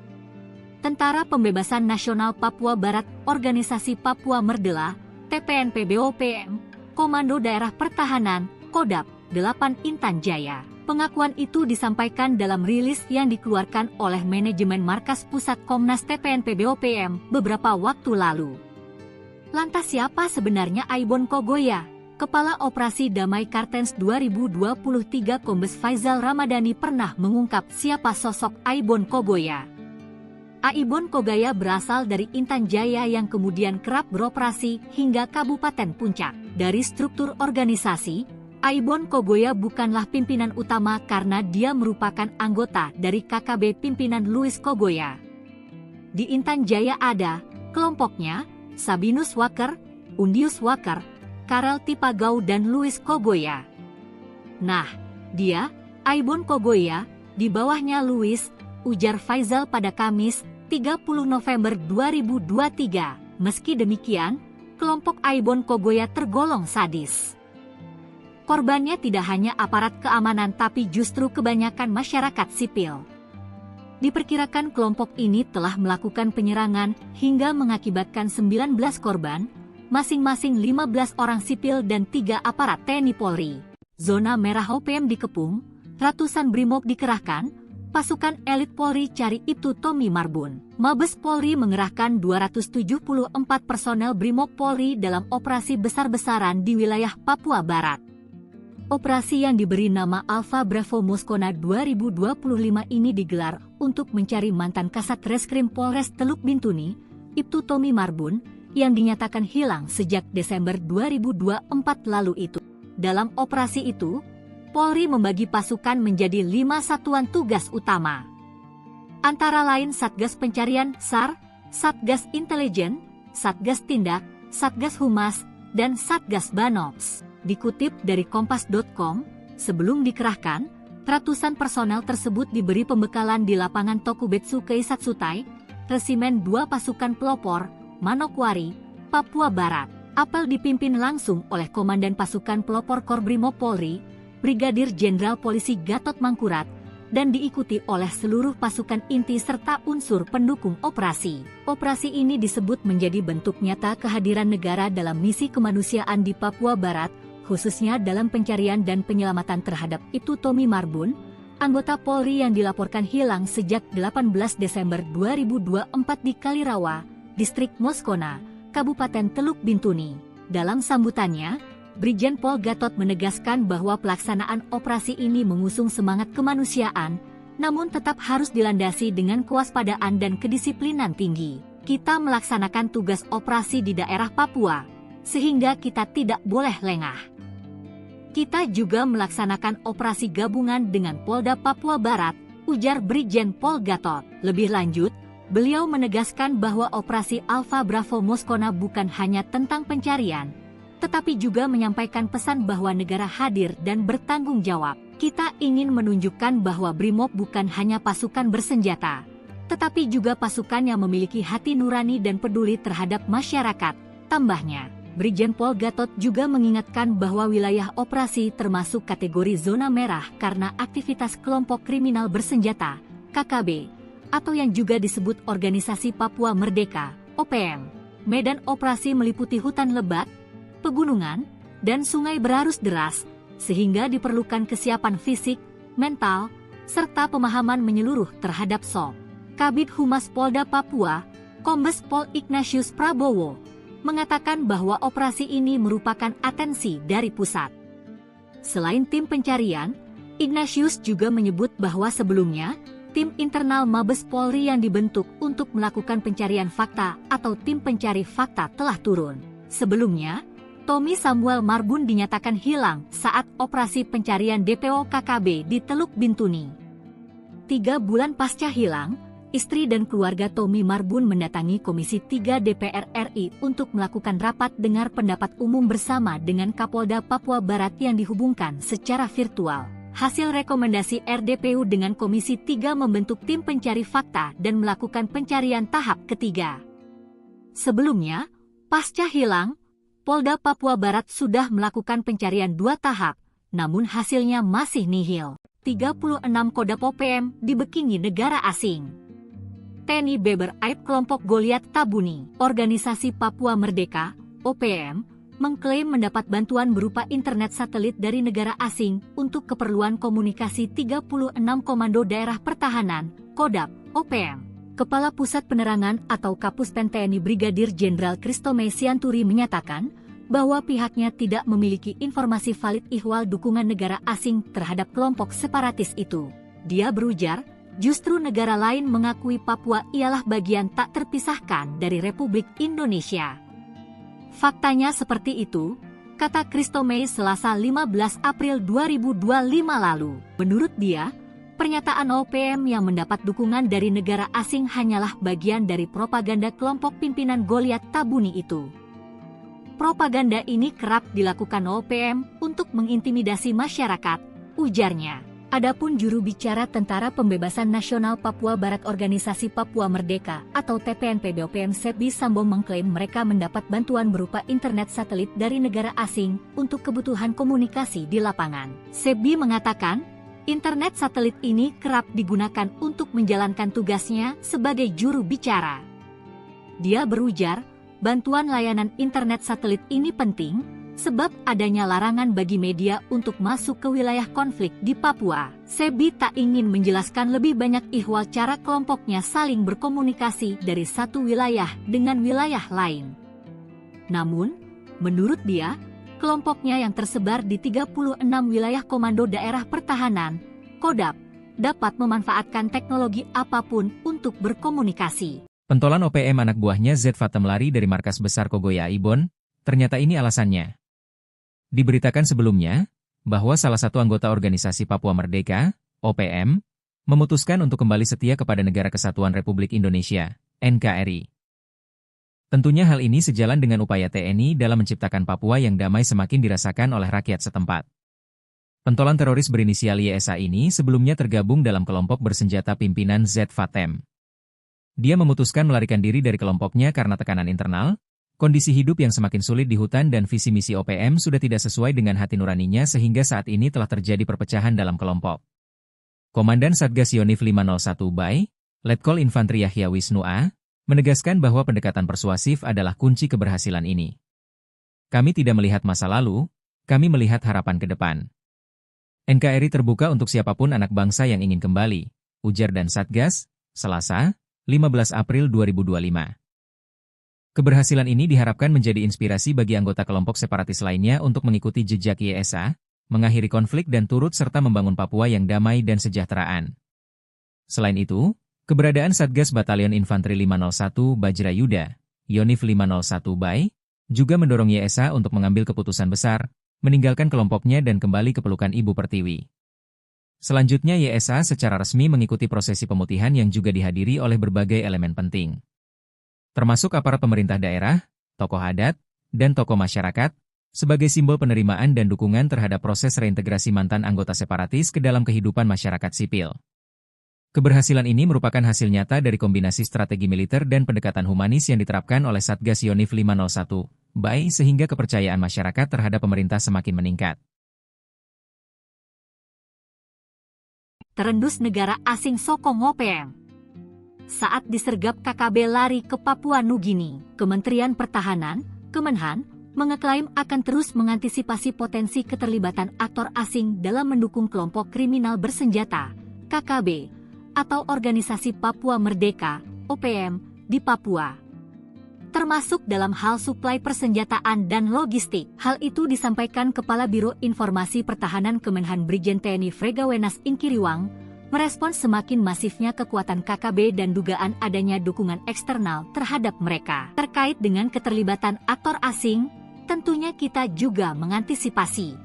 Tentara Pembebasan Nasional Papua Barat, Organisasi Papua Merdela, T P N P B O P M, Komando Daerah Pertahanan, Kodap delapan Intan Jaya. Pengakuan itu disampaikan dalam rilis yang dikeluarkan oleh manajemen Markas Pusat Komnas T P N P B O P M beberapa waktu lalu. Lantas, siapa sebenarnya Aibon Kogoya? Kepala Operasi Damai Kartens dua ribu dua puluh tiga, Kombes Faizal Ramadhani, pernah mengungkap siapa sosok Aibon Kogoya. Aibon Kogoya berasal dari Intan Jaya yang kemudian kerap beroperasi hingga Kabupaten Puncak. Dari struktur organisasi, Aibon Kogoya bukanlah pimpinan utama karena dia merupakan anggota dari K K B pimpinan Louis Kogoya. Di Intan Jaya ada kelompoknya, Sabinus Waker, Undius Waker, Karel Tipagau, dan Louis Kogoya. Nah, dia, Aibon Kogoya, di bawahnya Louis, ujar Faizal pada Kamis, tiga puluh November dua ribu dua tiga. Meski demikian, kelompok Aibon Kogoya tergolong sadis. Korbannya tidak hanya aparat keamanan tapi justru kebanyakan masyarakat sipil. Diperkirakan kelompok ini telah melakukan penyerangan hingga mengakibatkan sembilan belas korban, masing-masing lima belas orang sipil dan tiga aparat T N I Polri. Zona merah O P M dikepung, ratusan brimob dikerahkan, pasukan elit Polri cari Ibtu Tommy Marbun. Mabes Polri mengerahkan dua ratus tujuh puluh empat personel brimob Polri dalam operasi besar-besaran di wilayah Papua Barat. Operasi yang diberi nama Alpha Bravo Moskona dua ribu dua puluh lima ini digelar untuk mencari mantan Kasat Reskrim Polres Teluk Bintuni, Ibtu Tommy Marbun, yang dinyatakan hilang sejak Desember dua ribu dua puluh empat lalu itu. Dalam operasi itu, Polri membagi pasukan menjadi lima satuan tugas utama. Antara lain Satgas Pencarian, sar, Satgas Intelijen, Satgas Tindak, Satgas Humas, dan Satgas Banops. Dikutip dari kompas dot com, sebelum dikerahkan, ratusan personel tersebut diberi pembekalan di lapangan Tokubetsu Keisatsutai, Resimen dua Pasukan Pelopor, Manokwari, Papua Barat. Apel dipimpin langsung oleh Komandan Pasukan Pelopor Korbrimob Polri, Brigadir Jenderal Polisi Gatot Mangkurat, dan diikuti oleh seluruh pasukan inti serta unsur pendukung operasi. Operasi ini disebut menjadi bentuk nyata kehadiran negara dalam misi kemanusiaan di Papua Barat, khususnya dalam pencarian dan penyelamatan terhadap Ibtu Tommy Marbun, anggota Polri yang dilaporkan hilang sejak delapan belas Desember dua ribu dua puluh empat di Kalirawa, Distrik Moskona, Kabupaten Teluk Bintuni. Dalam sambutannya, Brigjen Pol Gatot menegaskan bahwa pelaksanaan operasi ini mengusung semangat kemanusiaan, namun tetap harus dilandasi dengan kewaspadaan dan kedisiplinan tinggi. Kita melaksanakan tugas operasi di daerah Papua, sehingga kita tidak boleh lengah. Kita juga melaksanakan operasi gabungan dengan Polda Papua Barat, ujar Brigjen Pol Gatot. Lebih lanjut, beliau menegaskan bahwa operasi Alpha Bravo Moskona bukan hanya tentang pencarian, tetapi juga menyampaikan pesan bahwa negara hadir dan bertanggung jawab. Kita ingin menunjukkan bahwa Brimob bukan hanya pasukan bersenjata, tetapi juga pasukan yang memiliki hati nurani dan peduli terhadap masyarakat, tambahnya. Brigjen Pol Gatot juga mengingatkan bahwa wilayah operasi termasuk kategori zona merah karena aktivitas kelompok kriminal bersenjata, K K B, atau yang juga disebut Organisasi Papua Merdeka, O P M. Medan operasi meliputi hutan lebat, pegunungan, dan sungai berarus deras, sehingga diperlukan kesiapan fisik, mental, serta pemahaman menyeluruh terhadap SOP. Kabid Humas Polda Papua, Kombes Pol Ignatius Prabowo, mengatakan bahwa operasi ini merupakan atensi dari pusat. Selain tim pencarian, Ignatius juga menyebut bahwa sebelumnya, tim internal Mabes Polri yang dibentuk untuk melakukan pencarian fakta atau tim pencari fakta telah turun. Sebelumnya, Tommy Samuel Marbun dinyatakan hilang saat operasi pencarian D P O K K B di Teluk Bintuni. Tiga bulan pasca hilang, istri dan keluarga Tommy Marbun mendatangi Komisi tiga D P R R I untuk melakukan rapat dengar pendapat umum bersama dengan Kapolda Papua Barat yang dihubungkan secara virtual. Hasil rekomendasi R D P U dengan Komisi tiga membentuk tim pencari fakta dan melakukan pencarian tahap ketiga. Sebelumnya, pasca hilang, Polda Papua Barat sudah melakukan pencarian dua tahap, namun hasilnya masih nihil. Tiga puluh enam Kodap O P M dibekingi negara asing. T N I beber aib kelompok Goliat Tabuni. Organisasi Papua Merdeka, O P M, mengklaim mendapat bantuan berupa internet satelit dari negara asing untuk keperluan komunikasi tiga puluh enam Komando Daerah Pertahanan, Kodap, O P M. Kepala Pusat Penerangan atau Kapus Pen T N I Brigadir Jenderal Christomey Sianturi menyatakan bahwa pihaknya tidak memiliki informasi valid ihwal dukungan negara asing terhadap kelompok separatis itu. Dia berujar, justru negara lain mengakui Papua ialah bagian tak terpisahkan dari Republik Indonesia. Faktanya seperti itu, kata Christomey Selasa lima belas April dua ribu dua puluh lima lalu. Menurut dia, pernyataan O P M yang mendapat dukungan dari negara asing hanyalah bagian dari propaganda kelompok pimpinan Goliat Tabuni itu. Propaganda ini kerap dilakukan O P M untuk mengintimidasi masyarakat, ujarnya. Adapun juru bicara Tentara Pembebasan Nasional Papua Barat Organisasi Papua Merdeka atau T P N P B O P M Sebi Sambo mengklaim mereka mendapat bantuan berupa internet satelit dari negara asing untuk kebutuhan komunikasi di lapangan. Sebi mengatakan, internet satelit ini kerap digunakan untuk menjalankan tugasnya sebagai juru bicara. Dia berujar, bantuan layanan internet satelit ini penting, sebab adanya larangan bagi media untuk masuk ke wilayah konflik di Papua. Sebi tak ingin menjelaskan lebih banyak ihwal cara kelompoknya saling berkomunikasi dari satu wilayah dengan wilayah lain. Namun, menurut dia, kelompoknya yang tersebar di tiga puluh enam wilayah Komando Daerah Pertahanan, Kodap, dapat memanfaatkan teknologi apapun untuk berkomunikasi. Pentolan O P M anak buahnya Z Fatem lari dari markas besar Kogoya Aibon, ternyata ini alasannya. Diberitakan sebelumnya, bahwa salah satu anggota organisasi Papua Merdeka, O P M, memutuskan untuk kembali setia kepada Negara Kesatuan Republik Indonesia, N K R I. Tentunya hal ini sejalan dengan upaya T N I dalam menciptakan Papua yang damai semakin dirasakan oleh rakyat setempat. Pentolan teroris berinisial Y S A ini sebelumnya tergabung dalam kelompok bersenjata pimpinan Z Fatem. Dia memutuskan melarikan diri dari kelompoknya karena tekanan internal, kondisi hidup yang semakin sulit di hutan dan visi misi O P M sudah tidak sesuai dengan hati nuraninya sehingga saat ini telah terjadi perpecahan dalam kelompok. Komandan Satgas Yonif lima nol satu Bay, Letkol Infantri Yahya Wisnu A, menegaskan bahwa pendekatan persuasif adalah kunci keberhasilan ini. Kami tidak melihat masa lalu, kami melihat harapan ke depan. N K R I terbuka untuk siapapun anak bangsa yang ingin kembali, ujar dan Satgas, Selasa, lima belas April dua ribu dua lima. Keberhasilan ini diharapkan menjadi inspirasi bagi anggota kelompok separatis lainnya untuk mengikuti jejak Y S A, mengakhiri konflik dan turut serta membangun Papua yang damai dan sejahteraan. Selain itu, keberadaan Satgas Batalion Infanteri lima nol satu Bajra Yuda, Yonif lima nol satu Bay, juga mendorong Y S A untuk mengambil keputusan besar, meninggalkan kelompoknya dan kembali ke pelukan Ibu Pertiwi. Selanjutnya Y S A secara resmi mengikuti prosesi pemutihan yang juga dihadiri oleh berbagai elemen penting, termasuk aparat pemerintah daerah, tokoh adat, dan tokoh masyarakat, sebagai simbol penerimaan dan dukungan terhadap proses reintegrasi mantan anggota separatis ke dalam kehidupan masyarakat sipil. Keberhasilan ini merupakan hasil nyata dari kombinasi strategi militer dan pendekatan humanis yang diterapkan oleh Satgas Yonif lima nol satu Bay sehingga kepercayaan masyarakat terhadap pemerintah semakin meningkat. Terendus negara asing sokong O P M. Saat disergap K K B lari ke Papua Nugini, Kementerian Pertahanan, Kemenhan, mengeklaim akan terus mengantisipasi potensi keterlibatan aktor asing dalam mendukung kelompok kriminal bersenjata, K K B, atau Organisasi Papua Merdeka, O P M, di Papua, termasuk dalam hal suplai persenjataan dan logistik. Hal itu disampaikan Kepala Biro Informasi Pertahanan Kemenhan Brigjen T N I Frega Wenas Ingkiriwang, merespons semakin masifnya kekuatan K K B dan dugaan adanya dukungan eksternal terhadap mereka. Terkait dengan keterlibatan aktor asing, tentunya kita juga mengantisipasi.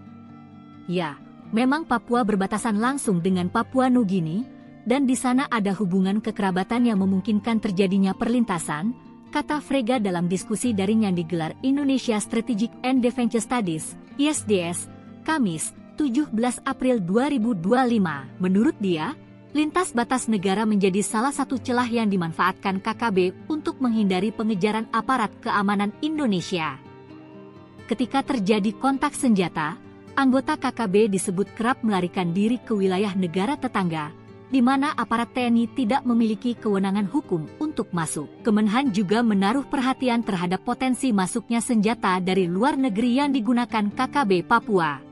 Ya, memang Papua berbatasan langsung dengan Papua Nugini, dan di sana ada hubungan kekerabatan yang memungkinkan terjadinya perlintasan, kata Frega dalam diskusi daring yang digelar Indonesia Strategic and Defense Studies, I S D S, Kamis, tujuh belas April dua ribu dua lima. Menurut dia, lintas batas negara menjadi salah satu celah yang dimanfaatkan K K B untuk menghindari pengejaran aparat keamanan Indonesia. Ketika terjadi kontak senjata, anggota K K B disebut kerap melarikan diri ke wilayah negara tetangga, di mana aparat T N I tidak memiliki kewenangan hukum untuk masuk. Kemenhan juga menaruh perhatian terhadap potensi masuknya senjata dari luar negeri yang digunakan K K B Papua.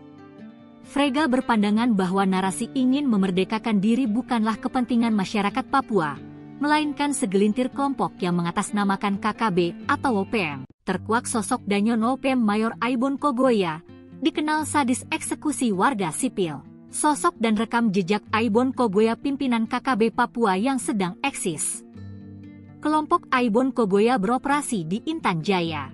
Frega berpandangan bahwa narasi ingin memerdekakan diri bukanlah kepentingan masyarakat Papua, melainkan segelintir kelompok yang mengatasnamakan K K B atau O P M. Terkuak sosok Danyon O P M Mayor Aibon Kogoya, dikenal sadis eksekusi warga sipil. Sosok dan rekam jejak Aibon Kogoya pimpinan K K B Papua yang sedang eksis. Kelompok Aibon Kogoya beroperasi di Intan Jaya.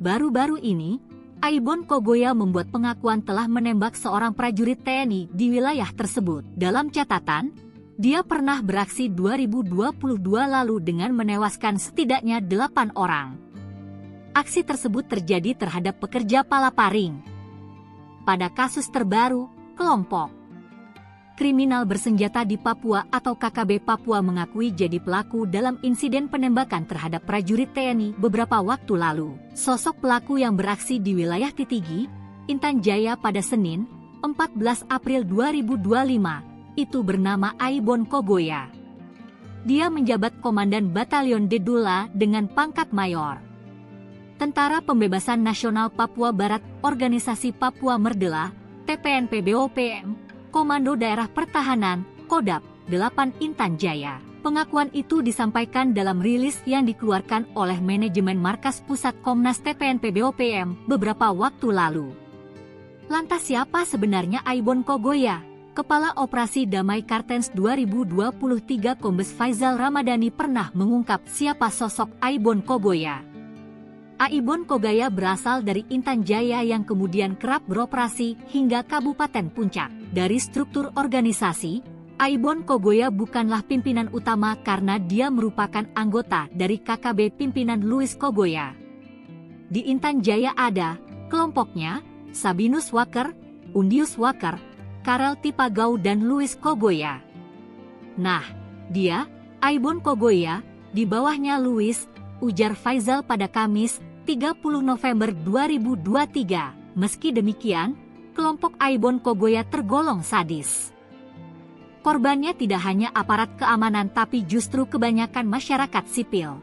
Baru-baru ini, Aibon Kogoya membuat pengakuan telah menembak seorang prajurit T N I di wilayah tersebut. Dalam catatan, dia pernah beraksi dua ribu dua puluh dua lalu dengan menewaskan setidaknya delapan orang. Aksi tersebut terjadi terhadap pekerja palaparing. Pada kasus terbaru, kelompok kriminal bersenjata di Papua atau K K B Papua mengakui jadi pelaku dalam insiden penembakan terhadap prajurit T N I beberapa waktu lalu. Sosok pelaku yang beraksi di wilayah Titigi, Intan Jaya pada Senin, empat belas April dua ribu dua lima, itu bernama Aibon Kogoya. Dia menjabat Komandan Batalion Dedula dengan pangkat Mayor. Tentara Pembebasan Nasional Papua Barat, Organisasi Papua Merdela, T P N P B O P M, Komando Daerah Pertahanan, Kodap, delapan Intan Jaya. Pengakuan itu disampaikan dalam rilis yang dikeluarkan oleh manajemen Markas Pusat Komnas T P N P B O P M beberapa waktu lalu. Lantas siapa sebenarnya Aibon Kogoya? Kepala Operasi Damai Kartens dua ribu dua puluh tiga Kombes Faizal Ramadhani pernah mengungkap siapa sosok Aibon Kogoya. Aibon Kogoya berasal dari Intan Jaya yang kemudian kerap beroperasi hingga Kabupaten Puncak. Dari struktur organisasi, Aibon Kogoya bukanlah pimpinan utama karena dia merupakan anggota dari K K B pimpinan Louis Kogoya. Di Intan Jaya ada kelompoknya, Sabinus Waker, Undius Waker, Karel Tipagau dan Louis Kogoya. Nah, dia, Aibon Kogoya, di bawahnya Louis, ujar Faizal pada Kamis, tiga puluh November dua ribu dua tiga. Meski demikian, kelompok Aibon Kogoya tergolong sadis. Korbannya tidak hanya aparat keamanan tapi justru kebanyakan masyarakat sipil.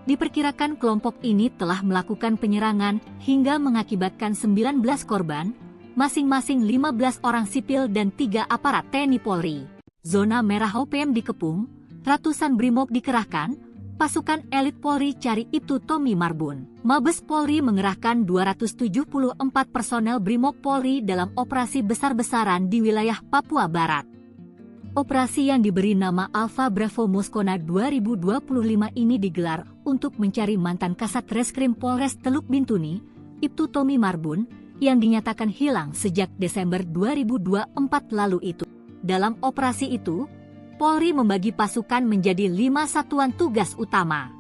Diperkirakan kelompok ini telah melakukan penyerangan hingga mengakibatkan sembilan belas korban, masing-masing lima belas orang sipil dan tiga aparat T N I Polri. Zona merah O P M dikepung, ratusan brimob dikerahkan, pasukan elit Polri cari Ibtu Tommy Marbun. Mabes Polri mengerahkan dua ratus tujuh puluh empat personel brimob Polri dalam operasi besar-besaran di wilayah Papua Barat. Operasi yang diberi nama Alpha Bravo Moskona dua ribu dua puluh lima ini digelar untuk mencari mantan Kasat Reskrim Polres Teluk Bintuni, Ibtu Tommy Marbun, yang dinyatakan hilang sejak Desember dua ribu dua puluh empat lalu itu. Dalam operasi itu, Polri membagi pasukan menjadi lima satuan tugas utama.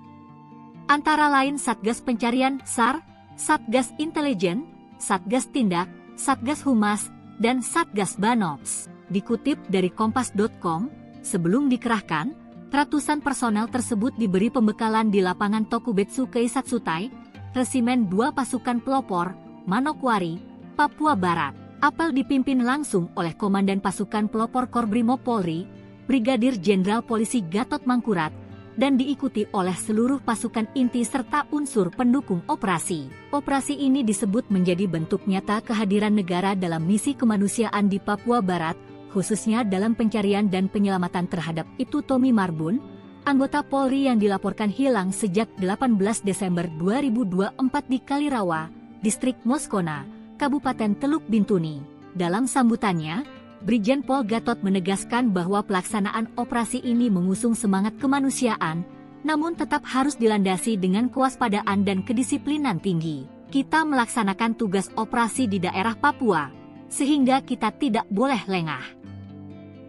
Antara lain Satgas Pencarian, sar, Satgas Intelijen, Satgas Tindak, Satgas Humas, dan Satgas Banops. Dikutip dari kompas dot com, sebelum dikerahkan, ratusan personel tersebut diberi pembekalan di lapangan Tokubetsu Keisatsutai, Resimen dua Pasukan Pelopor, Manokwari, Papua Barat. Apel dipimpin langsung oleh Komandan Pasukan Pelopor Korbrimob Polri, Brigadir Jenderal Polisi Gatot Mangkurat, dan diikuti oleh seluruh pasukan inti serta unsur pendukung operasi. Operasi ini disebut menjadi bentuk nyata kehadiran negara dalam misi kemanusiaan di Papua Barat, khususnya dalam pencarian dan penyelamatan terhadap Ibtu Tommy Marbun, anggota Polri yang dilaporkan hilang sejak delapan belas Desember dua ribu dua puluh empat di Kalirawa, Distrik Moskona, Kabupaten Teluk Bintuni. Dalam sambutannya, Brigjen Pol Gatot menegaskan bahwa pelaksanaan operasi ini mengusung semangat kemanusiaan, namun tetap harus dilandasi dengan kewaspadaan dan kedisiplinan tinggi. Kita melaksanakan tugas operasi di daerah Papua, sehingga kita tidak boleh lengah.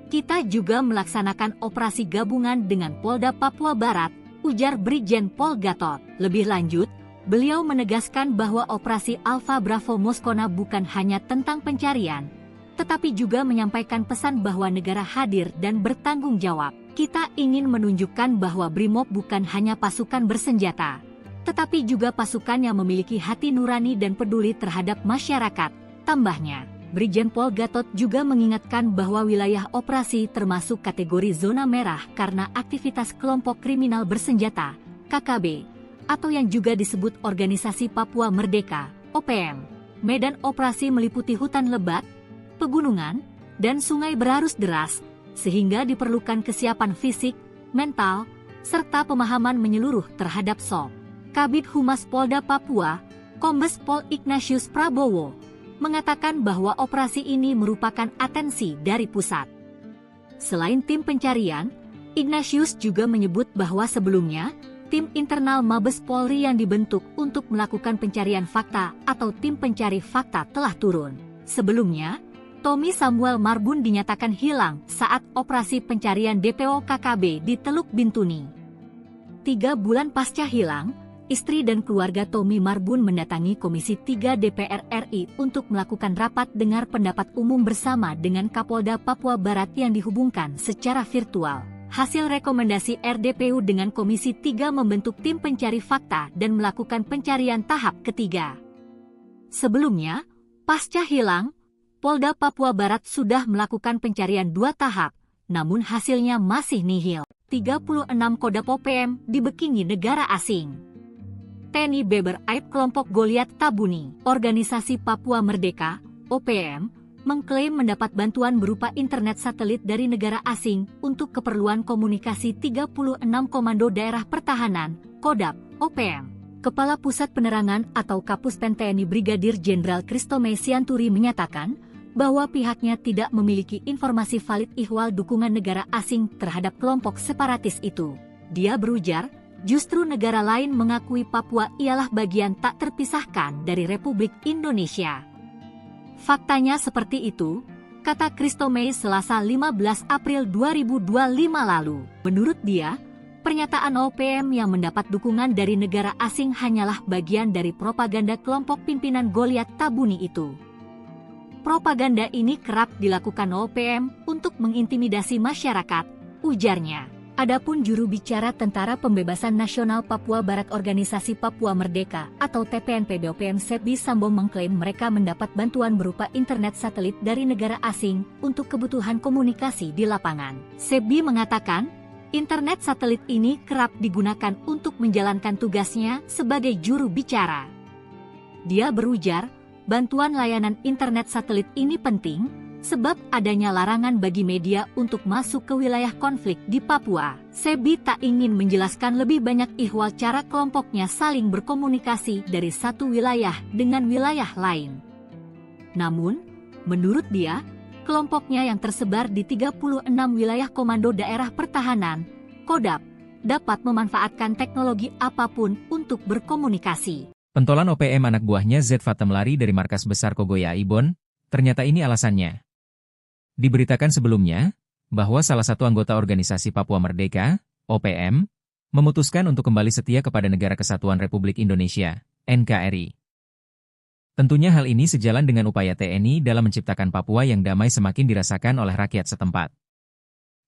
Kita juga melaksanakan operasi gabungan dengan Polda Papua Barat, ujar Brigjen Pol Gatot. Lebih lanjut, beliau menegaskan bahwa operasi Alpha Bravo Moskona bukan hanya tentang pencarian, tetapi juga menyampaikan pesan bahwa negara hadir dan bertanggung jawab. Kita ingin menunjukkan bahwa Brimob bukan hanya pasukan bersenjata, tetapi juga pasukan yang memiliki hati nurani dan peduli terhadap masyarakat, tambahnya. Brigjen Pol Gatot juga mengingatkan bahwa wilayah operasi termasuk kategori zona merah karena aktivitas kelompok kriminal bersenjata, K K B, atau yang juga disebut Organisasi Papua Merdeka, O P M. Medan operasi meliputi hutan lebat, pegunungan, dan sungai berarus deras, sehingga diperlukan kesiapan fisik, mental, serta pemahaman menyeluruh terhadap sob. Kabid Humas Polda Papua, Kombes Pol Ignatius Prabowo, mengatakan bahwa operasi ini merupakan atensi dari pusat. Selain tim pencarian, Ignatius juga menyebut bahwa sebelumnya, tim internal Mabes Polri yang dibentuk untuk melakukan pencarian fakta atau tim pencari fakta telah turun. Sebelumnya, Tommy Samuel Marbun dinyatakan hilang saat operasi pencarian D P O K K B di Teluk Bintuni. Tiga bulan pasca hilang, istri dan keluarga Tommy Marbun mendatangi Komisi tiga D P R R I untuk melakukan rapat dengar pendapat umum bersama dengan Kapolda Papua Barat yang dihubungkan secara virtual. Hasil rekomendasi R D P U dengan Komisi tiga membentuk tim pencari fakta dan melakukan pencarian tahap ketiga. Sebelumnya, pasca hilang, Polda Papua Barat sudah melakukan pencarian dua tahap, namun hasilnya masih nihil. Tiga puluh enam Kodap O P M dibekingi negara asing. T N I beber aib kelompok Goliat Tabuni. Organisasi Papua Merdeka, O P M, mengklaim mendapat bantuan berupa internet satelit dari negara asing untuk keperluan komunikasi tiga puluh enam Komando Daerah Pertahanan, Kodap, O P M. Kepala Pusat Penerangan atau Kapuspen T N I Brigadir Jenderal Kristome Sianturi menyatakan bahwa pihaknya tidak memiliki informasi valid ihwal dukungan negara asing terhadap kelompok separatis itu. Dia berujar, justru negara lain mengakui Papua ialah bagian tak terpisahkan dari Republik Indonesia. Faktanya seperti itu, kata Christo May Selasa lima belas April dua ribu dua lima lalu. Menurut dia, pernyataan O P M yang mendapat dukungan dari negara asing hanyalah bagian dari propaganda kelompok pimpinan Goliat Tabuni itu. Propaganda ini kerap dilakukan O P M untuk mengintimidasi masyarakat, ujarnya. Adapun juru bicara Tentara Pembebasan Nasional Papua Barat Organisasi Papua Merdeka atau T P N P B O P M Sebi Sambo mengklaim mereka mendapat bantuan berupa internet satelit dari negara asing untuk kebutuhan komunikasi di lapangan. Sebi mengatakan, internet satelit ini kerap digunakan untuk menjalankan tugasnya sebagai juru bicara. Dia berujar, bantuan layanan internet satelit ini penting, sebab adanya larangan bagi media untuk masuk ke wilayah konflik di Papua. Sebi tak ingin menjelaskan lebih banyak ihwal cara kelompoknya saling berkomunikasi dari satu wilayah dengan wilayah lain. Namun, menurut dia, kelompoknya yang tersebar di tiga puluh enam wilayah komando daerah pertahanan, Kodap, dapat memanfaatkan teknologi apapun untuk berkomunikasi. Pentolan O P M anak buahnya Z Fatem lari dari markas besar Kogoya Ibon, ternyata ini alasannya. Diberitakan sebelumnya, bahwa salah satu anggota organisasi Papua Merdeka, O P M, memutuskan untuk kembali setia kepada Negara Kesatuan Republik Indonesia, N K R I. Tentunya hal ini sejalan dengan upaya T N I dalam menciptakan Papua yang damai semakin dirasakan oleh rakyat setempat.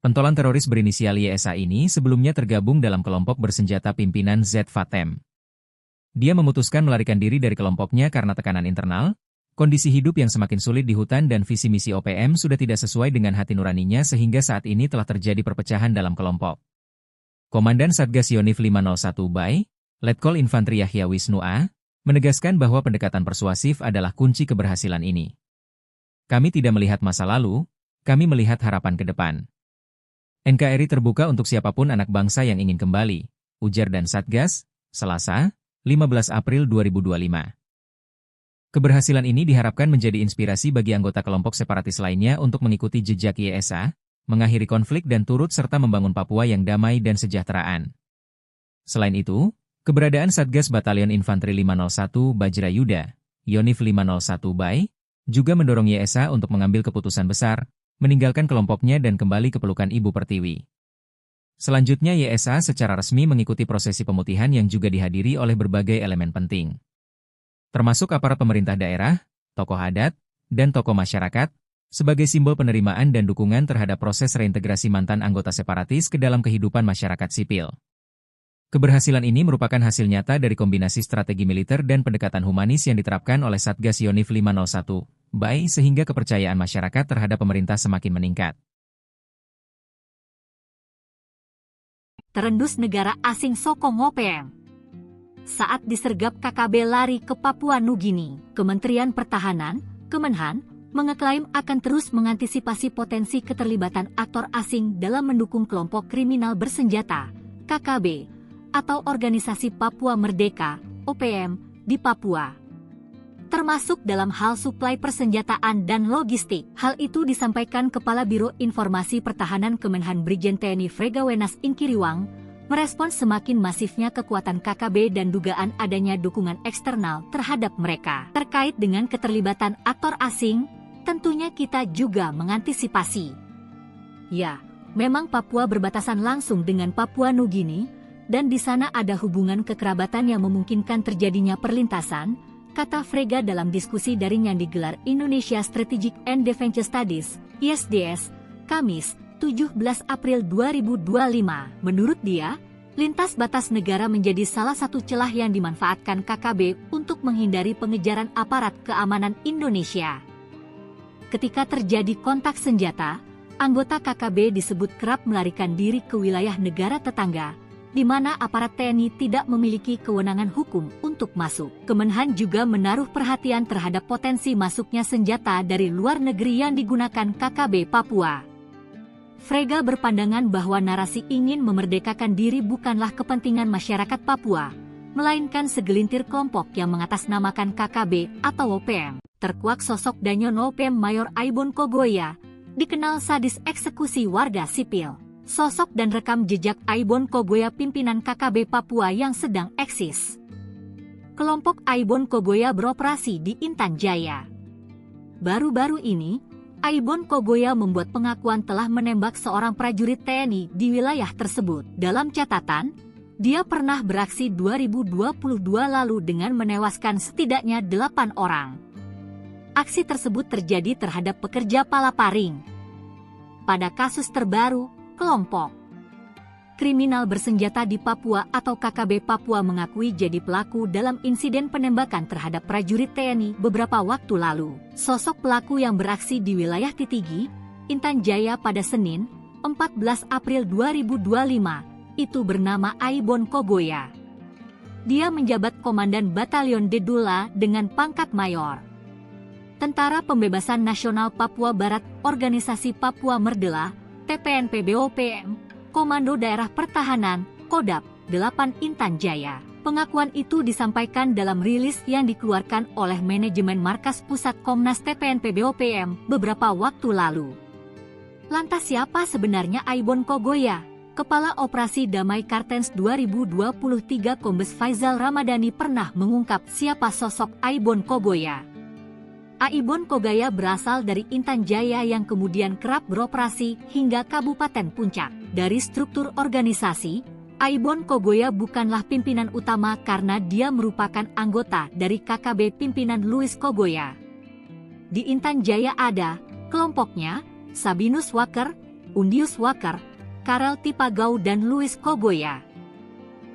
Pentolan teroris berinisial Y S A ini sebelumnya tergabung dalam kelompok bersenjata pimpinan Z Fatem. Dia memutuskan melarikan diri dari kelompoknya karena tekanan internal, kondisi hidup yang semakin sulit di hutan dan visi misi O P M sudah tidak sesuai dengan hati nuraninya sehingga saat ini telah terjadi perpecahan dalam kelompok. Komandan Satgas Yonif lima nol satu Bay, Letkol Infantri Yahya Wisnu A, menegaskan bahwa pendekatan persuasif adalah kunci keberhasilan ini. Kami tidak melihat masa lalu, kami melihat harapan ke depan. N K R I terbuka untuk siapapun anak bangsa yang ingin kembali, ujar Dan Satgas, Selasa, lima belas April dua ribu dua lima. Keberhasilan ini diharapkan menjadi inspirasi bagi anggota kelompok separatis lainnya untuk mengikuti jejak Y S A, mengakhiri konflik dan turut serta membangun Papua yang damai dan sejahteraan. Selain itu, keberadaan Satgas Batalion Infanteri lima nol satu Bajra Yuda, Yonif lima nol satu Bay, juga mendorong Y S A untuk mengambil keputusan besar, meninggalkan kelompoknya dan kembali ke pelukan Ibu Pertiwi. Selanjutnya Y S A secara resmi mengikuti prosesi pemutihan yang juga dihadiri oleh berbagai elemen penting, termasuk aparat pemerintah daerah, tokoh adat, dan tokoh masyarakat, sebagai simbol penerimaan dan dukungan terhadap proses reintegrasi mantan anggota separatis ke dalam kehidupan masyarakat sipil. Keberhasilan ini merupakan hasil nyata dari kombinasi strategi militer dan pendekatan humanis yang diterapkan oleh Satgas Yonif lima nol satu Bay sehingga kepercayaan masyarakat terhadap pemerintah semakin meningkat. Terendus negara asing sokong O P M. Saat disergap K K B lari ke Papua Nugini, Kementerian Pertahanan, Kemenhan, mengeklaim akan terus mengantisipasi potensi keterlibatan aktor asing dalam mendukung kelompok kriminal bersenjata, K K B, atau Organisasi Papua Merdeka, O P M, di Papua, termasuk dalam hal suplai persenjataan dan logistik. Hal itu disampaikan Kepala Biro Informasi Pertahanan Kemenhan Brigjen T N I Frega Wenas Ingkiriwang, merespons semakin masifnya kekuatan K K B dan dugaan adanya dukungan eksternal terhadap mereka. Terkait dengan keterlibatan aktor asing, tentunya kita juga mengantisipasi. Ya, memang Papua berbatasan langsung dengan Papua Nugini, dan di sana ada hubungan kekerabatan yang memungkinkan terjadinya perlintasan, kata Frega dalam diskusi daring yang digelar Indonesia Strategic and Defense Studies, I S D S, Kamis, tujuh belas April dua ribu dua lima. Menurut dia, lintas batas negara menjadi salah satu celah yang dimanfaatkan K K B untuk menghindari pengejaran aparat keamanan Indonesia. Ketika terjadi kontak senjata, anggota K K B disebut kerap melarikan diri ke wilayah negara tetangga, di mana aparat T N I tidak memiliki kewenangan hukum untuk masuk. Kemenhan juga menaruh perhatian terhadap potensi masuknya senjata dari luar negeri yang digunakan K K B Papua. Frega berpandangan bahwa narasi ingin memerdekakan diri bukanlah kepentingan masyarakat Papua, melainkan segelintir kelompok yang mengatasnamakan K K B atau O P M. terkuak sosok Danyono P M Mayor Aibon Kogoya, dikenal sadis eksekusi warga sipil. Sosok dan rekam jejak Aibon Kogoya, pimpinan K K B Papua yang sedang eksis. Kelompok Aibon Kogoya beroperasi di Intan Jaya. Baru-baru ini, Aibon Kogoya membuat pengakuan telah menembak seorang prajurit T N I di wilayah tersebut. Dalam catatan, dia pernah beraksi dua ribu dua puluh dua lalu dengan menewaskan setidaknya delapan orang. Aksi tersebut terjadi terhadap pekerja palaparing. Pada kasus terbaru, kelompok kriminal bersenjata di Papua atau K K B Papua mengakui jadi pelaku dalam insiden penembakan terhadap prajurit T N I beberapa waktu lalu. Sosok pelaku yang beraksi di wilayah Titigi, Intan Jaya pada Senin, empat belas April dua ribu dua lima, itu bernama Aibon Kogoya. Dia menjabat Komandan Batalion Dedula dengan pangkat Mayor. Tentara Pembebasan Nasional Papua Barat, Organisasi Papua Merdela, T P N P B O P M, Komando Daerah Pertahanan, Kodap, delapan Intan Jaya. Pengakuan itu disampaikan dalam rilis yang dikeluarkan oleh manajemen Markas Pusat Komnas T P N P B O P M beberapa waktu lalu. Lantas siapa sebenarnya Aibon Kogoya? Kepala Operasi Damai Kartens dua ribu dua puluh tiga Kombes Faizal Ramadhani pernah mengungkap siapa sosok Aibon Kogoya. Aibon Kogoya berasal dari Intan Jaya yang kemudian kerap beroperasi hingga Kabupaten Puncak. Dari struktur organisasi, Aibon Kogoya bukanlah pimpinan utama karena dia merupakan anggota dari K K B pimpinan Louis Kogoya. Di Intan Jaya ada kelompoknya, Sabinus Waker, Undius Waker, Karel Tipagau dan Louis Kogoya.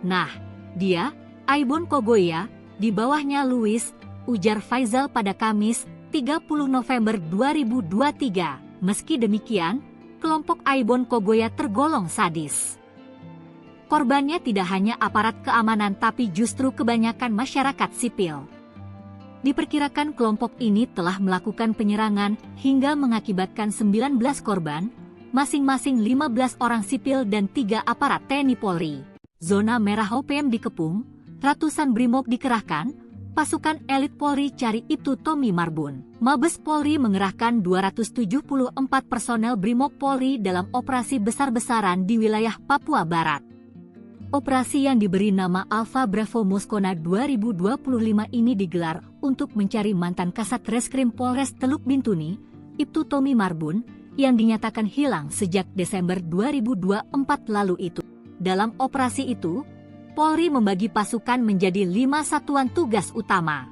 Nah, dia, Aibon Kogoya, di bawahnya Louis, ujar Faizal pada Kamis, tiga puluh November dua ribu dua tiga. Meski demikian, kelompok Aibon Kogoya tergolong sadis. Korbannya tidak hanya aparat keamanan tapi justru kebanyakan masyarakat sipil. Diperkirakan kelompok ini telah melakukan penyerangan hingga mengakibatkan sembilan belas korban, masing-masing lima belas orang sipil dan tiga aparat T N I Polri. Zona merah O P M dikepung, ratusan brimob dikerahkan, pasukan elit Polri cari Ibtu Tommy Marbun. Mabes Polri mengerahkan dua ratus tujuh puluh empat personel brimob Polri dalam operasi besar-besaran di wilayah Papua Barat. Operasi yang diberi nama Alpha Bravo Moskona dua ribu dua puluh lima ini digelar untuk mencari mantan Kasat Reskrim Polres Teluk Bintuni, Ibtu Tommy Marbun, yang dinyatakan hilang sejak Desember dua ribu dua empat lalu itu. Dalam operasi itu, Polri membagi pasukan menjadi lima satuan tugas utama.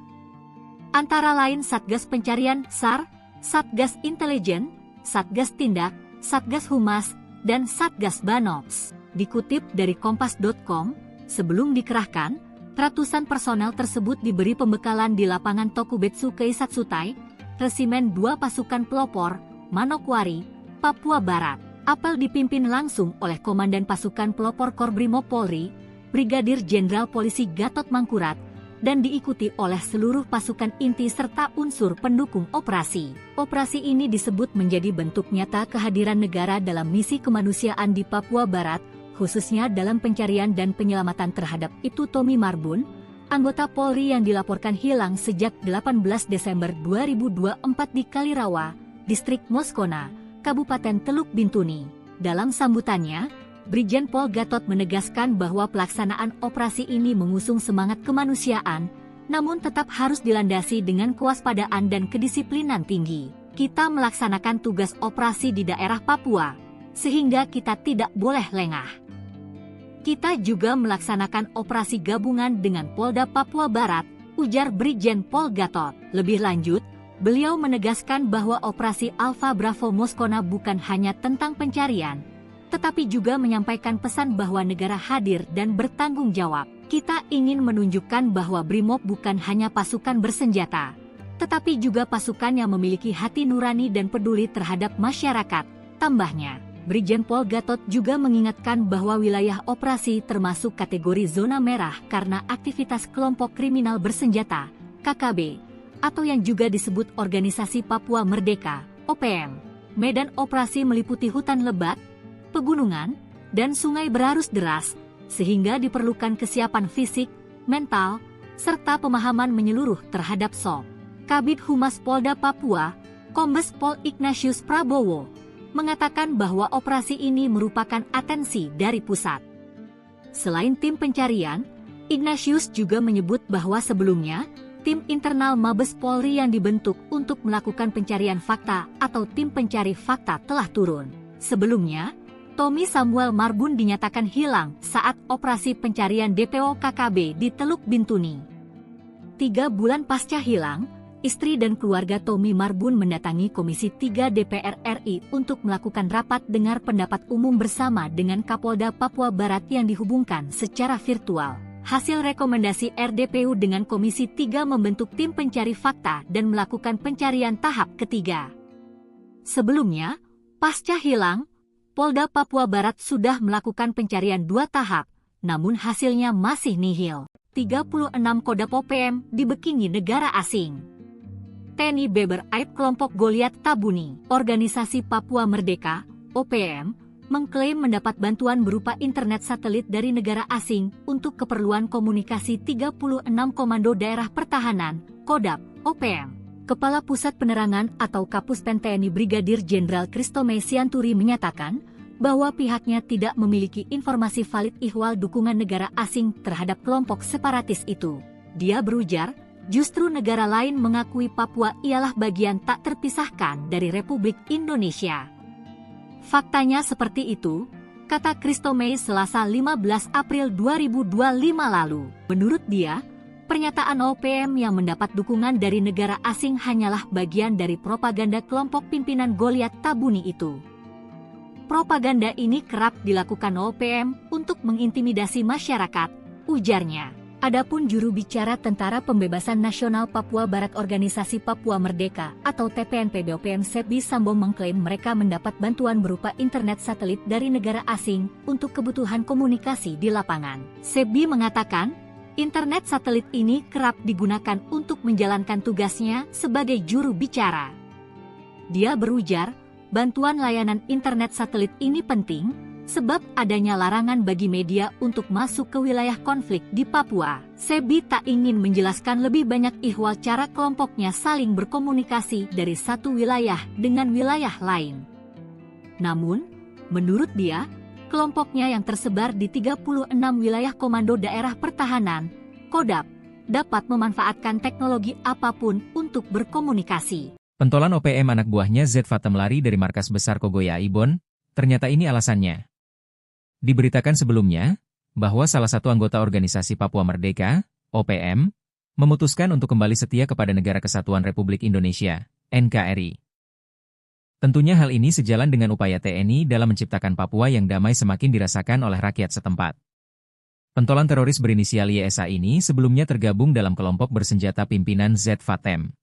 Antara lain Satgas Pencarian, sar, Satgas Intelijen, Satgas Tindak, Satgas Humas, dan Satgas Banops. Dikutip dari kompas dot com, sebelum dikerahkan, ratusan personel tersebut diberi pembekalan di lapangan Tokubetsu Keisatsutai, Resimen dua Pasukan Pelopor, Manokwari, Papua Barat. Apel dipimpin langsung oleh Komandan Pasukan Pelopor Korbrimob Polri, Brigadir Jenderal Polisi Gatot Mangkurat, dan diikuti oleh seluruh pasukan inti serta unsur pendukung operasi. Operasi ini disebut menjadi bentuk nyata kehadiran negara dalam misi kemanusiaan di Papua Barat, khususnya dalam pencarian dan penyelamatan terhadap Ibtu Tommy Marbun, anggota Polri yang dilaporkan hilang sejak delapan belas Desember dua ribu dua empat di Kalirawa, Distrik Moskona, Kabupaten Teluk Bintuni. Dalam sambutannya, Brigjen Pol Gatot menegaskan bahwa pelaksanaan operasi ini mengusung semangat kemanusiaan, namun tetap harus dilandasi dengan kewaspadaan dan kedisiplinan tinggi. Kita melaksanakan tugas operasi di daerah Papua, sehingga kita tidak boleh lengah. Kita juga melaksanakan operasi gabungan dengan Polda Papua Barat, ujar Brigjen Pol Gatot. Lebih lanjut, beliau menegaskan bahwa operasi Alpha Bravo Moskona bukan hanya tentang pencarian, tetapi juga menyampaikan pesan bahwa negara hadir dan bertanggung jawab. Kita ingin menunjukkan bahwa Brimob bukan hanya pasukan bersenjata, tetapi juga pasukan yang memiliki hati nurani dan peduli terhadap masyarakat, tambahnya. Brigjen Pol Gatot juga mengingatkan bahwa wilayah operasi termasuk kategori zona merah karena aktivitas kelompok kriminal bersenjata, K K B, atau yang juga disebut Organisasi Papua Merdeka, O P M. Medan operasi meliputi hutan lebat, pegunungan, dan sungai berarus deras, sehingga diperlukan kesiapan fisik, mental, serta pemahaman menyeluruh terhadap sop. Kabid Humas Polda Papua, Kombes Pol Ignatius Prabowo, mengatakan bahwa operasi ini merupakan atensi dari pusat. Selain tim pencarian, Ignatius juga menyebut bahwa sebelumnya, tim internal Mabes Polri yang dibentuk untuk melakukan pencarian fakta atau tim pencari fakta telah turun. Sebelumnya, Tommy Samuel Marbun dinyatakan hilang saat operasi pencarian D P O K K B di Teluk Bintuni. Tiga bulan pasca hilang, istri dan keluarga Tommy Marbun mendatangi Komisi tiga D P R R I untuk melakukan rapat dengar pendapat umum bersama dengan Kapolda Papua Barat yang dihubungkan secara virtual. Hasil rekomendasi R D P U dengan Komisi tiga membentuk tim pencari fakta dan melakukan pencarian tahap ketiga. Sebelumnya, pasca hilang, Polda Papua Barat sudah melakukan pencarian dua tahap, namun hasilnya masih nihil. Tiga puluh enam Kodap O P M dibekingi negara asing. T N I beber aib kelompok Goliat Tabuni. Organisasi Papua Merdeka, O P M, mengklaim mendapat bantuan berupa internet satelit dari negara asing untuk keperluan komunikasi tiga puluh enam Komando Daerah Pertahanan, Kodap, O P M. Kepala Pusat Penerangan atau Kapus Pen T N I Brigadir Jenderal Christo Mei Sianturi menyatakan bahwa pihaknya tidak memiliki informasi valid ihwal dukungan negara asing terhadap kelompok separatis itu. Dia berujar, justru negara lain mengakui Papua ialah bagian tak terpisahkan dari Republik Indonesia. Faktanya seperti itu, kata Christo Mei Selasa lima belas April dua ribu dua lima lalu. Menurut dia, pernyataan O P M yang mendapat dukungan dari negara asing hanyalah bagian dari propaganda kelompok pimpinan Goliat Tabuni itu. Propaganda ini kerap dilakukan O P M untuk mengintimidasi masyarakat, ujarnya. Adapun juru bicara Tentara Pembebasan Nasional Papua Barat Organisasi Papua Merdeka atau T P N P B O P M Sebi Sambo mengklaim mereka mendapat bantuan berupa internet satelit dari negara asing untuk kebutuhan komunikasi di lapangan. Sebi mengatakan, internet satelit ini kerap digunakan untuk menjalankan tugasnya sebagai juru bicara. Dia berujar, bantuan layanan internet satelit ini penting, sebab adanya larangan bagi media untuk masuk ke wilayah konflik di Papua. Sebi tak ingin menjelaskan lebih banyak ihwal cara kelompoknya saling berkomunikasi dari satu wilayah dengan wilayah lain. Namun, menurut dia, kelompoknya yang tersebar di tiga puluh enam wilayah Komando Daerah Pertahanan, Kodap, dapat memanfaatkan teknologi apapun untuk berkomunikasi. Pentolan O P M anak buahnya Z Fatem lari dari markas besar Kogoya Ibon, ternyata ini alasannya. Diberitakan sebelumnya, bahwa salah satu anggota organisasi Papua Merdeka, O P M, memutuskan untuk kembali setia kepada Negara Kesatuan Republik Indonesia, N K R I. Tentunya hal ini sejalan dengan upaya T N I dalam menciptakan Papua yang damai semakin dirasakan oleh rakyat setempat. Pentolan teroris berinisial Y S A ini sebelumnya tergabung dalam kelompok bersenjata pimpinan Z Fatem.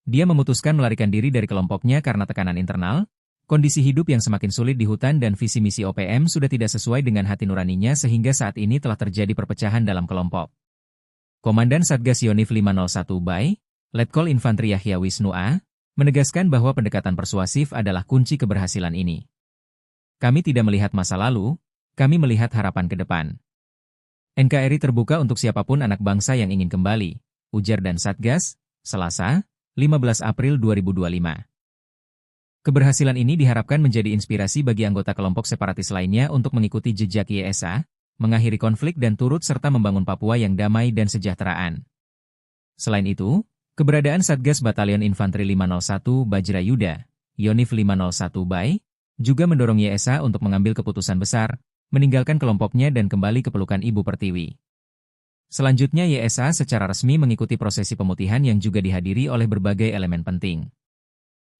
Dia memutuskan melarikan diri dari kelompoknya karena tekanan internal, kondisi hidup yang semakin sulit di hutan dan visi misi O P M sudah tidak sesuai dengan hati nuraninya sehingga saat ini telah terjadi perpecahan dalam kelompok. Komandan Satgas Yonif lima nol satu Bay, Letkol Infantri Yahya Wisnu A, menegaskan bahwa pendekatan persuasif adalah kunci keberhasilan ini. Kami tidak melihat masa lalu, kami melihat harapan ke depan. N K R I terbuka untuk siapapun anak bangsa yang ingin kembali, ujar Dan Satgas, Selasa, lima belas April dua ribu dua lima. Keberhasilan ini diharapkan menjadi inspirasi bagi anggota kelompok separatis lainnya untuk mengikuti jejak Y S A, mengakhiri konflik dan turut serta membangun Papua yang damai dan sejahteraan. Selain itu, keberadaan Satgas Batalion Infanteri lima nol satu Bajra Yuda, Yonif lima nol satu Bay, juga mendorong Y S A untuk mengambil keputusan besar, meninggalkan kelompoknya dan kembali ke pelukan Ibu Pertiwi. Selanjutnya Y S A secara resmi mengikuti prosesi pemutihan yang juga dihadiri oleh berbagai elemen penting,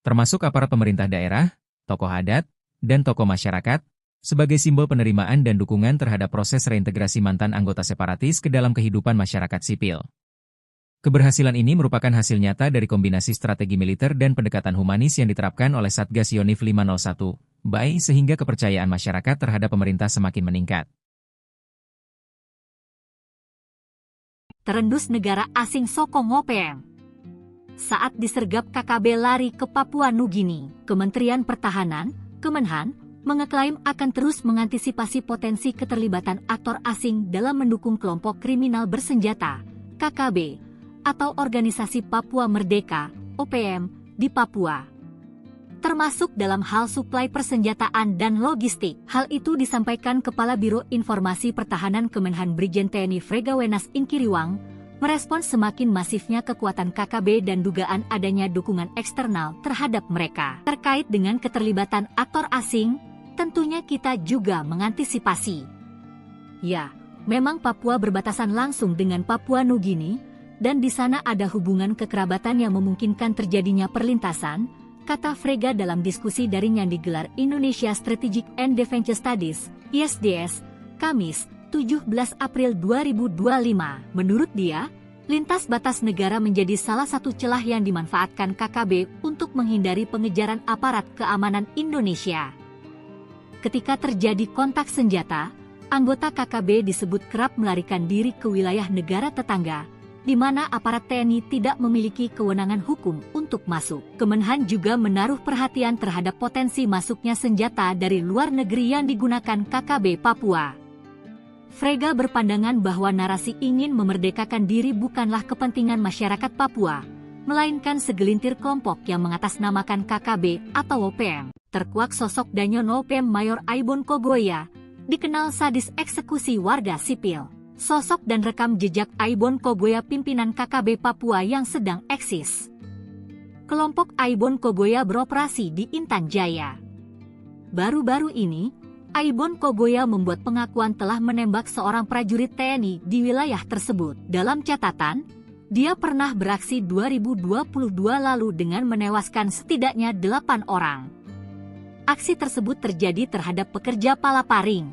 termasuk aparat pemerintah daerah, tokoh adat, dan tokoh masyarakat, sebagai simbol penerimaan dan dukungan terhadap proses reintegrasi mantan anggota separatis ke dalam kehidupan masyarakat sipil. Keberhasilan ini merupakan hasil nyata dari kombinasi strategi militer dan pendekatan humanis yang diterapkan oleh Satgas Yonif lima nol satu Bay sehingga kepercayaan masyarakat terhadap pemerintah semakin meningkat. Terendus negara asing sokong O P M. Saat disergap K K B lari ke Papua Nugini, Kementerian Pertahanan, Kemenhan, mengeklaim akan terus mengantisipasi potensi keterlibatan aktor asing dalam mendukung kelompok kriminal bersenjata, K K B, atau Organisasi Papua Merdeka, O P M, di Papua, termasuk dalam hal suplai persenjataan dan logistik. Hal itu disampaikan Kepala Biro Informasi Pertahanan Kemenhan Brigjen T N I Frega Wenas Ingkiriwang, merespons semakin masifnya kekuatan K K B dan dugaan adanya dukungan eksternal terhadap mereka. Terkait dengan keterlibatan aktor asing, tentunya kita juga mengantisipasi. Ya, memang Papua berbatasan langsung dengan Papua Nugini, dan di sana ada hubungan kekerabatan yang memungkinkan terjadinya perlintasan, kata Frega dalam diskusi daring yang digelar Indonesia Strategic and Defense Studies, I S D S, Kamis, tujuh belas April dua ribu dua puluh lima. Menurut dia, lintas batas negara menjadi salah satu celah yang dimanfaatkan K K B untuk menghindari pengejaran aparat keamanan Indonesia. Ketika terjadi kontak senjata, anggota K K B disebut kerap melarikan diri ke wilayah negara tetangga, di mana aparat T N I tidak memiliki kewenangan hukum untuk masuk. Kemenhan juga menaruh perhatian terhadap potensi masuknya senjata dari luar negeri yang digunakan K K B Papua. Frega berpandangan bahwa narasi ingin memerdekakan diri bukanlah kepentingan masyarakat Papua, melainkan segelintir kelompok yang mengatasnamakan K K B atau O P M. Terkuak sosok Danyon O P M Mayor Aibon Kogoya, dikenal sadis eksekusi warga sipil. Sosok dan rekam jejak Aibon Kogoya, pimpinan K K B Papua yang sedang eksis. Kelompok Aibon Kogoya beroperasi di Intan Jaya. Baru-baru ini, Aibon Kogoya membuat pengakuan telah menembak seorang prajurit T N I di wilayah tersebut. Dalam catatan, dia pernah beraksi dua ribu dua puluh dua lalu dengan menewaskan setidaknya delapan orang. Aksi tersebut terjadi terhadap pekerja palaparing.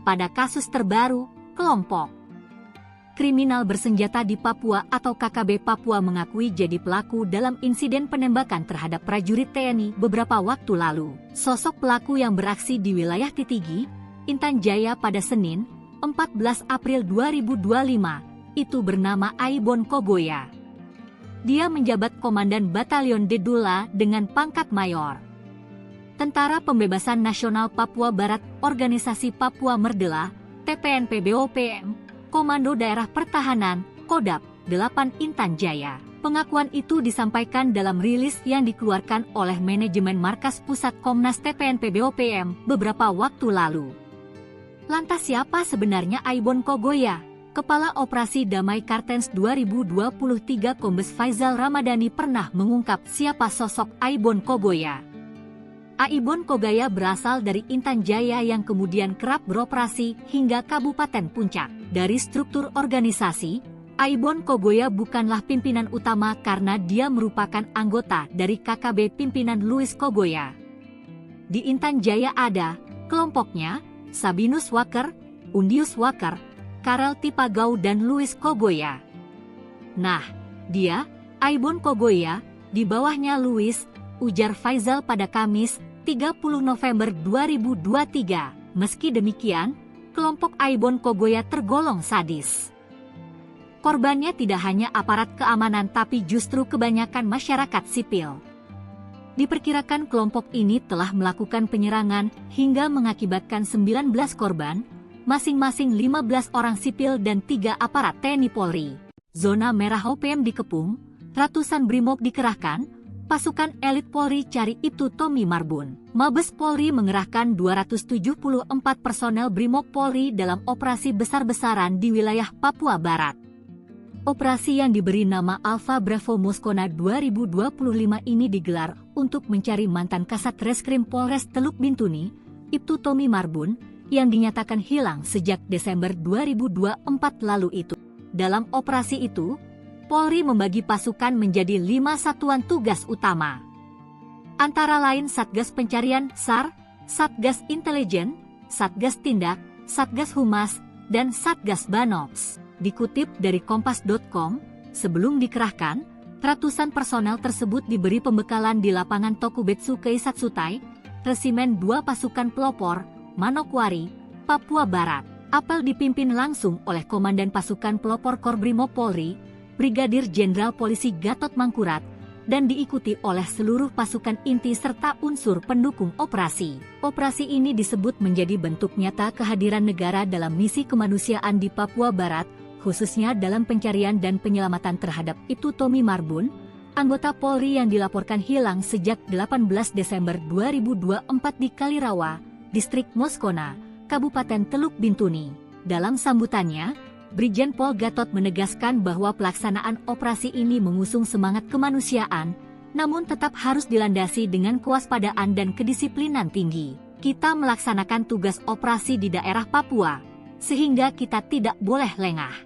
Pada kasus terbaru, kelompok kriminal bersenjata di Papua atau K K B Papua mengakui jadi pelaku dalam insiden penembakan terhadap prajurit T N I beberapa waktu lalu. Sosok pelaku yang beraksi di wilayah Titigi, Intan Jaya pada Senin, empat belas April dua ribu dua puluh lima, itu bernama Aibon Kogoya. Dia menjabat Komandan Batalion Dedula dengan pangkat Mayor. Tentara Pembebasan Nasional Papua Barat, Organisasi Papua Merdela, T P N P B O P M, Komando Daerah Pertahanan, Kodap, delapan Intan Jaya. Pengakuan itu disampaikan dalam rilis yang dikeluarkan oleh manajemen Markas Pusat Komnas T P N P B O P M beberapa waktu lalu. Lantas siapa sebenarnya Aibon Kogoya? Kepala Operasi Damai Kartens dua ribu dua puluh tiga Kombes Faizal Ramadhani pernah mengungkap siapa sosok Aibon Kogoya. Aibon Kogoya berasal dari Intan Jaya yang kemudian kerap beroperasi hingga Kabupaten Puncak. Dari struktur organisasi, Aibon Kogoya bukanlah pimpinan utama karena dia merupakan anggota dari K K B pimpinan Louis Kogoya. Di Intan Jaya ada kelompoknya, Sabinus Waker, Undius Waker, Karel Tipagau dan Louis Kogoya. Nah, dia, Aibon Kogoya, di bawahnya Louis, ujar Faizal pada Kamis, tiga puluh November dua ribu dua tiga. Meski demikian, kelompok Aibon Kogoya tergolong sadis. Korbannya tidak hanya aparat keamanan tapi justru kebanyakan masyarakat sipil. Diperkirakan kelompok ini telah melakukan penyerangan hingga mengakibatkan sembilan belas korban, masing-masing lima belas orang sipil dan tiga aparat T N I Polri. Zona merah O P M dikepung, ratusan brimob dikerahkan, pasukan elit Polri cari Ibtu Tommy Marbun. Mabes Polri mengerahkan dua ratus tujuh puluh empat personel brimob Polri dalam operasi besar-besaran di wilayah Papua Barat. Operasi yang diberi nama Alpha Bravo Moskona dua ribu dua puluh lima ini digelar untuk mencari mantan Kasat Reskrim Polres Teluk Bintuni, Ibtu Tommy Marbun, yang dinyatakan hilang sejak Desember dua ribu dua puluh empat lalu itu. Dalam operasi itu, Polri membagi pasukan menjadi lima satuan tugas utama. Antara lain Satgas Pencarian, sar, Satgas Intelijen, Satgas Tindak, Satgas Humas, dan Satgas Banops. Dikutip dari kompas dot com, sebelum dikerahkan, ratusan personel tersebut diberi pembekalan di lapangan Tokubetsu Keisatsutai, Resimen dua Pasukan Pelopor, Manokwari, Papua Barat. Apel dipimpin langsung oleh Komandan Pasukan Pelopor Korbrimob Polri, Brigadir Jenderal Polisi Gatot Mangkurat, dan diikuti oleh seluruh pasukan inti serta unsur pendukung operasi. Operasi ini disebut menjadi bentuk nyata kehadiran negara dalam misi kemanusiaan di Papua Barat, khususnya dalam pencarian dan penyelamatan terhadap Ibtu Tommy Marbun, anggota Polri yang dilaporkan hilang sejak delapan belas Desember dua ribu dua puluh empat di Kalirawa, Distrik Moskona, Kabupaten Teluk Bintuni. Dalam sambutannya, Brigjen Pol Gatot menegaskan bahwa pelaksanaan operasi ini mengusung semangat kemanusiaan, namun tetap harus dilandasi dengan kewaspadaan dan kedisiplinan tinggi. Kita melaksanakan tugas operasi di daerah Papua, sehingga kita tidak boleh lengah.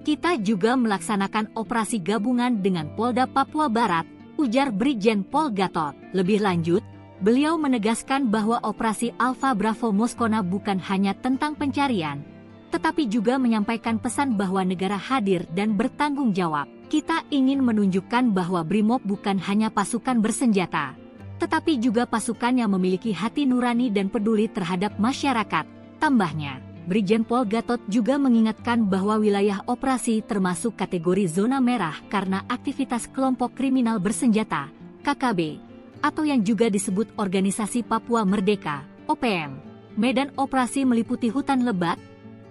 Kita juga melaksanakan operasi gabungan dengan Polda Papua Barat, ujar Brigjen Pol Gatot. Lebih lanjut, beliau menegaskan bahwa operasi Alpha Bravo Moskona bukan hanya tentang pencarian, tetapi juga menyampaikan pesan bahwa negara hadir dan bertanggung jawab. Kita ingin menunjukkan bahwa Brimob bukan hanya pasukan bersenjata, tetapi juga pasukan yang memiliki hati nurani dan peduli terhadap masyarakat, tambahnya. Brigjen Pol Gatot juga mengingatkan bahwa wilayah operasi termasuk kategori zona merah karena aktivitas kelompok kriminal bersenjata, K K B, atau yang juga disebut Organisasi Papua Merdeka, O P M. Medan operasi meliputi hutan lebat,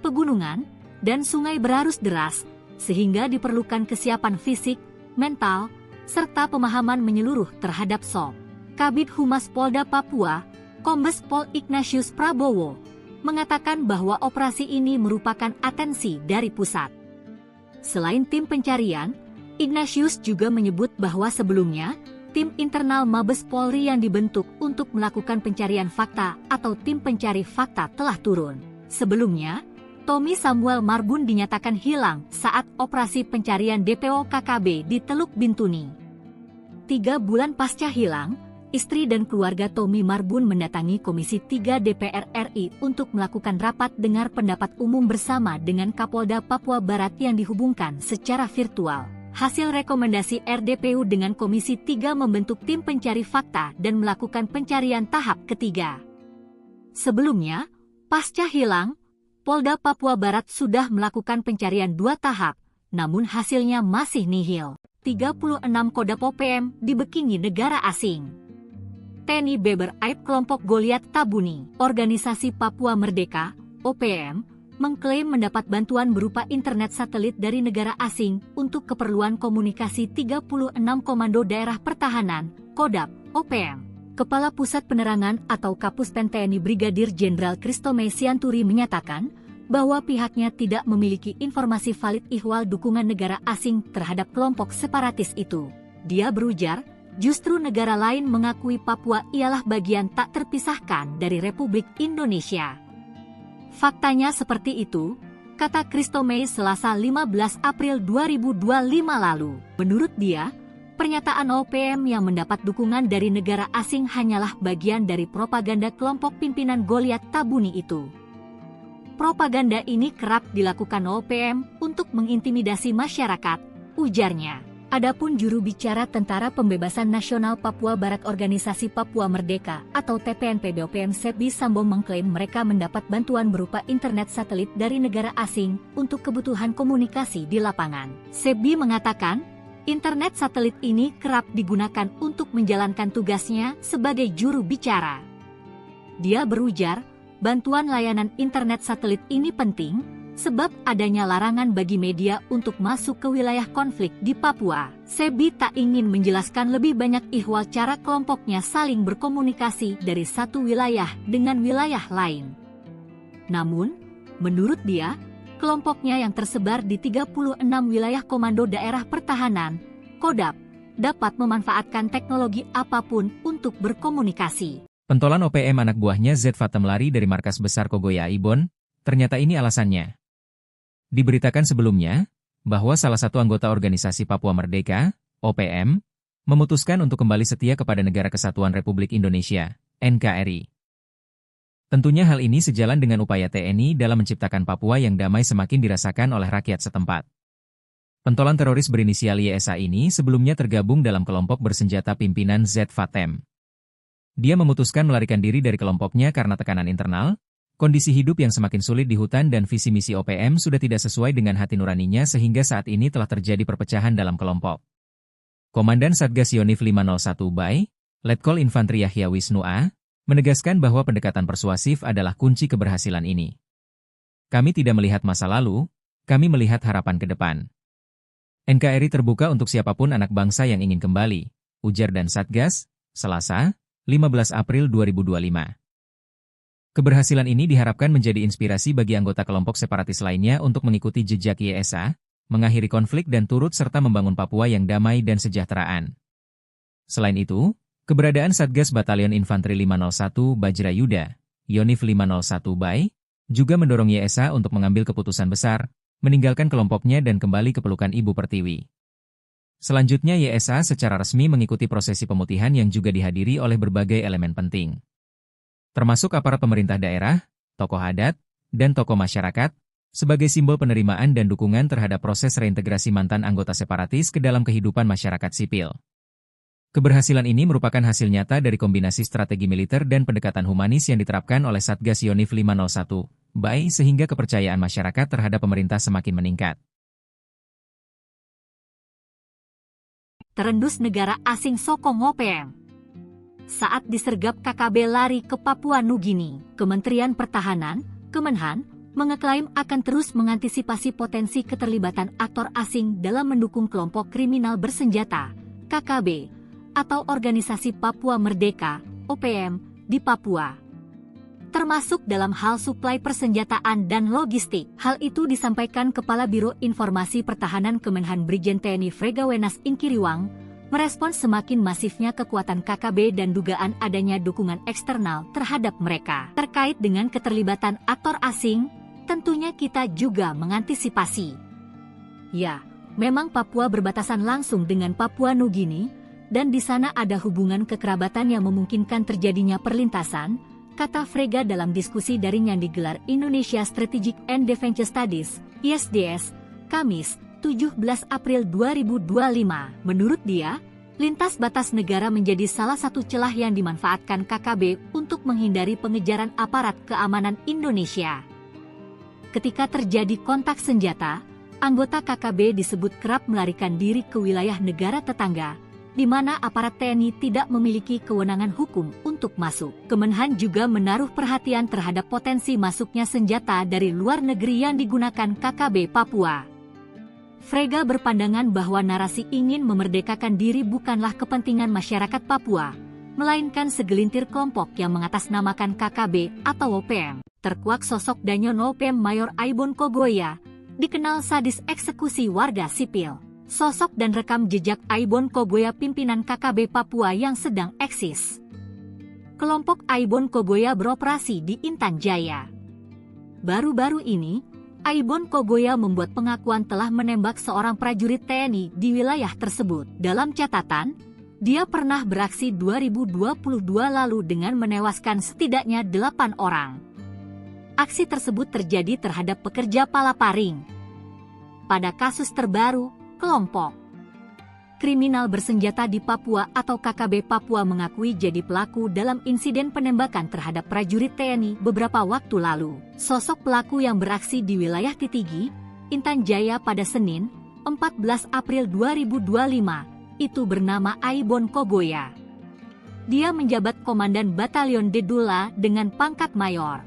pegunungan, dan sungai berarus deras, sehingga diperlukan kesiapan fisik, mental, serta pemahaman menyeluruh terhadap sob. Kabid Humas Polda Papua, Kombes Pol Ignatius Prabowo, mengatakan bahwa operasi ini merupakan atensi dari pusat. Selain tim pencarian, Ignatius juga menyebut bahwa sebelumnya, tim internal Mabes Polri yang dibentuk untuk melakukan pencarian fakta atau tim pencari fakta telah turun. Sebelumnya, Tommy Samuel Marbun dinyatakan hilang saat operasi pencarian D P O K K B di Teluk Bintuni. Tiga bulan pasca hilang, istri dan keluarga Tommy Marbun mendatangi Komisi tiga D P R R I untuk melakukan rapat dengar pendapat umum bersama dengan Kapolda Papua Barat yang dihubungkan secara virtual. Hasil rekomendasi R D P U dengan Komisi tiga membentuk tim pencari fakta dan melakukan pencarian tahap ketiga. Sebelumnya, pasca hilang, Polda Papua Barat sudah melakukan pencarian dua tahap, namun hasilnya masih nihil. Tiga puluh enam Kodap O P M dibekingi negara asing. T N I beber aib kelompok Goliat Tabuni. Organisasi Papua Merdeka, O P M, mengklaim mendapat bantuan berupa internet satelit dari negara asing untuk keperluan komunikasi tiga puluh enam Komando Daerah Pertahanan, Kodap, O P M. Kepala Pusat Penerangan atau Kapuspen T N I Brigadir Jenderal Christo Mei Sianturi menyatakan bahwa pihaknya tidak memiliki informasi valid ihwal dukungan negara asing terhadap kelompok separatis itu. Dia berujar, justru negara lain mengakui Papua ialah bagian tak terpisahkan dari Republik Indonesia. Faktanya seperti itu, kata Christo Mei Selasa lima belas April dua ribu dua puluh lima lalu. Menurut dia, pernyataan O P M yang mendapat dukungan dari negara asing hanyalah bagian dari propaganda kelompok pimpinan Goliat Tabuni itu. Propaganda ini kerap dilakukan O P M untuk mengintimidasi masyarakat, ujarnya. Adapun juru bicara Tentara Pembebasan Nasional Papua Barat Organisasi Papua Merdeka atau T P N P B O P M Sebi Sambo mengklaim mereka mendapat bantuan berupa internet satelit dari negara asing untuk kebutuhan komunikasi di lapangan. Sebi mengatakan, internet satelit ini kerap digunakan untuk menjalankan tugasnya sebagai juru bicara. Dia berujar, bantuan layanan internet satelit ini penting, sebab adanya larangan bagi media untuk masuk ke wilayah konflik di Papua. Sebi tak ingin menjelaskan lebih banyak ihwal cara kelompoknya saling berkomunikasi dari satu wilayah dengan wilayah lain. Namun, menurut dia, kelompoknya yang tersebar di tiga puluh enam wilayah Komando Daerah Pertahanan, Kodap, dapat memanfaatkan teknologi apapun untuk berkomunikasi. Pentolan O P M anak buahnya Z Fatem lari dari markas besar Kogoya Ibon, ternyata ini alasannya. Diberitakan sebelumnya, bahwa salah satu anggota organisasi Papua Merdeka, O P M, memutuskan untuk kembali setia kepada Negara Kesatuan Republik Indonesia, N K R I. Tentunya hal ini sejalan dengan upaya T N I dalam menciptakan Papua yang damai semakin dirasakan oleh rakyat setempat. Pentolan teroris berinisial Y S A ini sebelumnya tergabung dalam kelompok bersenjata pimpinan Z Fatem. Dia memutuskan melarikan diri dari kelompoknya karena tekanan internal, kondisi hidup yang semakin sulit di hutan dan visi misi O P M sudah tidak sesuai dengan hati nuraninya sehingga saat ini telah terjadi perpecahan dalam kelompok. Komandan Satgas Yonif lima nol satu Bay, Letkol Infantri Yahya Wisnu A, menegaskan bahwa pendekatan persuasif adalah kunci keberhasilan ini. Kami tidak melihat masa lalu, kami melihat harapan ke depan. N K R I terbuka untuk siapapun anak bangsa yang ingin kembali, ujar Dan Satgas, Selasa, lima belas April dua ribu dua lima. Keberhasilan ini diharapkan menjadi inspirasi bagi anggota kelompok separatis lainnya untuk mengikuti jejak Y S A, mengakhiri konflik dan turut serta membangun Papua yang damai dan sejahteraan. Selain itu, keberadaan Satgas Batalion Infanteri lima nol satu Bajra Yuda, Yonif lima nol satu Bai, juga mendorong Y S A untuk mengambil keputusan besar, meninggalkan kelompoknya dan kembali ke pelukan Ibu Pertiwi. Selanjutnya Y S A secara resmi mengikuti prosesi pemutihan yang juga dihadiri oleh berbagai elemen penting, termasuk aparat pemerintah daerah, tokoh adat, dan tokoh masyarakat, sebagai simbol penerimaan dan dukungan terhadap proses reintegrasi mantan anggota separatis ke dalam kehidupan masyarakat sipil. Keberhasilan ini merupakan hasil nyata dari kombinasi strategi militer dan pendekatan humanis yang diterapkan oleh Satgas Yonif lima nol satu Bai, sehingga kepercayaan masyarakat terhadap pemerintah semakin meningkat. Terendus negara asing sokong O P M. Saat disergap K K B lari ke Papua Nugini, Kementerian Pertahanan, Kemenhan, mengeklaim akan terus mengantisipasi potensi keterlibatan aktor asing dalam mendukung kelompok kriminal bersenjata, K K B, atau Organisasi Papua Merdeka, O P M, di Papua, termasuk dalam hal suplai persenjataan dan logistik. Hal itu disampaikan Kepala Biro Informasi Pertahanan Kemenhan Brigjen T N I Frega Wenas Ingkiriwang, merespons semakin masifnya kekuatan K K B dan dugaan adanya dukungan eksternal terhadap mereka. Terkait dengan keterlibatan aktor asing, tentunya kita juga mengantisipasi. Ya, memang Papua berbatasan langsung dengan Papua Nugini, dan di sana ada hubungan kekerabatan yang memungkinkan terjadinya perlintasan, kata Frega dalam diskusi daring yang digelar Indonesia Strategic and Defense Studies, I S D S, Kamis, tujuh belas April dua ribu dua lima. Menurut dia, lintas batas negara menjadi salah satu celah yang dimanfaatkan K K B untuk menghindari pengejaran aparat keamanan Indonesia. Ketika terjadi kontak senjata, anggota K K B disebut kerap melarikan diri ke wilayah negara tetangga, di mana aparat T N I tidak memiliki kewenangan hukum untuk masuk. Kemenhan juga menaruh perhatian terhadap potensi masuknya senjata dari luar negeri yang digunakan K K B Papua. Frega berpandangan bahwa narasi ingin memerdekakan diri bukanlah kepentingan masyarakat Papua, melainkan segelintir kelompok yang mengatasnamakan K K B atau O P M. Terkuak sosok Danyon O P M Mayor Aibon Kogoya, dikenal sadis eksekusi warga sipil. Sosok dan rekam jejak Aibon Kogoya, pimpinan K K B Papua yang sedang eksis. Kelompok Aibon Kogoya beroperasi di Intan Jaya. Baru-baru ini, Aibon Kogoya membuat pengakuan telah menembak seorang prajurit T N I di wilayah tersebut. Dalam catatan, dia pernah beraksi dua ribu dua puluh dua lalu dengan menewaskan setidaknya delapan orang. Aksi tersebut terjadi terhadap pekerja palaparing. Pada kasus terbaru, kelompok kriminal bersenjata di Papua atau K K B Papua mengakui jadi pelaku dalam insiden penembakan terhadap prajurit T N I beberapa waktu lalu. Sosok pelaku yang beraksi di wilayah Titigi, Intan Jaya pada Senin, empat belas April dua ribu dua lima, itu bernama Aibon Kogoya. Dia menjabat Komandan Batalion Dedula dengan pangkat Mayor.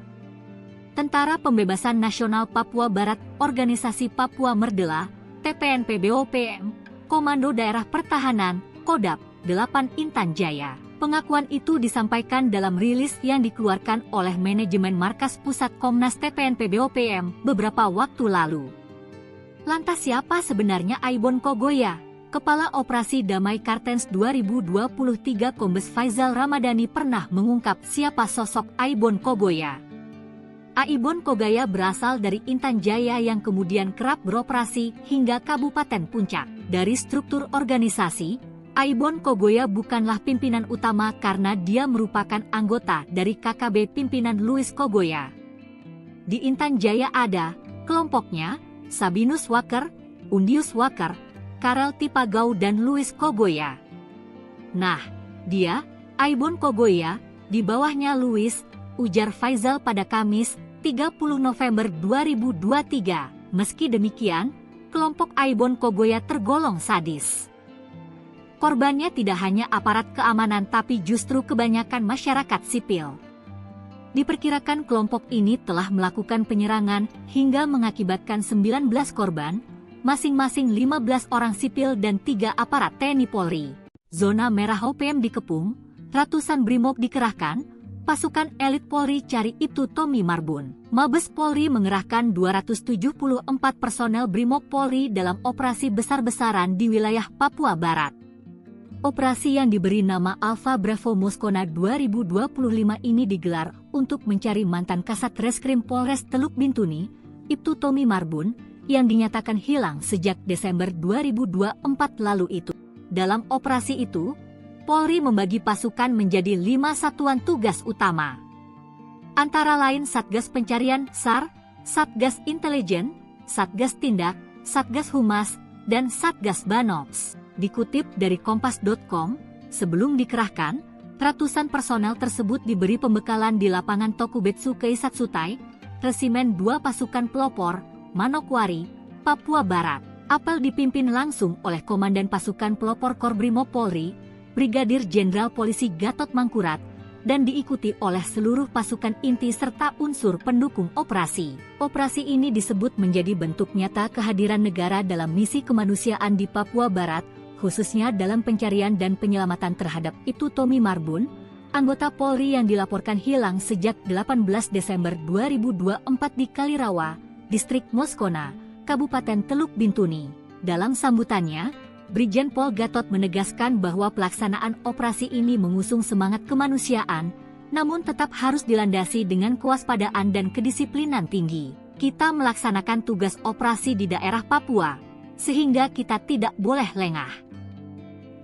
Tentara Pembebasan Nasional Papua Barat, Organisasi Papua Merdela, T P N P B O P M, Komando Daerah Pertahanan, Kodap, delapan Intan Jaya. Pengakuan itu disampaikan dalam rilis yang dikeluarkan oleh manajemen Markas Pusat Komnas T P N P B O P M beberapa waktu lalu. Lantas siapa sebenarnya Aibon Kogoya? Kepala Operasi Damai Kartens dua ribu dua puluh tiga Kombes Faizal Ramadhani pernah mengungkap siapa sosok Aibon Kogoya. Aibon Kogoya berasal dari Intan Jaya yang kemudian kerap beroperasi hingga Kabupaten Puncak. Dari struktur organisasi, Aibon Kogoya bukanlah pimpinan utama karena dia merupakan anggota dari K K B pimpinan Louis Kogoya. Di Intan Jaya ada kelompoknya, Sabinus Waker, Undius Waker, Karel Tipagau dan Louis Kogoya. Nah, dia, Aibon Kogoya, di bawahnya Louis, ujar Faizal pada Kamis, tiga puluh November dua ribu dua tiga. Meski demikian, kelompok Aibon Kogoya tergolong sadis. Korbannya tidak hanya aparat keamanan tapi justru kebanyakan masyarakat sipil. Diperkirakan kelompok ini telah melakukan penyerangan hingga mengakibatkan sembilan belas korban, masing-masing lima belas orang sipil dan tiga aparat T N I Polri. Zona merah O P M dikepung, ratusan brimob dikerahkan, pasukan elit Polri cari Ibtu Tommy Marbun. Mabes Polri mengerahkan dua ratus tujuh puluh empat personel brimob Polri dalam operasi besar-besaran di wilayah Papua Barat. Operasi yang diberi nama Alpha Bravo Moskona dua ribu dua puluh lima ini digelar untuk mencari mantan Kasat Reskrim Polres Teluk Bintuni, Ibtu Tommy Marbun, yang dinyatakan hilang sejak Desember dua ribu dua puluh empat lalu itu. Dalam operasi itu, Polri membagi pasukan menjadi lima satuan tugas utama. Antara lain Satgas Pencarian, sar, Satgas Intelijen, Satgas Tindak, Satgas Humas, dan Satgas Banops. Dikutip dari kompas dot com, sebelum dikerahkan, ratusan personel tersebut diberi pembekalan di lapangan Tokubetsu Keisatsutai, Resimen dua Pasukan Pelopor, Manokwari, Papua Barat. Apel dipimpin langsung oleh Komandan Pasukan Pelopor Korbrimob Polri, Brigadir Jenderal Polisi Gatot Mangkurat, dan diikuti oleh seluruh pasukan inti serta unsur pendukung operasi. Operasi ini disebut menjadi bentuk nyata kehadiran negara dalam misi kemanusiaan di Papua Barat, khususnya dalam pencarian dan penyelamatan terhadap Ibtu Tommy Marbun, anggota Polri yang dilaporkan hilang sejak delapan belas Desember dua ribu dua puluh empat di Kalirawa, Distrik Moskona, Kabupaten Teluk Bintuni. Dalam sambutannya, Brigjen Pol Gatot menegaskan bahwa pelaksanaan operasi ini mengusung semangat kemanusiaan, namun tetap harus dilandasi dengan kewaspadaan dan kedisiplinan tinggi. Kita melaksanakan tugas operasi di daerah Papua, sehingga kita tidak boleh lengah.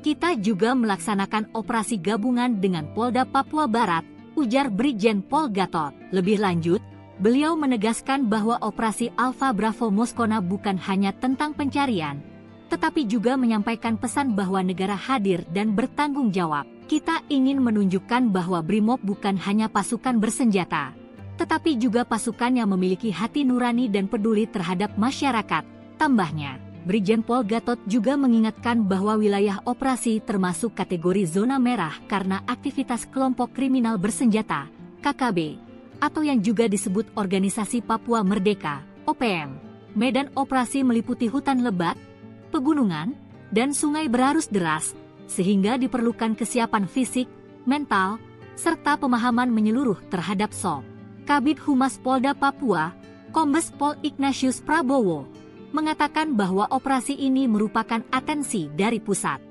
Kita juga melaksanakan operasi gabungan dengan Polda Papua Barat, ujar Brigjen Pol Gatot. Lebih lanjut, beliau menegaskan bahwa operasi Alpha Bravo Moskona bukan hanya tentang pencarian, tetapi juga menyampaikan pesan bahwa negara hadir dan bertanggung jawab. Kita ingin menunjukkan bahwa Brimob bukan hanya pasukan bersenjata, tetapi juga pasukan yang memiliki hati nurani dan peduli terhadap masyarakat, tambahnya. Brigjen Pol Gatot juga mengingatkan bahwa wilayah operasi termasuk kategori zona merah karena aktivitas kelompok kriminal bersenjata, K K B, atau yang juga disebut Organisasi Papua Merdeka, O P M. Medan operasi meliputi hutan lebat, pegunungan, dan sungai berarus deras, sehingga diperlukan kesiapan fisik, mental, serta pemahaman menyeluruh terhadap sob. Kabid Humas Polda Papua, Kombes Pol Ignatius Prabowo, mengatakan bahwa operasi ini merupakan atensi dari pusat.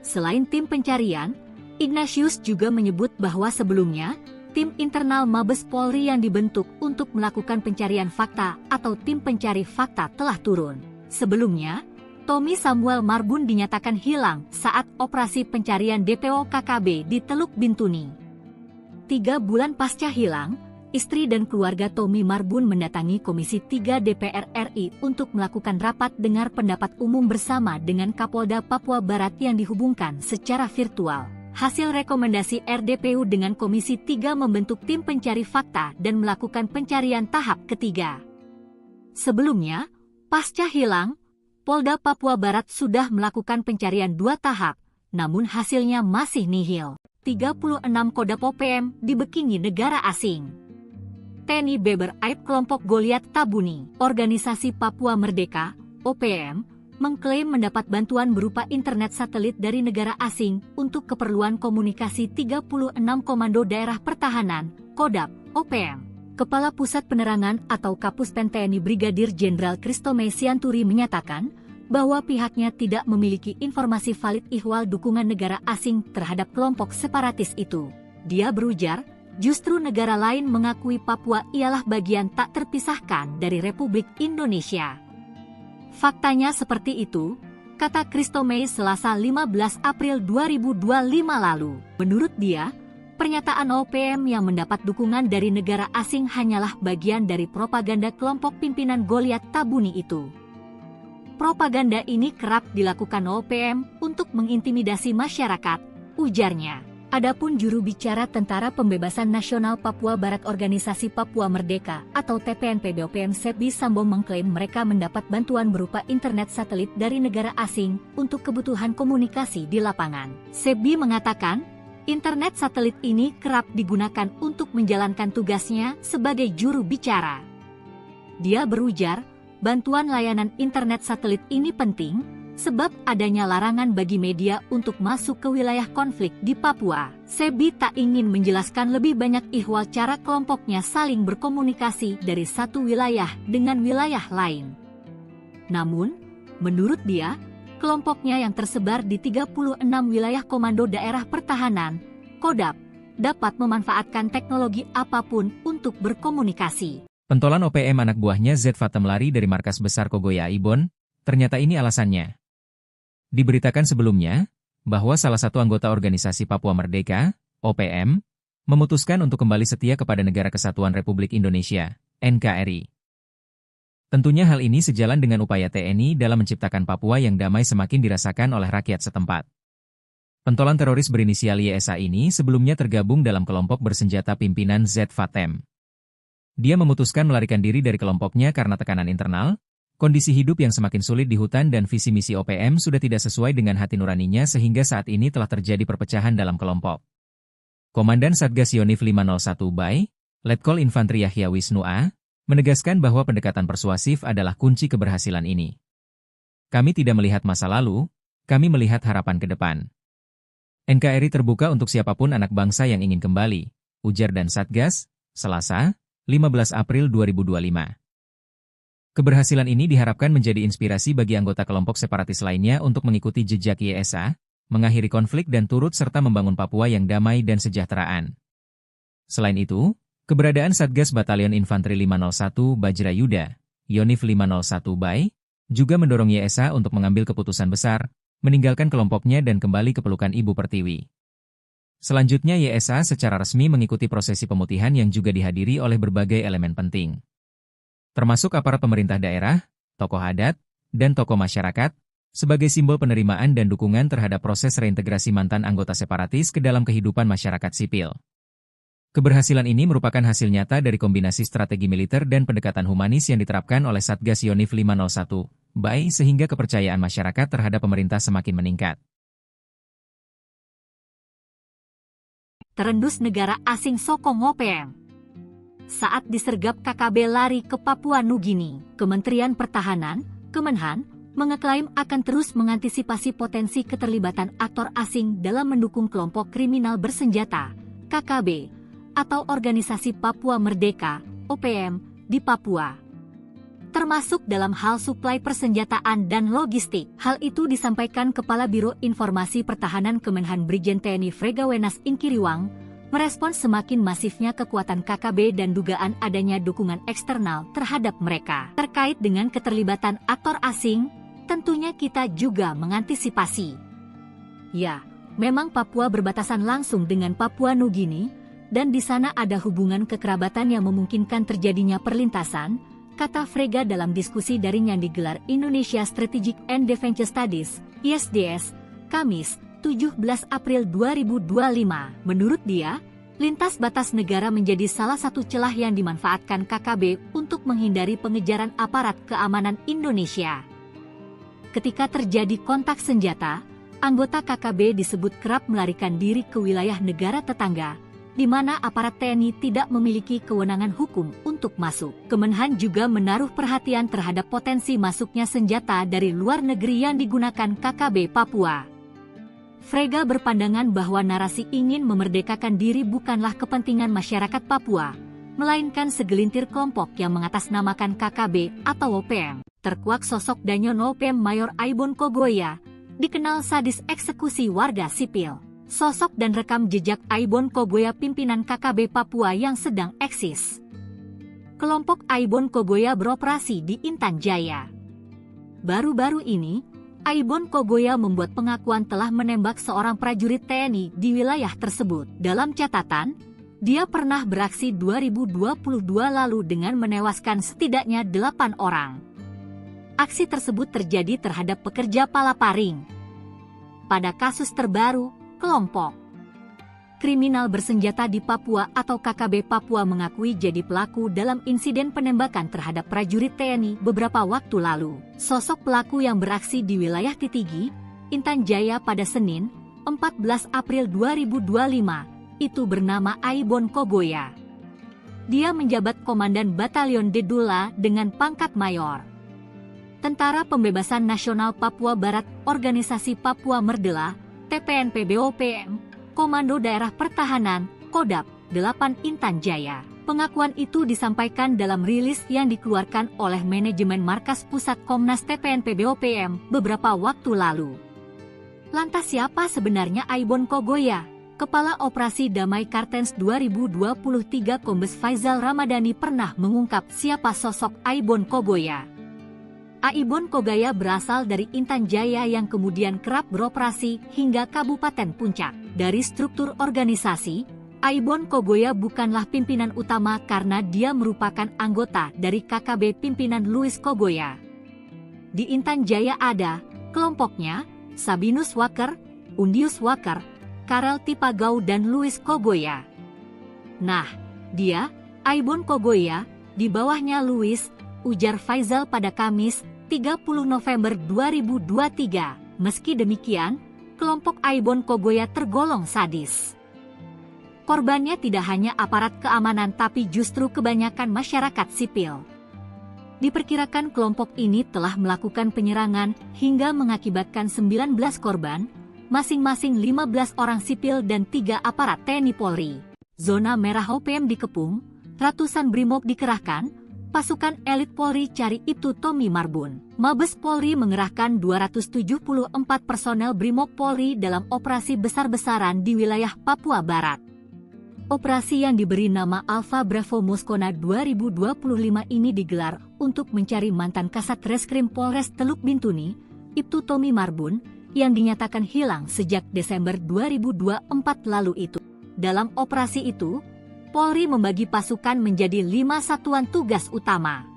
Selain tim pencarian, Ignatius juga menyebut bahwa sebelumnya, tim internal Mabes Polri yang dibentuk untuk melakukan pencarian fakta atau tim pencari fakta telah turun. Sebelumnya, Tommy Samuel Marbun dinyatakan hilang saat operasi pencarian D P O K K B di Teluk Bintuni. Tiga bulan pasca hilang, istri dan keluarga Tommy Marbun mendatangi Komisi tiga D P R R I untuk melakukan rapat dengar pendapat umum bersama dengan Kapolda Papua Barat yang dihubungkan secara virtual. Hasil rekomendasi R D P U dengan Komisi tiga membentuk tim pencari fakta dan melakukan pencarian tahap ketiga. Sebelumnya, pasca hilang, Polda Papua Barat sudah melakukan pencarian dua tahap, namun hasilnya masih nihil. Tiga puluh enam Kodap O P M dibekingi negara asing. T N I beber aib kelompok Goliat Tabuni. Organisasi Papua Merdeka, O P M, mengklaim mendapat bantuan berupa internet satelit dari negara asing untuk keperluan komunikasi tiga puluh enam Komando Daerah Pertahanan, Kodap, O P M. Kepala Pusat Penerangan atau Kapuspen T N I Brigadir Jenderal Christo Mei Sianturi menyatakan bahwa pihaknya tidak memiliki informasi valid ihwal dukungan negara asing terhadap kelompok separatis itu. Dia berujar, justru negara lain mengakui Papua ialah bagian tak terpisahkan dari Republik Indonesia. Faktanya seperti itu, kata Christo Mei Selasa lima belas April dua ribu dua puluh lima lalu. Menurut dia, pernyataan O P M yang mendapat dukungan dari negara asing hanyalah bagian dari propaganda kelompok pimpinan Goliat Tabuni itu. Propaganda ini kerap dilakukan O P M untuk mengintimidasi masyarakat, ujarnya. Adapun juru bicara Tentara Pembebasan Nasional Papua Barat Organisasi Papua Merdeka atau T P N P B O P M Sebi Sambo mengklaim mereka mendapat bantuan berupa internet satelit dari negara asing untuk kebutuhan komunikasi di lapangan. Sebi mengatakan, Internet satelit ini kerap digunakan untuk menjalankan tugasnya sebagai juru bicara. Dia berujar, bantuan layanan internet satelit ini penting, sebab adanya larangan bagi media untuk masuk ke wilayah konflik di Papua. Sebi tak ingin menjelaskan lebih banyak ihwal cara kelompoknya saling berkomunikasi dari satu wilayah dengan wilayah lain. Namun, menurut dia, kelompoknya yang tersebar di tiga puluh enam wilayah komando daerah pertahanan, Kodap, dapat memanfaatkan teknologi apapun untuk berkomunikasi. Pentolan O P M anak buahnya Z Fatem lari dari markas besar Kogoya Aibon, ternyata ini alasannya. Diberitakan sebelumnya, bahwa salah satu anggota organisasi Papua Merdeka, O P M, memutuskan untuk kembali setia kepada Negara Kesatuan Republik Indonesia, N K R I. Tentunya hal ini sejalan dengan upaya T N I dalam menciptakan Papua yang damai semakin dirasakan oleh rakyat setempat. Pentolan teroris berinisial Y S A ini sebelumnya tergabung dalam kelompok bersenjata pimpinan Z Fatem. Dia memutuskan melarikan diri dari kelompoknya karena tekanan internal, kondisi hidup yang semakin sulit di hutan dan visi misi O P M sudah tidak sesuai dengan hati nuraninya sehingga saat ini telah terjadi perpecahan dalam kelompok. Komandan Satgas Yonif lima nol satu Bay, Letkol Infantri Yahya Wisnu A, menegaskan bahwa pendekatan persuasif adalah kunci keberhasilan ini. Kami tidak melihat masa lalu, kami melihat harapan ke depan. N K R I terbuka untuk siapapun anak bangsa yang ingin kembali, ujar Dan Satgas, Selasa, lima belas April dua ribu dua lima. Keberhasilan ini diharapkan menjadi inspirasi bagi anggota kelompok separatis lainnya untuk mengikuti jejak Y S A, mengakhiri konflik dan turut serta membangun Papua yang damai dan sejahteraan. Selain itu, keberadaan Satgas Batalion Infanteri lima nol satu Bajra Yuda, Yonif lima nol satu Bay, juga mendorong Y S A untuk mengambil keputusan besar, meninggalkan kelompoknya dan kembali ke pelukan Ibu Pertiwi. Selanjutnya Y S A secara resmi mengikuti prosesi pemutihan yang juga dihadiri oleh berbagai elemen penting, termasuk aparat pemerintah daerah, tokoh adat, dan tokoh masyarakat, sebagai simbol penerimaan dan dukungan terhadap proses reintegrasi mantan anggota separatis ke dalam kehidupan masyarakat sipil. Keberhasilan ini merupakan hasil nyata dari kombinasi strategi militer dan pendekatan humanis yang diterapkan oleh Satgas Yonif lima nol satu Bay sehingga kepercayaan masyarakat terhadap pemerintah semakin meningkat. Terendus negara asing sokong O P M. Saat disergap K K B lari ke Papua Nugini, Kementerian Pertahanan, Kemenhan, mengeklaim akan terus mengantisipasi potensi keterlibatan aktor asing dalam mendukung kelompok kriminal bersenjata, K K B, atau Organisasi Papua Merdeka, O P M, di Papua, termasuk dalam hal suplai persenjataan dan logistik. Hal itu disampaikan Kepala Biro Informasi Pertahanan Kemenhan Brigjen T N I Frega Wenas Ingkiriwang, merespon semakin masifnya kekuatan K K B dan dugaan adanya dukungan eksternal terhadap mereka. Terkait dengan keterlibatan aktor asing, tentunya kita juga mengantisipasi. Ya, memang Papua berbatasan langsung dengan Papua Nugini, dan di sana ada hubungan kekerabatan yang memungkinkan terjadinya perlintasan, kata Frega dalam diskusi daring yang digelar Indonesia Strategic and Defense Studies, I S D S, Kamis, tujuh belas April dua ribu dua lima. Menurut dia, lintas batas negara menjadi salah satu celah yang dimanfaatkan K K B untuk menghindari pengejaran aparat keamanan Indonesia. Ketika terjadi kontak senjata, anggota K K B disebut kerap melarikan diri ke wilayah negara tetangga, di mana aparat T N I tidak memiliki kewenangan hukum untuk masuk. Kemenhan juga menaruh perhatian terhadap potensi masuknya senjata dari luar negeri yang digunakan K K B Papua. Frega berpandangan bahwa narasi ingin memerdekakan diri bukanlah kepentingan masyarakat Papua, melainkan segelintir kelompok yang mengatasnamakan K K B atau O P M. Terkuak sosok Danyon O P M Mayor Aibon Kogoya, dikenal sadis eksekusi warga sipil. Sosok dan rekam jejak Aibon Kogoya pimpinan K K B Papua yang sedang eksis. Kelompok Aibon Kogoya beroperasi di Intan Jaya. Baru-baru ini, Aibon Kogoya membuat pengakuan telah menembak seorang prajurit T N I di wilayah tersebut. Dalam catatan, dia pernah beraksi dua ribu dua puluh dua lalu dengan menewaskan setidaknya delapan orang. Aksi tersebut terjadi terhadap pekerja palaparing. Pada kasus terbaru, kelompok kriminal bersenjata di Papua atau K K B Papua mengakui jadi pelaku dalam insiden penembakan terhadap prajurit T N I beberapa waktu lalu. Sosok pelaku yang beraksi di wilayah Titigi, Intan Jaya pada Senin, empat belas April dua ribu dua lima, itu bernama Aibon Kogoya. Dia menjabat Komandan Batalion Dedula dengan pangkat Mayor. Tentara Pembebasan Nasional Papua Barat, Organisasi Papua Merdela, T P N P B O P M, Komando Daerah Pertahanan, Kodap, delapan Intan Jaya. Pengakuan itu disampaikan dalam rilis yang dikeluarkan oleh manajemen Markas Pusat Komnas T P N P B O P M beberapa waktu lalu. Lantas siapa sebenarnya Aibon Kogoya? Kepala Operasi Damai Kartens dua ribu dua puluh tiga Kombes Faizal Ramadhani pernah mengungkap siapa sosok Aibon Kogoya. Aibon Kogoya berasal dari Intan Jaya yang kemudian kerap beroperasi hingga Kabupaten Puncak. Dari struktur organisasi, Aibon Kogoya bukanlah pimpinan utama karena dia merupakan anggota dari K K B pimpinan Louis Kogoya. Di Intan Jaya ada kelompoknya, Sabinus Waker, Undius Waker, Karel Tipagau dan Louis Kogoya. Nah, dia, Aibon Kogoya, di bawahnya Louis, ujar Faizal pada Kamis, tiga puluh November dua ribu dua tiga. Meski demikian, kelompok Aibon Kogoya tergolong sadis. Korbannya tidak hanya aparat keamanan tapi justru kebanyakan masyarakat sipil. Diperkirakan kelompok ini telah melakukan penyerangan hingga mengakibatkan sembilan belas korban, masing-masing lima belas orang sipil dan tiga aparat T N I Polri. Zona merah O P M dikepung, ratusan brimob dikerahkan, pasukan elit Polri cari Ibtu Tommy Marbun. Mabes Polri mengerahkan dua ratus tujuh puluh empat personel brimob Polri dalam operasi besar-besaran di wilayah Papua Barat. Operasi yang diberi nama Alpha Bravo Moskona dua ribu dua puluh lima ini digelar untuk mencari mantan Kasat Reskrim Polres Teluk Bintuni, Ibtu Tommy Marbun, yang dinyatakan hilang sejak Desember dua ribu dua empat lalu itu. Dalam operasi itu, Polri membagi pasukan menjadi lima satuan tugas utama.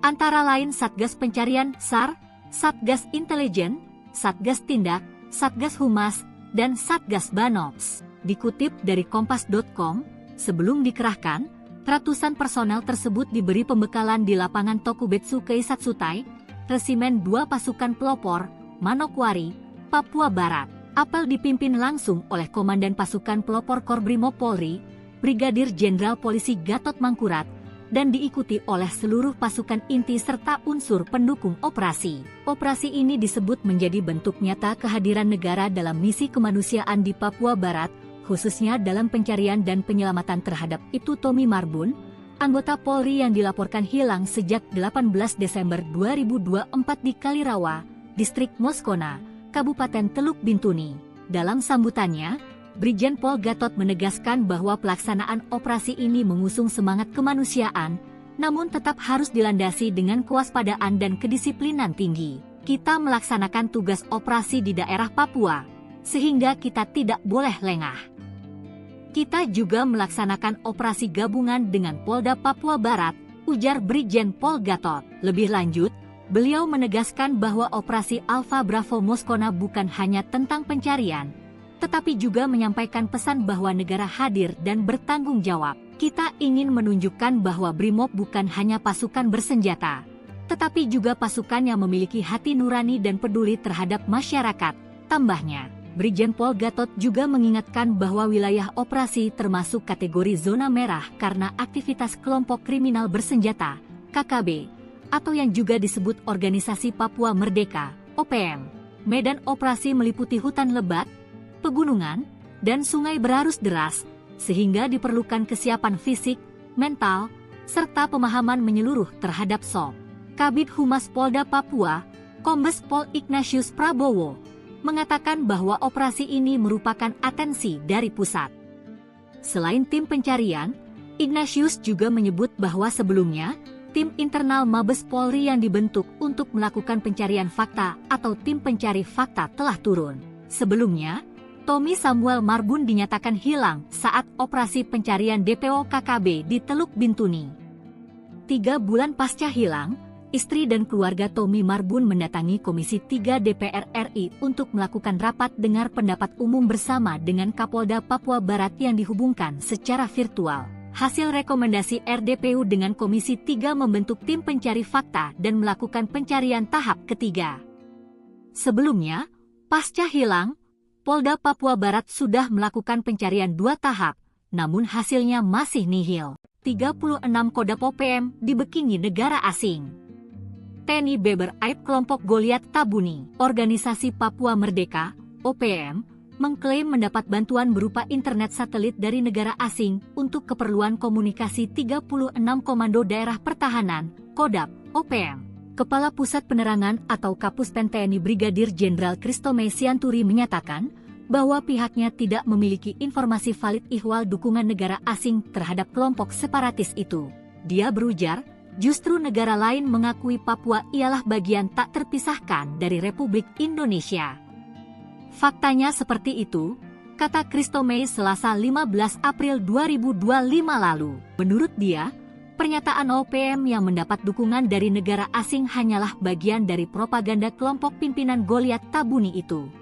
Antara lain Satgas Pencarian, sar, Satgas Intelijen, Satgas Tindak, Satgas Humas, dan Satgas Banops. Dikutip dari kompas dot com, sebelum dikerahkan, ratusan personel tersebut diberi pembekalan di lapangan Tokubetsu Keisatsutai, Resimen dua Pasukan Pelopor, Manokwari, Papua Barat. Apel dipimpin langsung oleh Komandan Pasukan Pelopor Korbrimob Polri, Brigadir Jenderal Polisi Gatot Mangkurat, dan diikuti oleh seluruh pasukan inti serta unsur pendukung operasi. Operasi ini disebut menjadi bentuk nyata kehadiran negara dalam misi kemanusiaan di Papua Barat, khususnya dalam pencarian dan penyelamatan terhadap Ibtu Tommy Marbun, anggota Polri yang dilaporkan hilang sejak delapan belas Desember dua ribu dua empat di Kalirawa, Distrik Moskona, Kabupaten Teluk Bintuni. Dalam sambutannya, Brigjen Pol Gatot menegaskan bahwa pelaksanaan operasi ini mengusung semangat kemanusiaan, namun tetap harus dilandasi dengan kewaspadaan dan kedisiplinan tinggi. Kita melaksanakan tugas operasi di daerah Papua, sehingga kita tidak boleh lengah. Kita juga melaksanakan operasi gabungan dengan Polda Papua Barat, ujar Brigjen Pol Gatot. Lebih lanjut, beliau menegaskan bahwa operasi Alpha Bravo Moskona bukan hanya tentang pencarian, tetapi juga menyampaikan pesan bahwa negara hadir dan bertanggung jawab. Kita ingin menunjukkan bahwa Brimob bukan hanya pasukan bersenjata, tetapi juga pasukan yang memiliki hati nurani dan peduli terhadap masyarakat, tambahnya. Brigjen Pol Gatot juga mengingatkan bahwa wilayah operasi termasuk kategori zona merah karena aktivitas kelompok kriminal bersenjata, K K B, atau yang juga disebut Organisasi Papua Merdeka, O P M. Medan operasi meliputi hutan lebat, pegunungan, dan sungai berarus deras, sehingga diperlukan kesiapan fisik, mental, serta pemahaman menyeluruh terhadap sop. Kabid Humas Polda Papua, Kombes Pol Ignatius Prabowo, mengatakan bahwa operasi ini merupakan atensi dari pusat. Selain tim pencarian, Ignatius juga menyebut bahwa sebelumnya, tim internal Mabes Polri yang dibentuk untuk melakukan pencarian fakta atau tim pencari fakta telah turun. Sebelumnya, Tommy Samuel Marbun dinyatakan hilang saat operasi pencarian D P O K K B di Teluk Bintuni. Tiga bulan pasca hilang, istri dan keluarga Tommy Marbun mendatangi Komisi tiga D P R R I untuk melakukan rapat dengar pendapat umum bersama dengan Kapolda Papua Barat yang dihubungkan secara virtual. Hasil rekomendasi R D P U dengan Komisi tiga membentuk tim pencari fakta dan melakukan pencarian tahap ketiga. Sebelumnya, pasca hilang, Polda Papua Barat sudah melakukan pencarian dua tahap, namun hasilnya masih nihil. Tiga puluh enam Kodap O P M dibekingi negara asing. T N I beber aib kelompok Goliat Tabuni. Organisasi Papua Merdeka, O P M, mengklaim mendapat bantuan berupa internet satelit dari negara asing untuk keperluan komunikasi tiga puluh enam Komando Daerah Pertahanan, Kodap, O P M. Kepala Pusat Penerangan atau Kapus Pen T N I Brigadir Jenderal Christo Mei Sianturi menyatakan bahwa pihaknya tidak memiliki informasi valid ihwal dukungan negara asing terhadap kelompok separatis itu. Dia berujar, justru negara lain mengakui Papua ialah bagian tak terpisahkan dari Republik Indonesia. Faktanya seperti itu, kata Christo Mei Selasa lima belas April dua ribu dua puluh lima lalu. Menurut dia, pernyataan O P M yang mendapat dukungan dari negara asing hanyalah bagian dari propaganda kelompok pimpinan Goliat Tabuni itu.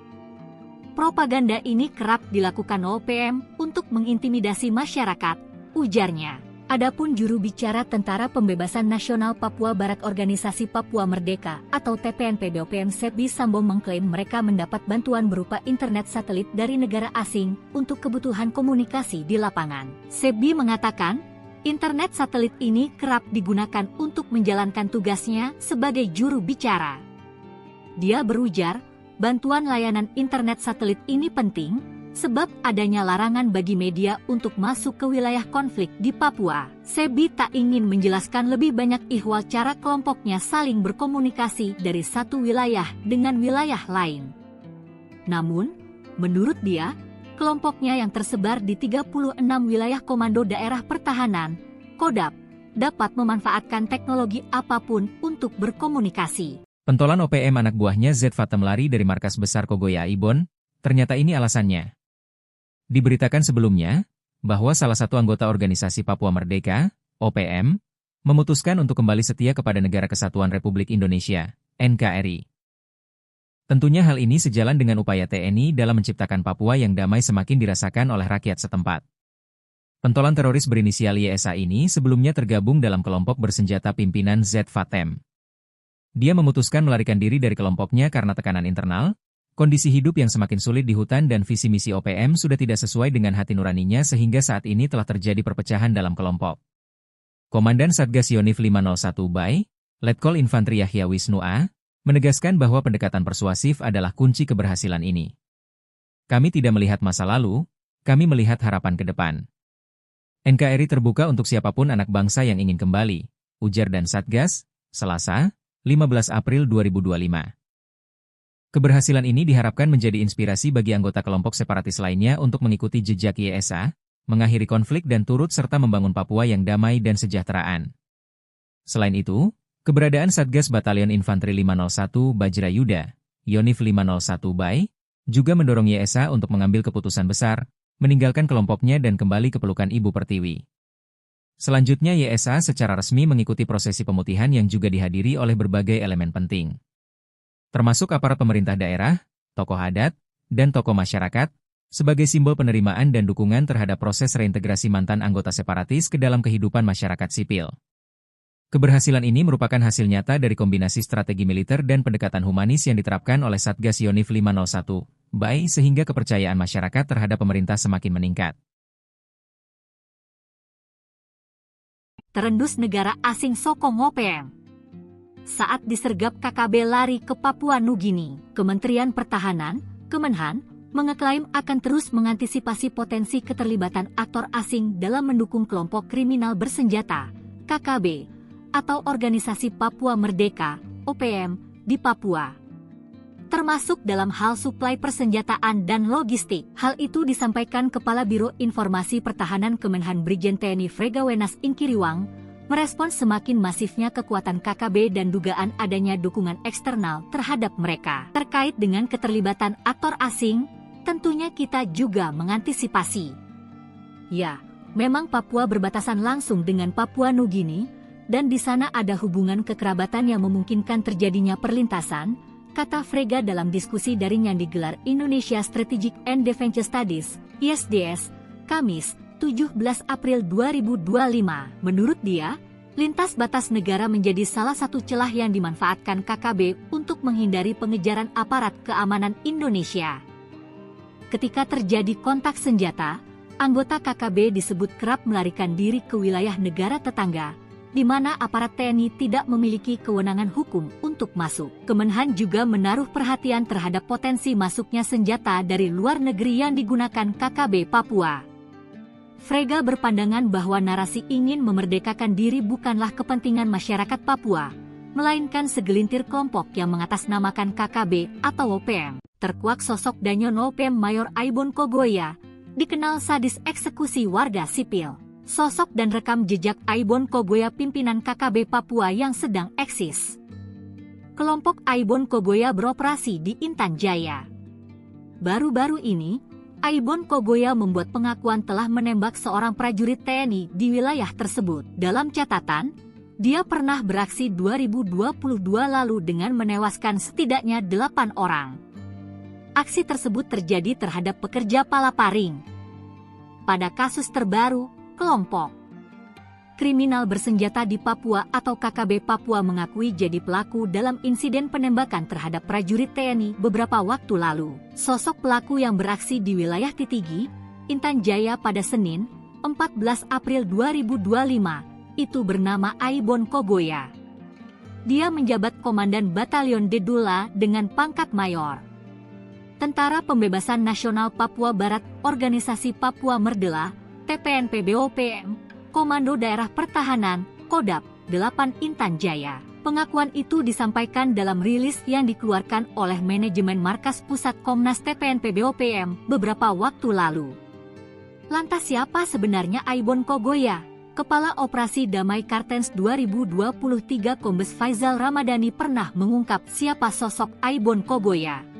Propaganda ini kerap dilakukan O P M untuk mengintimidasi masyarakat, ujarnya. Adapun juru bicara Tentara Pembebasan Nasional Papua Barat Organisasi Papua Merdeka atau T P N P B O P M Sebi Sambo mengklaim mereka mendapat bantuan berupa internet satelit dari negara asing untuk kebutuhan komunikasi di lapangan. Sebi mengatakan, internet satelit ini kerap digunakan untuk menjalankan tugasnya sebagai juru bicara. Dia berujar, bantuan layanan internet satelit ini penting, sebab adanya larangan bagi media untuk masuk ke wilayah konflik di Papua. Sebi tak ingin menjelaskan lebih banyak ihwal cara kelompoknya saling berkomunikasi dari satu wilayah dengan wilayah lain. Namun, menurut dia, kelompoknya yang tersebar di tiga puluh enam wilayah Komando Daerah Pertahanan, Kodap, dapat memanfaatkan teknologi apapun untuk berkomunikasi. Pentolan O P M anak buahnya Z Fatem lari dari markas besar Kogoya Ibon, ternyata ini alasannya. Diberitakan sebelumnya, bahwa salah satu anggota organisasi Papua Merdeka, O P M, memutuskan untuk kembali setia kepada Negara Kesatuan Republik Indonesia, N K R I. Tentunya hal ini sejalan dengan upaya T N I dalam menciptakan Papua yang damai semakin dirasakan oleh rakyat setempat. Pentolan teroris berinisial Y S A ini sebelumnya tergabung dalam kelompok bersenjata pimpinan Z Fatem. Dia memutuskan melarikan diri dari kelompoknya karena tekanan internal, kondisi hidup yang semakin sulit di hutan dan visi misi O P M sudah tidak sesuai dengan hati nuraninya sehingga saat ini telah terjadi perpecahan dalam kelompok. Komandan Satgas Yonif lima nol satu Bay, Letkol Infantri Yahya Wisnu A, menegaskan bahwa pendekatan persuasif adalah kunci keberhasilan ini. Kami tidak melihat masa lalu, kami melihat harapan ke depan. N K R I terbuka untuk siapapun anak bangsa yang ingin kembali, ujar Dan Satgas, Selasa, lima belas April dua ribu dua puluh lima. Keberhasilan ini diharapkan menjadi inspirasi bagi anggota kelompok separatis lainnya untuk mengikuti jejak Y S A, mengakhiri konflik dan turut serta membangun Papua yang damai dan sejahteraan. Selain itu, keberadaan Satgas Batalion Infanteri lima nol satu Bajra Yuda, Yonif lima nol satu Bay, juga mendorong Y S A untuk mengambil keputusan besar, meninggalkan kelompoknya dan kembali ke pelukan Ibu Pertiwi. Selanjutnya Y S A secara resmi mengikuti prosesi pemutihan yang juga dihadiri oleh berbagai elemen penting, termasuk aparat pemerintah daerah, tokoh adat, dan tokoh masyarakat, sebagai simbol penerimaan dan dukungan terhadap proses reintegrasi mantan anggota separatis ke dalam kehidupan masyarakat sipil. Keberhasilan ini merupakan hasil nyata dari kombinasi strategi militer dan pendekatan humanis yang diterapkan oleh Satgas Yonif lima nol satu Bay sehingga kepercayaan masyarakat terhadap pemerintah semakin meningkat. Terendus negara asing sokong O P M. Saat disergap K K B lari ke Papua Nugini, Kementerian Pertahanan, Kemenhan, mengeklaim akan terus mengantisipasi potensi keterlibatan aktor asing dalam mendukung kelompok kriminal bersenjata, K K B, atau Organisasi Papua Merdeka, O P M, di Papua, termasuk dalam hal suplai persenjataan dan logistik. Hal itu disampaikan Kepala Biro Informasi Pertahanan Kemenhan Brigjen T N I Frega Wenas Ingkiriwang, merespon semakin masifnya kekuatan K K B dan dugaan adanya dukungan eksternal terhadap mereka. Terkait dengan keterlibatan aktor asing, tentunya kita juga mengantisipasi. Ya, memang Papua berbatasan langsung dengan Papua Nugini, dan di sana ada hubungan kekerabatan yang memungkinkan terjadinya perlintasan, kata Frega dalam diskusi daring yang digelar Indonesia Strategic and Defense Studies, I S D S, Kamis, tujuh belas April dua ribu dua puluh lima. Menurut dia, lintas batas negara menjadi salah satu celah yang dimanfaatkan K K B untuk menghindari pengejaran aparat keamanan Indonesia. Ketika terjadi kontak senjata, anggota K K B disebut kerap melarikan diri ke wilayah negara tetangga, di mana aparat T N I tidak memiliki kewenangan hukum untuk masuk. Kemenhan juga menaruh perhatian terhadap potensi masuknya senjata dari luar negeri yang digunakan K K B Papua. Frega berpandangan bahwa narasi ingin memerdekakan diri bukanlah kepentingan masyarakat Papua, melainkan segelintir kelompok yang mengatasnamakan K K B atau O P M. Terkuak sosok Danyono P M Mayor Aibon Kogoya, dikenal sadis eksekusi warga sipil. Sosok dan rekam jejak Aibon Kogoya, pimpinan K K B Papua yang sedang eksis. Kelompok Aibon Kogoya beroperasi di Intan Jaya. Baru-baru ini, Aibon Kogoya membuat pengakuan telah menembak seorang prajurit T N I di wilayah tersebut. Dalam catatan, dia pernah beraksi dua ribu dua puluh dua lalu dengan menewaskan setidaknya delapan orang. Aksi tersebut terjadi terhadap pekerja palaparing. Pada kasus terbaru, kelompok kriminal bersenjata di Papua atau K K B Papua mengakui jadi pelaku dalam insiden penembakan terhadap prajurit T N I beberapa waktu lalu. Sosok pelaku yang beraksi di wilayah Titigi, Intan Jaya pada Senin, empat belas April dua ribu dua lima, itu bernama Aibon Kogoya. Dia menjabat Komandan Batalion Dedula dengan pangkat Mayor. Tentara Pembebasan Nasional Papua Barat, Organisasi Papua Merdela, T P N P B O P M, Komando Daerah Pertahanan, Kodap, delapan Intan Jaya. Pengakuan itu disampaikan dalam rilis yang dikeluarkan oleh manajemen Markas Pusat Komnas T P N P B O P M beberapa waktu lalu. Lantas siapa sebenarnya Aibon Kogoya? Kepala Operasi Damai Kartens dua ribu dua puluh tiga Kombes Faizal Ramadhani pernah mengungkap siapa sosok Aibon Kogoya.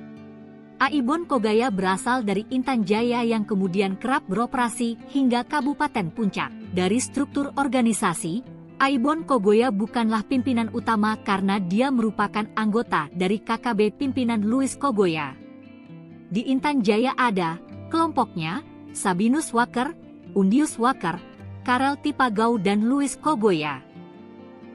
Aibon Kogoya berasal dari Intan Jaya yang kemudian kerap beroperasi hingga Kabupaten Puncak. Dari struktur organisasi, Aibon Kogoya bukanlah pimpinan utama karena dia merupakan anggota dari K K B pimpinan Louis Kogoya. Di Intan Jaya ada kelompoknya, Sabinus Waker, Undius Waker, Karel Tipagau dan Louis Kogoya.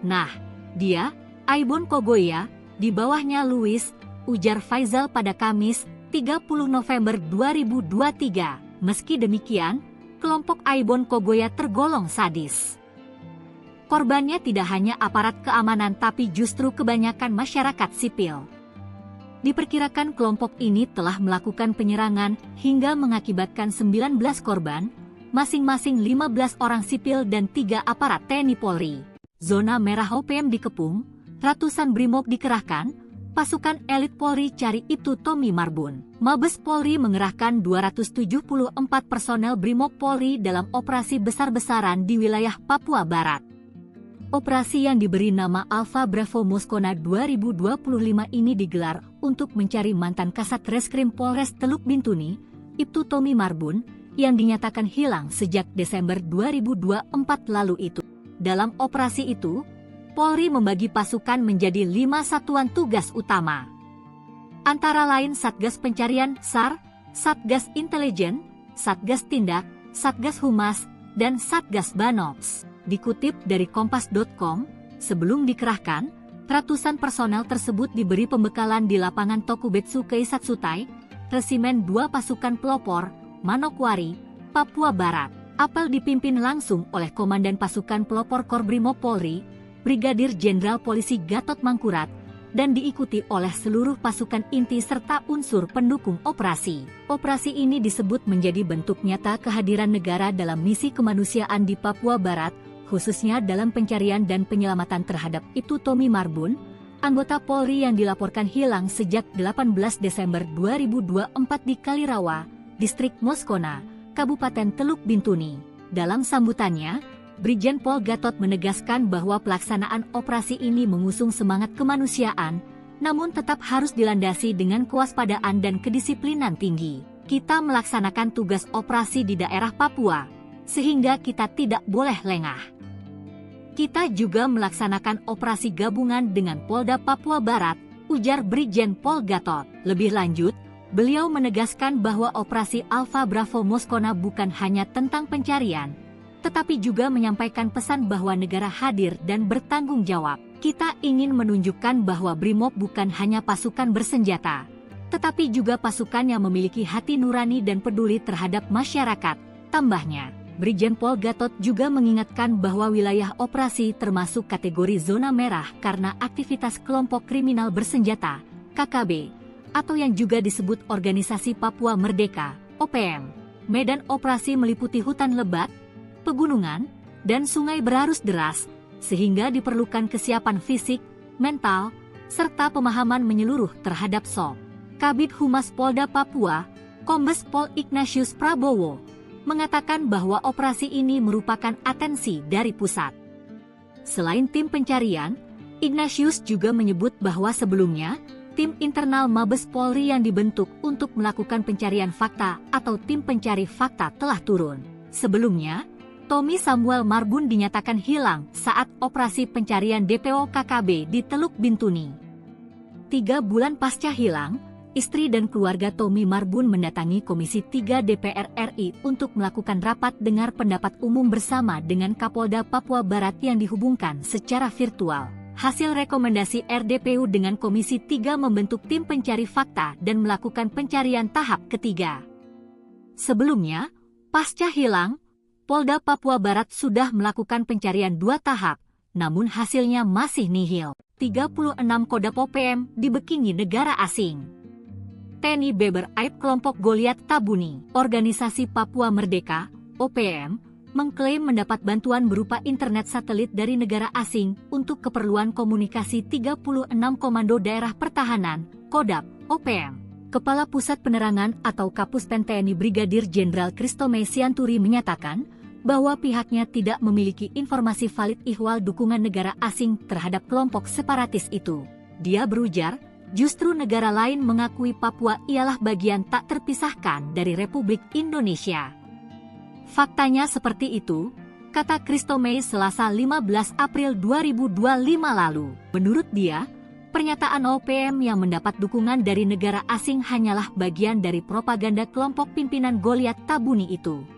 Nah, dia, Aibon Kogoya, di bawahnya Louis, ujar Faizal pada Kamis, tiga puluh November dua ribu dua tiga. Meski demikian, kelompok Aibon Kogoya tergolong sadis. Korbannya tidak hanya aparat keamanan tapi justru kebanyakan masyarakat sipil. Diperkirakan kelompok ini telah melakukan penyerangan hingga mengakibatkan sembilan belas korban, masing-masing lima belas orang sipil dan tiga aparat T N I Polri. Zona merah O P M dikepung, ratusan brimob dikerahkan, pasukan elit Polri cari Ibtu Tommy Marbun. Mabes Polri mengerahkan dua ratus tujuh puluh empat personel brimob Polri dalam operasi besar-besaran di wilayah Papua Barat. Operasi yang diberi nama Alpha Bravo Moskona dua ribu dua puluh lima ini digelar untuk mencari mantan Kasat Reskrim Polres Teluk Bintuni, Ibtu Tommy Marbun, yang dinyatakan hilang sejak Desember dua ribu dua puluh empat lalu itu. Dalam operasi itu, Polri membagi pasukan menjadi lima satuan tugas utama. Antara lain Satgas Pencarian, sar, Satgas Intelijen, Satgas Tindak, Satgas Humas, dan Satgas Banops. Dikutip dari kompas dot com, sebelum dikerahkan, ratusan personel tersebut diberi pembekalan di lapangan Tokubetsu Keisatsutai, Resimen dua Pasukan Pelopor, Manokwari, Papua Barat. Apel dipimpin langsung oleh Komandan Pasukan Pelopor Korbrimob Polri, Brigadir Jenderal Polisi Gatot Mangkurat, dan diikuti oleh seluruh pasukan inti serta unsur pendukung operasi. Operasi ini disebut menjadi bentuk nyata kehadiran negara dalam misi kemanusiaan di Papua Barat, khususnya dalam pencarian dan penyelamatan terhadap Ibtu Tommy Marbun, anggota Polri yang dilaporkan hilang sejak delapan belas Desember dua ribu dua puluh empat di Kalirawa, Distrik Moskona, Kabupaten Teluk Bintuni. Dalam sambutannya, Brigjen Pol Gatot menegaskan bahwa pelaksanaan operasi ini mengusung semangat kemanusiaan, namun tetap harus dilandasi dengan kewaspadaan dan kedisiplinan tinggi. Kita melaksanakan tugas operasi di daerah Papua, sehingga kita tidak boleh lengah. Kita juga melaksanakan operasi gabungan dengan Polda Papua Barat, ujar Brigjen Pol Gatot. Lebih lanjut, beliau menegaskan bahwa operasi Alpha Bravo Moskona bukan hanya tentang pencarian, tetapi juga menyampaikan pesan bahwa negara hadir dan bertanggung jawab. Kita ingin menunjukkan bahwa Brimob bukan hanya pasukan bersenjata, tetapi juga pasukan yang memiliki hati nurani dan peduli terhadap masyarakat. Tambahnya, Brigjen Pol Gatot juga mengingatkan bahwa wilayah operasi termasuk kategori zona merah karena aktivitas kelompok kriminal bersenjata, K K B, atau yang juga disebut Organisasi Papua Merdeka, O P M. Medan operasi meliputi hutan lebat, pegunungan, dan sungai berarus deras, sehingga diperlukan kesiapan fisik, mental, serta pemahaman menyeluruh terhadap sob. Kabid Humas Polda Papua, Kombes Pol Ignatius Prabowo, mengatakan bahwa operasi ini merupakan atensi dari pusat. Selain tim pencarian, Ignatius juga menyebut bahwa sebelumnya, tim internal Mabes Polri yang dibentuk untuk melakukan pencarian fakta atau tim pencari fakta telah turun. Sebelumnya, Tommy Samuel Marbun dinyatakan hilang saat operasi pencarian D P O K K B di Teluk Bintuni. Tiga bulan pasca hilang, istri dan keluarga Tommy Marbun mendatangi Komisi tiga D P R R I untuk melakukan rapat dengar pendapat umum bersama dengan Kapolda Papua Barat yang dihubungkan secara virtual. Hasil rekomendasi R D P U dengan Komisi tiga membentuk tim pencari fakta dan melakukan pencarian tahap ketiga. Sebelumnya, pasca hilang, Polda Papua Barat sudah melakukan pencarian dua tahap, namun hasilnya masih nihil. Tiga puluh enam Kodap O P M dibekingi negara asing. T N I beber aib kelompok Goliat Tabuni. Organisasi Papua Merdeka, O P M, mengklaim mendapat bantuan berupa internet satelit dari negara asing untuk keperluan komunikasi tiga puluh enam Komando Daerah Pertahanan, Kodap, O P M. Kepala Pusat Penerangan atau Kapus Pen T N I Brigadir Jenderal Christo Mei Sianturi menyatakan bahwa pihaknya tidak memiliki informasi valid ihwal dukungan negara asing terhadap kelompok separatis itu. Dia berujar, justru negara lain mengakui Papua ialah bagian tak terpisahkan dari Republik Indonesia. Faktanya seperti itu, kata Christo Mei Selasa lima belas April dua ribu dua lima lalu. Menurut dia, pernyataan O P M yang mendapat dukungan dari negara asing hanyalah bagian dari propaganda kelompok pimpinan Goliat Tabuni itu.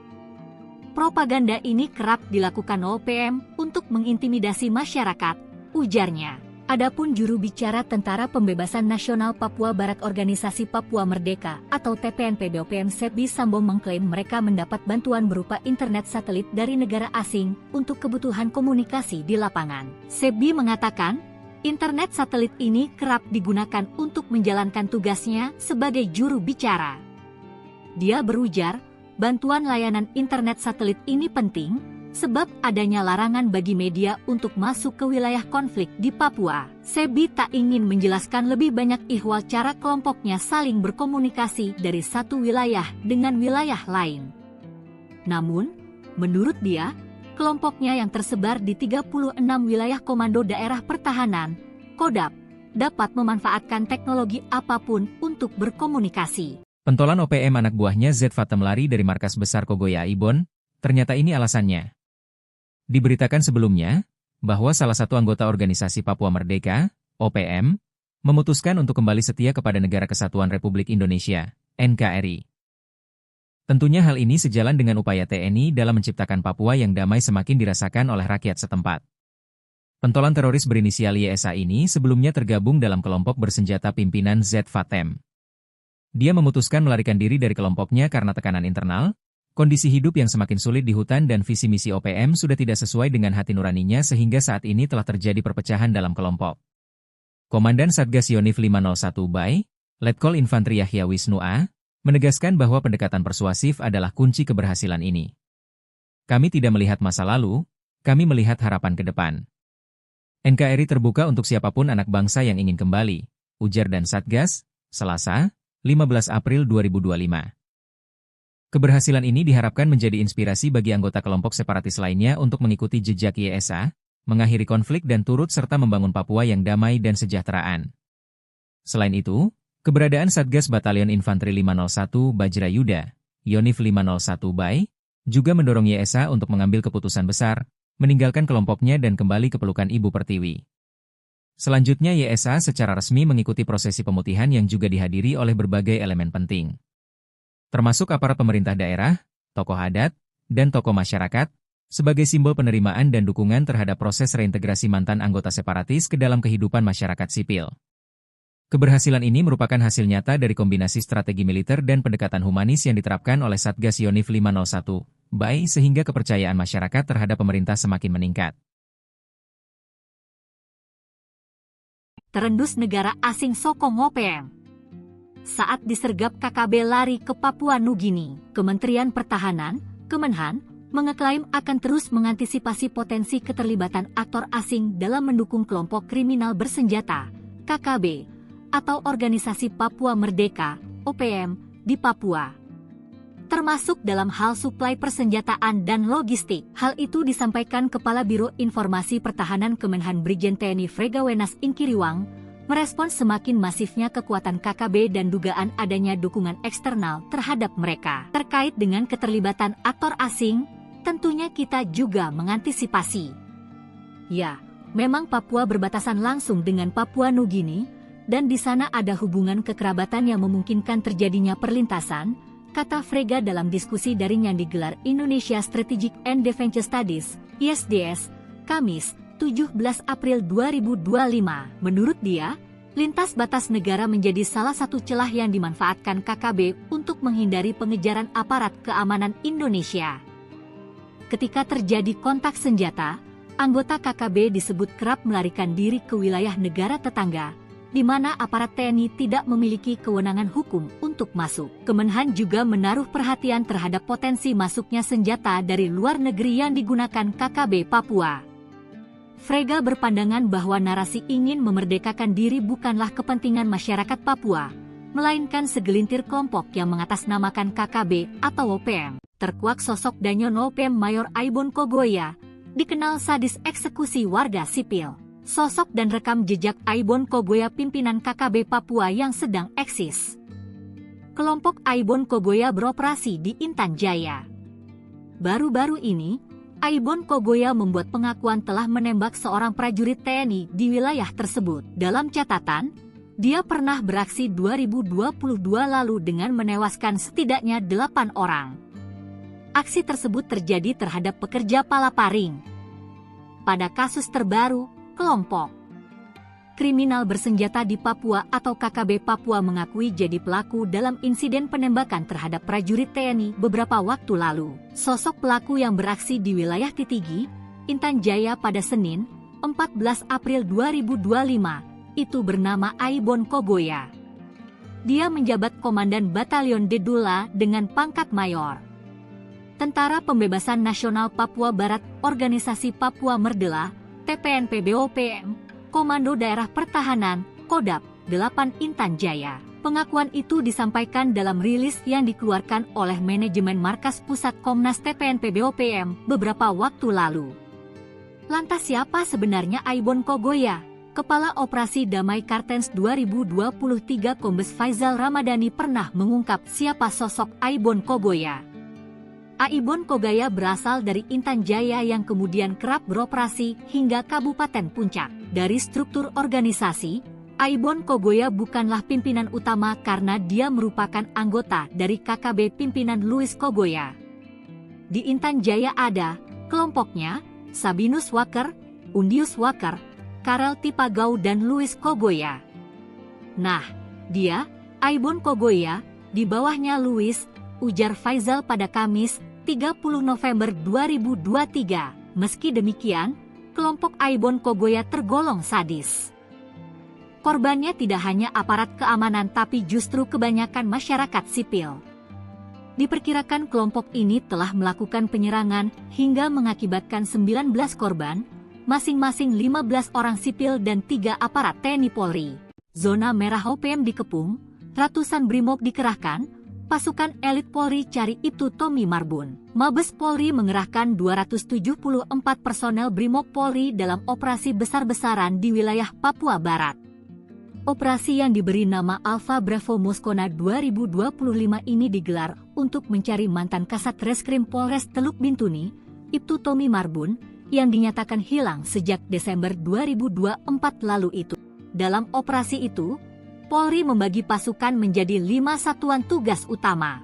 Propaganda ini kerap dilakukan O P M untuk mengintimidasi masyarakat, ujarnya. Adapun juru bicara Tentara Pembebasan Nasional Papua Barat Organisasi Papua Merdeka atau T P N P B O P M Sebi Sambo mengklaim mereka mendapat bantuan berupa internet satelit dari negara asing untuk kebutuhan komunikasi di lapangan. Sebi mengatakan, internet satelit ini kerap digunakan untuk menjalankan tugasnya sebagai juru bicara. Dia berujar, bantuan layanan internet satelit ini penting, sebab adanya larangan bagi media untuk masuk ke wilayah konflik di Papua. Sebi tak ingin menjelaskan lebih banyak ihwal cara kelompoknya saling berkomunikasi dari satu wilayah dengan wilayah lain. Namun, menurut dia, kelompoknya yang tersebar di tiga puluh enam wilayah Komando Daerah Pertahanan, Kodap, dapat memanfaatkan teknologi apapun untuk berkomunikasi. Pentolan O P M anak buahnya Z Fatem lari dari markas besar Kogoya Ibon, ternyata ini alasannya. Diberitakan sebelumnya, bahwa salah satu anggota organisasi Papua Merdeka, O P M, memutuskan untuk kembali setia kepada Negara Kesatuan Republik Indonesia, N K R I. Tentunya hal ini sejalan dengan upaya T N I dalam menciptakan Papua yang damai semakin dirasakan oleh rakyat setempat. Pentolan teroris berinisial Y S A ini sebelumnya tergabung dalam kelompok bersenjata pimpinan Z Fatem. Dia memutuskan melarikan diri dari kelompoknya karena tekanan internal, kondisi hidup yang semakin sulit di hutan dan visi misi O P M sudah tidak sesuai dengan hati nuraninya sehingga saat ini telah terjadi perpecahan dalam kelompok. Komandan Satgas Yonif lima nol satu Bay, Letkol Infantri Yahya Wisnu A, menegaskan bahwa pendekatan persuasif adalah kunci keberhasilan ini. Kami tidak melihat masa lalu, kami melihat harapan ke depan. N K R I terbuka untuk siapapun anak bangsa yang ingin kembali, ujar dan Satgas, Selasa, lima belas April dua ribu dua lima. Keberhasilan ini diharapkan menjadi inspirasi bagi anggota kelompok separatis lainnya untuk mengikuti jejak Y S A, mengakhiri konflik dan turut serta membangun Papua yang damai dan sejahteraan. Selain itu, keberadaan Satgas Batalion Infanteri lima nol satu Bajra Yuda, Yonif lima nol satu Bay, juga mendorong Y S A untuk mengambil keputusan besar, meninggalkan kelompoknya dan kembali ke pelukan Ibu Pertiwi. Selanjutnya Y S A secara resmi mengikuti prosesi pemutihan yang juga dihadiri oleh berbagai elemen penting, termasuk aparat pemerintah daerah, tokoh adat, dan tokoh masyarakat, sebagai simbol penerimaan dan dukungan terhadap proses reintegrasi mantan anggota separatis ke dalam kehidupan masyarakat sipil. Keberhasilan ini merupakan hasil nyata dari kombinasi strategi militer dan pendekatan humanis yang diterapkan oleh Satgas Yonif lima nol satu, B A I, sehingga kepercayaan masyarakat terhadap pemerintah semakin meningkat. Terendus negara asing sokong O P M. Saat disergap K K B lari ke Papua Nugini, Kementerian Pertahanan, Kemenhan, mengeklaim akan terus mengantisipasi potensi keterlibatan aktor asing dalam mendukung kelompok kriminal bersenjata, K K B, atau Organisasi Papua Merdeka, O P M, di Papua, termasuk dalam hal suplai persenjataan dan logistik. Hal itu disampaikan Kepala Biro Informasi Pertahanan Kemenhan, Brigjen T N I Frega Wenas Ingkiriwang, merespons semakin masifnya kekuatan K K B dan dugaan adanya dukungan eksternal terhadap mereka. Terkait dengan keterlibatan aktor asing, tentunya kita juga mengantisipasi. Ya, memang Papua berbatasan langsung dengan Papua Nugini, dan di sana ada hubungan kekerabatan yang memungkinkan terjadinya perlintasan, kata Frega dalam diskusi daring yang digelar Indonesia Strategic and Defense Studies, I S D S, Kamis, tujuh belas April dua ribu dua lima. Menurut dia, lintas batas negara menjadi salah satu celah yang dimanfaatkan K K B untuk menghindari pengejaran aparat keamanan Indonesia. Ketika terjadi kontak senjata, anggota K K B disebut kerap melarikan diri ke wilayah negara tetangga, di mana aparat T N I tidak memiliki kewenangan hukum untuk masuk. Kemenhan juga menaruh perhatian terhadap potensi masuknya senjata dari luar negeri yang digunakan K K B Papua. Frega berpandangan bahwa narasi ingin memerdekakan diri bukanlah kepentingan masyarakat Papua, melainkan segelintir kelompok yang mengatasnamakan K K B atau O P M. Terkuak sosok Danyo Nopem, Mayor Aibon Kogoya, dikenal sadis eksekusi warga sipil. Sosok dan rekam jejak Aibon Kogoya, pimpinan K K B Papua yang sedang eksis. Kelompok Aibon Kogoya beroperasi di Intan Jaya. Baru-baru ini, Aibon Kogoya membuat pengakuan telah menembak seorang prajurit T N I di wilayah tersebut. Dalam catatan, dia pernah beraksi dua ribu dua puluh dua lalu dengan menewaskan setidaknya delapan orang. Aksi tersebut terjadi terhadap pekerja palaparing. Pada kasus terbaru, kelompok kriminal bersenjata di Papua atau K K B Papua mengakui jadi pelaku dalam insiden penembakan terhadap prajurit T N I beberapa waktu lalu. Sosok pelaku yang beraksi di wilayah Titigi, Intan Jaya pada Senin, empat belas April dua ribu dua lima, itu bernama Aibon Kogoya. Dia menjabat Komandan Batalion Dedula dengan pangkat Mayor. Tentara Pembebasan Nasional Papua Barat, Organisasi Papua Merdela, T P N P B O P M, Komando Daerah Pertahanan, Kodap, delapan Intan Jaya. Pengakuan itu disampaikan dalam rilis yang dikeluarkan oleh manajemen Markas Pusat Komnas T P N P B O P M beberapa waktu lalu. Lantas siapa sebenarnya Aibon Kogoya? Kepala Operasi Damai Kartens dua ribu dua puluh tiga Kombes Faizal Ramadhani pernah mengungkap siapa sosok Aibon Kogoya. Aibon Kogoya berasal dari Intan Jaya yang kemudian kerap beroperasi hingga Kabupaten Puncak. Dari struktur organisasi, Aibon Kogoya bukanlah pimpinan utama karena dia merupakan anggota dari K K B pimpinan Louis Kogoya. Di Intan Jaya ada kelompoknya, Sabinus Waker, Undius Waker, Karel Tipagau dan Louis Kogoya. Nah, dia, Aibon Kogoya, di bawahnya Louis, ujar Faizal pada Kamis, tiga puluh November dua ribu dua tiga. Meski demikian, kelompok Aibon Kogoya tergolong sadis. Korbannya tidak hanya aparat keamanan tapi justru kebanyakan masyarakat sipil. Diperkirakan kelompok ini telah melakukan penyerangan hingga mengakibatkan sembilan belas korban, masing-masing lima belas orang sipil dan tiga aparat T N I Polri. Zona merah O P M dikepung, ratusan brimob dikerahkan, pasukan elit Polri cari Ibtu Tommy Marbun. Mabes Polri mengerahkan dua ratus tujuh puluh empat personel brimob Polri dalam operasi besar-besaran di wilayah Papua Barat. Operasi yang diberi nama Alpha Bravo Moskona dua ribu dua puluh lima ini digelar untuk mencari mantan Kasat Reskrim Polres Teluk Bintuni, Ibtu Tommy Marbun, yang dinyatakan hilang sejak Desember dua ribu dua empat lalu itu. Dalam operasi itu, Polri membagi pasukan menjadi lima satuan tugas utama.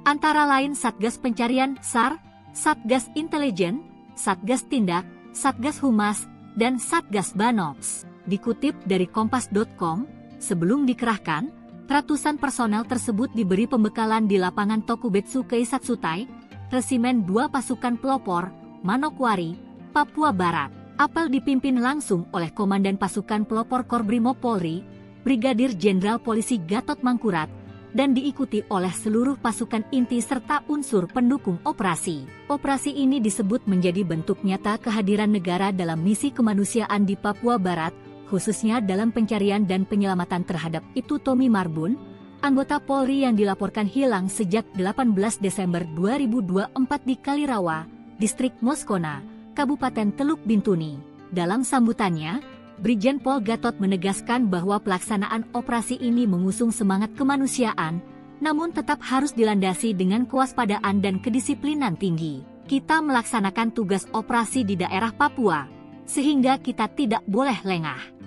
Antara lain Satgas Pencarian, sar, Satgas Intelijen, Satgas Tindak, Satgas Humas, dan Satgas Banops. Dikutip dari kompas dot com, Sebelum dikerahkan, ratusan personel tersebut diberi pembekalan di lapangan Tokubetsu Keisatsutai, Resimen dua Pasukan Pelopor, Manokwari, Papua Barat. Apel dipimpin langsung oleh Komandan Pasukan Pelopor Korbrimob Polri, Brigadir Jenderal Polisi Gatot Mangkurat, dan diikuti oleh seluruh pasukan inti serta unsur pendukung operasi. Operasi ini disebut menjadi bentuk nyata kehadiran negara dalam misi kemanusiaan di Papua Barat, khususnya dalam pencarian dan penyelamatan terhadap Ibtu Tommy Marbun, anggota Polri yang dilaporkan hilang sejak delapan belas Desember dua ribu dua puluh empat di Kalirawa, Distrik Moskona, Kabupaten Teluk Bintuni. Dalam sambutannya, Brigjen Pol Gatot menegaskan bahwa pelaksanaan operasi ini mengusung semangat kemanusiaan, namun tetap harus dilandasi dengan kewaspadaan dan kedisiplinan tinggi. Kita melaksanakan tugas operasi di daerah Papua, sehingga kita tidak boleh lengah.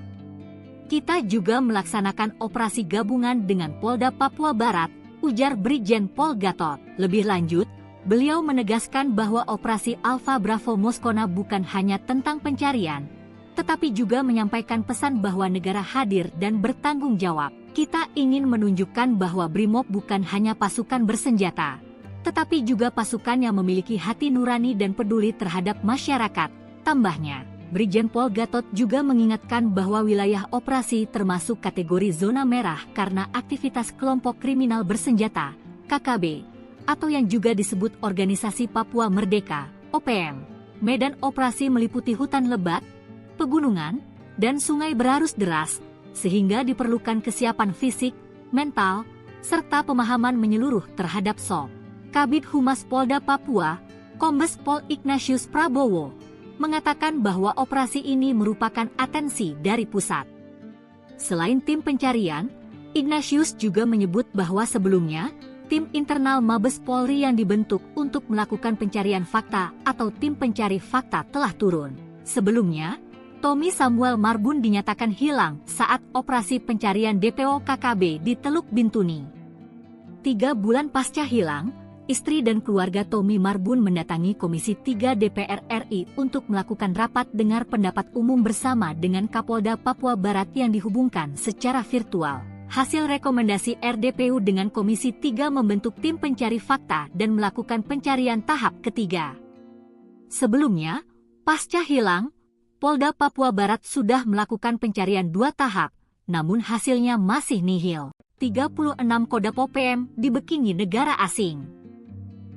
Kita juga melaksanakan operasi gabungan dengan Polda Papua Barat, ujar Brigjen Pol Gatot. Lebih lanjut, beliau menegaskan bahwa operasi Alpha Bravo Moskona bukan hanya tentang pencarian, tetapi juga menyampaikan pesan bahwa negara hadir dan bertanggung jawab. Kita ingin menunjukkan bahwa Brimob bukan hanya pasukan bersenjata, tetapi juga pasukan yang memiliki hati nurani dan peduli terhadap masyarakat, tambahnya. Brigjen Pol Gatot juga mengingatkan bahwa wilayah operasi termasuk kategori zona merah karena aktivitas kelompok kriminal bersenjata, K K B, atau yang juga disebut Organisasi Papua Merdeka, O P M. Medan operasi meliputi hutan lebat, pegunungan, dan sungai berarus deras, sehingga diperlukan kesiapan fisik, mental, serta pemahaman menyeluruh terhadap SOP. Kabid Humas Polda Papua, Kombes Pol Ignatius Prabowo, mengatakan bahwa operasi ini merupakan atensi dari pusat. Selain tim pencarian, Ignatius juga menyebut bahwa sebelumnya, tim internal Mabes Polri yang dibentuk untuk melakukan pencarian fakta atau tim pencari fakta telah turun. Sebelumnya, Tommy Samuel Marbun dinyatakan hilang saat operasi pencarian D P O K K B di Teluk Bintuni. Tiga bulan pasca hilang, istri dan keluarga Tommy Marbun mendatangi Komisi tiga D P R R I untuk melakukan rapat dengar pendapat umum bersama dengan Kapolda Papua Barat yang dihubungkan secara virtual. Hasil rekomendasi R D P U dengan Komisi tiga membentuk tim pencari fakta dan melakukan pencarian tahap ketiga. Sebelumnya, pasca hilang, Polda Papua Barat sudah melakukan pencarian dua tahap, namun hasilnya masih nihil. Tiga puluh enam Kodap O P M dibekingi negara asing.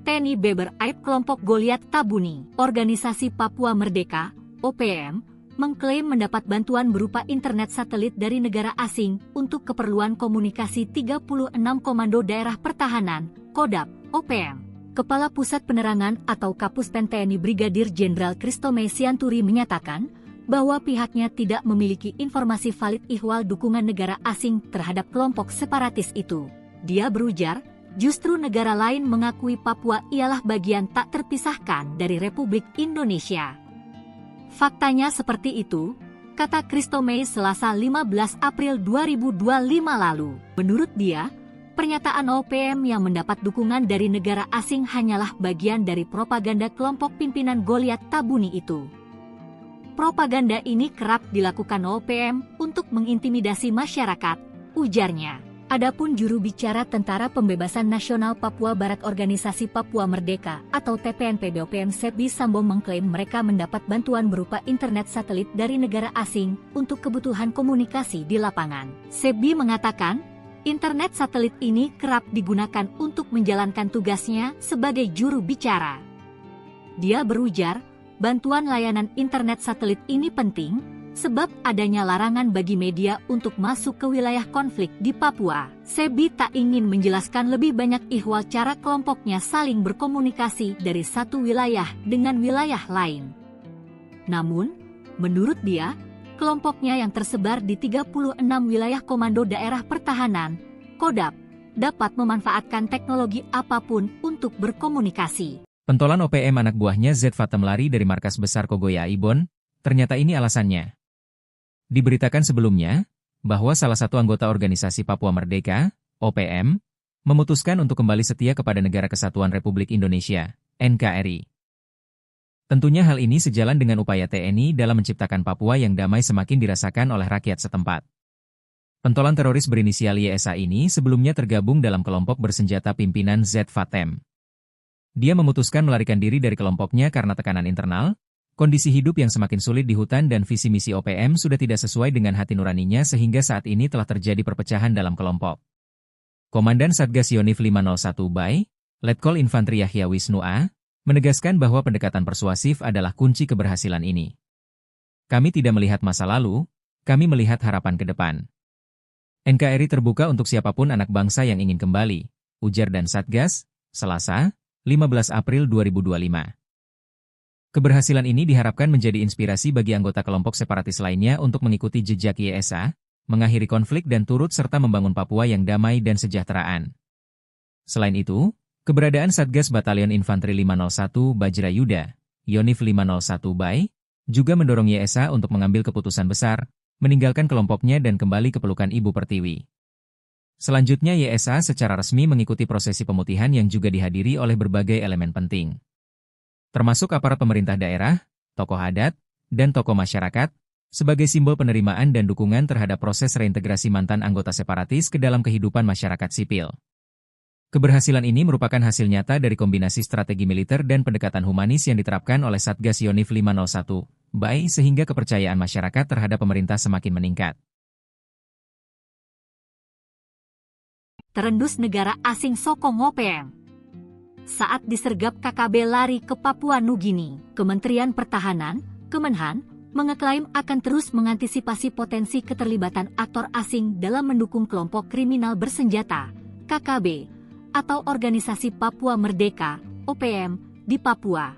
T N I beber aib kelompok Goliat Tabuni. Organisasi Papua Merdeka, O P M, mengklaim mendapat bantuan berupa internet satelit dari negara asing untuk keperluan komunikasi tiga puluh enam Komando Daerah Pertahanan, Kodap, O P M. Kepala Pusat Penerangan atau Kapus Pen T N I Brigadir Jenderal Christo Mei Sianturi menyatakan bahwa pihaknya tidak memiliki informasi valid ihwal dukungan negara asing terhadap kelompok separatis itu. Dia berujar, justru negara lain mengakui Papua ialah bagian tak terpisahkan dari Republik Indonesia. Faktanya seperti itu, kata Christo Mei Selasa lima belas April dua ribu dua puluh lima lalu. Menurut dia, pernyataan O P M yang mendapat dukungan dari negara asing hanyalah bagian dari propaganda kelompok pimpinan Goliat Tabuni itu. Propaganda ini kerap dilakukan O P M untuk mengintimidasi masyarakat, ujarnya. Adapun juru bicara Tentara Pembebasan Nasional Papua Barat Organisasi Papua Merdeka atau T P N P B O P M Sebi Sambo mengklaim mereka mendapat bantuan berupa internet satelit dari negara asing untuk kebutuhan komunikasi di lapangan. Sebi mengatakan, internet satelit ini kerap digunakan untuk menjalankan tugasnya sebagai juru bicara. Dia berujar, bantuan layanan internet satelit ini penting, sebab adanya larangan bagi media untuk masuk ke wilayah konflik di Papua. Sebi tak ingin menjelaskan lebih banyak ihwal cara kelompoknya saling berkomunikasi dari satu wilayah dengan wilayah lain. Namun, menurut dia, kelompoknya yang tersebar di tiga puluh enam wilayah Komando Daerah Pertahanan, Kodap, dapat memanfaatkan teknologi apapun untuk berkomunikasi. Pentolan O P M anak buahnya Z Fatem lari dari markas besar Kogoya Ibon, ternyata ini alasannya. Diberitakan sebelumnya, bahwa salah satu anggota organisasi Papua Merdeka, O P M, memutuskan untuk kembali setia kepada Negara Kesatuan Republik Indonesia, N K R I. Tentunya hal ini sejalan dengan upaya T N I dalam menciptakan Papua yang damai semakin dirasakan oleh rakyat setempat. Pentolan teroris berinisial Y S A ini sebelumnya tergabung dalam kelompok bersenjata pimpinan Z Fatem. Dia memutuskan melarikan diri dari kelompoknya karena tekanan internal, kondisi hidup yang semakin sulit di hutan dan visi misi O P M sudah tidak sesuai dengan hati nuraninya sehingga saat ini telah terjadi perpecahan dalam kelompok. Komandan Satgas Yonif lima nol satu Bay, Letkol Infantri Yahya Wisnu A, menegaskan bahwa pendekatan persuasif adalah kunci keberhasilan ini. "Kami tidak melihat masa lalu, kami melihat harapan ke depan. N K R I terbuka untuk siapapun anak bangsa yang ingin kembali," ujar Dan Satgas, Selasa, lima belas April dua ribu dua lima. Keberhasilan ini diharapkan menjadi inspirasi bagi anggota kelompok separatis lainnya untuk mengikuti jejak Y S A, mengakhiri konflik dan turut serta membangun Papua yang damai dan sejahteraan. Selain itu, keberadaan Satgas Batalion Infanteri lima nol satu Bajra Yuda, Yonif lima nol satu Bay, juga mendorong Y S A untuk mengambil keputusan besar, meninggalkan kelompoknya dan kembali ke pelukan Ibu Pertiwi. Selanjutnya Y S A secara resmi mengikuti prosesi pemutihan yang juga dihadiri oleh berbagai elemen penting, termasuk aparat pemerintah daerah, tokoh adat, dan tokoh masyarakat, sebagai simbol penerimaan dan dukungan terhadap proses reintegrasi mantan anggota separatis ke dalam kehidupan masyarakat sipil. Keberhasilan ini merupakan hasil nyata dari kombinasi strategi militer dan pendekatan humanis yang diterapkan oleh Satgas Yonif lima nol satu Bay sehingga kepercayaan masyarakat terhadap pemerintah semakin meningkat. Terendus negara asing sokong O P M. Saat disergap K K B lari ke Papua Nugini, Kementerian Pertahanan, Kemenhan, mengeklaim akan terus mengantisipasi potensi keterlibatan aktor asing dalam mendukung kelompok kriminal bersenjata, K K B, atau Organisasi Papua Merdeka, O P M, di Papua,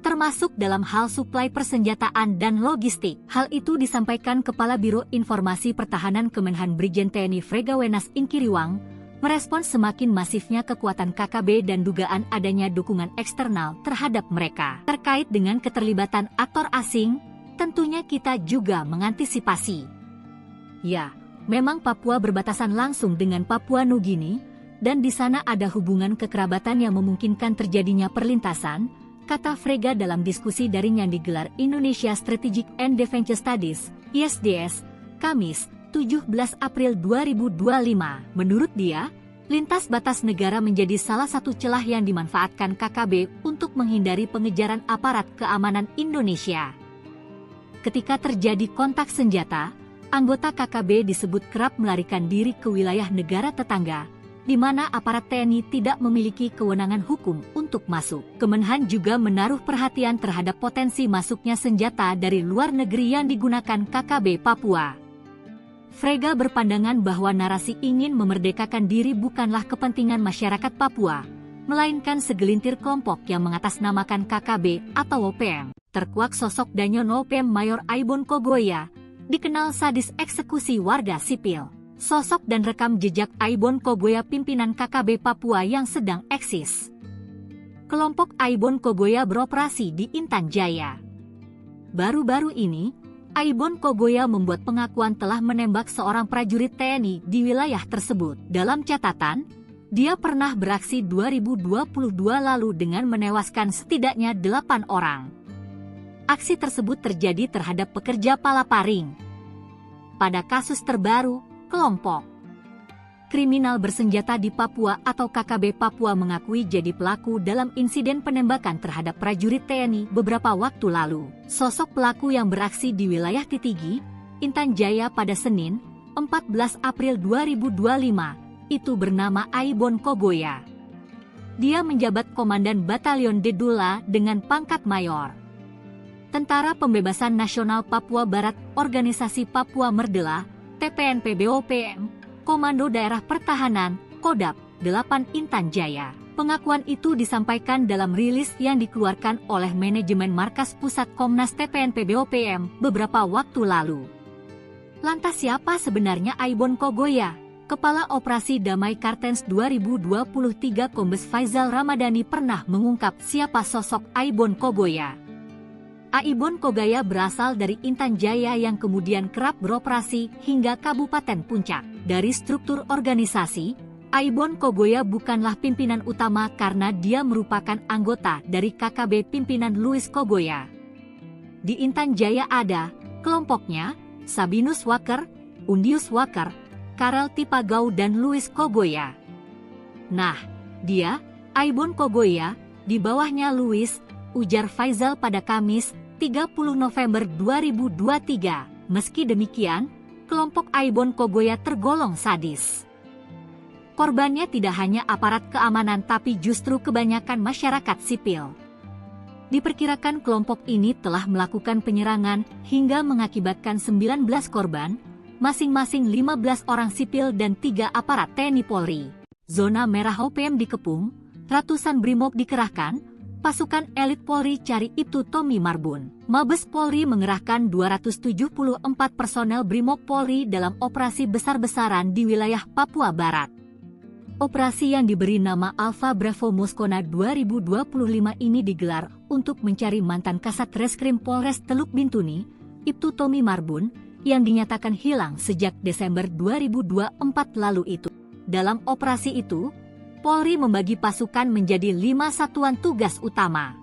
termasuk dalam hal suplai persenjataan dan logistik. Hal itu disampaikan Kepala Biro Informasi Pertahanan Kemenhan Brigjen T N I Frega Wenas Ingkiriwang, merespons semakin masifnya kekuatan K K B dan dugaan adanya dukungan eksternal terhadap mereka. Terkait dengan keterlibatan aktor asing, tentunya kita juga mengantisipasi. Ya, memang Papua berbatasan langsung dengan Papua Nugini, dan di sana ada hubungan kekerabatan yang memungkinkan terjadinya perlintasan, kata Frega dalam diskusi daring yang digelar Indonesia Strategic and Defense Studies, I S D S, Kamis, tujuh belas April dua ribu dua lima. Menurut dia, lintas batas negara menjadi salah satu celah yang dimanfaatkan K K B untuk menghindari pengejaran aparat keamanan Indonesia. Ketika terjadi kontak senjata, anggota K K B disebut kerap melarikan diri ke wilayah negara tetangga, di mana aparat T N I tidak memiliki kewenangan hukum untuk masuk. Kemenhan juga menaruh perhatian terhadap potensi masuknya senjata dari luar negeri yang digunakan K K B Papua. Frega berpandangan bahwa narasi ingin memerdekakan diri bukanlah kepentingan masyarakat Papua, melainkan segelintir kelompok yang mengatasnamakan K K B atau O P M. Terkuak sosok Danyon O P M Mayor Aibon Kogoya, dikenal sadis eksekusi warga sipil. Sosok dan rekam jejak Aibon Kogoya pimpinan K K B Papua yang sedang eksis. Kelompok Aibon Kogoya beroperasi di Intan Jaya. Baru-baru ini, Aibon Kogoya membuat pengakuan telah menembak seorang prajurit T N I di wilayah tersebut. Dalam catatan, dia pernah beraksi dua ribu dua puluh dua lalu dengan menewaskan setidaknya delapan orang. Aksi tersebut terjadi terhadap pekerja palaparing. Pada kasus terbaru, kelompok kriminal bersenjata di Papua atau K K B Papua mengakui jadi pelaku dalam insiden penembakan terhadap prajurit T N I beberapa waktu lalu. Sosok pelaku yang beraksi di wilayah Titigi, Intan Jaya pada Senin, empat belas April dua ribu dua lima, itu bernama Aibon Kogoya. Dia menjabat Komandan Batalion Dedula dengan pangkat Mayor. Tentara Pembebasan Nasional Papua Barat, Organisasi Papua Merdela, T P N P B O P M, Komando Daerah Pertahanan, Kodap, delapan Intan Jaya. Pengakuan itu disampaikan dalam rilis yang dikeluarkan oleh manajemen Markas Pusat Komnas T P N P B O P M beberapa waktu lalu. Lantas siapa sebenarnya Aibon Kogoya? Kepala Operasi Damai Kartens dua ribu dua puluh tiga Kombes Faizal Ramadhani pernah mengungkap siapa sosok Aibon Kogoya. Aibon Kogoya berasal dari Intan Jaya yang kemudian kerap beroperasi hingga Kabupaten Puncak. Dari struktur organisasi, Aibon Kogoya bukanlah pimpinan utama karena dia merupakan anggota dari K K B pimpinan Louis Kogoya. Di Intan Jaya ada kelompoknya, Sabinus Waker, Undius Walker, Karel Tipagau dan Louis Kogoya. Nah, dia, Aibon Kogoya, di bawahnya Louis, ujar Faizal pada Kamis, tiga puluh November dua ribu dua tiga. Meski demikian, kelompok Aibon Kogoya tergolong sadis. Korbannya tidak hanya aparat keamanan tapi justru kebanyakan masyarakat sipil. Diperkirakan kelompok ini telah melakukan penyerangan hingga mengakibatkan sembilan belas korban, masing-masing lima belas orang sipil dan tiga aparat T N I Polri. Zona merah O P M dikepung, ratusan brimob dikerahkan, pasukan elit Polri cari Ibtu Tommy Marbun. Mabes Polri mengerahkan dua ratus tujuh puluh empat personel brimob Polri dalam operasi besar-besaran di wilayah Papua Barat. Operasi yang diberi nama Alpha Bravo Moskona dua ribu dua puluh lima ini digelar untuk mencari mantan Kasat Reskrim Polres Teluk Bintuni, Ibtu Tommy Marbun, yang dinyatakan hilang sejak Desember dua ribu dua empat lalu itu. Dalam operasi itu, Polri membagi pasukan menjadi lima satuan tugas utama.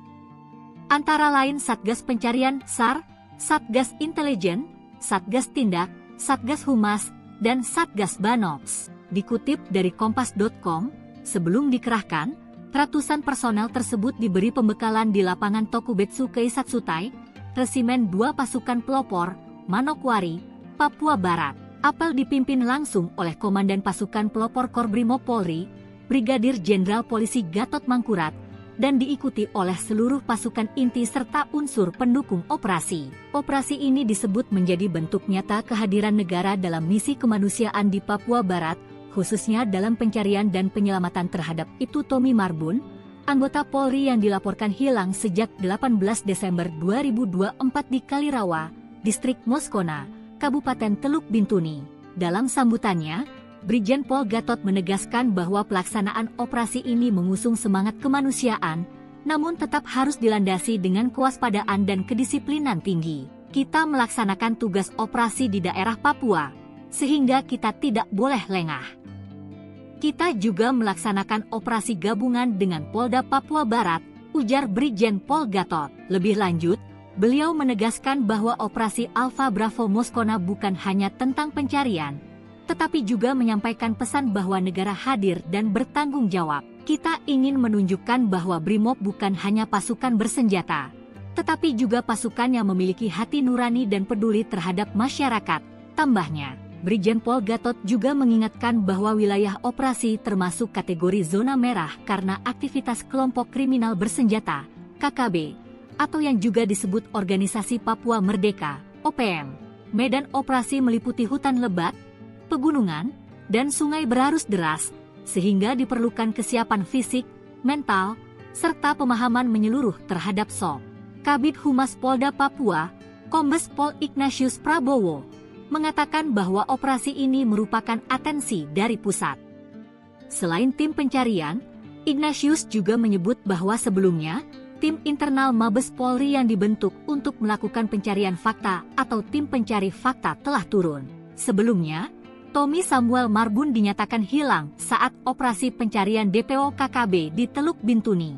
Antara lain Satgas Pencarian, sar, Satgas Intelijen, Satgas Tindak, Satgas Humas, dan Satgas Banops. Dikutip dari kompas dot com, sebelum dikerahkan, ratusan personel tersebut diberi pembekalan di lapangan Tokubetsu Keisatsutai, Resimen dua Pasukan Pelopor, Manokwari, Papua Barat. Apel dipimpin langsung oleh Komandan Pasukan Pelopor Korbrimob Polri, Brigadir Jenderal Polisi Gatot Mangkurat, dan diikuti oleh seluruh pasukan inti serta unsur pendukung operasi. Operasi ini disebut menjadi bentuk nyata kehadiran negara dalam misi kemanusiaan di Papua Barat, khususnya dalam pencarian dan penyelamatan terhadap Ibtu Tommy Marbun, anggota Polri yang dilaporkan hilang sejak delapan belas Desember dua ribu dua empat di Kalirawa, Distrik Moskona, Kabupaten Teluk Bintuni. Dalam sambutannya, Brigjen Pol Gatot menegaskan bahwa pelaksanaan operasi ini mengusung semangat kemanusiaan, namun tetap harus dilandasi dengan kewaspadaan dan kedisiplinan tinggi. Kita melaksanakan tugas operasi di daerah Papua, sehingga kita tidak boleh lengah. Kita juga melaksanakan operasi gabungan dengan Polda Papua Barat, ujar Brigjen Pol Gatot. Lebih lanjut, beliau menegaskan bahwa operasi Alpha Bravo Moskona bukan hanya tentang pencarian, tetapi juga menyampaikan pesan bahwa negara hadir dan bertanggung jawab. Kita ingin menunjukkan bahwa Brimob bukan hanya pasukan bersenjata, tetapi juga pasukan yang memiliki hati nurani dan peduli terhadap masyarakat, tambahnya. Brigjen Pol Gatot juga mengingatkan bahwa wilayah operasi termasuk kategori zona merah karena aktivitas kelompok kriminal bersenjata, K K B, atau yang juga disebut Organisasi Papua Merdeka, O P M. Medan operasi meliputi hutan lebat, pegunungan, dan sungai berarus deras, sehingga diperlukan kesiapan fisik, mental, serta pemahaman menyeluruh terhadap sop. Kabid Humas Polda Papua, Kombes Pol Ignatius Prabowo, mengatakan bahwa operasi ini merupakan atensi dari pusat. Selain tim pencarian, Ignatius juga menyebut bahwa sebelumnya, tim internal Mabes Polri yang dibentuk untuk melakukan pencarian fakta atau tim pencari fakta telah turun. Sebelumnya, Tommy Samuel Marbun dinyatakan hilang saat operasi pencarian D P O K K B di Teluk Bintuni.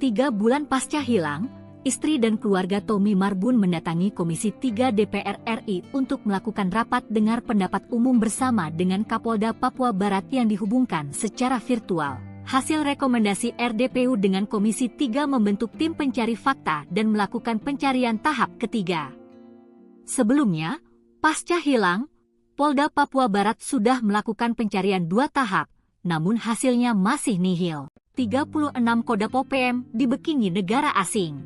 Tiga bulan pasca hilang, istri dan keluarga Tommy Marbun mendatangi Komisi tiga D P R R I untuk melakukan rapat dengar pendapat umum bersama dengan Kapolda Papua Barat yang dihubungkan secara virtual. Hasil rekomendasi R D P U dengan Komisi tiga membentuk tim pencari fakta dan melakukan pencarian tahap ketiga. Sebelumnya, pasca hilang, Polda Papua Barat sudah melakukan pencarian dua tahap, namun hasilnya masih nihil. Tiga puluh enam Kodap O P M dibekingi negara asing.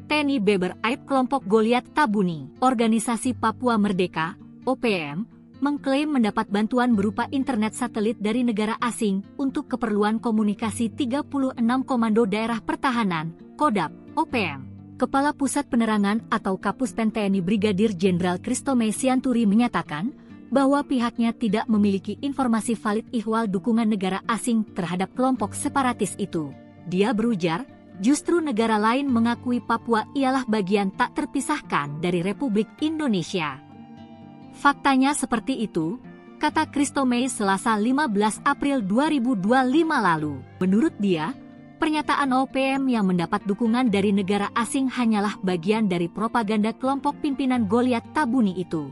T N I beber aib kelompok Goliat Tabuni. Organisasi Papua Merdeka, O P M, mengklaim mendapat bantuan berupa internet satelit dari negara asing untuk keperluan komunikasi tiga puluh enam Komando Daerah Pertahanan, Kodap, O P M. Kepala Pusat Penerangan atau Kapuspen T N I Brigadir Jenderal Christo Mesianturi menyatakan bahwa pihaknya tidak memiliki informasi valid ihwal dukungan negara asing terhadap kelompok separatis itu. Dia berujar, justru negara lain mengakui Papua ialah bagian tak terpisahkan dari Republik Indonesia. Faktanya seperti itu, kata Christo Mei Selasa lima belas April dua ribu dua lima lalu. Menurut dia, pernyataan O P M yang mendapat dukungan dari negara asing hanyalah bagian dari propaganda kelompok pimpinan Goliat Tabuni itu.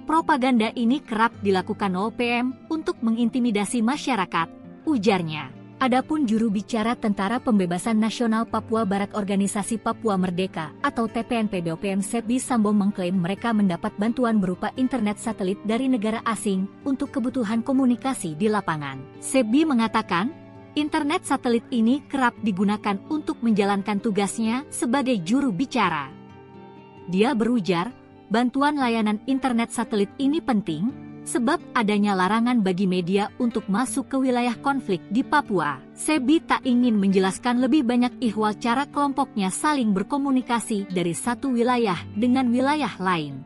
Propaganda ini kerap dilakukan O P M untuk mengintimidasi masyarakat, ujarnya. Adapun juru bicara Tentara Pembebasan Nasional Papua Barat Organisasi Papua Merdeka atau T P N P B O P M Sebi Sambo mengklaim mereka mendapat bantuan berupa internet satelit dari negara asing untuk kebutuhan komunikasi di lapangan. Sebi mengatakan, internet satelit ini kerap digunakan untuk menjalankan tugasnya sebagai juru bicara. Dia berujar, bantuan layanan internet satelit ini penting, sebab adanya larangan bagi media untuk masuk ke wilayah konflik di Papua. Sebi tak ingin menjelaskan lebih banyak ihwal cara kelompoknya saling berkomunikasi dari satu wilayah dengan wilayah lain.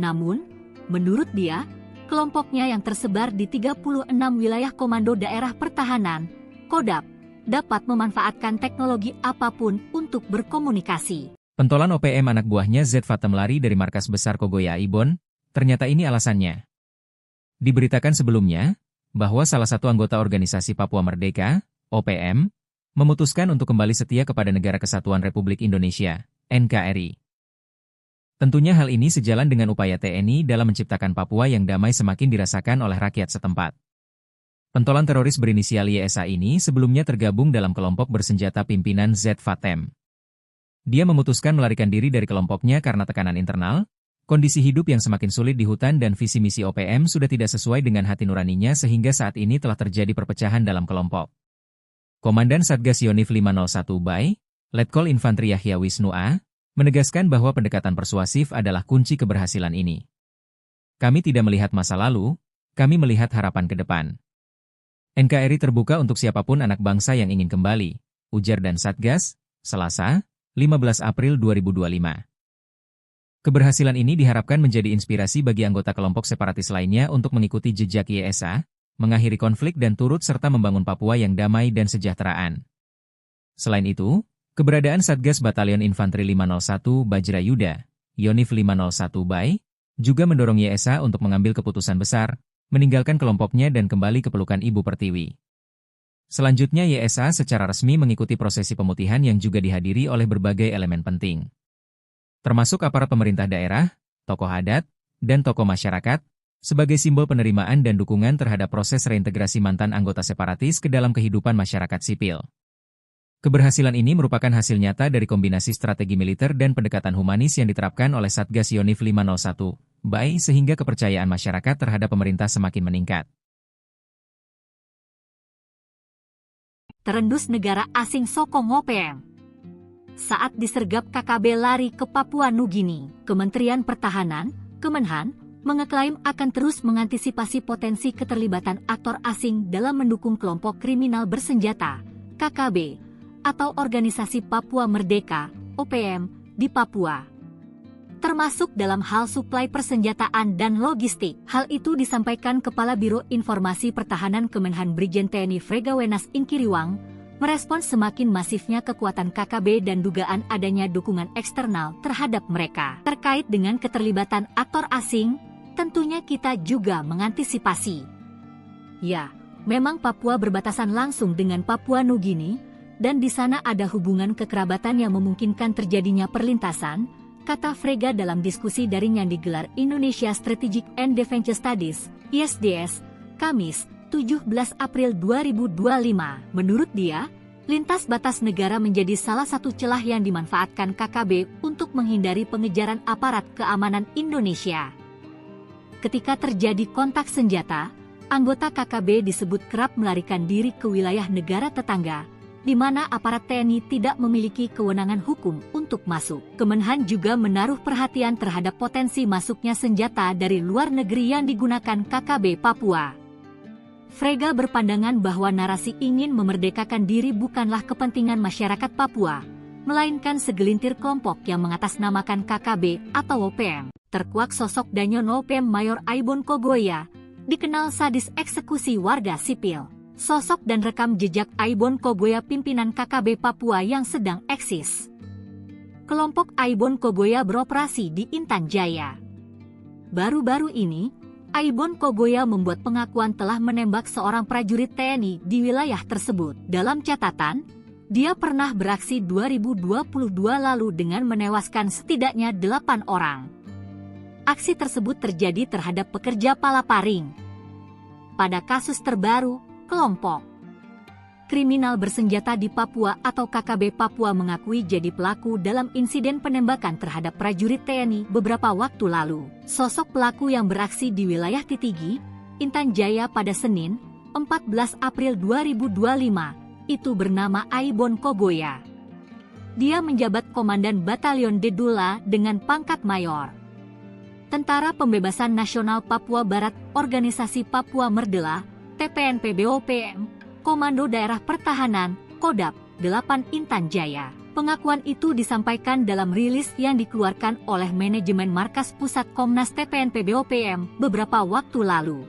Namun, menurut dia, kelompoknya yang tersebar di tiga puluh enam wilayah komando daerah pertahanan, Kodap, dapat memanfaatkan teknologi apapun untuk berkomunikasi. Pentolan O P M anak buahnya Z Fatem lari dari markas besar Kogoya Aibon, ternyata ini alasannya. Diberitakan sebelumnya, bahwa salah satu anggota organisasi Papua Merdeka, O P M, memutuskan untuk kembali setia kepada Negara Kesatuan Republik Indonesia, N K R I. Tentunya hal ini sejalan dengan upaya T N I dalam menciptakan Papua yang damai semakin dirasakan oleh rakyat setempat. Pentolan teroris berinisial Y S A ini sebelumnya tergabung dalam kelompok bersenjata pimpinan Z Fatem. Dia memutuskan melarikan diri dari kelompoknya karena tekanan internal, kondisi hidup yang semakin sulit di hutan dan visi misi O P M sudah tidak sesuai dengan hati nuraninya sehingga saat ini telah terjadi perpecahan dalam kelompok. Komandan Satgas Yonif lima nol satu Bay, Letkol Infantri Yahya Wisnu A, menegaskan bahwa pendekatan persuasif adalah kunci keberhasilan ini. Kami tidak melihat masa lalu, kami melihat harapan ke depan. N K R I terbuka untuk siapapun anak bangsa yang ingin kembali, ujar Dan Satgas, Selasa, lima belas April dua ribu dua lima. Keberhasilan ini diharapkan menjadi inspirasi bagi anggota kelompok separatis lainnya untuk mengikuti jejak Y S A, mengakhiri konflik dan turut serta membangun Papua yang damai dan sejahteraan. Selain itu, keberadaan Satgas Batalion Infanteri lima nol satu Bajra Yuda, Yonif lima nol satu Bay, juga mendorong Y S A untuk mengambil keputusan besar, meninggalkan kelompoknya dan kembali ke pelukan Ibu Pertiwi. Selanjutnya Y S A secara resmi mengikuti prosesi pemutihan yang juga dihadiri oleh berbagai elemen penting, termasuk aparat pemerintah daerah, tokoh adat, dan tokoh masyarakat, sebagai simbol penerimaan dan dukungan terhadap proses reintegrasi mantan anggota separatis ke dalam kehidupan masyarakat sipil. Keberhasilan ini merupakan hasil nyata dari kombinasi strategi militer dan pendekatan humanis yang diterapkan oleh Satgas Yonif lima nol satu Bay sehingga kepercayaan masyarakat terhadap pemerintah semakin meningkat. Terendus negara asing sokong O P M. Saat disergap K K B lari ke Papua Nugini, Kementerian Pertahanan, Kemenhan, mengeklaim akan terus mengantisipasi potensi keterlibatan aktor asing dalam mendukung kelompok kriminal bersenjata, K K B, atau Organisasi Papua Merdeka, O P M, di Papua, termasuk dalam hal suplai persenjataan dan logistik. Hal itu disampaikan Kepala Biro Informasi Pertahanan Kemenhan Brigjen T N I Frega Wenas Ingkiriwang, merespons semakin masifnya kekuatan K K B dan dugaan adanya dukungan eksternal terhadap mereka. Terkait dengan keterlibatan aktor asing, tentunya kita juga mengantisipasi. Ya, memang Papua berbatasan langsung dengan Papua Nugini, dan di sana ada hubungan kekerabatan yang memungkinkan terjadinya perlintasan, kata Frega dalam diskusi daring yang digelar Indonesia Strategic and Defense Studies, I S D S, Kamis, tujuh belas April dua ribu dua lima. Menurut dia, lintas batas negara menjadi salah satu celah yang dimanfaatkan K K B untuk menghindari pengejaran aparat keamanan Indonesia. Ketika terjadi kontak senjata, anggota K K B disebut kerap melarikan diri ke wilayah negara tetangga, di mana aparat T N I tidak memiliki kewenangan hukum untuk masuk. Kemenhan juga menaruh perhatian terhadap potensi masuknya senjata dari luar negeri yang digunakan K K B Papua. Frega berpandangan bahwa narasi ingin memerdekakan diri bukanlah kepentingan masyarakat Papua, melainkan segelintir kelompok yang mengatasnamakan K K B atau O P M. Terkuak sosok Danyon O P M Mayor Aibon Kogoya, dikenal sadis eksekusi warga sipil. Sosok dan rekam jejak Aibon Kogoya pimpinan K K B Papua yang sedang eksis. Kelompok Aibon Kogoya beroperasi di Intan Jaya. Baru-baru ini, Aibon Kogoya membuat pengakuan telah menembak seorang prajurit T N I di wilayah tersebut. Dalam catatan, dia pernah beraksi dua ribu dua puluh dua lalu dengan menewaskan setidaknya delapan orang. Aksi tersebut terjadi terhadap pekerja palaparing. Pada kasus terbaru, kelompok kriminal bersenjata di Papua atau K K B Papua mengakui jadi pelaku dalam insiden penembakan terhadap prajurit T N I beberapa waktu lalu. Sosok pelaku yang beraksi di wilayah Titigi, Intan Jaya pada Senin, empat belas April dua ribu dua lima, itu bernama Aibon Kogoya. Dia menjabat Komandan Batalion Dedula dengan pangkat Mayor. Tentara Pembebasan Nasional Papua Barat, Organisasi Papua Merdela, T P N P B O P M, Komando Daerah Pertahanan, Kodap, delapan Intan Jaya. Pengakuan itu disampaikan dalam rilis yang dikeluarkan oleh manajemen Markas Pusat Komnas T P N P B O P M beberapa waktu lalu.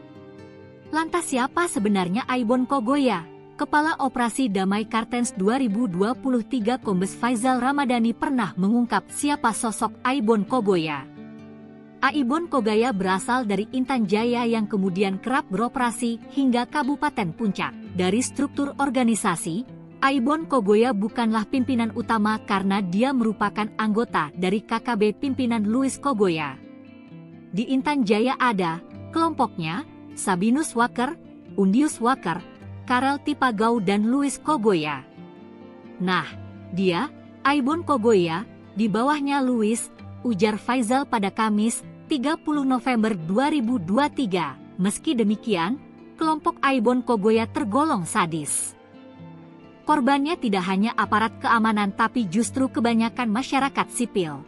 Lantas siapa sebenarnya Aibon Kogoya? Kepala Operasi Damai Kartens dua ribu dua puluh tiga Kombes Faizal Ramadhani pernah mengungkap siapa sosok Aibon Kogoya. Aibon Kogoya berasal dari Intan Jaya yang kemudian kerap beroperasi hingga Kabupaten Puncak. Dari struktur organisasi, Aibon Kogoya bukanlah pimpinan utama karena dia merupakan anggota dari K K B pimpinan Louis Kogoya. Di Intan Jaya ada kelompoknya, Sabinus Waker, Undius Waker, Karel Tipagau dan Louis Kogoya. Nah, dia, Aibon Kogoya, di bawahnya Louis, ujar Faizal pada Kamis, tiga puluh November dua ribu dua tiga. Meski demikian, kelompok Aibon Kogoya tergolong sadis. Korbannya tidak hanya aparat keamanan tapi justru kebanyakan masyarakat sipil.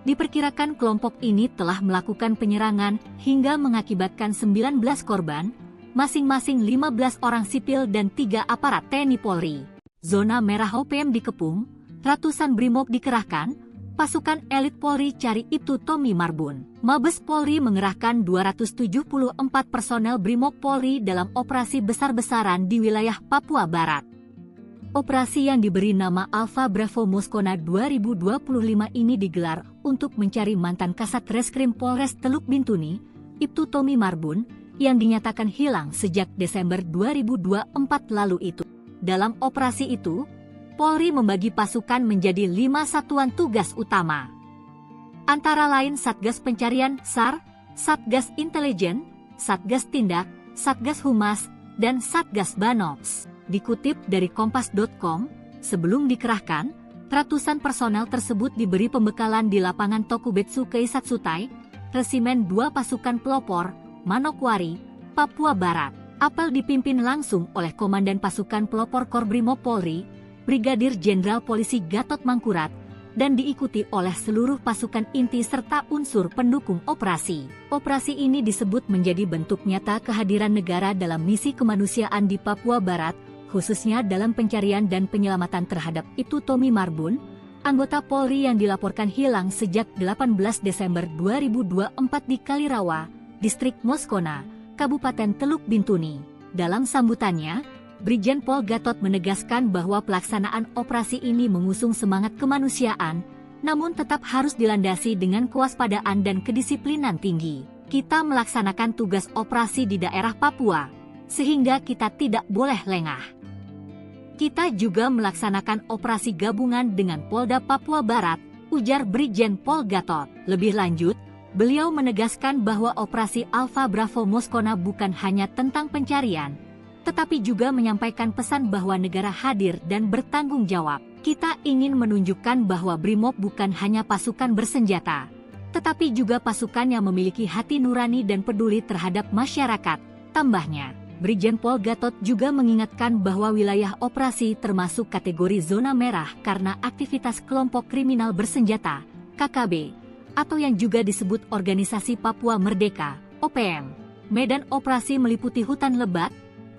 Diperkirakan kelompok ini telah melakukan penyerangan hingga mengakibatkan sembilan belas korban, masing-masing lima belas orang sipil dan tiga aparat T N I Polri. Zona merah O P M dikepung, ratusan brimob dikerahkan, pasukan elit Polri cari Ibtu Tommy Marbun. Mabes Polri mengerahkan dua ratus tujuh puluh empat personel brimob Polri dalam operasi besar-besaran di wilayah Papua Barat. Operasi yang diberi nama Alpha Bravo Moskona dua ribu dua puluh lima ini digelar untuk mencari mantan Kasat Reskrim Polres Teluk Bintuni, Ibtu Tommy Marbun, yang dinyatakan hilang sejak Desember dua ribu dua empat lalu itu. Dalam operasi itu, Polri membagi pasukan menjadi lima satuan tugas utama. Antara lain Satgas Pencarian, sar, Satgas Intelijen, Satgas Tindak, Satgas Humas, dan Satgas Banops. Dikutip dari kompas dot com, sebelum dikerahkan, ratusan personel tersebut diberi pembekalan di lapangan Tokubetsu Keisatsutai, Resimen dua Pasukan Pelopor, Manokwari, Papua Barat. Apel dipimpin langsung oleh Komandan Pasukan Pelopor Korbrimob Polri, Brigadir Jenderal Polisi Gatot Mangkurat, dan diikuti oleh seluruh pasukan inti serta unsur pendukung operasi. Operasi ini disebut menjadi bentuk nyata kehadiran negara dalam misi kemanusiaan di Papua Barat, khususnya dalam pencarian dan penyelamatan terhadap Ibtu Tommy Marbun, anggota Polri yang dilaporkan hilang sejak delapan belas Desember dua ribu dua empat di Kalirawa, Distrik Moskona, Kabupaten Teluk Bintuni. Dalam sambutannya, Brigjen Pol Gatot menegaskan bahwa pelaksanaan operasi ini mengusung semangat kemanusiaan, namun tetap harus dilandasi dengan kewaspadaan dan kedisiplinan tinggi. Kita melaksanakan tugas operasi di daerah Papua, sehingga kita tidak boleh lengah. Kita juga melaksanakan operasi gabungan dengan Polda Papua Barat, ujar Brigjen Pol Gatot. Lebih lanjut, beliau menegaskan bahwa operasi Alpha Bravo Moskona bukan hanya tentang pencarian, tetapi juga menyampaikan pesan bahwa negara hadir dan bertanggung jawab. Kita ingin menunjukkan bahwa Brimob bukan hanya pasukan bersenjata, tetapi juga pasukan yang memiliki hati nurani dan peduli terhadap masyarakat, tambahnya. Brigjen Pol Gatot juga mengingatkan bahwa wilayah operasi termasuk kategori zona merah karena aktivitas kelompok kriminal bersenjata, K K B, atau yang juga disebut Organisasi Papua Merdeka, O P M. Medan operasi meliputi hutan lebat,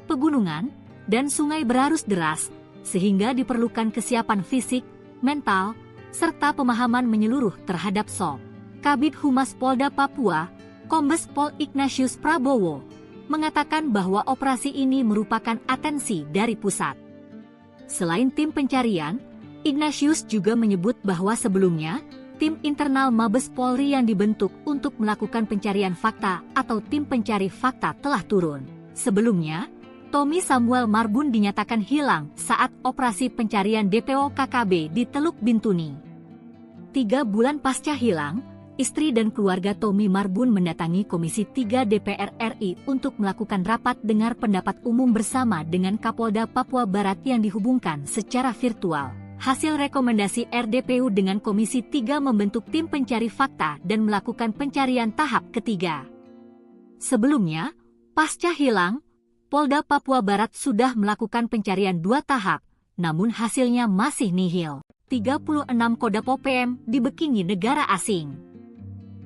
pegunungan, dan sungai berarus deras, sehingga diperlukan kesiapan fisik, mental, serta pemahaman menyeluruh terhadap sop. Kabid Humas Polda Papua, Kombes Pol Ignatius Prabowo, mengatakan bahwa operasi ini merupakan atensi dari pusat. Selain tim pencarian, Ignatius juga menyebut bahwa sebelumnya, tim internal Mabes Polri yang dibentuk untuk melakukan pencarian fakta atau tim pencari fakta telah turun. Sebelumnya, Tommy Samuel Marbun dinyatakan hilang saat operasi pencarian D P O K K B di Teluk Bintuni. Tiga bulan pasca hilang, istri dan keluarga Tommy Marbun mendatangi Komisi tiga D P R R I untuk melakukan rapat dengar pendapat umum bersama dengan Kapolda Papua Barat yang dihubungkan secara virtual. Hasil rekomendasi R D P U dengan Komisi tiga membentuk tim pencari fakta dan melakukan pencarian tahap ketiga. Sebelumnya, pasca hilang, Polda Papua Barat sudah melakukan pencarian dua tahap, namun hasilnya masih nihil. Tiga puluh enam Kodap O P M dibekingi negara asing.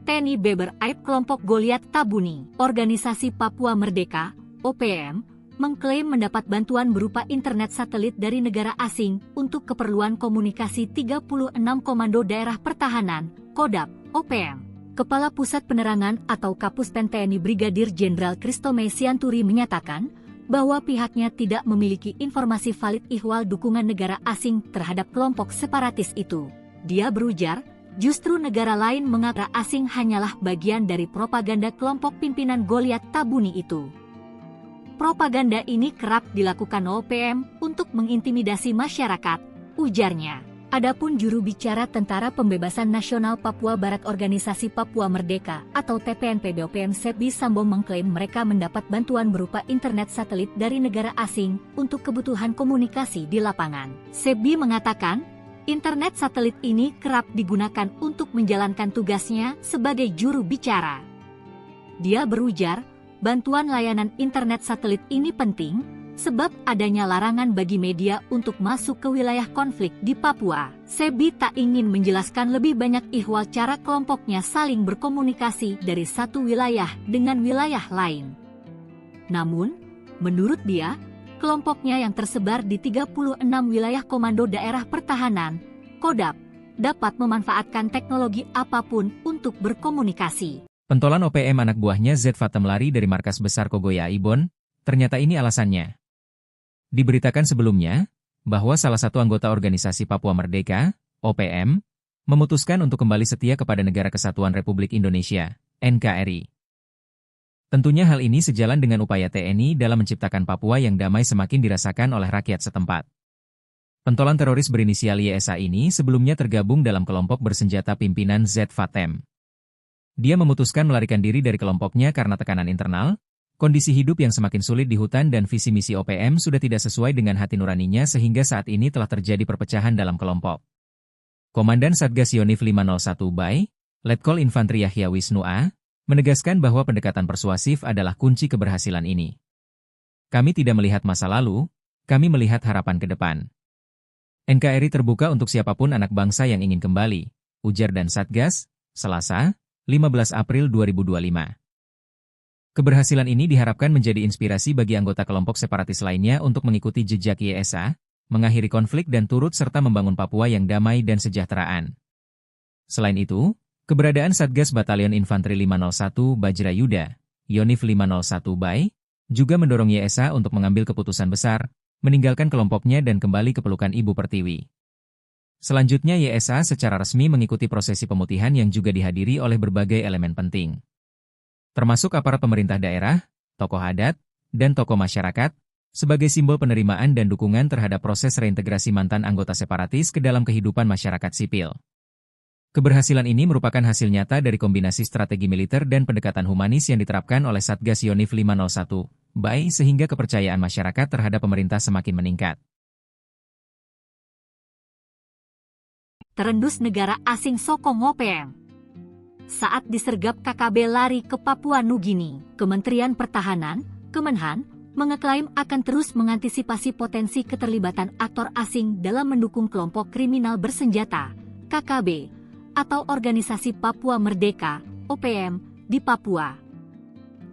T N I beber aib kelompok Goliat Tabuni. Organisasi Papua Merdeka, O P M, mengklaim mendapat bantuan berupa internet satelit dari negara asing untuk keperluan komunikasi tiga puluh enam Komando Daerah Pertahanan, Kodap, O P M. Kepala Pusat Penerangan atau Kapus Pen T N I Brigadir Jenderal Christo Sianturi menyatakan bahwa pihaknya tidak memiliki informasi valid ihwal dukungan negara asing terhadap kelompok separatis itu. Dia berujar, justru negara lain menganggap asing hanyalah bagian dari propaganda kelompok pimpinan Goliat Tabuni itu. Propaganda ini kerap dilakukan O P M untuk mengintimidasi masyarakat, ujarnya. Adapun juru bicara Tentara Pembebasan Nasional Papua Barat Organisasi Papua Merdeka atau T P N P B O P M Sebi Sambo mengklaim mereka mendapat bantuan berupa internet satelit dari negara asing untuk kebutuhan komunikasi di lapangan. Sebi mengatakan, internet satelit ini kerap digunakan untuk menjalankan tugasnya sebagai juru bicara. Dia berujar, bantuan layanan internet satelit ini penting, sebab adanya larangan bagi media untuk masuk ke wilayah konflik di Papua. Sebi tak ingin menjelaskan lebih banyak ihwal cara kelompoknya saling berkomunikasi dari satu wilayah dengan wilayah lain. Namun, menurut dia, kelompoknya yang tersebar di tiga puluh enam wilayah Komando Daerah Pertahanan, Kodap, dapat memanfaatkan teknologi apapun untuk berkomunikasi. Pentolan O P M anak buahnya Z Fatem lari dari markas besar Kogoya Ibon, ternyata ini alasannya. Diberitakan sebelumnya, bahwa salah satu anggota organisasi Papua Merdeka, O P M, memutuskan untuk kembali setia kepada Negara Kesatuan Republik Indonesia, N K R I. Tentunya hal ini sejalan dengan upaya T N I dalam menciptakan Papua yang damai semakin dirasakan oleh rakyat setempat. Pentolan teroris berinisial Y S A ini sebelumnya tergabung dalam kelompok bersenjata pimpinan Z Fatem. Dia memutuskan melarikan diri dari kelompoknya karena tekanan internal, kondisi hidup yang semakin sulit di hutan dan visi misi O P M sudah tidak sesuai dengan hati nuraninya sehingga saat ini telah terjadi perpecahan dalam kelompok. Komandan Satgas Yonif lima nol satu Bay, Letkol Infantri Yahya Wisnu A, menegaskan bahwa pendekatan persuasif adalah kunci keberhasilan ini. Kami tidak melihat masa lalu, kami melihat harapan ke depan. N K R I terbuka untuk siapapun anak bangsa yang ingin kembali, ujar dan Satgas, Selasa, lima belas April dua ribu dua lima. Keberhasilan ini diharapkan menjadi inspirasi bagi anggota kelompok separatis lainnya untuk mengikuti jejak Y S A, mengakhiri konflik dan turut serta membangun Papua yang damai dan sejahteraan. Selain itu, keberadaan Satgas Batalion Infanteri lima nol satu Bajra Yuda, Yonif lima nol satu Bay, juga mendorong Y S A untuk mengambil keputusan besar, meninggalkan kelompoknya dan kembali ke pelukan Ibu Pertiwi. Selanjutnya Y S A secara resmi mengikuti prosesi pemutihan yang juga dihadiri oleh berbagai elemen penting, termasuk aparat pemerintah daerah, tokoh adat, dan tokoh masyarakat, sebagai simbol penerimaan dan dukungan terhadap proses reintegrasi mantan anggota separatis ke dalam kehidupan masyarakat sipil. Keberhasilan ini merupakan hasil nyata dari kombinasi strategi militer dan pendekatan humanis yang diterapkan oleh Satgas Yonif lima nol satu Bay sehingga kepercayaan masyarakat terhadap pemerintah semakin meningkat. Terendus negara asing sokong O P M. Saat disergap K K B lari ke Papua Nugini, Kementerian Pertahanan, Kemenhan, mengeklaim akan terus mengantisipasi potensi keterlibatan aktor asing dalam mendukung kelompok kriminal bersenjata, K K B, atau Organisasi Papua Merdeka, O P M, di Papua,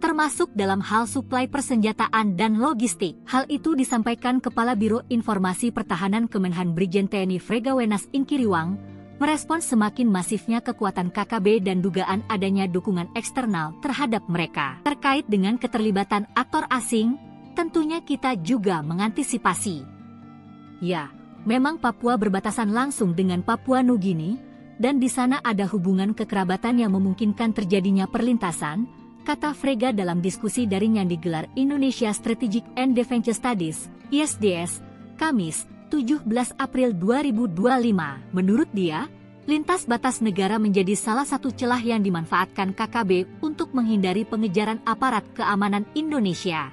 termasuk dalam hal suplai persenjataan dan logistik. Hal itu disampaikan Kepala Biro Informasi Pertahanan Kemenhan Brigjen T N I Fregawenas Ingkiriwang, merespons semakin masifnya kekuatan K K B dan dugaan adanya dukungan eksternal terhadap mereka. Terkait dengan keterlibatan aktor asing, tentunya kita juga mengantisipasi. Ya, memang Papua berbatasan langsung dengan Papua Nugini, dan di sana ada hubungan kekerabatan yang memungkinkan terjadinya perlintasan, kata Frega dalam diskusi daring yang digelar Indonesia Strategic and Defense Studies, I S D S, Kamis, tujuh belas April dua ribu dua lima. Menurut dia, Lintas batas negara menjadi salah satu celah yang dimanfaatkan K K B untuk menghindari pengejaran aparat keamanan Indonesia.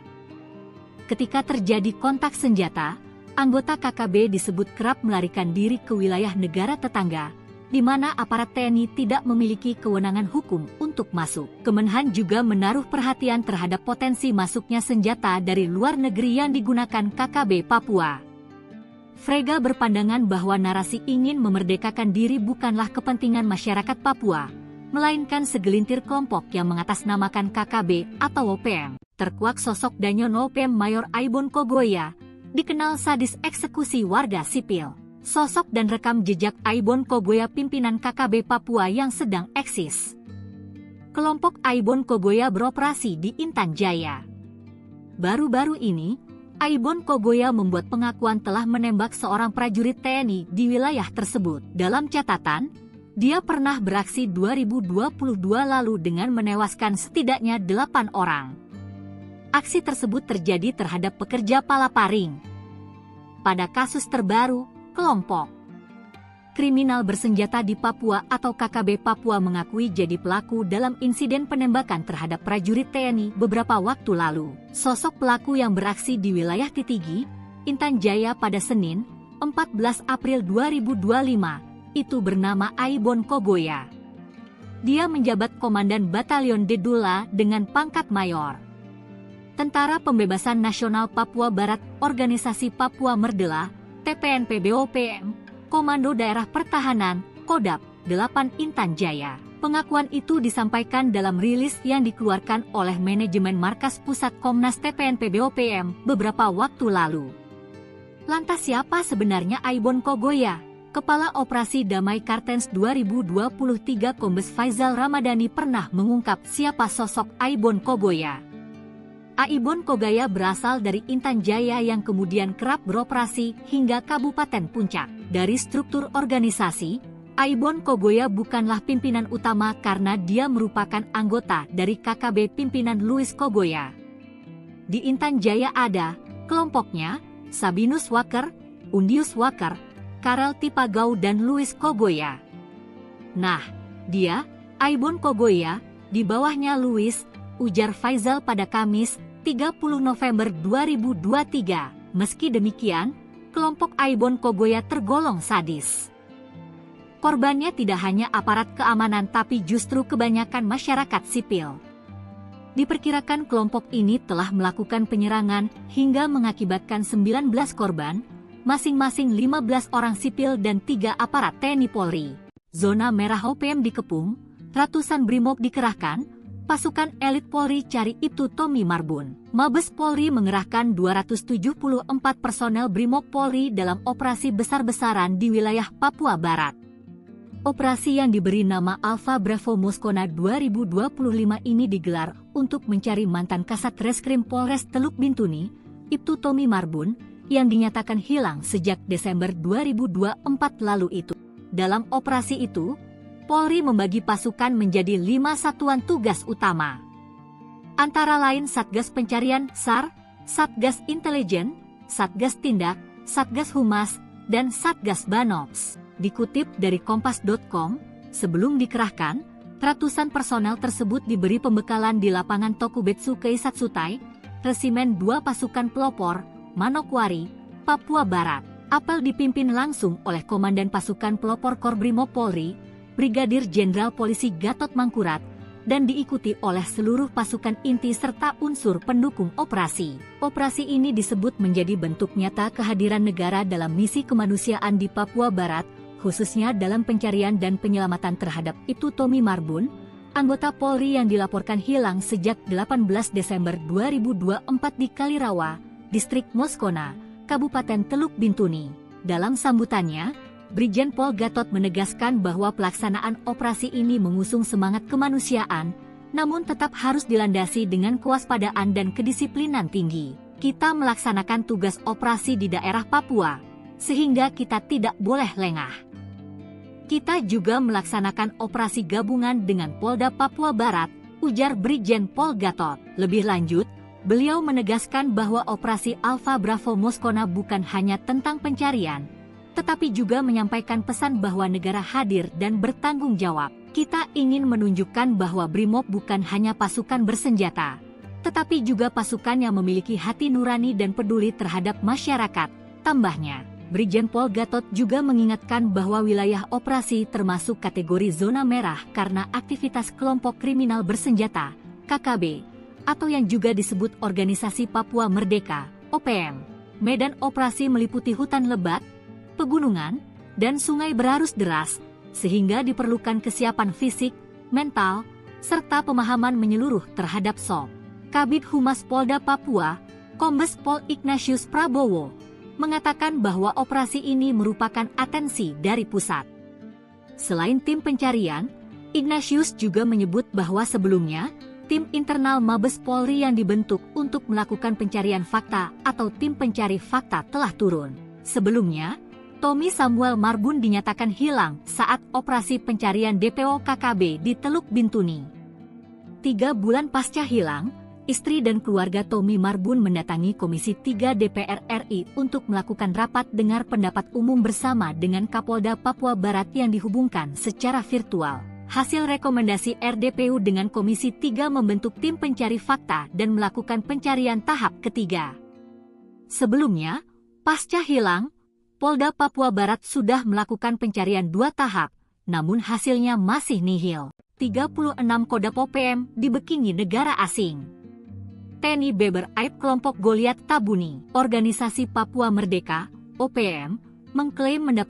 Ketika terjadi kontak senjata, anggota K K B disebut kerap melarikan diri ke wilayah negara tetangga, di mana aparat T N I tidak memiliki kewenangan hukum untuk masuk. Kemenhan juga menaruh perhatian terhadap potensi masuknya senjata dari luar negeri yang digunakan K K B Papua. Frega berpandangan bahwa narasi ingin memerdekakan diri bukanlah kepentingan masyarakat Papua, melainkan segelintir kelompok yang mengatasnamakan K K B atau O P M. Terkuak sosok Danyon O P M Mayor Aibon Kogoya, dikenal sadis eksekusi warga sipil. Sosok dan rekam jejak Aibon Kogoya, pimpinan K K B Papua yang sedang eksis. Kelompok Aibon Kogoya beroperasi di Intan Jaya. Baru-baru ini, Aibon Kogoya membuat pengakuan telah menembak seorang prajurit T N I di wilayah tersebut. Dalam catatan, dia pernah beraksi dua ribu dua puluh dua lalu dengan menewaskan setidaknya delapan orang. Aksi tersebut terjadi terhadap pekerja palaparing. Pada kasus terbaru, kelompok kriminal bersenjata di Papua atau K K B Papua mengakui jadi pelaku dalam insiden penembakan terhadap prajurit T N I beberapa waktu lalu. Sosok pelaku yang beraksi di wilayah Titigi, Intan Jaya pada Senin, empat belas April dua ribu dua lima, itu bernama Aibon Kogoya. Dia menjabat Komandan Batalion Dedula dengan pangkat Mayor. Tentara Pembebasan Nasional Papua Barat, Organisasi Papua Merdela, T P N P B O P M, Komando Daerah Pertahanan, Kodap, delapan Intan Jaya. Pengakuan itu disampaikan dalam rilis yang dikeluarkan oleh manajemen Markas Pusat Komnas T P N P B O P M beberapa waktu lalu. Lantas siapa sebenarnya Aibon Kogoya? Kepala Operasi Damai Kartens dua ribu dua puluh tiga Kombes Faizal Ramadhani pernah mengungkap siapa sosok Aibon Kogoya. Aibon Kogoya berasal dari Intan Jaya yang kemudian kerap beroperasi hingga Kabupaten Puncak. Dari struktur organisasi, Aibon Kogoya bukanlah pimpinan utama karena dia merupakan anggota dari K K B pimpinan Louis Kogoya. Di Intan Jaya ada kelompoknya, Sabinus Waker, Undius Waker, Karel Tipagau dan Louis Kogoya. Nah, dia, Aibon Kogoya, di bawahnya Louis, ujar Faizal pada Kamis, tiga puluh November dua ribu dua tiga. Meski demikian, kelompok Aibon Kogoya tergolong sadis. Korbannya tidak hanya aparat keamanan tapi justru kebanyakan masyarakat sipil. Diperkirakan kelompok ini telah melakukan penyerangan hingga mengakibatkan sembilan belas korban, masing-masing lima belas orang sipil dan tiga aparat T N I Polri. Zona merah O P M dikepung, ratusan brimob dikerahkan, pasukan elit Polri cari Ibtu Tommy Marbun. Mabes Polri mengerahkan dua ratus tujuh puluh empat personel brimob Polri dalam operasi besar-besaran di wilayah Papua Barat. Operasi yang diberi nama Alpha Bravo Moskona dua ribu dua puluh lima ini digelar untuk mencari mantan Kasat Reskrim Polres Teluk Bintuni, Ibtu Tommy Marbun, yang dinyatakan hilang sejak Desember dua ribu dua empat lalu itu. Dalam operasi itu, Polri membagi pasukan menjadi lima satuan tugas utama. Antara lain Satgas Pencarian, sar, Satgas Intelijen, Satgas Tindak, Satgas Humas, dan Satgas Banops. Dikutip dari kompas dot com, sebelum dikerahkan, ratusan personel tersebut diberi pembekalan di lapangan Tokubetsu Keisatsutai, Resimen dua Pasukan Pelopor, Manokwari, Papua Barat. Apel dipimpin langsung oleh Komandan Pasukan Pelopor Korbrimob Polri, Brigadir Jenderal Polisi Gatot Mangkurat, dan diikuti oleh seluruh pasukan inti serta unsur pendukung operasi. Operasi ini disebut menjadi bentuk nyata kehadiran negara dalam misi kemanusiaan di Papua Barat, khususnya dalam pencarian dan penyelamatan terhadap Ibtu Tommy Marbun, anggota Polri yang dilaporkan hilang sejak delapan belas Desember dua ribu dua empat di Kalirawa, Distrik Moskona, Kabupaten Teluk Bintuni. Dalam sambutannya, Brigjen Pol Gatot menegaskan bahwa pelaksanaan operasi ini mengusung semangat kemanusiaan, namun tetap harus dilandasi dengan kewaspadaan dan kedisiplinan tinggi. Kita melaksanakan tugas operasi di daerah Papua, sehingga kita tidak boleh lengah. Kita juga melaksanakan operasi gabungan dengan Polda Papua Barat, ujar Brigjen Pol Gatot. Lebih lanjut, beliau menegaskan bahwa operasi Alpha Bravo Moskona bukan hanya tentang pencarian, tetapi juga menyampaikan pesan bahwa negara hadir dan bertanggung jawab. Kita ingin menunjukkan bahwa BRIMOB bukan hanya pasukan bersenjata, tetapi juga pasukan yang memiliki hati nurani dan peduli terhadap masyarakat, tambahnya. Brigjen Pol Gatot juga mengingatkan bahwa wilayah operasi termasuk kategori zona merah karena aktivitas kelompok kriminal bersenjata, K K B, atau yang juga disebut Organisasi Papua Merdeka, O P M. Medan operasi meliputi hutan lebat, pegunungan, dan sungai berarus deras, sehingga diperlukan kesiapan fisik, mental, serta pemahaman menyeluruh terhadap sob. Kabid Humas Polda Papua, Kombes Pol Ignatius Prabowo, mengatakan bahwa operasi ini merupakan atensi dari pusat. Selain tim pencarian, Ignatius juga menyebut bahwa sebelumnya, tim internal Mabes Polri yang dibentuk untuk melakukan pencarian fakta atau tim pencari fakta telah turun. Sebelumnya, Tommy Samuel Marbun dinyatakan hilang saat operasi pencarian D P O K K B di Teluk Bintuni. Tiga bulan pasca hilang, istri dan keluarga Tommy Marbun mendatangi Komisi tiga D P R R I untuk melakukan rapat dengar pendapat umum bersama dengan Kapolda Papua Barat yang dihubungkan secara virtual. Hasil rekomendasi R D P U dengan Komisi tiga membentuk tim pencari fakta dan melakukan pencarian tahap ketiga. Sebelumnya, pasca hilang, Polda Papua Barat sudah melakukan pencarian dua tahap, namun hasilnya masih nihil. Tiga puluh enam Kodap O P M dibekingi negara asing. Teni beber aib kelompok Goliat Tabuni. Organisasi Papua Merdeka, O P M, mengklaim mendapat